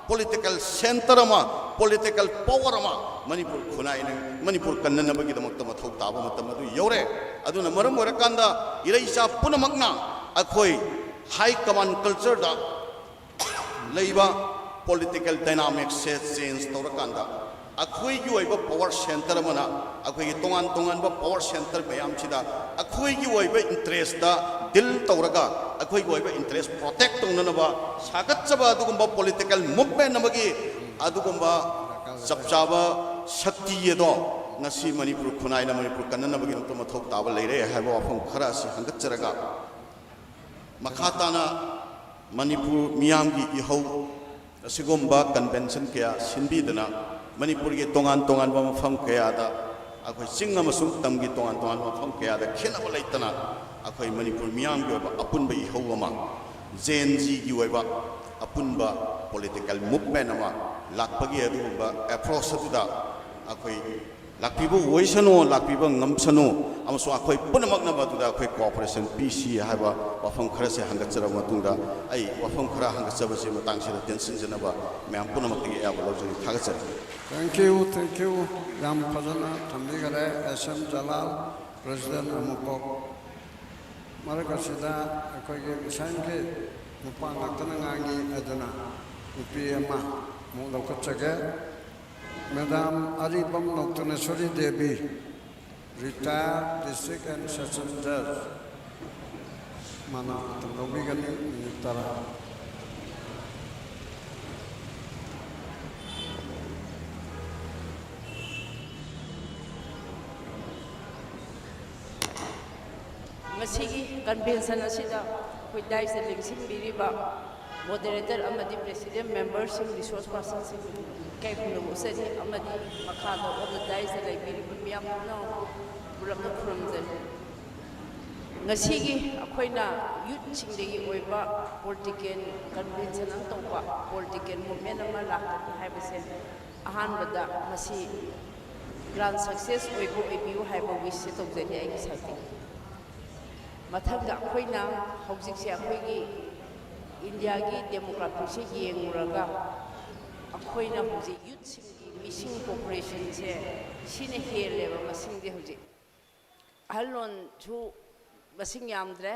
political centre ꯑꯃ, political power ꯑꯃ ꯃꯅꯤꯄꯨꯔ ꯈꯨꯟꯅꯥꯏꯅ, ꯃꯅꯤꯄꯨꯔ ꯀꯟꯅꯅꯕꯒꯤꯗꯃꯛꯇ ꯃꯊꯧ ꯇꯥꯕ ꯃꯇꯝ ꯑꯗꯨ ꯌꯧꯔꯦ꯫ ꯑꯗꯨꯅ ꯃꯔꯝ ꯑꯣꯏꯔꯀꯥꯟꯗ ꯏꯔꯩꯆꯥ ꯄꯨꯝꯅꯃꯛꯅ ꯑꯩꯈꯣꯏ high command cultureꯗ ꯂꯩꯕ political dynamicsꯁꯦ change ꯇꯧꯔꯀꯥꯟꯗ, ꯑꯩꯈꯣꯏꯒꯤ ꯑꯣꯏꯕ power centre ꯑꯃꯅ ꯑꯩꯈꯣꯏꯒꯤ ꯇꯣꯉꯥꯟ ꯇꯣꯉꯥꯟꯕ power centre ꯃꯌꯥꯝꯁꯤꯗ ꯑꯩꯈꯣꯏꯒꯤ ꯑꯣꯏꯕ interestꯇ deal ꯇꯧꯔꯒ, ꯑꯩꯈꯣꯏꯒꯤ ꯑꯣꯏꯕ interest protect ꯇꯧꯅꯅꯕ ꯁꯥꯒꯠꯆꯕ ꯑꯗꯨꯒꯨꯝꯕ political movement ꯑꯃꯒꯤ ꯑꯗꯨꯒꯨꯝꯕ ꯆꯞ ꯆꯥꯕ ꯁꯛꯇꯤ ꯑꯗꯣ ꯉꯁꯤ ꯃꯅꯤꯄꯨꯔ ꯈꯨꯟꯅꯥꯏꯅ ꯃꯅꯤꯄꯨꯔ ꯀꯟꯅꯅꯕꯒꯤꯗꯃꯛꯇ ꯃꯊꯧ ꯇꯥꯕ ꯂꯩꯔꯦ ꯍꯥꯏꯕ ꯋꯥꯐꯝ ꯈꯔ ꯑꯁꯤ ꯍꯪꯒꯠꯆꯔꯒ, ꯃꯈꯥ ꯇꯥꯅ ꯃꯅꯤꯄꯨꯔ ꯃꯤꯌꯥꯝꯒꯤ ꯏꯍꯧ ꯑꯁꯤꯒꯨꯝꯕ convention ꯀꯌꯥ ꯁꯤꯟꯕꯤꯗꯅ, ꯃꯅꯤꯄꯨꯔꯒꯤ ꯇꯣꯉꯥꯟ ꯇꯣꯉꯥꯟꯕ ꯃꯐꯝ ꯀꯌꯥꯗ, ꯑꯩꯈꯣꯏ ꯆꯤꯡ ꯑꯃꯁꯨꯡ ꯇꯝꯒꯤ ꯇꯣꯉꯥꯟ ꯇꯣꯉꯥꯟꯕ ꯃꯐꯝ ꯀꯌꯥꯗ ꯈꯦꯠꯅꯕ ꯂꯩꯇꯅ ꯑꯩꯈꯣꯏ ꯃꯅꯤꯄꯨꯔ ꯃꯤꯌꯥꯝꯒꯤ ꯑꯣꯏꯕ ꯑꯄꯨꯟꯕ ꯏꯍꯧ ꯑꯃ, Gen Zꯒꯤ ꯑꯣꯏꯕ ꯑꯄꯨꯟꯕ political movement ꯑꯃ ꯂꯥꯛꯄꯒꯤ ꯑꯗꯨꯒꯨꯝꯕ approach ꯑꯗꯨꯗ ꯑꯩꯈꯣꯏ ꯂꯥꯛꯄꯤꯕ ꯑꯣꯏꯁꯅꯨ, ꯂꯥꯛꯄꯤꯕ ꯉꯝꯁꯅꯨ, ꯑꯃꯁꯨꯡ ꯑꯩꯈꯣꯏ ꯄꯨꯝꯅꯃꯛꯅ ꯃꯗꯨꯗ ꯑꯩꯈꯣꯏ cooperation ꯄꯤꯁꯤ ꯍꯥꯏꯕ ꯋꯥꯐꯝ ꯈꯔꯁꯦ ꯍꯪꯒꯠꯆꯔꯕ ꯃꯇꯨꯡꯗ, ꯑꯩ ꯋꯥꯐꯝ ꯈꯔ ꯍꯪꯒꯠꯆꯕꯁꯤ ꯃꯇꯥꯡꯁꯤꯗ ꯇꯦꯟꯁꯤꯟꯖꯅꯕ ꯃꯌꯥꯝ ꯄꯨꯝꯅꯃꯛꯇꯒꯤ ꯑꯌꯥꯕ ꯂꯧꯖꯔꯤ꯫ ꯊꯥꯒꯠꯆꯔꯤ꯫ Thank you, thank you. ꯌꯥꯝ ꯐꯖꯅ ꯊꯝꯕꯤꯈꯔꯦ ꯑꯦꯁ ꯑꯦꯝ ꯖꯂꯥꯜ, President ꯑꯃꯨꯀꯣꯛ꯫ ꯃꯔꯛ ꯑꯁꯤꯗ ꯑꯩꯈꯣꯏꯒꯤ ꯉꯁꯥꯏꯒꯤ ꯅꯨꯄꯥ ꯉꯥꯛꯇꯅ ꯉꯥꯡꯉꯤ ꯑꯗꯨꯅ ꯅꯨꯄꯤ ꯑꯃ ꯑꯃꯨꯛ ꯂꯧꯈꯠꯆꯒꯦ꯫ Madam Aribam ꯅꯧꯇꯅꯦꯁꯣꯔꯤ Devi, retired District and Session Judge, ꯃꯥꯅ ꯃꯇꯝ ꯂꯧꯕꯤꯒꯅꯤ, minute ꯇꯔꯥ꯫ ꯉꯁꯤꯒꯤ convention ꯑꯁꯤꯗ ꯑꯩꯈꯣꯏ daisꯇ ꯂꯦꯡꯁꯤꯟꯕꯤꯔꯤꯕ moderator ꯑꯃꯗꯤ president, memberꯁꯤꯡ, resource personꯁꯤꯡ ꯏꯀꯥꯏ ꯈꯨꯝꯅꯕ ꯎꯠꯆꯔꯤ, ꯑꯃꯗꯤ ꯃꯈꯥꯗ on the daisꯇ ꯂꯩꯕꯤꯔꯤꯕ ꯃꯤꯌꯥꯝ ꯄꯨꯝꯅꯃꯛ ꯄꯨꯂꯞꯅ ꯈꯨꯔꯨꯝꯖꯔꯤ꯫ ꯉꯁꯤꯒꯤ ꯑꯩꯈꯣꯏꯅ youthꯁꯤꯡꯗꯒꯤ ꯑꯣꯏꯕ political convention ꯑꯃ ꯇꯧꯕ, political movement ꯑꯃ ꯂꯥꯛꯀꯅꯤ ꯍꯥꯏꯕꯁꯦ ꯑꯍꯥꯟꯕꯗ ꯃꯁꯤ ꯄ꯭ꯂꯥꯟ ꯁꯛꯁꯦꯁ ꯑꯣꯏꯕ ꯑꯣꯏꯕꯤꯌꯨ ꯍꯥꯏꯕ ꯋꯤꯁꯁꯦ ꯇꯧꯖꯔꯤ ꯑꯩꯒꯤ ꯁꯥꯏꯠꯇꯒꯤ꯫ ꯃꯊꯪꯗ ꯑꯩꯈꯣꯏꯅ ꯍꯧꯖꯤꯛꯁꯦ ꯑꯩꯈꯣꯏꯒꯤ ꯏꯟꯗꯤꯌꯥꯒꯤ ꯗꯦꯃꯣꯒ꯭ꯔꯥꯐꯤꯛꯁꯦ ꯌꯦꯡꯉꯨꯔꯒ ꯑꯩꯈꯣꯏꯅ ꯍꯧꯖꯤꯛ ꯌꯨꯠꯁꯤꯡꯒꯤ ꯃꯤꯁꯤꯡ ꯄꯣꯄꯨꯂꯦꯁꯟꯁꯦ ꯁꯤꯅ ꯍꯦꯜꯂꯦꯕ ꯃꯁꯤꯡꯗꯤ꯫ ꯍꯧꯖꯤꯛ ꯑꯍꯜꯂꯣꯟꯁꯨ ꯃꯁꯤꯡ ꯌꯥꯝꯗ꯭ꯔꯦ,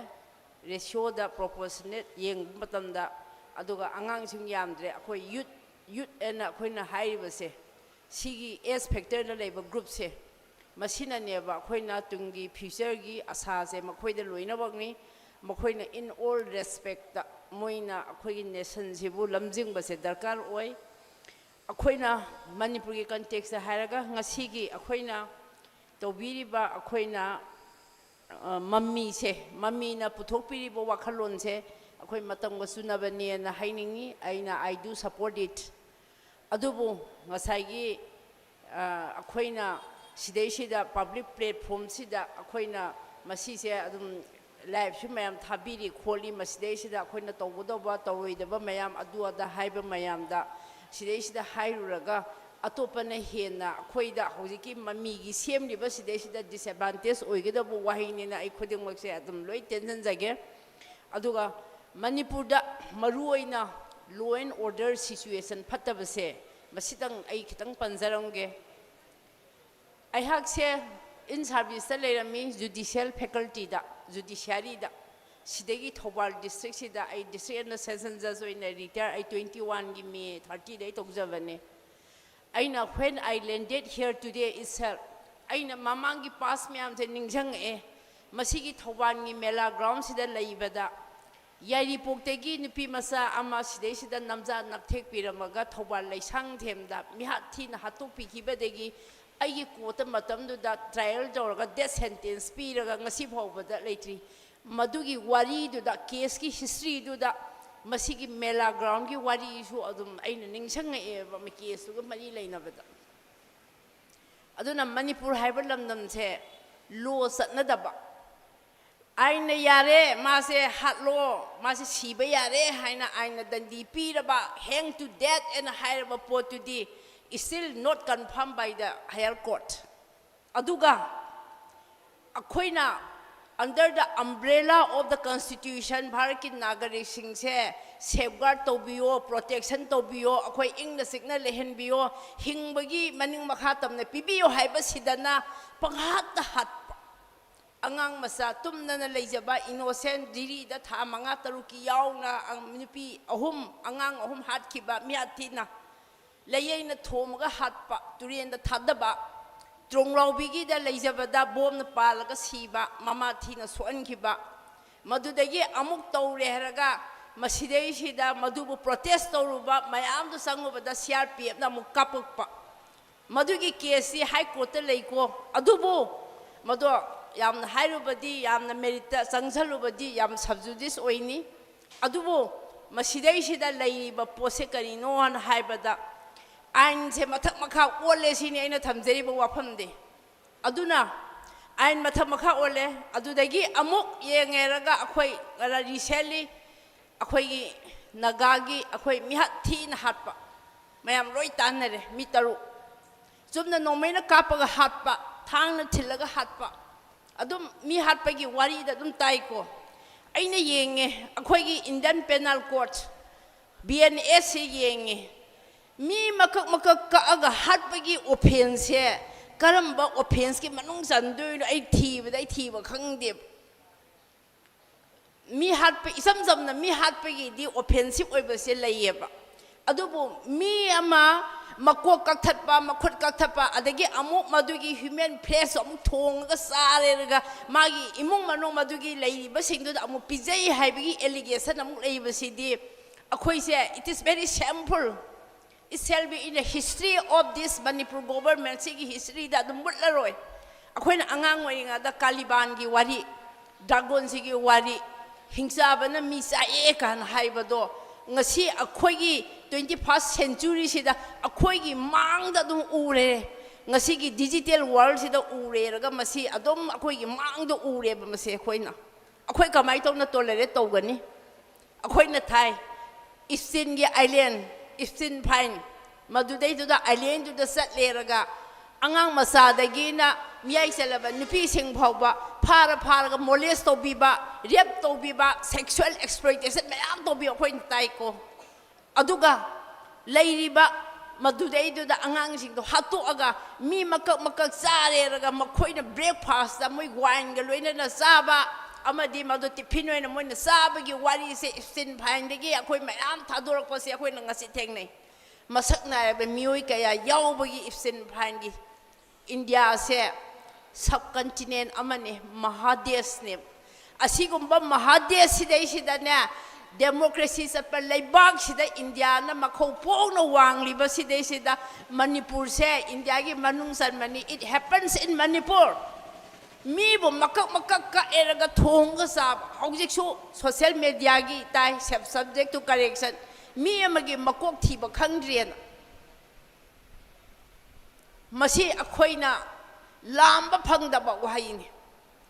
ꯔꯦꯁꯤꯌꯣꯗ ꯄ꯭ꯔꯣꯄꯣꯔꯁꯅꯦꯠ ꯌꯦꯡꯕ ꯃꯇꯝꯗ꯫ ꯑꯗꯨꯒ ꯑꯉꯥꯡꯁꯤꯡ ꯌꯥꯝꯗ꯭ꯔꯦ꯫ ꯑꯩꯈꯣꯏ ꯌꯨꯠ ꯌꯨꯠ ꯑꯅ ꯑꯩꯈꯣꯏꯅ ꯍꯥꯏꯔꯤꯕꯁꯦ ꯁꯤꯒꯤ ꯑꯦꯖ ꯐꯦꯛꯇꯔꯗ ꯂꯩꯕ ꯒ꯭ꯔꯨꯞꯁꯦ ꯃꯁꯤꯅꯅꯦꯕ ꯑꯩꯈꯣꯏꯅ ꯇꯨꯡꯒꯤ ꯐ꯭ꯌꯨꯆꯔꯒꯤ ꯑꯁꯥꯁꯦ ꯃꯈꯣꯏꯗ ꯂꯣꯏꯅꯃꯛꯅꯤ꯫ ꯃꯈꯣꯏꯅ in all respectꯇ ꯃꯣꯏꯅ ꯑꯩꯈꯣꯏꯒꯤ ꯅꯦꯁꯟꯁꯤꯕꯨ ꯂꯝꯖꯤꯡꯕꯁꯦ ꯗꯔꯀꯥꯔ ꯑꯣꯏ꯫ ꯑꯩꯈꯣꯏꯅ ꯃꯅꯤꯄꯨꯔꯒꯤ ꯀꯟꯇꯦꯛꯁꯇ ꯍꯥꯏꯔꯒ ꯉꯁꯤꯒꯤ ꯑꯩꯈꯣꯏꯅ ꯇꯧꯕꯤꯔꯤꯕ ꯑꯩꯈꯣꯏꯅ ꯑ, ꯃꯃꯤꯁꯦ, ꯃꯃꯤꯅ ꯄꯨꯊꯣꯛꯄꯤꯔꯤꯕ ꯋꯥꯈꯜꯂꯣꯟꯁꯦ ꯑꯩꯈꯣꯏ ꯃꯇꯝꯒ ꯆꯨꯅꯕꯅꯦꯅ ꯍꯥꯏꯅꯤꯡꯉꯤ꯫ ꯑꯩꯅ I do support it꯫ ꯑꯗꯨꯕꯨ ꯉꯁꯥꯏꯒꯤ ꯑ, ꯑꯩꯈꯣꯏꯅ ꯁꯤꯗꯩꯁꯤꯗ ꯄꯕ꯭ꯂꯤꯛ ꯄ꯭ꯂꯦꯠꯐꯣꯝꯁꯤꯗ ꯑꯩꯈꯣꯏꯅ ꯃꯁꯤꯁꯦ ꯑꯗꯨꯝ ꯂꯥꯏꯞꯁꯨ ꯃꯌꯥꯝ ꯊꯥꯕꯤꯔꯤ ꯈꯣꯠꯂꯤ, ꯃꯁꯤꯗꯩꯁꯤꯗ ꯑꯩꯈꯣꯏꯅ ꯇꯧꯒꯗꯧꯕ ꯇꯧꯔꯣꯏꯗꯕ ꯃꯌꯥꯝ ꯑꯗꯨ ꯑꯗꯥ ꯍꯥꯏꯕ ꯃꯌꯥꯝꯗ ꯁꯤꯗꯩꯁꯤꯗ ꯍꯥꯏꯔꯨꯔꯒ ꯑꯇꯣꯞꯄꯅ ꯍꯦꯟꯅ ꯑꯩꯈꯣꯏꯗ ꯍꯧꯖꯤꯛꯀꯤ ꯃꯃꯤꯒꯤ ꯁꯦꯝꯂꯤꯕ ꯁꯤꯗꯩꯁꯤꯗ ꯗꯤꯁꯑꯦꯗꯚꯥꯟꯇꯦꯖ ꯑꯣꯏꯒꯗꯕ ꯋꯥꯍꯩꯅꯤꯅ ꯑꯩ ꯈꯨꯗꯤꯡꯃꯛꯁꯦ ꯑꯗꯨꯝ ꯂꯣꯏ ꯇꯦꯟꯁꯤꯟꯖꯒꯦ꯫ ꯑꯗꯨꯒ ꯃꯅꯤꯄꯨꯔꯗ ꯃꯔꯨꯑꯣꯏꯅ law and order situation ꯐꯠꯇꯕꯁꯦ ꯃꯁꯤꯇꯪ ꯑꯩ ꯈꯤꯇꯪ ꯄꯟꯖꯔꯝꯒꯦ꯫ ꯑꯩꯍꯥꯛꯁꯦ in serviceꯇ ꯂꯩꯔꯝꯃꯤ, ꯖꯨꯗꯤꯁꯤꯌꯦꯜ ꯐꯦꯀꯜꯇꯤꯗ, ꯖꯨꯗꯤꯁꯤꯌꯥꯔꯤꯗ꯫ ꯁꯤꯗꯒꯤ ꯊꯧꯕꯥꯜ ꯗꯤꯁꯇ꯭ꯔꯤꯛꯁꯤꯗ ꯑꯩ ꯗꯤꯁꯇ꯭ꯔꯤꯛ ꯑꯦꯟꯗ ꯁꯦꯁꯟ ꯖꯖ ꯑꯣꯏꯅ ꯔꯤꯇꯥꯌꯔ ꯑꯩ ꯇ꯭ꯋꯦꯟꯇꯤ ꯋꯥꯟꯒꯤ ꯃꯦ ꯊꯥꯔꯇꯤꯗ ꯑꯩ ꯇꯧꯖꯕꯅꯦ꯫ ꯑꯩꯅ when I landed here today itself, ꯑꯩꯅ ꯃꯃꯥꯡꯒꯤ ꯄꯥꯁ ꯃꯌꯥꯝꯁꯦ ꯅꯤꯡꯁꯤꯡꯉꯛꯑꯦ꯫ ꯃꯁꯤꯒꯤ ꯊꯧꯕꯥꯜꯒꯤ ꯃꯦꯂꯥ ꯒ꯭ꯔꯥꯎꯟꯁꯤꯗ ꯂꯩꯕꯗ ꯌꯥꯏꯔꯤꯄꯣꯛꯇꯒꯤ ꯅꯨꯄꯤ ꯃꯆꯥ ꯑꯃ ꯁꯤꯗꯩꯁꯤꯗ ꯅꯝꯖꯥ ꯅꯞꯊꯦꯛꯄꯤꯔꯝꯃꯒ ꯊꯧꯕꯥꯜ ꯂꯩꯁꯥꯡꯊꯦꯝꯗ ꯃꯤꯍꯥꯠ ꯊꯤꯅ ꯍꯥꯠꯇꯣꯛꯄꯤꯈꯤꯕꯗꯒꯤ ꯑꯩꯒꯤ ꯀꯣꯔꯠꯇ ꯃꯇꯝꯗꯨꯗ ꯇ꯭ꯔꯥꯏꯌꯦꯜ ꯇꯧꯔꯒ ꯗꯦꯠ ꯁꯦꯟꯇꯦꯟꯁ ꯄꯤꯔꯒ ꯉꯁꯤ ꯐꯥꯎꯕꯗ ꯂꯩꯇ꯭ꯔꯤ꯫ ꯃꯗꯨꯒꯤ ꯋꯥꯔꯤꯗꯨꯗ, ꯀꯦꯁꯀꯤ ꯍꯤꯁꯇ꯭ꯔꯤꯗꯨꯗ ꯃꯁꯤꯒꯤ ꯃꯦꯂꯥ ꯒ꯭ꯔꯥꯎꯟꯒꯤ ꯋꯥꯔꯤꯁꯨ ꯑꯗꯨꯝ ꯑꯩꯅ ꯅꯤꯡꯁꯤꯡꯉꯛꯑꯦꯕ, ꯀꯦꯁꯇꯨꯒ ꯃꯔꯤ ꯂꯩꯅꯕꯗ꯫ ꯑꯗꯨꯅ ꯃꯅꯤꯄꯨꯔ ꯍꯥꯏꯕ ꯂꯝꯗꯝꯁꯦ ꯂꯣ ꯆꯠꯅꯗꯕ, ꯑꯥꯏꯟꯅ ꯌꯥꯔꯦ, ꯃꯥꯁꯦ ꯍꯥꯠꯂꯣ, ꯃꯥꯁꯦ ꯁꯤꯕ ꯌꯥꯔꯦ ꯍꯥꯏꯅ ꯑꯥꯏꯟꯅ ꯗꯟꯗꯤ ꯄꯤꯔꯕ, hang to death ꯑꯅ ꯍꯥꯏꯔꯕ ꯄꯣꯠꯇꯨꯗꯤ Still not confirmed by the higher court. ꯑꯗꯨꯒ ꯑꯩꯈꯣꯏꯅ under the umbrella of the constitution ꯚꯥꯔꯠꯀꯤ ꯅꯥꯒꯔꯤꯛꯁꯤꯡꯁꯦ safeguard ꯇꯧꯕꯤꯌꯣ, protection ꯇꯧꯕꯤꯌꯣ, ꯑꯩꯈꯣꯏ ꯏꯪꯅ ꯆꯤꯛꯅ ꯂꯩꯍꯟꯕꯤꯌꯣ, ꯍꯤꯡꯕꯒꯤ ꯃꯅꯤꯡ ꯃꯈꯥ ꯇꯝꯅ ꯄꯤꯕꯤꯌꯣ ꯍꯥꯏꯕꯁꯤꯗꯅ ꯄꯪꯍꯥꯠꯇ ꯍꯥꯠꯄ꯫ ꯑꯉꯥꯡ ꯃꯆꯥ ꯇꯨꯝꯗꯅ ꯂꯩꯖꯕ innocent, ꯖꯤꯔꯤꯗ ꯊꯥ ꯃꯉꯥ ꯇꯔꯨꯛꯀꯤ ꯌꯥꯎꯅ ꯑꯪ-, ꯅꯨꯄꯤ ꯑꯍꯨꯝ, ꯑꯉꯥꯡ ꯑꯍꯨꯝ ꯍꯥꯠꯈꯤꯕ ꯃꯤꯍꯥꯠ ꯊꯤꯅ꯫ ꯂꯩꯌꯩꯅ ꯊꯣꯝꯃꯒ ꯍꯥꯠꯄ, ꯇꯨꯔꯦꯟꯗ ꯊꯥꯗꯕ, ꯇ꯭ꯔꯣꯡꯂꯥꯎꯕꯤꯒꯤꯗ ꯂꯩꯖꯕꯗ ꯕꯣꯝꯅ ꯄꯥꯜꯂꯒ ꯁꯤꯕ, ꯃꯃꯥ ꯊꯤꯅ ꯁꯣꯛꯍꯟꯈꯤꯕ꯫ ꯃꯗꯨꯗꯒꯤ ꯑꯃꯨꯛ ꯇꯧꯔꯦ ꯍꯥꯏꯔꯒ ꯃꯁꯤꯗꯩꯁꯤꯗ ꯃꯗꯨꯕꯨ protest ꯇꯧꯔꯨꯕ ꯃꯌꯥꯝꯗꯨ ꯆꯪꯉꯨꯕꯗ ꯁꯤ ꯑꯥꯔ ꯄꯤ ꯑꯦꯐꯅ ꯑꯃꯨꯛ ꯀꯥꯞꯄꯛꯄ꯫ ꯃꯗꯨꯒꯤ case ꯁꯤ high court ꯇ ꯂꯩꯀꯣ꯫ ꯑꯗꯨꯕꯨ ꯃꯗꯣ ꯌꯥꯝꯅ ꯍꯥꯏꯔꯨꯕꯗꯤ, ꯌꯥꯝꯅ merit ꯇ ꯆꯪꯁꯜꯂꯨꯕꯗꯤ ꯌꯥꯝ sub judice ꯑꯣꯏꯅꯤ꯫ ꯑꯗꯨꯕꯨ ꯃꯁꯤꯗꯩꯁꯤꯗ ꯂꯩꯔꯤꯕ ꯄꯣꯠꯁꯦ ꯀꯔꯤꯅꯣ ꯍꯥꯏꯅ ꯍꯥꯏꯕꯗ, ꯑꯥꯏꯟꯁꯦ ꯃꯊꯛ ꯃꯈꯥ ꯑꯣꯜꯂꯦ ꯁꯤꯅꯤ ꯑꯩꯅ ꯊꯝꯖꯔꯤꯕ ꯋꯥꯐꯝꯗꯤ꯫ ꯑꯗꯨꯅ ꯑꯥꯏꯟ ꯃꯊꯛ ꯃꯈꯥ ꯑꯣꯜꯂꯦ꯫ ꯑꯗꯨꯗꯒꯤ ꯑꯃꯨꯛ ꯌꯦꯡꯉꯦꯔꯒ ꯑꯩꯈꯣꯏ ꯉꯔꯥꯡ recently ꯑꯩꯈꯣꯏꯒꯤ ꯅꯥꯒꯥꯒꯤ ꯑꯩꯈꯣꯏ ꯃꯤꯍꯥꯠ ꯊꯤꯅ ꯍꯥꯠꯄ, ꯃꯌꯥꯝ ꯂꯣꯏ ꯇꯥꯟꯅꯔꯦ, ꯃꯤ ꯇꯔꯨꯛ꯫ ꯆꯨꯝꯅ ꯅꯣꯡꯃꯩꯅ ꯀꯥꯞꯄꯒ ꯍꯥꯠꯄ, ꯊꯥꯡꯅ ꯊꯤꯜꯂꯒ ꯍꯥꯠꯄ, ꯑꯗꯨꯝ ꯃꯤ ꯍꯥꯠꯄꯒꯤ ꯋꯥꯔꯤꯗ ꯑꯗꯨꯝ ꯇꯥꯏꯀꯣ꯫ ꯑꯩꯅ ꯌꯦꯡꯉꯦ, ꯑꯩꯈꯣꯏꯒꯤ Indian Penal Code, B N S ꯁꯤ ꯌꯦꯡꯉꯦ꯫ ꯃꯤ ꯃꯀꯛ ꯃꯀꯛ ꯀꯛꯑꯒ ꯍꯥꯠꯄꯒꯤ offence ꯁꯦ ꯀꯔꯝꯕ offence ꯀꯤ ꯃꯅꯨꯡ ꯆꯟꯗꯣꯏꯅꯣ? ꯑꯩ ꯊꯤꯕꯗ ꯑꯩ ꯊꯤꯕ ꯈꯪꯗꯦꯕ꯫ ꯃꯤ ꯍꯥꯠꯄ, ꯏꯆꯝ ꯆꯝꯅ ꯃꯤ ꯍꯥꯠꯄꯒꯤꯗꯤ offensive ꯑꯣꯏꯕꯁꯦ ꯂꯩꯌꯦꯕ꯫ ꯑꯗꯨꯕꯨ ꯃꯤ ꯑꯃ ꯃꯀꯣꯛ ꯀꯛꯊꯠꯄ, ꯃꯈꯨꯠ ꯀꯛꯊꯠꯄ, ꯑꯗꯒꯤ ꯑꯃꯨꯛ ꯃꯗꯨꯒꯤ human flesh ꯑꯃꯨꯛ ꯊꯣꯡꯉꯒ ꯆꯥꯔꯦꯔꯒ ꯃꯥꯒꯤ ꯏꯃꯨꯡ ꯃꯅꯨꯡ ꯃꯗꯨꯒꯤ ꯂꯩꯔꯤꯕꯁꯤꯡꯗꯨꯗ ꯑꯃꯨꯛ ꯄꯤꯖꯩ ꯍꯥꯏꯕꯒꯤ allegation ꯑꯃꯨꯛ ꯂꯩꯕꯁꯤꯗꯤ ꯑꯩꯈꯣꯏꯁꯦ, it is very shameful. It shall be in the history of this Manipur government, ꯁꯤꯒꯤ history ꯗ ꯑꯗꯨꯝ ꯃꯨꯠꯂꯔꯣꯏ꯫ ꯑꯩꯈꯣꯏꯅ ꯑꯉꯥꯡ ꯑꯣꯏꯔꯤꯉꯩꯗ ꯀꯥꯂꯤꯕꯥꯟꯒꯤ ꯋꯥꯔꯤ, ꯗ꯭ꯔꯥꯒꯣꯟꯁꯤꯒꯤ ꯋꯥꯔꯤ, ꯍꯤꯡꯆꯥꯕꯅ ꯃꯤ ꯆꯥꯏꯑꯦ ꯀꯥꯏꯅ ꯍꯥꯏꯕꯗꯣ ꯉꯁꯤ ꯑꯩꯈꯣꯏꯒꯤ twenty first century ꯁꯤꯗ ꯑꯩꯈꯣꯏꯒꯤ ꯃꯥꯡꯗ ꯑꯗꯨꯝ ꯎꯔꯦ꯫ ꯉꯁꯤꯒꯤ digital world ꯁꯤꯗ ꯎꯔꯦꯔꯒ ꯃꯁꯤ ꯑꯗꯨꯝ ꯑꯩꯈꯣꯏꯒꯤ ꯃꯥꯡꯗ ꯎꯔꯦꯕ꯫ ꯃꯁꯤ ꯑꯩꯈꯣꯏꯅ, ꯑꯩꯈꯣꯏ ꯀꯃꯥꯏꯅ ꯇꯧꯅ tolerate ꯇꯧꯒꯅꯤ? ꯑꯩꯈꯣꯏꯅ ꯊꯥꯏ, ꯏꯞꯁꯤꯟꯒꯤ island, ꯏꯞꯁꯤꯟ ꯐꯥꯏꯟ, ꯃꯗꯨꯗꯩꯗꯨꯗ ꯑꯥꯏꯂꯦꯟꯗꯨꯗ ꯆꯠꯂꯦꯔꯒ ꯑꯉꯥꯡ ꯃꯆꯥꯗꯒꯤꯅ ꯃꯤꯌꯥꯏ ꯆꯜꯂꯕ ꯅꯨꯄꯤꯁꯤꯡ ꯐꯥꯎꯕ ꯐꯥꯔ ꯐꯥꯔꯒ ꯃꯣꯂꯦꯁ ꯇꯧꯕꯤꯕ, ꯔꯦꯞ ꯇꯧꯕꯤꯕ, ꯁꯦꯛꯁꯨꯋꯦꯜ ꯑꯦꯛꯁꯄ꯭ꯂꯣꯏꯇꯦꯁꯟ ꯃꯌꯥꯝ ꯇꯧꯕꯤꯕ ꯑꯩꯈꯣꯏꯅ ꯇꯥꯏꯀꯣ꯫ ꯑꯗꯨꯒ ꯂꯩꯔꯤꯕ ꯃꯗꯨꯗꯩꯗꯨꯗ ꯑꯉꯥꯡꯁꯤꯡꯗꯣ ꯍꯥꯠꯇꯣꯛꯑꯒ ꯃꯤ ꯃꯀꯛ ꯃꯀꯛ ꯆꯥꯔꯦꯔꯒ ꯃꯈꯣꯏꯅ ꯕ꯭ꯔꯦꯛꯐꯥꯁꯇ ꯃꯣꯏ ꯋꯥꯏꯟꯒ ꯂꯣꯏꯅꯅ ꯆꯥꯕ ꯑꯃꯗꯤ ꯃꯗꯨ ꯇꯤꯐꯤꯟ ꯑꯣꯏꯅ ꯃꯣꯏꯅ ꯆꯥꯕꯒꯤ ꯋꯥꯔꯤꯁꯦ ꯏꯞꯁꯇꯤꯟ ꯐꯥꯏꯟꯗꯒꯤ ꯑꯩꯈꯣꯏ ꯃꯌꯥꯝ ꯊꯥꯗꯣꯔꯛꯄꯁꯦ ꯑꯩꯈꯣꯏꯅ ꯉꯁꯤ ꯊꯦꯡꯅꯩ꯫ ꯃꯁꯛ ꯅꯥꯏꯔꯕ ꯃꯤꯑꯣꯏ ꯀꯌꯥ ꯌꯥꯎꯕꯒꯤ ꯏꯞꯁꯇꯤꯟ ꯐꯥꯏꯟꯒꯤ ꯏꯟꯗꯤꯌꯥꯁꯦ ꯁꯕ ꯀꯟꯇꯤꯅꯦꯟ ꯑꯃꯅꯤ, ꯃꯍꯥꯗꯦꯁꯅꯦ꯫ ꯑꯁꯤꯒꯨꯝꯕ ꯃꯍꯥꯗꯦꯁꯁꯤꯗꯩꯁꯤꯗꯅꯦ, ꯗꯦꯃꯣꯀ꯭ꯔꯦꯁꯤ ꯆꯠꯄ ꯂꯩꯕꯥꯛꯁꯤꯗ ꯏꯟꯗꯤꯌꯥꯅ ꯃꯈꯧ ꯄꯣꯛꯅ ꯋꯥꯡꯂꯤꯕꯁꯤꯗꯩꯁꯤꯗ ꯃꯅꯤꯄꯨꯔꯁꯦ ꯏꯟꯗꯤꯌꯥꯒꯤ ꯃꯅꯨꯡ ꯆꯟꯕꯅꯤ꯫ It happens in Manipur꯫ ꯃꯤꯕꯨ ꯃꯀꯛ ꯃꯀꯛ ꯀꯛꯑꯦꯔꯒ ꯊꯣꯡꯒ ꯆꯥꯕ꯫ ꯍꯧꯖꯤꯛꯁꯨ ꯁꯣꯁꯤꯌꯦꯜ ꯃꯦꯗꯤꯌꯥꯒꯤ ꯇꯥꯏ, subject to correction, ꯃꯤ ꯑꯃꯒꯤ ꯃꯀꯣꯛ ꯊꯤꯕ ꯈꯪꯗ꯭ꯔꯦꯅ꯫ ꯃꯁꯤ ꯑꯩꯈꯣꯏꯅ ꯂꯥꯝꯕ ꯐꯪꯗꯕ ꯋꯥꯍꯩꯅꯤ꯫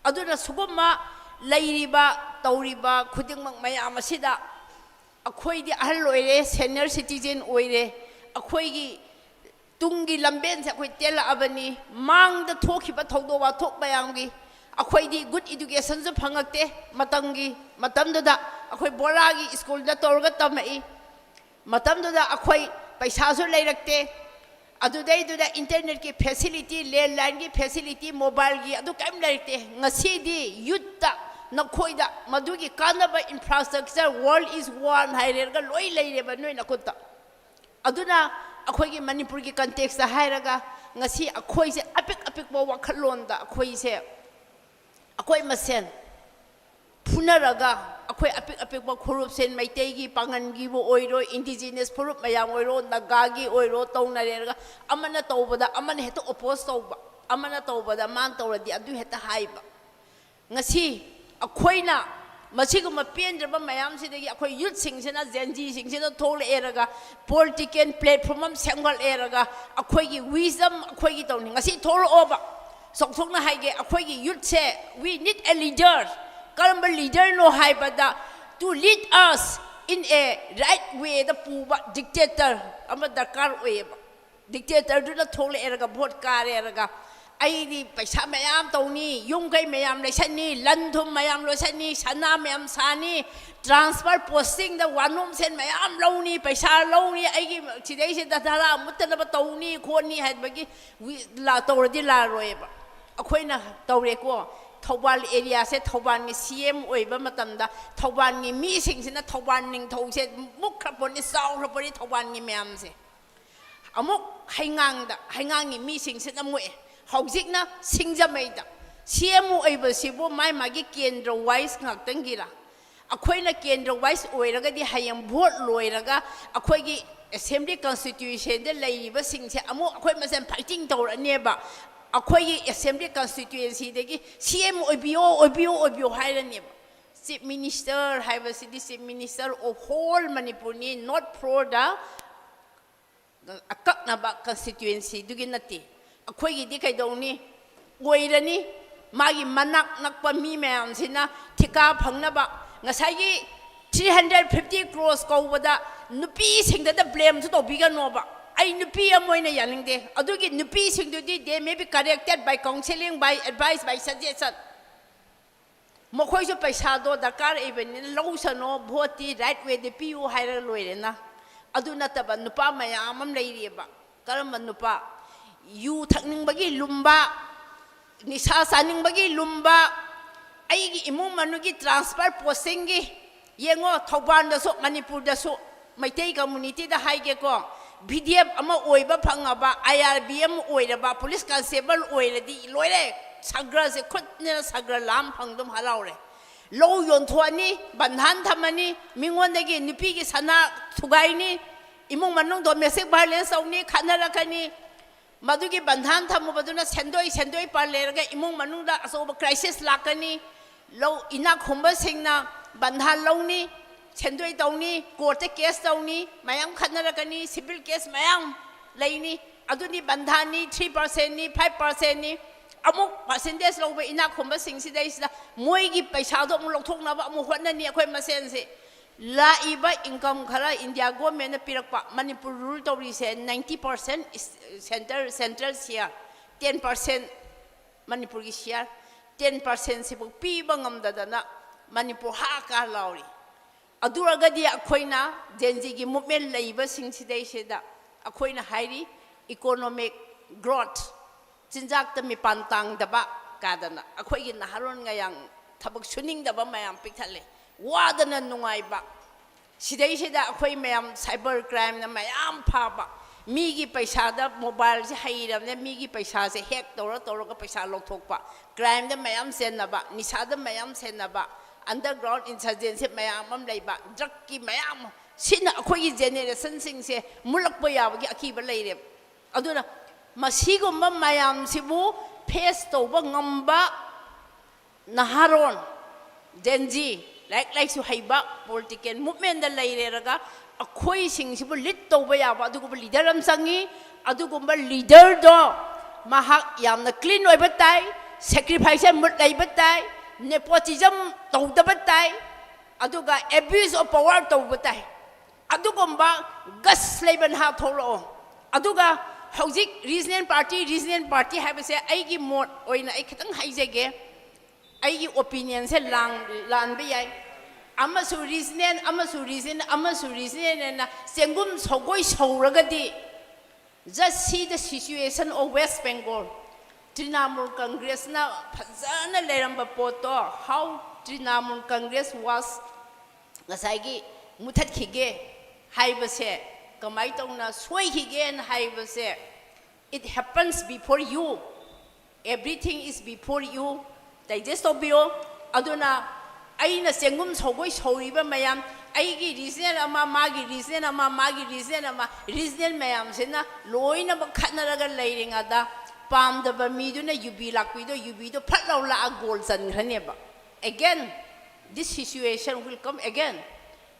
ꯑꯗꯨꯅ ꯁꯤꯒꯨꯝꯕ ꯂꯩꯔꯤꯕ, ꯇꯧꯔꯤꯕ ꯈꯨꯗꯤꯡꯃꯛ ꯃꯌꯥꯝ ꯑꯁꯤꯗ ꯑꯩꯈꯣꯏꯗꯤ ꯑꯍꯜ ꯑꯣꯏꯔꯦ, ꯁꯦꯅꯤꯌꯔ ꯁꯤꯇꯤꯖꯦꯟ ꯑꯣꯏꯔꯦ, ꯑꯩꯈꯣꯏꯒꯤ ꯇꯨꯡꯒꯤ ꯂꯝꯕꯦꯟꯁꯦ ꯑꯩꯈꯣꯏ ꯇꯦꯜꯂꯛꯑꯕꯅꯤ꯫ ꯃꯥꯡꯗ ꯊꯣꯛꯈꯤꯕ ꯊꯧꯗꯣꯛ ꯋꯥꯊꯣꯛ ꯃꯌꯥꯝꯒꯤ ꯑꯩꯈꯣꯏꯗꯤ ꯒꯨꯗ ꯏꯗꯨꯀꯦꯁꯟꯁꯨ ꯐꯪꯉꯛꯇꯦ꯫ ꯃꯇꯝꯒꯤ, ꯃꯇꯝꯗꯨꯗ ꯑꯩꯈꯣꯏ ꯕꯣꯔꯥꯒꯤ ꯁ꯭ꯀꯨꯜꯗ ꯇꯧꯔꯒ ꯇꯝꯃꯛꯏ꯫ ꯃꯇꯝꯗꯨꯗ ꯑꯩꯈꯣꯏ ꯄꯩꯁꯥꯁꯨ ꯂꯩꯔꯛꯇꯦ꯫ ꯑꯗꯨꯗꯩꯗꯨꯗ ꯏꯟꯇꯔꯅꯦꯠꯀꯤ ꯐꯦꯁꯤꯂꯤꯇꯤ, ꯂꯦꯟꯂꯥꯏꯟꯒꯤ ꯐꯦꯁꯤꯂꯤꯇꯤ, ꯃꯣꯕꯥꯏꯜꯒꯤ ꯑꯗꯨ ꯀꯔꯤꯝ ꯂꯩꯔꯛꯇꯦ꯫ ꯉꯁꯤꯗꯤ ꯌꯨꯠꯇ ꯅꯈꯣꯏꯗ ꯃꯗꯨꯒꯤ ꯀꯥꯟꯅꯕ infrastructure, world is one ꯍꯥꯏꯔꯦꯔꯒ ꯂꯣꯏ ꯂꯩꯔꯦꯕ ꯅꯣꯏ ꯅꯈꯨꯠꯇ꯫ ꯑꯗꯨꯅ ꯑꯩꯈꯣꯏꯒꯤ ꯃꯅꯤꯄꯨꯔꯒꯤ ꯀꯟꯇꯦꯛꯁꯇ ꯍꯥꯏꯔꯒ ꯉꯁꯤ ꯑꯩꯈꯣꯏꯁꯦ ꯑꯄꯤꯛ ꯑꯄꯤꯛꯄ ꯋꯥꯈꯜꯂꯣꯟꯗ ꯑꯩꯈꯣꯏꯁꯦ ꯑꯩꯈꯣꯏ ꯃꯁꯦꯟ ꯐꯨꯅꯔꯒ ꯑꯩꯈꯣꯏ ꯑꯄꯤꯛ ꯑꯄꯤꯛꯄ ꯐꯨꯔꯨꯞꯁꯦ, ꯃꯩꯇꯩꯒꯤ ꯄꯥꯉꯟꯒꯤꯕꯨ ꯑꯣꯏꯔꯣ, ꯏꯟꯗꯤꯖꯤꯅꯁ ꯐꯨꯔꯨꯞ ꯃꯌꯥꯝ ꯑꯣꯏꯔꯣ, ꯅꯥꯒꯥꯒꯤ ꯑꯣꯏꯔꯣ, ꯇꯧꯅꯔꯦꯔꯒ ꯑꯃꯅ ꯇꯧꯕꯗ ꯑꯃꯅ ꯍꯦꯛꯇ ꯑꯣꯄꯣꯖ ꯇꯧꯕ, ꯑꯃꯅ ꯇꯧꯕꯗ ꯃꯥꯅ ꯇꯧꯔꯗꯤ ꯑꯗꯨ ꯍꯦꯛꯇ ꯍꯥꯏꯕ꯫ ꯉꯁꯤ ꯑꯩꯈꯣꯏꯅ ꯃꯁꯤꯒꯨꯝꯕ ꯄꯦꯟꯗ꯭ꯔꯕ ꯃꯌꯥꯝꯁꯤꯗꯒꯤ ꯑꯩꯈꯣꯏ ꯌꯨꯠꯁꯤꯡꯁꯤꯅ, ꯖꯦꯟꯖꯤꯁꯤꯡꯁꯤꯅ ꯊꯣꯛꯂꯛꯑꯦꯔꯒ ꯄꯣꯂꯤꯇꯤꯀꯦꯜ ꯄ꯭ꯂꯦꯠꯐꯣꯔꯝ ꯑꯃ ꯁꯦꯝꯒꯠꯂꯛꯑꯦꯔꯒ ꯑꯩꯈꯣꯏꯒꯤ ꯋꯤꯖꯗꯝ ꯑꯩꯈꯣꯏꯒꯤ ꯇꯧꯅꯤ꯫ ꯉꯁꯤ ꯊꯣꯛꯂꯛꯑꯣꯕ, ꯆꯥꯎꯊꯣꯛꯅ ꯍꯥꯏꯒꯦ, ꯑꯩꯈꯣꯏꯒꯤ ꯌꯨꯠꯁꯦ, we need a leader꯫ ꯀꯔꯝꯕ ꯂꯤꯗꯔꯅꯣ ꯍꯥꯏꯕꯗ, to lead us, In a right way ꯗ ꯄꯨꯕ dictator ꯑꯃ ꯗꯔꯀꯥꯔ ꯑꯣꯏꯌꯦꯕ꯫ Dictator ꯗꯨꯅ ꯊꯣꯛꯂꯛꯑꯦꯔꯒ, ꯚꯣꯠ ꯀꯥꯔꯦꯔꯒ, "ꯑꯩꯗꯤ ꯄꯩꯁꯥ ꯃꯌꯥꯝ ꯇꯧꯅꯤ, ꯌꯨꯝ ꯀꯩ ꯃꯌꯥꯝ ꯂꯩꯁꯟꯅꯤ, ꯂꯟ ꯊꯨꯝ ꯃꯌꯥꯝ ꯂꯣꯏꯁꯟꯅꯤ, ꯁꯅꯥ ꯃꯌꯥꯝ ꯁꯥꯅꯤ, transfer posting ꯗ ꯋꯥꯅꯣꯝ ꯁꯦꯟ ꯃꯌꯥꯝ ꯂꯧꯅꯤ, ꯄꯩꯁꯥ ꯂꯧꯅꯤ, ꯑꯩꯒꯤ ꯁꯤꯗꯩꯁꯤꯗ ꯙꯔꯥ ꯃꯨꯠꯇꯅꯕ ꯇꯧꯅꯤ ꯈꯣꯠꯅꯤ" ꯍꯥꯏꯕꯒꯤ ꯋꯤ-, ꯂꯥ-, ꯇꯧꯔꯗꯤ ꯂꯥꯛꯑꯔꯣꯏꯕ꯫ ꯑꯩꯈꯣꯏꯅ ꯇꯧꯔꯦꯀꯣ, ꯊꯧꯕꯥꯜ area ꯁꯦ ꯊꯧꯕꯥꯜꯒꯤ C M ꯑꯣꯏꯕ ꯃꯇꯝꯗ ꯊꯧꯕꯥꯜꯒꯤ ꯃꯤꯁꯤꯡꯁꯤꯅ ꯊꯧꯕꯥꯜ ꯅꯤꯡꯊꯧꯁꯦ ꯃꯨꯛꯈ꯭ꯔ ꯄꯣꯠꯅꯤ, ꯆꯥꯎꯈ꯭ꯔ ꯄꯣꯠꯅꯤ ꯊꯧꯕꯥꯜꯒꯤ ꯃꯌꯥꯝꯁꯦ꯫ ꯑꯃꯨꯛ ꯍꯩꯉꯥꯡꯗ, ꯍꯩꯉꯥꯡꯒꯤ ꯃꯤꯁꯤꯡꯁꯤꯅ ꯃꯨꯛꯑꯦ꯫ ꯍꯧꯖꯤꯛꯅ ꯁꯤꯡꯖꯃꯩꯗ꯫ C M ꯑꯣꯏꯕꯁꯤꯕꯨ ꯃꯥꯏ ꯃꯥꯒꯤ ꯀꯦꯟꯗ꯭ꯔ wise ꯉꯥꯛꯇꯪꯒꯤꯔ? ꯑꯩꯈꯣꯏꯅ ꯀꯦꯟꯗ꯭ꯔ wise ꯑꯣꯏꯔꯒꯗꯤ ꯍꯌꯦꯡ ꯚꯣꯠ ꯂꯣꯏꯔꯒ ꯑꯩꯈꯣꯏꯒꯤ assembly constituency ꯗ ꯂꯩꯔꯤꯕꯁꯤꯡꯁꯦ ꯑꯃꯨꯛ ꯑꯩꯈꯣꯏ ꯃꯁꯦꯟ fighting ꯇꯧꯔꯛꯑꯅꯦꯕ꯫ ꯑꯩꯈꯣꯏꯒꯤ assembly constituency ꯗꯒꯤ "C M ꯑꯣꯏꯕꯤꯌꯣ, ꯑꯣꯏꯕꯤꯌꯣ, ꯑꯣꯏꯕꯤꯌꯣ" ꯍꯥꯏꯔꯅꯦꯕ꯫ Chief Minister ꯍꯥꯏꯕꯁꯤꯗꯤ Chief Minister of whole ꯃꯅꯤꯄꯨꯔꯅꯤ, not for the ꯑꯀꯛꯅꯕ constituency ꯗꯨꯒꯤ ꯅꯠꯇꯦ꯫ ꯑꯩꯈꯣꯏꯒꯤꯗꯤ ꯀꯩꯗꯧꯅꯤ? ꯑꯣꯏꯔꯅꯤ, ꯃꯥꯒꯤ ꯃꯅꯥꯛ ꯅꯛꯄ ꯃꯤ ꯃꯌꯥꯝꯁꯤꯅ ꯊꯤꯀꯥ ꯐꯪꯅꯕ꯫ ꯉꯁꯥꯏꯒꯤ three hundred fifty crores ꯀꯧꯕꯗ ꯅꯨꯄꯤꯁꯤꯡꯗꯗ blame ꯁꯨ ꯇꯧꯕꯤꯒꯅꯣꯕ꯫ ꯑꯩ ꯅꯨꯄꯤ ꯑꯃ ꯑꯣꯏꯅ ꯌꯥꯅꯤꯡꯗꯦ꯫ ꯑꯗꯨꯒꯤ ꯅꯨꯄꯤꯁꯤꯡꯗꯨꯗꯤ they may be corrected by counseling, by advice, by suggestion꯫ ꯃꯈꯣꯏꯁꯨ ꯄꯩꯁꯥꯗꯣ ꯗꯔꯀꯥꯔ ꯂꯩꯕꯅꯤꯅ ꯂꯧꯁꯅꯣ, ꯚꯣꯠꯇꯤ right way ꯗ ꯄꯤꯌꯨ ꯍꯥꯏꯔꯒ ꯂꯣꯏꯔꯦꯅ꯫ ꯑꯗꯨ ꯅꯠꯇꯕ ꯅꯨꯄꯥ ꯃꯌꯥꯝ ꯑꯃ ꯂꯩꯔꯤꯑꯕ꯫ ꯀꯔꯝꯕ ꯅꯨꯄꯥ? ꯌꯨ ꯊꯛꯅꯤꯡꯕꯒꯤ ꯂꯨꯝꯕ, ꯅꯤꯁꯥ ꯆꯥꯅꯤꯡꯕꯒꯤ ꯂꯨꯝꯕ, ꯑꯩꯒꯤ ꯏꯃꯨꯡ ꯃꯅꯨꯡꯒꯤ transfer posting ꯒꯤ꯫ ꯌꯦꯡꯉꯣ, ꯊꯧꯕꯥꯜꯗꯁꯨ, ꯃꯅꯤꯄꯨꯔꯗꯁꯨ, ꯃꯩꯇꯩ community ꯗ ꯍꯥꯏꯒꯦꯀꯣ, V D F ꯑꯃ ꯑꯣꯏꯕ ꯐꯪꯉꯕ, I R B ꯑꯃ ꯑꯣꯏꯔꯕ, police constable ꯑꯣꯏꯔꯗꯤ ꯂꯣꯏꯔꯦ꯫ ꯁꯒ꯭ꯔꯁꯦ ꯈꯨꯠꯅ ꯁꯒ꯭ꯔ ꯂꯥꯝ ꯐꯪꯗꯨꯝ ꯍꯔꯥꯎꯔꯦ꯫ ꯂꯧ ꯌꯣꯟꯊꯣꯛꯑꯅꯤ, ꯕꯟꯙꯥꯟ ꯊꯝꯃꯅꯤ, ꯃꯤꯉꯣꯟꯗꯒꯤ ꯅꯨꯄꯤꯒꯤ ꯁꯅꯥ ꯊꯨꯒꯥꯏꯅꯤ, ꯏꯃꯨꯡ ꯃꯅꯨꯡ domestic violence ꯇꯧꯅꯤ, ꯈꯠꯅꯔꯛꯀꯅꯤ꯫ ꯃꯗꯨꯒꯤ ꯕꯟꯙꯥꯟ ꯊꯝꯃꯨꯕꯗꯨꯅ ꯁꯦꯟꯗꯣꯏ, ꯁꯦꯟꯗꯣꯏ ꯄꯥꯜ ꯂꯩꯔꯒ ꯏꯃꯨꯡ ꯃꯅꯨꯡꯗ ꯑꯆꯧꯕ crisis ꯂꯥꯛꯀꯅꯤ꯫ ꯂꯧ, ꯏꯅꯥꯛ ꯈꯨꯟꯕꯁꯤꯡꯅ ꯕꯟꯙꯥꯟ ꯂꯧꯅꯤ, ꯁꯦꯟꯗꯣꯏ ꯇꯧꯅꯤ, court ꯇ case ꯇꯧꯅꯤ, ꯃꯌꯥꯝ ꯈꯠꯅꯔꯛꯀꯅꯤ, civil case ꯃꯌꯥꯝ ꯂꯩꯅꯤ꯫ ꯑꯗꯨꯅꯤ ꯕꯟꯙꯥꯟꯅꯤ, three percent ꯅꯤ, five percent ꯅꯤ꯫ ꯑꯃꯨꯛ percentage ꯂꯧꯕ ꯏꯅꯥꯛ ꯈꯨꯟꯕꯁꯤꯡꯁꯤꯗꯩꯁꯤꯗ ꯃꯣꯏꯒꯤ ꯄꯩꯁꯥꯗꯣ ꯑꯃꯨꯛ ꯂꯧꯊꯣꯛꯅꯕ ꯑꯃꯨꯛ ꯍꯣꯠꯅꯅꯤ ꯑꯩꯈꯣꯏ ꯃꯁꯦꯟꯁꯦ꯫ ꯂꯥꯛꯏꯕ income ꯈꯔ India governmentꯅ ꯄꯤꯔꯛꯄ, ꯃꯅꯤꯄꯨꯔ rule ꯇꯧꯔꯤꯁꯦ ninety percent center, central share, ten percent ꯃꯅꯤꯄꯨꯔꯒꯤ share, ten percent ꯁꯤꯕꯨ ꯄꯤꯕ ꯉꯝꯗꯗꯅ ꯃꯅꯤꯄꯨꯔ ꯍꯥꯀꯥ ꯂꯥꯎꯔꯤ꯫ ꯑꯗꯨ ꯑꯣꯏꯔꯒꯗꯤ ꯑꯩꯈꯣꯏꯅ Gen Zꯒꯤ movement ꯂꯩꯕꯁꯤꯡꯁꯤꯗꯩꯁꯤꯗ ꯑꯩꯈꯣꯏꯅ ꯍꯥꯏꯔꯤ, economic growth, ꯆꯤꯟꯖꯥꯛꯇ ꯃꯤꯄꯥꯟ ꯇꯥꯡꯗꯕ ꯀꯥꯗꯅ ꯑꯩꯈꯣꯏꯒꯤ ꯅꯍꯥꯔꯣꯟ ꯉꯌꯥꯡ ꯊꯕꯛ ꯁꯨꯅꯤꯡꯗꯕ ꯃꯌꯥꯝ ꯄꯤꯛꯊꯠꯂꯦ, ꯋꯥꯗꯅ ꯅꯨꯡꯉꯥꯏꯕ꯫ ꯁꯤꯗꯩꯁꯤꯗ ꯑꯩꯈꯣꯏ ꯃꯌꯥꯝ cyber crimeꯅ ꯃꯌꯥꯝ ꯐꯥꯕ, ꯃꯤꯒꯤ ꯄꯩꯁꯥꯗ mobileꯁꯦ ꯍꯩꯔꯕꯅꯦ, ꯃꯤꯒꯤ ꯄꯩꯁꯥꯁꯦ hack ꯇꯧꯔ ꯇꯧꯔꯒ ꯄꯩꯁꯥ ꯂꯧꯊꯣꯛꯄ, crimeꯗ ꯃꯌꯥꯝ ꯆꯦꯟꯅꯕ, ꯅꯤꯁꯥꯗ ꯃꯌꯥꯝ ꯆꯦꯟꯅꯕ, underground insurgency ꯃꯌꯥꯝ ꯑꯃ ꯂꯩꯕ, drugꯀꯤ ꯃꯌꯥꯝ, ꯁꯤꯅ ꯑꯩꯈꯣꯏꯒꯤ generationꯁꯤꯡꯁꯦ ꯃꯨꯠꯂꯛꯄ ꯌꯥꯕꯒꯤ ꯑꯀꯤꯕ ꯂꯩꯔꯦꯕ꯫ ꯑꯗꯨꯅ ꯃꯁꯤꯒꯨꯝꯕ ꯃꯌꯥꯝꯁꯤꯕꯨ face ꯇꯧꯕ ꯉꯝꯕ ꯅꯍꯥꯔꯣꯟ, Gen Z, ꯂꯥꯏꯔꯤꯛ ꯂꯥꯏꯁꯨ ꯍꯩꯕ, political movementꯗ ꯂꯩꯔꯦꯔꯒ ꯑꯩꯈꯣꯏꯁꯤꯡꯁꯤꯕꯨ lead ꯇꯧꯕ ꯌꯥꯕ ꯑꯗꯨꯒꯨꯝꯕ leader ꯑꯃ ꯆꯪꯉꯤ꯫ ꯑꯗꯨꯒꯨꯝꯕ leaderꯗꯣ ꯃꯍꯥꯛ ꯌꯥꯝꯅ clean ꯑꯣꯏꯕ ꯇꯥꯏ, sacrifice ꯃꯨꯠ ꯂꯩꯕ ꯇꯥꯏ, nepotism ꯇꯧꯗꯕ ꯇꯥꯏ, ꯑꯗꯨꯒ abuse of power ꯇꯧꯕ ꯇꯥꯏ꯫ ꯑꯗꯨꯒꯨꯝꯕ guts ꯂꯩꯕ ꯅꯍꯥ ꯊꯣꯛꯂꯛꯑꯣ꯫ ꯑꯗꯨꯒ ꯍꯧꯖꯤꯛ regional party, regional party ꯍꯥꯏꯕꯁꯦ ꯑꯩꯒꯤ ꯃꯣꯠ ꯑꯣꯏꯅ ꯑꯩ ꯈꯤꯇꯪ ꯍꯥꯏꯖꯒꯦ, ꯑꯩꯒꯤ opinionꯁꯦ ꯂꯥꯟ-, ꯂꯥꯟꯕ ꯌꯥꯏ꯫ ꯑꯃꯁꯨ regional, ꯑꯃꯁꯨ regional, ꯑꯃꯁꯨ regional ꯍꯥꯏꯅ ꯆꯦꯡꯒꯨꯝ ꯁꯧꯒꯣꯏ ꯁꯧꯔꯒꯗꯤ, just see the situation of West Bengal꯫ Trinamool ꯀꯪꯒ꯭ꯔꯦꯁꯅ ꯐꯖꯅ ꯂꯩꯔꯝꯕ ꯄꯣꯠꯇꯣ, how Trinamool Congress was ꯉꯁꯥꯏꯒꯤ ꯃꯨꯊꯠꯈꯤꯒꯦ ꯍꯥꯏꯕꯁꯦ, ꯀꯃꯥꯏꯅ ꯇꯧꯅ ꯁꯣꯏꯈꯤꯒꯦꯅ ꯍꯥꯏꯕꯁꯦ, it happens before you, everything is before you, digest ꯇꯧꯕꯤꯌꯣ꯫ ꯑꯗꯨꯅ ꯑꯩꯅ ꯆꯦꯡꯒꯨꯝ ꯁꯧꯒꯣꯏ ꯁꯧꯔꯤꯕ ꯃꯌꯥꯝ, ꯑꯩꯒꯤ regional ꯑꯃ, ꯃꯥꯒꯤ regional ꯑꯃ, ꯃꯥꯒꯤ regional ꯑꯃ, regional ꯃꯌꯥꯝꯁꯤꯅ ꯂꯣꯏꯅꯃꯛ ꯈꯠꯅꯔꯒ ꯂꯩꯔꯤꯉꯩꯗ, ꯄꯥꯝꯗꯕ ꯃꯤꯗꯨꯅ ꯌꯨꯕꯤ ꯂꯥꯛꯄꯤꯗꯣ, ꯌꯨꯕꯤꯗꯣ ꯐꯠ ꯂꯥꯎ ꯂꯥꯛꯑ goal ꯆꯟꯈ꯭ꯔꯅꯦꯕ꯫ Again, this situation will come again꯫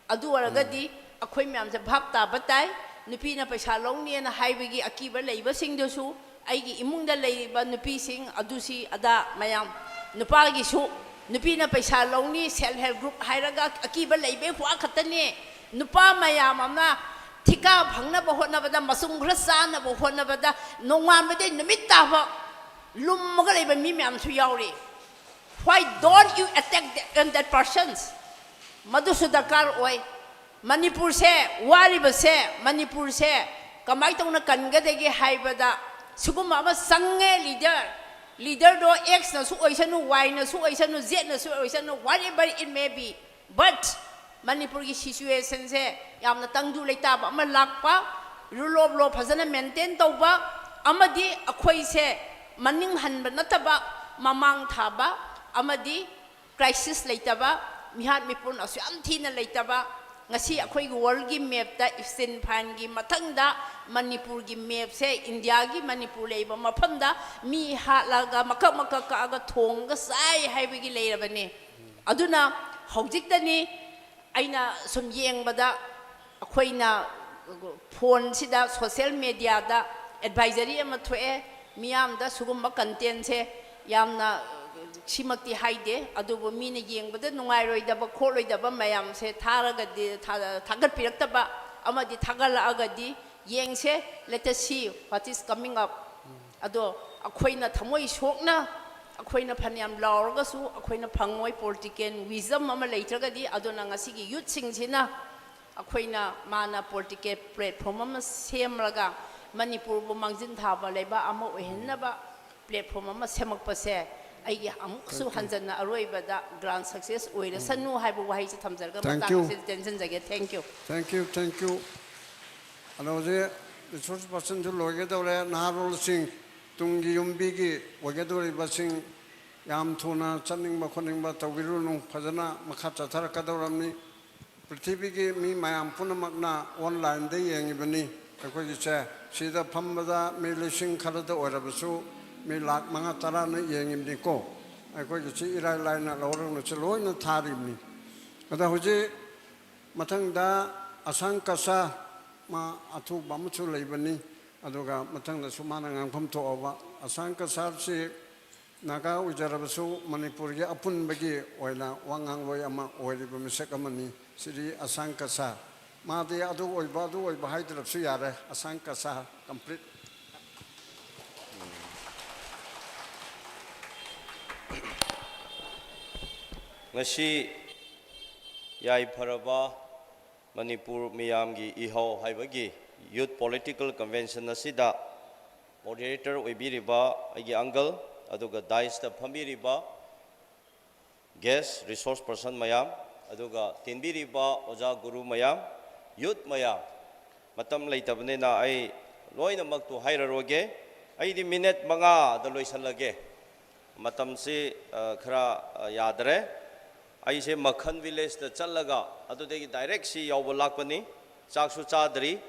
ꯑꯗꯨ ꯑꯣꯏꯔꯒꯗꯤ ꯑꯩꯈꯣꯏ ꯃꯌꯥꯝꯁꯦ ꯚꯥꯞ ꯇꯥꯕ ꯇꯥꯏ꯫ ꯅꯨꯄꯤꯅ ꯄꯩꯁꯥ ꯂꯧꯅꯤꯅ ꯍꯥꯏꯕꯒꯤ ꯑꯀꯤꯕ ꯂꯩꯕꯁꯤꯡꯗꯨꯁꯨ, ꯑꯩꯒꯤ ꯏꯃꯨꯡꯗ ꯂꯩꯔꯤꯕ ꯅꯨꯄꯤꯁꯤꯡ ꯑꯗꯨꯁꯤ ꯑꯗꯥ ꯃꯌꯥꯝ, ꯅꯨꯄꯥꯒꯤꯁꯨ ꯅꯨꯄꯤꯅ ꯄꯩꯁꯥ ꯂꯧꯅꯤ, self help group ꯍꯥꯏꯔꯒ ꯑꯀꯤꯕ ꯂꯩꯕꯩ ꯋꯥ ꯈꯛꯇꯅꯤ꯫ ꯅꯨꯄꯥ ꯃꯌꯥꯝ ꯑꯃꯅ ꯊꯤꯀꯥ ꯐꯪꯅꯕ ꯍꯣꯠꯅꯕꯗ, ꯃꯆꯨꯝ ꯈꯔ ꯆꯥꯅꯕ ꯍꯣꯠꯅꯕꯗ, ꯅꯣꯡꯉꯥꯟꯕꯗꯩ ꯅꯨꯃꯤꯠ ꯇꯥꯕ ꯂꯨꯝꯃꯒ ꯂꯩꯕ ꯃꯤ ꯃꯌꯥꯝꯁꯨ ꯌꯥꯎꯔꯤ꯫ Why don't you attack the, on that persons? ꯃꯗꯨꯁꯨ ꯗꯔꯀꯥꯔ ꯑꯣꯏ꯫ ꯃꯅꯤꯄꯨꯔꯁꯦ, ꯋꯥꯔꯤꯕꯁꯦ, ꯃꯅꯤꯄꯨꯔꯁꯦ ꯀꯃꯥꯏꯅ ꯇꯧꯅ ꯀꯟꯒꯗꯒꯦ ꯍꯥꯏꯕꯗ ꯁꯤꯒꯨꯝꯕ ꯑꯃ ꯆꯪꯉꯦ꯫ Leader, leaderꯗꯣ Xꯅꯁꯨ ꯑꯣꯏꯁꯅꯨ, Yꯅꯁꯨ ꯑꯣꯏꯁꯅꯨ, Zꯅꯁꯨ ꯑꯣꯏꯁꯅꯨ, whatever it may be, but ꯃꯅꯤꯄꯨꯔꯒꯤ situationꯁꯦ ꯌꯥꯝꯅ ꯇꯪꯗꯨ ꯂꯩꯇꯥꯕ ꯑꯃ ꯂꯥꯛꯄ, rule of law ꯐꯖꯅ maintain ꯇꯧꯕ, ꯑꯃꯗꯤ ꯑꯩꯈꯣꯏꯁꯦ ꯃꯅꯤꯡ ꯍꯟꯕ ꯅꯠꯇꯕ ꯃꯃꯥꯡ ꯊꯥꯕ, ꯑꯃꯗꯤ crisis ꯂꯩꯇꯕ, ꯃꯤꯍꯥꯠ ꯃꯤꯄꯨꯟ ꯑꯁꯨꯛ ꯌꯥꯝ ꯊꯤꯅ ꯂꯩꯇꯕ, ꯉꯁꯤ ꯑꯩꯈꯣꯏꯒꯤ worldꯒꯤ mapꯇ Eastern Fineꯒꯤ ꯃꯊꯪꯗ ꯃꯅꯤꯄꯨꯔꯒꯤ mapꯁꯦ, Indiaꯒꯤ ꯃꯅꯤꯄꯨꯔ ꯂꯩꯕ ꯃꯐꯝꯗ ꯃꯤ ꯍꯥꯠꯂꯒ ꯃꯀꯛ ꯃꯀꯛ ꯀꯛꯑꯒ ꯊꯣꯡꯉꯒ ꯆꯥꯏ ꯍꯥꯏꯕꯒꯤ ꯂꯩꯔꯕꯅꯤ꯫ ꯑꯗꯨꯅ ꯍꯧꯖꯤꯛꯇꯅꯤ ꯑꯩꯅ ꯁꯨꯝ ꯌꯦꯡꯕꯗ ꯑꯩꯈꯣꯏꯅ phoneꯁꯤꯗ, social mediaꯗ advisory ꯑꯃ ꯊꯣꯛꯑꯦ, ꯃꯤꯌꯥꯝꯗ ꯁꯤꯒꯨꯝꯕ contentꯁꯦ ꯌꯥꯝꯅ, ꯁꯤꯃꯛꯇꯤ ꯍꯥꯏꯗꯦ, ꯑꯗꯨꯕꯨ ꯃꯤꯅ ꯌꯦꯡꯕꯗ ꯅꯨꯡꯉꯥꯏꯔꯣꯏꯗꯕ ꯈꯣꯠꯂꯣꯏꯗꯕ ꯃꯌꯥꯝꯁꯦ ꯊꯥꯔꯒꯗꯤ, ꯊꯥ-, ꯊꯥꯒꯠꯄꯤꯔꯛꯇꯕ ꯑꯃꯗꯤ ꯊꯥꯒꯠꯂꯛꯑꯒꯗꯤ ꯌꯦꯡꯁꯦ, let us see what is coming up꯫ ꯑꯗꯣ ꯑꯩꯈꯣꯏꯅ ꯊꯃꯣꯏ ꯁꯣꯛꯅ, ꯑꯩꯈꯣꯏꯅ ꯐꯅꯌꯥꯝ ꯂꯥꯎꯔꯒꯁꯨ, ꯑꯩꯈꯣꯏꯅ ꯐꯪꯉꯣꯏ political wisdom ꯑꯃ ꯂꯩꯇ꯭ꯔꯒꯗꯤ꯫ ꯑꯗꯨꯅ ꯉꯁꯤꯒꯤ youthꯁꯤꯡꯁꯤꯅ ꯑꯩꯈꯣꯏꯅ, ꯃꯥꯅ political platform ꯑꯃ ꯁꯦꯝꯂꯒ ꯃꯅꯤꯄꯨꯔꯕꯨ ꯃꯥꯡꯖꯤꯟ ꯊꯥꯕ ꯂꯩꯕꯥꯛ ꯑꯃ ꯑꯣꯏꯍꯟꯅꯕ platform ꯑꯃ ꯁꯦꯝꯃꯛꯄꯁꯦ ꯑꯩꯒꯤ ꯑꯃꯨꯛꯁꯨ ꯍꯟꯖꯟꯅ ꯑꯔꯣꯏꯕꯗ grand success ꯑꯣꯏꯔꯁꯅꯨ ꯍꯥꯏꯕ ꯋꯥꯍꯩꯁꯤ ꯊꯝꯖꯔꯒ ꯇꯦꯟꯁꯟꯖꯒꯦ꯫ Thank you꯫ Thank you, thank you꯫ ꯑꯗꯣ ꯍꯧꯖꯤꯛ resource personꯁꯨ ꯂꯣꯏꯒꯗꯧꯔꯦ꯫ ꯅꯍꯥꯔꯣꯜꯁꯤꯡ, ꯇꯨꯡꯒꯤ ꯌꯨꯝꯕꯤꯒꯤ ꯑꯣꯏꯒꯗꯧꯔꯤꯕꯁꯤꯡ, ꯌꯥꯝ ꯊꯨꯅ ꯆꯠꯅꯤꯡꯕ ꯈꯣꯠꯅꯤꯡꯕ ꯇꯧꯕꯤꯔꯨꯅꯨ, ꯐꯖꯅ ꯃꯈꯥ ꯆꯠꯊꯔꯛꯀꯗꯧꯔꯕꯅꯤ꯫ ꯄ꯭ꯔꯤꯊꯤꯕꯤꯒꯤ ꯃꯤ ꯃꯌꯥꯝ ꯄꯨꯝꯅꯃꯛꯅ onlineꯗ ꯌꯦꯡꯉꯤꯕꯅꯤ꯫ ꯑꯩꯈꯣꯏꯒꯤꯁꯦ ꯁꯤꯗ ꯐꯝꯕꯗ ꯃꯤ ꯂꯤꯁꯤꯡ ꯈꯔꯗ ꯑꯣꯏꯔꯕꯁꯨ ꯃꯤ ꯂꯥꯛ ꯃꯉꯥ ꯇꯔꯥꯅ ꯌꯦꯡꯉꯤꯕꯅꯤꯀꯣ꯫ ꯑꯩꯈꯣꯏꯒꯤꯁꯤ ꯏꯔꯥꯏ ꯂꯥꯏꯅ ꯂꯧꯔꯒꯁꯨ ꯂꯣꯏꯅ ꯊꯥꯔꯤꯕꯅꯤ꯫ ꯑꯗ ꯍꯧꯖꯤꯛ ꯃꯊꯪꯗ ꯑꯁꯥꯡ ꯀꯁꯥ ꯃꯥ ꯑꯊꯨꯕ ꯑꯃꯁꯨ ꯂꯩꯕꯅꯤ꯫ ꯑꯗꯨꯒ ꯃꯊꯪꯗꯁꯨ ꯃꯥꯅ ꯉꯥꯡꯐꯝ ꯊꯣꯛꯑꯕ ꯑꯁꯥꯡ ꯀꯁꯥꯔꯁꯤ ꯅꯥꯒꯥ ꯑꯣꯏꯖꯔꯕꯁꯨ ꯃꯅꯤꯄꯨꯔꯒꯤ ꯑꯄꯨꯟꯕꯒꯤ ꯑꯣꯏꯅ ꯋꯥ ꯉꯥꯡꯂꯣꯏ ꯑꯃ ꯑꯣꯏꯔꯤꯕ ꯃꯤꯁꯛ ꯑꯃꯅꯤ ꯁ꯭ꯔꯤ ꯑꯁꯥꯡ ꯀꯁꯥ꯫ ꯃꯥꯗꯤ ꯑꯗꯨ ꯑꯣꯏꯕ, ꯑꯗꯨ ꯑꯣꯏꯕ ꯍꯥꯏꯗ꯭ꯔꯕꯁꯨ ꯌꯥꯔꯦ, ꯑꯁꯥꯡ ꯀꯁꯥ complete꯫ ꯉꯁꯤ ꯌꯥꯏꯐꯔꯕ ꯃꯅꯤꯄꯨꯔ ꯃꯤꯌꯥꯝꯒꯤ ꯏꯍꯧ ꯍꯥꯏꯕꯒꯤ Youth Political Convention ꯑꯁꯤꯗ moderator ꯑꯣꯏꯕꯤꯔꯤꯕ ꯑꯩꯒꯤ uncle, ꯑꯗꯨꯒ daisꯇ ꯐꯝꯕꯤꯔꯤꯕ guest resource person ꯃꯌꯥꯝ, ꯑꯗꯨꯒ ꯇꯤꯟꯕꯤꯔꯤꯕ ꯑꯣꯖꯥ ꯒꯨꯔꯨ ꯃꯌꯥꯝ, youth ꯃꯌꯥꯝ, ꯃꯇꯝ ꯂꯩꯇꯕꯅꯤꯅ ꯑꯩ ꯂꯣꯏꯅꯃꯛꯇꯨ ꯍꯥꯏꯔꯔꯣꯏꯒꯦ꯫ ꯑꯩꯗꯤ minute ꯃꯉꯥꯗ ꯂꯣꯏꯁꯤꯜꯂꯒꯦ꯫ ꯃꯇꯝꯁꯤ, ꯑ, ꯈꯔ, ꯑ, ꯌꯥꯗ꯭ꯔꯦ꯫ ꯑꯩꯁꯦ ꯃꯈꯟ villageꯇ ꯆꯠꯂꯒ ꯑꯗꯨꯗꯒꯤ direct ꯁꯤ ꯌꯥꯎꯕ ꯂꯥꯛꯄꯅꯤ꯫ ꯆꯥꯛꯁꯨ ꯆꯥꯗ꯭ꯔꯤ꯫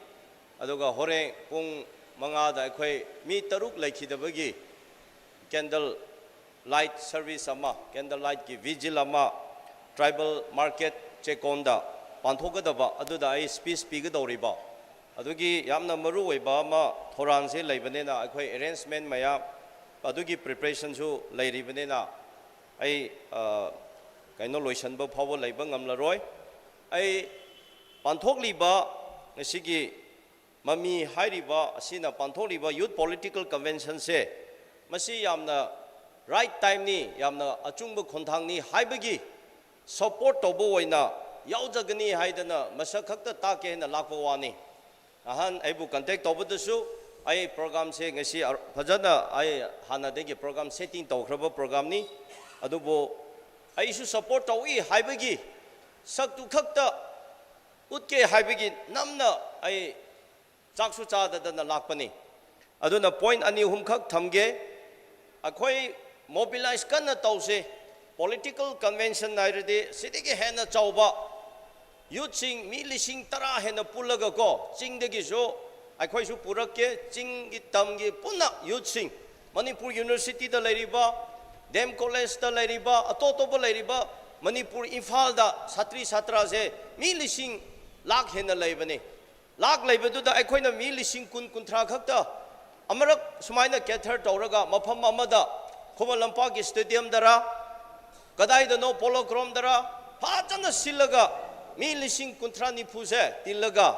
ꯑꯗꯨꯒ ꯍꯣꯔꯦꯟ ꯄꯨꯡ ꯃꯉꯥꯗ ꯑꯩꯈꯣꯏ ꯃꯤ ꯇꯔꯨꯛ ꯂꯩꯈꯤꯗꯕꯒꯤ candle light service ꯑꯃ, candle lightꯀꯤ vigil ꯑꯃ tribal market ꯆꯦꯛꯀꯣꯟꯗ ꯄꯥꯡꯊꯣꯛꯀꯗꯕ, ꯑꯗꯨꯗ ꯑꯩ speech ꯄꯤꯒꯗꯧꯔꯤꯕ꯫ ꯑꯗꯨꯒꯤ ꯌꯥꯝꯅ ꯃꯔꯨ ꯑꯣꯏꯕ ꯑꯃ ꯊꯧꯔꯥꯡꯁꯦ ꯂꯩꯕꯅꯤꯅ ꯑꯩꯈꯣꯏ arrangement ꯃꯌꯥꯝ ꯑꯗꯨꯒꯤ preparationꯁꯨ ꯂꯩꯔꯤꯕꯅꯤꯅ ꯑꯩ, ꯑ, ꯀꯩꯅꯣ ꯂꯣꯏꯁꯤꯟꯕ ꯐꯥꯎꯕ ꯂꯩꯕ ꯉꯝꯂꯔꯣꯏ꯫ ꯑꯩ ꯄꯥꯡꯊꯣꯛꯂꯤꯕ ꯉꯁꯤꯒꯤ ꯃꯃꯤ ꯍꯥꯏꯔꯤꯕ ꯑꯁꯤꯅ ꯄꯥꯡꯊꯣꯛꯂꯤꯕ Youth Political Conventionꯁꯦ ꯃꯁꯤ ꯌꯥꯝꯅ right timeꯅꯤ, ꯌꯥꯝꯅ ꯑꯆꯨꯝꯕ ꯈꯣꯡꯊꯥꯡꯅꯤ ꯍꯥꯏꯕꯒꯤ support ꯇꯧꯕ ꯑꯣꯏꯅ ꯌꯥꯎꯖꯒꯅꯤ ꯍꯥꯏꯗꯅ ꯃꯁꯛ ꯈꯛꯇ ꯇꯥꯛꯀꯦ ꯍꯥꯏꯅ ꯂꯥꯛꯄ ꯋꯥꯅꯤ꯫ ꯅꯍꯥꯟ ꯑꯩꯕꯨ contact ꯇꯧꯕꯗꯁꯨ ꯑꯩ programꯁꯦ ꯉꯁꯤ ꯑꯔ-, ꯐꯖꯅ ꯑꯩ ꯍꯥꯟꯅꯗꯒꯤ program setting ꯇꯧꯈ꯭ꯔꯕ programꯅꯤ꯫ ꯑꯗꯨꯕꯨ ꯑꯩꯁꯨ support ꯇꯧꯏ ꯍꯥꯏꯕꯒꯤ ꯁꯛꯇꯨ ꯈꯛꯇ ꯎꯠꯀꯦ ꯍꯥꯏꯕꯒꯤ ꯅꯝꯅ ꯑꯩ ꯆꯥꯛꯁꯨ ꯆꯥꯗꯗꯅ ꯂꯥꯛꯄꯅꯤ꯫ ꯑꯗꯨꯅ point ꯑꯅꯤ ꯑꯍꯨꯝꯈꯛ ꯊꯝꯒꯦ꯫ ꯑꯩꯈꯣꯏ mobilize ꯀꯟꯅ ꯇꯧꯁꯦ꯫ Political convention ꯍꯥꯏꯔꯗꯤ ꯁꯤꯗꯒꯤ ꯍꯦꯟꯅ ꯆꯥꯎꯕ youthꯁꯤꯡ ꯃꯤ ꯂꯤꯁꯤꯡ ꯇꯔꯥ ꯍꯦꯟꯅ ꯄꯨꯜꯂꯒꯀꯣ, ꯆꯤꯡꯗꯒꯤꯁꯨ ꯑꯩꯈꯣꯏꯁꯨ ꯄꯨꯔꯛꯀꯦ, ꯆꯤꯡꯒꯤ ꯇꯝꯒꯤ ꯄꯨꯟꯅ youthꯁꯤꯡ, ꯃꯅꯤꯄꯨꯔ universityꯗ ꯂꯩꯔꯤꯕ, D M collegeꯇ ꯂꯩꯔꯤꯕ, ꯑꯇꯣꯞ ꯑꯇꯣꯞꯄ ꯂꯩꯔꯤꯕ ꯃꯅꯤꯄꯨꯔ ꯏꯝꯐꯥꯜꯗ ꯁꯥꯇ꯭ꯔꯤ ꯁꯥꯇ꯭ꯔꯥꯁꯦ ꯃꯤ ꯂꯤꯁꯤꯡ ꯂꯥꯛ ꯍꯦꯟꯅ ꯂꯩꯕꯅꯤ꯫ ꯂꯥꯛ ꯂꯩꯕꯗꯨꯗ ꯑꯩꯈꯣꯏꯅ ꯃꯤ ꯂꯤꯁꯤꯡ ꯀꯨꯟ, ꯀꯨꯟꯊ꯭ꯔꯥ ꯈꯛꯇ ꯑꯃꯔꯛ ꯁꯨꯃꯥꯏꯅ gather ꯇꯧꯔꯒ ꯃꯐꯝ ꯑꯃꯗ ꯈꯨꯃꯟ ꯂꯝꯄꯥꯛꯀꯤ ꯁ꯭ꯇꯦꯗꯤꯌꯝꯗꯔ, ꯀꯗꯥꯏꯗꯅꯣ, ꯄꯣꯂꯣ ꯒ꯭ꯔꯥꯎꯟꯗꯔ, ꯐꯖꯅ ꯁꯤꯜꯂꯒ ꯃꯤ ꯂꯤꯁꯤꯡ ꯀꯨꯟꯊ꯭ꯔꯥ ꯅꯤꯐꯨꯁꯦ ꯇꯤꯜꯂꯒ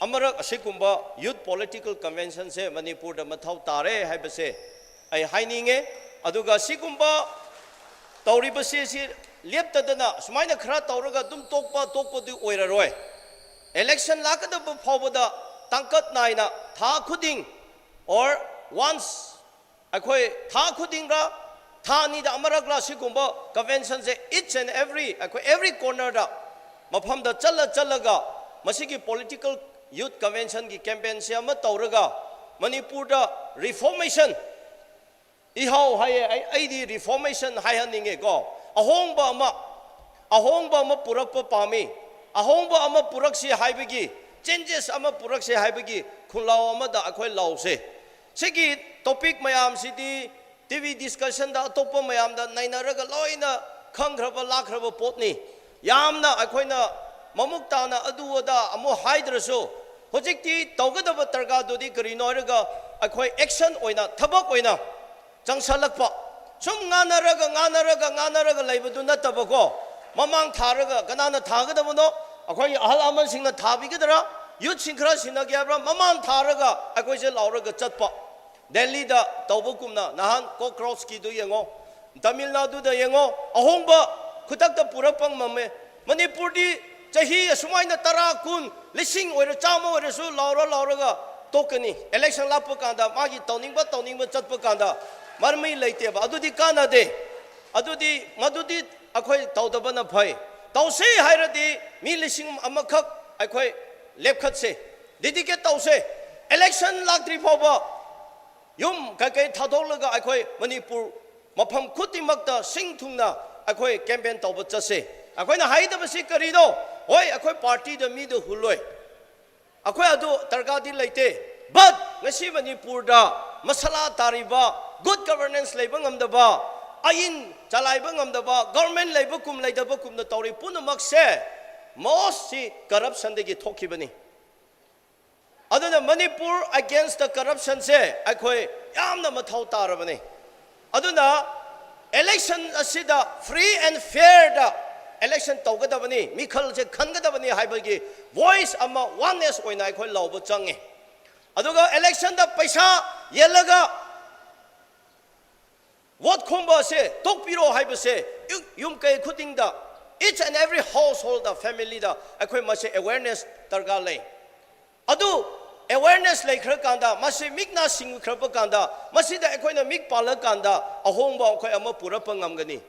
ꯑꯃꯔꯛ ꯑꯁꯤꯒꯨꯝꯕ ꯌꯨꯠ ꯄꯣꯂꯤꯇꯤꯀꯦꯜ ꯀꯟꯚꯦꯟꯁꯟꯁꯦ ꯃꯅꯤꯄꯨꯔꯗ ꯃꯊꯧ ꯇꯥꯔꯦ ꯍꯥꯏꯕꯁꯦ ꯑꯩ ꯍꯥꯏꯅꯤꯡꯉꯦ꯫ ꯑꯗꯨꯒ ꯁꯤꯒꯨꯝꯕ ꯇꯧꯔꯤꯕꯁꯤ ꯁꯤ ꯂꯦꯞꯇꯗꯅ ꯁꯨꯃꯥꯏꯅ ꯈꯔ ꯇꯧꯔꯒ ꯑꯗꯨꯝ ꯇꯣꯛꯄ ꯇꯣꯛꯄꯗꯤ ꯑꯣꯏꯔꯔꯣꯏ꯫ ꯏꯂꯦꯛꯁꯟ ꯂꯥꯛꯀꯗꯕ ꯐꯥꯎꯕꯗ ꯇꯥꯡꯀꯛ ꯅꯥꯏꯅ ꯊꯥ ꯈꯨꯗꯤꯡ or once ꯑꯩꯈꯣꯏ ꯊꯥ ꯈꯨꯗꯤꯡꯔ ꯊꯥ ꯑꯅꯤꯗ ꯑꯃꯔꯛꯂ ꯁꯤꯒꯨꯝꯕ ꯀꯟꯚꯦꯟꯁꯟꯁꯦ each and every ꯑꯩꯈꯣꯏ every cornerꯗ ꯃꯐꯝꯗ ꯆꯠꯂ ꯆꯠꯂꯒ ꯃꯁꯤꯒꯤ ꯄꯣꯂꯤꯇꯤꯀꯦꯜ ꯌꯨꯠ ꯀꯟꯚꯦꯟꯁꯟꯒꯤ ꯀꯦꯝꯄꯦꯟꯁꯦ ꯑꯃ ꯇꯧꯔꯒ ꯃꯅꯤꯄꯨꯔꯗ ꯔꯤꯐꯣꯔꯃꯦꯁꯟ ꯏꯍꯥꯎ ꯍꯥꯏꯌꯦ꯫ ꯑꯩ ꯑꯩꯗꯤ ꯔꯤꯐꯣꯔꯃꯦꯁꯟ ꯍꯥꯏꯍꯟꯅꯤꯡꯉꯦꯀꯣ꯫ ꯑꯍꯣꯡꯕ ꯑꯃ ꯑꯍꯣꯡꯕ ꯑꯃ ꯄꯨꯔꯛꯄ ꯄꯥꯝꯃꯤ꯫ ꯑꯍꯣꯡꯕ ꯑꯃ ꯄꯨꯔꯛꯁꯤ ꯍꯥꯏꯕꯒꯤ, ꯆꯦꯟꯖꯦꯁ ꯑꯃ ꯄꯨꯔꯛꯁꯤ ꯍꯥꯏꯕꯒꯤ ꯈꯣꯡꯂꯥꯎ ꯑꯃꯗ ꯑꯩꯈꯣꯏ ꯂꯥꯎꯁꯦ꯫ ꯁꯤꯒꯤ ꯇꯣꯄꯤꯛ ꯃꯌꯥꯝꯁꯤꯗꯤ ꯇꯤ ꯚꯤ ꯗꯤꯁꯀꯁꯟꯗ ꯑꯇꯣꯞꯄ ꯃꯌꯥꯝꯗ ꯅꯩꯅꯔꯒ ꯂꯣꯏꯅ ꯈꯪꯈ꯭ꯔꯕ ꯂꯥꯛꯈ꯭ꯔꯕ ꯄꯣꯠꯅꯤ꯫ ꯌꯥꯝꯅ ꯑꯩꯈꯣꯏꯅ ꯃꯃꯨꯛ ꯇꯥꯅ ꯑꯗꯨ ꯑꯗꯥ ꯑꯃꯨꯛ ꯍꯥꯏꯗ꯭ꯔꯁꯨ ꯍꯧꯖꯤꯛꯇꯤ ꯇꯧꯒꯗꯕ ꯗꯔꯀꯥꯔꯗꯨꯗꯤ ꯀꯔꯤꯅꯣ ꯍꯥꯏꯔꯒ ꯑꯩꯈꯣꯏ ꯑꯦꯛꯁꯟ ꯑꯣꯏꯅ, ꯊꯕꯛ ꯑꯣꯏꯅ ꯆꯪꯁꯜꯂꯛꯄ꯫ ꯁꯨꯝ ꯉꯥꯡꯅꯔꯒ ꯉꯥꯡꯅꯔꯒ ꯉꯥꯡꯅꯔꯒ ꯂꯩꯕꯗꯨ ꯅꯠꯇꯕꯀꯣ, ꯃꯃꯥꯡ ꯊꯥꯔꯒ ꯀꯅꯥꯅ ꯊꯥꯒꯗꯕꯅꯣ? ꯑꯩꯈꯣꯏꯒꯤ ꯑꯍꯜ ꯂꯃꯟꯁꯤꯡꯅ ꯊꯥꯕꯤꯒꯗ꯭ꯔꯥ? ꯌꯨꯠꯁꯤꯡ ꯈꯔ ꯁꯤꯟꯅꯒꯦ ꯍꯥꯏꯕ꯭ꯔꯥ? ꯃꯃꯥꯡ ꯊꯥꯔꯒ ꯑꯩꯈꯣꯏꯁꯦ ꯂꯥꯎꯔꯒ ꯆꯠꯄ꯫ ꯗꯦꯜꯂꯤꯗ ꯇꯧꯕꯒꯨꯝꯅ ꯅꯍꯥꯟ ꯀꯣꯛꯀ꯭ꯔꯣꯁꯀꯤꯗꯨ ꯌꯦꯡꯉꯣ, ꯇꯥꯃꯤꯜ ꯅꯥꯗꯨꯗ ꯌꯦꯡꯉꯣ, ꯑꯍꯣꯡꯕ ꯈꯨꯗꯛꯇ ꯄꯨꯔꯛꯄ ꯉꯝꯃꯦ꯫ ꯃꯅꯤꯄꯨꯔꯗꯤ ꯆꯍꯤ ꯑꯁꯨꯃꯥꯏꯅ ꯇꯔꯥ, ꯀꯨꯟ, ꯂꯤꯁꯤꯡ ꯑꯣꯏꯔ ꯆꯥꯝꯃ ꯑꯣꯏꯔꯁꯨ ꯂꯥꯎꯔ ꯂꯥꯎꯔꯒ ꯇꯣꯛꯀꯅꯤ꯫ ꯏꯂꯦꯛꯁꯟ ꯂꯥꯛꯄ ꯀꯥꯟꯗ ꯃꯥꯒꯤ ꯇꯧꯅꯤꯡꯕ ꯇꯧꯅꯤꯡꯕ ꯆꯠꯄ ꯀꯥꯟꯗ ꯃꯔꯃꯤ ꯂꯩꯇꯦꯕ꯫ ꯑꯗꯨꯗꯤ ꯀꯥꯟꯅꯗꯦ꯫ ꯑꯗꯨꯗꯤ ꯃꯗꯨꯗꯤ ꯑꯩꯈꯣꯏ ꯇꯧꯗꯕꯅ ꯐꯩ꯫ ꯇꯧꯁꯦ ꯍꯥꯏꯔꯗꯤ ꯃꯤ ꯂꯤꯁꯤꯡ ꯑꯃꯈꯛ ꯑꯩꯈꯣꯏ ꯂꯦꯞꯈꯠꯁꯦ, ꯗꯦꯗꯤꯀꯦꯠ ꯇꯧꯁꯦ꯫ ꯏꯂꯦꯛꯁꯟ ꯂꯥꯛꯇ꯭ꯔꯤ ꯐꯥꯎꯕ ꯌꯨꯝ ꯀꯩꯀꯩ ꯊꯥꯗꯣꯛꯂꯒ ꯑꯩꯈꯣꯏ ꯃꯅꯤꯄꯨꯔ ꯃꯐꯝ ꯈꯨꯗꯤꯡꯃꯛꯇ ꯁꯤꯡ ꯊꯨꯡꯅ ꯑꯩꯈꯣꯏ ꯀꯦꯝꯄꯦꯟ ꯇꯧꯕ ꯆꯠꯁꯦ꯫ ꯑꯩꯈꯣꯏꯅ ꯍꯥꯏꯗꯕꯁꯤ ꯀꯔꯤꯅꯣ? ꯍꯣꯏ, ꯑꯩꯈꯣꯏ ꯄꯥꯔꯇꯤꯗ ꯃꯤꯗꯨ ꯍꯨꯜꯂꯣꯏ, ꯑꯩꯈꯣꯏ ꯑꯗꯨ ꯗꯔꯀꯥꯔꯗꯤ ꯂꯩꯇꯦ꯫ ꯕꯠ ꯉꯁꯤ ꯃꯅꯤꯄꯨꯔꯗ ꯃꯁꯥꯂꯥ ꯇꯥꯔꯤꯕ, ꯒꯨꯗ ꯒꯕꯔꯅꯦꯟꯁ ꯂꯩꯕ ꯉꯝꯗꯕ, ꯑꯏꯟ ꯆꯂꯥꯏꯕ ꯉꯝꯗꯕ, ꯒꯣꯔꯃꯦꯟ ꯂꯩꯕ ꯀꯨꯝ ꯂꯩꯇꯕ ꯀꯨꯝꯅ ꯇꯧꯔꯤ ꯄꯨꯝꯅꯃꯛꯁꯦ ꯃꯣꯁꯁꯤ ꯀꯔꯞꯁꯟꯗꯒꯤ ꯊꯣꯛꯈꯤꯕꯅꯤ꯫ ꯑꯗꯨꯅ ꯃꯅꯤꯄꯨꯔ ꯑꯦꯒꯦꯟꯁꯇ ꯀꯔꯞꯁꯟꯁꯦ ꯑꯩꯈꯣꯏ ꯌꯥꯝꯅ ꯃꯊꯧ ꯇꯥꯔꯕꯅꯤ꯫ ꯑꯗꯨꯅ election ꯑꯁꯤꯗ free and fairꯗ election ꯇꯧꯒꯗꯕꯅꯤ, ꯃꯤꯈꯜꯁꯦ ꯈꯟꯒꯗꯕꯅꯤ ꯍꯥꯏꯕꯒꯤ voice ꯑꯃ, oneness ꯑꯣꯏꯅ ꯑꯩꯈꯣꯏ ꯂꯧꯕ ꯆꯪꯉꯦ꯫ ꯑꯗꯨꯒ electionꯗ ꯄꯩꯁꯥ ꯌꯦꯜꯂꯒ vote ꯈꯣꯝꯕ ꯑꯁꯦ ꯇꯣꯛꯄꯤꯔꯣ ꯍꯥꯏꯕꯁꯦ ꯌꯨꯝ ꯀꯩ ꯈꯨꯗꯤꯡꯗ, each and every householdꯗ, familyꯗ ꯑꯩꯈꯣꯏ ꯃꯁꯦ awareness ꯗꯔꯀꯥꯔ ꯂꯩ꯫ ꯑꯗꯨ awareness ꯂꯩꯈ꯭ꯔꯀꯥꯟꯗ, ꯃꯁꯤ ꯃꯤꯠ ꯅꯥ ꯁꯤꯡꯈ꯭ꯔꯕ ꯀꯥꯟꯗ, ꯃꯁꯤꯗ ꯑꯩꯈꯣꯏꯅ ꯃꯤꯠ ꯄꯥꯜꯂꯀꯥꯟꯗ ꯑꯍꯣꯡꯕ ꯑꯩꯈꯣꯏ ꯑꯃ ꯄꯨꯔꯛꯄ ꯉꯝꯒꯅꯤ꯫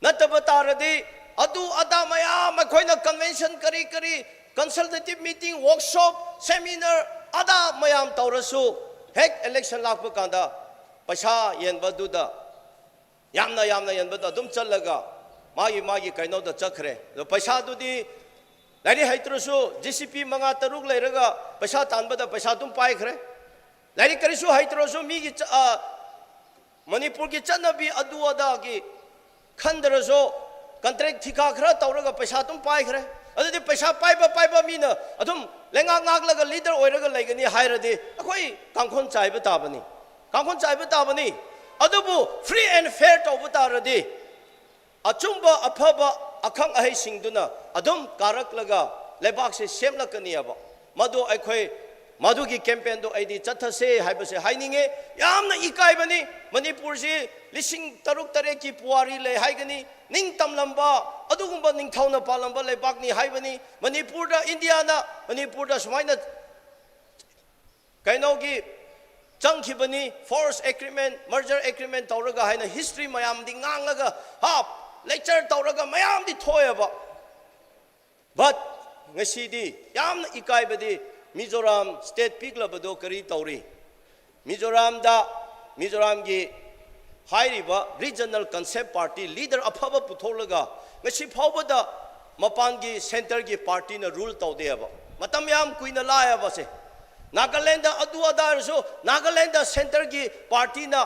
ꯅꯠꯇꯕ ꯇꯥꯔꯗꯤ ꯑꯗꯨ ꯑꯗꯥ ꯃꯌꯥꯝ ꯑꯩꯈꯣꯏꯅ convention, ꯀꯔꯤ ꯀꯔꯤ, consultative meeting, workshop, seminar, ꯑꯗꯥ ꯃꯌꯥꯝ ꯇꯧꯔꯁꯨ, ꯍꯦꯛ election ꯂꯥꯛꯄ ꯀꯥꯟꯗ ꯄꯩꯁꯥ ꯌꯦꯟꯕꯗꯨꯗ, ꯌꯥꯝꯅ ꯌꯥꯝꯅ ꯌꯦꯟꯕꯗ ꯑꯗꯨꯝ ꯆꯠꯂꯒ ꯃꯥꯒꯤ ꯃꯥꯒꯤ ꯀꯩꯅꯣꯗ ꯆꯠꯈ꯭ꯔꯦ꯫ ꯑꯗꯣ ꯄꯩꯁꯥꯗꯨꯗꯤ ꯂꯥꯏꯔꯤꯛ ꯍꯩꯇ꯭ꯔꯁꯨ JCB ꯃꯉꯥ ꯇꯔꯨꯛ ꯂꯩꯔꯒ ꯄꯩꯁꯥ ꯇꯥꯟꯕꯗ ꯄꯩꯁꯥ ꯑꯗꯨꯝ ꯄꯥꯏꯈ꯭ꯔꯦ꯫ ꯂꯥꯏꯔꯤꯛ ꯀꯔꯤꯁꯨ ꯍꯩꯇ꯭ꯔꯁꯨ ꯃꯤꯒꯤ ꯆ-, ꯑ, ꯃꯅꯤꯄꯨꯔꯒꯤ ꯆꯠꯅꯕꯤ ꯑꯗꯨ ꯑꯗꯥꯒꯤ ꯈꯟꯗ꯭ꯔꯁꯨ contract ꯊꯤꯀꯥ ꯈꯔ ꯇꯧꯔꯒ ꯄꯩꯁꯥ ꯑꯗꯨꯝ ꯄꯥꯏꯈ꯭ꯔꯦ꯫ ꯑꯗꯨꯗꯤ ꯄꯩꯁꯥ ꯄꯥꯏꯕ ꯄꯥꯏꯕ ꯃꯤꯅ ꯑꯗꯨꯝ ꯂꯩꯉꯥꯛ ꯉꯥꯛꯂꯒ leader ꯑꯣꯏꯔꯒ ꯂꯩꯒꯅꯤ ꯍꯥꯏꯔꯗꯤ ꯑꯩꯈꯣꯏ ꯀꯥꯡꯈꯣꯟ ꯆꯥꯏꯕ ꯇꯥꯕꯅꯤ, ꯀꯥꯡꯈꯣꯟ ꯆꯥꯏꯕ ꯇꯥꯕꯅꯤ꯫ ꯑꯗꯨꯕꯨ free and fair ꯇꯧꯕ ꯇꯥꯔꯗꯤ ꯑꯆꯨꯝꯕ, ꯑꯐꯕ ꯑꯈꯪ ꯑꯍꯩꯁꯤꯡꯗꯨꯅ ꯑꯗꯨꯝ ꯀꯥꯔꯛꯂꯒ ꯂꯩꯕꯥꯛꯁꯦ ꯁꯦꯝꯂꯛꯀꯅꯤꯑꯕ꯫ ꯃꯗꯨ ꯑꯩꯈꯣꯏ, ꯃꯗꯨꯒꯤ campaignꯗꯣ ꯑꯩꯗꯤ ꯆꯠꯊꯁꯦ ꯍꯥꯏꯕꯁꯦ ꯍꯥꯏꯅꯤꯡꯉꯦ꯫ ꯌꯥꯝꯅ ꯏꯀꯥꯏꯕꯅꯤ꯫ ꯃꯅꯤꯄꯨꯔꯁꯤ ꯂꯤꯁꯤꯡ ꯇꯔꯨꯛ ꯇꯔꯦꯠꯀꯤ ꯄꯨꯋꯥꯔꯤ ꯂꯩ ꯍꯥꯏꯒꯅꯤ꯫ ꯅꯤꯡ ꯇꯝꯂꯝꯕ, ꯑꯗꯨꯒꯨꯝꯕ ꯅꯤꯡꯊꯧꯅ ꯄꯥꯜꯂꯝꯕ ꯂꯩꯕꯥꯛꯅꯤ ꯍꯥꯏꯕꯅꯤ꯫ ꯃꯅꯤꯄꯨꯔꯗ, ꯏꯟꯗꯤꯌꯥꯅ ꯃꯅꯤꯄꯨꯔꯗ ꯁꯨꯃꯥꯏꯅ ꯀꯩꯅꯣꯒꯤ ꯆꯪꯈꯤꯕꯅꯤ, force agreement, merger agreement ꯇꯧꯔꯒ ꯍꯥꯏꯅ history ꯃꯌꯥꯝꯗꯤ ꯉꯥꯡꯂꯒ, ꯍꯥ, lecture ꯇꯧꯔꯒ ꯃꯌꯥꯝꯗꯤ ꯊꯣꯛꯑꯦꯕ꯫ But ꯉꯁꯤꯗꯤ ꯌꯥꯝꯅ ꯏꯀꯥꯏꯕꯗꯤ, ꯃꯤꯖꯣꯔꯥꯝ state ꯄꯤꯛꯂꯕꯗꯣ ꯀꯔꯤ ꯇꯧꯔꯤ? ꯃꯤꯖꯣꯔꯥꯝꯗ, ꯃꯤꯖꯣꯔꯥꯝꯒꯤ ꯍꯥꯏꯔꯤꯕ regional concept party leader ꯑꯐꯕ ꯄꯨꯊꯣꯛꯂꯒ ꯉꯁꯤ ꯐꯥꯎꯕꯗ ꯃꯄꯥꯟꯒꯤ centreꯒꯤ partyꯅ rule ꯇꯧꯗꯦꯕ꯫ ꯃꯇꯝ ꯌꯥꯝ ꯀꯨꯏꯅ ꯂꯥꯛꯑꯦꯕꯁꯦ꯫ ꯅꯥꯒꯥꯂꯦꯟꯗ ꯑꯗꯨ ꯑꯗꯥ ꯑꯣꯏꯔꯁꯨ ꯅꯥꯒꯥꯂꯦꯟꯗ centreꯒꯤ partyꯅ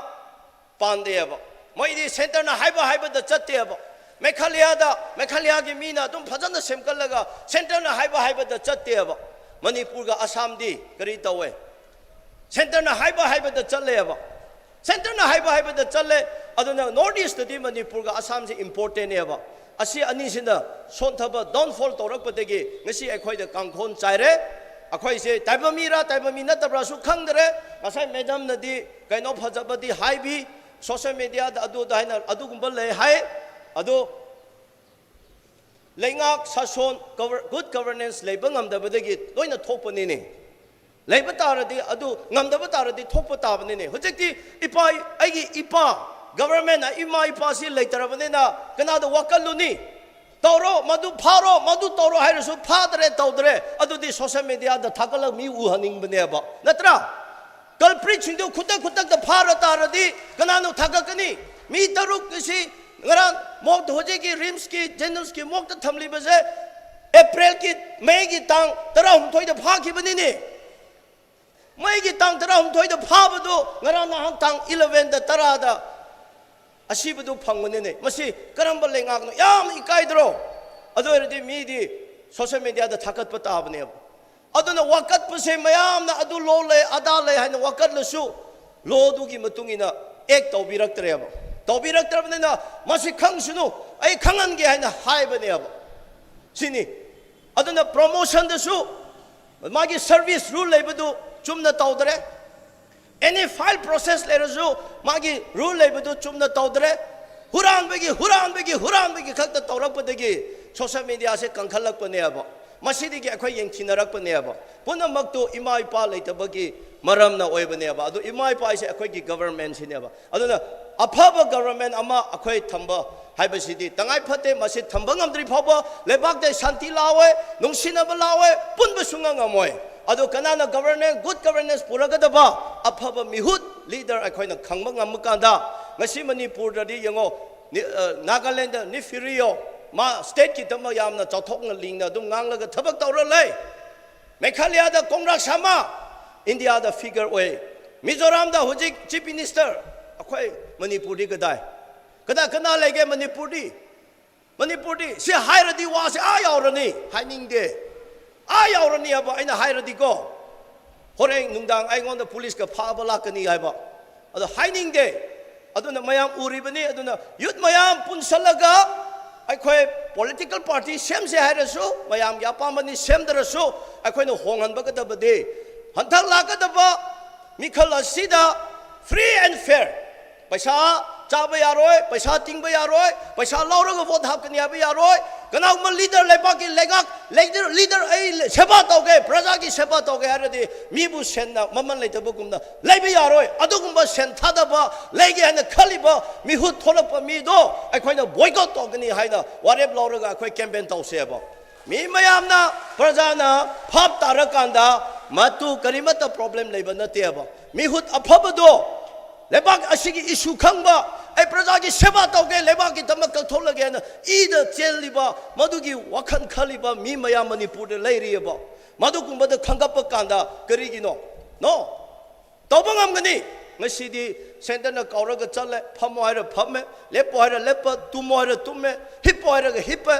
ꯄꯥꯟꯗꯦꯕ꯫ ꯃꯣꯏꯗꯤ centreꯅ ꯍꯥꯏꯕ ꯍꯥꯏꯕꯗ ꯆꯠꯇꯦꯕ꯫ ꯃꯦꯘꯥꯂꯌꯥꯗ ꯃꯦꯘꯥꯂꯌꯥꯒꯤ ꯃꯤꯅ ꯑꯗꯨꯝ ꯐꯖꯅ ꯁꯦꯝꯒꯠꯂꯒ centreꯅ ꯍꯥꯏꯕ ꯍꯥꯏꯕꯗ ꯆꯠꯇꯦꯕ꯫ ꯃꯅꯤꯄꯨꯔꯒ ꯑꯁꯥꯝꯗꯤ ꯀꯔꯤ ꯇꯧꯋꯦ? Centreꯅ ꯍꯥꯏꯕ ꯍꯥꯏꯕꯗ ꯆꯠꯂꯦꯕ꯫ ꯁꯦꯟꯇꯔꯅ ꯍꯥꯏꯕ ꯍꯥꯏꯕꯗ ꯆꯠꯂꯦ꯫ ꯑꯗꯨꯅ ꯅꯣꯔꯠ ꯏꯁꯇꯗꯤ ꯃꯅꯤꯄꯨꯔꯒ ꯑꯁꯥꯝꯁꯦ ꯏꯝꯄꯣꯔꯇꯦꯟꯅꯦꯕ꯫ ꯑꯁꯤ ꯑꯅꯤꯁꯤꯅ ꯁꯣꯟꯊꯕ, ꯗꯥꯎꯟꯐꯣꯜ ꯇꯧꯔꯛꯄꯗꯒꯤ ꯉꯁꯤ ꯑꯩꯈꯣꯏꯗ ꯀꯥꯡꯈꯣꯟ ꯆꯥꯏꯔꯦ꯫ ꯑꯩꯈꯣꯏꯁꯦ ꯇꯥꯏꯕꯪ ꯃꯤꯔꯥ ꯇꯥꯏꯕꯪ ꯃꯤ ꯅꯠꯇꯕ꯭ꯔꯥꯁꯨ ꯈꯪꯗ꯭ꯔꯦ꯫ ꯉꯁꯥꯏ ꯃꯦꯗꯝꯅꯗꯤ ꯀꯩꯅꯣ ꯐꯖꯕꯗꯤ ꯍꯥꯏꯕꯤ, ꯁꯣꯁꯦꯜ ꯃꯦꯗꯤꯌꯥꯗ ꯑꯗꯨꯗ ꯍꯥꯏꯅ ꯑꯗꯨꯒꯨꯝꯕ ꯂꯩ ꯍꯥꯏ꯫ ꯑꯗꯣ ꯂꯩꯉꯥꯛ ꯁꯥꯁꯣꯟ, ꯒꯕꯔ-, ꯒꯨꯗ ꯒꯕꯔꯅꯦꯟꯁ ꯂꯩꯕ ꯉꯝꯗꯕꯗꯒꯤ ꯂꯣꯏꯅ ꯊꯣꯛꯄꯅꯤꯅꯦ꯫ ꯂꯩꯕ ꯇꯥꯔꯗꯤ, ꯑꯗꯨ ꯉꯝꯗꯕ ꯇꯥꯔꯗꯤ ꯊꯣꯛꯄ ꯇꯥꯕꯅꯤꯅꯦ꯫ ꯍꯧꯖꯤꯛꯇꯤ ꯏꯄꯥ, ꯑꯩꯒꯤ ꯏꯄꯥ, ꯒꯕꯔꯃꯦꯟꯅ ꯏꯃꯥ ꯏꯄꯥꯁꯤ ꯂꯩꯇ꯭ꯔꯕꯅꯤꯅ ꯀꯅꯥꯗ ꯋꯥꯀꯠꯂꯨꯅꯤ? ꯇꯧꯔꯣ, ꯃꯗꯨ ꯐꯥꯔꯣ, ꯃꯗꯨ ꯇꯧꯔꯣ ꯍꯥꯏꯔꯁꯨ ꯐꯥꯗ꯭ꯔꯦ, ꯇꯧꯗ꯭ꯔꯦ꯫ ꯑꯗꯨꯗꯤ ꯁꯣꯁꯦꯜ ꯃꯦꯗꯤꯌꯥꯗ ꯊꯥꯒꯠꯂꯒ ꯃꯤ ꯎꯍꯟꯅꯤꯡꯕꯅꯦꯕ, ꯅꯠꯇ꯭ꯔꯥ? ꯀꯜꯄ꯭ꯔꯤꯠꯁꯤꯡꯗꯨ ꯈꯨꯗꯛ ꯈꯨꯗꯛꯇ ꯐꯥꯔ ꯇꯥꯔꯗꯤ ꯀꯅꯥꯅꯣ ꯊꯥꯒꯠꯀꯅꯤ? ꯃꯤ ꯇꯔꯨꯛ ꯑꯁꯤ ꯉꯔꯥꯡ ꯃꯣꯛ, ꯍꯧꯖꯤꯛꯀꯤ ꯔꯤꯝꯁꯀꯤ, ꯖꯦꯅꯤꯝꯁꯀꯤ ꯃꯣꯛꯇ ꯊꯝꯂꯤꯕꯁꯦ ꯑꯦꯄ꯭ꯔꯤꯜꯒꯤ, ꯃꯦꯒꯤ ꯇꯥꯡ ꯇꯔꯥꯍꯨꯝꯗꯣꯏꯗ ꯐꯥꯈꯤꯕꯅꯤꯅꯦ꯫ ꯃꯦꯒꯤ ꯇꯥꯡ ꯇꯔꯥꯍꯨꯝꯗꯣꯏꯗ ꯐꯥꯕꯗꯨ ꯉꯔꯥꯡ ꯅꯍꯥꯟ ꯇꯥꯡ ꯏꯂꯚꯦꯟꯗ, ꯇꯔꯥꯗ ꯑꯁꯤꯕꯗꯨ ꯐꯪꯕꯅꯤꯅꯦ꯫ ꯃꯁꯤ ꯀꯔꯝꯕ ꯂꯩꯉꯥꯛꯅꯣ? ꯌꯥꯝ ꯏꯀꯥꯏꯗ꯭ꯔꯣ? ꯑꯗꯨ ꯑꯣꯏꯔꯗꯤ ꯃꯤꯗꯤ ꯁꯣꯁꯦꯜ ꯃꯦꯗꯤꯌꯥꯗ ꯊꯥꯒꯠꯄ ꯇꯥꯕꯅꯦꯕ꯫ ꯑꯗꯨꯅ ꯋꯥꯀꯠꯄꯁꯦ ꯃꯌꯥꯝꯅ ꯑꯗꯨ ꯂꯣ ꯂꯩ, ꯑꯗꯥ ꯂꯩ ꯍꯥꯏꯅ ꯋꯥꯀꯠꯂꯁꯨ, ꯂꯣꯗꯨꯒꯤ ꯃꯇꯨꯡ ꯏꯟꯅ ꯑꯦꯛ ꯇꯧꯕꯤꯔꯛꯇ꯭ꯔꯦꯕ꯫ ꯇꯧꯕꯤꯔꯛꯇ꯭ꯔꯕꯅꯤꯅ ꯃꯁꯤ ꯈꯪꯁꯅꯨ, ꯑꯩ ꯈꯪꯍꯟꯒꯦ ꯍꯥꯏꯅ ꯍꯥꯏꯕꯅꯦꯕ꯫ ꯁꯤꯅꯤ꯫ ꯑꯗꯨꯅ ꯄ꯭ꯔꯣꯃꯣꯁꯟꯗꯁꯨ ꯃꯥꯒꯤ ꯁꯔꯚꯤꯁ ꯔꯨꯜ ꯂꯩꯕꯗꯨ ꯆꯨꯝꯅ ꯇꯧꯗ꯭ꯔꯦ꯫ ꯑꯦꯅꯤ ꯐꯥꯏꯜ ꯄ꯭ꯔꯣꯁꯦꯁ ꯂꯩꯔꯁꯨ ꯃꯥꯒꯤ ꯔꯨꯜ ꯂꯩꯕꯗꯨ ꯆꯨꯝꯅ ꯇꯧꯗ꯭ꯔꯦ꯫ ꯍꯨꯔꯥꯟꯕꯒꯤ, ꯍꯨꯔꯥꯟꯕꯒꯤ, ꯍꯨꯔꯥꯟꯕꯒꯤ ꯈꯛꯇ ꯇꯧꯔꯛꯄꯗꯒꯤ ꯁꯣꯁꯦꯜ ꯃꯦꯗꯤꯌꯥꯁꯦ ꯀꯟꯈꯠꯂꯛꯄꯅꯦꯕ꯫ ꯃꯁꯤꯗꯒꯤ ꯑꯩꯈꯣꯏ ꯌꯦꯡꯊꯤꯅꯔꯛꯄꯅꯦꯕ꯫ ꯄꯨꯝꯅꯃꯛꯇꯨ ꯏꯃꯥ ꯏꯄꯥ ꯂꯩꯇꯕꯒꯤ ꯃꯔꯝꯅ ꯑꯣꯏꯕꯅꯦꯕ꯫ ꯑꯗꯨ ꯏꯃꯥ ꯏꯄꯥ ꯍꯥꯏꯁꯦ ꯑꯩꯈꯣꯏꯒꯤ ꯒꯕꯔꯃꯦꯟꯁꯤꯅꯦꯕ꯫ ꯑꯗꯨꯅ ꯑꯐꯕ ꯒꯕꯔꯃꯦꯟ ꯑꯃ ꯑꯩꯈꯣꯏ ꯊꯝꯕ ꯍꯥꯏꯕꯁꯤꯗꯤ ꯇꯉꯥꯏ ꯐꯗꯦ꯫ ꯃꯁꯤ ꯊꯝꯕ ꯉꯝꯗ꯭ꯔꯤ ꯐꯥꯎꯕ ꯂꯩꯕꯥꯛꯇ ꯁꯥꯟꯇꯤ ꯂꯥꯛꯑꯣꯏ, ꯅꯨꯡꯁꯤꯅꯕ ꯂꯥꯛꯑꯣꯏ, ꯄꯨꯟꯕ ꯁꯨꯡꯉꯝ ꯉꯝꯃꯣꯏ꯫ ꯑꯗꯣ ꯀꯅꯥꯅ ꯒꯕꯔꯅꯦꯟꯁ, ꯒꯨꯗ ꯒꯕꯔꯅꯦꯟꯁ ꯄꯨꯔꯛꯀꯗꯕ ꯑꯐꯕ ꯃꯤꯍꯨꯠ, ꯂꯤꯗꯔ ꯑꯩꯈꯣꯏꯅ ꯈꯪꯕ ꯉꯝꯕ ꯀꯥꯟꯗ, ꯉꯁꯤ ꯃꯅꯤꯄꯨꯔꯗꯗꯤ ꯌꯦꯡꯉꯣ, ꯅꯤ-, ꯑ, ꯅꯥꯒꯥꯂꯦꯟꯗ ꯅꯤꯐꯤꯔꯤꯌꯣ, ꯃꯥ ꯁ꯭ꯇꯦꯠꯀꯤꯗꯃꯛ ꯌꯥꯝꯅ ꯆꯥꯎꯊꯣꯛꯅ ꯂꯤꯡꯅ ꯑꯗꯨꯝ ꯉꯥꯡꯂꯒ ꯊꯕꯛ ꯇꯧꯔ ꯂꯩ꯫ ꯃꯦꯘꯥꯂꯌꯥꯗ ꯀꯣꯡꯒ꯭ꯔꯦꯁ ꯑꯃ ꯏꯟꯗꯤꯌꯥꯗ ꯐꯤꯒꯔ ꯑꯣꯏ꯫ ꯃꯤꯖꯣꯔꯥꯝꯗ ꯍꯧꯖꯤꯛ ꯆꯤꯐ ꯃꯤꯅꯤꯁꯇꯔ꯫ ꯑꯩꯈꯣꯏ ꯃꯅꯤꯄꯨꯔꯗꯤ ꯀꯗꯥꯏ? ꯀꯅꯥ, ꯀꯅꯥ ꯂꯩꯒꯦ ꯃꯅꯤꯄꯨꯔꯗꯤ? ꯃꯅꯤꯄꯨꯔꯗꯤ ꯁꯤ ꯍꯥꯏꯔꯗꯤ ꯋꯥꯁꯦ ꯑꯥ ꯌꯥꯎꯔꯅꯤ, ꯍꯥꯏꯅꯤꯡꯗꯦ꯫ ꯑꯥ ꯌꯥꯎꯔꯅꯤ ꯍꯥꯏꯕ ꯑꯩꯅ ꯍꯥꯏꯔꯗꯤꯀꯣ, ꯍꯣꯔꯦꯟ ꯅꯨꯡꯗꯥꯡ ꯑꯩꯉꯣꯟꯗ ꯄꯨꯂꯤꯁꯀ ꯐꯥꯕ ꯂꯥꯛꯀꯅꯤ ꯍꯥꯏꯕ꯫ ꯑꯗꯣ ꯍꯥꯏꯅꯤꯡꯗꯦ꯫ ꯑꯗꯨꯅ ꯃꯌꯥꯝ ꯎꯔꯤꯕꯅꯤ꯫ ꯑꯗꯨꯅ ꯌꯨꯠ ꯃꯌꯥꯝ ꯄꯨꯟꯁꯜꯂꯒ ꯑꯩꯈꯣꯏ ꯄꯣꯂꯤꯇꯤꯀꯦꯜ ꯄꯥꯔꯇꯤ ꯁꯦꯝꯁꯦ ꯍꯥꯏꯔꯁꯨ, ꯃꯌꯥꯝꯒꯤ ꯑꯄꯥꯝꯕꯅꯤ, ꯁꯦꯝꯗ꯭ꯔꯁꯨ ꯑꯩꯈꯣꯏꯅ ꯍꯣꯡꯍꯟꯕꯒꯗꯕꯗꯤ ꯍꯟꯗꯛ ꯂꯥꯛꯀꯗꯕ ꯃꯤꯈꯜ ꯑꯁꯤꯗ free and fair, ꯄꯩꯁꯥ ꯆꯥꯕ ꯌꯥꯔꯣꯏ, ꯄꯩꯁꯥ ꯇꯤꯡꯕ ꯌꯥꯔꯣꯏ, ꯄꯩꯁꯥ ꯂꯧꯔꯒ ꯚꯣꯠ ꯍꯥꯞꯀꯅꯤ ꯍꯥꯏꯕ ꯌꯥꯔꯣꯏ꯫ ꯀꯅꯥꯒꯨꯝꯕ ꯂꯤꯗꯔ, ꯂꯩꯕꯥꯛꯀꯤ ꯂꯩꯉꯥꯛ ꯂꯤꯗꯔ, ꯑꯩ ꯁꯦꯕꯥ ꯇꯧꯒꯦ, ꯄ꯭ꯔꯖꯥꯒꯤ ꯁꯦꯕꯥ ꯇꯧꯒꯦ ꯍꯥꯏꯔꯗꯤ ꯃꯤꯕꯨ ꯁꯦꯟꯅ ꯃꯃꯜ ꯂꯩꯇꯕꯒꯨꯝꯅ ꯂꯩꯕ ꯌꯥꯔꯣꯏ꯫ ꯑꯗꯨꯒꯨꯝꯕ ꯁꯦꯟ ꯊꯥꯗꯕ ꯂꯩꯒꯦ ꯍꯥꯏꯅ ꯈꯜꯂꯤꯕ ꯃꯤꯍꯨꯠ ꯊꯣꯛꯂꯛꯄ ꯃꯤꯗꯣ ꯑꯩꯈꯣꯏꯅ ꯕꯣꯏꯀꯣꯠ ꯇꯧꯒꯅꯤ ꯍꯥꯏꯅ ꯋꯥꯔꯦꯞ ꯂꯧꯔꯒ ꯑꯩꯈꯣꯏ ꯀꯦꯝꯄꯦꯟ ꯇꯧꯁꯦꯕ꯫ ꯃꯤ ꯃꯌꯥꯝꯅ, ꯄ꯭ꯔꯖꯥꯅ ꯚꯥꯞ ꯇꯥꯔꯀꯥꯟꯗ ꯃꯇꯨ ꯀꯔꯤꯃꯠꯇ ꯄ꯭ꯔꯣꯕ꯭ꯂꯦꯝ ꯂꯩꯕ ꯅꯠꯇꯦꯕ꯫ ꯃꯤꯍꯨꯠ ꯑꯐꯕꯗꯣ, ꯂꯩꯕꯥꯛ ꯑꯁꯤꯒꯤ ꯏꯁꯨ ꯈꯪꯕ, ꯑꯩ ꯄ꯭ꯔꯖꯥꯒꯤ ꯁꯦꯕꯥ ꯇꯧꯒꯦ, ꯂꯩꯕꯥꯛꯀꯤꯗꯃꯛ ꯀꯠꯊꯣꯛꯂꯒꯦꯅ ꯏꯗ ꯆꯦꯜꯂꯤꯕ, ꯃꯗꯨꯒꯤ ꯋꯥꯈꯜ ꯈꯜꯂꯤꯕ ꯃꯤ ꯃꯌꯥꯝ ꯃꯅꯤꯄꯨꯔꯗ ꯂꯩꯔꯤꯑꯕ꯫ ꯃꯗꯨꯒꯨꯝꯕꯗ ꯈꯟꯒꯠꯄ ꯀꯥꯟꯗ ꯀꯔꯤꯒꯤꯅꯣ? ꯅꯣ꯫ ꯇꯧꯕ ꯉꯝꯒꯅꯤ꯫ ꯉꯁꯤꯗꯤ ꯁꯦꯟꯇꯔꯅ ꯀꯧꯔꯒ ꯆꯠꯂꯦ, ꯐꯝꯃꯣ ꯍꯥꯏꯔ ꯐꯝꯃꯦ, ꯂꯦꯞꯄꯣ ꯍꯥꯏꯔ ꯂꯦꯞꯄ, ꯇꯨꯝꯃꯣ ꯍꯥꯏꯔ ꯇꯨꯝꯃꯦ, ꯍꯤꯞꯄꯣ ꯍꯥꯏꯔꯒ ꯍꯤꯞꯄꯦ꯫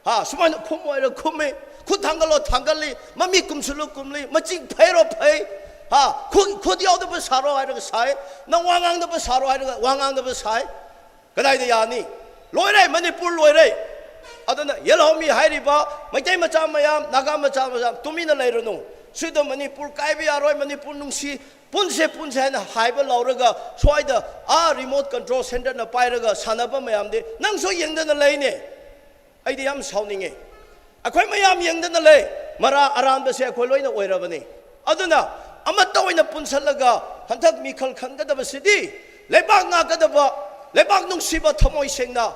ꯍꯥ, ꯁꯨꯃꯥꯏꯅ ꯈꯨꯝꯃꯣ ꯍꯥꯏꯔ ꯈꯨꯝꯃꯤ, ꯈꯨꯠ ꯊꯥꯡꯒꯠꯂꯣ ꯊꯥꯡꯒꯠꯂꯤ, ꯃꯃꯤꯠ ꯀꯨꯝꯁꯤꯜꯂꯣ ꯀꯨꯝꯂꯤ, ꯃꯆꯤꯡ ꯐꯩꯔꯣ ꯐꯩ꯫ ꯍꯥ, ꯈꯨꯠ, ꯈꯨꯠ ꯌꯥꯎꯗꯕ ꯁꯥꯔꯣ ꯍꯥꯏꯔꯒ ꯁꯥꯏ, ꯅꯪ ꯋꯥ ꯉꯥꯡꯗꯕ ꯁꯥꯔꯣ ꯍꯥꯏꯔꯒ ꯋꯥ ꯉꯥꯡꯗꯕ ꯁꯥꯏ꯫ ꯀꯗꯥꯏꯗ ꯌꯥꯅꯤ? ꯂꯣꯏꯔꯦ, ꯃꯅꯤꯄꯨꯔ ꯂꯣꯏꯔꯦ꯫ ꯑꯗꯨꯅ ꯌꯦꯜꯍꯧꯃꯤ ꯍꯥꯏꯔꯤꯕ ꯃꯩꯇꯩ ꯃꯆꯥ ꯃꯌꯥꯝ, ꯅꯥꯒꯥ ꯃꯆꯥ ꯃꯌꯥꯝ ꯇꯨꯃꯤꯟꯅ ꯂꯩꯔꯨꯅꯨ꯫ ꯁꯤꯗ ꯃꯅꯤꯄꯨꯔ ꯀꯥꯏꯕ ꯌꯥꯔꯣꯏ, ꯃꯅꯤꯄꯨꯔ ꯅꯨꯡꯁꯤ, ꯄꯨꯟꯁꯦ ꯄꯨꯟꯁꯦ ꯍꯥꯏꯅ ꯍꯥꯏꯕ ꯂꯧꯔꯒ ꯁ꯭ꯋꯥꯏꯗ ꯑꯥ remote control centreꯅ ꯄꯥꯏꯔꯒ ꯁꯥꯟꯅꯕ ꯃꯌꯥꯝꯗꯤ ꯅꯪꯁꯨ ꯌꯦꯡꯗꯅ ꯂꯩꯅꯦ꯫ ꯑꯩꯗꯤ ꯌꯥꯝ ꯁꯥꯎꯅꯤꯡꯉꯦ꯫ ꯑꯩꯈꯣꯏ ꯃꯌꯥꯝ ꯌꯦꯡꯗꯅ ꯂꯩ꯫ ꯃꯔꯥ ꯑꯔꯥꯟꯕꯁꯦ ꯑꯩꯈꯣꯏ ꯂꯣꯏꯅ ꯑꯣꯏꯔꯕꯅꯤ꯫ ꯑꯗꯨꯅ ꯑꯃꯠꯇ ꯑꯣꯏꯅ ꯄꯨꯟꯁꯜꯂꯒ ꯍꯟꯗꯛ ꯃꯤꯈꯜ ꯈꯟꯒꯗꯕꯁꯤꯗꯤ ꯂꯩꯕꯥꯛ ꯉꯥꯛꯀꯗꯕ, ꯂꯩꯕꯥꯛ ꯅꯨꯡꯁꯤꯕ, ꯊꯃꯣꯏ ꯁꯦꯡꯅ,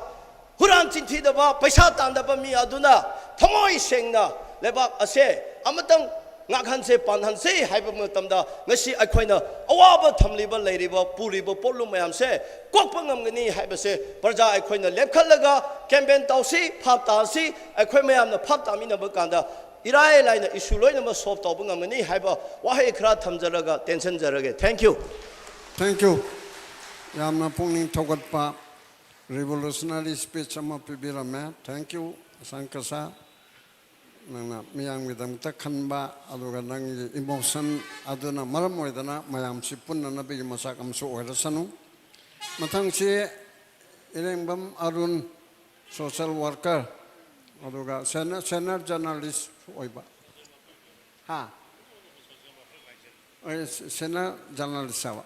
ꯍꯨꯔꯥꯟ ꯆꯤꯟꯊꯤꯗꯕ, ꯄꯩꯁꯥ ꯇꯥꯟꯗꯕ ꯃꯤ ꯑꯗꯨꯅ ꯊꯃꯣꯏ ꯁꯦꯡꯅ ꯂꯩꯕꯥꯛ ꯑꯁꯦ ꯑꯃꯇꯪ ꯉꯥꯛꯍꯟꯁꯦ, ꯄꯥꯟꯍꯟꯁꯦ ꯍꯥꯏꯕ ꯃꯇꯝꯗ ꯉꯁꯤ ꯑꯩꯈꯣꯏꯅ ꯑꯋꯥꯕ ꯊꯝꯂꯤꯕ, ꯂꯩꯔꯤꯕ, ꯄꯨꯔꯤꯕ ꯄꯣꯠꯂꯨꯝ ꯃꯌꯥꯝꯁꯦ ꯀꯣꯛꯄ ꯉꯝꯒꯅꯤ ꯍꯥꯏꯕꯁꯦ ꯄ꯭ꯔꯖꯥ ꯑꯩꯈꯣꯏꯅ ꯂꯦꯞꯈꯠꯂꯒ ꯀꯦꯝꯄꯦꯟ ꯇꯧꯁꯤ, ꯚꯥꯞ ꯇꯥꯁꯤ꯫ ꯑꯩꯈꯣꯏ ꯃꯌꯥꯝꯅ ꯚꯥꯞ ꯇꯥꯃꯤꯟꯅꯕ ꯀꯥꯟꯗ ꯏꯔꯥꯏ ꯂꯥꯏꯅ ꯏꯁꯨ ꯂꯣꯏꯅꯃꯛ ꯁꯣꯜꯕ ꯇꯧꯕ ꯉꯝꯒꯅꯤ ꯍꯥꯏꯕ ꯋꯥꯍꯩ ꯈꯔ ꯊꯝꯖꯔꯒ ꯇꯦꯟꯁꯤꯟꯖꯔꯒꯦ꯫ Thank you꯫ Thank you꯫ ꯌꯥꯝꯅ ꯄꯨꯛꯅꯤꯡ ꯊꯧꯒꯠꯄ revolutionary speech ꯑꯃ ꯄꯤꯕꯤꯔꯝꯃꯦ꯫ Thank you, ꯑꯁꯥꯡ ꯀꯁꯥ꯫ ꯅꯪꯅ ꯃꯤꯌꯥꯝꯒꯤꯗꯃꯛꯇ ꯈꯟꯕ, ꯑꯗꯨꯒ ꯅꯪꯒꯤ emotion ꯑꯗꯨꯅ ꯃꯔꯝ ꯑꯣꯏꯗꯅ ꯃꯌꯥꯝꯁꯤ ꯄꯨꯟꯅꯅꯕꯒꯤ ꯃꯆꯥꯛ ꯑꯃꯁꯨ ꯑꯣꯏꯔꯁꯅꯨ꯫ ꯃꯊꯪꯁꯤ ꯏꯔꯦꯡꯕꯝ ꯑꯔꯨꯟ, social worker, ꯑꯗꯨꯒ senior, senior journalist ꯑꯣꯏꯕ꯫ ꯍꯥ? ꯑꯩ senior journalist ꯍꯥꯏꯕ꯫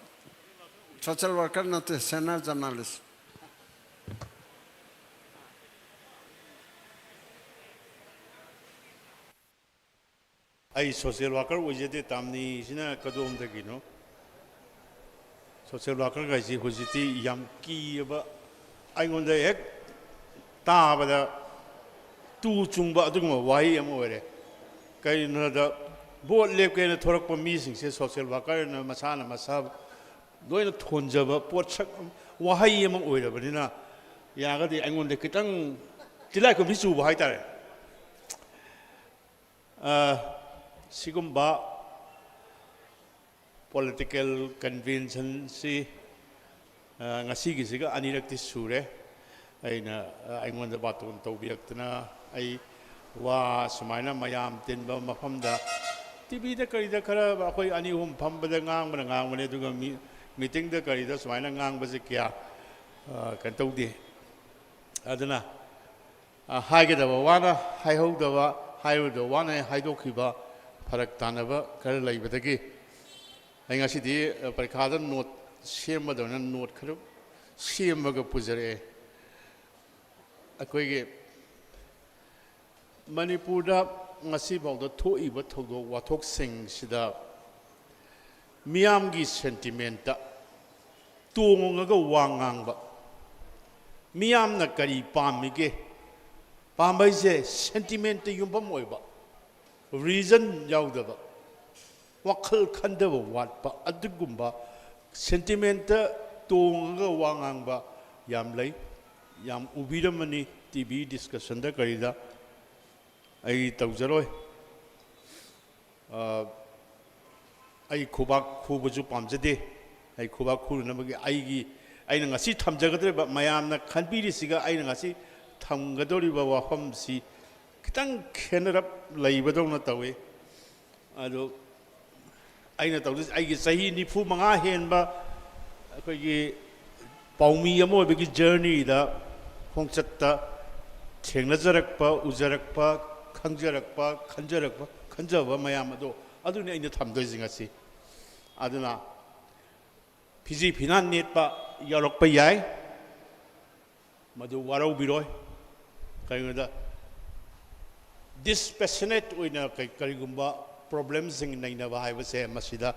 Social worker ꯅꯠꯇꯦ, senior journalist꯫ ꯑꯩ social worker ꯑꯣꯏꯖꯗꯦ, ꯇꯥꯝꯅꯤꯁꯤꯅ ꯀꯗꯣꯝꯗꯒꯤꯅꯣ? Social worker ꯒꯥꯏꯁꯤ ꯍꯧꯖꯤꯛꯇꯤ ꯌꯥꯝ ꯀꯤꯔꯕ, ꯑꯩꯉꯣꯟꯗ ꯍꯦꯛ ꯇꯥꯕꯗ ꯇꯨ ꯆꯨꯡꯕ ꯑꯗꯨꯒꯨꯝꯕ ꯋꯥꯍꯩ ꯑꯃ ꯑꯣꯏꯔꯦ꯫ ꯀꯔꯤꯒꯤꯅꯣꯗ, vote ꯂꯦꯞꯀꯦꯅ ꯊꯣꯔꯛꯄ ꯃꯤꯁꯤꯡꯁꯦ social worker ꯅ ꯃꯁꯥꯅ ꯃꯁꯥ ꯂꯣꯏꯅ ꯊꯣꯟꯖꯕ ꯄꯣꯠꯁꯛ, ꯋꯥꯍꯩ ꯑꯃ ꯑꯣꯏꯔꯕꯅꯤꯅ, ꯌꯥꯔꯒꯗꯤ ꯑꯩꯉꯣꯟꯗ ꯈꯤꯇꯪ ꯇꯤꯜꯂꯥꯏꯈꯨꯝꯕꯤ ꯆꯨꯕ ꯍꯥꯏꯇꯥꯔꯦ꯫ ꯑ, ꯁꯤꯒꯨꯝꯕ political convention ꯁꯤ, ꯑ, ꯉꯁꯤꯒꯤꯁꯤꯒ ꯑꯅꯤꯔꯛꯇꯤ ꯁꯨꯔꯦ꯫ ꯑꯩꯅ, ꯑ, ꯑꯩꯉꯣꯟꯗ ꯕꯥꯇꯣꯟ ꯇꯧꯕꯤꯔꯛꯇꯅ, ꯑꯩ ꯋꯥ ꯁꯨꯃꯥꯏꯅ ꯃꯌꯥꯝ ꯇꯤꯟꯕ ꯃꯐꯝꯗ, TV ꯗ ꯀꯔꯤꯗ ꯈꯔ ꯑꯩꯈꯣꯏ ꯑꯅꯤ ꯑꯍꯨꯝ ꯐꯝꯕꯗ ꯉꯥꯡꯕꯅ ꯉꯥꯡꯕꯅꯦ, ꯑꯗꯨꯒ ꯃꯤ-, meeting ꯗ ꯀꯔꯤꯗ ꯁꯨꯃꯥꯏꯅ ꯉꯥꯡꯕꯁꯦ ꯀꯌꯥ, ꯑ, ꯀꯩꯅꯣ ꯇꯧꯗꯦ꯫ ꯑꯗꯨꯅ ꯑ, ꯍꯥꯏꯒꯗꯕ ꯋꯥꯅ ꯍꯥꯏꯍꯧꯗꯕ, ꯍꯥꯏꯔꯣꯏꯗꯕ ꯋꯥꯅ ꯍꯥꯏꯗꯣꯛꯈꯤꯕ, ꯐꯔꯛ ꯇꯥꯅꯕ ꯈꯔ ꯂꯩꯕꯗꯒꯤ ꯑꯩ ꯉꯁꯤꯗꯤ, ꯑ, ꯄꯔꯤꯈꯥꯗ note ꯁꯦꯝꯕꯗꯧꯅ note ꯈꯔ ꯁꯦꯝꯃꯒ ꯄꯨꯖꯔꯛꯑꯦ꯫ ꯑꯩꯈꯣꯏꯒꯤ ꯃꯅꯤꯄꯨꯔꯗ ꯉꯁꯤꯐꯥꯎꯗ ꯊꯣꯛꯏꯕ ꯊꯧꯗꯣꯛ ꯋꯥꯊꯣꯛꯁꯤꯡꯁꯤꯗ ꯃꯤꯌꯥꯝꯒꯤ sentiment ꯇ ꯇꯣꯡꯉꯒ ꯋꯥ ꯉꯥꯡꯕ, ꯃꯤꯌꯥꯝꯅ ꯀꯔꯤ ꯄꯥꯝꯃꯤꯒꯦ, ꯄꯥꯝꯕꯩꯁꯦ sentiment ꯇ ꯌꯨꯝꯐꯝ ꯑꯣꯏꯕ, reason ꯌꯥꯎꯗꯕ, ꯋꯥꯈꯜ ꯈꯟꯊꯕ ꯋꯥꯠꯄ, ꯑꯗꯨꯒꯨꯝꯕ sentiment ꯇ ꯇꯣꯡꯉꯒ ꯋꯥ ꯉꯥꯡꯕ ꯌꯥꯝ ꯂꯩ꯫ ꯌꯥꯝ ꯎꯕꯤꯔꯝꯃꯅꯤ TV discussion ꯗ ꯀꯔꯤꯗ꯫ ꯑꯩ ꯇꯧꯖꯔꯣꯏ꯫ ꯑ, ꯑꯩ ꯈꯨꯕꯥꯛ ꯈꯨꯕꯁꯨ ꯄꯥꯝꯖꯗꯦ꯫ ꯑꯩ ꯈꯨꯕꯥꯛ ꯈꯨꯔꯨꯅꯕꯒꯤ ꯑꯩꯒꯤ, ꯑꯩꯅ ꯉꯁꯤ ꯊꯝꯖꯒꯗꯧꯔꯤꯕ, ꯃꯌꯥꯝꯅ ꯈꯟꯕꯤꯔꯤꯁꯤꯒ ꯑꯩꯅ ꯉꯁꯤ ꯊꯝꯒꯗꯧꯔꯤꯕ ꯋꯥꯐꯝꯁꯤ ꯈꯤꯇꯪ ꯈꯦꯠꯅꯔꯞ ꯂꯩꯕꯗꯧꯅ ꯇꯧꯏ꯫ ꯑꯗꯨ ꯑꯩꯅ ꯇꯧꯗꯣꯏꯁꯦ, ꯑꯩꯒꯤ ꯆꯍꯤ ꯅꯤꯐꯨ ꯃꯉꯥ ꯍꯦꯟꯕ ꯑꯩꯈꯣꯏꯒꯤ ꯄꯥꯎꯃꯤ ꯑꯃ ꯑꯣꯏꯕꯒꯤ ꯖꯔꯅꯤꯗ, ꯈꯣꯡꯆꯠꯇ ꯊꯦꯡꯅꯖꯔꯛꯄ, ꯎꯖꯔꯛꯄ, ꯈꯪꯖꯔꯛꯄ, ꯈꯟꯖꯔꯛꯄ, ꯈꯟꯖꯕ ꯃꯌꯥꯝ ꯑꯗꯣ, ꯑꯗꯨꯅꯤ ꯑꯩꯅ ꯊꯝꯗꯣꯏꯁꯦ ꯉꯁꯤ꯫ ꯑꯗꯨꯅ ꯐꯤꯖꯤ ꯐꯤꯅꯥꯟ ꯅꯦꯠꯄ ꯌꯥꯎꯔꯛꯄ ꯌꯥꯏ, ꯃꯗꯨ ꯋꯥꯔꯧꯕꯤꯔꯣꯏ꯫ ꯀꯩꯒꯤꯅꯣꯗ, ꯗꯤꯁꯄꯦꯁꯅꯦꯠ ꯑꯣꯏꯅ ꯀꯩ-, ꯀꯔꯤꯒꯨꯝꯕ ꯄ꯭ꯔꯣꯕ꯭ꯂꯦꯝꯁꯤꯡ ꯅꯩꯅꯕ ꯍꯥꯏꯕꯁꯦ, ꯃꯁꯤꯗ,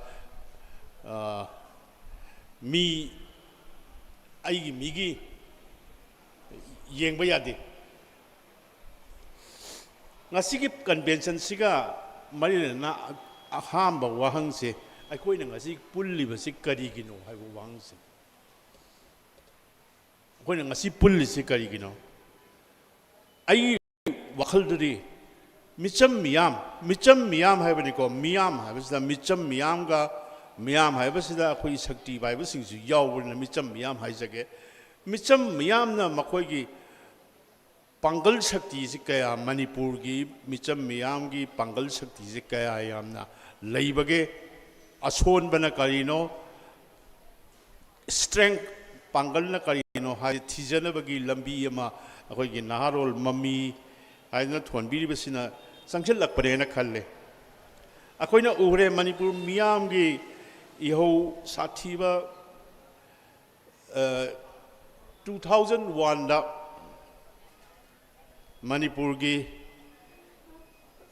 ꯑ, ꯃꯤ, ꯑꯩꯒꯤ ꯃꯤꯒꯤ ꯌꯦꯡꯕ ꯌꯥꯗꯦ꯫ ꯉꯁꯤꯒꯤ ꯀꯟꯚꯦꯟꯁꯟꯁꯤꯒ ꯃꯔꯤ ꯂꯩꯅꯅ ꯑꯍꯥꯟꯕ ꯋꯥꯍꯪꯁꯦ, ꯑꯩꯈꯣꯏꯅ ꯉꯁꯤ ꯄꯨꯜꯂꯤꯕꯁꯤ ꯀꯔꯤꯒꯤꯅꯣ ꯍꯥꯏꯕ ꯋꯥꯍꯪꯁꯦ꯫ ꯑꯩꯈꯣꯏꯅ ꯉꯁꯤ ꯄꯨꯜꯂꯤꯁꯤ ꯀꯔꯤꯒꯤꯅꯣ? ꯑꯩ ꯋꯥꯈꯜꯗꯗꯤ ꯃꯤꯆꯝ ꯃꯤꯌꯥꯝ, ꯃꯤꯆꯝ ꯃꯤꯌꯥꯝ ꯍꯥꯏꯕꯅꯤꯀꯣ, ꯃꯤꯌꯥꯝ ꯍꯥꯏꯕꯁꯤꯗ ꯃꯤꯆꯝ ꯃꯤꯌꯥꯝꯒ, ꯃꯤꯌꯥꯝ ꯍꯥꯏꯕꯁꯤꯗ ꯑꯩꯈꯣꯏ ꯁꯛꯇꯤ ꯄꯥꯏꯕꯁꯤꯡꯁꯨ ꯌꯥꯎꯕꯅꯤꯅ ꯃꯤꯆꯝ ꯃꯤꯌꯥꯝ ꯍꯥꯏꯖꯒꯦ꯫ ꯃꯤꯆꯝ ꯃꯤꯌꯥꯝꯅ ꯃꯈꯣꯏꯒꯤ ꯄꯥꯡꯒꯜ ꯁꯛꯇꯤꯁꯤ ꯀꯌꯥ, ꯃꯅꯤꯄꯨꯔꯒꯤ ꯃꯤꯆꯝ ꯃꯤꯌꯥꯝꯒꯤ ꯄꯥꯡꯒꯜ ꯁꯛꯇꯤꯁꯤ ꯀꯌꯥ ꯌꯥꯝꯅ ꯂꯩꯕꯒꯦ? ꯑꯁꯣꯟꯕꯅ ꯀꯔꯤꯅꯣ? ꯁ꯭ꯇꯔꯦꯡ, ꯄꯥꯡꯒꯜꯅ ꯀꯔꯤꯅꯣ ꯍꯥꯏ ꯊꯤꯖꯅꯕꯒꯤ ꯂꯝꯕꯤ ꯑꯃ ꯑꯩꯈꯣꯏꯒꯤ ꯅꯍꯥꯔꯣꯜ ꯃꯃꯤ ꯍꯥꯏꯗꯅ ꯊꯣꯟꯕꯤꯔꯤꯕꯁꯤꯅ ꯆꯪꯁꯤꯜꯂꯛꯄꯅꯦꯅ ꯈꯜꯂꯦ꯫ ꯑꯩꯈꯣꯏꯅ ꯎꯔꯦ, ꯃꯅꯤꯄꯨꯔ ꯃꯤꯌꯥꯝꯒꯤ ꯏꯍꯧ ꯁꯥꯊꯤꯕ, ꯑ, two thousand one ꯗ ꯃꯅꯤꯄꯨꯔꯒꯤ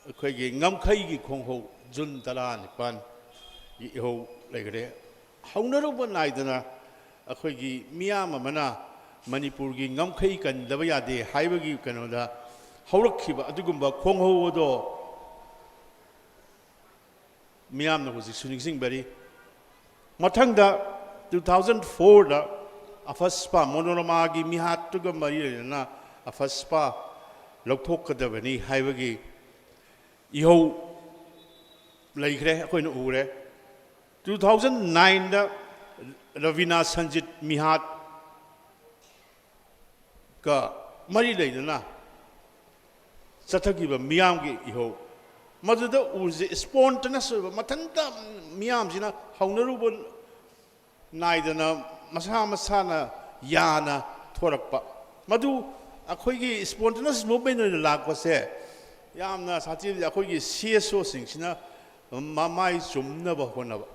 ꯑꯩꯈꯣꯏꯒꯤ ꯉꯝꯈꯩꯒꯤ ꯈꯣꯡꯍꯧ, ꯖꯨꯟ ꯇꯔꯥꯅꯤꯄꯥꯟ ꯒꯤ ꯏꯍꯧ ꯂꯩꯈ꯭ꯔꯦ꯫ ꯍꯧꯅꯔꯨꯕ ꯅꯥꯏꯗꯅ ꯑꯩꯈꯣꯏꯒꯤ ꯃꯤꯌꯥꯝ ꯑꯃꯅ ꯃꯅꯤꯄꯨꯔꯒꯤ ꯉꯝꯈꯩ ꯀꯟꯗꯕ ꯌꯥꯗꯦ ꯍꯥꯏꯕꯒꯤ ꯀꯩꯅꯣꯗ ꯍꯧꯔꯛꯈꯤꯕ ꯑꯗꯨꯒꯨꯝꯕ ꯈꯣꯡꯍꯧ ꯑꯗꯣ ꯃꯤꯌꯥꯝꯅ ꯍꯧꯖꯤꯛꯁꯨ ꯅꯤꯡꯁꯤꯡꯕꯔꯤ꯫ ꯃꯊꯪꯗ two thousand four ꯗ ꯑꯐꯁꯄꯥ, ꯃꯣꯅꯣꯔꯃꯥꯒꯤ ꯃꯤꯍꯥꯠꯇꯨꯒ ꯃꯔꯤ ꯂꯩꯅꯅ ꯑꯐꯁꯄꯥ ꯂꯧꯊꯣꯛꯀꯗꯕꯅꯤ ꯍꯥꯏꯕꯒꯤ ꯏꯍꯧ ꯂꯩꯈ꯭ꯔꯦ, ꯑꯩꯈꯣꯏꯅ ꯎꯔꯦ꯫ Two thousand nine ꯗ ꯔꯕꯤꯅꯥ ꯁꯟꯖꯤꯠ ꯃꯤꯍꯥꯠ ꯀ ꯃꯔꯤ ꯂꯩꯅꯅ ꯆꯠꯊꯈꯤꯕ ꯃꯤꯌꯥꯝꯒꯤ ꯏꯍꯧ, ꯃꯗꯨꯗ ꯎꯔꯤꯁꯦ spontaneous ꯑꯣꯏꯕ, ꯃꯊꯟꯇ ꯃꯤꯌꯥꯝꯁꯤꯅ ꯍꯧꯅꯔꯨꯕ ꯅꯥꯏꯗꯅ ꯃꯁꯥ ꯃꯁꯥꯅ ꯌꯥꯅ ꯊꯣꯔꯛꯄ, ꯃꯗꯨ ꯑꯩꯈꯣꯏꯒꯤ spontaneous movement ꯑꯣꯏꯅ ꯂꯥꯛꯄꯁꯦ ꯌꯥꯝꯅ ꯁꯥꯊꯤꯕꯗꯤ ꯑꯩꯈꯣꯏꯒꯤ C S O ꯁꯤꯡꯁꯤꯅ ꯃꯃꯥꯏ ꯆꯨꯝꯅꯕ ꯍꯣꯠꯅꯕ,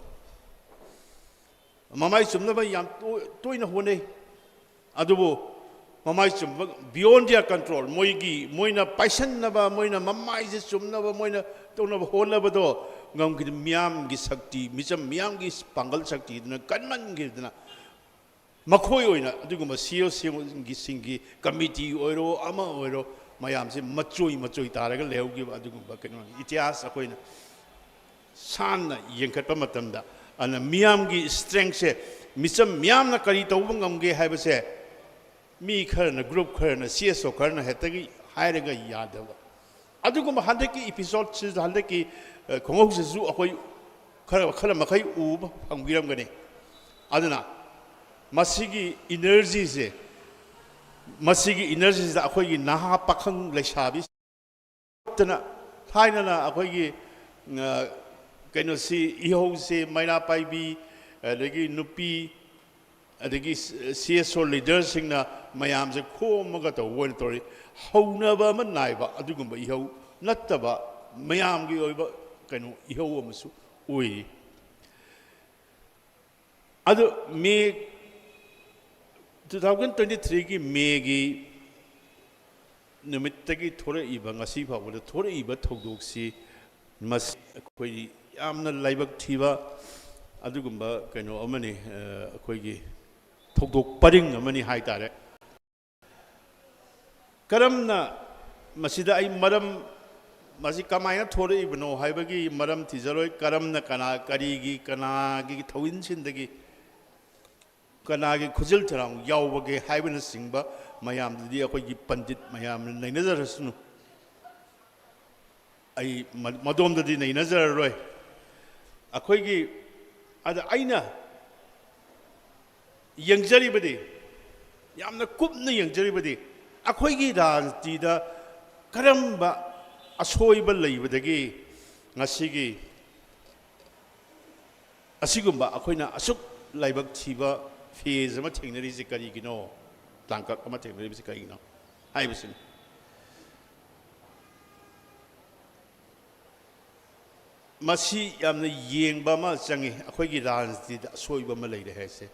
ꯃꯃꯥꯏ ꯆꯨꯝꯅꯕ ꯌꯥꯝ ꯇꯣꯏ-, ꯇꯣꯏꯅ ꯍꯣꯠꯅꯩ꯫ ꯑꯗꯨꯕꯨ ꯃꯃꯥꯏ ꯆꯨꯝꯕ, beyond their control, ꯃꯣꯏꯒꯤ, ꯃꯣꯏꯅ ꯄꯥꯏꯁꯟꯅꯕ, ꯃꯣꯏꯅ ꯃꯃꯥꯏꯁꯦ ꯆꯨꯝꯅꯕ, ꯃꯣꯏꯅ ꯇꯧꯅꯕ ꯍꯣꯠꯅꯕꯗꯣ ꯉꯝꯈꯤꯗ ꯃꯤꯌꯥꯝꯒꯤ ꯁꯛꯇꯤ, ꯃꯤꯆꯝ ꯃꯤꯌꯥꯝꯒꯤ ꯄꯥꯡꯒꯜ ꯁꯛꯇꯤꯗꯨꯅ ꯀꯟꯃꯟꯈꯤꯗꯅ ꯃꯈꯣꯏ ꯑꯣꯏꯅ ꯑꯗꯨꯒꯨꯝꯕ C S O ꯁꯤꯡꯒꯤ, ꯁꯤꯡꯒꯤ committee ꯑꯣꯏꯔꯣ, ꯑꯃ ꯑꯣꯏꯔꯣ, ꯃꯌꯥꯝꯁꯦ ꯃꯆꯣꯏ ꯃꯆꯣꯏ ꯇꯥꯔꯒ ꯂꯩꯍꯧꯈꯤꯕ ꯑꯗꯨꯒꯨꯝꯕ ꯀꯩꯅꯣ ꯏꯇꯤꯍꯥꯁ ꯑꯩꯈꯣꯏꯅ ꯁꯥꯟꯅ ꯌꯦꯡꯈꯠꯄ ꯃꯇꯝꯗ, ꯑꯗꯨꯅ ꯃꯤꯌꯥꯝꯒꯤ strengthꯁꯦ, ꯃꯤꯆꯝ ꯃꯤꯌꯥꯝꯅ ꯀꯔꯤ ꯇꯧꯕ ꯉꯝꯒꯦ ꯍꯥꯏꯕꯁꯦ ꯃꯤ ꯈꯔꯅ, group ꯈꯔꯅ, C S O ꯈꯔꯅ ꯍꯦꯛꯇꯒꯤ ꯍꯥꯏꯔꯒ ꯌꯥꯗꯕ꯫ ꯑꯗꯨꯒꯨꯝꯕ ꯍꯟꯗꯛꯀꯤ episodeꯁꯤꯗ, ꯍꯟꯗꯛꯀꯤ, ꯑ, ꯈꯣꯡꯍꯧꯁꯤꯁꯨ ꯑꯩꯈꯣꯏ ꯈꯔ, ꯈꯔ ꯃꯈꯩ ꯎꯕ ꯐꯪꯕꯤꯔꯝꯒꯅꯤ꯫ ꯑꯗꯨꯅ ꯃꯁꯤꯒꯤ energyꯁꯦ, ꯃꯁꯤꯒꯤ energyꯁꯤꯗ ꯑꯩꯈꯣꯏꯒꯤ ꯅꯍꯥ ꯄꯥꯈꯪ ꯂꯩꯁꯥꯕꯤ ꯅꯠꯇꯅ, ꯊꯥꯏꯅꯅ ꯑꯩꯈꯣꯏꯒꯤ, ꯑ, ꯀꯩꯅꯣꯁꯤ, ꯏꯍꯧꯁꯦ, ꯃꯩꯔꯥ ꯄꯥꯏꯕꯤ, ꯑꯗꯒꯤ ꯅꯨꯄꯤ, ꯑꯗꯒꯤ C S O leaderꯁꯤꯡꯅ ꯃꯌꯥꯝꯁꯦ ꯈꯣꯝꯃꯒ ꯇꯧꯕ ꯑꯣꯏꯅ ꯇꯧꯔꯤ꯫ ꯍꯧꯅꯕ ꯑꯃ ꯅꯥꯏꯕ ꯑꯗꯨꯒꯨꯝꯕ ꯏꯍꯧ ꯅꯠꯇꯕ, ꯃꯌꯥꯝꯒꯤ ꯑꯣꯏꯕ ꯀꯩꯅꯣ ꯏꯍꯧ ꯑꯃꯁꯨ ꯑꯣꯏꯔꯤ꯫ ꯑꯗꯨ ꯃꯦ, two thousand twenty threeꯒꯤ ꯃꯦꯒꯤ ꯅꯨꯃꯤꯠꯇꯒꯤ ꯊꯣꯔꯛꯏꯕ, ꯉꯁꯤ ꯐꯥꯎꯕꯗ ꯊꯣꯔꯛꯏꯕ ꯊꯧꯗꯣꯛꯁꯤ, ꯃꯁꯤ ꯑꯩꯈꯣꯏ ꯌꯥꯝꯅ ꯂꯥꯏꯕꯛ ꯊꯤꯕ ꯑꯗꯨꯒꯨꯝꯕ ꯀꯩꯅꯣ ꯑꯃꯅꯤ꯫ ꯑ, ꯑꯩꯈꯣꯏꯒꯤ ꯊꯧꯗꯣꯛ ꯄꯔꯤꯡ ꯑꯃꯅꯤ ꯍꯥꯏ ꯇꯥꯔꯦ꯫ ꯀꯔꯝꯅ ꯃꯁꯤꯗ ꯑꯩ ꯃꯔꯝ, ꯃꯁꯤ ꯀꯃꯥꯏꯅ ꯊꯣꯔꯛꯏꯕꯅꯣ ꯍꯥꯏꯕꯒꯤ ꯃꯔꯝ ꯊꯤꯖꯔꯣꯏ꯫ ꯀꯔꯝꯅ, ꯀꯅꯥ, ꯀꯔꯤꯒꯤ, ꯀꯅꯥꯒꯤ ꯊꯧꯏꯟꯁꯤꯟꯗꯒꯤ, ꯀꯅꯥꯒꯤ ꯈꯨꯖꯤꯜ ꯊꯔꯥꯡ ꯌꯥꯎꯕꯒꯦ ꯍꯥꯏꯕꯅꯆꯤꯡꯕ ꯃꯌꯥꯝꯗꯨꯗꯤ ꯑꯩꯈꯣꯏꯒꯤ ꯄꯟꯗꯤꯠ ꯃꯌꯥꯝꯅ ꯅꯩꯅꯖꯔꯁꯅꯨ꯫ ꯑꯩ ꯃ-, ꯃꯗꯣꯝꯗꯗꯤ ꯅꯩꯅꯖꯔꯔꯣꯏ꯫ ꯑꯩꯈꯣꯏꯒꯤ, ꯑꯗ ꯑꯩꯅ ꯌꯦꯡꯖꯔꯤꯕꯗꯤ, ꯌꯥꯝꯅ ꯀꯨꯞꯅ ꯌꯦꯡꯖꯔꯤꯕꯗꯤ, ꯑꯩꯈꯣꯏꯒꯤ ꯔꯥꯖꯅꯤꯇꯤꯗ ꯀꯔꯝꯕ ꯑꯁꯣꯏꯕ ꯂꯩꯕꯗꯒꯤ ꯉꯁꯤꯒꯤ ꯑꯁꯤꯒꯨꯝꯕ ꯑꯩꯈꯣꯏꯅ ꯑꯁꯨꯛ ꯂꯥꯏꯕꯛ ꯊꯤꯕ phase ꯑꯃ ꯊꯦꯡꯅꯔꯤꯁꯦ ꯀꯔꯤꯒꯤꯅꯣ, ꯇꯥꯡꯀꯛ ꯑꯃ ꯊꯦꯡꯅꯔꯤꯕꯁꯤ ꯀꯔꯤꯒꯤꯅꯣ ꯍꯥꯏꯕꯁꯤꯅꯤ꯫ ꯃꯁꯤ ꯌꯥꯝꯅ ꯌꯦꯡꯕ ꯑꯃ ꯆꯪꯉꯤ꯫ ꯑꯩꯈꯣꯏꯒꯤ ꯔꯥꯖꯅꯤꯇꯤꯗ ꯑꯁꯣꯏꯕ ꯑꯃ ꯂꯩꯔꯦ ꯍꯥꯏꯁꯦ꯫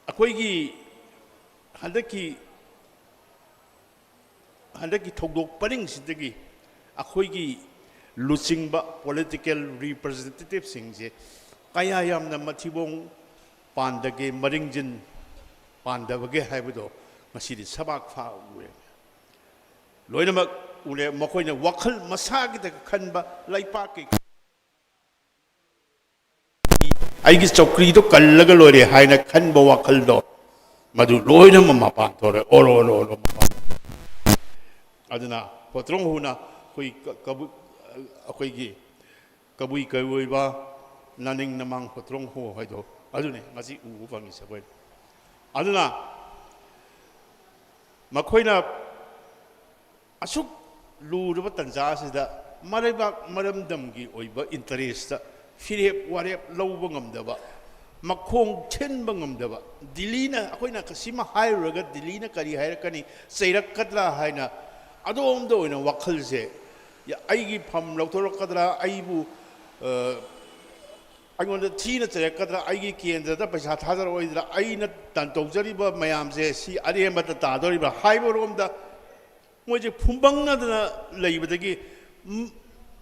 ꯑꯩꯈꯣꯏꯒꯤ ꯍꯟꯗꯛꯀꯤ ꯍꯟꯗꯛꯀꯤ ꯊꯧꯗꯣꯛ ꯄꯔꯤꯡꯁꯤꯗꯒꯤ ꯑꯩꯈꯣꯏꯒꯤ ꯂꯨꯆꯤꯡꯕ political representativeꯁꯤꯡꯁꯦ ꯀꯌꯥ ꯌꯥꯝꯅ ꯃꯊꯤꯕꯣꯡ ꯄꯥꯟꯗꯒꯦ, ꯃꯔꯤꯡꯖꯤꯟ ꯄꯥꯟꯗꯕꯒꯦ ꯍꯥꯏꯕꯗꯣ ꯉꯁꯤꯗꯤ ꯁꯕꯥꯛ ꯐꯥ ꯎꯔꯦ꯫ ꯂꯣꯏꯅꯃꯛ ꯎꯔꯦ꯫ ꯃꯈꯣꯏꯅ ꯋꯥꯈꯜ ꯃꯁꯥꯒꯤꯗ ꯈꯟꯕ, ꯂꯩꯄꯥꯛꯀꯤ ꯑꯩꯒꯤ ꯆꯧꯀ꯭ꯔꯤꯗꯣ ꯀꯜꯂꯒ ꯂꯣꯏꯔꯦ ꯍꯥꯏꯅ ꯈꯟꯕ ꯋꯥꯈꯜꯗꯣ, ꯃꯗꯨ ꯂꯣꯏꯅꯃꯛ ꯃꯄꯥꯟ ꯊꯣꯛꯔꯦ꯫ ꯑꯣꯔꯣ, ꯑꯣꯔꯣ, ꯑꯣꯔꯣ, ꯃꯄꯥꯟ꯫ ꯑꯗꯨꯅ ꯍꯣꯇ꯭ꯔꯣꯡ ꯍꯨꯅ ꯑꯩꯈꯣꯏ ꯀ-, ꯀꯕꯨ-, ꯑꯩꯈꯣꯏꯒꯤ ꯀꯕꯨꯏ ꯀꯕꯨꯏꯕ ꯅꯅꯤꯡ ꯅꯃꯥꯡ ꯍꯣꯇ꯭ꯔꯣꯡ ꯍꯣ ꯍꯥꯏꯗꯣ ꯑꯗꯨꯅꯤ ꯉꯁꯤ ꯎꯕ ꯐꯪꯉꯤꯁꯦ ꯑꯩꯈꯣꯏ꯫ ꯑꯗꯨꯅ ꯃꯈꯣꯏꯅ ꯑꯁꯨꯛ ꯂꯨꯔꯕ ꯇꯥꯟꯖꯥ ꯑꯁꯤꯗ ꯃꯔꯩꯕꯥꯛ ꯃꯔꯝꯗꯝꯒꯤ ꯑꯣꯏꯕ interestꯇ ꯐꯤꯔꯦꯞ ꯋꯥꯔꯦꯞ ꯂꯧꯕ ꯉꯝꯗꯕ, ꯃꯈꯣꯡ ꯊꯤꯟꯕ ꯉꯝꯗꯕ, ꯗꯤꯜꯂꯤꯅ, ꯑꯩꯈꯣꯏꯅ ꯀꯁꯤꯃ ꯍꯥꯏꯔꯨꯔꯒ ꯗꯤꯜꯂꯤꯅ ꯀꯔꯤ ꯍꯥꯏꯔꯛꯀꯅꯤ, ꯆꯩꯔꯛꯀꯗ꯭ꯔꯥ ꯍꯥꯏꯅ ꯑꯗꯣꯝꯗ ꯑꯣꯏꯅ ꯋꯥꯈꯜꯁꯦ, ꯌꯥ-, ꯑꯩꯒꯤ ꯐꯝ ꯂꯧꯊꯣꯔꯛꯀꯗ꯭ꯔꯥ, ꯑꯩꯕꯨ, ꯑ, ꯑꯩꯉꯣꯟꯗ ꯊꯤꯅ ꯆꯩꯔꯛꯀꯗ꯭ꯔꯥ, ꯑꯩꯒꯤ ꯀꯦꯟꯗ꯭ꯔꯗ ꯄꯩꯁꯥ ꯊꯥꯗꯔꯛꯑꯣꯏꯗ꯭ꯔꯥ, ꯑꯩꯅ ꯇꯟ-, ꯇꯧꯖꯔꯤꯕ ꯃꯌꯥꯝꯁꯦ ꯁꯤ ꯑꯔꯦꯝꯕꯗ ꯇꯥꯗꯣꯔꯤꯕ꯭ꯔꯥ ꯍꯥꯏꯕꯔꯣꯝꯗ ꯃꯣꯏꯁꯦ ꯐꯨꯝꯕꯪꯅꯗꯅ ꯂꯩꯕꯗꯒꯤ, ꯝ-,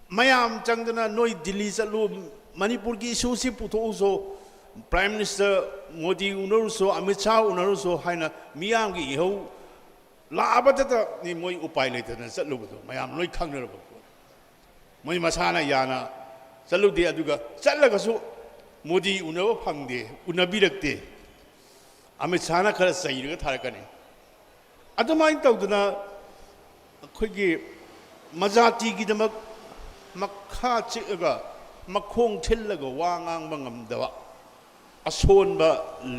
ꯃꯌꯥꯝ ꯆꯪꯗꯅ "ꯅꯣꯏ ꯗꯤꯜꯂꯤ ꯆꯠꯂꯨ, ꯃꯅꯤꯄꯨꯔꯒꯤ issueꯁꯤ ꯄꯨꯊꯣꯛꯎꯁꯣ, Prime Minister ꯃꯣꯗꯤ ꯎꯅꯔꯨꯁꯣ, ꯑꯃꯤꯠ ꯁꯥꯍ ꯎꯅꯔꯨꯁꯣ" ꯍꯥꯏꯅ ꯃꯤꯌꯥꯝꯒꯤ ꯏꯍꯧ ꯂꯥꯛꯑꯕꯗꯇꯅꯤ ꯃꯣꯏ ꯎꯄꯥꯏ ꯂꯩꯇꯗꯅ ꯆꯠꯂꯨꯕꯗꯣ ꯃꯌꯥꯝ ꯂꯣꯏ ꯈꯪꯅꯔꯕ ꯄꯣꯠꯅꯤ꯫ ꯃꯣꯏ ꯃꯁꯥꯅ ꯌꯥꯅ ꯆꯠꯂꯨꯗꯦ, ꯑꯗꯨꯒ ꯆꯠꯂꯒꯁꯨ ꯃꯣꯗꯤ ꯎꯅꯕ ꯐꯪꯗꯦ, ꯎꯅꯕꯤꯔꯛꯇꯦ꯫ ꯑꯃꯤꯠ ꯁꯥꯍꯅ ꯈꯔ ꯆꯩꯔꯒ ꯊꯥꯔꯛꯀꯅꯤ꯫ ꯑꯗꯨꯃꯥꯏꯅ ꯇꯧꯗꯅ ꯑꯩꯈꯣꯏꯒꯤ ꯃꯖꯥꯇꯤꯒꯤꯗꯃꯛ ꯃꯈꯥ ꯆꯤꯛꯑꯒ ꯃꯈꯣꯡ ꯊꯤꯜꯂꯒ ꯋꯥ ꯉꯥꯡꯕ ꯉꯝꯗꯕ ꯑꯁꯣꯟꯕ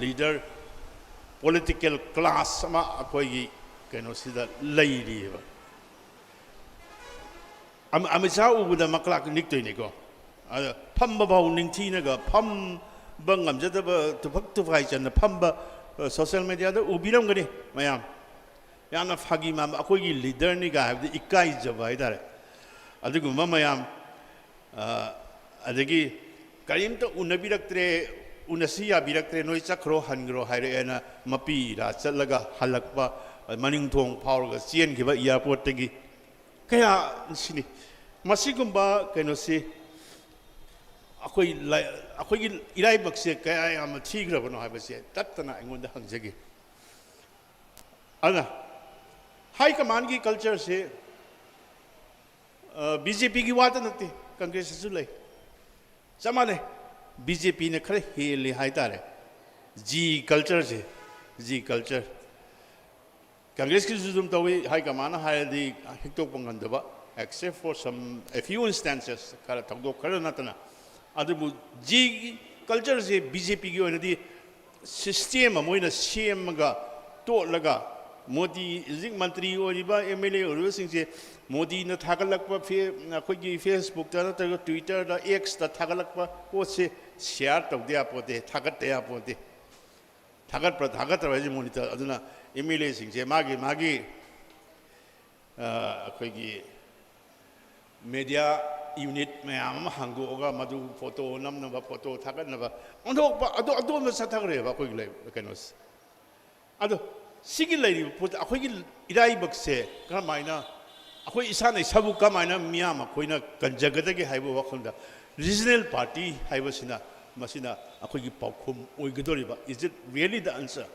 leader ꯄꯣꯂꯤꯇꯤꯀꯦꯜ ꯀ꯭ꯂꯥꯁ ꯑꯃ ꯑꯩꯈꯣꯏꯒꯤ ꯀꯩꯅꯣꯁꯤꯗ ꯂꯩꯔꯤꯑꯕ꯫ ꯑꯃ ꯑꯃꯤꯠ ꯁꯥꯍ ꯎꯕꯗ ꯃꯀ꯭ꯂꯥꯛ ꯅꯤꯛꯇꯣꯏꯅꯤꯀꯣ꯫ ꯑꯗ ꯐꯝꯕ ꯐꯥꯎ ꯅꯤꯡꯊꯤꯅꯒ ꯐꯝꯕ ꯉꯝꯖꯗꯕ, ꯇꯨꯐꯛ ꯇꯨꯐꯥꯏ ꯆꯟꯅ ꯐꯝꯕ, ꯁꯣꯁꯦꯜ ꯃꯦꯗꯤꯌꯥꯗ ꯎꯕꯤꯔꯝꯒꯅꯤ ꯃꯌꯥꯝ꯫ ꯌꯥꯝꯅ ꯐꯥꯒꯤ ꯃꯥꯟꯕ, ꯑꯩꯈꯣꯏꯒꯤ ꯂꯤꯗꯔꯅꯤꯒ ꯍꯥꯏꯕꯗ ꯏꯀꯥꯏꯖꯕ ꯍꯥꯏꯇꯥꯔꯦ꯫ ꯑꯗꯨꯒꯨꯝꯕ ꯃꯌꯥꯝ, ꯑ, ꯑꯗꯒꯤ ꯀꯔꯤꯝꯇ ꯎꯅꯕꯤꯔꯛꯇ꯭ꯔꯦ, ꯎꯅꯁꯤ ꯌꯥꯕꯤꯔꯛꯇ꯭ꯔꯦ, ꯅꯣꯏ ꯆꯠꯈ꯭ꯔꯣ ꯍꯟꯈ꯭ꯔꯣ ꯍꯥꯏꯔꯛꯑꯦꯅ ꯃꯄꯤ ꯏꯔꯥ ꯆꯠꯂꯒ ꯍꯜꯂꯛꯄ, ꯃꯅꯤꯡ ꯊꯣꯡ ꯐꯥꯎꯔꯒ ꯆꯦꯟꯈꯤꯕ ꯑꯦꯌꯥꯔꯄꯣꯔꯠꯇꯒꯤ ꯀꯌꯥ ꯁꯤꯅꯤ꯫ ꯃꯁꯤꯒꯨꯝꯕ ꯀꯩꯅꯣꯁꯤ ꯑꯩꯈꯣꯏ ꯂꯥꯏ-, ꯑꯩꯈꯣꯏꯒꯤ ꯏꯔꯥꯏꯕꯛꯁꯦ ꯀꯌꯥ ꯌꯥꯝꯅ ꯊꯤꯈ꯭ꯔꯕꯅꯣ ꯍꯥꯏꯕꯁꯦ ꯇꯠꯇꯅ ꯑꯩꯉꯣꯟꯗ ꯍꯪꯖꯒꯦ꯫ ꯑꯗꯨꯅ ꯍꯥꯏ ꯀꯃꯥꯟꯒꯤ ꯀꯜꯆꯔꯁꯤ ꯕꯤ ꯖꯦ ꯄꯤꯒꯤ ꯋꯥꯗ ꯅꯠꯇꯦ, ꯀꯪꯒ꯭ꯔꯦꯁꯇꯁꯨ ꯂꯩ, ꯆꯞ ꯃꯥꯟꯅꯩ꯫ ꯕꯤ ꯖꯦ ꯄꯤꯅ ꯈꯔ ꯍꯦꯜꯂꯤ ꯍꯥꯏꯇꯥꯔꯦ ꯖꯤ ꯀꯜꯆꯔꯁꯦ, ꯖꯤ ꯀꯜꯆꯔ꯫ ꯀꯪꯒ꯭ꯔꯦꯁꯀꯤꯁꯨ ꯑꯗꯨꯝ ꯇꯧꯏ, ꯍꯥꯏ ꯀꯃꯥꯟꯅ ꯍꯥꯏꯔꯗꯤ ꯍꯤꯛꯇꯣꯛꯄ ꯉꯝꯗꯕ, except for some, a few instances, ꯈꯔ ꯊꯧꯗꯣꯛ ꯈꯔ ꯅꯠꯇꯅ꯫ ꯑꯗꯨꯕꯨ ꯖꯤꯒꯤ ꯀꯜꯆꯔꯁꯦ ꯕꯤ ꯖꯦ ꯄꯤꯒꯤ ꯑꯣꯏꯅꯗꯤ ꯁꯤꯁꯇꯦꯝ ꯑꯃ ꯑꯣꯏꯅ ꯁꯦꯝꯃꯒ, ꯇꯣꯠꯂꯒ, ꯃꯣꯗꯤ ꯍꯧꯖꯤꯛ ꯃꯟꯇ꯭ꯔꯤ ꯑꯣꯏꯔꯤꯕ, ꯑꯦꯝ ꯑꯦꯜ ꯑꯦ ꯑꯣꯏꯔꯤꯕꯁꯤꯡꯁꯦ ꯃꯣꯗꯤꯅ ꯊꯥꯒꯠꯂꯛꯄ ꯐꯦ-, ꯑꯩꯈꯣꯏꯒꯤ ꯐꯦꯁꯕꯨꯛꯇ ꯅꯠꯇ꯭ꯔꯒ ꯇ꯭ꯋꯤꯇꯔꯗ, ꯑꯦꯛꯁꯇ ꯊꯥꯒꯠꯂꯛꯄ ꯄꯣꯠꯁꯦ ꯁꯤꯌꯥꯔ ꯇꯧꯗ ꯌꯥꯄꯣꯠꯇꯦ, ꯊꯥꯒꯠꯇ ꯌꯥꯄꯣꯠꯇꯦ꯫ ꯊꯥꯒꯠꯄ꯭ꯔꯥ ꯊꯥꯒꯠꯇꯕ꯭ꯔꯥ ꯍꯥꯏꯁꯦ ꯃꯣꯅꯤꯇꯔ, ꯑꯗꯨꯅ ꯑꯦꯝ ꯑꯦꯜ ꯑꯦꯁꯤꯡꯁꯦ ꯃꯥꯒꯤ ꯃꯥꯒꯤ, ꯑ, ꯑꯩꯈꯣꯏꯒꯤ ꯃꯦꯗꯤꯌꯥ ꯌꯨꯅꯤꯠ ꯃꯌꯥꯝ ꯑꯃ ꯍꯥꯡꯗꯣꯛꯑꯒ ꯃꯗꯨ ꯐꯣꯇꯣ ꯅꯝꯅꯕ, ꯐꯣꯇꯣ ꯊꯥꯒꯠꯅꯕ ꯑꯣꯟꯊꯣꯛꯄ, ꯑꯗꯨ ꯑꯗꯣꯝꯗ ꯆꯠꯊꯈ꯭ꯔꯦꯕ ꯑꯩꯈꯣꯏꯒꯤ ꯂꯩ-, ꯀꯩꯅꯣꯁꯦ꯫ ꯑꯗꯣ ꯁꯤꯒꯤ ꯂꯩꯔꯤꯕ ꯄꯣꯠ, ꯑꯩꯈꯣꯏꯒꯤ ꯏꯔꯥꯏꯕꯛꯁꯦ ꯀꯔꯝꯍꯥꯏꯅ ꯑꯩꯈꯣꯏ ꯏꯁꯥꯅ ꯏꯁꯥꯕꯨ ꯀꯃꯥꯏꯅ ꯃꯤꯌꯥꯝ ꯑꯩꯈꯣꯏꯅ ꯀꯟꯖꯒꯗꯒꯦ ꯍꯥꯏꯕ ꯋꯥꯈꯜꯗ ꯔꯤꯖꯅꯦꯜ ꯄꯥꯔꯇꯤ ꯍꯥꯏꯕꯁꯤꯅ ꯃꯁꯤꯅ ꯑꯩꯈꯣꯏꯒꯤ ꯄꯥꯎꯈꯨꯝ ꯑꯣꯏꯒꯗꯧꯔꯤꯕ? Is it really the answer?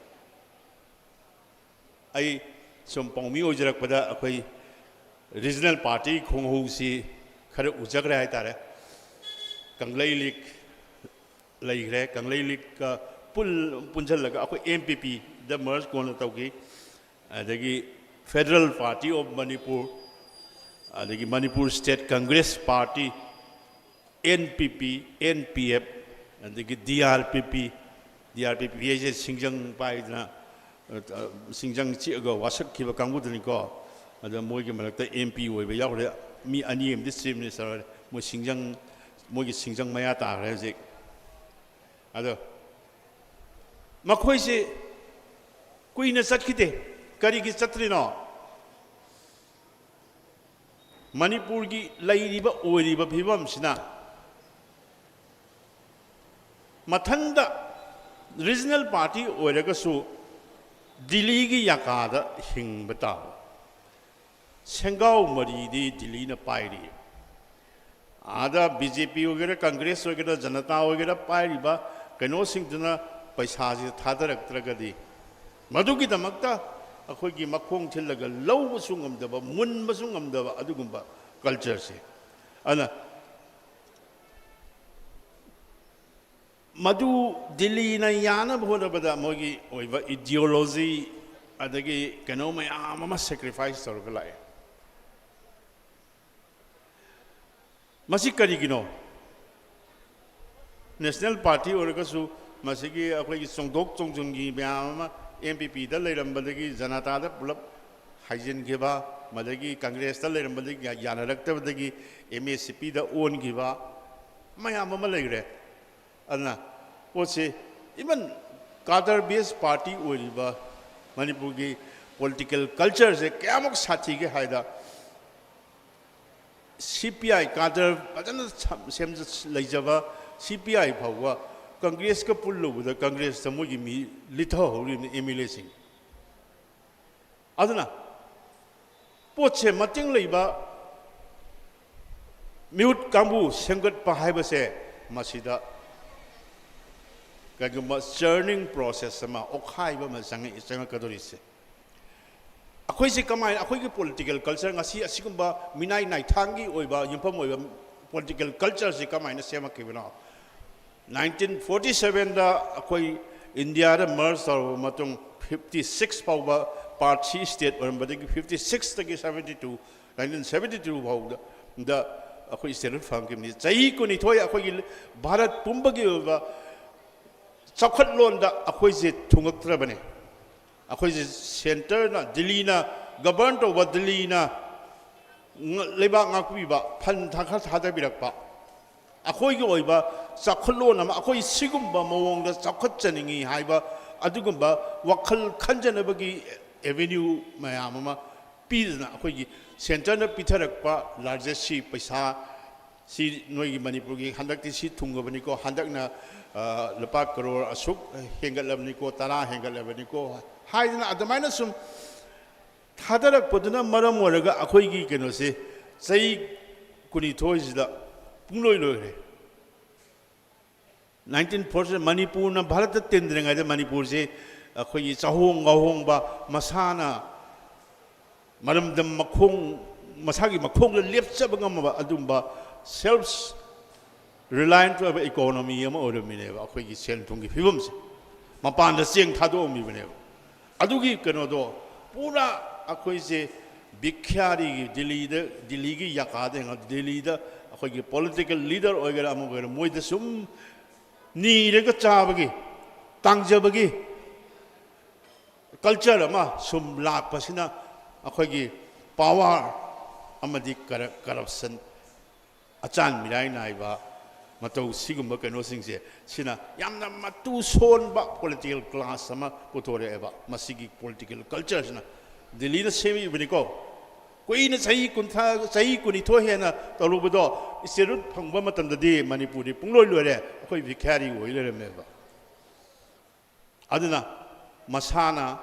ꯑꯩ ꯁꯨꯝ ꯄꯥꯎꯃꯤ ꯑꯣꯏꯖꯔꯛꯄꯗ ꯑꯩꯈꯣꯏ ꯔꯤꯖꯅꯦꯜ ꯄꯥꯔꯇꯤ ꯈꯣꯡꯍꯧꯁꯤ ꯈꯔ ꯎꯖꯈ꯭ꯔꯦ ꯍꯥꯏꯇꯥꯔꯦ꯫ ꯀꯪꯂꯩ ꯂꯤꯛ ꯂꯩꯈ꯭ꯔꯦ, ꯀꯪꯂꯩ ꯂꯤꯛꯀ ꯄꯨꯜ-, ꯄꯨꯟꯁꯤꯜꯂꯒ ꯑꯩꯈꯣꯏ ꯑꯦꯝ ꯄꯤ ꯄꯤꯗ ꯃꯔꯖ ꯀꯣꯟꯅ ꯇꯧꯈꯤ꯫ ꯑꯗꯒꯤ Federal Party of Manipur, ꯑꯗꯒꯤ Manipur State Congress Party, N P P, N P F, ꯑꯗꯒꯤ ꯗꯤ ꯑꯥꯔ ꯄꯤ ꯄꯤ, ꯗꯤ ꯑꯥꯔ ꯄꯤ ꯄꯤ ꯍꯥꯏꯁꯦ ꯁꯤꯡꯖꯪ ꯄꯥꯏꯗꯅ ꯁꯤꯡꯖꯪ ꯆꯤꯛꯑꯒ ꯋꯥꯁꯛꯈꯤꯕ ꯀꯥꯡꯕꯨꯗꯨꯅꯤꯀꯣ꯫ ꯑꯗ ꯃꯣꯏꯒꯤ ꯃꯔꯛꯇ ꯑꯦꯝ ꯄꯤ ꯑꯣꯏꯕ ꯌꯥꯎꯔꯦ, ꯃꯤ ꯑꯅꯤ ꯑꯃꯗꯤ ꯆꯤꯐ ꯃꯤꯅꯤꯁꯇꯔ ꯑꯣꯏꯔꯦ꯫ ꯃꯣꯏ ꯁꯤꯡꯖꯪ, ꯃꯣꯏꯒꯤ ꯁꯤꯡꯖꯪ ꯃꯌꯥ ꯇꯥꯈ꯭ꯔꯦ ꯍꯧꯖꯤꯛ꯫ ꯑꯗꯣ ꯃꯈꯣꯏꯁꯤ ꯀꯨꯏꯅ ꯆꯠꯈꯤꯗꯦ꯫ ꯀꯔꯤꯒꯤ ꯆꯠꯇ꯭ꯔꯤꯅꯣ? ꯃꯅꯤꯄꯨꯔꯒꯤ ꯂꯩꯔꯤꯕ ꯑꯣꯏꯔꯤꯕ ꯐꯤꯕꯝꯁꯤꯅ ꯃꯊꯟꯗ ꯔꯤꯖꯅꯦꯜ ꯄꯥꯔꯇꯤ ꯑꯣꯏꯔꯒꯁꯨ ꯗꯤꯜꯂꯤꯒꯤ ꯌꯥꯀꯥꯗ ꯍꯤꯡꯕ ꯇꯥꯕ꯫ ꯁꯦꯡꯒꯥꯎ ꯃꯔꯤꯗꯤ ꯗꯤꯜꯂꯤꯅ ꯄꯥꯏꯔꯤ꯫ ꯑꯥꯗ ꯕꯤ ꯖꯦ ꯄꯤ ꯑꯣꯏꯒꯦꯔꯥ, ꯀꯪꯒ꯭ꯔꯦꯁ ꯑꯣꯏꯒꯦꯔꯥ, ꯖꯅꯇꯥ ꯑꯣꯏꯒꯦꯔꯥ, ꯄꯥꯏꯔꯤꯕ ꯀꯩꯅꯣꯁꯤꯡꯗꯨꯅ ꯄꯩꯁꯥꯁꯤ ꯊꯥꯗꯔꯛꯇ꯭ꯔꯒꯗꯤ, ꯃꯗꯨꯒꯤꯗꯃꯛꯇ ꯑꯩꯈꯣꯏꯒꯤ ꯃꯈꯣꯡ ꯊꯤꯜꯂꯒ ꯂꯧꯕꯁꯨ ꯉꯝꯗꯕ, ꯃꯨꯟꯕꯁꯨ ꯉꯝꯗꯕ ꯑꯗꯨꯒꯨꯝꯕ ꯀꯜꯆꯔꯁꯦ꯫ ꯑꯗꯨꯅ ꯃꯗꯨ ꯗꯤꯜꯂꯤꯅ ꯌꯥꯅꯕ ꯍꯣꯠꯅꯕꯗ ꯃꯣꯏꯒꯤ ꯑꯣꯏꯕ ꯏꯗꯤꯌꯣꯂꯣꯖꯤ, ꯑꯗꯒꯤ ꯀꯩꯅꯣ ꯃꯌꯥꯝ ꯑꯃ ꯁꯦꯀ꯭ꯔꯤꯐꯥꯏꯁ ꯇꯧꯔꯒ ꯂꯥꯛꯑꯦ꯫ ꯃꯁꯤ ꯀꯔꯤꯒꯤꯅꯣ? ꯅꯦꯁꯅꯦꯜ ꯄꯥꯔꯇꯤ ꯑꯣꯏꯔꯒꯁꯨ ꯃꯁꯤꯒꯤ ꯑꯩꯈꯣꯏꯒꯤ ꯆꯣꯡꯊꯣꯛ ꯆꯣꯡꯁꯤꯟꯒꯤ ꯃꯌꯥꯝ ꯑꯃ ꯑꯦꯝ ꯄꯤ ꯄꯤꯗ ꯂꯩꯔꯝꯕꯗꯒꯤ ꯖꯅꯇꯥꯗ ꯄꯨꯂꯞ ꯍꯥꯏꯖꯤꯟꯈꯤꯕ, ꯃꯗꯒꯤ ꯀꯪꯒ꯭ꯔꯦꯁꯇ ꯂꯩꯔꯝꯕꯗꯒꯤ ꯌꯥ-, ꯌꯥꯅꯔꯛꯇꯕꯗꯒꯤ ꯑꯦꯝ ꯑꯦ ꯁꯤ ꯄꯤꯗ ꯑꯣꯟꯈꯤꯕ ꯃꯌꯥꯝ ꯑꯃ ꯂꯩꯈ꯭ꯔꯦ꯫ ꯑꯗꯨꯅ ꯄꯣꯠꯁꯤ, ꯏꯚꯟ ꯀꯥꯗꯔ ꯕꯦꯁ ꯄꯥꯔꯇꯤ ꯑꯣꯏꯔꯤꯕ ꯃꯅꯤꯄꯨꯔꯒꯤ ꯄꯣꯂꯤꯇꯤꯀꯦꯜ ꯀꯜꯆꯔꯁꯦ ꯀꯌꯥꯃꯨꯛ ꯁꯥꯊꯤꯒꯦ ꯍꯥꯏꯗ, ꯁꯤ ꯄꯤ ꯑꯥꯏ ꯀꯥꯗꯔ ꯐꯖꯅ ꯁꯦꯝꯖ-, ꯂꯩꯖꯕ ꯁꯤ ꯄꯤ ꯑꯥꯏ ꯐꯥꯎꯕ ꯀꯪꯒ꯭ꯔꯦꯁꯀ ꯄꯨꯜꯂꯨꯕꯗ ꯀꯪꯒ꯭ꯔꯦꯁꯇ ꯃꯣꯏꯒꯤ ꯃꯤ ꯂꯤꯊꯍꯧꯔꯤꯕꯅꯤ ꯑꯦꯝ ꯑꯦꯜ ꯑꯦꯁꯤꯡ꯫ ꯑꯗꯨꯅ ꯄꯣꯠꯁꯦ ꯃꯇꯤꯡ ꯂꯩꯕ ꯃꯤꯍꯨꯠ ꯀꯥꯡꯕꯨ ꯁꯦꯝꯒꯠꯄ ꯍꯥꯏꯕꯁꯦ ꯃꯁꯤꯗ ꯀꯩꯒꯨꯝꯕ ꯆꯔꯅꯤꯡ ꯄ꯭ꯔꯣꯁꯦꯁ ꯑꯃ, ꯑꯣꯠꯈꯥꯏꯕ ꯑꯃ ꯆꯪꯉꯛꯏ, ꯆꯪꯉꯛꯀꯗꯧꯔꯤꯁꯦ꯫ ꯑꯩꯈꯣꯏꯁꯤ ꯀꯃꯥꯏꯅ, ꯑꯩꯈꯣꯏꯒꯤ ꯄꯣꯂꯤꯇꯤꯀꯦꯜ ꯀꯜꯆꯔ ꯉꯁꯤ ꯑꯁꯤꯒꯨꯝꯕ ꯃꯤꯅꯥꯏ ꯅꯥꯏꯊꯥꯡꯒꯤ ꯑꯣꯏꯕ ꯌꯨꯝꯐꯝ ꯑꯣꯏꯕ ꯄꯣꯂꯤꯇꯤꯀꯦꯜ ꯀꯜꯆꯔꯁꯤ ꯀꯃꯥꯏꯅ ꯁꯦꯝꯃꯛꯈꯤꯕꯅꯣ? ꯅꯥꯏꯟꯇꯤꯟ ꯐꯣꯔꯇꯤ ꯁꯕꯦꯟꯗ ꯑꯩꯈꯣꯏ ꯏꯟꯗꯤꯌꯥꯗ ꯃꯔꯖ ꯇꯧꯔꯕ ꯃꯇꯨꯡ, ꯐꯤꯐꯇꯤ ꯁꯤꯛꯁ ꯐꯥꯎꯕ ꯄꯥꯔꯠ ꯁꯤ ꯁ꯭ꯇꯦꯠ ꯑꯣꯏꯔꯝꯕꯗꯒꯤ, ꯐꯤꯐꯇꯤ ꯁꯤꯛꯁꯇꯒꯤ seventy two, nineteen seventy two ꯐꯥꯎꯕꯗ ꯑꯩꯈꯣꯏ ꯁ꯭ꯇꯦꯠꯍꯨꯗ ꯐꯪꯈꯤꯕꯅꯤ꯫ ꯆꯍꯤ ꯀꯨꯟꯅꯤꯊꯣꯏ ꯑꯩꯈꯣꯏꯒꯤ ꯚꯥꯔꯠ ꯄꯨꯝꯕꯒꯤ ꯑꯣꯏꯕ ꯆꯥꯎꯈꯠꯂꯣꯟꯗ ꯑꯩꯈꯣꯏꯁꯦ ꯊꯨꯡꯉꯛꯇ꯭ꯔꯕꯅꯤ꯫ ꯑꯩꯈꯣꯏꯁꯦ ꯁꯦꯟꯇꯔꯅ, ꯗꯤꯜꯂꯤꯅ ꯒꯕꯔꯟ ꯇꯧꯕ, ꯗꯤꯜꯂꯤꯅ ꯉ- ꯂꯩꯕꯥꯛ ꯉꯥꯛꯄꯤꯕ, ꯐꯟ ꯊꯥ- ꯈꯔ ꯊꯥꯗꯕꯤꯔꯛꯄ, ꯑꯩꯈꯣꯏꯒꯤ ꯑꯣꯏꯕ ꯆꯥꯎꯈꯠꯂꯣꯟ ꯑꯃ, ꯑꯩꯈꯣꯏ ꯁꯤꯒꯨꯝꯕ ꯃꯑꯣꯡꯗ ꯆꯥꯎꯈꯠꯆꯅꯤꯡꯉꯤ ꯍꯥꯏꯕ ꯑꯗꯨꯒꯨꯝꯕ ꯋꯥꯈꯜ ꯈꯟꯖꯅꯕꯒꯤ ꯑꯦꯚꯦꯅ꯭ꯌꯨ ꯃꯌꯥꯝ ꯑꯃ ꯄꯤꯗꯅ, ꯑꯩꯈꯣꯏꯒꯤ ꯁꯦꯟꯇꯔꯅ ꯄꯤꯊꯔꯛꯄ ꯂꯥꯔꯖꯦꯁꯁꯤ ꯄꯩꯁꯥ ꯁꯤ ꯅꯣꯏꯒꯤ ꯃꯅꯤꯄꯨꯔꯒꯤ ꯍꯟꯗꯛꯇꯤ ꯁꯤ ꯊꯨꯡꯉꯕꯅꯤꯀꯣ, ꯍꯟꯗꯛꯅ ꯑ, ꯂꯨꯄꯥ ꯀꯔꯣꯔ ꯑꯁꯨꯛ ꯍꯦꯟꯒꯠꯂꯕꯅꯤꯀꯣ, ꯇꯔꯥ ꯍꯦꯟꯒꯠꯂꯕꯅꯤꯀꯣ ꯍꯥꯏꯗꯅ ꯑꯗꯨꯃꯥꯏꯅ ꯁꯨꯝ ꯊꯥꯗꯔꯛꯄꯗꯨꯅ ꯃꯔꯝ ꯑꯣꯏꯔꯒ ꯑꯩꯈꯣꯏꯒꯤ ꯀꯩꯅꯣꯁꯦ ꯆꯍꯤ ꯀꯨꯟꯅꯤꯊꯣꯏꯁꯤꯗ ꯄꯨꯡꯂꯣꯏ ꯂꯣꯏꯈ꯭ꯔꯦ꯫ ꯅꯥꯏꯟꯇꯤꯟ ꯐꯣꯔꯇꯤ ꯃꯅꯤꯄꯨꯔꯅ ꯚꯥꯔꯠꯇ ꯇꯤꯟꯗ꯭ꯔꯤꯉꯩꯗ ꯃꯅꯤꯄꯨꯔꯁꯦ ꯑꯩꯈꯣꯏꯒꯤ ꯆꯥꯍꯣꯡ ꯉꯥꯍꯣꯡꯕ, ꯃꯁꯥꯅ ꯃꯔꯝꯗꯝ ꯃꯈꯣꯡ, ꯃꯁꯥꯒꯤ ꯃꯈꯣꯡꯗ ꯂꯦꯞꯆꯕ ꯉꯝꯃꯕ ꯑꯗꯨꯝꯕ ꯁꯦꯜꯐ ꯔꯤꯂꯥꯌꯦꯟꯠ ꯑꯣꯏꯕ ꯏꯀꯣꯅꯣꯃꯤ ꯑꯃ ꯑꯣꯏꯔꯝꯃꯤꯅꯦꯕ꯫ ꯑꯩꯈꯣꯏꯒꯤ ꯁꯦꯟ ꯊꯨꯝꯒꯤ ꯐꯤꯕꯝꯁꯦ ꯃꯄꯥꯟꯗ ꯆꯦꯡ ꯊꯥꯗꯣꯛꯑꯝꯃꯤꯕꯅꯦꯕ꯫ ꯑꯗꯨꯒꯤ ꯀꯩꯅꯣꯗꯣ ꯄꯨꯔꯥ ꯑꯩꯈꯣꯏꯁꯦ ꯚꯤꯈ꯭ꯌꯥꯔꯤꯒꯤ, ꯗꯤꯜꯂꯤꯗ, ꯗꯤꯜꯂꯤꯒꯤ ꯌꯥꯀꯥꯗ ꯌꯦꯡꯉꯣ, ꯗꯤꯜꯂꯤꯗ ꯑꯩꯈꯣꯏꯒꯤ ꯄꯣꯂꯤꯇꯤꯀꯦꯜ ꯂꯤꯗꯔ ꯑꯣꯏꯒꯦꯔꯥ ꯑꯃ ꯑꯣꯏꯒꯦꯔꯥ, ꯃꯣꯏꯗ ꯁꯨꯝ ꯅꯤꯔꯒ ꯆꯥꯕꯒꯤ, ꯇꯥꯡꯖꯕꯒꯤ ꯀꯜꯆꯔ ꯑꯃ ꯁꯨꯝ ꯂꯥꯛꯄꯁꯤꯅ ꯑꯩꯈꯣꯏꯒꯤ ꯄꯥꯋꯔ ꯑꯃꯗꯤ ꯀꯔꯞꯁꯟ, ꯑꯆꯥꯟ ꯃꯤꯔꯥꯏ ꯅꯥꯏꯕ ꯃꯇꯧ, ꯁꯤꯒꯨꯝꯕ ꯀꯩꯅꯣꯁꯤꯡꯁꯦ, ꯁꯤꯅ ꯌꯥꯝꯅ ꯃꯇꯨ ꯁꯣꯟꯕ ꯄꯣꯂꯤꯇꯤꯀꯦꯜ ꯀ꯭ꯂꯥꯁ ꯑꯃ ꯄꯨꯊꯣꯔꯛꯑꯦꯕ꯫ ꯃꯁꯤꯒꯤ ꯄꯣꯂꯤꯇꯤꯀꯦꯜ ꯀꯜꯆꯔꯁꯤꯅ ꯗꯤꯜꯂꯤꯅ ꯁꯦꯝꯃꯛꯏꯕꯅꯤꯀꯣ꯫ ꯀꯨꯏꯅ ꯆꯍꯤ ꯀꯨꯟꯊ꯭ꯔꯥ, ꯆꯍꯤ ꯀꯨꯟꯅꯤꯊꯣꯏ ꯍꯦꯟꯅ ꯇꯧꯔꯨꯕꯗꯣ, ꯏꯁꯇꯦꯠꯍꯨꯗ ꯐꯪꯕ ꯃꯇꯝꯗꯗꯤ ꯃꯅꯤꯄꯨꯔꯗꯤ ꯄꯨꯡꯂꯣꯏ ꯂꯣꯏꯔꯦ, ꯑꯩꯈꯣꯏ ꯚꯤꯈ꯭ꯌꯥꯔꯤ ꯑꯣꯏ ꯂꯩꯔꯝꯃꯦꯕ꯫ ꯑꯗꯨꯅ ꯃꯁꯥꯅ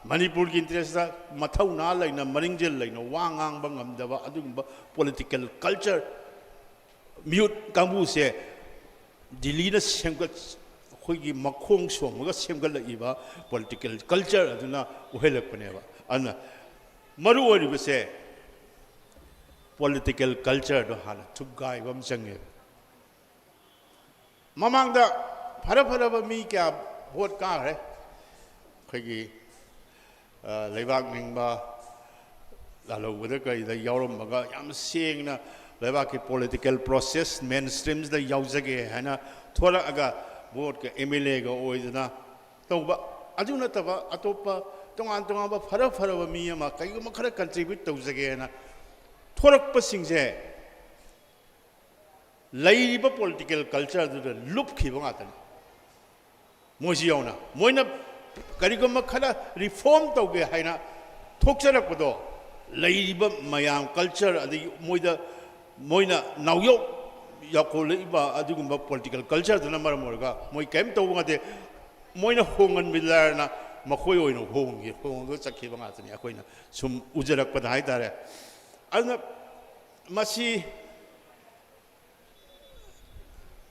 ꯃꯅꯤꯄꯨꯔꯒꯤ ꯏꯟꯇꯔꯦꯁꯇ ꯃꯊꯧꯅꯥ ꯂꯩꯅ, ꯃꯔꯤꯡꯖꯦꯜ ꯂꯩꯅ ꯋꯥ ꯉꯥꯡꯕ ꯉꯝꯗꯕ ꯑꯗꯨꯒꯨꯝꯕ ꯄꯣꯂꯤꯇꯤꯀꯦꯜ ꯀꯜꯆꯔ, ꯃꯤꯍꯨꯠ ꯀꯥꯡꯕꯨꯁꯦ ꯗꯤꯜꯂꯤꯅ ꯁꯦꯝꯒꯠ, ꯑꯩꯈꯣꯏꯒꯤ ꯃꯈꯣꯡ ꯁꯣꯝꯃꯒ ꯁꯦꯝꯒꯠꯂꯛꯏꯕ ꯄꯣꯂꯤꯇꯤꯀꯦꯜ ꯀꯜꯆꯔ ꯑꯗꯨꯅ ꯑꯣꯏꯍꯜꯂꯛꯄꯅꯦꯕ꯫ ꯑꯗꯨꯅ ꯃꯔꯨ ꯑꯣꯏꯔꯤꯕꯁꯦ ꯄꯣꯂꯤꯇꯤꯀꯦꯜ ꯀꯜꯆꯔꯗꯣ ꯍꯥꯟꯅ ꯊꯨꯒꯥꯏꯕ ꯑꯃ ꯆꯪꯉꯦꯕ꯫ ꯃꯃꯥꯡꯗ ꯐꯔ ꯐꯔꯕ ꯃꯤ ꯀꯌꯥ ꯚꯣꯠ ꯀꯥꯈ꯭ꯔꯦ꯫ ꯑꯩꯈꯣꯏꯒꯤ, ꯑ, ꯂꯩꯕꯥꯛ ꯅꯤꯡꯕ, ꯂꯥꯜꯍꯧꯕꯗ ꯀꯔꯤꯗ ꯌꯥꯎꯔꯝꯃꯒ ꯌꯥꯝ ꯁꯦꯡꯅ ꯂꯩꯕꯥꯛꯀꯤ ꯄꯣꯂꯤꯇꯤꯀꯦꯜ ꯄ꯭ꯔꯣꯁꯦꯁ ꯃꯦꯟ ꯁ꯭ꯇ꯭ꯔꯤꯝꯁꯤꯗ ꯌꯥꯎꯖꯒꯦ ꯍꯥꯏꯅ ꯊꯣꯔꯛꯑꯒ ꯚꯣꯠꯀ ꯑꯦꯝ ꯑꯦꯜ ꯑꯦꯒ ꯑꯣꯏꯗꯅ ꯇꯧꯕ꯫ ꯑꯗꯨ ꯅꯠꯇꯕ ꯑꯇꯣꯞꯄ ꯇꯣꯉꯥꯟ ꯇꯣꯉꯥꯟꯕ ꯐꯔ ꯐꯔꯕ ꯃꯤ ꯑꯃ ꯀꯩꯒꯨꯝꯕ ꯈꯔ contribute ꯇꯧꯖꯒꯦꯅ ꯊꯣꯔꯛꯄꯁꯤꯡꯁꯦ ꯂꯩꯔꯤꯕ political cultureꯗꯨꯗ ꯂꯨꯞꯈꯤꯕ ꯉꯥꯛꯇꯅꯤ꯫ ꯃꯣꯏꯁꯤ ꯌꯥꯎꯅ ꯃꯣꯏꯅ ꯀꯔꯤꯒꯨꯝꯕ ꯈꯔ reform ꯇꯧꯒꯦ ꯍꯥꯏꯅ ꯊꯣꯛꯆꯔꯛꯄꯗꯣ, ꯂꯩꯔꯤꯕ ꯃꯌꯥꯝ culture, ꯑꯗꯒꯤ ꯃꯣꯏꯗ, ꯃꯣꯏꯅ ꯅꯥꯎꯌꯣꯛ ꯌꯥꯎꯈꯠꯂꯛꯏꯕ ꯑꯗꯨꯒꯨꯝꯕ political cultureꯗꯨꯅ ꯃꯔꯝ ꯑꯣꯏꯔꯒ ꯃꯣꯏ ꯀꯔꯤꯝ ꯇꯧꯕ ꯉꯝꯗꯦ꯫ ꯃꯣꯏꯅ ꯍꯣꯡꯍꯟꯕꯤꯗ꯭ꯔꯅ ꯃꯈꯣꯏ ꯑꯣꯏꯅ ꯍꯣꯡꯈꯤ, ꯍꯣꯡꯉꯒ ꯆꯠꯈꯤꯕ ꯉꯥꯛꯇꯅꯤ, ꯑꯩꯈꯣꯏꯅ ꯁꯨꯝ ꯎꯖꯔꯛꯄꯗ ꯍꯥꯏꯇꯥꯔꯦ꯫ ꯑꯗꯨꯅ ꯃꯁꯤ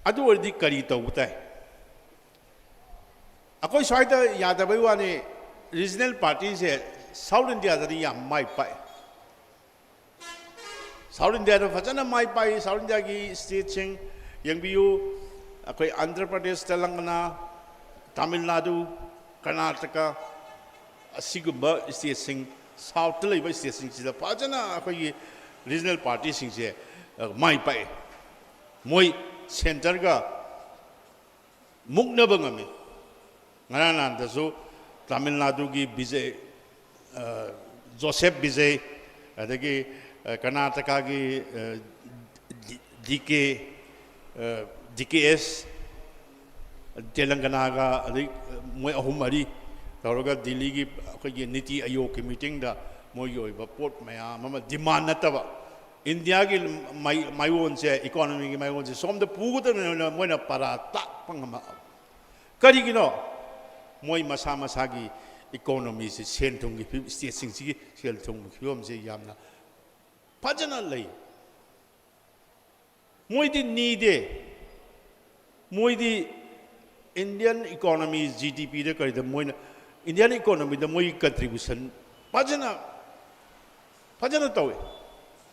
ꯑꯗꯨ ꯑꯣꯏꯔꯗꯤ ꯀꯔꯤ ꯇꯧꯕ ꯇꯥꯏ? ꯑꯩꯈꯣꯏ ꯁ꯭ꯋꯥꯏꯗ ꯌꯥꯗꯕꯩ ꯋꯥꯅꯤ, regional partyꯁꯦ South Indiaꯗꯗꯤ ꯌꯥꯝ ꯃꯥꯏ ꯄꯥꯛꯑꯦ꯫ South Indiaꯗ ꯐꯖꯅ ꯃꯥꯏ ꯄꯥꯛꯏ꯫ South Indiaꯒꯤ stateꯁꯤꯡ ꯌꯦꯡꯕꯤꯌꯨ, ꯑꯩꯈꯣꯏ ꯑꯟꯙ꯭ꯔ ꯄ꯭ꯔꯗꯦꯁ, ꯇꯦꯂꯪꯒꯅꯥ, ꯇꯥꯃꯤꯜ ꯅꯥꯗꯨ, ꯀꯔꯅꯥꯇꯀꯥ, ꯑꯁꯤꯒꯨꯝꯕ stateꯁꯤꯡ, Southꯇ ꯂꯩꯕ stateꯁꯤꯡꯁꯤꯗ ꯐꯖꯅ ꯑꯩꯈꯣꯏꯒꯤ regional partyꯁꯤꯡꯁꯦ, ꯑ, ꯃꯥꯏ ꯄꯥꯛꯑꯦ꯫ ꯃꯣꯏ centreꯒ ꯃꯨꯛꯅꯕ ꯉꯝꯃꯤ꯫ ꯉꯔꯥꯡ ꯅꯍꯥꯟꯗꯁꯨ ꯇꯥꯃꯤꯜ ꯅꯥꯗꯨꯒꯤ ꯕꯤꯖꯦ, ꯑ, ꯖꯣꯁꯦꯐ ꯕꯤꯖꯦ, ꯑꯗꯒꯤ, ꯑ, ꯀꯔꯅꯥꯇꯀꯥꯒꯤ, ꯑ, ꯗꯤ-, ꯗꯤ ꯀꯦ, ꯑ, ꯗꯤ ꯀꯦ ꯑꯦꯁ, ꯇꯦꯂꯪꯒꯅꯥꯒ, ꯑꯗꯩ ꯃꯣꯏ ꯑꯍꯨꯝ ꯃꯔꯤ ꯇꯧꯔꯒ ꯗꯤꯜꯂꯤꯒꯤ ꯑꯩꯈꯣꯏꯒꯤ ꯅꯤꯇꯤ ꯑꯌꯣꯒꯀꯤ meetingꯗ ꯃꯣꯏꯒꯤ ꯑꯣꯏꯕ ꯄꯣꯠ ꯃꯌꯥꯝ ꯑꯃ, demand ꯅꯠꯇꯕ, ꯏꯟꯗꯤꯌꯥꯒꯤ ꯃꯥꯏ-, ꯃꯥꯏꯑꯣꯟꯁꯦ, economyꯒꯤ ꯃꯥꯏꯑꯣꯟꯁꯦ ꯁꯣꯝꯗ ꯄꯨꯒꯗꯕꯅꯤꯅ ꯃꯣꯏꯅ ꯄꯔꯥ ꯇꯥꯛꯄ ꯉꯝꯃꯛꯑꯕ꯫ ꯀꯔꯤꯒꯤꯅꯣ? ꯃꯣꯏ ꯃꯁꯥ ꯃꯁꯥꯒꯤ economyꯁꯦ, ꯁꯦꯟ ꯊꯨꯝꯒꯤ ꯐꯤꯕꯝ, stateꯁꯤꯡꯁꯤꯒꯤ ꯁꯦꯜ ꯊꯨꯝꯒꯤ ꯐꯤꯕꯝꯁꯦ ꯌꯥꯝꯅ ꯐꯖꯅ ꯂꯩ꯫ ꯃꯣꯏꯗꯤ ꯅꯤꯗꯦ꯫ ꯃꯣꯏꯗꯤ Indian economy, GDPꯗ ꯀꯔꯤꯗ ꯃꯣꯏꯅ, Indian economyꯗ ꯃꯣꯏꯒꯤ contribution ꯐꯖꯅ, ꯐꯖꯅ ꯇꯧꯏ꯫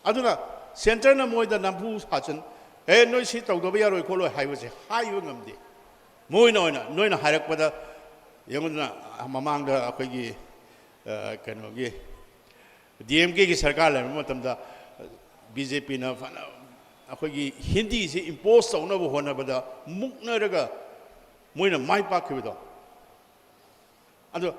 ꯑꯗꯨꯅ centreꯅ ꯃꯣꯏꯗ ꯅꯝꯐꯨ ꯁꯥꯖꯟ, "ꯑꯦ, ꯅꯣꯏ ꯁꯤ ꯇꯧꯗꯕ ꯌꯥꯔꯣꯏ ꯈꯣꯠꯂꯣꯏ" ꯍꯥꯏꯕꯁꯦ ꯍꯥꯏꯕ ꯉꯝꯗꯦ꯫ ꯃꯣꯏꯅ ꯑꯣꯏꯅ, ꯅꯣꯏꯅ ꯍꯥꯏꯔꯛꯄꯗ, ꯌꯦꯡꯉꯨꯗꯅ, ꯃꯃꯥꯡꯗ ꯑꯩꯈꯣꯏꯒꯤ, ꯑ, ꯀꯩꯅꯣꯒꯤ, DMKꯒꯤ ꯁꯔꯀꯥꯔ ꯂꯩꯔꯝꯕ ꯃꯇꯝꯗ, BJPꯅ ꯐꯅ ꯑꯩꯈꯣꯏꯒꯤ ꯍꯤꯟꯗꯤꯁꯤ impose ꯇꯧꯅꯕ ꯍꯣꯠꯅꯕꯗ ꯃꯨꯛꯅꯔꯒ ꯃꯣꯏꯅ ꯃꯥꯏ ꯄꯥꯛꯈꯤꯕꯗꯣ, ꯑꯗꯣ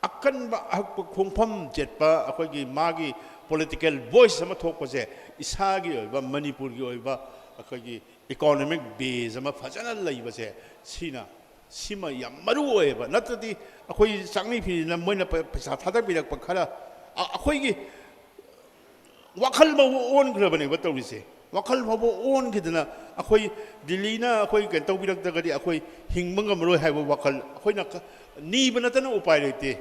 ꯑꯀꯟꯕ ꯑꯍꯛꯄ ꯈꯣꯡꯐꯝ ꯆꯠꯄ ꯑꯩꯈꯣꯏꯒꯤ ꯃꯥꯒꯤ ꯄꯣꯂꯤꯇꯤꯀꯦꯜ ꯚꯣꯏꯁ ꯑꯃ ꯊꯣꯛꯄꯁꯦ, ꯏꯁꯥꯒꯤ ꯑꯣꯏꯕ ꯃꯅꯤꯄꯨꯔꯒꯤ ꯑꯣꯏꯕ ꯑꯩꯈꯣꯏꯒꯤ ꯏꯀꯣꯅꯣꯃꯤꯛ ꯕꯦꯖ ꯑꯃ ꯐꯖꯅ ꯂꯩꯕꯁꯦ, ꯁꯤꯅ, ꯁꯤꯃ ꯌꯥꯝ ꯃꯔꯨ ꯑꯣꯏꯌꯦꯕ꯫ ꯅꯠꯇ꯭ꯔꯗꯤ ꯑꯩꯈꯣꯏ ꯆꯥꯛꯅꯤ ꯐꯤꯅ ꯃꯣꯏꯅ ꯄꯩꯁꯥ ꯊꯥꯗꯕꯤꯔꯛꯄ ꯈꯔ, ꯑ-, ꯑꯩꯈꯣꯏꯒꯤ ꯋꯥꯈꯜ ꯐꯥꯎꯕ ꯑꯣꯟꯈ꯭ꯔꯕꯅꯦꯕ ꯇꯧꯔꯤꯁꯦ꯫ ꯋꯥꯈꯜ ꯐꯥꯎꯕ ꯑꯣꯟꯈꯤꯗꯅ, ꯑꯩꯈꯣꯏ ꯗꯤꯜꯂꯤꯅ ꯑꯩꯈꯣꯏ ꯀꯩꯅꯣ ꯇꯧꯕꯤꯔꯛꯇ꯭ꯔꯒꯗꯤ ꯑꯩꯈꯣꯏ ꯍꯤꯡꯕ ꯉꯝꯃꯔꯣꯏ ꯍꯥꯏꯕ ꯋꯥꯈꯜ ꯑꯩꯈꯣꯏꯅ ꯈ-, ꯅꯤꯕ ꯅꯠꯇꯅ ꯎꯄꯥꯏ ꯂꯩꯇꯦ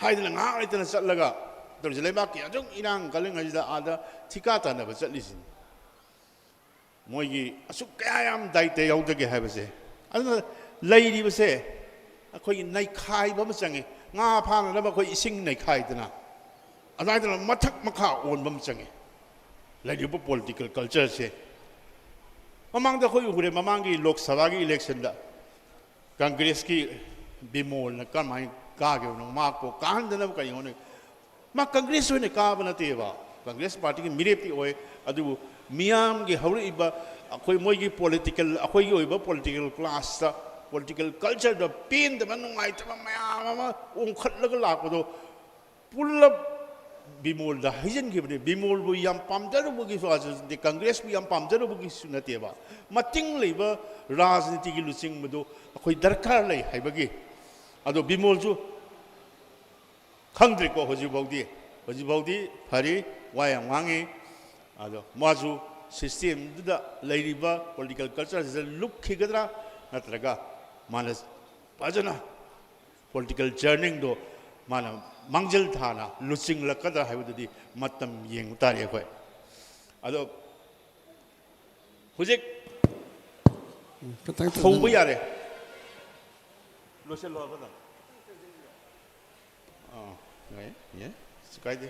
ꯍꯥꯏꯗꯅ ꯉꯥꯏꯍꯥꯛ ꯂꯩꯇꯅ ꯆꯠꯂꯒ ꯇꯧꯔꯤꯁꯦ꯫ ꯂꯩꯕꯥꯛꯀꯤ ꯑꯗꯨꯛ ꯏꯔꯥꯡ ꯀꯜꯂꯤꯉꯩꯁꯤꯗ ꯑꯥꯗ ꯊꯤꯀꯥ ꯇꯥꯟꯅꯕ ꯆꯠꯂꯤꯁꯤꯅꯤ꯫ ꯃꯣꯏꯒꯤ ꯑꯁꯨꯛ ꯀꯌꯥ ꯌꯥꯝ ꯗꯥꯏꯇ ꯌꯥꯎꯗꯒꯦ ꯍꯥꯏꯕꯁꯦ꯫ ꯑꯗꯨꯅ ꯂꯩꯔꯤꯕꯁꯦ ꯑꯩꯈꯣꯏꯒꯤ ꯅꯩꯈꯥꯏꯕ ꯑꯃ ꯆꯪꯉꯤ꯫ ꯉꯥ ꯐꯥꯅꯅꯕ ꯑꯩꯈꯣꯏ ꯏꯁꯤꯡ ꯅꯩꯈꯥꯏꯗꯅ, ꯑꯗꯨꯃꯥꯏꯅ ꯃꯊꯛ ꯃꯈꯥ ꯑꯣꯟꯕ ꯑꯃ ꯆꯪꯉꯤ ꯂꯩꯔꯤꯕ ꯄꯣꯂꯤꯇꯤꯀꯦꯜ ꯀꯜꯆꯔꯁꯦ꯫ ꯃꯃꯥꯡꯗ ꯑꯩꯈꯣꯏ ꯎꯈ꯭ꯔꯦ, ꯃꯃꯥꯡꯒꯤ ꯂꯣꯛ ꯁꯚꯥꯒꯤ ꯏꯂꯦꯛꯁꯟꯗ ꯀꯪꯒ꯭ꯔꯦꯁꯀꯤ ꯕꯤꯃꯣꯜꯅ ꯀꯔꯝꯍꯥꯏꯅ ꯀꯥꯈꯤꯕꯅꯣ? ꯃꯍꯥꯛꯄꯨ ꯀꯥꯍꯟꯗꯅꯕ ꯀꯔꯤ ꯍꯣꯠꯅꯩ? ꯃꯥ ꯀꯪꯒ꯭ꯔꯦꯁ ꯑꯣꯏꯅ ꯀꯥꯕ ꯅꯠꯇꯦꯕ, ꯀꯪꯒ꯭ꯔꯦꯁ ꯄꯥꯔꯇꯤꯒꯤ ꯃꯤꯔꯦꯞꯇꯤ ꯑꯣꯏ, ꯑꯗꯨꯕꯨ ꯃꯤꯌꯥꯝꯒꯤ ꯍꯧꯔꯛꯏꯕ ꯑꯩꯈꯣꯏ ꯃꯣꯏꯒꯤ ꯄꯣꯂꯤꯇꯤꯀꯦꯜ, ꯑꯩꯈꯣꯏꯒꯤ ꯑꯣꯏꯕ ꯄꯣꯂꯤꯇꯤꯀꯦꯜ ꯀ꯭ꯂꯥꯁꯇ, ꯄꯣꯂꯤꯇꯤꯀꯦꯜ ꯀꯜꯆꯔꯗ ꯄꯦꯟꯗꯕ ꯅꯨꯡꯉꯥꯏꯇꯕ ꯃꯌꯥꯝ ꯑꯃ ꯑꯣꯡꯈꯠꯂꯒ ꯂꯥꯛꯄꯗꯣ ꯄꯨꯜꯂꯞ ꯕꯤꯃꯣꯜꯗ ꯍꯩꯖꯤꯟꯈꯤꯕꯅꯤ꯫ ꯕꯤꯃꯣꯜꯕꯨ ꯌꯥꯝ ꯄꯥꯝꯖꯔꯨꯕꯒꯤꯁꯨ ꯅꯠꯇꯦ, ꯀꯪꯒ꯭ꯔꯦꯁꯄꯨ ꯌꯥꯝ ꯄꯥꯝꯖꯔꯨꯕꯒꯤꯁꯨ ꯅꯠꯇꯦꯕ, ꯃꯇꯤꯡ ꯂꯩꯕ ꯔꯥꯖꯅꯤꯇꯤꯒꯤ ꯂꯨꯆꯤꯡꯕꯗꯨ ꯑꯩꯈꯣꯏ ꯗꯔꯀꯥꯔ ꯂꯩ ꯍꯥꯏꯕꯒꯤ꯫ ꯑꯗꯣ ꯕꯤꯃꯣꯜꯁꯨ ꯈꯪꯗ꯭ꯔꯤꯀꯣ ꯍꯧꯖꯤꯛꯐꯥꯎꯗꯤ꯫ ꯍꯧꯖꯤꯛꯐꯥꯎꯗꯤ ꯐꯔꯤ, ꯋꯥ ꯌꯥꯝ ꯉꯥꯡꯉꯤ꯫ ꯑꯗꯣ ꯃꯥꯁꯨ ꯁꯤꯁꯇꯦꯝꯗꯨꯗ ꯂꯩꯔꯤꯕ ꯄꯣꯂꯤꯇꯤꯀꯦꯜ ꯀꯜꯆꯔꯁꯤꯗ ꯂꯨꯞꯈꯤꯒꯗ꯭ꯔꯥ, ꯅꯠꯇ꯭ꯔꯒ ꯃꯥꯅ ꯐꯖꯅ ꯄꯣꯂꯤꯇꯤꯀꯦꯜ ꯖꯔꯅꯤꯡꯗꯣ ꯃꯥꯅ ꯃꯥꯡꯖꯤꯜ ꯊꯥꯅ ꯂꯨꯆꯤꯡꯂꯛꯀꯗ꯭ꯔꯥ ꯍꯥꯏꯕꯗꯨꯗꯤ ꯃꯇꯝ ꯌꯦꯡꯕ ꯇꯥꯔꯦ ꯑꯩꯈꯣꯏ꯫ ꯑꯗꯣ ꯍꯧꯖꯤꯛ ꯈꯤꯇꯪ ꯍꯧꯕ ꯊꯝꯖꯤꯜꯂꯨ꯫ ꯌꯥꯔꯦ꯫ ꯂꯣꯏꯁꯤꯜꯂꯣ ꯍꯥꯏꯕꯗꯣ꯫ ꯑꯥ, ꯌꯥꯏ, ꯌꯥꯏ, ꯀꯩꯁꯨ ꯀꯥꯏꯗꯦ꯫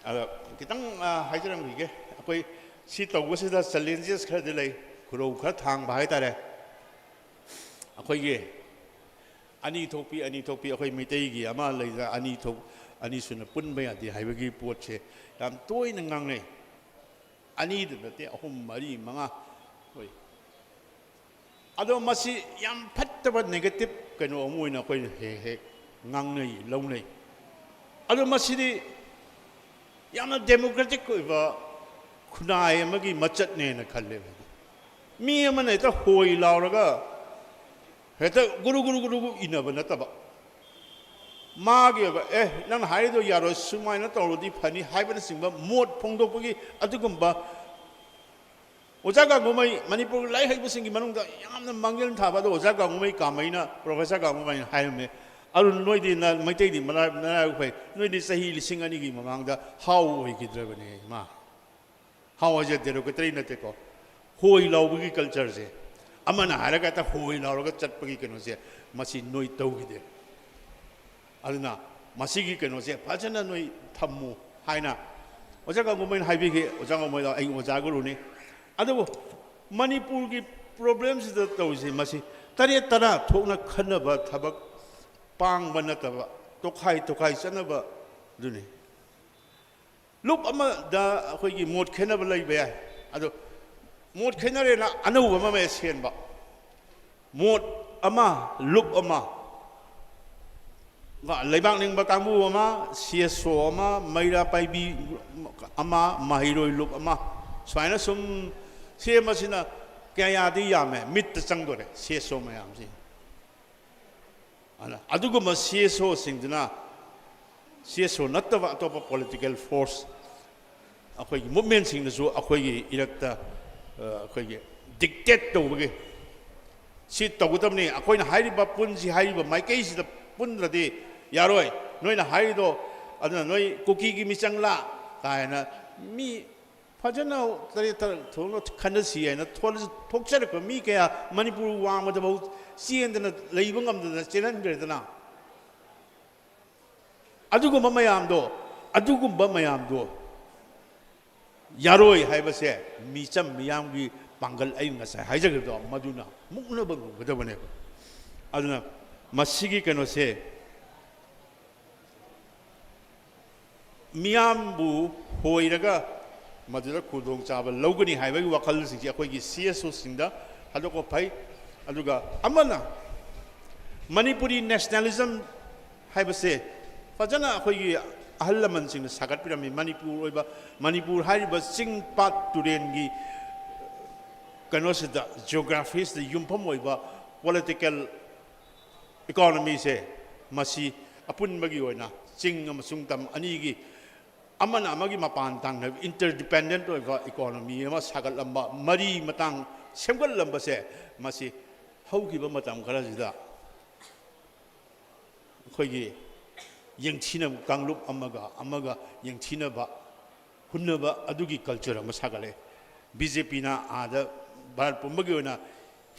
ꯑꯗꯣ ꯈꯤꯇꯪ, ꯑꯥ, ꯍꯥꯏꯖꯔꯝꯈꯤꯒꯦ꯫ ꯑꯩꯈꯣꯏ ꯁꯤ ꯇꯧꯕꯁꯤꯗ ꯆꯦꯂꯦꯟꯖꯦꯁ ꯈꯔꯗꯤ ꯂꯩ, ꯈꯨꯔꯧ ꯈꯔ ꯊꯥꯡꯕ ꯍꯥꯏꯇꯥꯔꯦ꯫ ꯑꯩꯈꯣꯏꯒꯤ ꯑꯅꯤ ꯊꯣꯛꯄꯤ, ꯑꯅꯤ ꯊꯣꯛꯄꯤ, ꯑꯩꯈꯣꯏ ꯃꯩꯇꯩꯒꯤ ꯑꯃ ꯂꯩꯗꯅ, ꯑꯅꯤ ꯊꯣꯛ-, ꯑꯅꯤ ꯁꯨꯅ ꯄꯨꯟꯕ ꯌꯥꯗꯦ ꯍꯥꯏꯕꯒꯤ ꯄꯣꯠꯁꯦ ꯌꯥꯝ ꯇꯣꯏꯅ ꯉꯥꯡꯅꯩ꯫ ꯑꯅꯤꯗ ꯅꯠꯇꯦ, ꯑꯍꯨꯝ, ꯃꯔꯤ, ꯃꯉꯥ, ꯍꯣꯏ꯫ ꯑꯗꯣ ꯃꯁꯤ ꯌꯥꯝ ꯐꯠꯇꯕ negative ꯀꯩꯅꯣ ꯑꯃ ꯑꯣꯏꯅ ꯑꯩꯈꯣꯏꯅ ꯍꯦꯛ ꯍꯦꯛ ꯉꯥꯡꯅꯩ, ꯂꯧꯅꯩ꯫ ꯑꯗꯣ ꯃꯁꯤꯗꯤ ꯌꯥꯝꯅ democratic ꯑꯣꯏꯕ ꯈꯨꯟꯅꯥꯏ ꯑꯃꯒꯤ ꯃꯆꯠꯅꯦꯅ ꯈꯜꯂꯦꯕ꯫ ꯃꯤ ꯑꯃꯅ ꯍꯦꯛꯇ ꯍꯣꯏ ꯂꯥꯎꯔꯒ ꯍꯦꯛꯇ ꯒꯨꯔꯨ ꯒꯨꯔꯨ ꯒꯨꯔꯨ ꯒꯨꯔꯨ ꯏꯟꯅꯕ ꯅꯠꯇꯕ, ꯃꯥꯒꯤ ꯑꯣꯏꯕ, "ꯑꯦ, ꯅꯪꯅ ꯍꯥꯏꯔꯤꯗꯣ ꯌꯥꯔꯣꯏ, ꯁꯨꯃꯥꯏꯅ ꯇꯧꯔꯗꯤ ꯐꯅꯤ" ꯍꯥꯏꯕꯅꯆꯤꯡꯕ ꯃꯣꯠ ꯐꯣꯡꯗꯣꯛꯄꯒꯤ ꯑꯗꯨꯒꯨꯝꯕ ꯑꯣꯖꯥ ꯒꯥꯡꯒꯨꯃꯩ, ꯃꯅꯤꯄꯨꯔꯒꯤ ꯂꯥꯏꯔꯤꯛ ꯍꯩꯕꯁꯤꯡꯒꯤ ꯃꯅꯨꯡꯗ ꯌꯥꯝꯅ ꯃꯥꯡꯖꯤꯜ ꯊꯥꯕ ꯑꯗꯣ ꯑꯣꯖꯥ ꯒꯥꯡꯒꯨꯃꯩ ꯀꯥꯃꯩꯅ, ꯄ꯭ꯔꯣꯐꯦꯁꯔ ꯒꯥꯡꯒꯨꯃꯩꯅ ꯍꯥꯏꯔꯝꯃꯦ, "ꯑꯔꯨꯟ, ꯅꯣꯏꯗꯤ ꯅ-, ꯃꯩꯇꯩꯗꯤ ꯃꯔꯥꯏ-, ꯅꯔꯥꯏꯕꯛ ꯐꯩ, ꯅꯣꯏꯗꯤ ꯆꯍꯤ ꯂꯤꯁꯤꯡ ꯑꯅꯤꯒꯤ ꯃꯃꯥꯡꯗ ꯍꯥꯎ ꯑꯣꯏꯈꯤꯗ꯭ꯔꯕꯅꯦ, ꯏꯃꯥ"꯫ ꯍꯥꯎ ꯍꯥꯏꯁꯦ derogatory ꯅꯠꯇꯦꯀꯣ, ꯍꯣꯏ ꯂꯥꯎꯕꯒꯤ cultureꯁꯦ, ꯑꯃꯅ ꯍꯥꯏꯔꯒ ꯍꯦꯛꯇ ꯍꯣꯏ ꯂꯥꯎꯔꯒ ꯆꯠꯄꯒꯤ ꯀꯩꯅꯣꯁꯦ, ꯃꯁꯤ ꯅꯣꯏ ꯇꯧꯈꯤꯗꯦ꯫ ꯑꯗꯨꯅ ꯃꯁꯤꯒꯤ ꯀꯩꯅꯣꯁꯦ ꯐꯖꯅ ꯅꯣꯏ ꯊꯝꯃꯨ ꯍꯥꯏꯅ ꯑꯣꯖꯥ ꯒꯥꯡꯒꯨꯃꯩꯅ ꯍꯥꯏꯕꯤꯈꯤ꯫ ꯑꯣꯖꯥ ꯒꯥꯡꯒꯨꯃꯩꯗꯣ ꯑꯩ ꯑꯣꯖꯥ ꯒꯨꯔꯨꯅꯤ꯫ ꯑꯗꯨꯕꯨ ꯃꯅꯤꯄꯨꯔꯒꯤ problemꯁꯤꯗ ꯇꯧꯔꯤꯁꯦ, ꯃꯁꯤ ꯇꯔꯦꯠ ꯇꯔꯥ ꯊꯣꯛꯅ ꯈꯟꯅꯕ ꯊꯕꯛ ꯄꯥꯡꯕ ꯅꯠꯇꯕ, ꯇꯣꯈꯥꯏ ꯇꯣꯈꯥꯏ ꯆꯠꯅꯕ ꯑꯗꯨꯅꯤ꯫ ꯂꯨꯞ ꯑꯃꯗ ꯑꯩꯈꯣꯏꯒꯤ ꯃꯣꯠ ꯈꯦꯠꯅꯕ ꯂꯩꯕ ꯌꯥꯏ, ꯑꯗꯣ ꯃꯣꯠ ꯈꯦꯠꯅꯔꯦꯅ ꯑꯅꯧꯕ ꯑꯃ ꯁꯦꯝꯕ, ꯃꯣꯠ ꯑꯃ, ꯂꯨꯞ ꯑꯃ, ꯂꯩꯕꯥꯛ ꯅꯤꯡꯕ ꯀꯥꯡꯕꯨ ꯑꯃ, CSO ꯑꯃ, ꯃꯩꯔꯥ ꯄꯥꯏꯕꯤ ꯑꯃ, ꯃꯍꯩꯔꯣꯏ ꯂꯨꯞ ꯑꯃ, ꯁꯨꯃꯥꯏꯅ ꯁꯨꯝ ꯁꯦꯝꯕꯁꯤꯅ ꯀꯌꯥꯗꯤ ꯌꯥꯝꯃꯦ, ꯃꯤꯠꯇ ꯆꯪꯗꯣꯔꯦ CSO ꯃꯌꯥꯝꯁꯤ꯫ ꯑꯗꯨꯅ ꯑꯗꯨꯒꯨꯝꯕ CSOꯁꯤꯡꯗꯨꯅ, CSO ꯅꯠꯇꯕ ꯑꯇꯣꯞꯄ political force, ꯑꯩꯈꯣꯏꯒꯤ movementꯁꯤꯡꯅꯁꯨ ꯑꯩꯈꯣꯏꯒꯤ ꯏꯔꯛꯇ, ꯑ, ꯑꯩꯈꯣꯏꯒꯤ dictate ꯇꯧꯕꯒꯤ, "ꯁꯤ ꯇꯧꯒꯗꯕꯅꯤ, ꯑꯩꯈꯣꯏꯅ ꯍꯥꯏꯔꯤꯕ ꯄꯨꯟꯁꯤ ꯍꯥꯏꯔꯤꯕ ꯃꯥꯏꯀꯩꯁꯤꯗ ꯄꯨꯟꯗ꯭ꯔꯗꯤ ꯌꯥꯔꯣꯏ, ꯅꯣꯏꯅ ꯍꯥꯏꯔꯤꯗꯣ, ꯑꯗꯨꯅ ꯅꯣꯏ ꯀꯨꯀꯤꯒꯤ ꯃꯤꯆꯪꯂꯥ?" ꯀꯥꯏꯅ ꯃꯤ ꯐꯖꯅ ꯇꯔꯦꯠ ꯇꯔꯥ ꯊꯣꯛꯅ ꯈꯟꯅꯁꯤ ꯍꯥꯏꯅ ꯊꯣꯛꯂ-, ꯊꯣꯛꯆꯔꯛꯄ ꯃꯤ ꯀꯌꯥ ꯃꯅꯤꯄꯨꯔ ꯋꯥꯡꯃꯗꯐꯥꯎ ꯆꯦꯟꯗꯅ ꯂꯩꯕ ꯉꯝꯗꯗꯅ ꯆꯦꯜꯍꯟꯈ꯭ꯔꯦꯗꯅ꯫ ꯑꯗꯨꯒꯨꯝꯕ ꯃꯌꯥꯝꯗꯣ, ꯑꯗꯨꯒꯨꯝꯕ ꯃꯌꯥꯝꯗꯣ ꯌꯥꯔꯣꯏ ꯍꯥꯏꯕꯁꯦ ꯃꯤꯆꯝ ꯃꯤꯌꯥꯝꯒꯤ ꯄꯥꯡꯒꯜ, ꯑꯩꯅ ꯉꯁꯥꯏ ꯍꯥꯏꯖꯈꯤꯕꯗꯣ, ꯃꯗꯨꯅ ꯃꯨꯛꯅꯕ ꯉꯝꯒꯗꯕꯅꯦꯕ꯫ ꯑꯗꯨꯅ ꯃꯁꯤꯒꯤ ꯀꯩꯅꯣꯁꯦ ꯃꯤꯌꯥꯝꯕꯨ ꯍꯣꯏꯔꯒ ꯃꯗꯨꯗ ꯈꯨꯗꯣꯡꯆꯥꯕ ꯂꯧꯒꯅꯤ ꯍꯥꯏꯕꯒꯤ ꯋꯥꯈꯜꯁꯤꯡꯁꯦ ꯑꯩꯈꯣꯏꯒꯤ CSOꯁꯤꯡꯗ ꯊꯥꯗꯣꯛꯄ ꯐꯩ꯫ ꯑꯗꯨꯒ ꯑꯃꯅ, ꯃꯅꯤꯄꯨꯔꯤ ꯅꯦꯁꯅꯦꯂꯤꯖꯝ ꯍꯥꯏꯕꯁꯦ ꯐꯖꯅ ꯑꯩꯈꯣꯏꯒꯤ ꯑꯍꯜ ꯂꯃꯟꯁꯤꯡꯅ ꯁꯥꯒꯠꯄꯤꯔꯝꯃꯤ꯫ ꯃꯅꯤꯄꯨꯔ ꯑꯣꯏꯕ, ꯃꯅꯤꯄꯨꯔ ꯍꯥꯏꯔꯤꯕ ꯆꯤꯡ ꯄꯥꯠ ꯇꯨꯔꯦꯟꯒꯤ ꯀꯩꯅꯣꯁꯤꯗ, ꯖꯤꯑꯣꯒ꯭ꯔꯥꯐꯤꯁꯤꯗ ꯌꯨꯝꯐꯝ ꯑꯣꯏꯕ ꯄꯣꯂꯤꯇꯤꯀꯦꯜ ꯏꯀꯣꯅꯣꯃꯤꯁꯦ, ꯃꯁꯤ ꯑꯄꯨꯟꯕꯒꯤ ꯑꯣꯏꯅ ꯆꯤꯡ ꯑꯃꯁꯨꯡ ꯇꯝ ꯑꯅꯤꯒꯤ ꯑꯃꯅ ꯑꯃꯒꯤ ꯃꯄꯥꯟ ꯇꯥꯡꯅꯕ interdependent ꯑꯣꯏꯕ ꯏꯀꯣꯅꯣꯃꯤ ꯑꯃ ꯁꯥꯒꯠꯂꯝꯕ, ꯃꯔꯤ ꯃꯇꯥꯡ ꯁꯦꯝꯒꯠꯂꯝꯕꯁꯦ, ꯃꯁꯤ ꯍꯧꯈꯤꯕ ꯃꯇꯝ ꯈꯔꯁꯤꯗ ꯑꯩꯈꯣꯏꯒꯤ ꯌꯦꯡꯊꯤꯅꯕ, ꯀꯥꯡꯂꯨꯞ ꯑꯃꯒ ꯑꯃꯒ ꯌꯦꯡꯊꯤꯅꯕ, ꯍꯨꯟꯅꯕ, ꯑꯗꯨꯒꯤ ꯀꯜꯆꯔ ꯑꯃ ꯁꯥꯒꯠꯂꯛꯑꯦ꯫ ꯕꯤ ꯖꯦ ꯄꯤꯅ ꯑꯥꯗ ꯚꯥꯔꯠ ꯄꯨꯝꯕꯒꯤ ꯑꯣꯏꯅ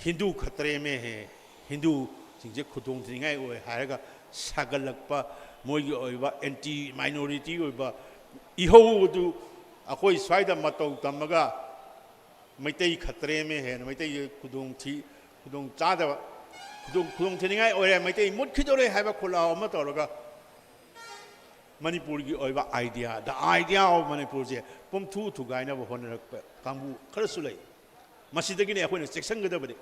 "ꯍꯤꯟꯗꯨ ꯈꯇꯔꯦ ꯃꯦ ꯍꯦ", ꯍꯤꯟꯗꯨꯁꯤꯡꯁꯦ ꯈꯨꯗꯣꯡ ꯊꯤꯅꯤꯡꯉꯥꯏ ꯑꯣꯏ ꯍꯥꯏꯔꯒ ꯁꯥꯒꯠꯂꯛꯄ, ꯃꯣꯏꯒꯤ ꯑꯣꯏꯕ ꯑꯦꯟꯇꯤ ꯃꯥꯏꯅꯣꯔꯤꯇꯤ ꯑꯣꯏꯕ ꯏꯍꯧ ꯑꯗꯨ ꯑꯩꯈꯣꯏ ꯁ꯭ꯋꯥꯏꯗ ꯃꯇꯧ ꯇꯝꯃꯒ "ꯃꯩꯇꯩ ꯈꯇꯔꯦ ꯃꯦ ꯍꯦ", ꯃꯩꯇꯩ ꯈꯨꯗꯣꯡ ꯊꯤ-, ꯈꯨꯗꯣꯡ ꯆꯥꯗꯕ, ꯈꯨꯗꯣꯡ, ꯈꯨꯗꯣꯡ ꯊꯤꯅꯤꯡꯉꯥꯏ ꯑꯣꯏꯔꯦ, ꯃꯩꯇꯩ ꯃꯨꯠꯈꯤꯗꯧꯔꯦ ꯍꯥꯏꯕ ꯈꯣꯜꯂꯥꯎ ꯑꯃ ꯇꯧꯔꯒ, ꯃꯅꯤꯄꯨꯔꯒꯤ ꯑꯣꯏꯕ idea, the idea of ꯃꯅꯤꯄꯨꯔꯁꯦ ꯄꯨꯝꯊꯨ ꯊꯨꯒꯥꯏꯅꯕ ꯍꯣꯠꯅꯔꯛꯄ ꯀꯥꯡꯕꯨ ꯈꯔꯁꯨ ꯂꯩ꯫ ꯃꯁꯤꯗꯒꯤꯅꯦ ꯑꯩꯈꯣꯏꯅ ꯆꯦꯛꯁꯤꯟꯒꯗꯕꯗꯤ꯫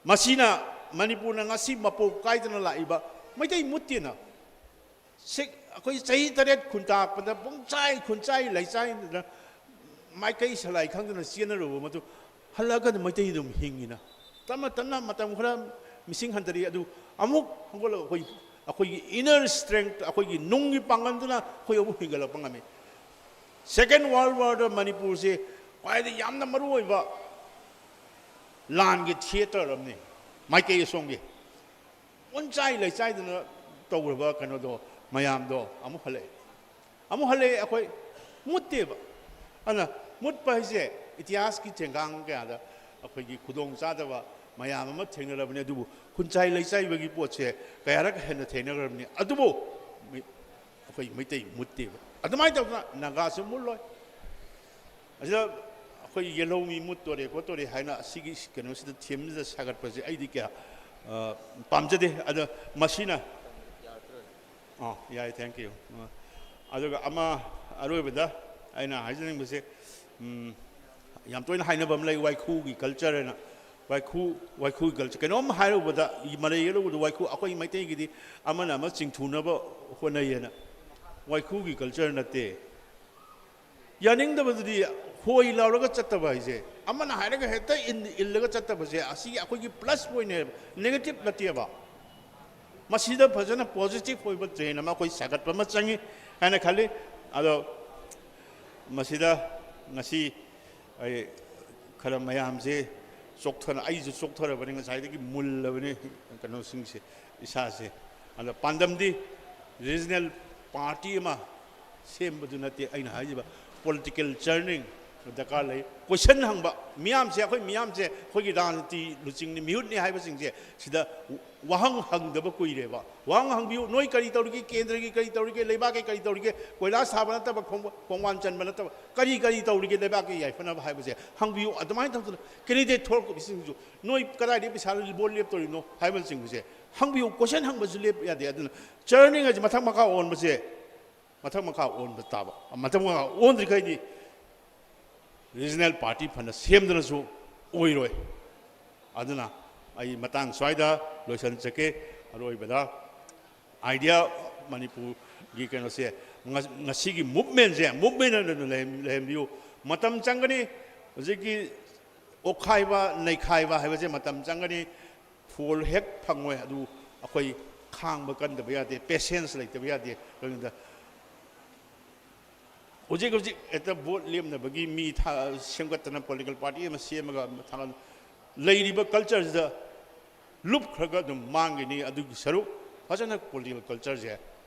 ꯃꯁꯤꯅ ꯃꯅꯤꯄꯨꯔꯅ ꯉꯁꯤ ꯃꯄꯣꯛ ꯀꯥꯏꯗꯅ ꯂꯥꯛꯏꯕ ꯃꯩꯇꯩ ꯃꯨꯠꯇꯦꯅ꯫ ꯁꯤ-, ꯑꯩꯈꯣꯏ ꯆꯍꯤ ꯇꯔꯦꯠ ꯈꯨꯟꯇꯥꯛꯄꯗ ꯄꯨꯡꯆꯥꯏ ꯈꯨꯟꯆꯥꯏ ꯂꯩꯆꯥꯏꯗꯅ ꯃꯥꯏꯀꯩ ꯁꯂꯥꯏ ꯈꯪꯗꯅ ꯆꯦꯟꯅꯔꯨꯕ ꯃꯇꯨꯡ, ꯍꯜꯂꯛꯑꯒꯅ ꯃꯩꯇꯩ ꯑꯗꯨꯝ ꯍꯤꯡꯉꯤꯅ꯫ ꯇꯞꯅ ꯇꯞꯅ ꯃꯇꯝ ꯈꯔ ꯃꯤꯁꯤꯡ ꯍꯟꯊꯔꯛꯏ, ꯑꯗꯨ ꯑꯃꯨꯛ ꯍꯧꯒꯠꯂꯒ ꯑꯩꯈꯣꯏ, ꯑꯩꯈꯣꯏꯒꯤ inner strength, ꯑꯩꯈꯣꯏꯒꯤ ꯅꯨꯡꯒꯤ ꯄꯥꯡꯒꯜꯗꯨꯅ ꯑꯩꯈꯣꯏ ꯑꯃꯨꯛ ꯍꯤꯡꯒꯠꯂꯛꯄ ꯉꯝꯃꯤ꯫ Second World Warꯗ ꯃꯅꯤꯄꯨꯔꯁꯦ ꯈ꯭ꯋꯥꯏꯗꯒꯤ ꯌꯥꯝꯅ ꯃꯔꯨꯑꯣꯏꯕ ꯂꯥꯟꯒꯤ theatre ꯑꯃꯅꯤ, ꯃꯥꯏꯀꯩ ꯑꯁꯣꯝꯒꯤ꯫ ꯄꯨꯟꯆꯥꯏ ꯂꯩꯆꯥꯏꯗꯅ ꯇꯧꯈ꯭ꯔꯕ ꯀꯩꯅꯣꯗꯣ, ꯃꯌꯥꯝꯗꯣ ꯑꯃꯨꯛ ꯍꯜꯂꯛꯑꯦ꯫ ꯑꯃꯨꯛ ꯍꯜꯂꯛꯑꯦ, ꯑꯩꯈꯣꯏ ꯃꯨꯠꯇꯦꯕ꯫ ꯑꯗꯨꯅ ꯃꯨꯠꯄ ꯍꯥꯏꯁꯦ ꯏꯇꯤꯍꯥꯁꯀꯤ ꯊꯦꯡꯒꯥꯡ ꯀꯌꯥꯗ ꯑꯩꯈꯣꯏꯒꯤ ꯈꯨꯗꯣꯡ ꯆꯥꯗꯕ ꯃꯌꯥꯝ ꯑꯃ ꯊꯦꯡꯅꯔꯕꯅꯤ, ꯑꯗꯨꯕꯨ ꯈꯨꯟꯆꯥꯏ ꯂꯩꯆꯥꯏꯕꯒꯤ ꯄꯣꯠꯁꯦ ꯀꯌꯥꯔꯛ ꯍꯦꯟꯅ ꯊꯦꯡꯅꯈ꯭ꯔꯕꯅꯤ, ꯑꯗꯨꯕꯨ ꯃꯤ-, ꯑꯩꯈꯣꯏ ꯃꯩꯇꯩ ꯃꯨꯠꯇꯦꯕ꯫ ꯑꯗꯨꯃꯥꯏꯅ ꯇꯧꯗꯅ ꯅꯥꯒꯥꯁꯨ ꯃꯨꯠꯂꯣꯏ꯫ ꯑꯁꯤꯗ ꯑꯩꯈꯣꯏ ꯌꯦꯜꯍꯧꯃꯤ ꯃꯨꯠꯇꯣꯔꯦ ꯈꯣꯠꯇꯣꯔꯦ ꯍꯥꯏꯅ ꯑꯁꯤꯒꯤ ꯀꯩꯅꯣꯁꯤꯗ, ꯊꯦꯝꯁꯤꯗ ꯁꯥꯒꯠꯄꯁꯦ ꯑꯩꯗꯤ ꯀꯌꯥ, ꯑ, ꯄꯥꯝꯖꯗꯦ꯫ ꯑꯗ ꯃꯁꯤꯅ, ꯑꯥ, ꯌꯥꯏ, thank you꯫ ꯑ, ꯑꯗꯨꯒ ꯑꯃ ꯑꯔꯣꯏꯕꯗ ꯑꯩꯅ ꯍꯥꯏꯖꯅꯤꯡꯕꯁꯦ, ꯎꯝ, ꯌꯥꯝ ꯇꯣꯏꯅ ꯍꯥꯏꯅꯕ ꯑꯃ ꯂꯩ, ꯋꯥꯏꯈꯨꯒꯤ ꯀꯜꯆꯔ ꯍꯥꯏꯅ꯫ ꯋꯥꯏꯈꯨ, ꯋꯥꯏꯈꯨꯒꯤ ꯀꯜꯆꯔ, ꯀꯩꯅꯣꯝ ꯍꯥꯏꯔꯨꯕꯗ, ꯃꯔꯩ ꯌꯦꯠꯂꯨꯕꯗ ꯋꯥꯏꯈꯨ, ꯑꯩꯈꯣꯏ ꯃꯩꯇꯩꯒꯤꯗꯤ ꯑꯃꯅ ꯑꯃ ꯆꯤꯡꯊꯨꯅꯕ ꯍꯣꯠꯅꯩꯌꯦꯅ꯫ ꯋꯥꯏꯈꯨꯒꯤ ꯀꯜꯆꯔ ꯅꯠꯇꯦ꯫ ꯌꯥꯅꯤꯡꯗꯕꯗꯨꯗꯤ ꯍꯣꯏ ꯂꯥꯎꯔꯒ ꯆꯠꯇꯕ ꯍꯥꯏꯁꯦ, ꯑꯃꯅ ꯍꯥꯏꯔꯒ ꯍꯦꯛꯇ ꯏꯟ-, ꯏꯜꯂꯒ ꯆꯠꯇꯕꯁꯦ, ꯑꯁꯤꯒꯤ ꯑꯩꯈꯣꯏꯒꯤ ꯄ꯭ꯂꯁ ꯄꯣꯏꯟꯅꯦꯕ, ꯅꯦꯒꯦꯇꯤꯞ ꯅꯠꯇꯦꯕ꯫ ꯃꯁꯤꯗ ꯐꯖꯅ ꯄꯣꯖꯤꯇꯤꯚ ꯑꯣꯏꯕ ꯇ꯭ꯔꯦꯟ ꯑꯃ ꯑꯩꯈꯣꯏ ꯁꯥꯒꯠꯄ ꯑꯃ ꯆꯪꯉꯤ ꯍꯥꯏꯅ ꯈꯜꯂꯤ꯫ ꯑꯗꯣ ꯃꯁꯤꯗ ꯉꯁꯤ ꯑꯩ ꯈꯔ ꯃꯌꯥꯝꯁꯦ ꯆꯣꯛꯊꯅ, ꯑꯩꯁꯨ ꯆꯣꯛꯊꯔꯕꯅꯤ, ꯉꯁꯥꯏꯗꯒꯤ ꯃꯨꯜꯂꯕꯅꯤ ꯀꯩꯅꯣꯁꯤꯡꯁꯦ, ꯏꯁꯥꯁꯦ꯫ ꯑꯗ ꯄꯥꯟꯗꯝꯗꯤ ꯔꯤꯖꯅꯦꯜ ꯄꯥꯔꯇꯤ ꯑꯃ ꯁꯦꯝꯕꯗꯨ ꯅꯠꯇꯦ ꯑꯩꯅ ꯍꯥꯏꯖꯕ, ꯄꯣꯂꯤꯇꯤꯀꯦꯜ ꯆꯔꯅꯤꯡ ꯗꯔꯀꯥꯔ ꯂꯩ꯫ ꯀꯣꯏꯁꯟ ꯍꯪꯕ ꯃꯤꯌꯥꯝꯁꯦ, ꯑꯩꯈꯣꯏ ꯃꯤꯌꯥꯝꯁꯦ ꯑꯩꯈꯣꯏꯒꯤ ꯔꯥꯖꯅꯤꯇꯤ ꯂꯨꯆꯤꯡꯅꯤ, ꯃꯤꯍꯨꯠꯅꯤ ꯍꯥꯏꯕꯁꯤꯡꯁꯦ ꯁꯤꯗ ꯋꯥꯍꯪ ꯍꯪꯗꯕ ꯀꯨꯏꯔꯦꯕ꯫ ꯋꯥꯍꯪ ꯍꯪꯕꯤꯌꯨ, ꯅꯣꯏ ꯀꯔꯤ ꯇꯧꯔꯤꯒꯦ, ꯀꯦꯟꯗ꯭ꯔꯒꯤ ꯀꯔꯤ ꯇꯧꯔꯤꯒꯦ, ꯂꯩꯕꯥꯛꯀꯤ ꯀꯔꯤ ꯇꯧꯔꯤꯒꯦ, ꯀꯣꯏꯂꯥꯁ ꯊꯥꯕ ꯅꯠꯇꯕ, ꯈꯣꯡ-, ꯈꯣꯡꯕꯥꯟ ꯆꯟꯕ ꯅꯠꯇꯕ, ꯀꯔꯤ ꯀꯔꯤ ꯇꯧꯔꯤꯒꯦ ꯂꯩꯕꯥꯛꯀꯤ ꯌꯥꯏꯐꯅꯕ ꯍꯥꯏꯕꯁꯦ ꯍꯪꯕꯤꯌꯨ꯫ ꯑꯗꯨꯃꯥꯏꯅ ꯇꯧꯗꯅ ꯀꯦꯟꯗꯤꯗꯦꯠ ꯊꯣꯛꯂꯛꯄꯁꯤꯡꯁꯨ ꯅꯣꯏ ꯀꯗꯥꯏꯗꯒꯤ ꯄꯩꯁꯥ ꯕꯣꯠ ꯂꯦꯞꯇꯧꯔꯤꯅꯣ ꯍꯥꯏꯕꯅꯆꯤꯡꯕꯁꯦ ꯍꯪꯕꯤꯌꯨ꯫ ꯀꯣꯏꯁꯟ ꯍꯪꯕꯁꯨ ꯂꯦꯞꯄ ꯌꯥꯗꯦ꯫ ꯑꯗꯨꯅ ꯆꯔꯅꯤꯡ ꯍꯥꯏꯁꯦ ꯃꯊꯛ ꯃꯈꯥ ꯑꯣꯟꯕꯁꯦ, ꯃꯊꯛ ꯃꯈꯥ ꯑꯣꯟꯕ ꯇꯥꯕ꯫ ꯃꯊꯛ ꯃꯈꯥ ꯑꯣꯟꯗ꯭ꯔꯤꯈꯩꯗꯤ ꯔꯤꯖꯅꯦꯜ ꯄꯥꯔꯇꯤ ꯐꯅ ꯁꯦꯝꯗꯨꯅꯁꯨ ꯑꯣꯏꯔꯣꯏ꯫ ꯑꯗꯨꯅ ꯑꯩ ꯃꯇꯥꯡ ꯁ꯭ꯋꯥꯏꯗ ꯂꯣꯏꯁꯤꯟꯖꯒꯦ꯫ ꯑꯔꯣꯏꯕꯗ ꯑꯥꯏꯗꯤꯌꯥ ꯃꯅꯤꯄꯨꯔꯒꯤ ꯀꯩꯅꯣꯁꯦ, ꯉ-, ꯉꯁꯤꯒꯤ ꯃꯨꯞꯃꯦꯟꯁꯦ ꯃꯨꯞꯃꯦꯟ ꯑꯣꯏꯅ ꯂꯩꯍꯟ-, ꯂꯩꯍꯟꯕꯤꯌꯨ꯫ ꯃꯇꯝ ꯆꯪꯒꯅꯤ꯫ ꯍꯧꯖꯤꯛꯀꯤ ꯑꯣꯛꯈꯥꯏꯕ, ꯅꯩꯈꯥꯏꯕ ꯍꯥꯏꯕꯁꯦ ꯃꯇꯝ ꯆꯪꯒꯅꯤ꯫ ꯐꯣꯜ ꯍꯦꯛ ꯐꯪꯉꯣꯏ꯫ ꯑꯗꯨ ꯑꯩꯈꯣꯏ ꯈꯥꯡꯕ ꯀꯟꯗꯕ ꯌꯥꯗꯦ, ꯄꯦꯁꯦꯟꯁ ꯂꯩꯇꯕ ꯌꯥꯗꯦ꯫ ꯑꯗꯨꯅ ꯍꯧꯖꯤꯛ ꯍꯧꯖꯤꯛ ꯍꯦꯛꯇ ꯚꯣꯠ ꯂꯦꯞꯅꯕꯒꯤ ꯃꯤ ꯊꯥ-, ꯁꯦꯝꯒꯠꯇꯅ ꯄꯣꯂꯤꯇꯤꯀꯦꯜ ꯄꯥꯔꯇꯤ ꯑꯃ ꯁꯦꯝꯃꯒ ꯊꯥꯒꯠ-, ꯂꯩꯔꯤꯕ ꯀꯜꯆꯔꯁꯤꯗ ꯂꯨꯞꯈ꯭ꯔꯒ ꯑꯗꯨꯝ ꯃꯥꯡꯒꯅꯤ꯫ ꯑꯗꯨꯒꯤ ꯁꯔꯨꯛ ꯐꯖꯅ ꯄꯣꯂꯤꯇꯤꯀꯦꯜ ꯀꯜꯆꯔꯁꯦ,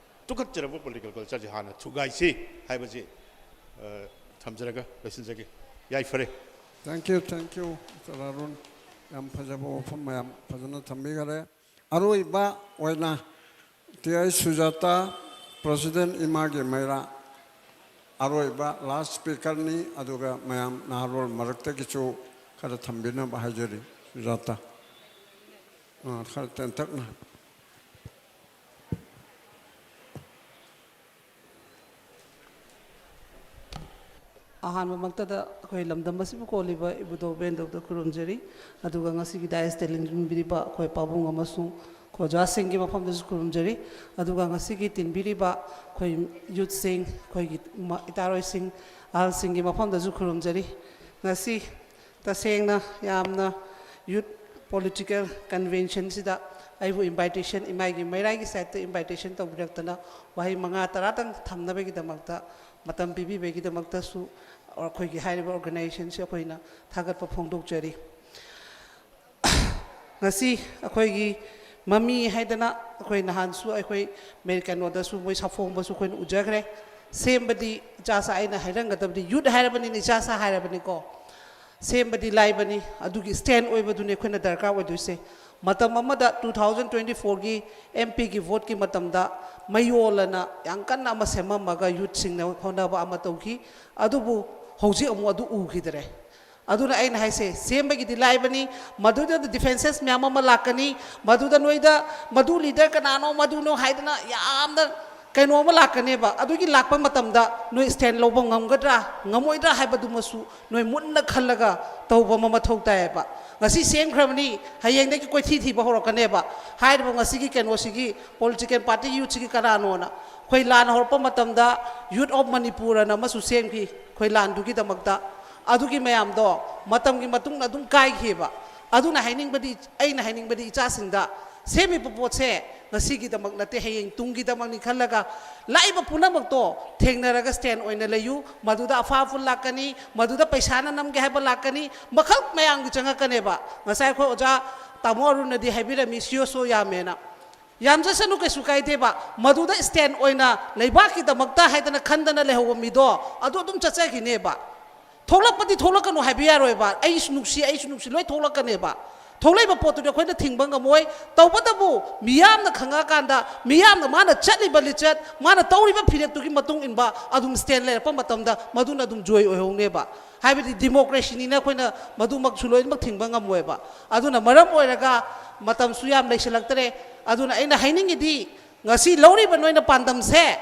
ꯇꯨꯀꯠꯆꯔꯕ ꯄꯣꯂꯤꯇꯤꯀꯦꯜ ꯀꯜꯆꯔꯁꯦ ꯍꯥꯟꯅ ꯊꯨꯒꯥꯏꯁꯤ ꯍꯥꯏꯕꯁꯤ, ꯑ, ꯊꯝꯖꯔꯒ ꯂꯣꯏꯁꯤꯟꯖꯒꯦ꯫ ꯌꯥꯏꯐꯔꯦ꯫ Thank you, thank you, Mister Arun. ꯌꯥꯝ ꯐꯖꯕ ꯋꯥꯐꯝ ꯃꯌꯥꯝ ꯐꯖꯅ ꯊꯝꯕꯤꯈꯔꯦ꯫ ꯑꯔꯣꯏꯕ ꯑꯣꯏꯅ ꯇꯤ ꯑꯥꯏ ꯁꯨꯖꯥꯇꯥ, President ꯏꯃꯥꯒꯤ ꯃꯩꯔꯥ, ꯑꯔꯣꯏꯕ last speakerꯅꯤ꯫ ꯑꯗꯨꯒ ꯃꯌꯥꯝ ꯅꯍꯥꯔꯣꯜ ꯃꯔꯛꯇꯒꯤꯁꯨ ꯈꯔ ꯊꯝꯕꯤꯅꯕ ꯍꯥꯏꯖꯔꯤ꯫ ꯁꯨꯖꯥꯇꯥ, ꯑ, ꯈꯔ ꯇꯦꯟꯇꯛꯅ꯫ ꯑꯍꯥꯟꯕꯃꯛꯇꯗ ꯑꯩꯈꯣꯏ ꯂꯝꯗꯝ ꯑꯁꯤꯕꯨ ꯀꯣꯜꯂꯤꯕ ꯏꯕꯨꯙꯧ ꯕꯦꯟꯗꯧꯗ ꯈꯨꯔꯨꯝꯖꯔꯤ꯫ ꯑꯗꯨꯒ ꯉꯁꯤꯒꯤ ꯗꯥꯏꯁꯇ ꯂꯦꯡꯕꯤꯔꯤꯕ ꯑꯩꯈꯣꯏ ꯄꯥꯕꯨꯡ ꯑꯃꯁꯨꯡ ꯑꯩꯈꯣꯏ ꯑꯣꯖꯥꯁꯤꯡꯒꯤ ꯃꯐꯝꯗꯁꯨ ꯈꯨꯔꯨꯝꯖꯔꯤ꯫ ꯑꯗꯨꯒ ꯉꯁꯤꯒꯤ ꯇꯤꯟꯕꯤꯔꯤꯕ ꯑꯩꯈꯣꯏ ꯌꯨꯠꯁꯤꯡ, ꯑꯩꯈꯣꯏꯒꯤ ꯏꯃꯥ-, ꯏꯇꯥꯔꯣꯏꯁꯤꯡ, ꯑꯍꯜꯁꯤꯡꯒꯤ ꯃꯐꯝꯗꯁꯨ ꯈꯨꯔꯨꯝꯖꯔꯤ꯫ ꯉꯁꯤ ꯇꯁꯦꯡꯅ ꯌꯥꯝꯅ ꯌꯨꯠ ꯄꯣꯂꯤꯇꯤꯀꯦꯜ ꯀꯟꯚꯦꯟꯁꯟꯁꯤꯗ ꯑꯩꯕꯨ ꯏꯟꯚꯥꯏꯇꯦꯁꯟ, ꯏꯃꯥꯒꯤ ꯃꯩꯔꯥꯒꯤ ꯁꯥꯏꯠꯇ ꯏꯟꯚꯥꯏꯇꯦꯁꯟ ꯇꯧꯕꯤꯔꯛꯇꯅ ꯋꯥꯍꯩ ꯃꯉꯥ ꯇꯔꯥꯇꯪ ꯊꯝꯅꯕꯒꯤꯗꯃꯛꯇ, ꯃꯇꯝ ꯄꯤꯕꯤꯕꯒꯤꯗꯃꯛꯇꯁꯨ ꯑꯩꯈꯣꯏꯒꯤ ꯍꯥꯏꯔꯤꯕ ꯑꯣꯔꯒꯅꯥꯏꯖꯦꯁꯟꯁꯤ ꯑꯩꯈꯣꯏꯅ ꯊꯥꯒꯠꯄ ꯐꯣꯡꯗꯣꯛꯆꯔꯤ꯫ ꯉꯁꯤ ꯑꯩꯈꯣꯏꯒꯤ ꯃꯃꯤ ꯍꯥꯏꯗꯅ ꯑꯩꯈꯣꯏ ꯅꯍꯥꯟꯁꯨ ꯑꯩꯈꯣꯏ ꯃꯦ-, ꯀꯩꯅꯣꯗꯁꯨ ꯃꯣꯏ ꯁꯥꯐꯣꯡꯕꯁꯨ ꯑꯩꯈꯣꯏꯅ ꯎꯖꯈ꯭ꯔꯦ꯫ ꯁꯦꯝꯕꯗꯤ ꯏꯆꯥꯁꯥ ꯑꯩꯅ ꯍꯥꯏꯔꯝꯒꯗꯕꯗꯤ ꯌꯨꯠ ꯍꯥꯏꯔꯕꯅꯤꯅ ꯏꯆꯥꯁꯥ ꯍꯥꯏꯔꯕꯅꯤꯀꯣ꯫ ꯁꯦꯝꯕꯗꯤ ꯂꯥꯏꯕꯅꯤ, ꯑꯗꯨꯒꯤ ꯁ꯭ꯇꯦꯟ ꯑꯣꯏꯕꯗꯨꯅꯤ ꯑꯩꯈꯣꯏꯅ ꯗꯔꯀꯥꯔ ꯑꯣꯏꯗꯣꯏꯁꯦ꯫ ꯃꯇꯝ ꯑꯃꯗ ꯇꯨ ꯊꯥꯎꯖꯟ ꯇ꯭ꯋꯦꯟꯇꯤ ꯐꯣꯔꯒꯤ ꯑꯦꯝ ꯄꯤꯒꯤ ꯚꯣꯠꯀꯤ ꯃꯇꯝꯗ ꯃꯌꯣꯜ ꯑꯅ ꯌꯥꯝ ꯀꯟꯅ ꯑꯃ ꯁꯦꯝꯃꯝꯃꯒ ꯌꯨꯠꯁꯤꯡꯅ ꯍꯣꯠꯅꯕ ꯑꯃ ꯇꯧꯈꯤ꯫ ꯑꯗꯨꯕꯨ ꯍꯧꯖꯤꯛ ꯑꯃꯨꯛ ꯑꯗꯨ ꯎꯈꯤꯗꯔꯦ꯫ ꯑꯗꯨꯅ ꯑꯩꯅ ꯍꯥꯏꯁꯦ, ꯁꯦꯝꯕꯒꯤꯗꯤ ꯂꯥꯏꯕꯅꯤ, ꯃꯗꯨꯗ ꯗꯤꯐꯦꯟꯁꯦꯁ ꯃꯌꯥꯝ ꯑꯃ ꯂꯥꯛꯀꯅꯤ, ꯃꯗꯨꯗ ꯅꯣꯏꯗ ꯃꯗꯨ ꯂꯤꯗꯔ ꯀꯅꯥꯅꯣ, ꯃꯗꯨꯅꯣ ꯍꯥꯏꯗꯅ ꯌꯥꯝꯅ ꯀꯩꯅꯣ ꯑꯃ ꯂꯥꯛꯀꯅꯦꯕ꯫ ꯑꯗꯨꯒꯤ ꯂꯥꯛꯄ ꯃꯇꯝꯗ ꯅꯣꯏ ꯁ꯭ꯇꯦꯟ ꯂꯧꯕ ꯉꯝꯒꯗ꯭ꯔꯥ, ꯉꯝꯃꯣꯏꯗ꯭ꯔꯥ ꯍꯥꯏꯕꯗꯨꯃꯁꯨ ꯅꯣꯏ ꯃꯨꯟꯅ ꯈꯜꯂꯒ ꯇꯧꯕ ꯑꯃ ꯃꯊꯧ ꯇꯥꯏꯌꯦꯕ꯫ ꯉꯁꯤ ꯁꯦꯝꯈ꯭ꯔꯕꯅꯤ, ꯍꯌꯦꯡꯗꯒꯤ ꯀꯣꯏꯊꯤ ꯊꯤꯕ ꯍꯧꯔꯛꯀꯅꯦꯕ꯫ ꯍꯥꯏꯔꯤꯕ ꯉꯁꯤꯒꯤ ꯀꯩꯅꯣꯁꯤꯒꯤ, ꯄꯣꯂꯤꯇꯤꯀꯦꯜ ꯄꯥꯔꯇꯤ ꯌꯨꯠꯁꯤꯒꯤ ꯀꯅꯥꯅꯣꯅ꯫ ꯑꯩꯈꯣꯏ ꯂꯥꯟ ꯍꯧꯔꯛꯄ ꯃꯇꯝꯗ ꯌꯨꯠ ꯑꯣꯐ ꯃꯅꯤꯄꯨꯔ ꯑꯅ ꯑꯃꯁꯨ ꯁꯦꯝꯈꯤ, ꯑꯩꯈꯣꯏ ꯂꯥꯟꯗꯨꯒꯤꯗꯃꯛꯇ꯫ ꯑꯗꯨꯒꯤ ꯃꯌꯥꯝꯗꯣ ꯃꯇꯝꯒꯤ ꯃꯇꯨꯡ ꯏꯟꯅ ꯑꯗꯨꯝ ꯀꯥꯏꯈꯤꯕ꯫ ꯑꯗꯨꯅ ꯍꯥꯏꯅꯤꯡꯕꯗꯤ, ꯑꯩꯅ ꯍꯥꯏꯅꯤꯡꯕꯗꯤ ꯏꯆꯥꯁꯤꯡꯗ, ꯁꯦꯝꯃꯤꯕ ꯄꯣꯠꯁꯦ ꯉꯁꯤꯒꯤꯗꯃꯛ ꯅꯠꯇꯦ, ꯍꯌꯦꯡ ꯇꯨꯡꯒꯤꯗꯃꯛꯅꯤ ꯈꯜꯂꯒ ꯂꯥꯛꯏꯕ ꯄꯨꯝꯅꯃꯛꯇꯣ ꯊꯦꯡꯅꯔꯒ ꯁ꯭ꯇꯦꯟ ꯑꯣꯏꯅ ꯂꯩꯌꯨ꯫ ꯃꯗꯨꯗ ꯑꯐꯥ ꯑꯐꯨꯜ ꯂꯥꯛꯀꯅꯤ, ꯃꯗꯨꯗ ꯄꯩꯁꯥꯅ ꯅꯝꯒꯦ ꯍꯥꯏꯕ ꯂꯥꯛꯀꯅꯤ, ꯃꯈꯜ ꯃꯌꯥꯝꯒꯤ ꯆꯪꯉꯛꯀꯅꯦꯕ꯫ ꯉꯁꯥꯏ ꯑꯩꯈꯣꯏ ꯑꯣꯖꯥ ꯇꯥꯃꯣ ꯑꯔꯨꯟꯅꯗꯤ ꯍꯥꯏꯕꯤꯔꯝꯃꯤ, ꯁꯤ ꯑꯣ ꯁꯣ ꯌꯥꯝꯃꯦꯅ꯫ ꯌꯥꯝꯖꯁꯅꯨ, ꯀꯩꯁꯨ ꯀꯥꯏꯗꯦꯕ꯫ ꯃꯗꯨꯗ ꯁ꯭ꯇꯦꯟ ꯑꯣꯏꯅ ꯂꯩꯕꯥꯛꯀꯤꯗꯃꯛꯇ ꯍꯥꯏꯗꯅ ꯈꯟꯗꯅ ꯂꯩꯍꯧꯕ ꯃꯤꯗꯣ ꯑꯗꯨ ꯑꯗꯨꯝ ꯆꯠꯆꯈꯤꯅꯦꯕ꯫ ꯊꯣꯛꯂꯛꯄꯗꯤ ꯊꯣꯛꯂꯛꯀꯅꯨ ꯍꯥꯏꯕ ꯌꯥꯔꯣꯏꯕ꯫ ꯑꯩꯁꯨ ꯅꯨꯡꯁꯤ, ꯑꯩꯁꯨ ꯅꯨꯡꯁꯤ, ꯂꯣꯏ ꯊꯣꯛꯂꯛꯀꯅꯦꯕ꯫ ꯊꯣꯛꯂꯛꯏꯕ ꯄꯣꯠꯇꯨꯗꯤ ꯑꯩꯈꯣꯏꯅ ꯊꯤꯡꯕ ꯉꯝꯃꯣꯏ꯫ ꯇꯧꯕꯇꯕꯨ ꯃꯤꯌꯥꯝꯅ ꯈꯪꯉꯛꯑꯀꯥꯟꯗ, ꯃꯤꯌꯥꯝꯅ ꯃꯥꯅ ꯆꯠꯂꯤꯕ ꯂꯤꯆꯠ, ꯃꯥꯅ ꯇꯧꯔꯤꯕ ꯐꯤꯔꯦꯞꯇꯨꯒꯤ ꯃꯇꯨꯡ ꯏꯟꯕ ꯑꯗꯨꯝ ꯁ꯭ꯇꯦꯟ ꯂꯩꯔꯛꯄ ꯃꯇꯝꯗ ꯃꯗꯨꯅ ꯑꯗꯨꯝ ꯖꯣꯏ ꯑꯣꯏꯍꯧꯅꯦꯕ꯫ ꯍꯥꯏꯕꯗꯤ ꯗꯤꯃꯣꯀ꯭ꯔꯦꯁꯤꯅꯤꯅ ꯑꯩꯈꯣꯏꯅ ꯃꯗꯨꯃꯛꯁꯨ ꯂꯣꯏꯅꯃꯛ ꯊꯤꯡꯕ ꯉꯝꯃꯣꯏꯕ꯫ ꯑꯗꯨꯅ ꯃꯔꯝ ꯑꯣꯏꯔꯒ ꯃꯇꯝꯁꯨ ꯌꯥꯝ ꯂꯩꯁꯤꯜꯂꯛꯇ꯭ꯔꯦ꯫ ꯑꯗꯨꯅ ꯑꯩꯅ ꯍꯥꯏꯅꯤꯡꯉꯤꯗꯤ, ꯉꯁꯤ ꯂꯧꯔꯤꯕ ꯅꯣꯏꯅ ꯄꯥꯟꯗꯝꯁꯦ,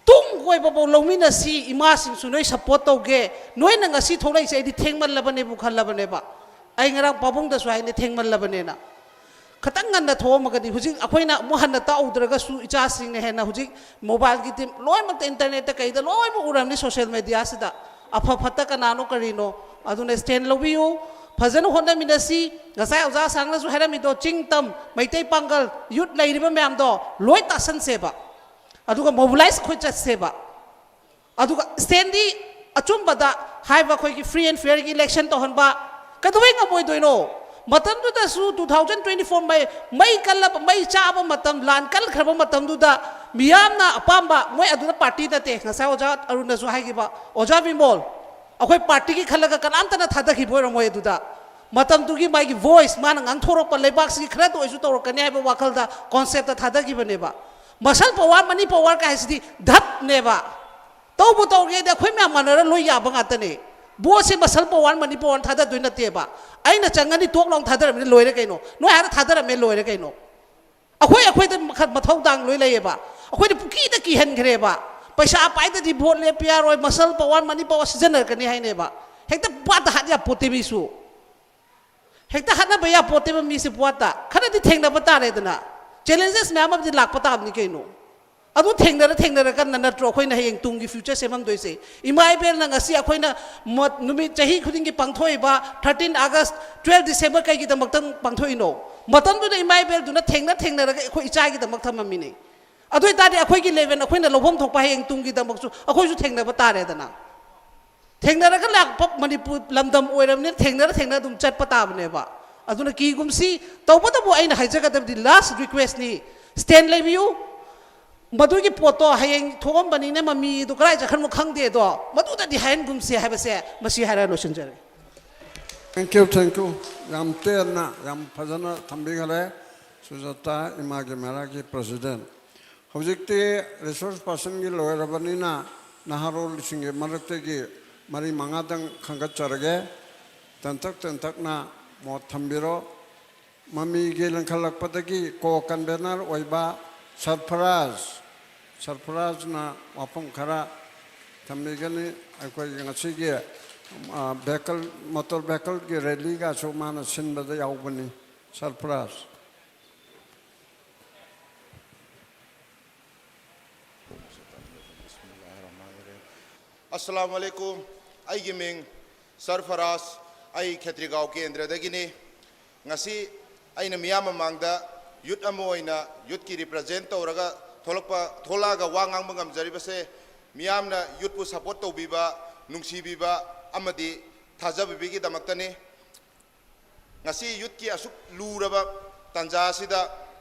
ꯇꯨꯡ ꯀꯣꯏꯕꯐꯥꯎ ꯂꯧꯃꯤꯟꯅꯁꯤ꯫ ꯏꯃꯥꯁꯤꯡꯁꯨ ꯅꯣꯏ ꯁꯞꯄꯣꯔꯠ ꯇꯧꯒꯦ꯫ ꯅꯣꯏꯅ ꯉꯁꯤ ꯊꯣꯛꯂꯛꯏꯁꯦ ꯑꯩꯗꯤ ꯊꯦꯡꯃꯜꯂꯕꯅꯦꯕꯨ ꯈꯜꯂꯕꯅꯦꯕ꯫ ꯑꯩ ꯉꯔꯥꯡ ꯄꯥꯕꯨꯡꯗꯁꯨ ꯍꯥꯏꯅꯦ, ꯊꯦꯡꯃꯜꯂꯕꯅꯦꯅ꯫ ꯈꯇꯪ ꯉꯟꯅ ꯊꯣꯛꯑꯝꯃꯒꯗꯤ ꯍꯧꯖꯤꯛ ꯑꯩꯈꯣꯏꯅ ꯑꯃꯨꯛ ꯍꯟꯅ ꯇꯥꯛꯎꯗ꯭ꯔꯒꯁꯨ ꯏꯆꯥꯁꯤꯡꯅ ꯍꯦꯟꯅ ꯍꯧꯖꯤꯛ ꯃꯣꯕꯥꯏꯜꯒꯤ ꯇꯤꯝ ꯂꯣꯏꯅꯃꯛꯇ, ꯏꯟꯇꯔꯅꯦꯠꯇ ꯀꯩꯗ ꯂꯣꯏꯅꯃꯛ ꯎꯔꯝꯅꯤ, ꯁꯣꯁꯤꯌꯦꯜ ꯃꯦꯗꯤꯌꯥꯁꯤꯗ꯫ ꯑꯐ ꯐꯠꯇ ꯀꯅꯥꯅꯣ ꯀꯔꯤꯅꯣ꯫ ꯑꯗꯨꯅ ꯁ꯭ꯇꯦꯟ ꯂꯧꯕꯤꯌꯨ, ꯐꯖꯅ ꯍꯣꯠꯅꯃꯤꯟꯅꯁꯤ꯫ ꯉꯁꯥꯏ ꯑꯣꯖꯥ ꯑꯁꯥꯡꯅꯁꯨ ꯍꯥꯏꯔꯝꯃꯤꯗꯣ, ꯆꯤꯡ ꯇꯝ ꯃꯩꯇꯩ ꯄꯥꯡꯒꯜ ꯌꯨꯠ ꯂꯩꯔꯤꯕ ꯃꯌꯥꯝꯗꯣ ꯂꯣꯏ ꯇꯥꯁꯟꯁꯦꯕ꯫ ꯑꯗꯨꯒ ꯃꯣꯕꯤꯂꯥꯏꯁ ꯑꯩꯈꯣꯏ ꯆꯠꯁꯦꯕ꯫ ꯑꯗꯨꯒ ꯁ꯭ꯇꯦꯟꯗꯤ ꯑꯆꯨꯝꯕꯗ ꯍꯥꯏꯕ, ꯑꯩꯈꯣꯏꯒꯤ ꯐ꯭ꯔꯤ ꯑꯦꯟ ꯐꯤꯌꯔꯒꯤ ꯏꯂꯦꯛꯁꯟ ꯇꯧꯍꯟꯕ ꯀꯩꯗꯧꯕꯩ ꯉꯝꯃꯣꯏꯗꯣꯏꯅꯣ? ꯃꯇꯝꯗꯨꯗꯁꯨ ꯇꯨ ꯊꯥꯎꯖꯟ ꯇ꯭ꯋꯦꯟꯇꯤ ꯐꯣꯔ ꯃꯩ, ꯃꯩ ꯀꯜꯂꯕ, ꯃꯩ ꯆꯥꯕ ꯃꯇꯝ, ꯂꯥꯟ ꯀꯟꯈ꯭ꯔꯕ ꯃꯇꯝꯗꯨꯗ ꯃꯤꯌꯥꯝꯅ ꯑꯄꯥꯝꯕ, ꯃꯣꯏ ꯑꯗꯨꯗ ꯄꯥꯔꯇꯤ ꯅꯠꯇꯦ꯫ ꯉꯁꯥꯏ ꯑꯣꯖꯥ ꯑꯔꯨꯟꯅꯁꯨ ꯍꯥꯏꯈꯤꯕ, ꯑꯣꯖꯥ ꯕꯤꯃꯣꯜ, ꯑꯩꯈꯣꯏ ꯄꯥꯔꯇꯤꯒꯤ ꯈꯜꯂꯒ ꯀꯅꯥꯝꯇꯅ ꯊꯥꯗꯈꯤꯕ ꯑꯣꯏꯔꯝꯃꯣꯏ ꯑꯗꯨꯗ꯫ ꯃꯇꯝꯗꯨꯒꯤ ꯃꯥꯒꯤ ꯚꯣꯏꯁ, ꯃꯥꯅ ꯉꯥꯡꯊꯣꯔꯛꯄ, ꯂꯩꯕꯥꯛꯁꯤꯒꯤ ꯈꯔꯗ ꯑꯣꯏꯁꯨ ꯇꯧꯔꯛꯀꯅꯤ ꯍꯥꯏꯕ ꯋꯥꯈꯜꯗ, ꯀꯣꯟꯁꯦꯞꯇ ꯊꯥꯗꯈꯤꯕꯅꯦꯕ꯫ ꯃꯁꯜ ꯄꯋꯥꯔ, ꯃꯅꯤ ꯄꯋꯥꯔ ꯀꯥꯏ ꯍꯥꯏꯁꯤꯗꯤ ꯙꯠꯅꯦꯕ꯫ ꯇꯧꯕꯨ ꯇꯧꯔꯒꯦꯗꯤ ꯑꯩꯈꯣꯏ ꯃꯌꯥꯝ ꯃꯥꯟꯅꯔ ꯂꯣꯏ ꯌꯥꯕ ꯉꯥꯛꯇꯅꯦ꯫ ꯚꯣꯠꯁꯦ ꯃꯁꯜ ꯄꯋꯥꯔ, ꯃꯅꯤ ꯄꯋꯥꯔ ꯊꯥꯗꯗꯣꯏ ꯅꯠꯇꯦꯕ꯫ ꯑꯩꯅ ꯆꯪꯉꯅꯤ, ꯇꯣꯛ ꯂꯥꯎꯅ ꯊꯥꯗꯔꯝꯃꯦ, ꯂꯣꯏꯔꯦ ꯀꯩꯅꯣ꯫ ꯅꯣꯏ ꯍꯥꯏꯔ ꯊꯥꯗꯔꯝꯃꯦ, ꯂꯣꯏꯔꯦ ꯀꯩꯅꯣ꯫ ꯑꯩꯈꯣꯏ ꯑꯩꯈꯣꯏꯗ ꯃꯈꯜ ꯃꯊꯧꯗꯥꯡ ꯂꯣꯏ ꯂꯩꯌꯦꯕ꯫ ꯑꯩꯈꯣꯏꯗ ꯄꯨꯀꯤꯗ ꯀꯤꯍꯟꯈ꯭ꯔꯦꯕ꯫ ꯄꯩꯁꯥ ꯄꯥꯏꯗꯗꯤ ꯚꯣꯠ ꯂꯦꯞꯄ ꯌꯥꯔꯣꯏ, ꯃꯁꯜ ꯄꯋꯥꯔ, ꯃꯅꯤ ꯄꯋꯥꯔ ꯁꯤꯖꯤꯟꯅꯔꯛꯀꯅꯤ ꯍꯥꯏꯅꯦꯕ꯫ ꯍꯦꯛꯇ ꯄꯥꯠꯇ ꯍꯥꯠ ꯌꯥꯄꯣꯠꯇꯦ ꯃꯤꯁꯨ꯫ ꯍꯦꯛꯇ ꯍꯥꯠꯅꯕ ꯌꯥꯄꯣꯠꯇꯦꯕ ꯃꯤꯁꯦ ꯄꯣꯠꯇ꯫ ꯈꯔꯗꯤ ꯊꯦꯡꯅꯕ ꯇꯥꯔꯦꯗꯅ꯫ ꯆꯦꯂꯦꯟꯖꯦꯁ ꯃꯌꯥꯝ ꯑꯃꯗꯤ ꯂꯥꯛꯄ ꯇꯥꯕꯅꯤ ꯀꯩꯅꯣ꯫ ꯑꯗꯨ ꯊꯦꯡꯅꯔ ꯊꯦꯡꯅꯔꯒ ꯅꯠꯇ꯭ꯔꯣ ꯑꯩꯈꯣꯏꯅ ꯍꯌꯦꯡ ꯇꯨꯡꯒꯤ ꯐ꯭ꯌꯨꯆꯔ ꯁꯦꯝꯃꯝꯗꯣꯏꯁꯦ? ꯏꯃꯥ ꯏꯕꯦꯜꯅ ꯉꯁꯤ ꯑꯩꯈꯣꯏꯅ ꯃ-, ꯅꯨꯃꯤꯠ ꯆꯍꯤ ꯈꯨꯗꯤꯡꯒꯤ ꯄꯥꯡꯊꯣꯛꯏꯕ ꯊꯥꯔꯇꯤꯟ ꯑꯥꯒꯁ, ꯇ꯭ꯋꯦꯜꯐ ꯗꯤꯁꯦꯝꯕꯔ ꯀꯩꯒꯤꯗꯃꯛꯇ ꯄꯥꯡꯊꯣꯛꯏꯅꯣ? ꯃꯇꯝꯗꯨꯗ ꯏꯃꯥ ꯏꯕꯦꯜꯗꯨꯅ ꯊꯦꯡꯅ ꯊꯦꯡꯅꯔꯒ ꯑꯩꯈꯣꯏ ꯏꯆꯥꯒꯤꯗꯃꯛ ꯊꯝꯃꯝꯃꯤꯅꯦ꯫ ꯑꯗꯨ ꯑꯣꯏꯇꯥꯔꯗꯤ ꯑꯩꯈꯣꯏꯒꯤ ꯂꯦꯚꯦꯜ, ꯑꯩꯈꯣꯏꯅ ꯂꯧꯐꯝ ꯊꯣꯛꯄ ꯍꯌꯦꯡ ꯇꯨꯡꯒꯤꯗꯃꯛꯁꯨ ꯑꯩꯈꯣꯏꯁꯨ ꯊꯦꯡꯅꯕ ꯇꯥꯔꯦꯗꯅ꯫ ꯊꯦꯡꯅꯔꯒ ꯂꯥꯛꯄ ꯃꯅꯤꯄꯨꯔ ꯂꯝꯗꯝ ꯑꯣꯏꯔꯕꯅꯤꯅ ꯊꯦꯡꯅꯔ ꯊꯦꯡꯅꯔ ꯑꯗꯨꯝ ꯆꯠꯄ ꯇꯥꯕꯅꯦꯕ꯫ ꯑꯗꯨꯅ ꯀꯤꯒꯨꯝꯁꯤ꯫ ꯇꯧꯕꯇꯕꯨ ꯑꯩꯅ ꯍꯥꯏꯖꯒꯗꯕꯗꯤ, ꯂꯥꯁ ꯔꯤꯀ꯭ꯋꯦꯁꯅꯤ, ꯁ꯭ꯇꯦꯟ ꯂꯩꯕꯤꯌꯨ꯫ ꯃꯗꯨꯒꯤ ꯄꯣꯠꯇꯣ ꯍꯌꯦꯡ ꯊꯣꯛꯑꯝꯕꯅꯤꯅ ꯃꯃꯤꯗꯣ ꯀꯗꯥꯏ ꯆꯠꯈ꯭ꯔꯅꯣ ꯈꯪꯗꯦ ꯑꯗꯣ, ꯃꯗꯨꯗꯗꯤ ꯍꯥꯏꯍꯟꯒꯨꯝꯁꯤ ꯍꯥꯏꯕꯁꯦ ꯃꯁꯤ ꯍꯥꯏꯔ ꯂꯣꯏꯁꯤꯟꯖꯔꯒꯦ꯫ Thank you, thank you. ꯌꯥꯝ ꯇꯦꯟꯅ, ꯌꯥꯝ ꯐꯖꯅ ꯊꯝꯕꯤꯈꯔꯦ ꯁꯨꯖꯥꯇꯥ, ꯏꯃꯥꯒꯤ ꯃꯦꯔꯥꯒꯤ president꯫ ꯍꯧꯖꯤꯛꯇꯤ resource personꯒꯤ ꯂꯣꯏꯔꯕꯅꯤꯅ ꯅꯍꯥꯔꯣꯜꯁꯤꯡꯒꯤ ꯃꯔꯛꯇꯒꯤ ꯃꯔꯤ ꯃꯉꯥꯗꯪ ꯈꯟꯒꯠꯆꯔꯒꯦ꯫ ꯇꯦꯟꯇꯛ ꯇꯦꯟꯇꯛꯅ ꯃꯣꯠ ꯊꯝꯕꯤꯔꯣ꯫ ꯃꯃꯤꯒꯤ ꯂꯤꯡꯈꯠꯂꯛꯄꯗꯒꯤ co-convener ꯑꯣꯏꯕ ꯁꯔꯐꯔꯥꯖ, ꯁꯔꯐꯔꯥꯖꯅ ꯋꯥꯐꯝ ꯈꯔ ꯊꯝꯕꯤꯒꯅꯤ꯫ ꯑꯩꯈꯣꯏꯒꯤ ꯉꯁꯤꯒꯤ, ꯑ, ꯚꯦꯍꯤꯀꯜ, ꯃꯣꯇꯣꯔ ꯚꯦꯍꯤꯀꯜꯒꯤ ꯔꯦꯂꯤꯒꯁꯨ ꯃꯥꯅ ꯁꯤꯟꯕꯗ ꯌꯥꯎꯕꯅꯤ꯫ ꯁꯔꯐꯔꯥꯖ꯫ ꯑꯁꯂꯥꯃꯨ ꯑꯂꯩꯀꯨꯝ꯫ ꯑꯩꯒꯤ ꯃꯤꯡ ꯁꯔꯐꯔꯥꯖ, ꯑꯩ ꯈꯦꯇ꯭ꯔꯤꯒꯥꯎ ꯀꯦꯟꯗ꯭ꯔꯗꯒꯤꯅꯤ꯫ ꯉꯁꯤ ꯑꯩꯅ ꯃꯤꯌꯥꯝ ꯃꯃꯥꯡꯗ ꯌꯨꯠ ꯑꯃ ꯑꯣꯏꯅ ꯌꯨꯠꯀꯤ ꯔꯤꯄ꯭ꯔꯖꯦꯟ ꯇꯧꯔꯒ ꯊꯣꯛꯂꯛꯄ, ꯊꯣꯛꯂꯛꯑꯒ ꯋꯥ ꯉꯥꯡꯕ ꯉꯝꯖꯔꯤꯕꯁꯦ ꯃꯤꯌꯥꯝꯅ ꯌꯨꯠꯄꯨ ꯁꯄꯣꯔꯠ ꯇꯧꯕꯤꯕ, ꯅꯨꯡꯁꯤꯕꯤꯕ ꯑꯃꯗꯤ ꯊꯥꯖꯕꯤꯕꯒꯤꯗꯃꯛꯇꯅꯤ꯫ ꯉꯁꯤ ꯌꯨꯠꯀꯤ ꯑꯁꯨꯛ ꯂꯨꯔꯕ ꯇꯥꯟꯖꯥ ꯑꯁꯤꯗ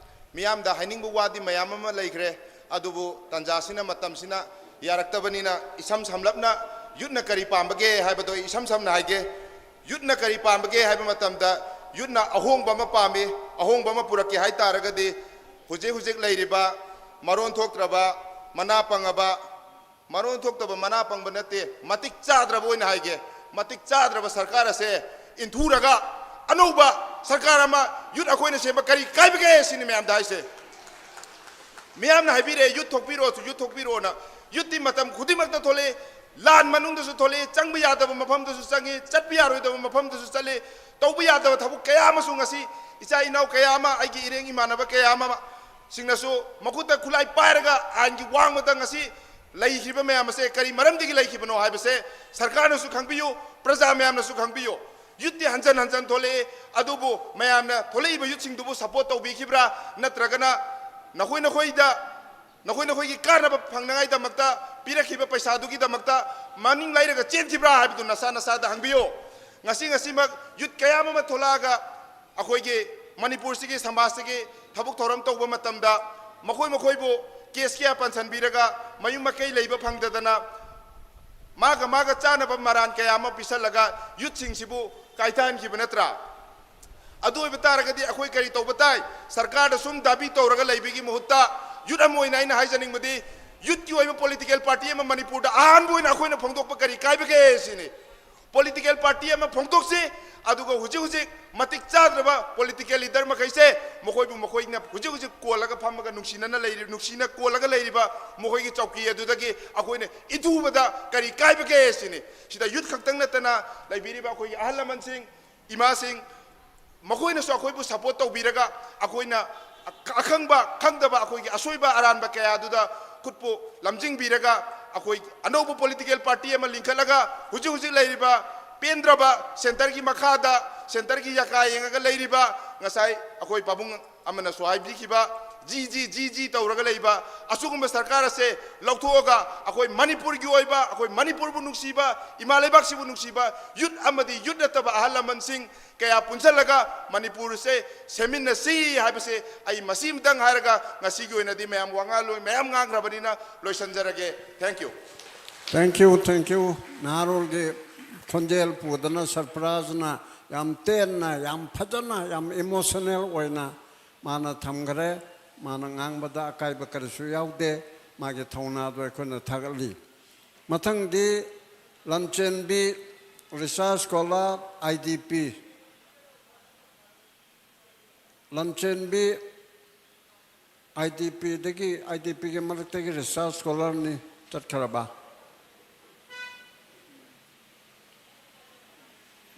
ꯃꯤꯌꯥꯝꯗ ꯍꯥꯏꯅꯤꯡꯕ ꯋꯥꯗꯤ ꯃꯌꯥꯝ ꯑꯃ ꯂꯩꯈ꯭ꯔꯦ, ꯑꯗꯨꯕꯨ ꯇꯥꯟꯖꯥꯁꯤꯅ, ꯃꯇꯝꯁꯤꯅ ꯌꯥꯔꯛꯇꯕꯅꯤꯅ ꯏꯁꯝ ꯁꯝꯂꯞꯅ ꯌꯨꯠꯅ ꯀꯔꯤ ꯄꯥꯝꯕꯒꯦ ꯍꯥꯏꯕꯗꯣ ꯑꯩ ꯏꯁꯝ ꯁꯝꯅ ꯍꯥꯏꯒꯦ꯫ ꯌꯨꯠꯅ ꯀꯔꯤ ꯄꯥꯝꯕꯒꯦ ꯍꯥꯏꯕ ꯃꯇꯝꯗ ꯌꯨꯠꯅ ꯑꯍꯣꯡꯕ ꯑꯃ ꯄꯥꯝꯃꯤ꯫ ꯑꯍꯣꯡꯕ ꯑꯃ ꯄꯨꯔꯛꯀꯦ ꯍꯥꯏ ꯇꯥꯔꯒꯗꯤ ꯍꯧꯖꯤꯛ ꯍꯧꯖꯤꯛ ꯂꯩꯔꯤꯕ ꯃꯔꯣꯟ ꯊꯣꯛꯇ꯭ꯔꯕ, ꯃꯅꯥ ꯄꯪꯉꯕ, ꯃꯔꯣꯟ ꯊꯣꯛꯇꯕ, ꯃꯅꯥ ꯄꯪꯕ ꯅꯠꯇꯦ, ꯃꯇꯤꯛ ꯆꯥꯗ꯭ꯔꯕ ꯑꯣꯏꯅ ꯍꯥꯏꯒꯦ꯫ ꯃꯇꯤꯛ ꯆꯥꯗ꯭ꯔꯕ ꯁꯔꯀꯥꯔ ꯑꯁꯦ ꯏꯟꯊꯨꯔꯒ ꯑꯅꯧꯕ ꯁꯔꯀꯥꯔ ꯑꯃ ꯌꯨꯠ ꯑꯩꯈꯣꯏꯅ ꯁꯦꯝꯕ ꯀꯔꯤ ꯀꯥꯏꯕꯒꯦ ꯁꯤꯅꯤ ꯃꯌꯥꯝꯗ ꯍꯥꯏꯁꯦ꯫ ꯃꯤꯌꯥꯝꯅ ꯍꯥꯏꯕꯤꯔꯦ, ꯌꯨꯠ ꯊꯣꯛꯄꯤꯔꯣꯁꯨ, ꯌꯨꯠ ꯊꯣꯛꯄꯤꯔꯣꯅ꯫ ꯌꯨꯠꯇꯤ ꯃꯇꯝ ꯈꯨꯗꯤꯡꯃꯛꯇ ꯊꯣꯛꯂꯛꯏ, ꯂꯥꯟ ꯃꯅꯨꯡꯗꯁꯨ ꯊꯣꯛꯂꯛꯏ, ꯆꯪꯕ ꯌꯥꯗꯕ ꯃꯐꯝꯗꯁꯨ ꯆꯪꯉꯤ, ꯆꯠꯄ ꯌꯥꯔꯣꯏꯗꯕ ꯃꯐꯝꯗꯁꯨ ꯆꯠꯂꯤ, ꯇꯧꯕ ꯌꯥꯗꯕ ꯊꯕꯛ ꯀꯌꯥ ꯑꯃꯁꯨ ꯉꯁꯤ ꯏꯆꯥ ꯏꯅꯥꯎ ꯀꯌꯥ ꯑꯃ, ꯑꯩꯒꯤ ꯏꯔꯦꯡ ꯏꯃꯥꯟꯅꯕ ꯀꯌꯥ ꯑꯃ ꯁꯤꯡꯅꯁꯨ ꯃꯈꯨꯠꯇ ꯈꯨꯠꯂꯥꯏ ꯄꯥꯏꯔꯒ ꯑꯥꯏꯟꯒꯤ ꯋꯥꯡꯃꯗ ꯉꯁꯤ ꯂꯩꯈꯤꯕ ꯃꯌꯥꯝ ꯑꯁꯦ ꯀꯔꯤ ꯃꯔꯝꯗꯒꯤ ꯂꯩꯈꯤꯕꯅꯣ ꯍꯥꯏꯕꯁꯦ ꯁꯔꯀꯥꯔꯅꯁꯨ ꯈꯪꯕꯤꯌꯨ, ꯄ꯭ꯔꯖꯥ ꯃꯌꯥꯝꯅꯁꯨ ꯈꯪꯕꯤꯌꯨ꯫ ꯌꯨꯠꯇꯤ ꯍꯟꯖꯟ ꯍꯟꯖꯟ ꯊꯣꯛꯂꯛꯏ, ꯑꯗꯨꯕꯨ ꯃꯌꯥꯝꯅ ꯊꯣꯛꯂꯛꯏꯕ ꯌꯨꯠꯁꯤꯡꯗꯨꯕꯨ ꯁꯄꯣꯔꯠ ꯇꯧꯕꯤꯈꯤꯕ꯭ꯔꯥ, ꯅꯠꯇ꯭ꯔꯒꯅ ꯅꯈꯣꯏ ꯅꯈꯣꯏꯗ, ꯅꯈꯣꯏ ꯅꯈꯣꯏꯒꯤ ꯀꯥꯟꯅꯕ ꯐꯪꯅꯉꯥꯏꯗꯃꯛꯇ ꯄꯤꯔꯛꯈꯤꯕ ꯄꯩꯁꯥꯗꯨꯒꯤꯗꯃꯛꯇ ꯃꯅꯤꯡ ꯂꯩꯔꯒ ꯆꯦꯟꯈꯤꯕ꯭ꯔꯥ ꯍꯥꯏꯕꯗꯨ ꯅꯁꯥ ꯅꯁꯥꯗ ꯍꯪꯕꯤꯌꯨ꯫ ꯉꯁꯤ ꯉꯁꯤꯃꯛ ꯌꯨꯠ ꯀꯌꯥ ꯑꯃ ꯊꯣꯛꯂꯛꯑꯒ ꯑꯩꯈꯣꯏꯒꯤ ꯃꯅꯤꯄꯨꯔꯁꯤꯒꯤ ꯁꯃꯥꯖꯁꯤꯒꯤ ꯊꯕꯛ ꯊꯧꯔꯝ ꯇꯧꯕ ꯃꯇꯝꯗ ꯃꯈꯣꯏ ꯃꯈꯣꯏꯕꯨ ꯀꯦꯁ ꯀꯌꯥ ꯄꯟꯁꯤꯟꯕꯤꯔꯒ ꯃꯌꯨꯝ ꯃꯀꯩ ꯂꯩꯕ ꯐꯪꯗꯗꯅ ꯃꯥꯒ ꯃꯥꯒ ꯆꯥꯅꯕ ꯃꯔꯥꯟ ꯀꯌꯥ ꯑꯃ ꯄꯤꯁꯜꯂꯒ ꯌꯨꯠꯁꯤꯡꯁꯤꯕꯨ ꯀꯥꯏꯊꯍꯟꯈꯤꯕ ꯅꯠꯇ꯭ꯔꯥ? ꯑꯗꯨ ꯑꯣꯏꯕ ꯇꯥꯔꯒꯗꯤ ꯑꯩꯈꯣꯏ ꯀꯔꯤ ꯇꯧꯕ ꯇꯥꯏ? ꯁꯔꯀꯥꯔꯗ ꯁꯨꯝ ꯗꯥꯕꯤ ꯇꯧꯔꯒ ꯂꯩꯕꯒꯤ ꯃꯍꯨꯠꯇ ꯌꯨꯠ ꯑꯃ ꯑꯣꯏꯅ ꯑꯩꯅ ꯍꯥꯏꯖꯅꯤꯡꯕꯗꯤ, ꯌꯨꯠꯀꯤ ꯑꯣꯏꯕ ꯄꯣꯂꯤꯇꯤꯀꯦꯜ ꯄꯥꯔꯇꯤ ꯑꯃ ꯃꯅꯤꯄꯨꯔꯗ ꯑꯍꯥꯟꯕ ꯑꯣꯏꯅ ꯑꯩꯈꯣꯏꯅ ꯐꯣꯡꯗꯣꯛꯄ ꯀꯔꯤ ꯀꯥꯏꯕꯒꯦ ꯁꯤꯅꯤ꯫ ꯄꯣꯂꯤꯇꯤꯀꯦꯜ ꯄꯥꯔꯇꯤ ꯑꯃ ꯐꯣꯡꯗꯣꯛꯁꯤ꯫ ꯑꯗꯨꯒ ꯍꯧꯖꯤꯛ ꯍꯧꯖꯤꯛ ꯃꯇꯤꯛ ꯆꯥꯗ꯭ꯔꯕ ꯄꯣꯂꯤꯇꯤꯀꯦꯜ ꯂꯤꯗꯔ ꯃꯈꯩꯁꯦ, ꯃꯈꯣꯏꯕꯨ ꯃꯈꯣꯏꯅ ꯍꯧꯖꯤꯛ ꯍꯧꯖꯤꯛ ꯀꯣꯜꯂꯒ ꯐꯝꯃꯒ ꯅꯨꯡꯁꯤꯅꯅ ꯂꯩꯔꯤ, ꯅꯨꯡꯁꯤꯅ ꯀꯣꯜꯂꯒ ꯂꯩꯔꯤꯕ ꯃꯈꯣꯏꯒꯤ ꯆꯧꯀꯤ ꯑꯗꯨꯗꯒꯤ ꯑꯩꯈꯣꯏꯅ ꯏꯟꯊꯨꯕꯗ ꯀꯔꯤ ꯀꯥꯏꯕꯒꯦ ꯁꯤꯅꯤ꯫ ꯁꯤꯗ ꯌꯨꯠ ꯈꯛꯇꯪ ꯅꯠꯇꯅ ꯂꯩꯕꯤꯔꯤꯕ ꯑꯩꯈꯣꯏꯒꯤ ꯑꯍꯜ ꯂꯃꯟꯁꯤꯡ, ꯏꯃꯥꯁꯤꯡ, ꯃꯈꯣꯏꯅꯁꯨ ꯑꯩꯈꯣꯏꯕꯨ ꯁꯄꯣꯔꯠ ꯇꯧꯕꯤꯔꯒ, ꯑꯩꯈꯣꯏꯅ ꯑꯈꯪꯕ ꯈꯪꯗꯕ ꯑꯩꯈꯣꯏꯒꯤ ꯑꯁꯣꯏꯕ ꯑꯔꯥꯟꯕ ꯀꯌꯥ ꯑꯗꯨꯗ ꯈꯨꯠꯄꯨ ꯂꯝꯖꯤꯡꯕꯤꯔꯒ, ꯑꯩꯈꯣꯏ ꯑꯅꯧꯕ ꯄꯣꯂꯤꯇꯤꯀꯦꯜ ꯄꯥꯔꯇꯤ ꯑꯃ ꯂꯤꯡꯈꯠꯂꯒ, ꯍꯧꯖꯤꯛ ꯍꯧꯖꯤꯛ ꯂꯩꯔꯤꯕ ꯄꯦꯟꯗ꯭ꯔꯕ ꯁꯦꯟꯇꯔꯒꯤ ꯃꯈꯥꯗ, ꯁꯦꯟꯇꯔꯒꯤ ꯌꯥꯀꯥ ꯌꯦꯡꯉꯒ ꯂꯩꯔꯤꯕ, ꯉꯁꯥꯏ ꯑꯩꯈꯣꯏ ꯄꯥꯕꯨꯡ ꯑꯃꯅꯁꯨ ꯍꯥꯏꯕꯤꯈꯤꯕ, ꯖꯤ ꯖꯤ ꯖꯤ ꯖꯤ ꯇꯧꯔꯒ ꯂꯩꯕ ꯑꯁꯤꯒꯨꯝꯕ ꯁꯔꯀꯥꯔ ꯑꯁꯦ ꯂꯧꯊꯣꯛꯑꯒ, ꯑꯩꯈꯣꯏ ꯃꯅꯤꯄꯨꯔꯒꯤ ꯑꯣꯏꯕ, ꯑꯩꯈꯣꯏ ꯃꯅꯤꯄꯨꯔꯕꯨ ꯅꯨꯡꯁꯤꯕ, ꯏꯃꯥ ꯂꯩꯕꯥꯛꯁꯤꯕꯨ ꯅꯨꯡꯁꯤꯕ ꯌꯨꯠ ꯑꯃꯗꯤ ꯌꯨꯠ ꯅꯠꯇꯕ ꯑꯍꯜ ꯂꯃꯟꯁꯤꯡ ꯀꯌꯥ ꯄꯨꯟꯁꯤꯜꯂꯒ ꯃꯅꯤꯄꯨꯔꯁꯦ ꯁꯦꯝꯃꯤꯟꯅꯁꯤ ꯍꯥꯏꯕꯁꯦ ꯑꯩ ꯃꯁꯤꯃꯇꯪ ꯍꯥꯏꯔꯒ ꯉꯁꯤꯒꯤ ꯑꯣꯏꯅꯗꯤ ꯃꯌꯥꯝ ꯋꯥ ꯉꯥꯡꯂꯣꯏ, ꯃꯌꯥꯝ ꯉꯥꯡꯈ꯭ꯔꯕꯅꯤꯅ ꯂꯣꯏꯁꯤꯟꯖꯔꯒꯦ꯫ Thank you꯫ Thank you, thank you꯫ ꯅꯍꯥꯔꯣꯜꯒꯤ ꯈꯣꯟꯖꯦꯜ ꯄꯨꯗꯅ ꯁꯔꯐꯔꯥꯖꯅ ꯌꯥꯝ ꯇꯦꯟꯅ, ꯌꯥꯝ ꯐꯖꯅ, ꯌꯥꯝ ꯏꯃꯣꯁꯅꯦꯜ ꯑꯣꯏꯅ ꯃꯥꯅ ꯊꯝꯈꯔꯦ꯫ ꯃꯥꯅ ꯉꯥꯡꯕꯗ ꯑꯀꯥꯏꯕ ꯀꯔꯤꯁꯨ ꯌꯥꯎꯗꯦ꯫ ꯃꯥꯒꯤ ꯊꯧꯅꯥꯗꯣ ꯑꯩꯈꯣꯏꯅ ꯊꯥꯒꯠꯂꯤ꯫ ꯃꯊꯪꯗꯤ ꯂꯝꯆꯦꯟꯕꯤ, research scholar, I D P. ꯂꯝꯆꯦꯟꯕꯤ, I D ꯄꯤꯗꯒꯤ, I D ꯄꯤꯒꯤ ꯃꯔꯛꯇꯒꯤ ꯔꯤꯁꯥꯔꯁ ꯁ꯭ꯀꯣꯂꯔꯅꯤ꯫ ꯆꯠꯈ꯭ꯔꯕ?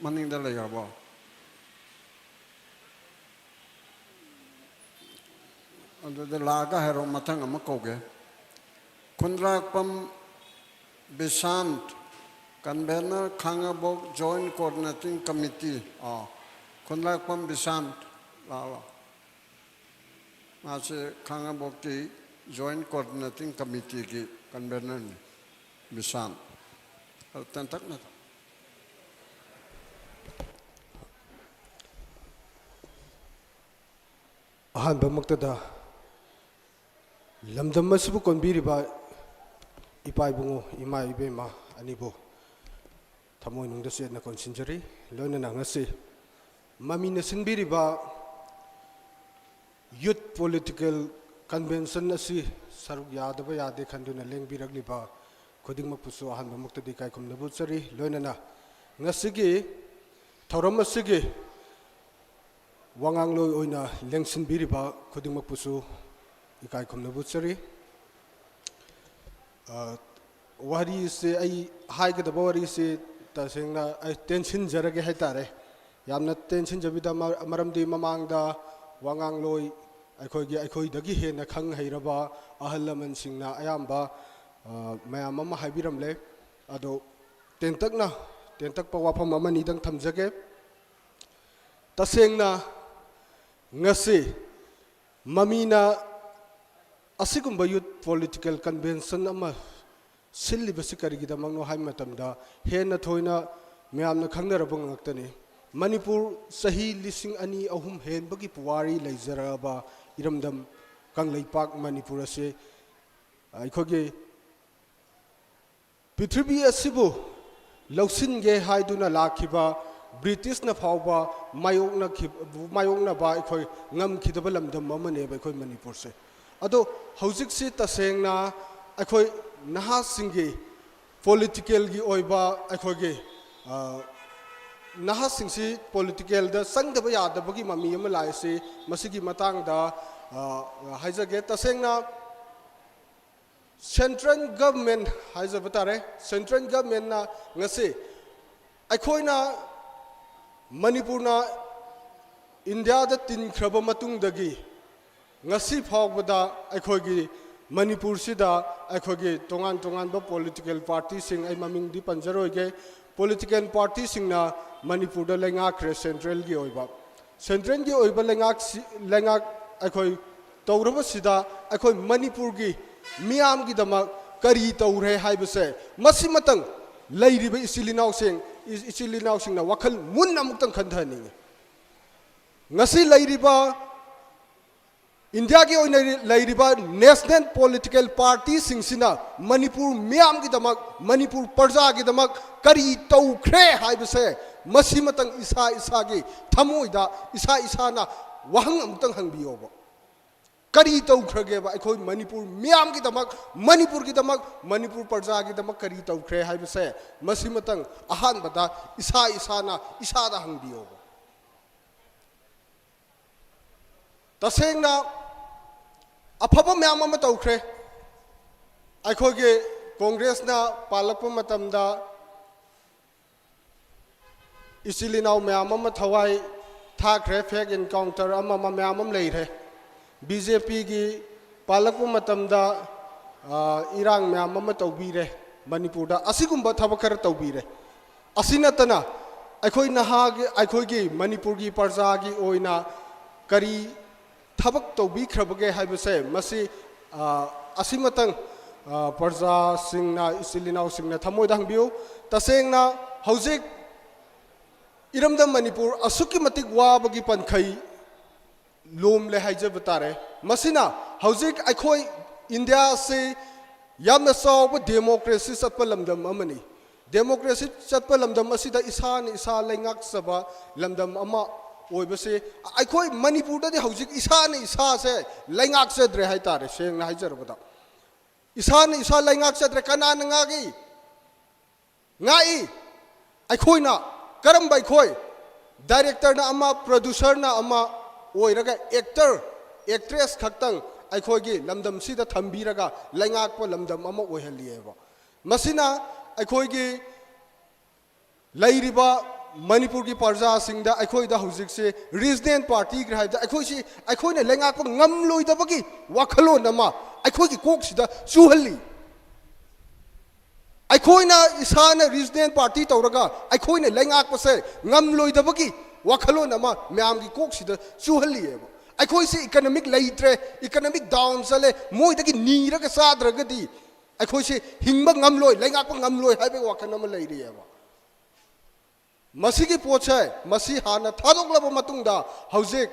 ꯃꯅꯤꯡꯗ ꯂꯩꯈ꯭ꯔꯕꯣ? ꯑꯗꯨꯗꯤ ꯂꯥꯛꯑꯒ ꯍꯥꯏꯔꯣ, ꯃꯊꯪ ꯑꯃ ꯀꯧꯒꯦ꯫ ꯈꯨꯟꯗ꯭ꯔꯥꯛꯄꯝ ꯕꯤꯁꯥꯟ, convener, ꯈꯥꯉꯕꯣꯛ Joint Coordinating Committee꯫ ꯑꯣ, ꯈꯨꯟꯗ꯭ꯔꯥꯛꯄꯝ ꯕꯤꯁꯥꯟ, ꯂꯥꯛꯑꯣ, ꯂꯥꯛꯑꯣ꯫ ꯃꯥꯁꯦ ꯈꯥꯉꯕꯣꯛꯀꯤ Joint Coordinating Committeeꯒꯤ convenerꯅꯤ, ꯕꯤꯁꯥꯟ꯫ ꯑꯗꯨ ꯇꯦꯟꯇꯛꯅ ꯑꯍꯥꯟꯕꯃꯛꯇꯗ ꯂꯝꯗꯝ ꯑꯁꯤꯕꯨ ꯀꯣꯟꯕꯤꯔꯤꯕ ꯏꯄꯥ ꯏꯕꯨꯡꯉꯣ, ꯏꯃꯥ ꯏꯕꯦꯝꯃ ꯑꯅꯤꯕꯨ ꯊꯃꯣꯏꯅꯨꯡꯗ ꯆꯦꯠꯅ ꯀꯣꯟꯁꯤꯟꯖꯔꯤ꯫ ꯂꯣꯏꯅꯅ ꯉꯁꯤ ꯃꯃꯤꯅ ꯁꯤꯟꯕꯤꯔꯤꯕ Youth Political Convention ꯑꯁꯤ ꯁꯔꯨꯛ ꯌꯥꯗꯕ ꯌꯥꯗꯦ ꯈꯟꯗꯨꯅ ꯂꯦꯡꯕꯤꯔꯛꯂꯤꯕ ꯈꯨꯗꯤꯡꯃꯛꯄꯨꯁꯨ ꯑꯍꯥꯟꯕꯃꯛꯇꯗꯤ ꯏꯀꯥꯏ ꯈꯨꯝꯅꯕ ꯎꯠꯆꯔꯤ꯫ ꯂꯣꯏꯅꯅ ꯉꯁꯤꯒꯤ ꯊꯧꯔꯝ ꯑꯁꯤꯒꯤ ꯋꯥꯉꯥꯡꯂꯣꯏ ꯑꯣꯏꯅ ꯂꯦꯡꯁꯤꯟꯕꯤꯔꯤꯕ ꯈꯨꯗꯤꯡꯃꯛꯄꯨꯁꯨ ꯏꯀꯥꯏ ꯈꯨꯝꯅꯕ ꯎꯠꯆꯔꯤ꯫ ꯑ, ꯋꯥꯔꯤꯁꯦ, ꯑꯩ ꯍꯥꯏꯒꯗꯕ ꯋꯥꯔꯤꯁꯦ ꯇꯁꯦꯡꯅ ꯑꯩ ꯇꯦꯟꯁꯤꯟꯖꯔꯒꯦ ꯍꯥꯏꯇꯥꯔꯦ꯫ ꯌꯥꯝꯅ ꯇꯦꯟꯁꯤꯟꯖꯕꯤꯗ, ꯃ-, ꯃꯔꯝꯗꯤ ꯃꯃꯥꯡꯗ ꯋꯥꯉꯥꯡꯂꯣꯏ ꯑꯩꯈꯣꯏꯒꯤ, ꯑꯩꯈꯣꯏꯗꯒꯤ ꯍꯦꯟꯅ ꯈꯪ ꯍꯩꯔꯕ ꯑꯍꯜ ꯂꯃꯟꯁꯤꯡꯅ ꯑꯌꯥꯝꯕ, ꯑ, ꯃꯌꯥꯝ ꯑꯃ ꯍꯥꯏꯕꯤꯔꯝꯂꯦ꯫ ꯑꯗꯣ ꯇꯦꯟꯇꯛꯅ, ꯇꯦꯟꯇꯛꯄ ꯋꯥꯐꯝ ꯑꯃꯅꯤꯗꯪ ꯊꯝꯖꯒꯦ꯫ ꯇꯁꯦꯡꯅ ꯉꯁꯤ ꯃꯃꯤꯅ ꯑꯁꯤꯒꯨꯝꯕ youth political convention ꯑꯃ ꯁꯤꯜꯂꯤꯕꯁꯤ ꯀꯔꯤꯒꯤꯗꯃꯛꯅꯣ ꯍꯥꯏꯕ ꯃꯇꯝꯗ, ꯍꯦꯟꯅ ꯊꯣꯏꯅ ꯃꯌꯥꯝꯅ ꯈꯪꯅꯔꯕ ꯉꯥꯛꯇꯅꯤ꯫ ꯃꯅꯤꯄꯨꯔ ꯆꯍꯤ ꯂꯤꯁꯤꯡ ꯑꯅꯤ ꯑꯍꯨꯝ ꯍꯦꯟꯕꯒꯤ ꯄꯨꯋꯥꯔꯤ ꯂꯩꯖꯔꯛꯑꯕ ꯏꯔꯝꯗꯝ ꯀꯪꯂꯩꯄꯥꯛ ꯃꯅꯤꯄꯨꯔ ꯑꯁꯤ ꯑꯩꯈꯣꯏꯒꯤ ꯄ꯭ꯔꯤꯊꯤꯕꯤ ꯑꯁꯤꯕꯨ ꯂꯧꯁꯤꯟꯒꯦ ꯍꯥꯏꯗꯨꯅ ꯂꯥꯛꯈꯤꯕ ꯕ꯭ꯔꯤꯇꯤꯁꯅ ꯐꯥꯎꯕ ꯃꯥꯌꯣꯛꯅꯈꯤ-, ꯃꯥꯌꯣꯛꯅꯕ ꯑꯩꯈꯣꯏ ꯉꯝꯈꯤꯗꯕ ꯂꯝꯗꯝ ꯑꯃꯅꯦꯕ ꯑꯩꯈꯣꯏ ꯃꯅꯤꯄꯨꯔꯁꯦ꯫ ꯑꯗꯣ ꯍꯧꯖꯤꯛꯁꯤ ꯇꯁꯦꯡꯅ ꯑꯩꯈꯣꯏ ꯅꯍꯥꯁꯤꯡꯒꯤ politicalꯒꯤ ꯑꯣꯏꯕ ꯑꯩꯈꯣꯏꯒꯤ, ꯑ, ꯅꯍꯥꯁꯤꯡꯁꯤ politicalꯗ ꯆꯪꯗꯕ ꯌꯥꯗꯕꯒꯤ ꯃꯃꯤ ꯑꯃ ꯂꯥꯛꯏꯁꯤ ꯃꯁꯤꯒꯤ ꯃꯇꯥꯡꯗ, ꯑ, ꯍꯥꯏꯖꯒꯦ꯫ ꯇꯁꯦꯡꯅ central government ꯍꯥꯏꯖꯕ ꯇꯥꯔꯦ, central governmentꯅ ꯉꯁꯤ ꯑꯩꯈꯣꯏꯅ, ꯃꯅꯤꯄꯨꯔꯅ ꯏꯟꯗꯤꯌꯥꯗ ꯇꯤꯟꯈ꯭ꯔꯕ ꯃꯇꯨꯡꯗꯒꯤ ꯉꯁꯤ ꯐꯥꯎꯕꯗ ꯑꯩꯈꯣꯏꯒꯤ ꯃꯅꯤꯄꯨꯔꯁꯤꯗ ꯑꯩꯈꯣꯏꯒꯤ ꯇꯣꯉꯥꯟ ꯇꯣꯉꯥꯟꯕ political partyꯁꯤꯡ, ꯑꯩ ꯃꯃꯤꯡꯗꯤ ꯄꯟꯖꯔꯣꯏꯒꯦ, political partyꯁꯤꯡꯅ ꯃꯅꯤꯄꯨꯔꯗ ꯂꯩꯉꯥꯛꯈ꯭ꯔꯦ centralꯒꯤ ꯑꯣꯏꯕ꯫ Centralꯒꯤ ꯑꯣꯏꯕ ꯂꯩꯉꯥꯛꯁꯤ, ꯂꯩꯉꯥꯛ ꯑꯩꯈꯣꯏ ꯇꯧꯔꯕꯁꯤꯗ ꯑꯩꯈꯣꯏ ꯃꯅꯤꯄꯨꯔꯒꯤ ꯃꯤꯌꯥꯝꯒꯤꯗꯃꯛ ꯀꯔꯤ ꯇꯧꯔꯦ ꯍꯥꯏꯕꯁꯦ ꯃꯁꯤꯃꯇꯪ ꯂꯩꯔꯤꯕ ꯏꯆꯤꯜ ꯏꯅꯥꯎꯁꯤꯡ, ꯏ-, ꯏꯆꯤꯜ ꯏꯅꯥꯎꯁꯤꯡꯅ ꯋꯥꯈꯜ ꯃꯨꯟꯅ ꯑꯃꯨꯛꯇꯪ ꯈꯟꯊꯍꯟꯅꯤꯡꯉꯤ꯫ ꯉꯁꯤ ꯂꯩꯔꯤꯕ ꯏꯟꯗꯤꯌꯥꯒꯤ ꯑꯣꯏꯅ ꯂꯩꯔꯤꯕ national political partyꯁꯤꯡꯁꯤꯅ ꯃꯅꯤꯄꯨꯔ ꯃꯤꯌꯥꯝꯒꯤꯗꯃꯛ, ꯃꯅꯤꯄꯨꯔ ꯄ꯭ꯔꯖꯥꯒꯤꯗꯃꯛ ꯀꯔꯤ ꯇꯧꯈ꯭ꯔꯦ ꯍꯥꯏꯕꯁꯦ ꯃꯁꯤꯃꯇꯪ ꯏꯁꯥ ꯏꯁꯥꯒꯤ ꯊꯃꯣꯏꯗ ꯏꯁꯥ ꯏꯁꯥꯅ ꯋꯥꯍꯪ ꯑꯃꯨꯛꯇꯪ ꯍꯪꯕꯤꯌꯣꯕ꯫ ꯀꯔꯤ ꯇꯧꯈ꯭ꯔꯒꯦꯕ ꯑꯩꯈꯣꯏ ꯃꯅꯤꯄꯨꯔ ꯃꯤꯌꯥꯝꯒꯤꯗꯃꯛ, ꯃꯅꯤꯄꯨꯔꯒꯤꯗꯃꯛ, ꯃꯅꯤꯄꯨꯔ ꯄ꯭ꯔꯖꯥꯒꯤꯗꯃꯛ ꯀꯔꯤ ꯇꯧꯈ꯭ꯔꯦ ꯍꯥꯏꯕꯁꯦ ꯃꯁꯤꯃꯇꯪ ꯑꯍꯥꯟꯕꯗ ꯏꯁꯥ ꯏꯁꯥꯅ ꯏꯁꯥꯗ ꯍꯪꯕꯤꯌꯣꯕ꯫ ꯇꯁꯦꯡꯅ ꯑꯐꯕ ꯃꯌꯥꯝ ꯑꯃ ꯇꯧꯈ꯭ꯔꯦ꯫ ꯑꯩꯈꯣꯏꯒꯤ ꯀꯣꯡꯒ꯭ꯔꯦꯁꯅ ꯄꯥꯜꯂꯛꯄ ꯃꯇꯝꯗ ꯏꯆꯤꯜ ꯏꯅꯥꯎ ꯃꯌꯥꯝ ꯑꯃ ꯊꯋꯥꯏ ꯊꯥꯈ꯭ꯔꯦ, fake encounter ꯑꯃ ꯑꯃ ꯃꯌꯥꯝ ꯑꯃ ꯂꯩꯔꯦ꯫ ꯕꯤ ꯖꯦ ꯄꯤꯒꯤ ꯄꯥꯜꯂꯛꯄ ꯃꯇꯝꯗ, ꯑ, ꯏꯔꯥꯡ ꯃꯌꯥꯝ ꯑꯃ ꯇꯧꯕꯤꯔꯦ ꯃꯅꯤꯄꯨꯔꯗ꯫ ꯑꯁꯤꯒꯨꯝꯕ ꯊꯕꯛ ꯈꯔ ꯇꯧꯕꯤꯔꯦ꯫ ꯑꯁꯤ ꯅꯠꯇꯅ ꯑꯩꯈꯣꯏ ꯅꯍꯥꯒꯤ, ꯑꯩꯈꯣꯏꯒꯤ ꯃꯅꯤꯄꯨꯔꯒꯤ ꯄ꯭ꯔꯖꯥꯒꯤ ꯑꯣꯏꯅ ꯀꯔꯤ ꯊꯕꯛ ꯇꯧꯕꯤꯈ꯭ꯔꯕꯒꯦ ꯍꯥꯏꯕꯁꯦ ꯃꯁꯤ, ꯑ, ꯑꯁꯤꯃꯇꯪ, ꯑ, ꯄ꯭ꯔꯖꯥꯁꯤꯡꯅ, ꯏꯆꯤꯜ ꯏꯅꯥꯎꯁꯤꯡꯅ ꯊꯃꯣꯏꯗ ꯍꯪꯕꯤꯌꯨ꯫ ꯇꯁꯦꯡꯅ ꯍꯧꯖꯤꯛ ꯏꯔꯝꯗꯝ ꯃꯅꯤꯄꯨꯔ ꯑꯁꯨꯛꯀꯤ ꯃꯇꯤꯛ ꯋꯥꯕꯒꯤ ꯄꯟꯈꯩ ꯂꯣꯝꯂꯦ ꯍꯥꯏꯖꯕ ꯇꯥꯔꯦ꯫ ꯃꯁꯤꯅ ꯍꯧꯖꯤꯛ ꯑꯩꯈꯣꯏ ꯏꯟꯗꯤꯌꯥꯁꯤ ꯌꯥꯝꯅ ꯆꯥꯎꯕ democracy ꯆꯠꯄ ꯂꯝꯗꯝ ꯑꯃꯅꯤ꯫ Democracy ꯆꯠꯄ ꯂꯝꯗꯝ ꯑꯁꯤꯗ ꯏꯁꯥꯅ ꯏꯁꯥ ꯂꯩꯉꯥꯛꯆꯕ ꯂꯝꯗꯝ ꯑꯃ ꯑꯣꯏꯕꯁꯤ, ꯑꯩꯈꯣꯏ ꯃꯅꯤꯄꯨꯔꯗꯗꯤ ꯍꯧꯖꯤꯛ ꯏꯁꯥꯅ ꯏꯁꯥꯁꯦ ꯂꯩꯉꯥꯛꯆꯗ꯭ꯔꯦ ꯍꯥꯏꯇꯥꯔꯦ, ꯁꯦꯡꯅ ꯍꯥꯏꯖꯔꯕꯗ꯫ ꯏꯁꯥꯅ ꯏꯁꯥ ꯂꯩꯉꯥꯛꯆꯗ꯭ꯔꯦ꯫ ꯀꯅꯥꯅ ꯉꯥꯛꯏ? ꯉꯥꯛꯏ꯫ ꯑꯩꯈꯣꯏꯅ꯫ ꯀꯔꯝꯕ ꯑꯩꯈꯣꯏ? Directorꯅ ꯑꯃ, producerꯅ ꯑꯃ ꯑꯣꯏꯔꯒ actor, actress ꯈꯛꯇꯪ ꯑꯩꯈꯣꯏꯒꯤ ꯂꯝꯗꯝꯁꯤꯗ ꯊꯝꯕꯤꯔꯒ ꯂꯩꯉꯥꯛꯄ ꯂꯝꯗꯝ ꯑꯃ ꯑꯣꯏꯍꯜꯂꯤꯑꯕ꯫ ꯃꯁꯤꯅ ꯑꯩꯈꯣꯏꯒꯤ ꯂꯩꯔꯤꯕ ꯃꯅꯤꯄꯨꯔꯒꯤ ꯄ꯭ꯔꯖꯥꯁꯤꯡꯗ, ꯑꯩꯈꯣꯏꯗ ꯍꯧꯖꯤꯛꯁꯦ regional partyꯒꯤ ꯍꯥꯏꯕꯗ ꯑꯩꯈꯣꯏꯁꯤ, ꯑꯩꯈꯣꯏꯅ ꯂꯩꯉꯥꯛꯄ ꯉꯝꯂꯣꯏꯗꯕꯒꯤ ꯋꯥꯈꯜꯂꯣꯟ ꯑꯃ ꯑꯩꯈꯣꯏꯒꯤ ꯀꯣꯛꯁꯤꯗ ꯆꯨꯍꯜꯂꯤ꯫ ꯑꯩꯈꯣꯏꯅ ꯏꯁꯥꯅ regional party ꯇꯧꯔꯒ ꯑꯩꯈꯣꯏꯅ ꯂꯩꯉꯥꯛꯄꯁꯦ ꯉꯝꯂꯣꯏꯗꯕꯒꯤ ꯋꯥꯈꯜꯂꯣꯟ ꯑꯃ ꯃꯌꯥꯝꯒꯤ ꯀꯣꯛꯁꯤꯗ ꯆꯨꯍꯜꯂꯤꯑꯕ꯫ ꯑꯩꯈꯣꯏꯁꯤ economic ꯂꯩꯇ꯭ꯔꯦ, economic down ꯆꯠꯂꯦ, ꯃꯣꯏꯗꯒꯤ ꯅꯤꯔꯒ ꯆꯥꯗ꯭ꯔꯒꯗꯤ ꯑꯩꯈꯣꯏꯁꯤ ꯍꯤꯡꯕ ꯉꯝꯂꯣꯏ, ꯂꯩꯉꯥꯛꯄ ꯉꯝꯂꯣꯏ ꯍꯥꯏꯕꯒꯤ ꯋꯥꯈꯜ ꯑꯃ ꯂꯩꯔꯤꯑꯕ꯫ ꯃꯁꯤꯒꯤ ꯄꯣꯠꯁꯦ, ꯃꯁꯤ ꯍꯥꯟꯅ ꯊꯥꯗꯣꯛꯂꯕ ꯃꯇꯨꯡꯗ ꯍꯧꯖꯤꯛ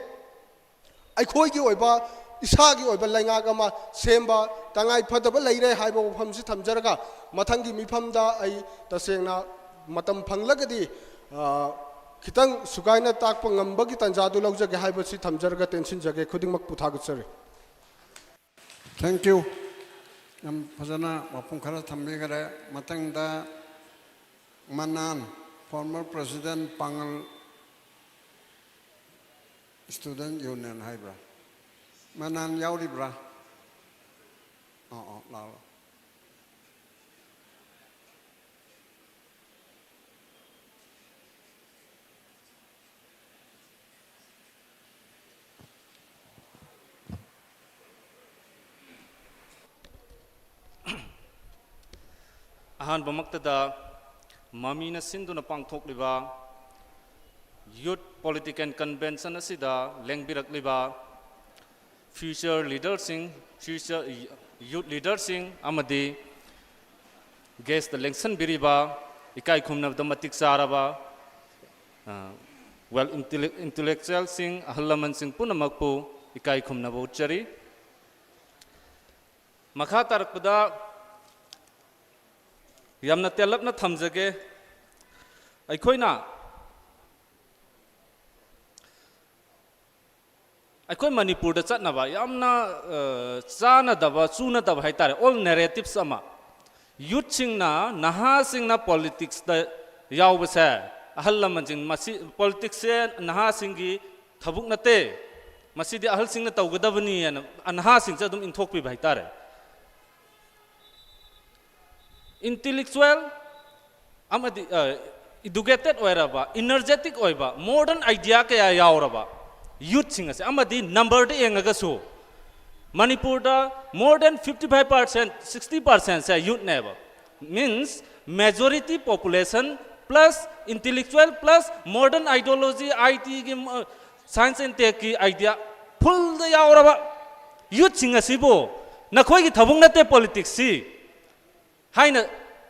ꯑꯩꯈꯣꯏꯒꯤ ꯑꯣꯏꯕ, ꯏꯁꯥꯒꯤ ꯑꯣꯏꯕ ꯂꯩꯉꯥꯛ ꯑꯃ ꯁꯦꯝꯕ ꯇꯉꯥꯏ ꯐꯗꯕ ꯂꯩꯔꯦ ꯍꯥꯏꯕ ꯋꯥꯐꯝꯁꯤ ꯊꯝꯖꯔꯒ, ꯃꯊꯪꯒꯤ ꯃꯤꯐꯝꯗ ꯑꯩ ꯇꯁꯦꯡꯅ ꯃꯇꯝ ꯐꯪꯂꯒꯗꯤ, ꯑ, ꯈꯤꯇꯪ ꯁꯨꯒꯥꯏꯅ ꯇꯥꯛꯄ ꯉꯝꯕꯒꯤ ꯇꯥꯟꯖꯥꯗꯨ ꯂꯧꯖꯒꯦ ꯍꯥꯏꯕꯁꯤ ꯊꯝꯖꯔꯒ ꯇꯦꯟꯁꯤꯟꯖꯒꯦ꯫ ꯈꯨꯗꯤꯡꯃꯛꯄꯨ ꯊꯥꯒꯠꯆꯔꯤ꯫ Thank you. ꯌꯥꯝ ꯐꯖꯅ ꯋꯥꯐꯝ ꯈꯔ ꯊꯝꯕꯤꯈꯔꯦ꯫ ꯃꯊꯪꯗ ꯃꯅꯥꯟ, former president ꯄꯥꯡꯒꯜ student union ꯍꯥꯏꯕ꯭ꯔꯥ? ꯃꯅꯥꯟ ꯌꯥꯎꯔꯤꯕ꯭ꯔꯥ? ꯑꯣ, ꯑꯣ, ꯂꯥꯛꯑꯣ꯫ ꯑꯍꯥꯟꯕꯃꯛꯇꯗ ꯃꯃꯤꯅ ꯁꯤꯟꯗꯨꯅ ꯄꯥꯡꯊꯣꯛꯂꯤꯕ Youth Political Convention ꯑꯁꯤꯗ ꯂꯦꯡꯕꯤꯔꯛꯂꯤꯕ future leaderꯁꯤꯡ, future youth leaderꯁꯤꯡ ꯑꯃꯗꯤ guestꯇ ꯂꯦꯡꯁꯤꯟꯕꯤꯔꯤꯕ ꯏꯀꯥꯏ ꯈꯨꯝꯅꯕꯗ ꯃꯇꯤꯛ ꯆꯥꯔꯕ, ꯑ, well intellec-, intellectualꯁꯤꯡ, ꯑꯍꯜ ꯂꯃꯟꯁꯤꯡ ꯄꯨꯝꯅꯃꯛꯄꯨ ꯏꯀꯥꯏ ꯈꯨꯝꯅꯕ ꯎꯠꯆꯔꯤ꯫ ꯃꯈꯥ ꯇꯥꯔꯛꯄꯗ ꯌꯥꯝꯅ ꯇꯦꯜꯂꯞꯅ ꯊꯝꯖꯒꯦ꯫ ꯑꯩꯈꯣꯏꯅ ꯑꯩꯈꯣꯏ ꯃꯅꯤꯄꯨꯔꯗ ꯆꯠꯅꯕ ꯌꯥꯝꯅ, ꯑ, ꯆꯥꯅꯗꯕ, ꯆꯨꯅꯗꯕ ꯍꯥꯏꯇꯥꯔꯦ, old narratives ꯑꯃ, youthꯁꯤꯡꯅ, ꯅꯍꯥꯁꯤꯡꯅ politicsꯇ ꯌꯥꯎꯕꯁꯦ, ꯑꯍꯜ ꯂꯃꯟꯁꯤꯡ, ꯃꯁꯤ, politicsꯁꯦ ꯅꯍꯥꯁꯤꯡꯒꯤ ꯊꯕꯛ ꯅꯠꯇꯦ, ꯃꯁꯤꯗꯤ ꯑꯍꯜꯁꯤꯡꯅ ꯇꯧꯒꯗꯕꯅꯤ ꯍꯥꯏꯅ ꯅꯍꯥꯁꯤꯡꯁꯦ ꯑꯗꯨꯝ ꯏꯟꯊꯣꯛꯄꯤꯕ ꯍꯥꯏꯇꯥꯔꯦ꯫ Intellectual ꯑꯃꯗꯤ, ꯑ, educated ꯑꯣꯏꯔꯕ, energetic ꯑꯣꯏꯕ, modern idea ꯀꯌꯥ ꯌꯥꯎꯔꯕ youthꯁꯤꯡ ꯑꯁꯦ, ꯑꯃꯗꯤ numberꯗ ꯌꯦꯡꯉꯒꯁꯨ ꯃꯅꯤꯄꯨꯔꯗ more than fifty five percent, sixty percentꯁꯦ youthꯅꯦꯕ꯫ Means majority population plus intellectual plus modern ideology, ITꯒꯤ, ꯑ, science and techꯀꯤ idea fullꯗ ꯌꯥꯎꯔꯕ youthꯁꯤꯡ ꯑꯁꯤꯕꯨ ꯅꯈꯣꯏꯒꯤ ꯊꯕꯛ ꯅꯠꯇꯦ politicsꯁꯤ ꯍꯥꯏꯅ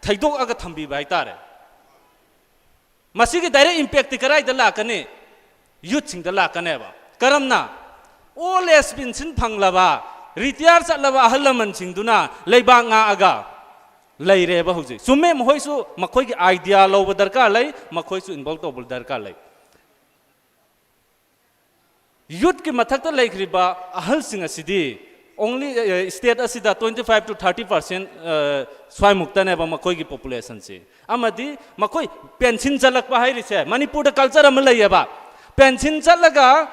ꯊꯩꯗꯣꯛꯑꯒ ꯊꯝꯕꯤꯕ ꯍꯥꯏꯇꯥꯔꯦ꯫ ꯃꯁꯤꯒꯤ direct impactꯇꯤ ꯀꯗꯥꯏꯗ ꯂꯥꯛꯀꯅꯤ? Youthꯁꯤꯡꯗ ꯂꯥꯛꯀꯅꯦꯕ꯫ ꯀꯔꯝꯅ? Old age pension ꯐꯪꯂꯕ, retire ꯆꯠꯂꯕ ꯑꯍꯜ ꯂꯃꯟꯁꯤꯡꯗꯨꯅ ꯂꯩꯕꯥꯛ ꯉꯥꯛꯑꯒ ꯂꯩꯔꯦꯕ ꯍꯧꯖꯤꯛ꯫ ꯆꯨꯝꯃꯦ, ꯃꯈꯣꯏꯁꯨ ꯃꯈꯣꯏꯒꯤ idea ꯂꯧꯕ ꯗꯔꯀꯥꯔ ꯂꯩ, ꯃꯈꯣꯏꯁꯨ involve ꯇꯧꯕ ꯗꯔꯀꯥꯔ ꯂꯩ꯫ Youthꯀꯤ ꯃꯊꯛꯇ ꯂꯩꯈ꯭ꯔꯤꯕ ꯑꯍꯜꯁꯤꯡ ꯑꯁꯤꯗꯤ Only state ꯑꯁꯤꯗ twenty five to thirty percent ꯁ꯭ꯋꯥꯏꯃꯨꯛꯇꯅꯦꯕ ꯃꯈꯣꯏꯒꯤ populationꯁꯤ꯫ ꯑꯃꯗꯤ ꯃꯈꯣꯏ ꯄꯦꯟꯁꯤꯟ ꯆꯠꯂꯛꯄ ꯍꯥꯏꯔꯤꯁꯦ, ꯃꯅꯤꯄꯨꯔꯗ culture ꯑꯃ ꯂꯩꯌꯦꯕ, ꯄꯦꯟꯁꯤꯟ ꯆꯠꯂꯒ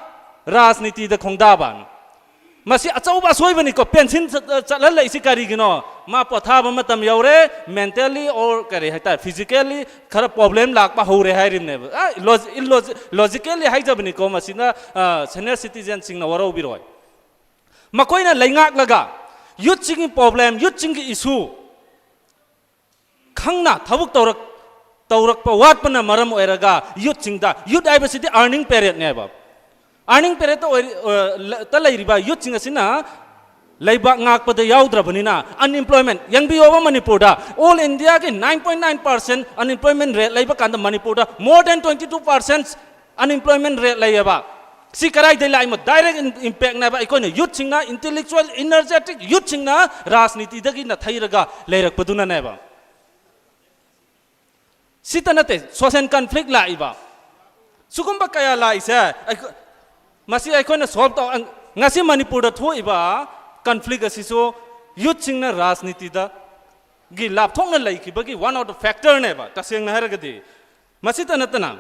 ꯔꯥꯖꯅꯤꯇꯤꯗ ꯈꯣꯡꯗꯥꯕ꯫ ꯃꯁꯤ ꯑꯆꯧꯕ ꯑꯁꯣꯏꯕꯅꯤꯀꯣ꯫ ꯄꯦꯟꯁꯤꯟ ꯆꯠ- ꯆꯠꯍꯜꯂꯛꯏꯁꯤ ꯀꯔꯤꯒꯤꯅꯣ? ꯃꯥ ꯄꯣꯊꯥꯕ ꯃꯇꯝ ꯌꯧꯔꯦ, mentally or ꯀꯔꯤ ꯍꯥꯏꯇꯥꯔꯦ, physically ꯈꯔ problem ꯂꯥꯛꯄ ꯍꯧꯔꯦ ꯍꯥꯏꯔꯤꯕꯅꯦꯕ꯫ ꯑ, ꯂꯣꯖ- ꯏꯂꯣꯖꯤ- logically ꯍꯥꯏꯖꯕꯅꯤꯀꯣ, ꯃꯁꯤꯅ, ꯑ, senior citizenꯁꯤꯡꯅ ꯋꯥꯔꯧꯕꯤꯔꯣꯏ꯫ ꯃꯈꯣꯏꯅ ꯂꯩꯉꯥꯛꯂꯒ youthꯁꯤꯡꯒꯤ problem, youthꯁꯤꯡꯒꯤ issue ꯈꯪꯅ ꯊꯕꯛ ꯇꯧꯔꯛ- ꯇꯧꯔꯛꯄ ꯋꯥꯠꯄꯅ ꯃꯔꯝ ꯑꯣꯏꯔꯒ youthꯁꯤꯡꯗ, youth ꯍꯥꯏꯕꯁꯤꯗꯤ earning periodꯅꯦꯕ꯫ Earning periodꯇ ꯑꯣꯏꯔꯤ- ꯑ, ꯂ- ꯇ ꯂꯩꯔꯤꯕ youthꯁꯤꯡ ꯑꯁꯤꯅ ꯂꯩꯕꯥꯛ ꯉꯥꯛꯄꯗ ꯌꯥꯎꯗ꯭ꯔꯕꯅꯤꯅ unemployment, ꯌꯦꯡꯕꯤꯌꯣꯕ, ꯃꯅꯤꯄꯨꯔꯗ all Indiaꯒꯤ nine point nine percent unemployment rate ꯂꯩꯕ ꯀꯥꯟꯗ ꯃꯅꯤꯄꯨꯔꯗ more than twenty two percent unemployment rate ꯂꯩꯌꯦꯕ꯫ ꯁꯤ ꯀꯗꯥꯏꯗꯩ ꯂꯥꯛꯏꯅꯣ? Direct in- impactꯅꯦꯕ꯫ ꯑꯩꯈꯣꯏꯅ youthꯁꯤꯡꯅ, intellectual, energetic youthꯁꯤꯡꯅ ꯔꯥꯖꯅꯤꯇꯤꯗꯒꯤ ꯅꯥꯊꯩꯔꯒ ꯂꯩꯔꯛꯄꯗꯨꯅꯅꯦꯕ꯫ ꯁꯤꯇ ꯅꯠꯇꯦ, social conflict ꯂꯥꯛꯏꯕ꯫ ꯁꯤꯒꯨꯝꯕ ꯀꯌꯥ ꯂꯥꯛꯏꯁꯦ ꯑꯩꯈꯣ- ꯃꯁꯤ ꯑꯩꯈꯣꯏꯅ solve ꯇꯧ ꯑꯪ- ꯉꯁꯤ ꯃꯅꯤꯄꯨꯔꯗ ꯊꯣꯛꯏꯕ conflict ꯑꯁꯤꯁꯨ youthꯁꯤꯡꯅ ꯔꯥꯖꯅꯤꯇꯤꯗꯒꯤ ꯂꯥꯞꯊꯣꯛꯅ ꯂꯩꯈꯤꯕꯒꯤ one of the factorꯅꯦꯕ, ꯇꯁꯦꯡꯅ ꯍꯥꯏꯔꯒꯗꯤ꯫ ꯃꯁꯤꯇ ꯅꯠꯇꯅ,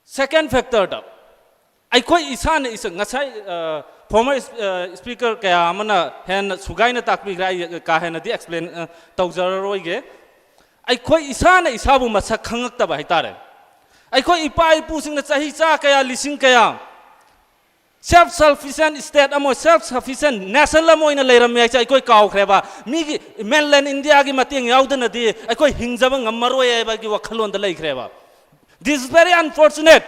second factorꯗ ꯑꯩꯈꯣꯏ ꯏꯁꯥꯅ ꯏꯁ- ꯉꯁꯥꯏ, ꯑ, former is- ꯑ, speaker ꯀꯌꯥ ꯑꯃꯅ ꯍꯦꯟꯅ ꯁꯨꯒꯥꯏꯅ ꯇꯥꯛꯄꯤꯈ꯭ꯔꯦ, ꯑꯩ ꯀꯥ ꯍꯦꯟꯅꯗꯤ explain, ꯑ, ꯇꯧꯖꯔꯔꯣꯏꯒꯦ꯫ ꯑꯩꯈꯣꯏ ꯏꯁꯥꯅ ꯏꯁꯥꯕꯨ ꯃꯁꯛ ꯈꯪꯉꯛꯇꯕ ꯍꯥꯏꯇꯥꯔꯦ꯫ ꯑꯩꯈꯣꯏ ꯏꯄꯥ ꯏꯄꯨꯁꯤꯡꯅ ꯆꯍꯤ ꯆꯥ ꯀꯌꯥ, ꯂꯤꯁꯤꯡ ꯀꯌꯥ self sufficient state ꯑꯃ, self sufficient nation ꯑꯃ ꯑꯣꯏꯅ ꯂꯩꯔꯝꯃꯦ ꯍꯥꯏꯁꯦ ꯑꯩꯈꯣꯏ ꯀꯥꯎꯈ꯭ꯔꯦꯕ꯫ ꯃꯤꯒꯤ mainland Indiaꯒꯤ ꯃꯇꯦꯡ ꯌꯥꯎꯗꯅꯗꯤ ꯑꯩꯈꯣꯏ ꯍꯤꯡꯖꯕ ꯉꯝꯃꯔꯣꯏ ꯍꯥꯏꯕꯒꯤ ꯋꯥꯈꯜꯂꯣꯟꯗ ꯂꯩꯈ꯭ꯔꯦꯕ꯫ This is very unfortunate.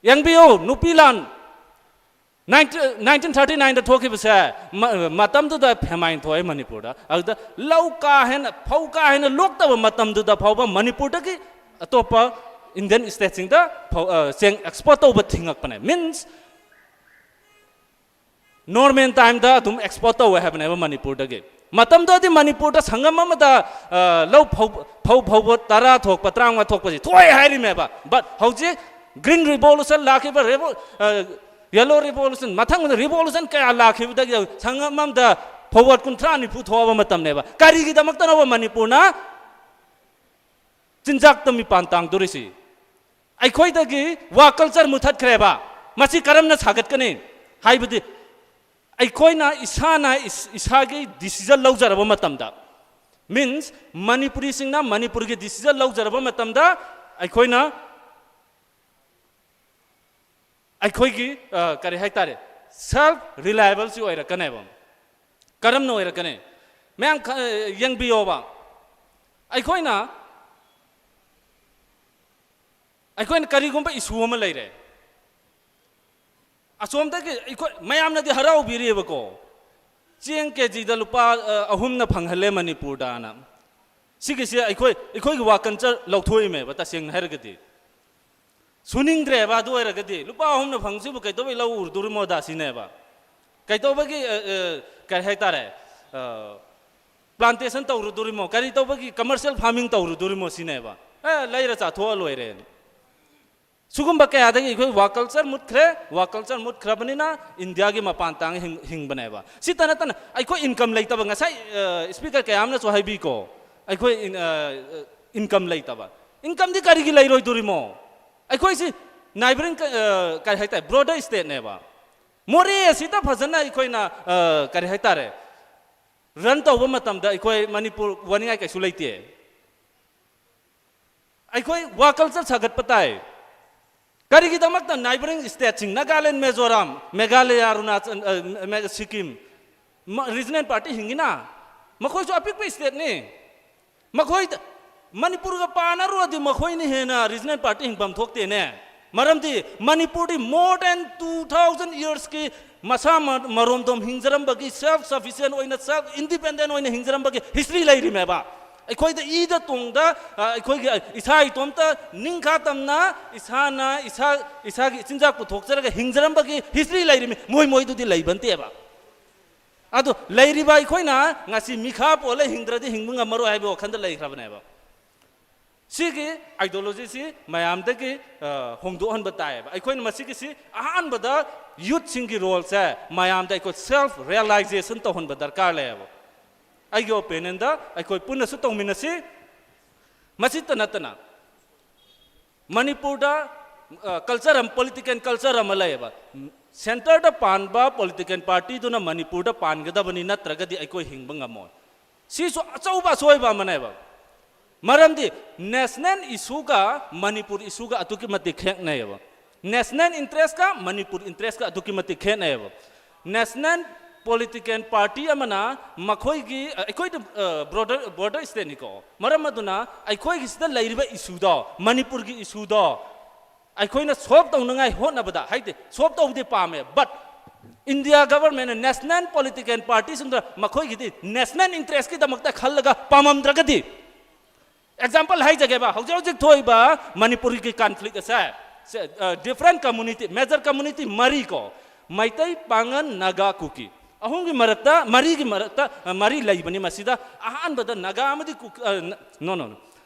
ꯌꯦꯡꯕꯤꯌꯨ, ꯅꯨꯄꯤ ꯂꯥꯟ nineteen thirty nineꯗ ꯊꯣꯛꯈꯤꯕꯁꯦ, ꯃ- ꯃꯇꯝꯗꯨꯗ famine ꯊꯣꯛꯑꯦ ꯃꯅꯤꯄꯨꯔꯗ꯫ ꯑꯗꯨꯗ ꯂꯧ ꯀꯥ ꯍꯦꯟꯅ, ꯐꯧ ꯀꯥ ꯍꯦꯟꯅ ꯂꯣꯛꯇꯕ ꯃꯇꯝꯗꯨꯗ ꯐꯥꯎꯕ ꯃꯅꯤꯄꯨꯔꯗꯒꯤ ꯑꯇꯣꯞꯄ Indian stateꯁꯤꯡꯗ ꯐꯧ- ꯑ, ꯆꯦꯡ export ꯇꯧꯕ ꯊꯤꯡꯉꯛꯄꯅꯦ꯫ Means, normal timeꯗ ꯑꯗꯨꯝ export ꯇꯧꯋꯦ ꯍꯥꯏꯕꯅꯦꯕ ꯃꯅꯤꯄꯨꯔꯗꯒꯤ꯫ ꯃꯇꯝꯗꯨꯗꯗꯤ ꯃꯅꯤꯄꯨꯔꯗ ꯁꯪꯒꯝ ꯑꯃꯗ, ꯑ, ꯂꯧ ꯐꯧ- ꯐꯧ ꯐꯧꯕ ꯇꯔꯥ ꯊꯣꯛꯄ, ꯇꯔꯥꯃꯉꯥ ꯊꯣꯛꯄꯁꯤ ꯊꯣꯛꯑꯦ ꯍꯥꯏꯔꯤꯃꯦꯕ꯫ But ꯍꯧꯖꯤꯛ Green Revolution ꯂꯥꯛꯈꯤꯕ, ꯔꯦꯚꯣ-, ꯑ, Yellow Revolution, ꯃꯊꯪ ꯃꯊꯪ revolution ꯀꯌꯥ ꯂꯥꯛꯈꯤꯕꯗꯒꯤ ꯁꯪꯒꯝ ꯑꯃꯗ forward ꯀꯨꯟꯊ꯭ꯔꯥ ꯅꯤꯐꯨ ꯊꯣꯛꯑꯕ ꯃꯇꯝꯅꯦꯕ꯫ ꯀꯔꯤꯒꯤꯗꯃꯛꯇꯅꯣꯕ ꯃꯅꯤꯄꯨꯔꯅ ꯆꯤꯟꯖꯥꯛꯇ ꯃꯤꯄꯥꯟ ꯇꯥꯡꯗꯣꯔꯤꯁꯤ? ꯑꯩꯈꯣꯏꯗꯒꯤ ꯋꯥ culture ꯃꯨꯊꯠꯈ꯭ꯔꯦꯕ꯫ ꯃꯁꯤ ꯀꯔꯝꯅ ꯁꯥꯒꯠꯀꯅꯤ? ꯍꯥꯏꯕꯗꯤ ꯑꯩꯈꯣꯏꯅ ꯏꯁꯥꯅ ꯏꯁ-, ꯏꯁꯥꯒꯤ decision ꯂꯧꯖꯔꯕ ꯃꯇꯝꯗ, means ꯃꯅꯤꯄꯨꯔꯤꯁꯤꯡꯅ ꯃꯅꯤꯄꯨꯔꯒꯤ decision ꯂꯧꯖꯔꯕ ꯃꯇꯝꯗ, ꯑꯩꯈꯣꯏꯅ, ꯑꯩꯈꯣꯏꯒꯤ, ꯑ, ꯀꯔꯤ ꯍꯥꯏꯇꯥꯔꯦ, self reliableꯁꯤ ꯑꯣꯏꯔꯛꯀꯅꯦꯕ꯫ ꯀꯔꯝꯅ ꯑꯣꯏꯔꯛꯀꯅꯤ? ꯃꯌꯥꯝ ꯈ-, ꯌꯦꯡꯕꯤꯌꯣꯕ꯫ ꯑꯩꯈꯣꯏꯅ, ꯑꯩꯈꯣꯏꯅ ꯀꯔꯤꯒꯨꯝꯕ issue ꯑꯃ ꯂꯩꯔꯦ, ꯑꯁꯣꯝꯗꯒꯤ ꯑꯩꯈꯣꯏ ꯃꯌꯥꯝꯅꯗꯤ ꯍꯔꯥꯎꯕꯤꯔꯤꯕꯀꯣ, ꯆꯦꯡ ꯀꯦ ꯖꯤꯗ ꯂꯨꯄꯥ, ꯑ, ꯑꯍꯨꯝꯅ ꯐꯪꯍꯜꯂꯦ ꯃꯅꯤꯄꯨꯔꯗꯅ꯫ ꯁꯤꯒꯤꯁꯦ ꯑꯩꯈꯣꯏ, ꯑꯩꯈꯣꯏꯒꯤ ꯋꯥ culture ꯂꯧꯊꯣꯛꯏꯃꯦꯕ, ꯇꯁꯦꯡꯅ ꯍꯥꯏꯔꯒꯗꯤ꯫ ꯁꯨꯅꯤꯡꯗ꯭ꯔꯦꯕ꯫ ꯑꯗꯨ ꯑꯣꯏꯔꯒꯗꯤ ꯂꯨꯄꯥ ꯑꯍꯨꯝꯅ ꯐꯪꯁꯤꯕꯨ ꯀꯩꯗꯧꯕꯩ ꯂꯧ ꯎꯔꯨꯗꯣꯔꯤꯃꯣꯗ ꯁꯤꯅꯦꯕ꯫ ꯀꯩꯗꯧꯕꯒꯤ, ꯑ, ꯑ, ꯀꯔꯤ ꯍꯥꯏꯇꯥꯔꯦ, ꯑ, plantation ꯇꯧꯔꯨꯗꯣꯔꯤꯃꯣ, ꯀꯔꯤ ꯇꯧꯕꯒꯤ commercial farming ꯇꯧꯔꯨꯗꯣꯔꯤꯃꯣ ꯁꯤꯅꯦꯕ꯫ ꯑꯦ, ꯂꯩꯔ ꯆꯥꯊꯣꯛꯑ ꯂꯣꯏꯔꯦꯅ꯫ ꯁꯤꯒꯨꯝꯕ ꯀꯌꯥꯗꯒꯤ ꯑꯩꯈꯣꯏ ꯋꯥ culture ꯃꯨꯠꯈ꯭ꯔꯦ꯫ ꯋꯥ culture ꯃꯨꯠꯈ꯭ꯔꯕꯅꯤꯅ ꯏꯟꯗꯤꯌꯥꯒꯤ ꯃꯄꯥꯟ ꯇꯥꯡ ꯍꯤꯡ-, ꯍꯤꯡꯕꯅꯦꯕ꯫ ꯁꯤꯇ ꯅꯠꯇꯅ ꯑꯩꯈꯣꯏ income ꯂꯩꯇꯕ, ꯉꯁꯥꯏ, ꯑ, speaker ꯀꯌꯥ ꯑꯃꯅꯁꯨ ꯍꯥꯏꯕꯤꯀꯣ, ꯑꯩꯈꯣꯏ ꯏꯟ-, ꯑ, income ꯂꯩꯇꯕ꯫ Incomeꯗꯤ ꯀꯔꯤꯒꯤ ꯂꯩꯔꯣꯏꯗꯣꯔꯤꯃꯣ? ꯑꯩꯈꯣꯏꯁꯤ neighbouring ꯀ-, ꯑ, ꯀꯔꯤ ꯍꯥꯏꯇꯥꯔꯦ, border stateꯅꯦꯕ꯫ ꯃꯣꯔꯦ ꯑꯁꯤꯗ ꯐꯖꯅ ꯑꯩꯈꯣꯏꯅ, ꯑ, ꯀꯔꯤ ꯍꯥꯏꯇꯥꯔꯦ, run ꯇꯧꯕ ꯃꯇꯝꯗ ꯑꯩꯈꯣꯏ ꯃꯅꯤꯄꯨꯔ ꯋꯥꯅꯤꯡꯉꯥꯏ ꯀꯩꯁꯨ ꯂꯩꯇꯦ꯫ ꯑꯩꯈꯣꯏ ꯋꯥ culture ꯁꯥꯒꯠꯄ ꯇꯥꯏ꯫ ꯀꯔꯤꯒꯤꯗꯃꯛꯇ neighbouring stateꯁꯤꯡ, ꯅꯥꯒꯥꯂꯦꯟ, ꯃꯤꯖꯣꯔꯥꯝ, ꯃꯦꯘꯥꯂꯌꯥ, ꯑꯔꯨꯅꯥꯆꯜ, ꯑ, ꯃꯦ-, ꯁꯤꯛꯀꯤꯝ, ꯃ-, regional party ꯍꯤꯡꯉꯤꯅ? ꯃꯈꯣꯏꯁꯨ ꯑꯄꯤꯛꯄ stateꯅꯤ꯫ ꯃꯈꯣꯏꯗ, ꯃꯅꯤꯄꯨꯔꯒ ꯄꯥꯅꯔꯨꯔꯗꯤ ꯃꯈꯣꯏꯅ ꯍꯦꯟꯅ regional party ꯍꯤꯡꯐꯝ ꯊꯣꯛꯇꯦꯅꯦ꯫ ꯃꯔꯝꯗꯤ ꯃꯅꯤꯄꯨꯔꯗꯤ more than two thousand yearsꯀꯤ ꯃꯁꯥ ꯃ-, ꯃꯔꯣꯝꯗꯣꯝ ꯍꯤꯡꯖꯔꯝꯕꯒꯤ, self sufficient ꯑꯣꯏꯅ, self independent ꯑꯣꯏꯅ ꯍꯤꯡꯖꯔꯝꯕꯒꯤ history ꯂꯩꯔꯤꯃꯦꯕ꯫ ꯑꯩꯈꯣꯏꯗ ꯏꯗ ꯇꯣꯡꯗ, ꯑ, ꯑꯩꯈꯣꯏꯒꯤ, ꯑ, ꯏꯁꯥ ꯏꯇꯣꯝꯇ ꯅꯤꯡꯈꯥ ꯇꯝꯅ ꯏꯁꯥꯅ ꯏꯁꯥ, ꯏꯁꯥꯒꯤ ꯏꯆꯤꯟꯖꯥꯛ ꯄꯨꯊꯣꯛꯆꯔꯒ ꯍꯤꯡꯖꯔꯝꯕꯒꯤ history ꯂꯩꯔꯤꯃꯤ꯫ ꯃꯣꯏ ꯃꯣꯏꯗꯨꯗꯤ ꯂꯩꯕꯟꯇꯦꯕ꯫ ꯑꯗꯣ ꯂꯩꯔꯤꯕ ꯑꯩꯈꯣꯏꯅ ꯉꯁꯤ ꯃꯤꯈꯥ ꯄꯣꯜꯂ ꯍꯤꯡꯗ꯭ꯔꯗꯤ ꯍꯤꯡꯕ ꯉꯝꯃꯔꯣꯏ ꯍꯥꯏꯕ ꯋꯥꯈꯜꯗ ꯂꯩꯈ꯭ꯔꯕꯅꯦꯕ꯫ ꯁꯤꯒꯤ ideologyꯁꯤ ꯃꯌꯥꯝꯗꯒꯤ ꯑ, ꯍꯣꯡꯗꯣꯛꯍꯟꯕ ꯇꯥꯏꯌꯦꯕ꯫ ꯑꯩꯈꯣꯏꯅ ꯃꯁꯤꯒꯤꯁꯤ ꯑꯍꯥꯟꯕꯗ youthꯁꯤꯡꯒꯤ roleꯁꯦ ꯃꯌꯥꯝꯗ ꯑꯩꯈꯣꯏ self realization ꯇꯧꯍꯟꯕ ꯗꯔꯀꯥꯔ ꯂꯩꯌꯦꯕ꯫ ꯑꯩꯒꯤ opinionꯗ ꯑꯩꯈꯣꯏ ꯄꯨꯟꯅꯁꯨ ꯇꯧꯃꯤꯟꯅꯁꯤ꯫ ꯃꯁꯤꯇ ꯅꯠꯇꯅ ꯃꯅꯤꯄꯨꯔꯗ culture ꯑꯃ, political culture ꯑꯃ ꯂꯩꯌꯦꯕ꯫ Centreꯗ ꯄꯥꯟꯕ political partyꯗꯨꯅ ꯃꯅꯤꯄꯨꯔꯗ ꯄꯥꯟꯒꯗꯕꯅꯤ, ꯅꯠꯇ꯭ꯔꯒꯗꯤ ꯑꯩꯈꯣꯏ ꯍꯤꯡꯕ ꯉꯝꯃꯣꯏ꯫ ꯁꯤꯁꯨ ꯑꯆꯧꯕ ꯑꯁꯣꯏꯕ ꯑꯃꯅꯦꯕ꯫ ꯃꯔꯝꯗꯤ national issueꯒ ꯃꯅꯤꯄꯨꯔ issueꯒ ꯑꯗꯨꯛꯀꯤ ꯃꯇꯤꯛ ꯈꯦꯠꯅꯩꯌꯦꯕ꯫ National interestꯀ ꯃꯅꯤꯄꯨꯔ interestꯀ ꯑꯗꯨꯛꯀꯤ ꯃꯇꯤꯛ ꯈꯦꯠꯅꯩꯌꯦꯕ꯫ National political party ꯑꯃꯅ ꯃꯈꯣꯏꯒꯤ, ꯑ, ꯑꯩꯈꯣꯏꯗ, ꯑ, border, border stateꯅꯤꯀꯣ꯫ ꯃꯔꯝ ꯑꯗꯨꯅ ꯑꯩꯈꯣꯏꯒꯤꯁꯤꯗ ꯂꯩꯔꯤꯕ issueꯗꯣ, ꯃꯅꯤꯄꯨꯔꯒꯤ issueꯗꯣ ꯑꯩꯈꯣꯏꯅ solve ꯇꯧꯅꯉꯥꯏ ꯍꯣꯠꯅꯕꯗ, ꯍꯥꯏꯗꯤ solve ꯇꯧꯕꯗꯤ ꯄꯥꯝꯃꯦ, but India governmentꯅ national political partyꯁꯤꯡꯗ ꯃꯈꯣꯏꯒꯤꯗꯤ national interestꯀꯤꯗꯃꯛꯇ ꯈꯜꯂꯒ ꯄꯥꯝꯃꯝꯗ꯭ꯔꯒꯗꯤ, example ꯍꯥꯏꯖꯒꯦꯕ, ꯍꯧꯖꯤꯛ ꯍꯧꯖꯤꯛ ꯊꯣꯛꯏꯕ ꯃꯅꯤꯄꯨꯔꯒꯤ conflict ꯑꯁꯦ, ꯁꯦ, ꯑ, different community, major community ꯃꯔꯤ ꯀꯣ, ꯃꯩꯇꯩ, ꯄꯥꯉꯟ, ꯅꯥꯒꯥ, ꯀꯨꯀꯤ, ꯑꯍꯨꯝꯒꯤ ꯃꯔꯛꯇ, ꯃꯔꯤꯒꯤ ꯃꯔꯛꯇ, ꯑ, ꯃꯔꯤ ꯂꯩꯕꯅꯤ꯫ ꯃꯁꯤꯗ ꯑꯍꯥꯟꯕꯗ ꯅꯥꯒꯥ ꯑꯃꯗꯤ ꯀꯨꯀꯤ, ꯑ, ꯅ-, no, no, no.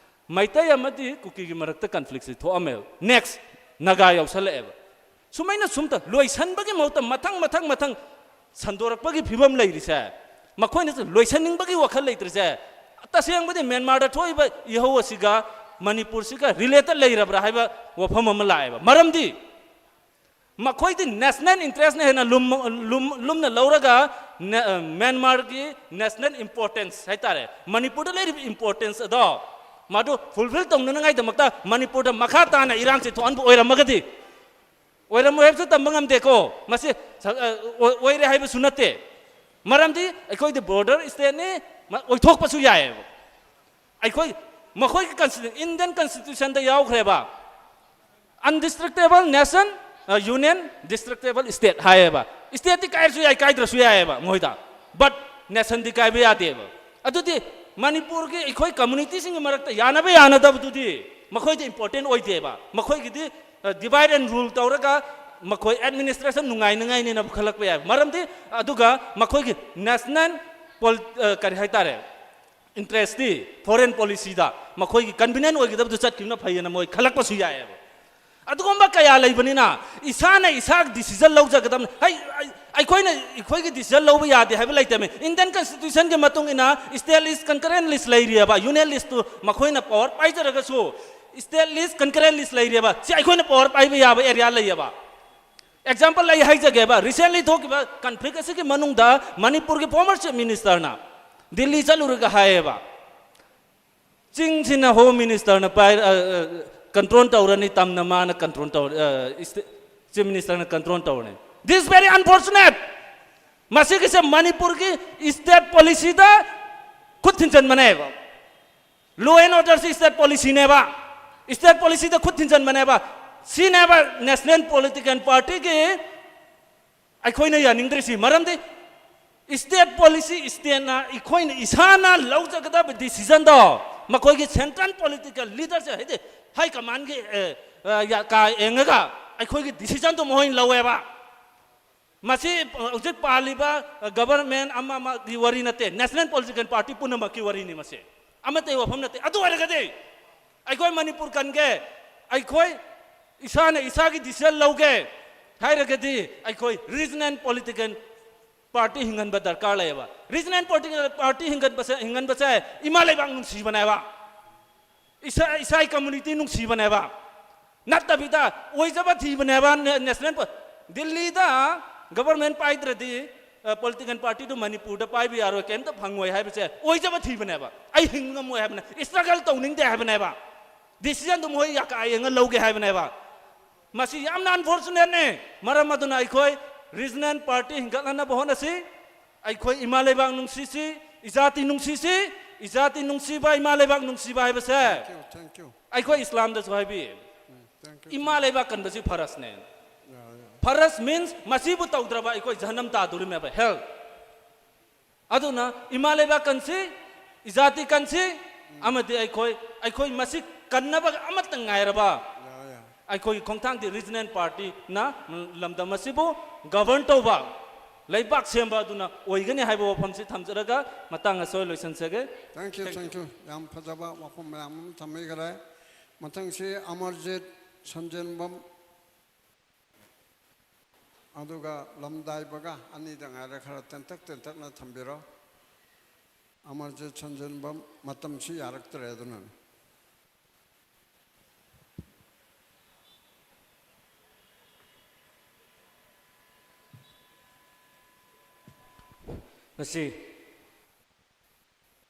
ꯃꯩꯇꯩ ꯑꯃꯗꯤ ꯀꯨꯀꯤꯒꯤ ꯃꯔꯛꯇ conflictꯁꯤ ꯊꯣꯛꯑꯝꯃꯦꯕ꯫ Next, ꯅꯥꯒꯥ ꯌꯥꯎꯁꯜꯂꯛꯑꯦꯕ꯫ ꯁꯨꯃꯥꯏꯅ ꯁꯨꯝꯇ ꯂꯣꯏꯁꯟꯕꯒꯤ ꯃꯍꯨꯠꯇ ꯃꯊꯪ, ꯃꯊꯪ, ꯃꯊꯪ ꯁꯟꯗꯣꯔꯛꯄꯒꯤ ꯐꯤꯕꯝ ꯂꯩꯔꯤꯁꯦ, ꯃꯈꯣꯏꯅꯁꯨ ꯂꯣꯏꯁꯟꯅꯤꯡꯕꯒꯤ ꯋꯥꯈꯜ ꯂꯩꯇ꯭ꯔꯤꯁꯦ, ꯇꯁꯦꯡꯕꯗꯤ ꯃ꯭ꯌꯥꯟꯃꯥꯔꯗ ꯊꯣꯛꯏꯕ ꯏꯍꯧ ꯑꯁꯤꯒ ꯃꯅꯤꯄꯨꯔꯁꯤꯒ related ꯂꯩꯔꯕ꯭ꯔꯥ ꯍꯥꯏꯕ ꯋꯥꯐꯝ ꯑꯃ ꯂꯥꯛꯑꯦꯕ꯫ ꯃꯔꯝꯗꯤ ꯃꯈꯣꯏꯗꯤ national interestꯅ ꯍꯦꯟꯅ ꯂꯨꯝ-, ꯂꯨꯝ-, ꯂꯨꯝꯅ ꯂꯧꯔꯒ ꯅꯦ-, ꯑ, ꯃ꯭ꯌꯥꯟꯃꯥꯔꯒꯤ national importance ꯍꯥꯏꯇꯥꯔꯦ, ꯃꯅꯤꯄꯨꯔꯗ ꯂꯩꯔꯤꯕ importance ꯑꯗꯣ ꯃꯗꯨ fulfill ꯇꯧꯅꯅꯉꯥꯏꯗꯃꯛꯇ ꯃꯅꯤꯄꯨꯔꯗ ꯃꯈꯥ ꯇꯥꯅ ꯏꯔꯥꯡꯁꯤ ꯊꯣꯛꯍꯟꯕ ꯑꯣꯏꯔꯝꯃꯒꯗꯤ, ꯑꯣꯏꯔꯝꯃꯣꯏ ꯍꯥꯏꯕꯁꯨ ꯇꯝꯕ ꯉꯝꯗꯦꯀꯣ꯫ ꯃꯁꯤ ꯁ-, ꯑ, ꯑꯣꯏ-, ꯑꯣꯏꯔꯦ ꯍꯥꯏꯕꯁꯨ ꯅꯠꯇꯦ꯫ ꯃꯔꯝꯗꯤ ꯑꯩꯈꯣꯏꯗꯤ border stateꯅꯤ, ꯃ-, ꯑꯣꯏꯊꯣꯛꯄꯁꯨ ꯌꯥꯏꯑꯕ꯫ ꯑꯩꯈꯣꯏ, ꯃꯈꯣꯏꯒꯤ constitu-, Indian constitutionꯗ ꯌꯥꯎꯈ꯭ꯔꯦꯕ, undestructible nation, ꯑ, union, destructible state ꯍꯥꯏꯌꯦꯕ꯫ Stateꯇꯤ ꯀꯥꯏꯔꯁꯨ ꯌꯥꯏ, ꯀꯥꯏꯗ꯭ꯔꯁꯨ ꯌꯥꯏꯑꯕ ꯃꯣꯏꯗ, but nationꯗꯤ ꯀꯥꯏꯕ ꯌꯥꯗꯦꯕ꯫ ꯑꯗꯨꯗꯤ ꯃꯅꯤꯄꯨꯔꯒꯤ ꯑꯩꯈꯣꯏ communityꯁꯤꯡꯒꯤ ꯃꯔꯛꯇ ꯌꯥꯅꯕ ꯌꯥꯅꯗꯕꯗꯨꯗꯤ ꯃꯈꯣꯏꯗꯤ important ꯑꯣꯏꯗꯦꯕ꯫ ꯃꯈꯣꯏꯒꯤꯗꯤ, ꯑ, divide and rule ꯇꯧꯔꯒ ꯃꯈꯣꯏ administration ꯅꯨꯡꯉꯥꯏꯅꯉꯥꯏꯅꯦꯅ ꯄꯨꯈꯠꯂꯛꯄ ꯌꯥꯏ꯫ ꯃꯔꯝꯗꯤ ꯑꯗꯨꯒ ꯃꯈꯣꯏꯒꯤ national pol-, ꯑ, ꯀꯔꯤ ꯍꯥꯏꯇꯥꯔꯦ, ꯏꯟꯇꯔꯦꯁꯇꯤ ꯐꯣꯔꯦꯟ ꯄꯣꯂꯤꯁꯤꯗ ꯃꯈꯣꯏꯒꯤ ꯀꯟꯚꯤꯅꯤꯌꯦꯟ ꯑꯣꯏꯒꯗꯕꯗꯨ ꯆꯠꯈꯤꯕꯅ ꯐꯩꯌꯦꯅ ꯃꯣꯏ ꯈꯜꯂꯛꯄꯁꯨ ꯌꯥꯏꯑꯕ꯫ ꯑꯗꯨꯒꯨꯝꯕ ꯀꯌꯥ ꯂꯩꯕꯅꯤꯅ ꯏꯁꯥꯅ ꯏꯁꯥ ꯗꯤꯁꯤꯖꯟ ꯂꯧꯖꯒꯗꯕꯅꯤ꯫ ꯍꯩ, ꯑꯩ-, ꯑꯩꯈꯣꯏꯅ, ꯑꯩꯈꯣꯏꯒꯤ ꯗꯤꯁꯤꯖꯟ ꯂꯧꯕ ꯌꯥꯗꯦ ꯍꯥꯏꯕ ꯂꯩꯇꯕꯅꯤ꯫ ꯏꯟꯗꯤꯌꯟ ꯀꯟꯁꯇꯤꯇ꯭ꯌꯨꯁꯟꯒꯤ ꯃꯇꯨꯡ ꯏꯟꯅ ꯁ꯭ꯇꯦꯠ ꯂꯤꯁ, ꯀꯟꯀꯔꯦꯟ ꯂꯤꯁ ꯂꯩꯔꯤꯑꯕ꯫ ꯌꯨꯅꯤꯌꯟ ꯂꯤꯁꯇꯨ ꯃꯈꯣꯏꯅ ꯄꯋꯥꯔ ꯄꯥꯏꯖꯔꯒꯁꯨ ꯁ꯭ꯇꯦꯠ ꯂꯤꯁ, ꯀꯟꯀꯔꯦꯟ ꯂꯤꯁ ꯂꯩꯔꯤꯑꯕ꯫ ꯁꯤ ꯑꯩꯈꯣꯏꯅ ꯄꯋꯥꯔ ꯄꯥꯏꯕ ꯌꯥꯕ ꯑꯦꯔꯤꯌꯥ ꯂꯩꯌꯦꯕ꯫ ꯑꯦꯛꯖꯥꯝꯄꯜ ꯑꯩ ꯍꯥꯏꯖꯒꯦꯕ, ꯔꯤꯁꯦꯟꯂꯤ ꯊꯣꯛꯈꯤꯕ ꯀꯟꯐ꯭ꯂꯤꯛ ꯑꯁꯤꯒꯤ ꯃꯅꯨꯡꯗ ꯃꯅꯤꯄꯨꯔꯒꯤ ꯐꯣꯔꯃꯔ ꯆꯤꯐ ꯃꯤꯅꯤꯁꯇꯔꯅ ꯗꯤꯜꯂꯤ ꯆꯠꯂꯨꯔꯒ ꯍꯥꯏꯌꯦꯕ, ꯆꯤꯡꯁꯤꯅ ꯍꯣꯝ ꯃꯤꯅꯤꯁꯇꯔꯅ ꯄꯥꯏ, ꯀꯟꯇ꯭ꯔꯣꯜ ꯇꯧꯔꯅꯤ, ꯇꯝꯅ ꯃꯥꯅ ꯀꯟꯇ꯭ꯔꯣꯜ ꯇꯧꯔ, ꯆꯤꯐ ꯃꯤꯅꯤꯁꯇꯔꯅ ꯀꯟꯇ꯭ꯔꯣꯜ ꯇꯧꯔꯅꯤ꯫ This is very unfortunate. ꯃꯁꯤꯒꯤꯁꯦ ꯃꯅꯤꯄꯨꯔꯒꯤ ꯁ꯭ꯇꯦꯠ ꯄꯣꯂꯤꯁꯤꯗ ꯈꯨꯠ ꯊꯤꯟꯖꯟꯕꯅꯦꯕ꯫ ꯂꯣ ꯑꯦꯟ ꯑꯣꯔꯗꯔꯁꯤ ꯁ꯭ꯇꯦꯠ ꯄꯣꯂꯤꯁꯤꯅꯦꯕ꯫ ꯁ꯭ꯇꯦꯠ ꯄꯣꯂꯤꯁꯤꯗ ꯈꯨꯠ ꯊꯤꯟꯖꯟꯕꯅꯦꯕ꯫ ꯁꯤꯅꯦꯕ ꯅꯦꯁꯅꯦꯜ ꯄꯣꯂꯤꯇꯤꯀꯦꯜ ꯄꯥꯔꯇꯤꯒꯤ ꯑꯩꯈꯣꯏꯅ ꯌꯥꯅꯤꯡꯗ꯭ꯔꯤꯁꯤ꯫ ꯃꯔꯝꯗꯤ ꯁ꯭ꯇꯦꯠ ꯄꯣꯂꯤꯁꯤ ꯁ꯭ꯇꯦꯠꯅ, ꯑꯩꯈꯣꯏꯅ ꯏꯁꯥꯅ ꯂꯧꯖꯒꯗꯕ ꯗꯤꯁꯤꯖꯟꯗꯣ ꯃꯈꯣꯏꯒꯤ ꯁꯦꯟꯇ꯭ꯔꯦꯜ ꯄꯣꯂꯤꯇꯤꯀꯦꯜ ꯂꯤꯗꯔꯁꯦ, ꯍꯥꯏꯗꯤ ꯍꯥꯏ ꯀꯃꯥꯟꯒꯤ, ꯑꯦ, ꯑ, ꯌꯥ-, ꯀꯥ ꯌꯦꯡꯉꯒ ꯑꯩꯈꯣꯏꯒꯤ ꯗꯤꯁꯤꯖꯟꯗꯣ ꯃꯈꯣꯏꯅ ꯂꯧꯋꯦꯕ꯫ ꯃꯁꯤ ꯍꯧꯖꯤꯛ ꯄꯥꯜꯂꯤꯕ ꯒꯕꯔꯃꯦꯟ ꯑꯃ ꯑꯃꯒꯤ ꯋꯥꯔꯤ ꯅꯠꯇꯦ, ꯅꯦꯁꯅꯦꯜ ꯄꯣꯂꯤꯇꯤꯀꯦꯜ ꯄꯥꯔꯇꯤ ꯄꯨꯝꯅꯃꯛꯀꯤ ꯋꯥꯔꯤꯅꯤ ꯃꯁꯤ꯫ ꯑꯃꯠꯇꯒꯤ ꯋꯥꯐꯝ ꯅꯠꯇꯦ꯫ ꯑꯗꯨ ꯑꯣꯏꯔꯒꯗꯤ ꯑꯩꯈꯣꯏ ꯃꯅꯤꯄꯨꯔ ꯀꯟꯒꯦ, ꯑꯩꯈꯣꯏ ꯏꯁꯥꯅ ꯏꯁꯥꯒꯤ ꯗꯤꯁꯤꯖꯟ ꯂꯧꯒꯦ ꯍꯥꯏꯔꯒꯗꯤ ꯑꯩꯈꯣꯏ ꯔꯤꯖꯅꯦꯜ ꯄꯣꯂꯤꯇꯤꯀꯦꯜ ꯄꯥꯔꯇꯤ ꯍꯤꯡꯍꯟꯕ ꯗꯔꯀꯥꯔ ꯂꯩꯌꯦꯕ꯫ ꯔꯤꯖꯅꯦꯜ ꯄꯣꯂꯤꯇꯤꯀꯦꯜ ꯄꯥꯔꯇꯤ ꯍꯤꯡꯒꯠꯄꯁꯦ, ꯍꯤꯡꯍꯟꯕꯁꯦ ꯏꯃꯥ ꯂꯩꯕꯥꯛ ꯅꯨꯡꯁꯤꯕꯅꯦꯕ꯫ ꯏꯁꯥ, ꯏꯁꯥꯒꯤ ꯀꯝꯃꯨꯅꯤꯇꯤ ꯅꯨꯡꯁꯤꯕꯅꯦꯕ꯫ ꯅꯠꯇꯕꯤꯗ ꯑꯣꯏꯖꯕ ꯊꯤꯕꯅꯦꯕ꯫ ꯅꯦ-, ꯅꯦꯁꯅꯦꯜ ꯄ-, ꯗꯤꯜꯂꯤꯗ ꯒꯕꯔꯃꯦꯟ ꯄꯥꯏꯗ꯭ꯔꯗꯤ, ꯑ, ꯄꯣꯂꯤꯇꯤꯀꯦꯜ ꯄꯥꯔꯇꯤꯗꯨ ꯃꯅꯤꯄꯨꯔꯗ ꯄꯥꯏꯕ ꯌꯥꯔꯣꯏ, ꯀꯩꯝꯇ ꯐꯪꯉꯣꯏ ꯍꯥꯏꯕꯁꯦ ꯑꯣꯏꯖꯕ ꯊꯤꯕꯅꯦꯕ꯫ ꯑꯩ ꯍꯤꯡ ꯉꯝꯃꯣꯏ ꯍꯥꯏꯕꯅꯦ, ꯏꯁꯇ꯭ꯔꯒꯜ ꯇꯧꯅꯤꯡꯗꯦ ꯍꯥꯏꯕꯅꯦꯕ꯫ ꯗꯤꯁꯤꯖꯟꯗꯨ ꯃꯣꯏ ꯌꯥꯀꯥ ꯌꯦꯡꯉ ꯂꯧꯒꯦ ꯍꯥꯏꯕꯅꯦꯕ꯫ ꯃꯁꯤ ꯌꯥꯝꯅ ꯑꯟꯐꯣꯔꯆꯨꯅꯦꯠꯅꯦ꯫ ꯃꯔꯝ ꯑꯗꯨꯅ ꯑꯩꯈꯣꯏ ꯔꯤꯖꯅꯦꯜ ꯄꯥꯔꯇꯤ ꯍꯤꯡꯒꯠꯅꯅꯕ ꯍꯣꯠꯅꯁꯤ꯫ ꯑꯩꯈꯣꯏ ꯏꯃꯥ ꯂꯩꯕꯥꯛ ꯅꯨꯡꯁꯤꯁꯤ, ꯏꯖꯥꯇꯤ ꯅꯨꯡꯁꯤꯁꯤ, ꯏꯖꯥꯇꯤ ꯅꯨꯡꯁꯤꯕ, ꯏꯃꯥ ꯂꯩꯕꯥꯛ ꯅꯨꯡꯁꯤꯕ ꯍꯥꯏꯕꯁꯦ Thank you, thank you. ꯑꯩꯈꯣꯏ ꯏꯁꯂꯥꯝꯗꯁꯨ ꯍꯥꯏꯕꯤ꯫ Thank you. ꯏꯃꯥ ꯂꯩꯕꯥꯛ ꯀꯟꯕꯁꯤ ꯐꯔꯁꯅꯦ꯫ Yeah, yeah. ꯐꯔꯁ ꯃꯤꯟꯁ ꯃꯁꯤꯕꯨ ꯇꯧꯗ꯭ꯔꯕ ꯑꯩꯈꯣꯏ ꯖꯍꯟꯅꯝ ꯇꯥꯗꯣꯔꯤꯃꯦꯕ, ꯍꯦꯜ꯫ ꯑꯗꯨꯅ ꯏꯃꯥ ꯂꯩꯕꯥꯛ ꯀꯟꯁꯤ, ꯏꯖꯥꯇꯤ ꯀꯟꯁꯤ, ꯑꯃꯗꯤ ꯑꯩꯈꯣꯏ, ꯑꯩꯈꯣꯏ ꯃꯁꯤ ꯀꯟꯅꯕ ꯑꯃꯠꯇ ꯉꯥꯏꯔꯕ Yeah, yeah. ꯑꯩꯈꯣꯏꯒꯤ ꯈꯣꯡꯊꯥꯡꯗꯤ ꯔꯤꯖꯅꯦꯜ ꯄꯥꯔꯇꯤꯅ ꯂꯝꯗꯝ ꯑꯁꯤꯕꯨ ꯒꯕꯔꯟ ꯇꯧꯕ, ꯂꯩꯕꯥꯛ ꯁꯦꯝꯕ ꯑꯗꯨꯅ ꯑꯣꯏꯒꯅꯤ ꯍꯥꯏꯕ ꯋꯥꯐꯝꯁꯤ ꯊꯝꯖꯔꯒ ꯃꯇꯥꯡ ꯑꯁꯤꯗ ꯂꯣꯏꯁꯤꯟꯖꯒꯦ꯫ Thank you, thank you. ꯌꯥꯝ ꯐꯖꯕ ꯋꯥꯐꯝ ꯃꯌꯥꯝ ꯑꯃ ꯊꯝꯕꯤꯈ꯭ꯔꯦ꯫ ꯃꯊꯪꯁꯤ ꯑꯃꯔꯖꯤꯠ ꯁꯟꯖꯦꯟꯕꯝ, ꯑꯗꯨꯒ ꯂꯝꯗꯥꯏꯕꯒ ꯑꯅꯤꯗ ꯉꯥꯏꯔꯦ꯫ ꯈꯔ ꯇꯦꯟꯇꯛ ꯇꯦꯟꯇꯛꯅ ꯊꯝꯕꯤꯔꯣ꯫ ꯑꯃꯔꯖꯤꯠ ꯁꯟꯖꯦꯟꯕꯝ, ꯃꯇꯝꯁꯤ ꯌꯥꯔꯛꯇ꯭ꯔꯦ, ꯑꯗꯨꯅꯅꯤ꯫ ꯉꯁꯤ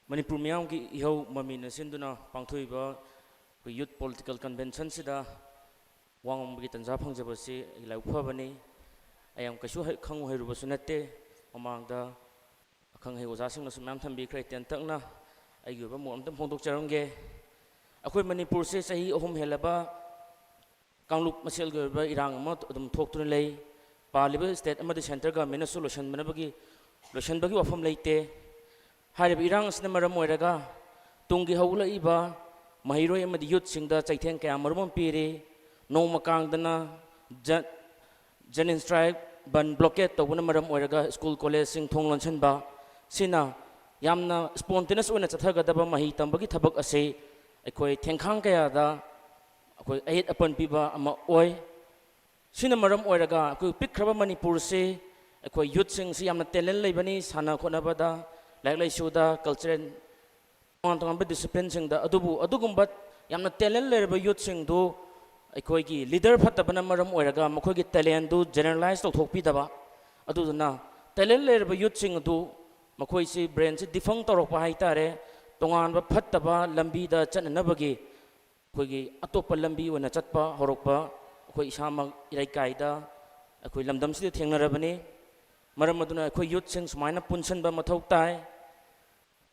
ꯃꯅꯤꯄꯨꯔ ꯃꯤꯌꯥꯝꯒꯤ ꯏꯍꯧ ꯃꯃꯤꯅ ꯁꯤꯟꯗꯨꯅ ꯄꯥꯡꯊꯣꯛꯏꯕ ꯑꯩꯈꯣꯏ ꯌꯨꯠ ꯄꯣꯂꯤꯇꯤꯀꯦꯜ ꯀꯟꯚꯦꯟꯁꯟꯁꯤꯗ ꯋꯥ ꯉꯥꯡꯕꯒꯤ ꯇꯟꯖꯥ ꯐꯪꯖꯕꯁꯤ ꯑꯩ ꯂꯥꯏꯕꯛ ꯐꯕꯅꯤ꯫ ꯑꯩ ꯌꯥꯝ ꯀꯩꯁꯨ ꯍꯩ- ꯈꯪꯉꯨ ꯍꯩꯔꯨꯕꯁꯨ ꯅꯠꯇꯦ꯫ ꯃꯃꯥꯡꯗ ꯑꯈꯪ ꯑꯍꯩ ꯑꯣꯖꯥꯁꯤꯡꯅꯁꯨ ꯃꯌꯥꯝ ꯊꯝꯕꯤꯈ꯭ꯔꯦ꯫ ꯇꯦꯟꯇꯛꯅ ꯑꯩꯒꯤ ꯑꯣꯏꯕ ꯃꯣꯠ ꯑꯝꯇꯪ ꯐꯣꯡꯗꯣꯛꯆꯔꯝꯒꯦ꯫ ꯑꯩꯈꯣꯏ ꯃꯅꯤꯄꯨꯔꯁꯦ ꯆꯍꯤ ꯑꯍꯨꯝ ꯍꯦꯜꯂꯕ ꯀꯥꯡꯂꯨꯞ ꯃꯁꯦꯜꯒꯤ ꯑꯣꯏꯕ ꯏꯔꯥꯡ ꯑꯃ ꯑꯗꯨꯝ ꯊꯣꯛꯇꯨꯅ ꯂꯩ꯫ ꯄꯥꯜꯂꯤꯕ ꯁ꯭ꯇꯦꯠ ꯑꯃꯗꯤ ꯁꯦꯟꯇꯔ ꯒꯚꯔꯟꯃꯦꯟꯅꯁꯨ ꯂꯣꯏꯁꯤꯟꯕꯅꯕꯒꯤ ꯂꯣꯏꯁꯤꯟꯕꯒꯤ ꯋꯥꯐꯝ ꯂꯩꯇꯦ꯫ ꯍꯥꯏꯔꯤꯕ ꯏꯔꯥꯡ ꯑꯁꯤꯅ ꯃꯔꯝ ꯑꯣꯏꯔꯒ ꯇꯨꯡꯒꯤ ꯍꯧꯒꯠꯂꯛꯏꯕ ꯃꯍꯩꯔꯣꯏ ꯑꯃꯗꯤ ꯌꯨꯠꯁꯤꯡꯗ ꯆꯩꯊꯦꯡ ꯀꯌꯥ ꯃꯔꯨꯝ ꯑꯃ ꯄꯤꯔꯤ꯫ ꯅꯣꯡꯃ ꯀꯥꯡꯗꯅ ꯖ- ꯖꯦꯅꯤꯟ ꯁ꯭ꯇ꯭ꯔꯥꯏꯛ, ꯕꯟ, ꯕ꯭ꯂꯣꯀꯦꯠ ꯇꯧꯕꯅ ꯃꯔꯝ ꯑꯣꯏꯔꯒ ꯁ꯭ꯀꯨꯜ ꯀꯣꯂꯦꯖꯁꯤꯡ ꯊꯣꯡ ꯂꯣꯟꯁꯤꯟꯕ, ꯁꯤꯅ ꯌꯥꯝꯅ ꯁ꯭ꯄꯣꯟꯇꯦꯅꯁ ꯑꯣꯏꯅ ꯆꯠꯊꯒꯗꯕ ꯃꯍꯩ ꯇꯝꯕꯒꯤ ꯊꯕꯛ ꯑꯁꯤ ꯑꯩꯈꯣꯏ ꯊꯦꯡꯈꯥꯡ ꯀꯌꯥꯗ ꯑꯩꯈꯣꯏ ꯑꯌꯦꯠ ꯑꯄꯟ ꯄꯤꯕ ꯑꯃ ꯑꯣꯏ꯫ ꯁꯤꯅ ꯃꯔꯝ ꯑꯣꯏꯔꯒ ꯑꯩꯈꯣꯏ ꯄꯤꯛꯈ꯭ꯔꯕ ꯃꯅꯤꯄꯨꯔꯁꯤ ꯑꯩꯈꯣꯏ ꯌꯨꯠꯁꯤꯡꯁꯤ ꯌꯥꯝꯅ ꯇꯦꯂꯦꯟ ꯂꯩꯕꯅꯤ, ꯁꯥꯟꯅ ꯈꯣꯠꯅꯕꯗ, ꯂꯥꯏꯔꯤꯛ ꯂꯥꯏꯁꯨꯗ, ꯀꯜꯆꯔꯦꯜ, ꯇꯣꯉꯥꯟ ꯇꯣꯉꯥꯟꯕ ꯗꯤꯁꯤꯄ꯭ꯂꯤꯟꯁꯤꯡꯗ꯫ ꯑꯗꯨꯕꯨ ꯑꯗꯨꯒꯨꯝꯕ ꯌꯥꯝꯅ ꯇꯦꯂꯦꯟ ꯂꯩꯔꯕ ꯌꯨꯠꯁꯤꯡꯗꯨ ꯑꯩꯈꯣꯏꯒꯤ ꯂꯤꯗꯔ ꯐꯠꯇꯕꯅ ꯃꯔꯝ ꯑꯣꯏꯔꯒ ꯃꯈꯣꯏꯒꯤ ꯇꯦꯂꯦꯟꯗꯨ ꯖꯦꯅꯔꯦꯂꯥꯏꯁ ꯇꯧꯊꯣꯛꯄꯤꯗꯕ꯫ ꯑꯗꯨꯗꯨꯅ ꯇꯦꯂꯦꯟ ꯂꯩꯔꯕ ꯌꯨꯠꯁꯤꯡ ꯑꯗꯨ ꯃꯈꯣꯏꯁꯤ ꯕ꯭ꯔꯦꯟꯁꯤ ꯗꯤꯐꯪ ꯇꯧꯔꯛꯄ ꯍꯥꯏ ꯇꯥꯔꯦ, ꯇꯣꯉꯥꯟꯕ ꯐꯠꯇꯕ ꯂꯝꯕꯤꯗ ꯆꯠꯅꯅꯕꯒꯤ ꯑꯩꯈꯣꯏꯒꯤ ꯑꯇꯣꯞꯄ ꯂꯝꯕꯤ ꯑꯣꯏꯅ ꯆꯠꯄ ꯍꯧꯔꯛꯄ ꯑꯩꯈꯣꯏ ꯏꯁꯥꯃꯛ ꯏꯔꯩꯀꯥꯏꯗ ꯑꯩꯈꯣꯏ ꯂꯝꯗꯝꯁꯤꯗ ꯊꯦꯡꯅꯔꯕꯅꯤ꯫ ꯃꯔꯝ ꯑꯗꯨꯅ ꯑꯩꯈꯣꯏ ꯌꯨꯠꯁꯤꯡ ꯁꯨꯃꯥꯏꯅ ꯄꯨꯟꯁꯤꯟꯕ ꯃꯊꯧ ꯇꯥꯏ꯫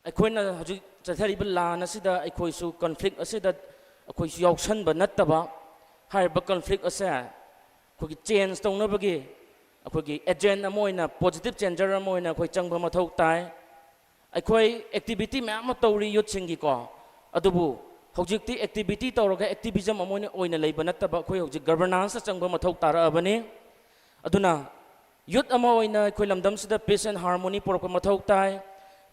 ꯑꯩꯈꯣꯏꯅ ꯍꯧꯖꯤꯛ ꯆꯠꯊꯔꯤꯕ ꯂꯥꯟ ꯑꯁꯤꯗ ꯑꯩꯈꯣꯏꯁꯨ ꯀꯟꯐ꯭ꯂꯤꯛ ꯑꯁꯤꯗ ꯑꯩꯈꯣꯏꯁꯨ ꯌꯥꯎꯁꯟꯕ ꯅꯠꯇꯕ, ꯍꯥꯏꯔꯤꯕ ꯀꯟꯐ꯭ꯂꯤꯛ ꯑꯁꯦ ꯑꯩꯈꯣꯏꯒꯤ ꯆꯦꯟꯖ ꯇꯧꯅꯕꯒꯤ ꯑꯩꯈꯣꯏꯒꯤ ꯑꯦꯖꯦꯟ ꯑꯃ ꯑꯣꯏꯅ, ꯄꯣꯖꯤꯇꯤꯚ ꯆꯦꯟꯖꯔ ꯑꯃ ꯑꯣꯏꯅ ꯑꯩꯈꯣꯏ ꯆꯪꯕ ꯃꯊꯧ ꯇꯥꯏ꯫ ꯑꯩꯈꯣꯏ ꯑꯦꯛꯇꯤꯚꯤꯇꯤ ꯃꯌꯥꯝ ꯑꯃ ꯇꯧꯔꯤ ꯌꯨꯠꯁꯤꯡꯒꯤꯀꯣ, ꯑꯗꯨꯕꯨ ꯍꯧꯖꯤꯛꯇꯤ ꯑꯦꯛꯇꯤꯚꯤꯇꯤ ꯇꯧꯔꯒ ꯑꯦꯛꯇꯤꯚꯤꯖꯝ ꯑꯃ ꯑꯣꯏꯅ ꯑꯣꯏꯅ ꯂꯩꯕ ꯅꯠꯇꯕ, ꯑꯩꯈꯣꯏ ꯍꯧꯖꯤꯛ ꯒꯕꯔꯅꯥꯟꯁꯇ ꯆꯪꯕ ꯃꯊꯧ ꯇꯥꯔꯛꯑꯕꯅꯤ꯫ ꯑꯗꯨꯅ Youth ꯑꯃ ꯑꯣꯏꯅ ꯑꯩꯈꯣꯏ ꯂꯝꯗꯝꯁꯤꯗ peace and harmony ꯄꯨꯔꯛꯄ ꯃꯊꯧ ꯇꯥꯏ꯫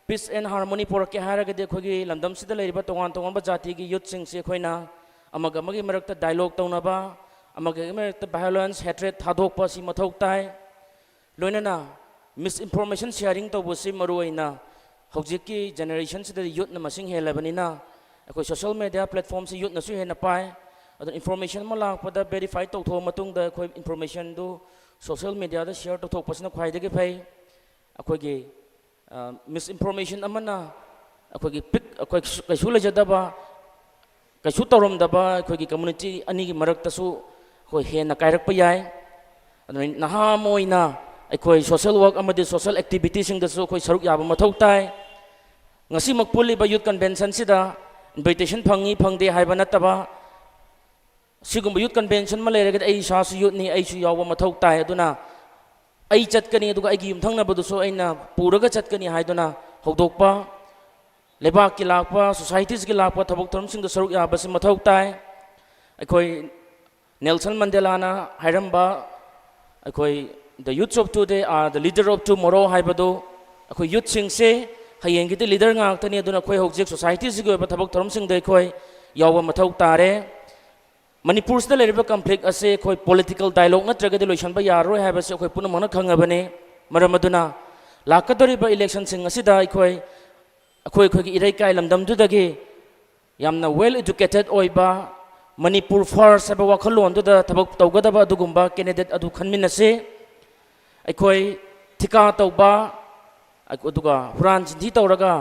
Peace and harmony ꯄꯨꯔꯛꯀꯦ ꯍꯥꯏꯔꯒꯗꯤ ꯑꯩꯈꯣꯏꯒꯤ ꯂꯝꯗꯝꯁꯤꯗ ꯂꯩꯔꯤꯕ ꯇꯣꯉꯥꯟ ꯇꯣꯉꯥꯟꯕ ꯖꯥꯇꯤꯒꯤ youthꯁꯤꯡꯁꯤ ꯑꯩꯈꯣꯏꯅ ꯑꯃꯒ ꯑꯃꯒꯤ ꯃꯔꯛꯇ dialogue ꯇꯧꯅꯕ, ꯑꯃꯒ ꯑꯃꯒꯤ ꯃꯔꯛꯇ violence, hatred ꯊꯥꯗꯣꯛꯄ ꯑꯁꯤ ꯃꯊꯧ ꯇꯥꯏ꯫ ꯂꯣꯏꯅꯅ misinformation sharing ꯇꯧꯕꯁꯤ ꯃꯔꯨ ꯑꯣꯏꯅ ꯍꯧꯖꯤꯛꯀꯤ generationꯁꯤꯗꯗꯤ youthꯅ ꯃꯁꯤꯡ ꯍꯦꯜꯂꯕꯅꯤꯅ ꯑꯩꯈꯣꯏ social media platformꯁꯤ youthꯅꯁꯨ ꯍꯦꯟꯅ ꯄꯥꯏ꯫ ꯑꯗꯨꯅ information ꯑꯃ ꯂꯥꯛꯄꯗ verify ꯇꯧꯊꯣꯛꯑ ꯃꯇꯨꯡꯗ ꯑꯩꯈꯣꯏ informationꯗꯨ social mediaꯗ share ꯇꯧꯊꯣꯛꯄꯁꯤꯅ ꯈ꯭ꯋꯥꯏꯗꯒꯤ ꯐꯩ꯫ ꯑꯩꯈꯣꯏꯒꯤ misinformation ꯑꯃꯅ ꯑꯩꯈꯣꯏꯒꯤ ꯄꯤꯛ ꯑꯩꯈꯣꯏ ꯀꯩꯁꯨ ꯂꯩꯖꯗꯕ, ꯀꯩꯁꯨ ꯇꯧꯔꯝꯗꯕ ꯑꯩꯈꯣꯏꯒꯤ community ꯑꯅꯤꯒꯤ ꯃꯔꯛꯇꯁꯨ ꯑꯩꯈꯣꯏ ꯍꯦꯟꯅ ꯀꯥꯏꯔꯛꯄ ꯌꯥꯏ꯫ ꯑꯗꯨꯅ ꯅꯍꯥ ꯑꯃ ꯑꯣꯏꯅ ꯑꯩꯈꯣꯏ social work ꯑꯃꯗꯤ social activityꯁꯤꯡꯗꯁꯨ ꯑꯩꯈꯣꯏ ꯁꯔꯨꯛ ꯌꯥꯕ ꯃꯊꯧ ꯇꯥꯏ꯫ ꯉꯁꯤꯃꯛ ꯄꯨꯜꯂꯤꯕ youth conventionꯁꯤꯗ invitation ꯐꯪꯉꯤ ꯐꯪꯗꯦ ꯍꯥꯏꯕ ꯅꯠꯇꯕ, ꯁꯤꯒꯨꯝꯕ youth convention ꯑꯃ ꯂꯩꯔꯒꯗꯤ ꯑꯩ ꯏꯁꯥꯁꯨ youthꯅꯤ, ꯑꯩꯁꯨ ꯌꯥꯎꯕ ꯃꯊꯧ ꯇꯥꯏ꯫ ꯑꯗꯨꯅ ꯑꯩ ꯆꯠꯀꯅꯤ, ꯑꯗꯨꯒ ꯑꯩꯒꯤ ꯌꯨꯝꯊꯪꯅꯕꯗꯨꯁꯨ ꯑꯩꯅ ꯄꯨꯔꯒ ꯆꯠꯀꯅꯤ ꯍꯥꯏꯗꯨꯅ ꯍꯧꯗꯣꯛꯄ, ꯂꯩꯕꯥꯛꯀꯤ ꯂꯥꯛꯄ, societiesꯀꯤ ꯂꯥꯛꯄ ꯊꯕꯛ ꯊꯧꯔꯝꯁꯤꯡꯗ ꯁꯔꯨꯛ ꯌꯥꯕꯁꯤ ꯃꯊꯧ ꯇꯥꯏ꯫ ꯑꯩꯈꯣꯏ ꯅꯦꯜꯁꯟ ꯃꯟꯗꯦꯂꯥꯅ ꯍꯥꯏꯔꯝꯕ, ꯑꯩꯈꯣꯏ "The youths of today are the leader of tomorrow" ꯍꯥꯏꯕꯗꯨ, ꯑꯩꯈꯣꯏ youthꯁꯤꯡꯁꯦ ꯍꯌꯦꯡꯒꯤꯗꯤ leader ꯉꯥꯛꯇꯅꯤ꯫ ꯑꯗꯨꯅ ꯑꯩꯈꯣꯏ ꯍꯧꯖꯤꯛ societyꯁꯤꯒꯤ ꯑꯣꯏꯕ ꯊꯕꯛ ꯊꯧꯔꯝꯁꯤꯡꯗ ꯑꯩꯈꯣꯏ ꯌꯥꯎꯕ ꯃꯊꯧ ꯇꯥꯔꯦ꯫ ꯃꯅꯤꯄꯨꯔꯁꯤꯗ ꯂꯩꯔꯤꯕ conflict ꯑꯁꯤ ꯑꯩꯈꯣꯏ political dialogue ꯅꯠꯇ꯭ꯔꯒꯗꯤ ꯂꯣꯏꯁꯤꯟꯕ ꯌꯥꯔꯔꯣꯏ ꯍꯥꯏꯕꯁꯤ ꯑꯩꯈꯣꯏ ꯄꯨꯝꯅꯃꯛꯅ ꯈꯪꯉꯕꯅꯤ꯫ ꯃꯔꯝ ꯑꯗꯨꯅ ꯂꯥꯛꯀꯗꯧꯔꯤꯕ electionꯁꯤꯡ ꯑꯁꯤꯗ ꯑꯩꯈꯣꯏ, ꯑꯩꯈꯣꯏ ꯑꯩꯈꯣꯏꯒꯤ ꯏꯔꯩꯀꯥꯏ ꯂꯝꯗꯝꯗꯨꯗꯒꯤ ꯌꯥꯝꯅ well educated ꯑꯣꯏꯕ, ꯃꯅꯤꯄꯨꯔ first ꯍꯥꯏꯕ ꯋꯥꯈꯜꯂꯣꯟꯗꯨꯗ ꯊꯕꯛ ꯇꯧꯒꯗꯕ ꯑꯗꯨꯒꯨꯝꯕ candidate ꯑꯗꯨ ꯈꯟꯃꯤꯟꯅꯁꯤ꯫ ꯑꯩꯈꯣꯏ ꯊꯤꯀꯥ ꯇꯧꯕ, ꯑꯗꯨꯒ ꯍꯨꯔꯥꯟ ꯆꯤꯟꯊꯤ ꯇꯧꯔꯒ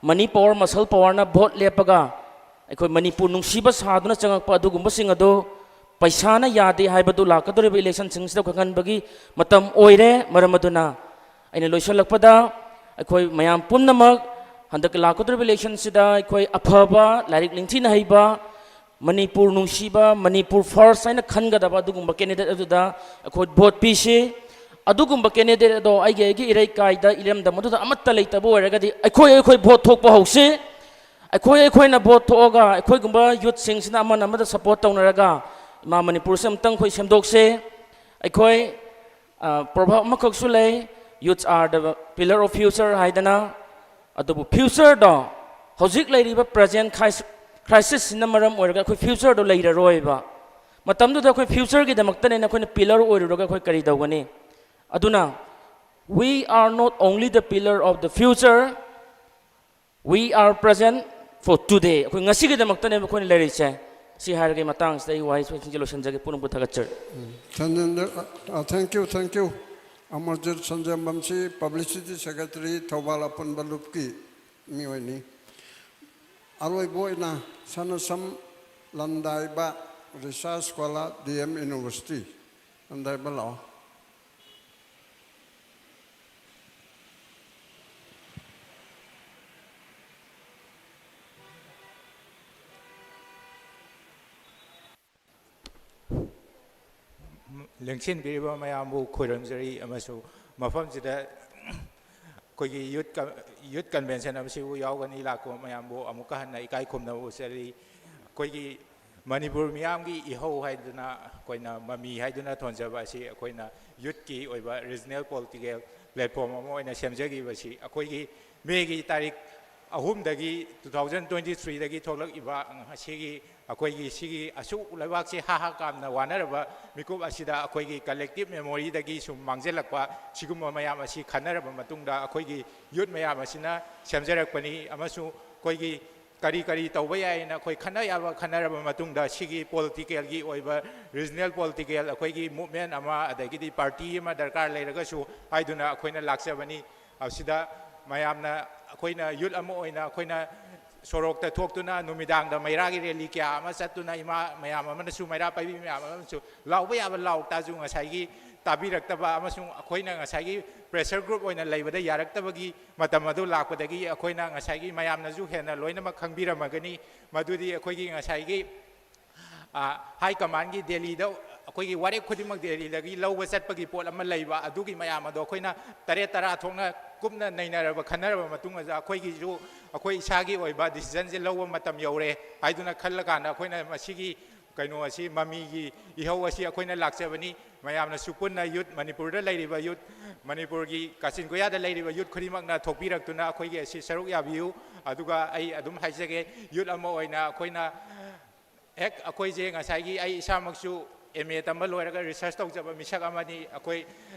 money power, muscle powerꯅ vote ꯂꯦꯞꯄꯒ ꯑꯩꯈꯣꯏ ꯃꯅꯤꯄꯨꯔ ꯅꯨꯡꯁꯤꯕ ꯁꯥꯗꯨꯅ ꯆꯪꯉꯛꯄ ꯑꯗꯨꯒꯨꯝꯕꯁꯤꯡ ꯑꯗꯨ ꯄꯩꯁꯥꯅ ꯌꯥꯗꯦ ꯍꯥꯏꯕꯗꯨ ꯂꯥꯛꯀꯗꯧꯔꯤꯕ electionꯁꯤꯡꯁꯤꯗ ꯈꯪꯍꯟꯕꯒꯤ ꯃꯇꯝ ꯑꯣꯏꯔꯦ꯫ ꯃꯔꯝ ꯑꯗꯨꯅ ꯑꯩꯅ ꯂꯣꯏꯁꯤꯜꯂꯛꯄꯗ ꯑꯩꯈꯣꯏ ꯃꯌꯥꯝ ꯄꯨꯝꯅꯃꯛ ꯍꯟꯗꯛꯀꯤ ꯂꯥꯛꯀꯗꯧꯔꯤꯕ electionꯁꯤꯗ ꯑꯩꯈꯣꯏ ꯑꯐꯕ, ꯂꯥꯏꯔꯤꯛ ꯅꯤꯡꯊꯤꯅ ꯍꯩꯕ, ꯃꯅꯤꯄꯨꯔ ꯅꯨꯡꯁꯤꯕ, ꯃꯅꯤꯄꯨꯔ first ꯍꯥꯏꯅ ꯈꯟꯒꯗꯕ ꯑꯗꯨꯒꯨꯝꯕ candidate ꯑꯗꯨꯗ ꯑꯩꯈꯣꯏ vote ꯄꯤꯁꯤ꯫ ꯑꯗꯨꯒꯨꯝꯕ candidate ꯑꯗꯣ ꯑꯩꯒꯤ, ꯑꯩꯒꯤ ꯏꯔꯩꯀꯥꯏꯗ, ꯏꯔꯝꯗꯝ ꯑꯗꯨꯗ ꯑꯃꯠꯇ ꯂꯩꯇꯕ ꯑꯣꯏꯔꯒꯗꯤ ꯑꯩꯈꯣꯏ, ꯑꯩꯈꯣꯏ vote ꯊꯣꯛꯄ ꯍꯧꯁꯤ꯫ ꯑꯩꯈꯣꯏ, ꯑꯩꯈꯣꯏꯅ vote ꯊꯣꯛꯑꯒ ꯑꯩꯈꯣꯏꯒꯨꯝꯕ youthꯁꯤꯡꯁꯤꯅ ꯑꯃꯅ ꯑꯃꯗ support ꯇꯧꯅꯔꯒ ꯏꯃꯥ ꯃꯅꯤꯄꯨꯔꯁꯦ ꯑꯃꯨꯛꯇꯪ ꯑꯩꯈꯣꯏ ꯁꯦꯝꯗꯣꯛꯁꯦ꯫ ꯑꯩꯈꯣꯏ ꯄ꯭ꯔꯣꯚꯥꯕ ꯑꯃꯈꯛꯁꯨ ꯂꯩ, "Youths are the pillar of future" ꯍꯥꯏꯗꯅ꯫ ꯑꯗꯨꯕꯨ ꯐ꯭ꯌꯨꯆꯔꯗꯣ, ꯍꯧꯖꯤꯛ ꯂꯩꯔꯤꯕ ꯄ꯭ꯔꯖꯦꯟ ꯈ꯭ꯔꯥꯏꯁꯤꯁꯁꯤꯅ ꯃꯔꯝ ꯑꯣꯏꯔꯒ ꯑꯩꯈꯣꯏ ꯐ꯭ꯌꯨꯆꯔꯗꯣ ꯂꯩꯔꯔꯣꯏꯕ꯫ ꯃꯇꯝꯗꯨꯗ ꯑꯩꯈꯣꯏ ꯐ꯭ꯌꯨꯆꯔꯒꯤꯗꯃꯛꯇꯅꯦꯅ ꯑꯩꯈꯣꯏꯅ ꯄꯤꯂꯔ ꯑꯣꯏꯔꯨꯔꯒ ꯑꯩꯈꯣꯏ ꯀꯔꯤ ꯇꯧꯒꯅꯤ? ꯑꯗꯨꯅ, "We are not only the pillar of the future, we are present for today." ꯑꯩꯈꯣꯏ ꯉꯁꯤꯒꯤꯗꯃꯛꯇꯅꯦꯕ ꯑꯩꯈꯣꯏꯅ ꯂꯩꯔꯤꯁꯦ꯫ ꯁꯤ ꯍꯥꯏꯔꯒ ꯑꯩ ꯃꯇꯥꯡꯁꯤꯗ ꯑꯩ ꯋꯥꯍꯩ ꯁꯤꯡꯁꯦ ꯂꯣꯏꯁꯤꯟꯖꯒꯦ꯫ ꯄꯨꯝꯅꯃꯛꯄꯨ ꯊꯥꯒꯠꯆꯔꯤ꯫ ꯊꯟꯖꯟꯗ, ꯑ, thank you, thank you꯫ Amarjit ꯁꯟꯖꯦꯝꯕꯝꯁꯤ ꯄꯕ꯭ꯂꯤꯁꯤꯇꯤ ꯁꯦꯀ꯭ꯔꯦꯇꯔꯤ, ꯊꯧꯕꯥꯜ ꯑꯄꯨꯟꯕ ꯂꯨꯞꯀꯤ ꯃꯤꯑꯣꯏꯅꯤ꯫ ꯑꯔꯣꯏꯕ ꯑꯣꯏꯅ Sanasam Landaiba, research scholar, D M university. Landaiba, ꯂꯥꯛꯑꯣ꯫ ꯂꯦꯡꯁꯤꯟꯕꯤꯔꯤꯕ ꯃꯌꯥꯝꯕꯨ ꯈꯣꯏꯔꯝꯖꯔꯤ, ꯑꯃꯁꯨꯡ ꯃꯐꯝꯁꯤꯗ ꯑꯩꯈꯣꯏꯒꯤ ꯌꯨꯠ ꯀ-, ꯌꯨꯠ ꯀꯟꯚꯦꯟꯁꯟ ꯑꯁꯤꯕꯨ ꯌꯥꯎꯒꯅꯤ ꯂꯥꯛꯄ ꯃꯌꯥꯝꯕꯨ ꯑꯃꯨꯛꯀ ꯍꯟꯅ ꯏꯀꯥꯏ ꯈꯨꯝꯅꯕ ꯎꯠꯆꯔꯤ꯫ ꯑꯩꯈꯣꯏꯒꯤ ꯃꯅꯤꯄꯨꯔ ꯃꯤꯌꯥꯝꯒꯤ ꯏꯍꯧ ꯍꯥꯏꯗꯨꯅ, ꯑꯩꯈꯣꯏꯅ ꯃꯃꯤ ꯍꯥꯏꯗꯨꯅ ꯊꯣꯟꯖꯕ ꯑꯁꯤ ꯑꯩꯈꯣꯏꯅ ꯌꯨꯠꯀꯤ ꯑꯣꯏꯕ ꯔꯤꯖꯅꯦꯜ ꯄꯣꯂꯤꯇꯤꯀꯦꯜ ꯄ꯭ꯂꯦꯠꯐꯣꯔꯝ ꯑꯃ ꯑꯣꯏꯅ ꯁꯦꯝꯖꯈꯤꯕꯁꯤ ꯑꯩꯈꯣꯏꯒꯤ ꯃꯦꯒꯤ ꯇꯥꯔꯤꯛ ꯑꯍꯨꯝꯗꯒꯤ, two thousand twenty threeꯗꯒꯤ ꯊꯣꯛꯂꯛꯏꯕ ꯉꯁꯤꯒꯤ ꯑꯩꯈꯣꯏꯒꯤ ꯁꯤꯒꯤ ꯑꯁꯨꯛ ꯂꯩꯕꯥꯛꯁꯤ ꯍꯥ ꯍꯥ ꯀꯥꯝꯅ ꯋꯥꯅꯔꯕ ꯃꯤꯀꯨꯞ ꯑꯁꯤꯗ ꯑꯩꯈꯣꯏꯒꯤ ꯀꯂꯦꯛꯇꯤꯞ ꯃꯦꯃꯣꯔꯤꯗꯒꯤ ꯁꯨꯝ ꯃꯥꯡꯁꯤꯜꯂꯛꯄ ꯁꯤꯒꯨꯝꯕ ꯃꯌꯥꯝ ꯑꯁꯤ ꯈꯟꯅꯔꯕ ꯃꯇꯨꯡꯗ, ꯑꯩꯈꯣꯏꯒꯤ ꯌꯨꯠ ꯃꯌꯥꯝ ꯑꯁꯤꯅ ꯁꯦꯝꯖꯔꯛꯄꯅꯤ꯫ ꯑꯃꯁꯨꯡ ꯑꯩꯈꯣꯏꯒꯤ ꯀꯔꯤ ꯀꯔꯤ ꯇꯧꯕ ꯌꯥꯏꯅ ꯑꯩꯈꯣꯏ ꯈꯟꯅ ꯌꯥꯕ ꯈꯟꯅꯔꯕ ꯃꯇꯨꯡꯗ, ꯁꯤꯒꯤ ꯄꯣꯂꯤꯇꯤꯀꯦꯜꯒꯤ ꯑꯣꯏꯕ, ꯔꯤꯖꯅꯦꯜ ꯄꯣꯂꯤꯇꯤꯀꯦꯜ ꯑꯩꯈꯣꯏꯒꯤ ꯃꯨꯞꯃꯦꯟ ꯑꯃ, ꯑꯗꯒꯤꯗꯤ ꯄꯥꯔꯇꯤ ꯑꯃ ꯗꯔꯀꯥꯔ ꯂꯩꯔꯒꯁꯨ ꯍꯥꯏꯗꯨꯅ ꯑꯩꯈꯣꯏꯅ ꯂꯥꯛꯆꯕꯅꯤ꯫ ꯑꯁꯤꯗ ꯃꯌꯥꯝꯅ ꯑꯩꯈꯣꯏꯅ ꯌꯨꯠ ꯑꯃ ꯑꯣꯏꯅ ꯑꯩꯈꯣꯏꯅ ꯁꯣꯔꯣꯛꯇ ꯊꯣꯛꯇꯨꯅ, ꯅꯨꯃꯤꯗꯥꯡꯗ ꯃꯩꯔꯥꯒꯤ ꯔꯦꯂꯤ ꯀꯌꯥ ꯑꯃ ꯆꯠꯇꯨꯅ, ꯏꯃꯥ ꯃꯌꯥꯝ ꯑꯃꯅꯁꯨ, ꯃꯩꯔꯥ ꯄꯥꯏꯕꯤ ꯃꯌꯥꯝ ꯑꯃꯅꯁꯨ ꯂꯥꯎꯕ ꯌꯥꯕ ꯂꯥꯎ ꯇꯥꯁꯨ, ꯉꯁꯥꯏꯒꯤ ꯇꯥꯕꯤꯔꯛꯇꯕ ꯑꯃꯁꯨꯡ ꯑꯩꯈꯣꯏꯅ ꯉꯁꯥꯏꯒꯤ ꯄ꯭ꯔꯦꯁꯔ ꯒ꯭ꯔꯨꯞ ꯑꯣꯏꯅ ꯂꯩꯕꯗ ꯌꯥꯔꯛꯇꯕꯒꯤ ꯃꯇꯝ ꯑꯗꯨ ꯂꯥꯛꯄꯗꯒꯤ, ꯑꯩꯈꯣꯏꯅ ꯉꯁꯥꯏꯒꯤ ꯃꯌꯥꯝꯅꯁꯨ ꯍꯦꯟꯅ ꯂꯣꯏꯅꯃꯛ ꯈꯪꯕꯤꯔꯝꯃꯒꯅꯤ꯫ ꯃꯗꯨꯗꯤ ꯑꯩꯈꯣꯏꯒꯤ ꯉꯁꯥꯏꯒꯤ, ꯑ, ꯍꯥꯏ ꯀꯃꯥꯟꯒꯤ ꯗꯦꯜꯂꯤꯗ ꯑꯩꯈꯣꯏꯒꯤ ꯋꯥꯔꯦꯞ ꯈꯨꯗꯤꯡꯃꯛ ꯗꯦꯜꯂꯤꯗꯒꯤ ꯂꯧꯕ ꯆꯠꯄꯒꯤ ꯄꯣꯠ ꯑꯃ ꯂꯩꯕ, ꯑꯗꯨꯒꯤ ꯃꯌꯥꯝ ꯑꯗꯣ ꯑꯩꯈꯣꯏꯅ ꯇꯔꯦꯠ ꯇꯔꯥ ꯊꯣꯛꯅ ꯀꯨꯞꯅ ꯅꯩꯅꯔꯕ, ꯈꯟꯅꯔꯕ ꯃꯇꯨꯡꯗ, ꯑꯩꯈꯣꯏꯒꯤꯁꯨ ꯑꯩꯈꯣꯏ ꯏꯁꯥꯒꯤ ꯑꯣꯏꯕ ꯗꯤꯁꯤꯖꯟꯁꯦ ꯂꯧꯕ ꯃꯇꯝ ꯌꯧꯔꯦ ꯍꯥꯏꯗꯨꯅ ꯈꯜꯂꯀꯥꯟꯗ, ꯑꯩꯈꯣꯏꯅ ꯃꯁꯤꯒꯤ ꯀꯩꯅꯣ ꯑꯁꯤ, ꯃꯃꯤꯒꯤ ꯏꯍꯧ ꯑꯁꯤ ꯑꯩꯈꯣꯏꯅ ꯂꯥꯛꯆꯕꯅꯤ꯫ ꯃꯌꯥꯝꯅꯁꯨ ꯄꯨꯟꯅ ꯌꯨꯠ, ꯃꯅꯤꯄꯨꯔꯗ ꯂꯩꯔꯤꯕ ꯌꯨꯠ, ꯃꯅꯤꯄꯨꯔꯒꯤ ꯀꯥꯆꯤꯟ ꯀꯣꯌꯥꯗ ꯂꯩꯔꯤꯕ ꯌꯨꯠ ꯈꯨꯗꯤꯡꯃꯛꯅ ꯊꯣꯛꯄꯤꯔꯛꯇꯨꯅ ꯑꯩꯈꯣꯏꯒꯤ ꯑꯁꯤ ꯁꯔꯨꯛ ꯌꯥꯕꯤꯌꯨ꯫ ꯑꯗꯨꯒ ꯑꯩ ꯑꯗꯨꯝ ꯍꯥꯏꯖꯒꯦ, ꯌꯨꯠ ꯑꯃ ꯑꯣꯏꯅ ꯑꯩꯈꯣꯏꯅ ꯍꯦꯛ, ꯑꯩꯈꯣꯏꯁꯦ ꯉꯁꯥꯏꯒꯤ, ꯑꯩ ꯏꯁꯥꯃꯛꯁꯨ ꯑꯦꯝ ꯑꯦ ꯇꯝꯕ ꯂꯣꯏꯔꯒ ꯔꯤꯁꯔꯁ ꯇꯧꯖꯕ ꯃꯤꯁꯛ ꯑꯃꯅꯤ꯫ ꯑꯩꯈꯣꯏ,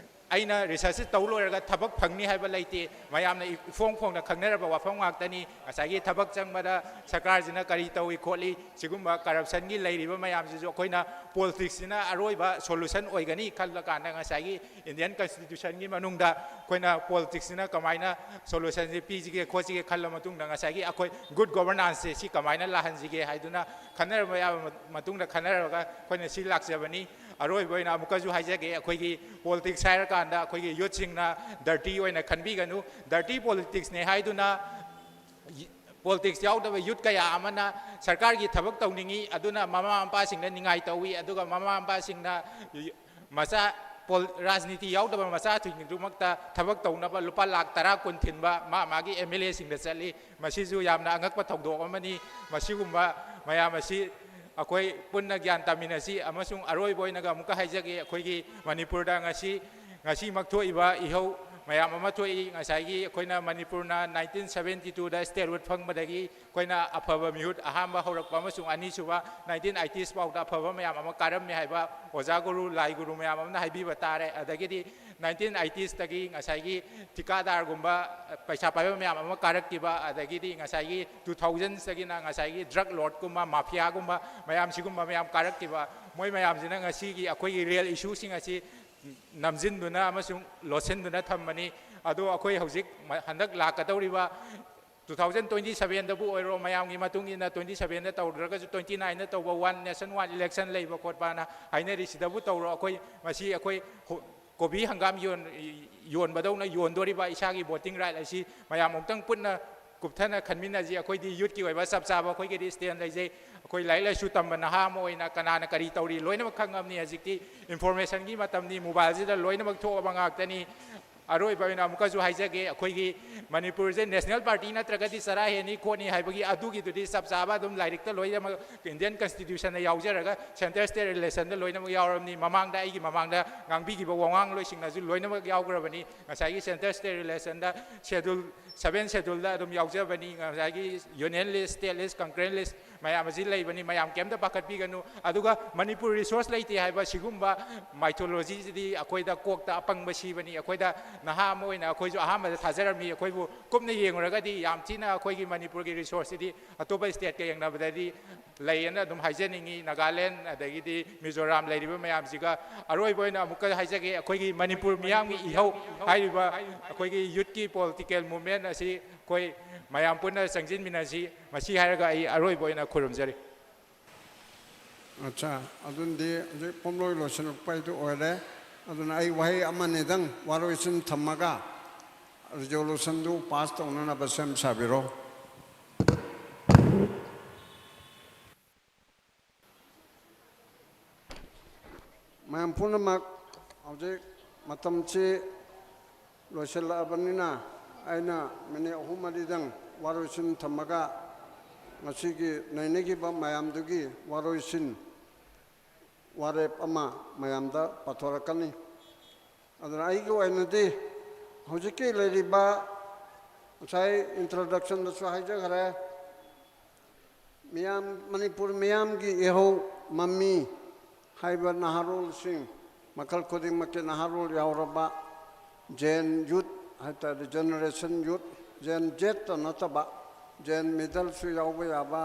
ꯑꯩꯅ ꯔꯤꯁꯔꯁꯁꯤ ꯇꯧ ꯂꯣꯏꯔꯒ ꯊꯕꯛ ꯐꯪꯅꯤ ꯍꯥꯏꯕ ꯂꯩꯇꯦ꯫ ꯃꯌꯥꯝꯅ ꯏꯐꯣꯡ ꯐꯣꯡꯅ ꯈꯪꯅꯔꯕ ꯋꯥꯐꯝ ꯉꯥꯛꯇꯅꯤ꯫ ꯉꯁꯥꯏꯒꯤ ꯊꯕꯛ ꯆꯪꯕꯗ ꯁꯔꯀꯥꯔꯁꯤꯅ ꯀꯔꯤ ꯇꯧꯏ ꯈꯣꯠꯂꯤ, ꯁꯤꯒꯨꯝꯕ ꯀꯔꯞꯁꯟꯒꯤ ꯂꯩꯔꯤꯕ ꯃꯌꯥꯝꯁꯤꯁꯨ ꯑꯩꯈꯣꯏꯅ ꯄꯣꯂꯤꯇꯤꯛꯁꯁꯤꯅ ꯑꯔꯣꯏꯕ ꯁꯣꯂꯨꯁꯟ ꯑꯣꯏꯒꯅꯤ ꯈꯜꯂꯀꯥꯟꯗ, ꯉꯁꯥꯏꯒꯤ ꯏꯟꯗꯤꯌꯟ ꯀꯟꯁꯇꯤꯇ꯭ꯌꯨꯁꯟꯒꯤ ꯃꯅꯨꯡꯗ ꯑꯩꯈꯣꯏꯅ ꯄꯣꯂꯤꯇꯤꯛꯁꯁꯤꯅ ꯀꯃꯥꯏꯅ ꯁꯣꯂꯨꯁꯟꯁꯤ ꯄꯤꯁꯤꯒꯦ ꯈꯣꯠꯁꯤꯒꯦ ꯈꯜꯂ ꯃꯇꯨꯡꯗ, ꯉꯁꯥꯏꯒꯤ ꯑꯩꯈꯣꯏ ꯒꯨꯗ ꯒꯣꯕꯔꯅꯥꯟꯁꯁꯦ ꯁꯤ ꯀꯃꯥꯏꯅ ꯂꯥꯛꯍꯟꯁꯤꯒꯦ ꯍꯥꯏꯗꯨꯅ ꯈꯟꯅꯔꯕ ꯌꯥꯕ ꯃꯇꯨꯡꯗ ꯈꯟꯅꯔꯒ ꯑꯩꯈꯣꯏꯅ ꯁꯤ ꯂꯥꯛꯆꯕꯅꯤ꯫ ꯑꯔꯣꯏꯕ ꯑꯣꯏꯅ ꯑꯃꯨꯛꯀꯁꯨ ꯍꯥꯏꯖꯒꯦ, ꯑꯩꯈꯣꯏꯒꯤ ꯄꯣꯂꯤꯇꯤꯛꯁ ꯍꯥꯏꯔꯀꯥꯟꯗ ꯑꯩꯈꯣꯏꯒꯤ ꯌꯨꯠꯁꯤꯡꯅ ꯗꯔꯇꯤ ꯑꯣꯏꯅ ꯈꯟꯕꯤꯒꯅꯨ꯫ ꯗꯔꯇꯤ ꯄꯣꯂꯤꯇꯤꯛꯁꯅꯦ ꯍꯥꯏꯗꯨꯅ ꯄꯣꯂꯤꯇꯤꯛꯁ ꯌꯥꯎꯗꯕ ꯌꯨꯠ ꯀꯌꯥ ꯑꯃꯅ ꯁꯔꯀꯥꯔꯒꯤ ꯊꯕꯛ ꯇꯧꯅꯤꯡꯏ, ꯑꯗꯨꯅ ꯃꯃꯥ ꯃꯄꯥꯁꯤꯡꯗ ꯅꯤꯡꯉꯥꯏ ꯇꯧꯏ, ꯑꯗꯨꯒ ꯃꯃꯥ ꯃꯄꯥꯁꯤꯡꯅ ꯃꯆꯥ, ꯄꯣꯜ-, ꯔꯥꯖꯅꯤꯇꯤ ꯌꯥꯎꯗꯕ ꯃꯆꯥꯁꯤꯡꯗꯨꯃꯛꯇ ꯊꯕꯛ ꯇꯧꯅꯕ ꯂꯨꯄꯥ ꯂꯥꯈ ꯇꯔꯥ ꯀꯨꯟ ꯊꯤꯟꯕ ꯃꯥ ꯃꯥꯒꯤ ꯑꯦꯝ ꯑꯦꯜ ꯑꯦꯁꯤꯡꯗ ꯆꯠꯂꯤ꯫ ꯃꯁꯤꯁꯨ ꯌꯥꯝꯅ ꯑꯉꯛꯄ ꯊꯧꯗꯣꯛ ꯑꯃꯅꯤ꯫ ꯃꯁꯤꯒꯨꯝꯕ ꯃꯌꯥꯝ ꯑꯁꯤ ꯑꯩꯈꯣꯏ ꯄꯨꯟꯅ ꯒ꯭ꯌꯥꯟ ꯇꯥꯃꯤꯟꯅꯁꯤ꯫ ꯑꯃꯁꯨꯡ ꯑꯔꯣꯏꯕ ꯑꯣꯏꯅꯒ ꯑꯃꯨꯛꯀ ꯍꯥꯏꯖꯒꯦ, ꯑꯩꯈꯣꯏꯒꯤ ꯃꯅꯤꯄꯨꯔꯗ ꯉꯁꯤ, ꯉꯁꯤꯃꯛ ꯊꯣꯛꯏꯕ ꯏꯍꯧ ꯃꯌꯥꯝ ꯑꯃ ꯊꯣꯛꯏ꯫ ꯉꯁꯥꯏꯒꯤ ꯑꯩꯈꯣꯏꯅ ꯃꯅꯤꯄꯨꯔꯅ ꯅꯥꯏꯟꯇꯤꯟ ꯁꯕꯦꯟꯇꯤ ꯇꯨꯗ ꯁ꯭ꯇꯦꯠꯍꯨꯗ ꯐꯪꯕꯗꯒꯤ ꯑꯩꯈꯣꯏꯅ ꯑꯐꯕ ꯃꯤꯍꯨꯠ ꯑꯍꯥꯟꯕ ꯍꯧꯔꯛꯄ ꯑꯃꯁꯨꯡ ꯑꯅꯤꯁꯨꯕ ꯅꯥꯏꯟꯇꯤꯟ ꯑꯩꯇꯤꯁ ꯐꯥꯎꯗ ꯑꯐꯕ ꯃꯌꯥꯝ ꯑꯃ ꯀꯥꯔꯝꯃꯤ ꯍꯥꯏꯕ ꯑꯣꯖꯥ ꯒꯨꯔꯨ, ꯂꯥꯏ ꯒꯨꯔꯨ ꯃꯌꯥꯝ ꯑꯃꯅ ꯍꯥꯏꯕꯤꯕ ꯇꯥꯔꯦ꯫ ꯑꯗꯒꯤꯗꯤ ꯅꯥꯏꯟꯇꯤꯟ ꯑꯩꯇꯤꯁꯇꯒꯤ ꯉꯁꯥꯏꯒꯤ ꯊꯤꯀꯥꯗꯥꯔꯒꯨꯝꯕ, ꯄꯩꯁꯥ ꯄꯥꯏꯕ ꯃꯌꯥꯝ ꯑꯃ ꯀꯥꯔꯛꯈꯤꯕ, ꯑꯗꯒꯤꯗꯤ ꯉꯁꯥꯏꯒꯤ ꯇꯨ ꯊꯥꯎꯖꯟꯁꯇꯒꯤꯅ ꯉꯁꯥꯏꯒꯤ ꯗ꯭ꯔꯒ ꯂꯣꯔꯗꯀꯨꯝꯕ, ꯃꯥꯐꯤꯌꯥꯒꯨꯝꯕ ꯃꯌꯥꯝ, ꯁꯤꯒꯨꯝꯕ ꯃꯌꯥꯝ ꯀꯥꯔꯛꯈꯤꯕ, ꯃꯣꯏ ꯃꯌꯥꯝꯁꯤꯅ ꯉꯁꯤꯒꯤ ꯑꯩꯈꯣꯏꯒꯤ ꯔꯤꯌꯦꯜ ꯏꯁꯨꯁꯤꯡ ꯑꯁꯤ ꯅꯝꯖꯤꯟꯗꯨꯅ ꯑꯃꯁꯨꯡ ꯂꯣꯠꯁꯤꯟꯗꯨꯅ ꯊꯝꯕꯅꯤ꯫ ꯑꯗꯣ ꯑꯩꯈꯣꯏ ꯍꯧꯖꯤꯛ ꯃ-, ꯍꯟꯗꯛ ꯂꯥꯛꯀꯗꯧꯔꯤꯕ ꯇꯨ ꯊꯥꯎꯖꯟ ꯇ꯭ꯋꯦꯟꯇꯤ ꯁꯕꯦꯟꯗꯕꯨ ꯑꯣꯏꯔꯣ, ꯃꯌꯥꯝꯒꯤ ꯃꯇꯨꯡ ꯏꯟꯅ ꯇ꯭ꯋꯦꯟꯇꯤ ꯁꯕꯦꯟꯗ ꯇꯧꯗ꯭ꯔꯒꯁꯨ ꯇ꯭ꯋꯦꯟꯇꯤ ꯅꯥꯏꯟꯗ ꯇꯧꯕ ꯋꯥꯟ ꯅꯦꯁꯟ ꯋꯥꯟ ꯏꯂꯦꯛꯁꯟ ꯂꯩꯕ ꯈꯣꯠꯄꯅ ꯍꯥꯏꯅꯔꯤꯁꯤꯗꯕꯨ ꯇꯧꯔꯣ, ꯑꯩꯈꯣꯏ ꯃꯁꯤ ꯑꯩꯈꯣꯏ ꯍꯣ-, ꯀꯣꯕꯤ ꯍꯪꯒꯥꯝ ꯌꯣꯟ-, ꯌꯣꯟꯕꯗꯧꯅ ꯌꯣꯟꯗꯣꯔꯤꯕ ꯏꯁꯥꯒꯤ ꯚꯣꯇꯤꯡ ꯔꯥꯏꯠ ꯑꯁꯤ ꯃꯌꯥꯝ ꯑꯃꯨꯛꯇꯪ ꯄꯨꯟꯅ ꯀꯨꯞꯊꯅ ꯈꯟꯃꯤꯟꯅꯁꯤ꯫ ꯑꯩꯈꯣꯏꯗꯤ ꯌꯨꯠꯀꯤ ꯑꯣꯏꯕ ꯆꯞ ꯆꯥꯕ ꯑꯩꯈꯣꯏꯒꯤꯗꯤ ꯁ꯭ꯇꯦꯟ ꯂꯩꯖꯩ꯫ ꯑꯩꯈꯣꯏ ꯂꯥꯏꯔꯤꯛ ꯂꯥꯏꯁꯨ ꯇꯝꯕ ꯅꯍꯥ ꯑꯃ ꯑꯣꯏꯅ ꯀꯅꯥꯅ ꯀꯔꯤ ꯇꯧꯔꯤ ꯂꯣꯏꯅꯃꯛ ꯈꯪꯉꯕꯅꯤ꯫ ꯍꯧꯖꯤꯛꯇꯤ ꯏꯟꯐꯣꯔꯃꯦꯁꯟꯒꯤ ꯃꯇꯝꯅꯤ, ꯃꯣꯕꯥꯏꯜꯁꯤꯗ ꯂꯣꯏꯅꯃꯛ ꯊꯣꯛꯑꯕ ꯉꯥꯛꯇꯅꯤ꯫ ꯑꯔꯣꯏꯕ ꯑꯣꯏꯅ ꯑꯃꯨꯛꯀꯁꯨ ꯍꯥꯏꯖꯒꯦ, ꯑꯩꯈꯣꯏꯒꯤ ꯃꯅꯤꯄꯨꯔꯁꯦ ꯅꯦꯁꯅꯦꯜ ꯄꯥꯔꯇꯤ ꯅꯠꯇ꯭ꯔꯒꯗꯤ ꯆꯔꯥ ꯍꯦꯟꯅꯤ ꯈꯣꯠꯅꯤ ꯍꯥꯏꯕꯒꯤ ꯑꯗꯨꯒꯤꯗꯨꯗꯤ ꯆꯞ ꯆꯥꯕ ꯑꯗꯨꯝ ꯂꯥꯏꯔꯤꯛꯇ ꯂꯣꯏꯅꯃꯛ, ꯏꯟꯗꯤꯌꯟ ꯀꯟꯁꯇꯤꯇ꯭ꯌꯨꯁꯟꯗ ꯌꯥꯎꯖꯔꯒ ꯁꯦꯟꯇꯔ ꯁ꯭ꯇꯦꯠ ꯔꯤꯂꯦꯁꯟꯗ ꯂꯣꯏꯅꯃꯛ ꯌꯥꯎꯔꯕꯅꯤ꯫ ꯃꯃꯥꯡꯗ ꯑꯩꯒꯤ ꯃꯃꯥꯡꯗ ꯉꯥꯡꯕꯤꯈꯤꯕ ꯋꯥꯉꯥꯡꯂꯣꯏꯁꯤꯡꯅꯁꯨ ꯂꯣꯏꯅꯃꯛ ꯌꯥꯎꯈ꯭ꯔꯕꯅꯤ꯫ ꯉꯁꯥꯏꯒꯤ ꯁꯦꯟꯇꯔ ꯁ꯭ꯇꯦꯠ ꯔꯤꯂꯦꯁꯟꯗ ꯁꯦꯗꯨꯜ, ꯁꯚꯦꯟ ꯁꯦꯗꯨꯜꯗ ꯑꯗꯨꯝ ꯌꯥꯎꯖꯕꯅꯤ꯫ ꯉꯁꯥꯏꯒꯤ ꯌꯨꯅꯤꯌꯟ ꯂꯤꯁ, ꯁ꯭ꯇꯦꯠ ꯂꯤꯁ, ꯀꯟꯀꯔꯦꯟ ꯂꯤꯁ ꯃꯌꯥꯝ ꯑꯁꯤ ꯂꯩꯕꯅꯤ꯫ ꯃꯌꯥꯝ ꯀꯩꯝꯇ ꯄꯥꯈꯠꯄꯤꯒꯅꯨ꯫ ꯑꯗꯨꯒ ꯃꯅꯤꯄꯨꯔ ꯔꯤꯁꯣꯔꯁ ꯂꯩꯇꯦ ꯍꯥꯏꯕ ꯁꯤꯒꯨꯝꯕ ꯃꯥꯏꯊꯣꯂꯣꯖꯤꯁꯤꯗꯤ ꯑꯩꯈꯣꯏꯗ ꯀꯣꯛꯇ ꯑꯄꯪꯕ ꯁꯤꯕꯅꯤ꯫ ꯑꯩꯈꯣꯏꯗ ꯅꯍꯥ ꯑꯃ ꯑꯣꯏꯅ ꯑꯩꯈꯣꯏꯁꯨ ꯑꯍꯥꯟꯕꯗ ꯊꯥꯖꯔꯝꯃꯤ꯫ ꯑꯩꯈꯣꯏꯕꯨ ꯀꯨꯞꯅ ꯌꯦꯡꯉꯨꯔꯒꯗꯤ ꯌꯥꯝ ꯊꯤꯅ ꯑꯩꯈꯣꯏꯒꯤ ꯃꯅꯤꯄꯨꯔꯒꯤ ꯔꯤꯁꯣꯔꯁꯁꯤꯗꯤ ꯑꯇꯣꯞꯄ ꯁ꯭ꯇꯦꯠꯀ ꯌꯦꯡꯅꯕꯗꯗꯤ ꯂꯩꯌꯦꯅ ꯑꯗꯨꯝ ꯍꯥꯏꯖꯅꯤꯡꯉꯤ꯫ ꯅꯥꯒꯥꯂꯦꯟ, ꯑꯗꯒꯤꯗꯤ ꯃꯤꯖꯣꯔꯥꯝ ꯂꯩꯔꯤꯕ ꯃꯌꯥꯝꯁꯤꯒ꯫ ꯑꯔꯣꯏꯕ ꯑꯣꯏꯅ ꯑꯃꯨꯛꯀ ꯍꯥꯏꯖꯒꯦ, ꯑꯩꯈꯣꯏꯒꯤ ꯃꯅꯤꯄꯨꯔ ꯃꯤꯌꯥꯝꯒꯤ ꯏꯍꯧ ꯍꯥꯏꯔꯤꯕ ꯑꯩꯈꯣꯏꯒꯤ ꯌꯨꯠꯀꯤ ꯄꯣꯂꯤꯇꯤꯀꯦꯜ ꯃꯨꯚꯃꯦꯟ ꯑꯁꯤ ꯑꯩꯈꯣꯏ ꯃꯌꯥꯝ ꯄꯨꯟꯅ ꯆꯪꯁꯤꯟꯃꯤꯟꯅꯁꯤ꯫ ꯃꯁꯤ ꯍꯥꯏꯔꯒ ꯑꯩ ꯑꯔꯣꯏꯕ ꯑꯣꯏꯅ ꯈꯨꯔꯨꯝꯖꯔꯤ꯫ ꯑꯠꯆꯥ, ꯑꯗꯨꯅꯗꯤ ꯍꯧꯖꯤꯛ ꯄꯨꯝꯂꯣꯏ ꯂꯣꯏꯁꯤꯜꯂꯛꯄ ꯍꯥꯏꯗꯨ ꯑꯣꯏꯔꯦ꯫ ꯑꯗꯨꯅ ꯑꯩ ꯋꯥꯍꯩ ꯑꯃꯅꯤꯗꯪ ꯋꯥꯔꯣꯏꯁꯤꯟ ꯊꯝꯃꯒ ꯔꯤꯖꯣꯂꯨꯁꯟꯗꯨ ꯄꯥꯁ ꯇꯧꯅꯅꯕ ꯁꯦꯝ ꯁꯥꯕꯤꯔꯣ꯫ ꯃꯌꯥꯝ ꯄꯨꯝꯅꯃꯛ, ꯍꯧꯖꯤꯛ ꯃꯇꯝꯁꯤ ꯂꯣꯏꯁꯤꯜꯂꯛꯑꯕꯅꯤꯅ ꯑꯩꯅ ꯃꯤꯅꯤꯠ ꯑꯍꯨꯝ ꯃꯔꯤꯗꯪ ꯋꯥꯔꯣꯏꯁꯤꯟ ꯊꯝꯃꯒ ꯉꯁꯤꯒꯤ ꯅꯩꯅꯈꯤꯕ ꯃꯌꯥꯝꯗꯨꯒꯤ ꯋꯥꯔꯣꯏꯁꯤꯟ ꯋꯥꯔꯦꯞ ꯑꯃ ꯃꯌꯥꯝꯗ ꯄꯥꯊꯣꯔꯛꯀꯅꯤ꯫ ꯑꯗꯨꯅ ꯑꯩꯒꯤ ꯑꯣꯏꯅꯗꯤ ꯍꯧꯖꯤꯛꯀꯤ ꯂꯩꯔꯤꯕ, ꯉꯁꯥꯏ ꯏꯟꯇ꯭ꯔꯣꯗꯛꯁꯟꯗꯁꯨ ꯍꯥꯏꯖꯈ꯭ꯔꯦ, ꯃꯤꯌꯥꯝ, ꯃꯅꯤꯄꯨꯔ ꯃꯤꯌꯥꯝꯒꯤ ꯏꯍꯧ ꯃꯃꯤ ꯍꯥꯏꯕ ꯅꯍꯥꯔꯣꯜꯁꯤꯡ, ꯃꯈꯜ ꯈꯨꯗꯤꯡꯃꯛꯀꯤ ꯅꯍꯥꯔꯣꯜ ꯌꯥꯎꯔꯕ ꯖꯦꯟ ꯌꯨꯠ ꯍꯥꯏꯇꯥꯔꯦ, ꯖꯦꯅꯦꯔꯦꯁꯟ ꯌꯨꯠ, ꯖꯦꯟ ꯖꯦꯠꯇ ꯅꯠꯇꯕ, ꯖꯦꯟ ꯃꯤꯗꯜꯁꯨ ꯌꯥꯎꯕ ꯌꯥꯕ,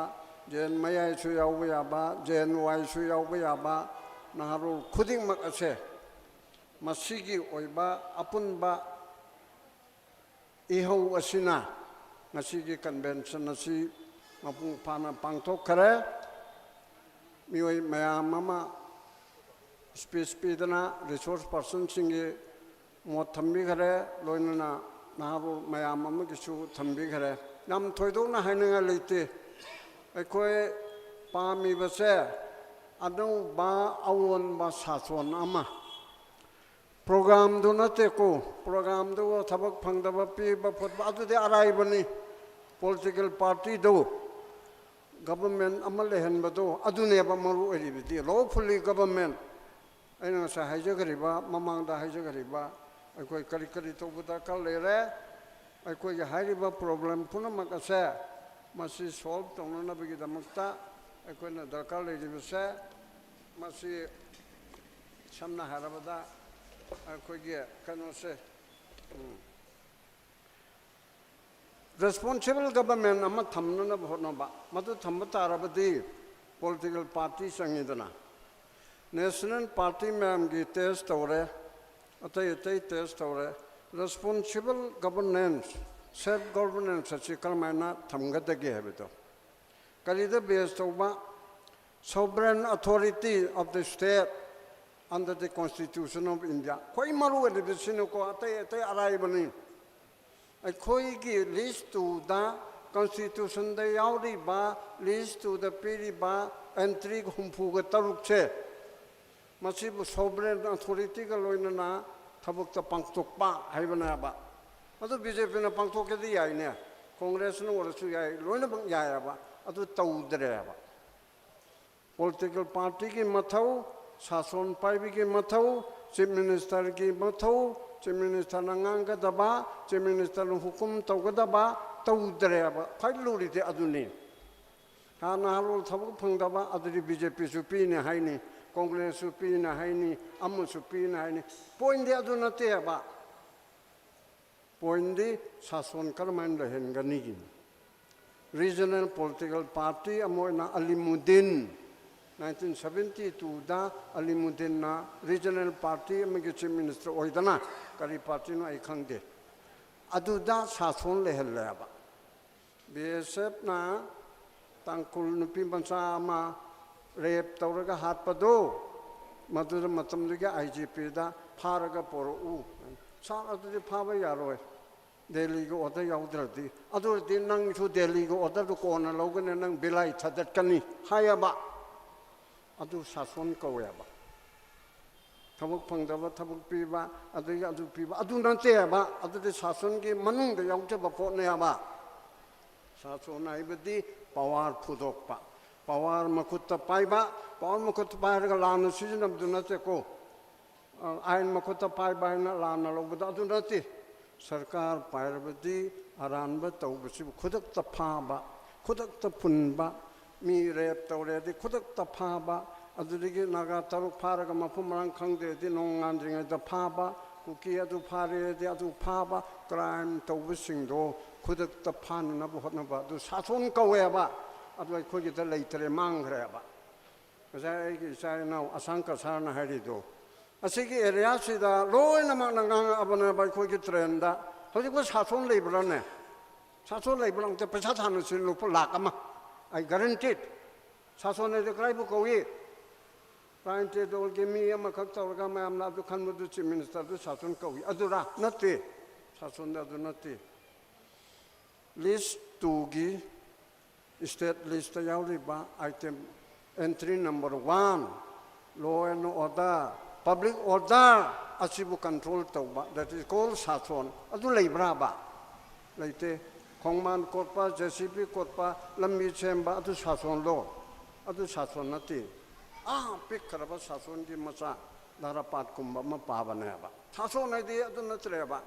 ꯖꯦꯟ ꯃꯌꯥꯏꯁꯨ ꯌꯥꯎꯕ ꯌꯥꯕ, ꯖꯦꯟ ꯋꯥꯏꯁꯨ ꯌꯥꯎꯕ ꯌꯥꯕ ꯅꯍꯥꯔꯣꯜ ꯈꯨꯗꯤꯡꯃꯛ ꯑꯁꯦ ꯃꯁꯤꯒꯤ ꯑꯣꯏꯕ ꯑꯄꯨꯟꯕ ꯏꯍꯧ ꯑꯁꯤꯅ ꯉꯁꯤꯒꯤ ꯀꯟꯚꯦꯟꯁꯟ ꯑꯁꯤ ꯃꯄꯨꯡ ꯐꯥꯅ ꯄꯥꯡꯊꯣꯛꯈꯔꯦ꯫ ꯃꯤꯑꯣꯏ ꯃꯌꯥꯝ ꯑꯃ ꯁ꯭ꯄꯤꯆ ꯄꯤꯗꯅ ꯔꯤꯁꯣꯔꯁ ꯄꯥꯔꯁꯟꯁꯤꯡꯒꯤ ꯃꯣꯠ ꯊꯝꯕꯤꯈꯔꯦ, ꯂꯣꯏꯅꯅ ꯅꯍꯥꯔꯣꯜ ꯃꯌꯥꯝ ꯑꯃꯒꯤꯁꯨ ꯊꯝꯕꯤꯈꯔꯦ꯫ ꯌꯥꯝ ꯊꯣꯏꯗꯣꯛꯅ ꯍꯥꯏꯅꯤꯡꯉꯥꯏ ꯂꯩꯇꯦ꯫ ꯑꯩꯈꯣꯏ ꯄꯥꯝꯃꯤꯕꯁꯦ ꯑꯅꯧꯕ ꯑꯑꯣꯟꯕ ꯁꯥꯁꯣꯟ ꯑꯃ ꯄ꯭ꯔꯣꯒ꯭ꯔꯥꯝꯗꯨ ꯅꯠꯇꯦꯀꯣ, ꯄ꯭ꯔꯣꯒ꯭ꯔꯥꯝꯗꯨ ꯊꯕꯛ ꯐꯪꯗꯕ ꯄꯤꯕ ꯈꯣꯠꯄ ꯑꯗꯨꯗꯤ ꯑꯔꯥꯏꯕꯅꯤ꯫ ꯄꯣꯂꯤꯇꯤꯀꯦꯜ ꯄꯥꯔꯇꯤꯗꯨ ꯒꯕꯔꯃꯦꯟ ꯑꯃ ꯂꯩꯍꯟꯕꯗꯣ ꯑꯗꯨꯅꯦꯕ ꯃꯔꯨ ꯑꯣꯏꯔꯤꯕꯗꯤ꯫ ꯂꯣꯐꯨꯜꯂꯤ ꯒꯕꯔꯃꯦꯟ, ꯑꯩꯅ ꯉꯁꯥꯏ ꯍꯥꯏꯖꯈ꯭ꯔꯤꯕ, ꯃꯃꯥꯡꯗ ꯍꯥꯏꯖꯈ꯭ꯔꯤꯕ, ꯑꯩꯈꯣꯏ ꯀꯔꯤ ꯀꯔꯤ ꯇꯧꯕ ꯗꯔꯀꯥꯔ ꯂꯩꯔꯦ, ꯑꯩꯈꯣꯏꯒꯤ ꯍꯥꯏꯔꯤꯕ ꯄ꯭ꯔꯣꯕ꯭ꯂꯦꯝ ꯄꯨꯝꯅꯃꯛ ꯑꯁꯦ ꯃꯁꯤ ꯁꯣꯜꯕ ꯇꯧꯅꯅꯕꯒꯤꯗꯃꯛꯇ ꯑꯩꯈꯣꯏꯅ ꯗꯔꯀꯥꯔ ꯂꯩꯔꯤꯕꯁꯦ, ꯃꯁꯤ ꯁꯝꯅ ꯍꯥꯏꯔꯕꯗ ꯑꯩꯈꯣꯏꯒꯤ ꯀꯩꯅꯣꯁꯦ, ꯎꯝ, ꯔꯦꯁꯄꯣꯟꯁꯤꯕꯜ ꯒꯕꯔꯃꯦꯟ ꯑꯃ ꯊꯝꯅꯅꯕ ꯍꯣꯠꯅꯕ, ꯃꯗꯨ ꯊꯝꯕ ꯇꯥꯔꯕꯗꯤ ꯄꯣꯂꯤꯇꯤꯀꯦꯜ ꯄꯥꯔꯇꯤ ꯆꯪꯉꯤꯗꯅ꯫ ꯅꯦꯁꯅꯦꯜ ꯄꯥꯔꯇꯤ ꯃꯌꯥꯝꯒꯤ ꯇꯦꯁ ꯇꯧꯔꯦ, ꯑꯇꯩ ꯑꯇꯩ ꯇꯦꯁ ꯇꯧꯔꯦ꯫ ꯔꯦꯁꯄꯣꯟꯁꯤꯕꯜ ꯒꯕꯔꯅꯦꯟꯁ, ꯁꯦꯜꯐ ꯒꯕꯔꯅꯦꯟꯁ ꯑꯁꯤ ꯀꯔꯝꯍꯥꯏꯅ ꯊꯝꯒꯗꯒꯦ ꯍꯥꯏꯕꯗꯣ꯫ ꯀꯔꯤꯗ ꯕꯦꯁ ꯇꯧꯕ? Sovereign authority of the state under the Constitution of India꯫ ꯈ꯭ꯋꯥꯏ ꯃꯔꯨ ꯑꯣꯏꯔꯤꯕꯁꯤꯅꯀꯣ, ꯑꯇꯩ ꯑꯇꯩ ꯑꯔꯥꯏꯕꯅꯤ꯫ ꯑꯩꯈꯣꯏꯒꯤ ꯂꯤꯁ ꯇꯨꯗ, ꯀꯟꯁꯇꯤꯇ꯭ꯌꯨꯁꯟꯗ ꯌꯥꯎꯔꯤꯕ ꯂꯤꯁ ꯇꯨꯗ ꯄꯤꯔꯤꯕ ꯑꯦꯟꯇ꯭ꯔꯤ ꯍꯨꯝꯐꯨꯒ ꯇꯔꯨꯛꯁꯦ, ꯃꯁꯤꯕꯨ ꯁꯣꯚꯔꯦꯟ ꯑꯣꯊꯣꯔꯤꯇꯤꯒ ꯂꯣꯏꯅꯅ ꯊꯕꯛꯇ ꯄꯥꯡꯊꯣꯛꯄ ꯍꯥꯏꯕꯅꯦꯕ꯫ ꯑꯗꯨ ꯕꯤ ꯖꯦ ꯄꯤꯅ ꯄꯥꯡꯊꯣꯛꯀꯦꯗꯤ ꯌꯥꯏꯅꯦ, ꯀꯣꯡꯒ꯭ꯔꯦꯁꯅ ꯑꯣꯏꯔꯁꯨ ꯌꯥꯏ, ꯂꯣꯏꯅꯃꯛ ꯌꯥꯏꯑꯕ꯫ ꯑꯗꯨ ꯇꯧꯗ꯭ꯔꯦꯕ꯫ ꯄꯣꯂꯤꯇꯤꯀꯦꯜ ꯄꯥꯔꯇꯤꯒꯤ ꯃꯊꯧ, ꯁꯥꯁꯣꯟ ꯄꯥꯏꯕꯤꯒꯤ ꯃꯊꯧ, ꯆꯤꯐ ꯃꯤꯅꯤꯁꯇꯔꯒꯤ ꯃꯊꯧ, ꯆꯤꯐ ꯃꯤꯅꯤꯁꯇꯔꯅ ꯉꯥꯡꯒꯗꯕ, ꯆꯤꯐ ꯃꯤꯅꯤꯁꯇꯔꯅ ꯍꯨꯀꯨꯝ ꯇꯧꯒꯗꯕ ꯇꯧꯗ꯭ꯔꯦꯕ꯫ ꯈ꯭ꯋꯥꯏ ꯂꯨꯔꯤꯗꯤ ꯑꯗꯨꯅꯤ꯫ ꯍꯥꯟꯅ ꯅꯍꯥꯔꯣꯜ ꯊꯕꯛ ꯐꯪꯗꯕ, ꯑꯗꯨꯗꯤ ꯕꯤ ꯖꯦ ꯄꯤꯁꯨ ꯄꯤꯅꯤ ꯍꯥꯏꯅꯤ, ꯀꯣꯡꯒ꯭ꯔꯦꯁꯁꯨ ꯄꯤꯅꯤ ꯍꯥꯏꯅꯤ, ꯑꯃꯁꯨ ꯄꯤꯅꯤ ꯍꯥꯏꯅꯤ꯫ ꯄꯣꯏꯟꯗꯤ ꯑꯗꯨ ꯅꯠꯇꯦꯕ꯫ ꯄꯣꯏꯟꯗꯤ ꯁꯥꯁꯣꯟ ꯀꯔꯝꯍꯥꯏꯅ ꯂꯩꯍꯟꯒꯅꯤꯒꯤꯅꯤ꯫ ꯔꯤꯖꯅꯦꯜ ꯄꯣꯂꯤꯇꯤꯀꯦꯜ ꯄꯥꯔꯇꯤ ꯑꯃ ꯑꯣꯏꯅ ꯑꯂꯤꯃꯨꯗꯤꯟ, ꯅꯥꯏꯟꯇꯤꯟ ꯁꯚꯦꯟꯇꯤ ꯇꯨꯗ ꯑꯂꯤꯃꯨꯗꯤꯟꯅ ꯔꯤꯖꯅꯦꯜ ꯄꯥꯔꯇꯤ ꯑꯃꯒꯤ ꯆꯤꯐ ꯃꯤꯅꯤꯁꯇꯔ ꯑꯣꯏꯗꯅ, ꯀꯔꯤ ꯄꯥꯔꯇꯤꯅꯣ ꯑꯩ ꯈꯪꯗꯦ, ꯑꯗꯨꯗ ꯁꯥꯁꯣꯟ ꯂꯩꯍꯜꯂꯦꯕ꯫ ꯕꯤ ꯑꯦꯁ ꯑꯦꯐꯅ ꯇꯥꯡꯈꯨꯜ ꯅꯨꯄꯤ ꯃꯆꯥ ꯑꯃ ꯔꯦꯞ ꯇꯧꯔꯒ ꯍꯥꯠꯄꯗꯣ, ꯃꯗꯨꯗ ꯃꯇꯝꯗꯨꯒꯤ ꯑꯥꯏ ꯖꯤ ꯄꯤꯗ ꯐꯥꯔꯒ ꯄꯣꯔꯛꯎ꯫ ꯁꯥꯔ, ꯑꯗꯨꯗꯤ ꯐꯥꯕ ꯌꯥꯔꯣꯏ, ꯗꯦꯜꯂꯤꯒꯤ ꯑꯣꯔꯗꯔ ꯌꯥꯎꯗ꯭ꯔꯗꯤ꯫ ꯑꯗꯨ ꯑꯣꯏꯔꯗꯤ ꯅꯪꯁꯨ ꯗꯦꯜꯂꯤꯒꯤ ꯑꯣꯔꯗꯔꯗꯨ ꯀꯣꯟꯅ ꯂꯧꯒꯅꯤ, ꯅꯪ ꯕꯤꯂꯥꯏ ꯊꯥꯗꯠꯀꯅꯤ ꯍꯥꯏꯌꯦꯕ꯫ ꯑꯗꯨ ꯁꯥꯁꯣꯟ ꯀꯧꯋꯦꯕ꯫ ꯊꯕꯛ ꯐꯪꯗꯕ ꯊꯕꯛ ꯄꯤꯕ, ꯑꯗꯒꯤ ꯑꯗꯨ ꯄꯤꯕ, ꯑꯗꯨ ꯅꯠꯇꯦꯕ꯫ ꯑꯗꯨꯗꯤ ꯁꯥꯁꯟꯒꯤ ꯃꯅꯨꯡꯗ ꯌꯥꯎꯖꯕ ꯄꯣꯠꯅꯦꯕ꯫ ꯁꯥꯁꯟ ꯍꯥꯏꯕꯗꯤ ꯄꯋꯥꯔ ꯐꯨꯗꯣꯛꯄ, ꯄꯋꯥꯔ ꯃꯈꯨꯠꯇ ꯄꯥꯏꯕ꯫ ꯄꯋꯥꯔ ꯃꯈꯨꯠꯇ ꯄꯥꯏꯔꯒ ꯂꯥꯟꯅ ꯁꯤꯖꯤꯟꯅꯕꯗꯨ ꯅꯠꯇꯦꯀꯣ꯫ ꯑ, ꯑꯥꯏꯟ ꯃꯈꯨꯠꯇ ꯄꯥꯏꯕ ꯍꯥꯏꯅ ꯂꯥꯟꯅ ꯂꯧꯕꯗ ꯑꯗꯨ ꯅꯠꯇꯦ꯫ ꯁꯔꯀꯥꯔ ꯄꯥꯏꯔꯕꯗꯤ ꯑꯔꯥꯟꯕ ꯇꯧꯕꯁꯤꯕꯨ ꯈꯨꯗꯛꯇ ꯐꯥꯕ, ꯈꯨꯗꯛꯇ ꯄꯨꯟꯕ, ꯃꯤ ꯔꯦꯞ ꯇꯧꯔꯦꯗꯤ ꯈꯨꯗꯛꯇ ꯐꯥꯕ, ꯑꯗꯨꯗꯒꯤ ꯅꯥꯒꯥ ꯇꯔꯨꯛ ꯐꯥꯔꯒ ꯃꯐꯝ ꯃꯔꯥꯡ ꯈꯪꯗꯦꯗꯤ ꯅꯣꯡꯉꯥꯟꯗ꯭ꯔꯤꯉꯩꯗ ꯐꯥꯕ, ꯀꯨꯀꯤ ꯑꯗꯨ ꯐꯥꯔꯦꯗꯤ ꯑꯗꯨ ꯐꯥꯕ, ꯀ꯭ꯔꯥꯏꯝ ꯇꯧꯕꯁꯤꯡꯗꯣ ꯈꯨꯗꯛꯇ ꯐꯥꯅꯅꯕ ꯍꯣꯠꯅꯕ, ꯑꯗꯨ ꯁꯥꯁꯣꯟ ꯀꯧꯋꯦꯕ꯫ ꯑꯗꯨ ꯑꯩꯈꯣꯏꯒꯤꯗ ꯂꯩꯇ꯭ꯔꯦ, ꯃꯥꯡꯈ꯭ꯔꯦꯕ꯫ ꯉꯁꯥꯏ ꯑꯩꯒꯤ ꯏꯆꯥ ꯏꯅꯥꯎ ꯑꯁꯥꯡ ꯀꯁꯥꯔꯅ ꯍꯥꯏꯔꯤꯗꯣ, ꯑꯁꯤꯒꯤ ꯑꯦꯔꯤꯌꯥꯁꯤꯗ ꯂꯣꯏꯅꯃꯛꯅ ꯉꯥꯡꯉꯛꯑꯕꯅꯦꯕ ꯑꯩꯈꯣꯏꯒꯤ ꯇ꯭ꯔꯦꯟꯗ꯫ ꯍꯧꯖꯤꯛꯄꯨ ꯁꯥꯁꯣꯟ ꯂꯩꯕ꯭ꯔꯥꯅꯦ? ꯁꯥꯁꯣꯟ ꯂꯩꯕ꯭ꯔꯥ? ꯑꯝꯇ ꯄꯩꯁꯥ ꯊꯥꯅꯁꯤ, ꯂꯨꯄꯥ ꯂꯥꯛ ꯑꯃ꯫ ꯑꯩ ꯒꯥꯔꯦꯟꯇꯤꯠ꯫ ꯁꯥꯁꯣꯟ ꯍꯥꯏꯗꯤ ꯀꯗꯥꯏꯕꯨ ꯀꯧꯏ? ꯀ꯭ꯔꯥꯏꯝ ꯇꯦꯗꯣꯜꯒꯤ ꯃꯤ ꯑꯃꯈꯛ ꯇꯧꯔꯒ ꯃꯌꯥꯝꯅ ꯑꯗꯨ ꯈꯟꯕꯗꯨ ꯆꯤꯐ ꯃꯤꯅꯤꯁꯇꯔꯗꯨ ꯁꯥꯁꯣꯟ ꯀꯧꯏ꯫ ꯑꯗꯨꯔꯥ? ꯅꯠꯇꯦ꯫ ꯁꯥꯁꯣꯟꯗ ꯑꯗꯨ ꯅꯠꯇꯦ꯫ ꯂꯤꯁ ꯇꯨꯒꯤ, ꯁ꯭ꯇꯦꯠ ꯂꯤꯁꯇ ꯌꯥꯎꯔꯤꯕ item, entry number one, law and order, public order ꯑꯁꯤꯕꯨ ꯀꯟꯇ꯭ꯔꯣꯜ ꯇꯧꯕ, that is called ꯁꯥꯁꯣꯟ꯫ ꯑꯗꯨ ꯂꯩꯕ꯭ꯔꯥꯕ? ꯂꯩꯇꯦ꯫ ꯈꯣꯡꯕꯥꯟ ꯀꯣꯠꯄ, ꯖꯦ ꯁꯤ ꯕꯤ ꯀꯣꯠꯄ, ꯂꯝꯕꯤ ꯁꯦꯝꯕ, ꯑꯗꯨ ꯁꯥꯁꯣꯟꯂꯣ? ꯑꯗꯨ ꯁꯥꯁꯣꯟ ꯅꯠꯇꯦ꯫ ꯑꯥ, ꯄꯤꯛꯈ꯭ꯔꯕ ꯁꯥꯁꯣꯟꯒꯤ ꯃꯆꯥ, ꯙꯔꯥꯄꯥꯠꯀꯨꯝꯕ ꯑꯃ ꯄꯥꯕꯅꯦꯕ꯫ ꯁꯥꯁꯣꯟ ꯍꯥꯏꯗꯤ ꯑꯗꯨ ꯅꯠꯇ꯭ꯔꯦꯕ꯫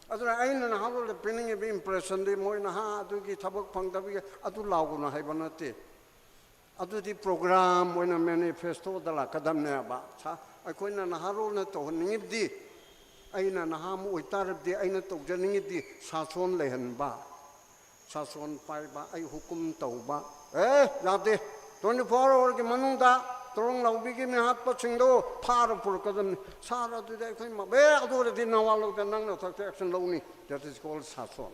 ꯑꯗꯨꯅ ꯑꯩꯅ ꯅꯍꯥꯔꯣꯜꯗ ꯄꯤꯅꯤꯡꯉꯤꯕ ꯏꯝꯄ꯭ꯔꯦꯁꯟꯗꯤ ꯃꯣꯏ ꯅꯍꯥ ꯑꯗꯨꯒꯤ ꯊꯕꯛ ꯐꯪꯗꯕꯒꯤ ꯑꯗꯨ ꯂꯥꯎꯒꯅꯨ ꯍꯥꯏꯕ ꯅꯠꯇꯦ꯫ ꯑꯗꯨꯗꯤ ꯄ꯭ꯔꯣꯒ꯭ꯔꯥꯝ ꯑꯣꯏꯅ ꯃꯦꯅꯤꯐꯦꯁꯇꯣꯗ ꯂꯥꯛꯀꯗꯕꯅꯦꯕ꯫ ꯁꯥ-, ꯑꯩꯈꯣꯏꯅ ꯅꯍꯥꯔꯣꯜꯅ ꯇꯧꯍꯟꯅꯤꯡꯉꯤꯕꯗꯤ, ꯑꯩꯅ ꯅꯍꯥ ꯑꯃ ꯑꯣꯏꯇꯥꯔꯕꯗꯤ ꯑꯩꯅ ꯇꯧꯖꯅꯤꯡꯉꯤꯗꯤ ꯁꯥꯁꯣꯟ ꯂꯩꯍꯟꯕ, ꯁꯥꯁꯣꯟ ꯄꯥꯏꯕ, ꯑꯩ ꯍꯨꯀꯨꯝ ꯇꯧꯕ꯫ ꯑꯦ, ꯌꯥꯗꯦ, ꯇ꯭ꯋꯦꯟꯇꯤ ꯐꯣꯔ ꯑꯋꯥꯔꯒꯤ ꯃꯅꯨꯡꯗ ꯇ꯭ꯔꯣꯡ ꯂꯥꯎꯕꯤꯒꯤ ꯃꯤꯍꯥꯠꯄꯁꯤꯡꯗꯣ ꯐꯥꯔ ꯄꯨꯔꯛꯀꯗꯕꯅꯤ꯫ ꯁꯥꯔ, ꯑꯗꯨꯗꯤ ꯑꯩꯈꯣꯏ ꯃ-, ꯑꯦ, ꯑꯗꯨ ꯑꯣꯏꯔꯗꯤ ꯅꯋꯥ ꯂꯧꯗꯦ, ꯅꯪꯅ ꯊꯛꯇ ꯑꯦꯛꯁꯟ ꯂꯧꯅꯤ꯫ That is called ꯁꯥꯁꯣꯟ꯫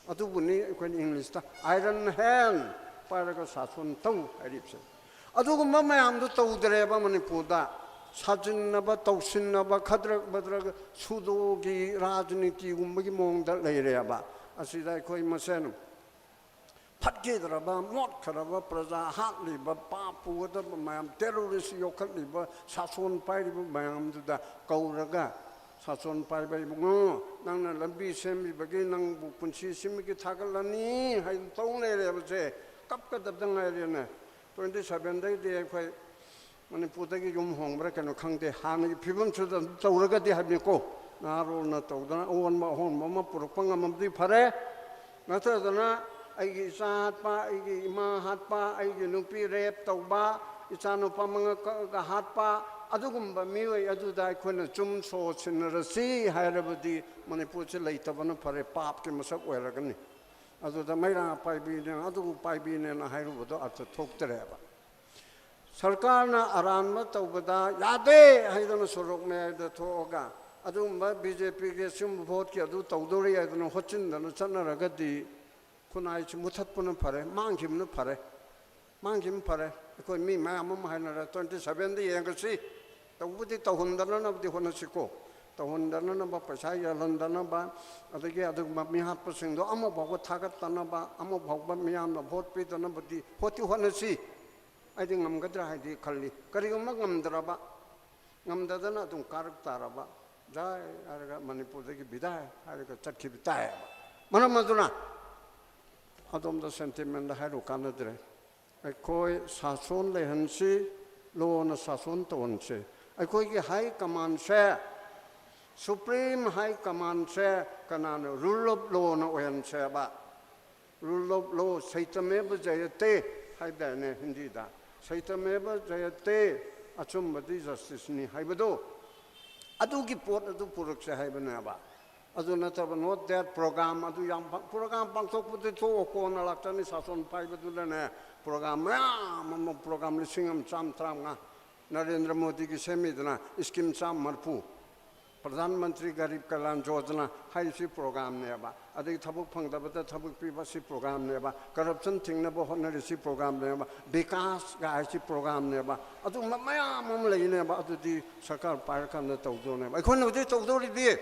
ꯑꯗꯨꯕꯨꯅꯤ ꯑꯩꯈꯣꯏꯅ ꯏꯪꯂꯤꯁꯇ iron hand ꯄꯥꯏꯔꯒ ꯁꯥꯁꯣꯟ ꯇꯧ ꯍꯥꯏꯔꯤꯕꯁꯦ꯫ ꯑꯗꯨꯒꯨꯝꯕ ꯃꯌꯥꯝꯗꯨ ꯇꯧꯗ꯭ꯔꯦꯕ ꯃꯅꯤꯄꯨꯔꯗ꯫ ꯁꯥꯖꯤꯟꯅꯕ, ꯇꯧꯁꯤꯟꯅꯕ, ꯈꯗ꯭ꯔꯛ ꯕꯗ꯭ꯔꯛ ꯁꯨꯗꯣꯒꯤ ꯔꯥꯖꯅꯤꯇꯤꯒꯨꯝꯕꯒꯤ ꯃꯑꯣꯡꯗ ꯂꯩꯔꯦꯕ꯫ ꯑꯁꯤꯗ ꯑꯩꯈꯣꯏ ꯃꯁꯦꯟ ꯐꯠꯈꯤꯗ꯭ꯔꯕ, ꯃꯣꯠꯈ꯭ꯔꯕ ꯄ꯭ꯔꯖꯥ ꯍꯥꯠꯂꯤꯕ, ꯄꯥꯞ ꯄꯨꯒꯗꯕ ꯃꯌꯥꯝ, ꯇꯦꯔꯣꯔꯤꯁ ꯌꯣꯛꯈꯠꯂꯤꯕ, ꯁꯥꯁꯣꯟ ꯄꯥꯏꯔꯤꯕ ꯃꯌꯥꯝꯗꯨꯗ ꯀꯧꯔꯒ, "ꯁꯥꯁꯣꯟ ꯄꯥꯏꯕ ꯏꯕꯨꯡꯉꯣ, ꯅꯪꯅ ꯂꯝꯕꯤ ꯁꯦꯝꯕꯤꯕꯒꯤ ꯅꯪꯕꯨ ꯄꯨꯟꯁꯤ ꯁꯤꯃꯒꯤ ꯊꯥꯒꯠꯂꯅꯤ" ꯍꯥꯏꯅ ꯇꯧ ꯂꯩꯔꯦꯕꯁꯦ꯫ ꯀꯞꯀꯗꯕꯗ ꯉꯥꯏꯔꯦꯅꯦ꯫ ꯇ꯭ꯋꯦꯟꯇꯤ ꯁꯚꯦꯟꯗꯩꯗꯤ ꯑꯩꯈꯣꯏ ꯃꯅꯤꯄꯨꯔꯗꯒꯤ ꯌꯨꯝ ꯍꯣꯡꯕ꯭ꯔꯥ ꯀꯩꯅꯣ ꯈꯪꯗꯦ, ꯍꯥꯟꯅꯒꯤ ꯐꯤꯕꯝꯁꯤꯗ ꯑꯗꯨꯝ ꯇꯧꯔꯒꯗꯤ ꯍꯥꯏꯕꯅꯤꯀꯣ꯫ ꯅꯍꯥꯔꯣꯜꯅ ꯇꯧꯗꯅ ꯑꯑꯣꯟꯕ ꯑꯍꯣꯟꯕ ꯑꯃ ꯄꯨꯔꯛꯄ ꯉꯝꯃꯕꯗꯤ ꯐꯔꯦ, ꯅꯠꯇ꯭ꯔꯗꯅ ꯑꯩꯒꯤ ꯏꯆꯥ ꯍꯥꯠꯄ, ꯑꯩꯒꯤ ꯏꯃꯥ ꯍꯥꯠꯄ, ꯑꯩꯒꯤ ꯅꯨꯄꯤ ꯔꯦꯞ ꯇꯧꯕ, ꯏꯆꯥꯅꯨꯄꯥ ꯃꯉꯛ ꯀꯛꯑꯒ ꯍꯥꯠꯄ, ꯑꯗꯨꯒꯨꯝꯕ ꯃꯤꯑꯣꯏ ꯑꯗꯨꯗ ꯑꯩꯈꯣꯏꯅ ꯆꯨꯝ ꯁꯣ ꯁꯤꯟꯅꯔꯁꯤ ꯍꯥꯏꯔꯕꯗꯤ ꯃꯅꯤꯄꯨꯔꯁꯤ ꯂꯩꯇꯕꯅ ꯐꯔꯦ, ꯄꯥꯞꯀꯤ ꯃꯁꯛ ꯑꯣꯏꯔꯒꯅꯤ꯫ ꯑꯗꯨꯗ ꯃꯩꯔꯥ ꯄꯥꯏꯕꯤꯅꯦ, ꯑꯗꯨ ꯄꯥꯏꯕꯤꯅꯦꯅ ꯍꯥꯏꯔꯨꯕꯗꯣ ꯑꯔꯊ ꯊꯣꯛꯇꯔꯦꯕ꯫ ꯁꯔꯀꯥꯔꯅ ꯑꯔꯥꯟꯕ ꯇꯧꯕꯗ ꯌꯥꯗꯦ ꯍꯥꯏꯗꯅ ꯁꯣꯔꯣꯛ ꯃꯌꯥꯏꯗ ꯊꯣꯛꯑꯒ ꯑꯗꯨꯒꯨꯝꯕ ꯕꯤ ꯖꯦ ꯄꯤꯒꯤ ꯁꯤꯒꯨꯝꯕ ꯚꯣꯠꯀꯤ ꯑꯗꯨ ꯇꯧꯗꯣꯔꯤ ꯍꯥꯏꯗꯅ ꯍꯣꯠꯆꯤꯟꯗꯅ ꯆꯠꯅꯔꯒꯗꯤ ꯈꯨꯟꯅꯥꯏꯁꯤ ꯃꯨꯊꯠꯄꯅ ꯐꯔꯦ, ꯃꯥꯡꯈꯤꯕꯅ ꯐꯔꯦ, ꯃꯥꯡꯈꯤꯕꯅ ꯐꯔꯦ꯫ ꯑꯩꯈꯣꯏ ꯃꯤ ꯃꯌꯥꯝ ꯑꯃ ꯍꯥꯏꯅꯔ ꯇ꯭ꯋꯦꯟꯇꯤ ꯁꯚꯦꯟꯗ ꯌꯦꯡꯉꯁꯤ꯫ ꯇꯧꯕꯗꯤ ꯇꯧꯍꯟꯗꯅꯅꯕꯗꯤ ꯍꯣꯠꯅꯁꯤꯀꯣ꯫ ꯇꯧꯍꯟꯗꯅꯅꯕ ꯄꯩꯁꯥ ꯌꯥꯜꯍꯟꯗꯅꯕ, ꯑꯗꯒꯤ ꯑꯗꯨꯒꯨꯝꯕ ꯃꯤꯍꯥꯠꯄꯁꯤꯡꯗꯣ ꯑꯃ ꯐꯥꯎꯕ ꯊꯥꯒꯠꯇꯅꯕ, ꯑꯃ ꯐꯥꯎꯕ ꯃꯤꯌꯥꯝꯅ ꯚꯣꯠ ꯄꯤꯗꯅꯕꯗꯤ ꯍꯣꯠꯇꯤ ꯍꯣꯠꯅꯁꯤ꯫ ꯑꯩꯗꯤ ꯉꯝꯒꯗ꯭ꯔꯥ ꯍꯥꯏꯗꯤ ꯈꯜꯂꯤ꯫ ꯀꯔꯤꯒꯨꯝꯕ ꯉꯝꯗ꯭ꯔꯕ, ꯉꯝꯗꯗꯅ ꯑꯗꯨꯝ ꯀꯥꯔꯛ ꯇꯥꯔꯕ, ꯖꯥꯏ ꯍꯥꯏꯔꯒ ꯃꯅꯤꯄꯨꯔꯗꯒꯤ ꯕꯤꯗꯥꯏ ꯍꯥꯏꯔꯒ ꯆꯠꯈꯤꯕ ꯇꯥꯏꯌꯦꯕ꯫ ꯃꯔꯝ ꯑꯗꯨꯅ ꯑꯗꯣꯝꯗ ꯁꯦꯟꯇꯤꯃꯦꯟꯗ ꯍꯥꯏꯔꯨ ꯀꯥꯟꯅꯗ꯭ꯔꯦ꯫ ꯑꯩꯈꯣꯏ ꯁꯥꯁꯣꯟ ꯂꯩꯍꯟꯁꯤ, ꯂꯣꯅ ꯁꯥꯁꯣꯟ ꯇꯧꯍꯟꯁꯤ꯫ ꯑꯩꯈꯣꯏꯒꯤ ꯍꯥꯏ ꯀꯃꯥꯟꯁꯦ, ꯁꯨꯄ꯭ꯔꯤꯝ ꯍꯥꯏ ꯀꯃꯥꯟꯁꯦ ꯀꯅꯥꯅꯣ? ꯔꯨꯜ ꯑꯣꯐ ꯂꯣꯅ ꯑꯣꯏꯍꯟꯁꯦꯕ꯫ ꯔꯨꯜ ꯑꯣꯐ ꯂꯣ, ꯁꯩꯇꯃꯦꯕ ꯖꯌꯇꯦ ꯍꯥꯏꯗꯥꯏꯅꯦ ꯍꯤꯟꯗꯤꯗ? ꯁꯩꯇꯃꯦꯕ ꯖꯌꯇꯦ, ꯑꯆꯨꯝꯕꯗꯤ ꯖꯁꯇꯤꯁꯅꯤ ꯍꯥꯏꯕꯗꯣ, ꯑꯗꯨꯒꯤ ꯄꯣꯠ ꯑꯗꯨ ꯄꯨꯔꯛꯁꯦ ꯍꯥꯏꯕꯅꯦꯕ꯫ ꯑꯗꯨ ꯅꯠꯇꯕ, not that program, ꯑꯗꯨ ꯌꯥꯝ ꯄꯥꯡ-, program ꯄꯥꯡꯊꯣꯛꯄꯗꯤ ꯊꯣꯛꯑꯣ, ꯀꯣꯟꯅ ꯂꯥꯛꯆꯅꯤ ꯁꯥꯁꯣꯟ ꯄꯥꯏꯕꯗꯨꯅꯅꯦ꯫ Program ꯃꯌꯥꯝ ꯑꯃ, program ꯂꯤꯁꯤꯡ ꯑꯃ ꯆꯥꯝꯃ ꯇꯔꯥꯃꯉꯥ ꯅꯔꯦꯟꯗ꯭ꯔ ꯃꯣꯗꯤꯒꯤ ꯁꯦꯝꯃꯤꯗꯅ, ꯁ꯭ꯀꯤꯝ ꯆꯥꯝꯃ ꯃꯔꯤꯐꯨ, ꯄ꯭ꯔꯙꯥꯟ ꯃꯟꯇ꯭ꯔꯤ ꯒꯔꯤꯕ ꯀꯂꯌꯥꯟ ꯌꯣꯖꯅꯥ ꯍꯥꯏꯔꯤꯁꯤ ꯄ꯭ꯔꯣꯒ꯭ꯔꯥꯝꯅꯦꯕ, ꯑꯗꯒꯤ ꯊꯕꯛ ꯐꯪꯗꯕꯗ ꯊꯕꯛ ꯄꯤꯕ ꯁꯤ ꯄ꯭ꯔꯣꯒ꯭ꯔꯥꯝꯅꯦꯕ, ꯀꯔꯞꯁꯟ ꯊꯤꯡꯅꯕ ꯍꯣꯠꯅꯔꯤꯁꯤ ꯄ꯭ꯔꯣꯒ꯭ꯔꯥꯝꯅꯦꯕ, ꯕꯤꯀꯥꯁ ꯍꯥꯏꯁꯤ ꯄ꯭ꯔꯣꯒ꯭ꯔꯥꯝꯅꯦꯕ, ꯑꯗꯨꯒꯨꯝꯕ ꯃꯌꯥꯝ ꯑꯃ ꯂꯩꯅꯦꯕ꯫ ꯑꯗꯨꯗꯤ ꯁꯔꯀꯥꯔ ꯄꯥꯏꯔꯀꯥꯟꯗ ꯇꯧꯗꯧꯅꯦꯕ꯫ ꯑꯩꯈꯣꯏꯅ ꯍꯧꯖꯤꯛ ꯇꯧꯗꯧꯔꯤꯗꯤ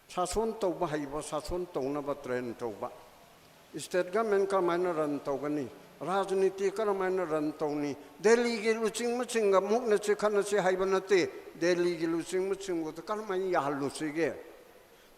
ꯁꯥꯁꯣꯟ ꯇꯧꯕ ꯍꯩꯕ, ꯁꯥꯁꯣꯟ ꯇꯧꯅꯕ ꯇ꯭ꯔꯦꯟ ꯇꯧꯕ, ꯁ꯭ꯇꯦꯠ ꯒꯃꯦꯟ ꯀꯔꯝꯍꯥꯏꯅ ꯔꯟ ꯇꯧꯒꯅꯤ, ꯔꯥꯖꯅꯤꯇꯤ ꯀꯔꯝꯍꯥꯏꯅ ꯔꯟ ꯇꯧꯅꯤ, ꯗꯦꯜꯂꯤꯒꯤ ꯂꯨꯆꯤꯡꯕꯁꯤꯡꯒ ꯃꯨꯛꯅꯁꯤ ꯈꯠꯅꯁꯤ ꯍꯥꯏꯕ ꯅꯠꯇꯦ, ꯗꯦꯜꯂꯤꯒꯤ ꯂꯨꯆꯤꯡꯕꯁꯤꯡꯕꯨꯗ ꯀꯔꯝꯍꯥꯏꯅ ꯌꯥꯍꯜꯂꯨꯁꯤꯒꯦ?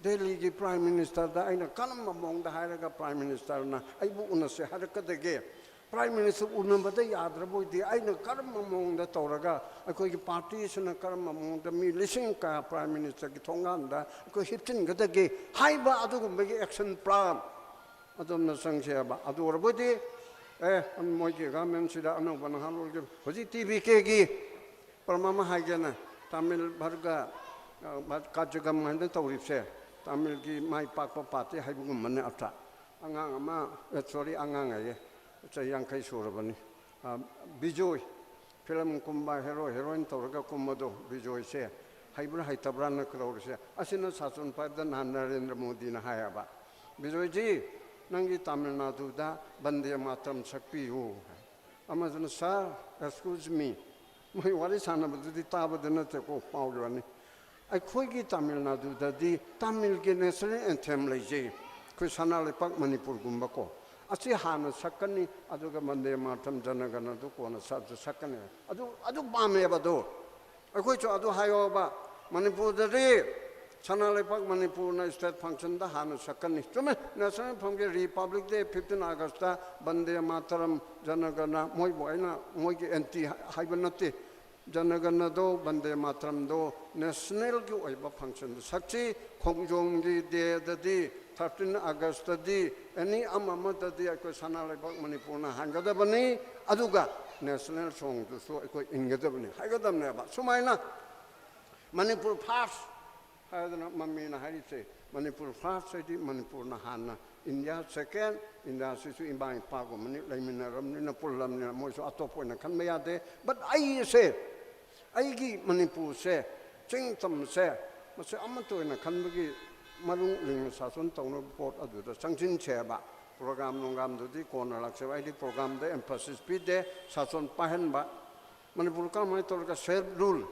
ꯗꯦꯜꯂꯤꯒꯤ ꯄ꯭ꯔꯥꯏꯝ ꯃꯤꯅꯤꯁꯇꯔꯗ ꯑꯩꯅ ꯀꯔꯝꯕ ꯃꯑꯣꯡꯗ ꯍꯥꯏꯔꯒ ꯄ꯭ꯔꯥꯏꯝ ꯃꯤꯅꯤꯁꯇꯔꯅ ꯑꯩꯕꯨ ꯎꯅꯁꯦ ꯍꯥꯏꯔꯛꯀꯗꯒꯦ? ꯄ꯭ꯔꯥꯏꯝ ꯃꯤꯅꯤꯁꯇꯔ ꯎꯅꯕꯗ ꯌꯥꯗ꯭ꯔꯕ ꯑꯣꯏꯗꯤ ꯑꯩꯅ ꯀꯔꯝꯕ ꯃꯑꯣꯡꯗ ꯇꯧꯔꯒ ꯑꯩꯈꯣꯏꯒꯤ ꯄꯥꯔꯇꯤꯁꯤꯅ ꯀꯔꯝꯕ ꯃꯑꯣꯡꯗ ꯃꯤ ꯂꯤꯁꯤꯡ ꯀꯌꯥ ꯄ꯭ꯔꯥꯏꯝ ꯃꯤꯅꯤꯁꯇꯔꯒꯤ ꯊꯣꯡꯒꯥꯟꯗ ꯑꯩꯈꯣꯏ ꯍꯤꯞꯆꯤꯟꯒꯗꯒꯦ ꯍꯥꯏꯕ ꯑꯗꯨꯒꯨꯝꯕꯒꯤ ꯑꯦꯛꯁꯟ ꯄ꯭ꯂꯥꯟ ꯑꯗꯣꯝꯅ ꯆꯪꯁꯦ ꯍꯥꯏꯕ꯫ ꯑꯗꯨ ꯑꯣꯏꯔꯕꯗꯤ ꯑꯦ, ꯃꯣꯏꯒꯤ ꯒꯚꯔꯟꯃꯦꯟꯁꯤꯗ ꯑꯅꯧꯕ ꯅꯍꯥꯔꯣꯜꯒꯤ ꯍꯧꯖꯤꯛ ꯇꯤ ꯚꯤ ꯀꯦꯒꯤ ꯄ꯭ꯔꯃꯥ ꯑꯃ ꯍꯥꯏꯒꯦꯅ, ꯇꯥꯃꯤꯜ ꯚꯔꯒ, ꯑ, ꯚ-, ꯀꯥꯖꯒꯝ ꯍꯥꯏꯅ ꯇꯧꯔꯤꯕꯁꯦ, ꯇꯥꯃꯤꯜꯒꯤ ꯃꯥꯏ ꯄꯥꯛꯄ ꯄꯥꯔꯇꯤ ꯍꯥꯏꯕꯒꯨꯝꯕꯅꯦ ꯑꯔꯊ꯫ ꯑꯉꯥꯡ ꯑꯃ, ꯑ, ꯁꯣꯔꯤ, ꯑꯉꯥꯡ ꯍꯥꯏꯌꯦ, ꯆꯍꯤ ꯌꯥꯡꯈꯩ ꯁꯨꯔꯕꯅꯤ꯫ ꯑ, ꯕꯤꯖꯣꯏ, ꯐꯤꯂꯝ ꯀꯨꯝꯕ, ꯍꯦꯔꯣ ꯍꯦꯔꯣꯏꯟ ꯇꯧꯔꯒ ꯀꯨꯝꯕꯗꯣ, ꯕꯤꯖꯣꯏꯁꯦ ꯍꯩꯕ꯭ꯔꯥ ꯍꯩꯇꯕ꯭ꯔꯥꯅ ꯀꯩꯗꯧꯔꯤꯁꯦ? ꯑꯁꯤꯅ ꯁꯥꯁꯟ ꯄꯥꯏꯕꯗ ꯅꯍꯥꯟ ꯅꯔꯦꯟꯗ꯭ꯔ ꯃꯣꯗꯤꯅ ꯍꯥꯏꯌꯦꯕ, "ꯕꯤꯖꯣꯏꯖꯤ, ꯅꯪꯒꯤ ꯇꯥꯃꯤꯜ ꯅꯥꯗꯨꯗ ꯕꯟꯗꯦ ꯃꯥꯇꯔꯝ ꯁꯛꯄꯤꯌꯨ"꯫ ꯑꯃꯗꯨꯅ, "Sir, excuse me, ꯃꯣꯏ ꯋꯥꯔꯤ ꯁꯥꯟꯅꯕꯗꯨꯗꯤ ꯇꯥꯕꯗ ꯅꯠꯇꯦꯀꯣ, ꯄꯥꯎꯒꯤ ꯋꯥꯅꯤ꯫ ꯑꯩꯈꯣꯏꯒꯤ ꯇꯥꯃꯤꯜ ꯅꯥꯗꯨꯗꯗꯤ ꯇꯥꯃꯤꯜꯒꯤ ꯅꯦꯁꯅꯦꯜ ꯑꯦꯟꯊꯦꯝ ꯂꯩꯖꯩ, ꯑꯩꯈꯣꯏ ꯁꯅꯥ ꯂꯩꯄꯥꯛ ꯃꯅꯤꯄꯨꯔꯒꯨꯝꯕꯀꯣ꯫ ꯑꯁꯤ ꯍꯥꯟꯅ ꯁꯛꯀꯅꯤ, ꯑꯗꯨꯒ ꯕꯟꯗꯦ ꯃꯥꯇꯔꯝ, ꯖꯅꯒꯅꯗꯨ ꯀꯣꯟꯅ ꯁꯛ-, ꯁꯛꯀꯅꯤ꯫ ꯑꯗꯨ, ꯑꯗꯨ ꯄꯥꯝꯃꯦꯕ ꯑꯗꯣ꯫ ꯑꯩꯈꯣꯏꯁꯨ ꯑꯗꯨ ꯍꯥꯏꯌꯣꯕ꯫ ꯃꯅꯤꯄꯨꯔꯗꯗꯤ ꯁꯅꯥ ꯂꯩꯄꯥꯛ ꯃꯅꯤꯄꯨꯔꯅ ꯁ꯭ꯇꯦꯠ ꯐꯪꯁꯟꯗ ꯍꯥꯟꯅ ꯁꯛꯀꯅꯤ꯫ ꯆꯨꯝꯃꯦ, national ꯑꯦꯟꯊꯦꯝꯒꯤ republic day, fifteen August ꯕꯟꯗꯦ ꯃꯥꯇꯔꯝ, ꯖꯅꯒꯅ, ꯃꯣꯏꯕꯨ ꯑꯩꯅ ꯃꯣꯏꯒꯤ ꯑꯦꯟꯇꯤ ꯍꯥꯏꯕ ꯅꯠꯇꯦ꯫ ꯖꯅꯒꯅꯗꯣ, ꯕꯟꯗꯦ ꯃꯥꯇꯔꯝꯗꯣ ꯅꯦꯁꯅꯦꯜꯒꯤ ꯑꯣꯏꯕ ꯐꯪꯁꯟꯗ ꯁꯛꯁꯤ꯫ ꯈꯣꯡꯖꯣꯝꯒꯤ ꯗꯦꯗꯗꯤ, ꯊꯥꯔꯇꯤꯟ ꯑꯥꯒꯁꯇꯗꯤ, ꯑꯦꯅꯤ ꯑꯃ ꯑꯃꯗꯗꯤ ꯑꯩꯈꯣꯏ ꯁꯅꯥ ꯂꯩꯕꯥꯛ ꯃꯅꯤꯄꯨꯔꯅ ꯍꯥꯟꯒꯗꯕꯅꯤ꯫ ꯑꯗꯨꯒ ꯅꯦꯁꯅꯦꯜ ꯁꯣꯡꯗꯨꯁꯨ ꯑꯩꯈꯣꯏ ꯏꯟꯒꯗꯕꯅꯤ ꯍꯥꯏꯒꯗꯕꯅꯦꯕ꯫ ꯁꯨꯃꯥꯏꯅ ꯃꯅꯤꯄꯨꯔ ꯐꯥꯔꯁ ꯍꯥꯏꯗꯅ ꯃꯃꯤꯅ ꯍꯥꯏꯔꯤꯁꯦ, ꯃꯅꯤꯄꯨꯔ ꯐꯥꯔꯁ ꯍꯥꯏꯗꯤ ꯃꯅꯤꯄꯨꯔꯅ ꯍꯥꯟꯅ, ꯏꯟꯗꯤꯌꯥ ꯁꯦꯀꯦꯟ, ꯏꯟꯗꯤꯌꯥꯁꯤꯁꯨ ꯏꯃꯥ ꯏꯄꯥꯒꯨꯝꯕꯅꯤ, ꯂꯩꯃꯤꯟꯅꯔꯕꯅꯤꯅ, ꯄꯨꯜꯂꯕꯅꯤꯅ ꯃꯣꯏꯁꯨ ꯑꯇꯣꯞꯄ ꯑꯣꯏꯅ ꯈꯟꯕ ꯌꯥꯗꯦ꯫ But ꯑꯩꯁꯦ, ꯑꯩꯒꯤ ꯃꯅꯤꯄꯨꯔꯁꯦ, ꯆꯤꯡ ꯇꯝꯁꯦ, ꯃꯁꯤ ꯑꯃꯠꯇ ꯑꯣꯏꯅ ꯈꯟꯕꯒꯤ ꯃꯅꯨꯡ ꯂꯤꯡꯅ ꯁꯥꯁꯟ ꯇꯧꯅꯕ ꯄꯣꯠ ꯑꯗꯨꯗ ꯆꯪꯁꯤꯟꯁꯦꯕ꯫ ꯄ꯭ꯔꯣꯒ꯭ꯔꯥꯝ ꯅꯨꯡꯒ꯭ꯔꯥꯝꯗꯨꯗꯤ ꯀꯣꯟꯅ ꯂꯥꯛꯆꯕ, ꯑꯩꯗꯤ ꯄ꯭ꯔꯣꯒ꯭ꯔꯥꯝꯗ emphasis ꯄꯤꯗꯦ, ꯁꯥꯁꯟ ꯄꯥꯏꯍꯟꯕ꯫ ꯃꯅꯤꯄꯨꯔ ꯀꯔꯝꯍꯥꯏꯅ ꯇꯧꯔꯒ ꯁꯦꯜꯐ ꯔꯨꯜ,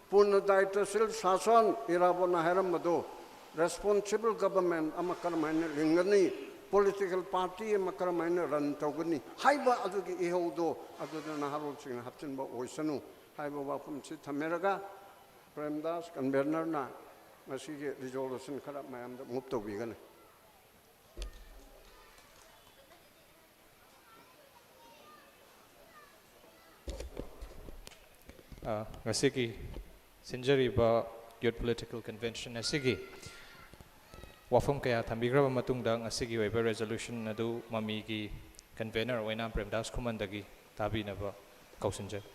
ꯄꯨꯔꯅ ꯗꯥꯌꯤꯇ꯭ꯕꯁꯤꯜ ꯁꯥꯁꯟ, ꯏꯔꯥꯕꯣꯠꯅ ꯍꯥꯏꯔꯝꯕꯗꯣ, ꯔꯦꯁꯄꯣꯟꯁꯤꯕꯜ ꯒꯚꯔꯟꯃꯦꯟꯠ ꯑꯃ ꯀꯔꯝꯍꯥꯏꯅ ꯂꯤꯡꯒꯅꯤ? ꯄꯣꯂꯤꯇꯤꯀꯦꯜ ꯄꯥꯔꯇꯤ ꯑꯃ ꯀꯔꯝꯍꯥꯏꯅ ꯔꯟ ꯇꯧꯒꯅꯤ ꯍꯥꯏꯕ ꯑꯗꯨꯒꯤ ꯏꯍꯧꯗꯣ ꯑꯗꯨꯗ ꯅꯍꯥꯔꯣꯜꯁꯤꯡꯅ ꯍꯥꯞꯆꯤꯟꯕ ꯑꯣꯏꯁꯅꯨ ꯍꯥꯏꯕ ꯋꯥꯐꯝꯁꯤ ꯊꯝꯃꯦꯔꯒ, ꯄ꯭ꯔꯦꯝꯗꯥꯁ ꯀꯟꯚꯦꯅꯔꯅ ꯃꯁꯤꯒꯤ ꯔꯤꯖꯣꯂꯨꯁꯟ ꯈꯔ ꯃꯌꯥꯝꯗ ꯃꯨꯞ ꯇꯧꯕꯤꯒꯅꯤ꯫ ꯑ, ꯉꯁꯤꯒꯤ ꯁꯤꯟꯖꯔꯤꯕ Youth Political Convention ꯑꯁꯤꯒꯤ ꯋꯥꯐꯝ ꯀꯌꯥ ꯊꯝꯕꯤꯈ꯭ꯔꯕ ꯃꯇꯨꯡꯗ, ꯉꯁꯤꯒꯤ ꯑꯣꯏꯕ ꯔꯦꯖꯣꯂꯨꯁꯟ ꯑꯗꯨ ꯃꯃꯤꯒꯤ ꯀꯟꯚꯦꯅꯔ ꯑꯣꯏꯅ ꯄ꯭ꯔꯦꯝꯗꯥꯁ ꯈꯨꯃꯟꯗꯒꯤ ꯇꯥꯕꯤꯅꯕ ꯀꯧꯁꯤꯟꯖꯔꯤ꯫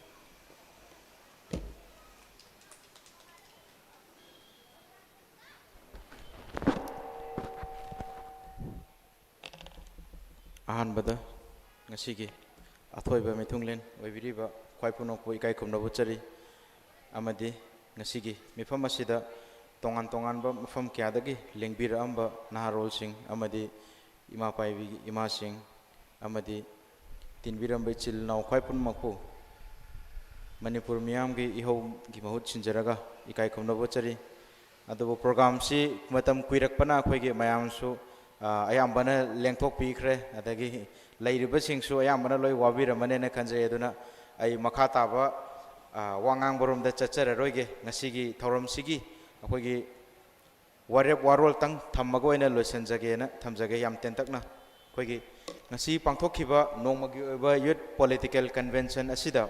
ꯑꯍꯥꯟꯕꯗ ꯉꯁꯤꯒꯤ ꯑꯊꯣꯏꯕ ꯃꯤꯊꯨꯡꯂꯦꯟ ꯑꯣꯏꯕꯤꯔꯤꯕ ꯈ꯭ꯋꯥꯏ ꯄꯨꯝꯅꯃꯛꯄꯨ ꯏꯀꯥꯏ ꯈꯨꯝꯅꯕ ꯎꯠꯆꯔꯤ꯫ ꯑꯃꯗꯤ ꯉꯁꯤꯒꯤ ꯃꯤꯐꯝ ꯑꯁꯤꯗ ꯇꯣꯉꯥꯟ ꯇꯣꯉꯥꯟꯕ ꯃꯐꯝ ꯀꯌꯥꯗꯒꯤ ꯂꯦꯡꯕꯤꯔꯛꯂꯝꯕ ꯅꯍꯥꯔꯣꯜꯁꯤꯡ ꯑꯃꯗꯤ ꯏꯃꯥ ꯄꯥꯏꯕꯤꯒꯤ ꯏꯃꯥꯁꯤꯡ ꯑꯃꯗꯤ ꯇꯤꯟꯕꯤꯔꯝꯕ ꯏꯆꯤꯜ ꯏꯅꯥꯎ ꯈ꯭ꯋꯥꯏ ꯄꯨꯝꯅꯃꯛꯄꯨ ꯃꯅꯤꯄꯨꯔ ꯃꯤꯌꯥꯝꯒꯤ ꯏꯍꯧꯒꯤ ꯃꯍꯨꯠ ꯁꯤꯟꯖꯔꯒ ꯏꯀꯥꯏ ꯈꯨꯝꯅꯕ ꯎꯠꯆꯔꯤ꯫ ꯑꯗꯨꯕꯨ ꯄ꯭ꯔꯣꯒ꯭ꯔꯥꯝꯁꯤ ꯃꯇꯝ ꯀꯨꯏꯔꯛꯄꯅ ꯑꯩꯈꯣꯏꯒꯤ ꯃꯌꯥꯝꯁꯨ, ꯑ, ꯑꯌꯥꯝꯕꯅ ꯂꯦꯡꯊꯣꯛꯄꯤꯈ꯭ꯔꯦ, ꯑꯗꯒꯤ ꯂꯩꯔꯤꯕꯁꯤꯡꯁꯨ ꯑꯌꯥꯝꯕꯅ ꯂꯣꯏ ꯋꯥꯕꯤꯔꯝꯃꯅꯦꯅ ꯈꯟꯖꯩ꯫ ꯑꯗꯨꯅ ꯑꯩ ꯃꯈꯥ ꯇꯥꯕ, ꯑ, ꯋꯥ ꯉꯥꯡꯕꯔꯣꯝꯗ ꯆꯠꯆꯔꯔꯣꯏꯒꯦ꯫ ꯉꯁꯤꯒꯤ ꯊꯧꯔꯝꯁꯤꯒꯤ ꯑꯩꯈꯣꯏꯒꯤ ꯋꯥꯔꯦꯞ ꯋꯥꯔꯣꯜꯇꯪ ꯊꯝꯃꯒ ꯑꯣꯏꯅ ꯂꯣꯏꯁꯤꯟꯖꯒꯦꯅ ꯊꯝꯖꯒꯦ ꯌꯥꯝ ꯇꯦꯟꯇꯛꯅ꯫ ꯑꯩꯈꯣꯏꯒꯤ ꯉꯁꯤ ꯄꯥꯡꯊꯣꯛꯈꯤꯕ ꯅꯣꯡꯃꯒꯤ ꯑꯣꯏꯕ Youth Political Convention ꯑꯁꯤꯗ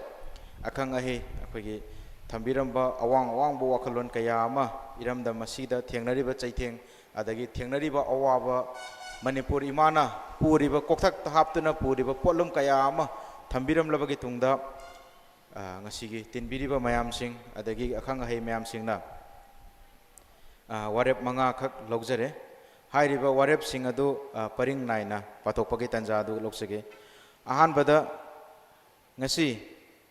ꯑꯈꯪ ꯑꯍꯩ ꯑꯩꯈꯣꯏꯒꯤ ꯊꯝꯕꯤꯔꯝꯕ ꯑꯋꯥꯡ ꯑꯋꯥꯡꯕ ꯋꯥꯈꯜꯂꯣꯟ ꯀꯌꯥ ꯑꯃ, ꯏꯔꯝꯗꯝ ꯑꯁꯤꯗ ꯊꯦꯡꯅꯔꯤꯕ ꯆꯩꯊꯦꯡ, ꯑꯗꯒꯤ ꯊꯦꯡꯅꯔꯤꯕ ꯑꯋꯥꯕ, ꯃꯅꯤꯄꯨꯔ ꯏꯃꯥꯅ ꯄꯨꯔꯤꯕ, ꯀꯣꯛꯊꯛꯇ ꯍꯥꯞꯇꯨꯅ ꯄꯨꯔꯤꯕ ꯄꯣꯠꯂꯨꯝ ꯀꯌꯥ ꯑꯃ ꯊꯝꯕꯤꯔꯝꯂꯕꯒꯤ ꯇꯨꯡꯗ, ꯑ, ꯉꯁꯤꯒꯤ ꯇꯤꯟꯕꯤꯔꯤꯕ ꯃꯌꯥꯝꯁꯤꯡ ꯑꯗꯒꯤ ꯑꯈꯪ ꯑꯍꯩ ꯃꯌꯥꯝꯁꯤꯡꯅ, ꯑ, ꯋꯥꯔꯦꯞ ꯃꯉꯥꯈꯛ ꯂꯧꯖꯔꯦ꯫ ꯍꯥꯏꯔꯤꯕ ꯋꯥꯔꯦꯞꯁꯤꯡ ꯑꯗꯨ, ꯑ, ꯄꯔꯤꯡ ꯅꯥꯏꯅ ꯄꯥꯊꯣꯛꯄꯒꯤ ꯇꯥꯟꯖꯥ ꯑꯗꯨ ꯂꯧꯖꯒꯦ꯫ ꯑꯍꯥꯟꯕꯗ, ꯉꯁꯤ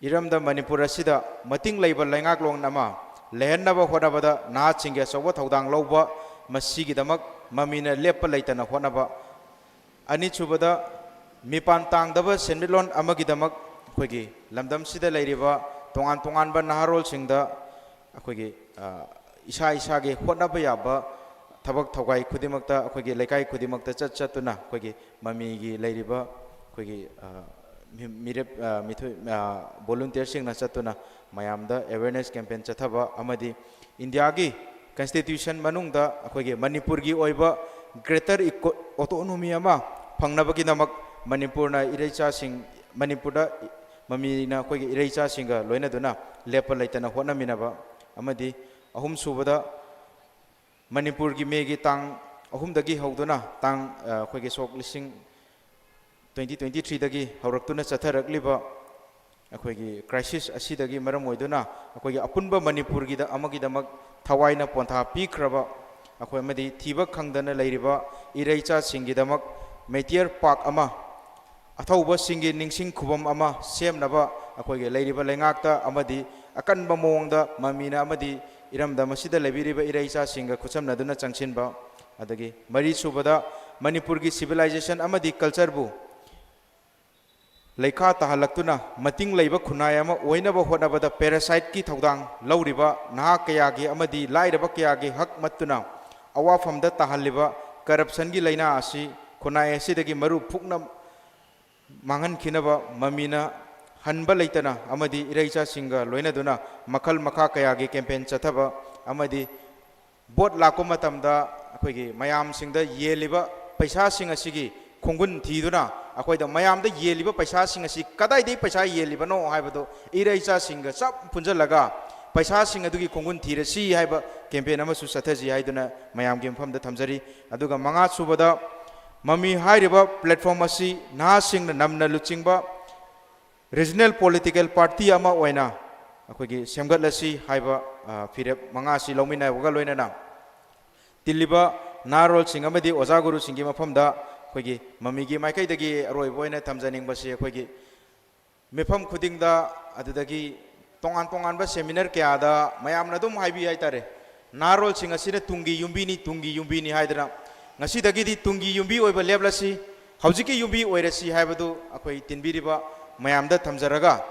ꯏꯔꯝꯗꯝ ꯃꯅꯤꯄꯨꯔ ꯑꯁꯤꯗ ꯃꯇꯤꯡ ꯂꯩꯕ ꯂꯩꯉꯥꯛꯂꯣꯟ ꯑꯃ ꯂꯩꯍꯟꯅꯕ ꯍꯣꯠꯅꯕꯗ ꯅꯍꯥꯁꯤꯡꯒꯤ ꯑꯆꯧꯕ ꯊꯧꯗꯥꯡ ꯂꯧꯕ, ꯃꯁꯤꯒꯤꯗꯃꯛ ꯃꯃꯤꯅ ꯂꯦꯞꯄ ꯂꯩꯇꯅ ꯍꯣꯠꯅꯕ꯫ ꯑꯅꯤꯁꯨꯕꯗ, ꯃꯤꯄꯥꯟ ꯇꯥꯡꯗꯕ ꯁꯦꯟꯃꯤꯠꯂꯣꯟ ꯑꯃꯒꯤꯗꯃꯛ ꯑꯩꯈꯣꯏꯒꯤ ꯂꯝꯗꯝꯁꯤꯗ ꯂꯩꯔꯤꯕ ꯇꯣꯉꯥꯟ ꯇꯣꯉꯥꯟꯕ ꯅꯍꯥꯔꯣꯜꯁꯤꯡꯗ ꯑꯩꯈꯣꯏꯒꯤ, ꯑ, ꯏꯁꯥ ꯏꯁꯥꯒꯤ ꯍꯣꯠꯅꯕ ꯌꯥꯕ ꯊꯕꯛ ꯊꯧꯒꯥꯏ ꯈꯨꯗꯤꯡꯃꯛꯇ, ꯑꯩꯈꯣꯏꯒꯤ ꯂꯩꯀꯥꯏ ꯈꯨꯗꯤꯡꯃꯛꯇ ꯆꯠ ꯆꯠꯇꯨꯅ, ꯑꯩꯈꯣꯏꯒꯤ ꯃꯃꯤꯒꯤ ꯂꯩꯔꯤꯕ ꯑꯩꯈꯣꯏꯒꯤ, ꯑ, ꯃꯤ-, ꯃꯤꯔꯦꯞ, ꯑ, ꯃꯤꯊꯣꯏ-, ꯑ, volunteerꯁꯤꯡꯅ ꯆꯠꯇꯨꯅ ꯃꯌꯥꯝꯗ awareness campaign ꯆꯠꯊꯕ ꯑꯃꯗꯤ ꯏꯟꯗꯤꯌꯥꯒꯤ constitution ꯃꯅꯨꯡꯗ ꯑꯩꯈꯣꯏꯒꯤ ꯃꯅꯤꯄꯨꯔꯒꯤ ꯑꯣꯏꯕ greater eco-, autonomy ꯑꯃ ꯐꯪꯅꯕꯒꯤꯗꯃꯛ ꯃꯅꯤꯄꯨꯔꯅ ꯏꯔꯩꯆꯥꯁꯤꯡ, ꯃꯅꯤꯄꯨꯔꯗ ꯃꯃꯤꯅ ꯑꯩꯈꯣꯏꯒꯤ ꯏꯔꯩꯆꯥꯁꯤꯡꯒ ꯂꯣꯏꯅꯗꯨꯅ ꯂꯦꯞꯄ ꯂꯩꯇꯅ ꯍꯣꯠꯅꯃꯤꯟꯅꯕ ꯑꯃꯗꯤ ꯑꯍꯨꯝꯁꯨꯕꯗ ꯃꯅꯤꯄꯨꯔꯒꯤ ꯃꯦꯒꯤ ꯇꯥꯡ ꯑꯍꯨꯝꯗꯒꯤ ꯍꯧꯗꯨꯅ ꯇꯥꯡ, ꯑ, ꯑꯩꯈꯣꯏꯒꯤ ꯁꯣꯛ ꯂꯤꯁꯤꯡ, twenty twenty threeꯗꯒꯤ ꯍꯧꯔꯛꯇꯨꯅ ꯆꯠꯊꯔꯛꯂꯤꯕ ꯑꯩꯈꯣꯏꯒꯤ crisis ꯑꯁꯤꯗꯒꯤ ꯃꯔꯝ ꯑꯣꯏꯗꯨꯅ ꯑꯩꯈꯣꯏꯒꯤ ꯑꯄꯨꯟꯕ ꯃꯅꯤꯄꯨꯔꯒꯤꯗ ꯑꯃꯒꯤꯗꯃꯛ ꯊꯋꯥꯏꯅ ꯄꯣꯟꯊꯥ ꯄꯤꯈ꯭ꯔꯕ ꯑꯩꯈꯣꯏ ꯑꯃꯗꯤ ꯊꯤꯕ ꯈꯪꯗꯅ ꯂꯩꯔꯤꯕ ꯏꯔꯩꯆꯥꯁꯤꯡꯒꯤꯗꯃꯛ martyr park ꯑꯃ ꯑꯊꯧꯕꯁꯤꯡꯒꯤ ꯅꯤꯡꯁꯤꯡ ꯈꯨꯕꯝ ꯑꯃ ꯁꯦꯝꯅꯕ ꯑꯩꯈꯣꯏꯒꯤ ꯂꯩꯔꯤꯕ ꯂꯩꯉꯥꯛꯇ ꯑꯃꯗꯤ ꯑꯀꯟꯕ ꯃꯑꯣꯡꯗ ꯃꯃꯤꯅ ꯑꯃꯗꯤ ꯏꯔꯝꯗꯝ ꯑꯁꯤꯗ ꯂꯩꯕꯤꯔꯤꯕ ꯏꯔꯩꯆꯥꯁꯤꯡꯒ ꯈꯨꯠꯁꯝꯅꯗꯨꯅ ꯆꯪꯁꯤꯟꯕ, ꯑꯗꯒꯤ ꯃꯔꯤꯁꯨꯕꯗ ꯃꯅꯤꯄꯨꯔꯒꯤ civilization ꯑꯃꯗꯤ cultureꯕꯨ ꯂꯩꯈꯥ ꯇꯥꯍꯜꯂꯛꯇꯨꯅ ꯃꯇꯤꯡ ꯂꯩꯕ ꯈꯨꯟꯅꯥꯏ ꯑꯃ ꯑꯣꯏꯅꯕ ꯍꯣꯠꯅꯕꯗ parasiteꯀꯤ ꯊꯧꯗꯥꯡ ꯂꯧꯔꯤꯕ ꯅꯍꯥ ꯀꯌꯥꯒꯤ ꯑꯃꯗꯤ ꯂꯥꯏꯔꯕ ꯀꯌꯥꯒꯤ ꯍꯛ ꯃꯠꯇꯨꯅ ꯑꯋꯥꯐꯝꯗ ꯇꯥꯍꯜꯂꯤꯕ corruptionꯒꯤ ꯂꯥꯏꯅꯥ ꯑꯁꯤ ꯈꯨꯟꯅꯥꯏ ꯑꯁꯤꯗꯒꯤ ꯃꯔꯨ ꯐꯨꯛꯅ ꯃꯥꯡꯍꯟꯈꯤꯅꯕ ꯃꯃꯤꯅ ꯍꯟꯕ ꯂꯩꯇꯅ ꯑꯃꯗꯤ ꯏꯔꯩꯆꯥꯁꯤꯡꯒ ꯂꯣꯏꯅꯗꯨꯅ ꯃꯈꯜ ꯃꯈꯥ ꯀꯌꯥꯒꯤ campaign ꯆꯠꯊꯕ ꯑꯃꯗꯤ vote ꯂꯥꯛꯄ ꯃꯇꯝꯗ ꯑꯩꯈꯣꯏꯒꯤ ꯃꯌꯥꯝꯁꯤꯡꯗ ꯌꯦꯜꯂꯤꯕ ꯄꯩꯁꯥꯁꯤꯡ ꯑꯁꯤꯒꯤ ꯈꯣꯡꯒꯨꯟ ꯊꯤꯗꯨꯅ ꯑꯩꯈꯣꯏꯗ ꯃꯌꯥꯝꯗ ꯌꯦꯜꯂꯤꯕ ꯄꯩꯁꯥꯁꯤꯡ ꯑꯁꯤ ꯀꯗꯥꯏꯗꯒꯤ ꯄꯩꯁꯥ ꯌꯦꯜꯂꯤꯕꯅꯣ ꯍꯥꯏꯕꯗꯨ ꯏꯔꯩꯆꯥꯁꯤꯡꯒ ꯆꯞ ꯄꯨꯟꯁꯤꯜꯂꯒ ꯄꯩꯁꯥꯁꯤꯡ ꯑꯗꯨꯒꯤ ꯈꯣꯡꯒꯨꯟ ꯊꯤꯔꯁꯤ ꯍꯥꯏꯕ campaign ꯑꯃꯁꯨ ꯆꯠꯊꯁꯤ ꯍꯥꯏꯗꯨꯅ ꯃꯌꯥꯝꯒꯤ ꯃꯐꯝꯗ ꯊꯝꯖꯔꯤ꯫ ꯑꯗꯨꯒ ꯃꯉꯥꯁꯨꯕꯗ ꯃꯃꯤ ꯍꯥꯏꯔꯤꯕ platform ꯑꯁꯤ ꯅꯍꯥꯁꯤꯡꯅ ꯅꯝꯅ ꯂꯨꯆꯤꯡꯕ regional political party ꯑꯃ ꯑꯣꯏꯅ ꯑꯩꯈꯣꯏꯒꯤ ꯁꯦꯝꯒꯠꯂꯁꯤ ꯍꯥꯏꯕ, ꯑ, ꯐꯤꯔꯦꯞ ꯃꯉꯥꯁꯤ ꯂꯧꯃꯤꯟꯅꯕꯒ ꯂꯣꯏꯅꯅ ꯇꯤꯜꯂꯤꯕ ꯅꯍꯥꯔꯣꯜꯁꯤꯡ ꯑꯃꯗꯤ ꯑꯣꯖꯥ ꯒꯨꯔꯨꯁꯤꯡꯒꯤ ꯃꯐꯝꯗ ꯑꯩꯈꯣꯏꯒꯤ ꯃꯃꯤꯒꯤ ꯃꯥꯏꯀꯩꯗꯒꯤ ꯑꯔꯣꯏꯕ ꯑꯣꯏꯅ ꯊꯝꯖꯅꯤꯡꯕꯁꯤ ꯑꯩꯈꯣꯏꯒꯤ ꯃꯤꯐꯝ ꯈꯨꯗꯤꯡꯗ ꯑꯗꯨꯗꯒꯤ ꯇꯣꯉꯥꯟ ꯇꯣꯉꯥꯟꯕ seminar ꯀꯌꯥꯗ ꯃꯌꯥꯝꯅ ꯑꯗꯨꯝ ꯍꯥꯏꯕꯤ ꯍꯥꯏꯇꯥꯔꯦ, ꯅꯍꯥꯔꯣꯜꯁꯤꯡ ꯑꯁꯤꯅ ꯇꯨꯡꯒꯤ ꯌꯨꯝꯕꯤꯅꯤ, ꯇꯨꯡꯒꯤ ꯌꯨꯝꯕꯤꯅꯤ ꯍꯥꯏꯗꯅ꯫ ꯉꯁꯤꯗꯒꯤꯗꯤ ꯇꯨꯡꯒꯤ ꯌꯨꯝꯕꯤ ꯑꯣꯏꯕ ꯂꯦꯞꯂꯁꯤ, ꯍꯧꯖꯤꯛꯀꯤ ꯌꯨꯝꯕꯤ ꯑꯣꯏꯔꯁꯤ ꯍꯥꯏꯕꯗꯨ ꯑꯩꯈꯣꯏ ꯇꯤꯟꯕꯤꯔꯤꯕ ꯃꯌꯥꯝꯗ ꯊꯝꯖꯔꯒ,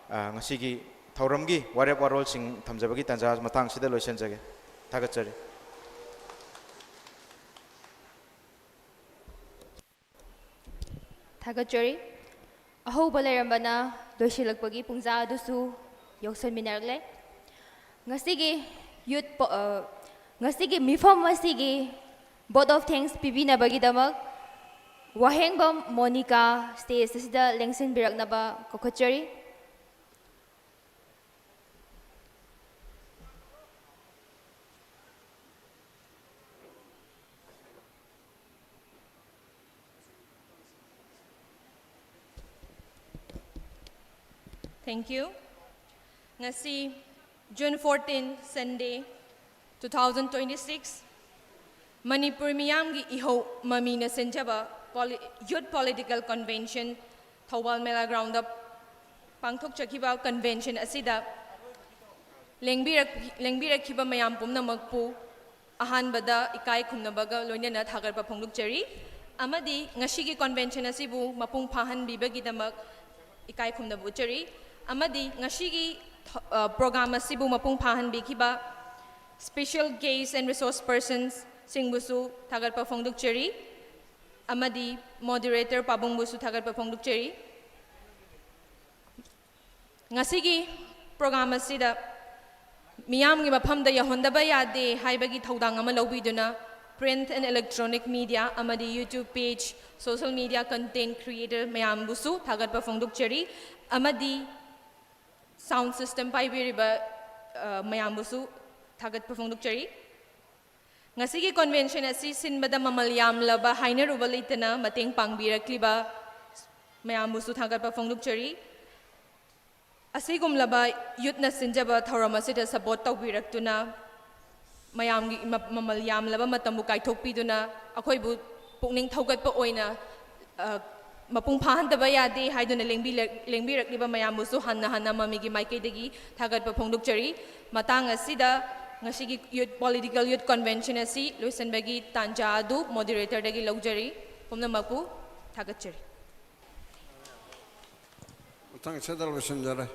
ꯑ, ꯉꯁꯤꯒꯤ ꯊꯧꯔꯝꯒꯤ ꯋꯥꯔꯦꯞ ꯋꯥꯔꯣꯜꯁꯤꯡ ꯊꯝꯖꯕꯒꯤ ꯇꯥꯟꯖꯥ ꯃꯇꯥꯡꯁꯤꯗ ꯂꯣꯏꯁꯤꯟꯖꯒꯦ꯫ ꯊꯥꯒꯠꯆꯔꯤ꯫ ꯊꯥꯒꯠꯆꯔꯤ꯫ ꯑꯍꯧꯕ ꯂꯩꯔꯝꯕꯅ ꯂꯣꯏꯁꯤꯜꯂꯛꯄꯒꯤ ꯄꯨꯡꯖꯥ ꯑꯗꯨꯁꯨ ꯌꯧꯁꯤꯟꯃꯤꯟꯅꯔꯛꯂꯦ꯫ ꯉꯁꯤꯒꯤ youth ꯄꯣ-, ꯑ, ꯉꯁꯤꯒꯤ ꯃꯤꯐꯝ ꯑꯁꯤꯒꯤ vote of thanks ꯄꯤꯕꯤꯅꯕꯒꯤꯗꯃꯛ ꯋꯥꯍꯦꯡꯕꯝ ꯃꯣꯅꯤꯀꯥ stage ꯑꯁꯤꯗ ꯂꯦꯡꯁꯤꯟꯕꯤꯔꯛꯅꯕ ꯀꯧꯈꯠꯆꯔꯤ꯫ Thank you. ꯉꯁꯤ June fourteen, Sunday, two thousand twenty-six, Manipur ꯃꯤꯌꯥꯝꯒꯤ ꯏꯍꯧ ꯃꯃꯤꯅ ꯁꯤꯟꯖꯕ ꯄꯣꯂꯤ-, Youth Political Convention Thoubal Mela ground ꯗ ꯄꯥꯡꯊꯣꯛꯆꯈꯤꯕ convention ꯑꯁꯤꯗ ꯂꯦꯡꯕꯤꯔꯛ-, ꯂꯦꯡꯕꯤꯔꯛꯈꯤꯕ ꯃꯌꯥꯝ ꯄꯨꯝꯅꯃꯛꯄꯨ ꯑꯍꯥꯟꯕꯗ ꯏꯀꯥꯏ ꯈꯨꯝꯅꯕꯒ ꯂꯣꯏꯅꯅ ꯊꯥꯒꯠꯄ ꯐꯣꯡꯗꯣꯛꯆꯔꯤ꯫ ꯑꯃꯗꯤ ꯉꯁꯤꯒꯤ convention ꯑꯁꯤꯕꯨ ꯃꯄꯨꯡ ꯐꯥꯍꯟꯕꯤꯕꯒꯤꯗꯃꯛ ꯏꯀꯥꯏ ꯈꯨꯝꯅꯕ ꯎꯠꯆꯔꯤ꯫ ꯑꯃꯗꯤ ꯉꯁꯤꯒꯤ ꯊ-, ꯑ, program ꯑꯁꯤꯕꯨ ꯃꯄꯨꯡ ꯐꯥꯍꯟꯕꯤꯈꯤꯕ special guest and resource persons ꯁꯤꯡꯕꯨꯁꯨ ꯊꯥꯒꯠꯄ ꯐꯣꯡꯗꯣꯛꯆꯔꯤ꯫ ꯑꯃꯗꯤ moderator ꯄꯥꯕꯨꯡꯕꯨꯁꯨ ꯊꯥꯒꯠꯄ ꯐꯣꯡꯗꯣꯛꯆꯔꯤ꯫ ꯉꯁꯤꯒꯤ program ꯑꯁꯤꯗ ꯃꯤꯌꯥꯝꯒꯤ ꯃꯐꯝꯗ ꯌꯧꯍꯟꯗꯕ ꯌꯥꯗꯦ ꯍꯥꯏꯕꯒꯤ ꯊꯧꯗꯥꯡ ꯑꯃ ꯂꯧꯕꯤꯗꯨꯅ print and electronic media ꯑꯃꯗꯤ YouTube page, social media content creator ꯃꯌꯥꯝꯕꯨꯁꯨ ꯊꯥꯒꯠꯄ ꯐꯣꯡꯗꯣꯛꯆꯔꯤ꯫ ꯑꯃꯗꯤ sound system ꯄꯥꯏꯕꯤꯔꯤꯕ, ꯑ, ꯃꯌꯥꯝꯕꯨꯁꯨ ꯊꯥꯒꯠꯄ ꯐꯣꯡꯗꯣꯛꯆꯔꯤ꯫ ꯉꯁꯤꯒꯤ convention ꯑꯁꯤ ꯁꯤꯟꯕꯗ ꯃꯃꯜ ꯌꯥꯝꯂꯕ ꯍꯥꯏꯅꯔꯨꯕ ꯂꯩꯇꯅ ꯃꯇꯦꯡ ꯄꯥꯡꯕꯤꯔꯛꯂꯤꯕ ꯃꯌꯥꯝꯕꯨꯁꯨ ꯊꯥꯒꯠꯄ ꯐꯣꯡꯗꯣꯛꯆꯔꯤ꯫ ꯑꯁꯤꯒꯨꯝꯂꯕ youth ꯅ ꯁꯤꯟꯖꯕ ꯊꯧꯔꯝ ꯑꯁꯤꯗ support ꯇꯧꯕꯤꯔꯛꯇꯨꯅ, ꯃꯌꯥꯝꯒꯤ ꯃ-, ꯃꯃꯜ ꯌꯥꯝꯂꯕ ꯃꯇꯝꯕꯨ ꯀꯥꯏꯊꯣꯛꯄꯤꯗꯨꯅ ꯑꯩꯈꯣꯏꯕꯨ ꯄꯨꯛꯅꯤꯡ ꯊꯧꯒꯠꯄ ꯑꯣꯏꯅ, ꯑ, ꯃꯄꯨꯡ ꯐꯥꯍꯟꯗꯕ ꯌꯥꯗꯦ ꯍꯥꯏꯗꯨꯅ ꯂꯦꯡꯕꯤꯂꯛ-, ꯂꯦꯡꯕꯤꯔꯛꯂꯤꯕ ꯃꯌꯥꯝꯕꯨꯁꯨ ꯍꯟꯅ ꯍꯟꯅ ꯃꯃꯤꯒꯤ ꯃꯥꯏꯀꯩꯗꯒꯤ ꯊꯥꯒꯠꯄ ꯐꯣꯡꯗꯣꯛꯆꯔꯤ꯫ ꯃꯇꯥꯡ ꯑꯁꯤꯗ ꯉꯁꯤꯒꯤ youth, political youth convention ꯑꯁꯤ ꯂꯣꯏꯁꯤꯟꯕꯒꯤ ꯇꯥꯟꯖꯥ ꯑꯗꯨ moderator ꯗꯒꯤ ꯂꯧꯖꯔꯤ꯫ ꯄꯨꯝꯅꯃꯛꯄꯨ ꯊꯥꯒꯠꯆꯔꯤ꯫ ꯃꯊꯪ ꯁꯤꯗ ꯂꯣꯏꯁꯤꯟꯖꯔꯦ꯫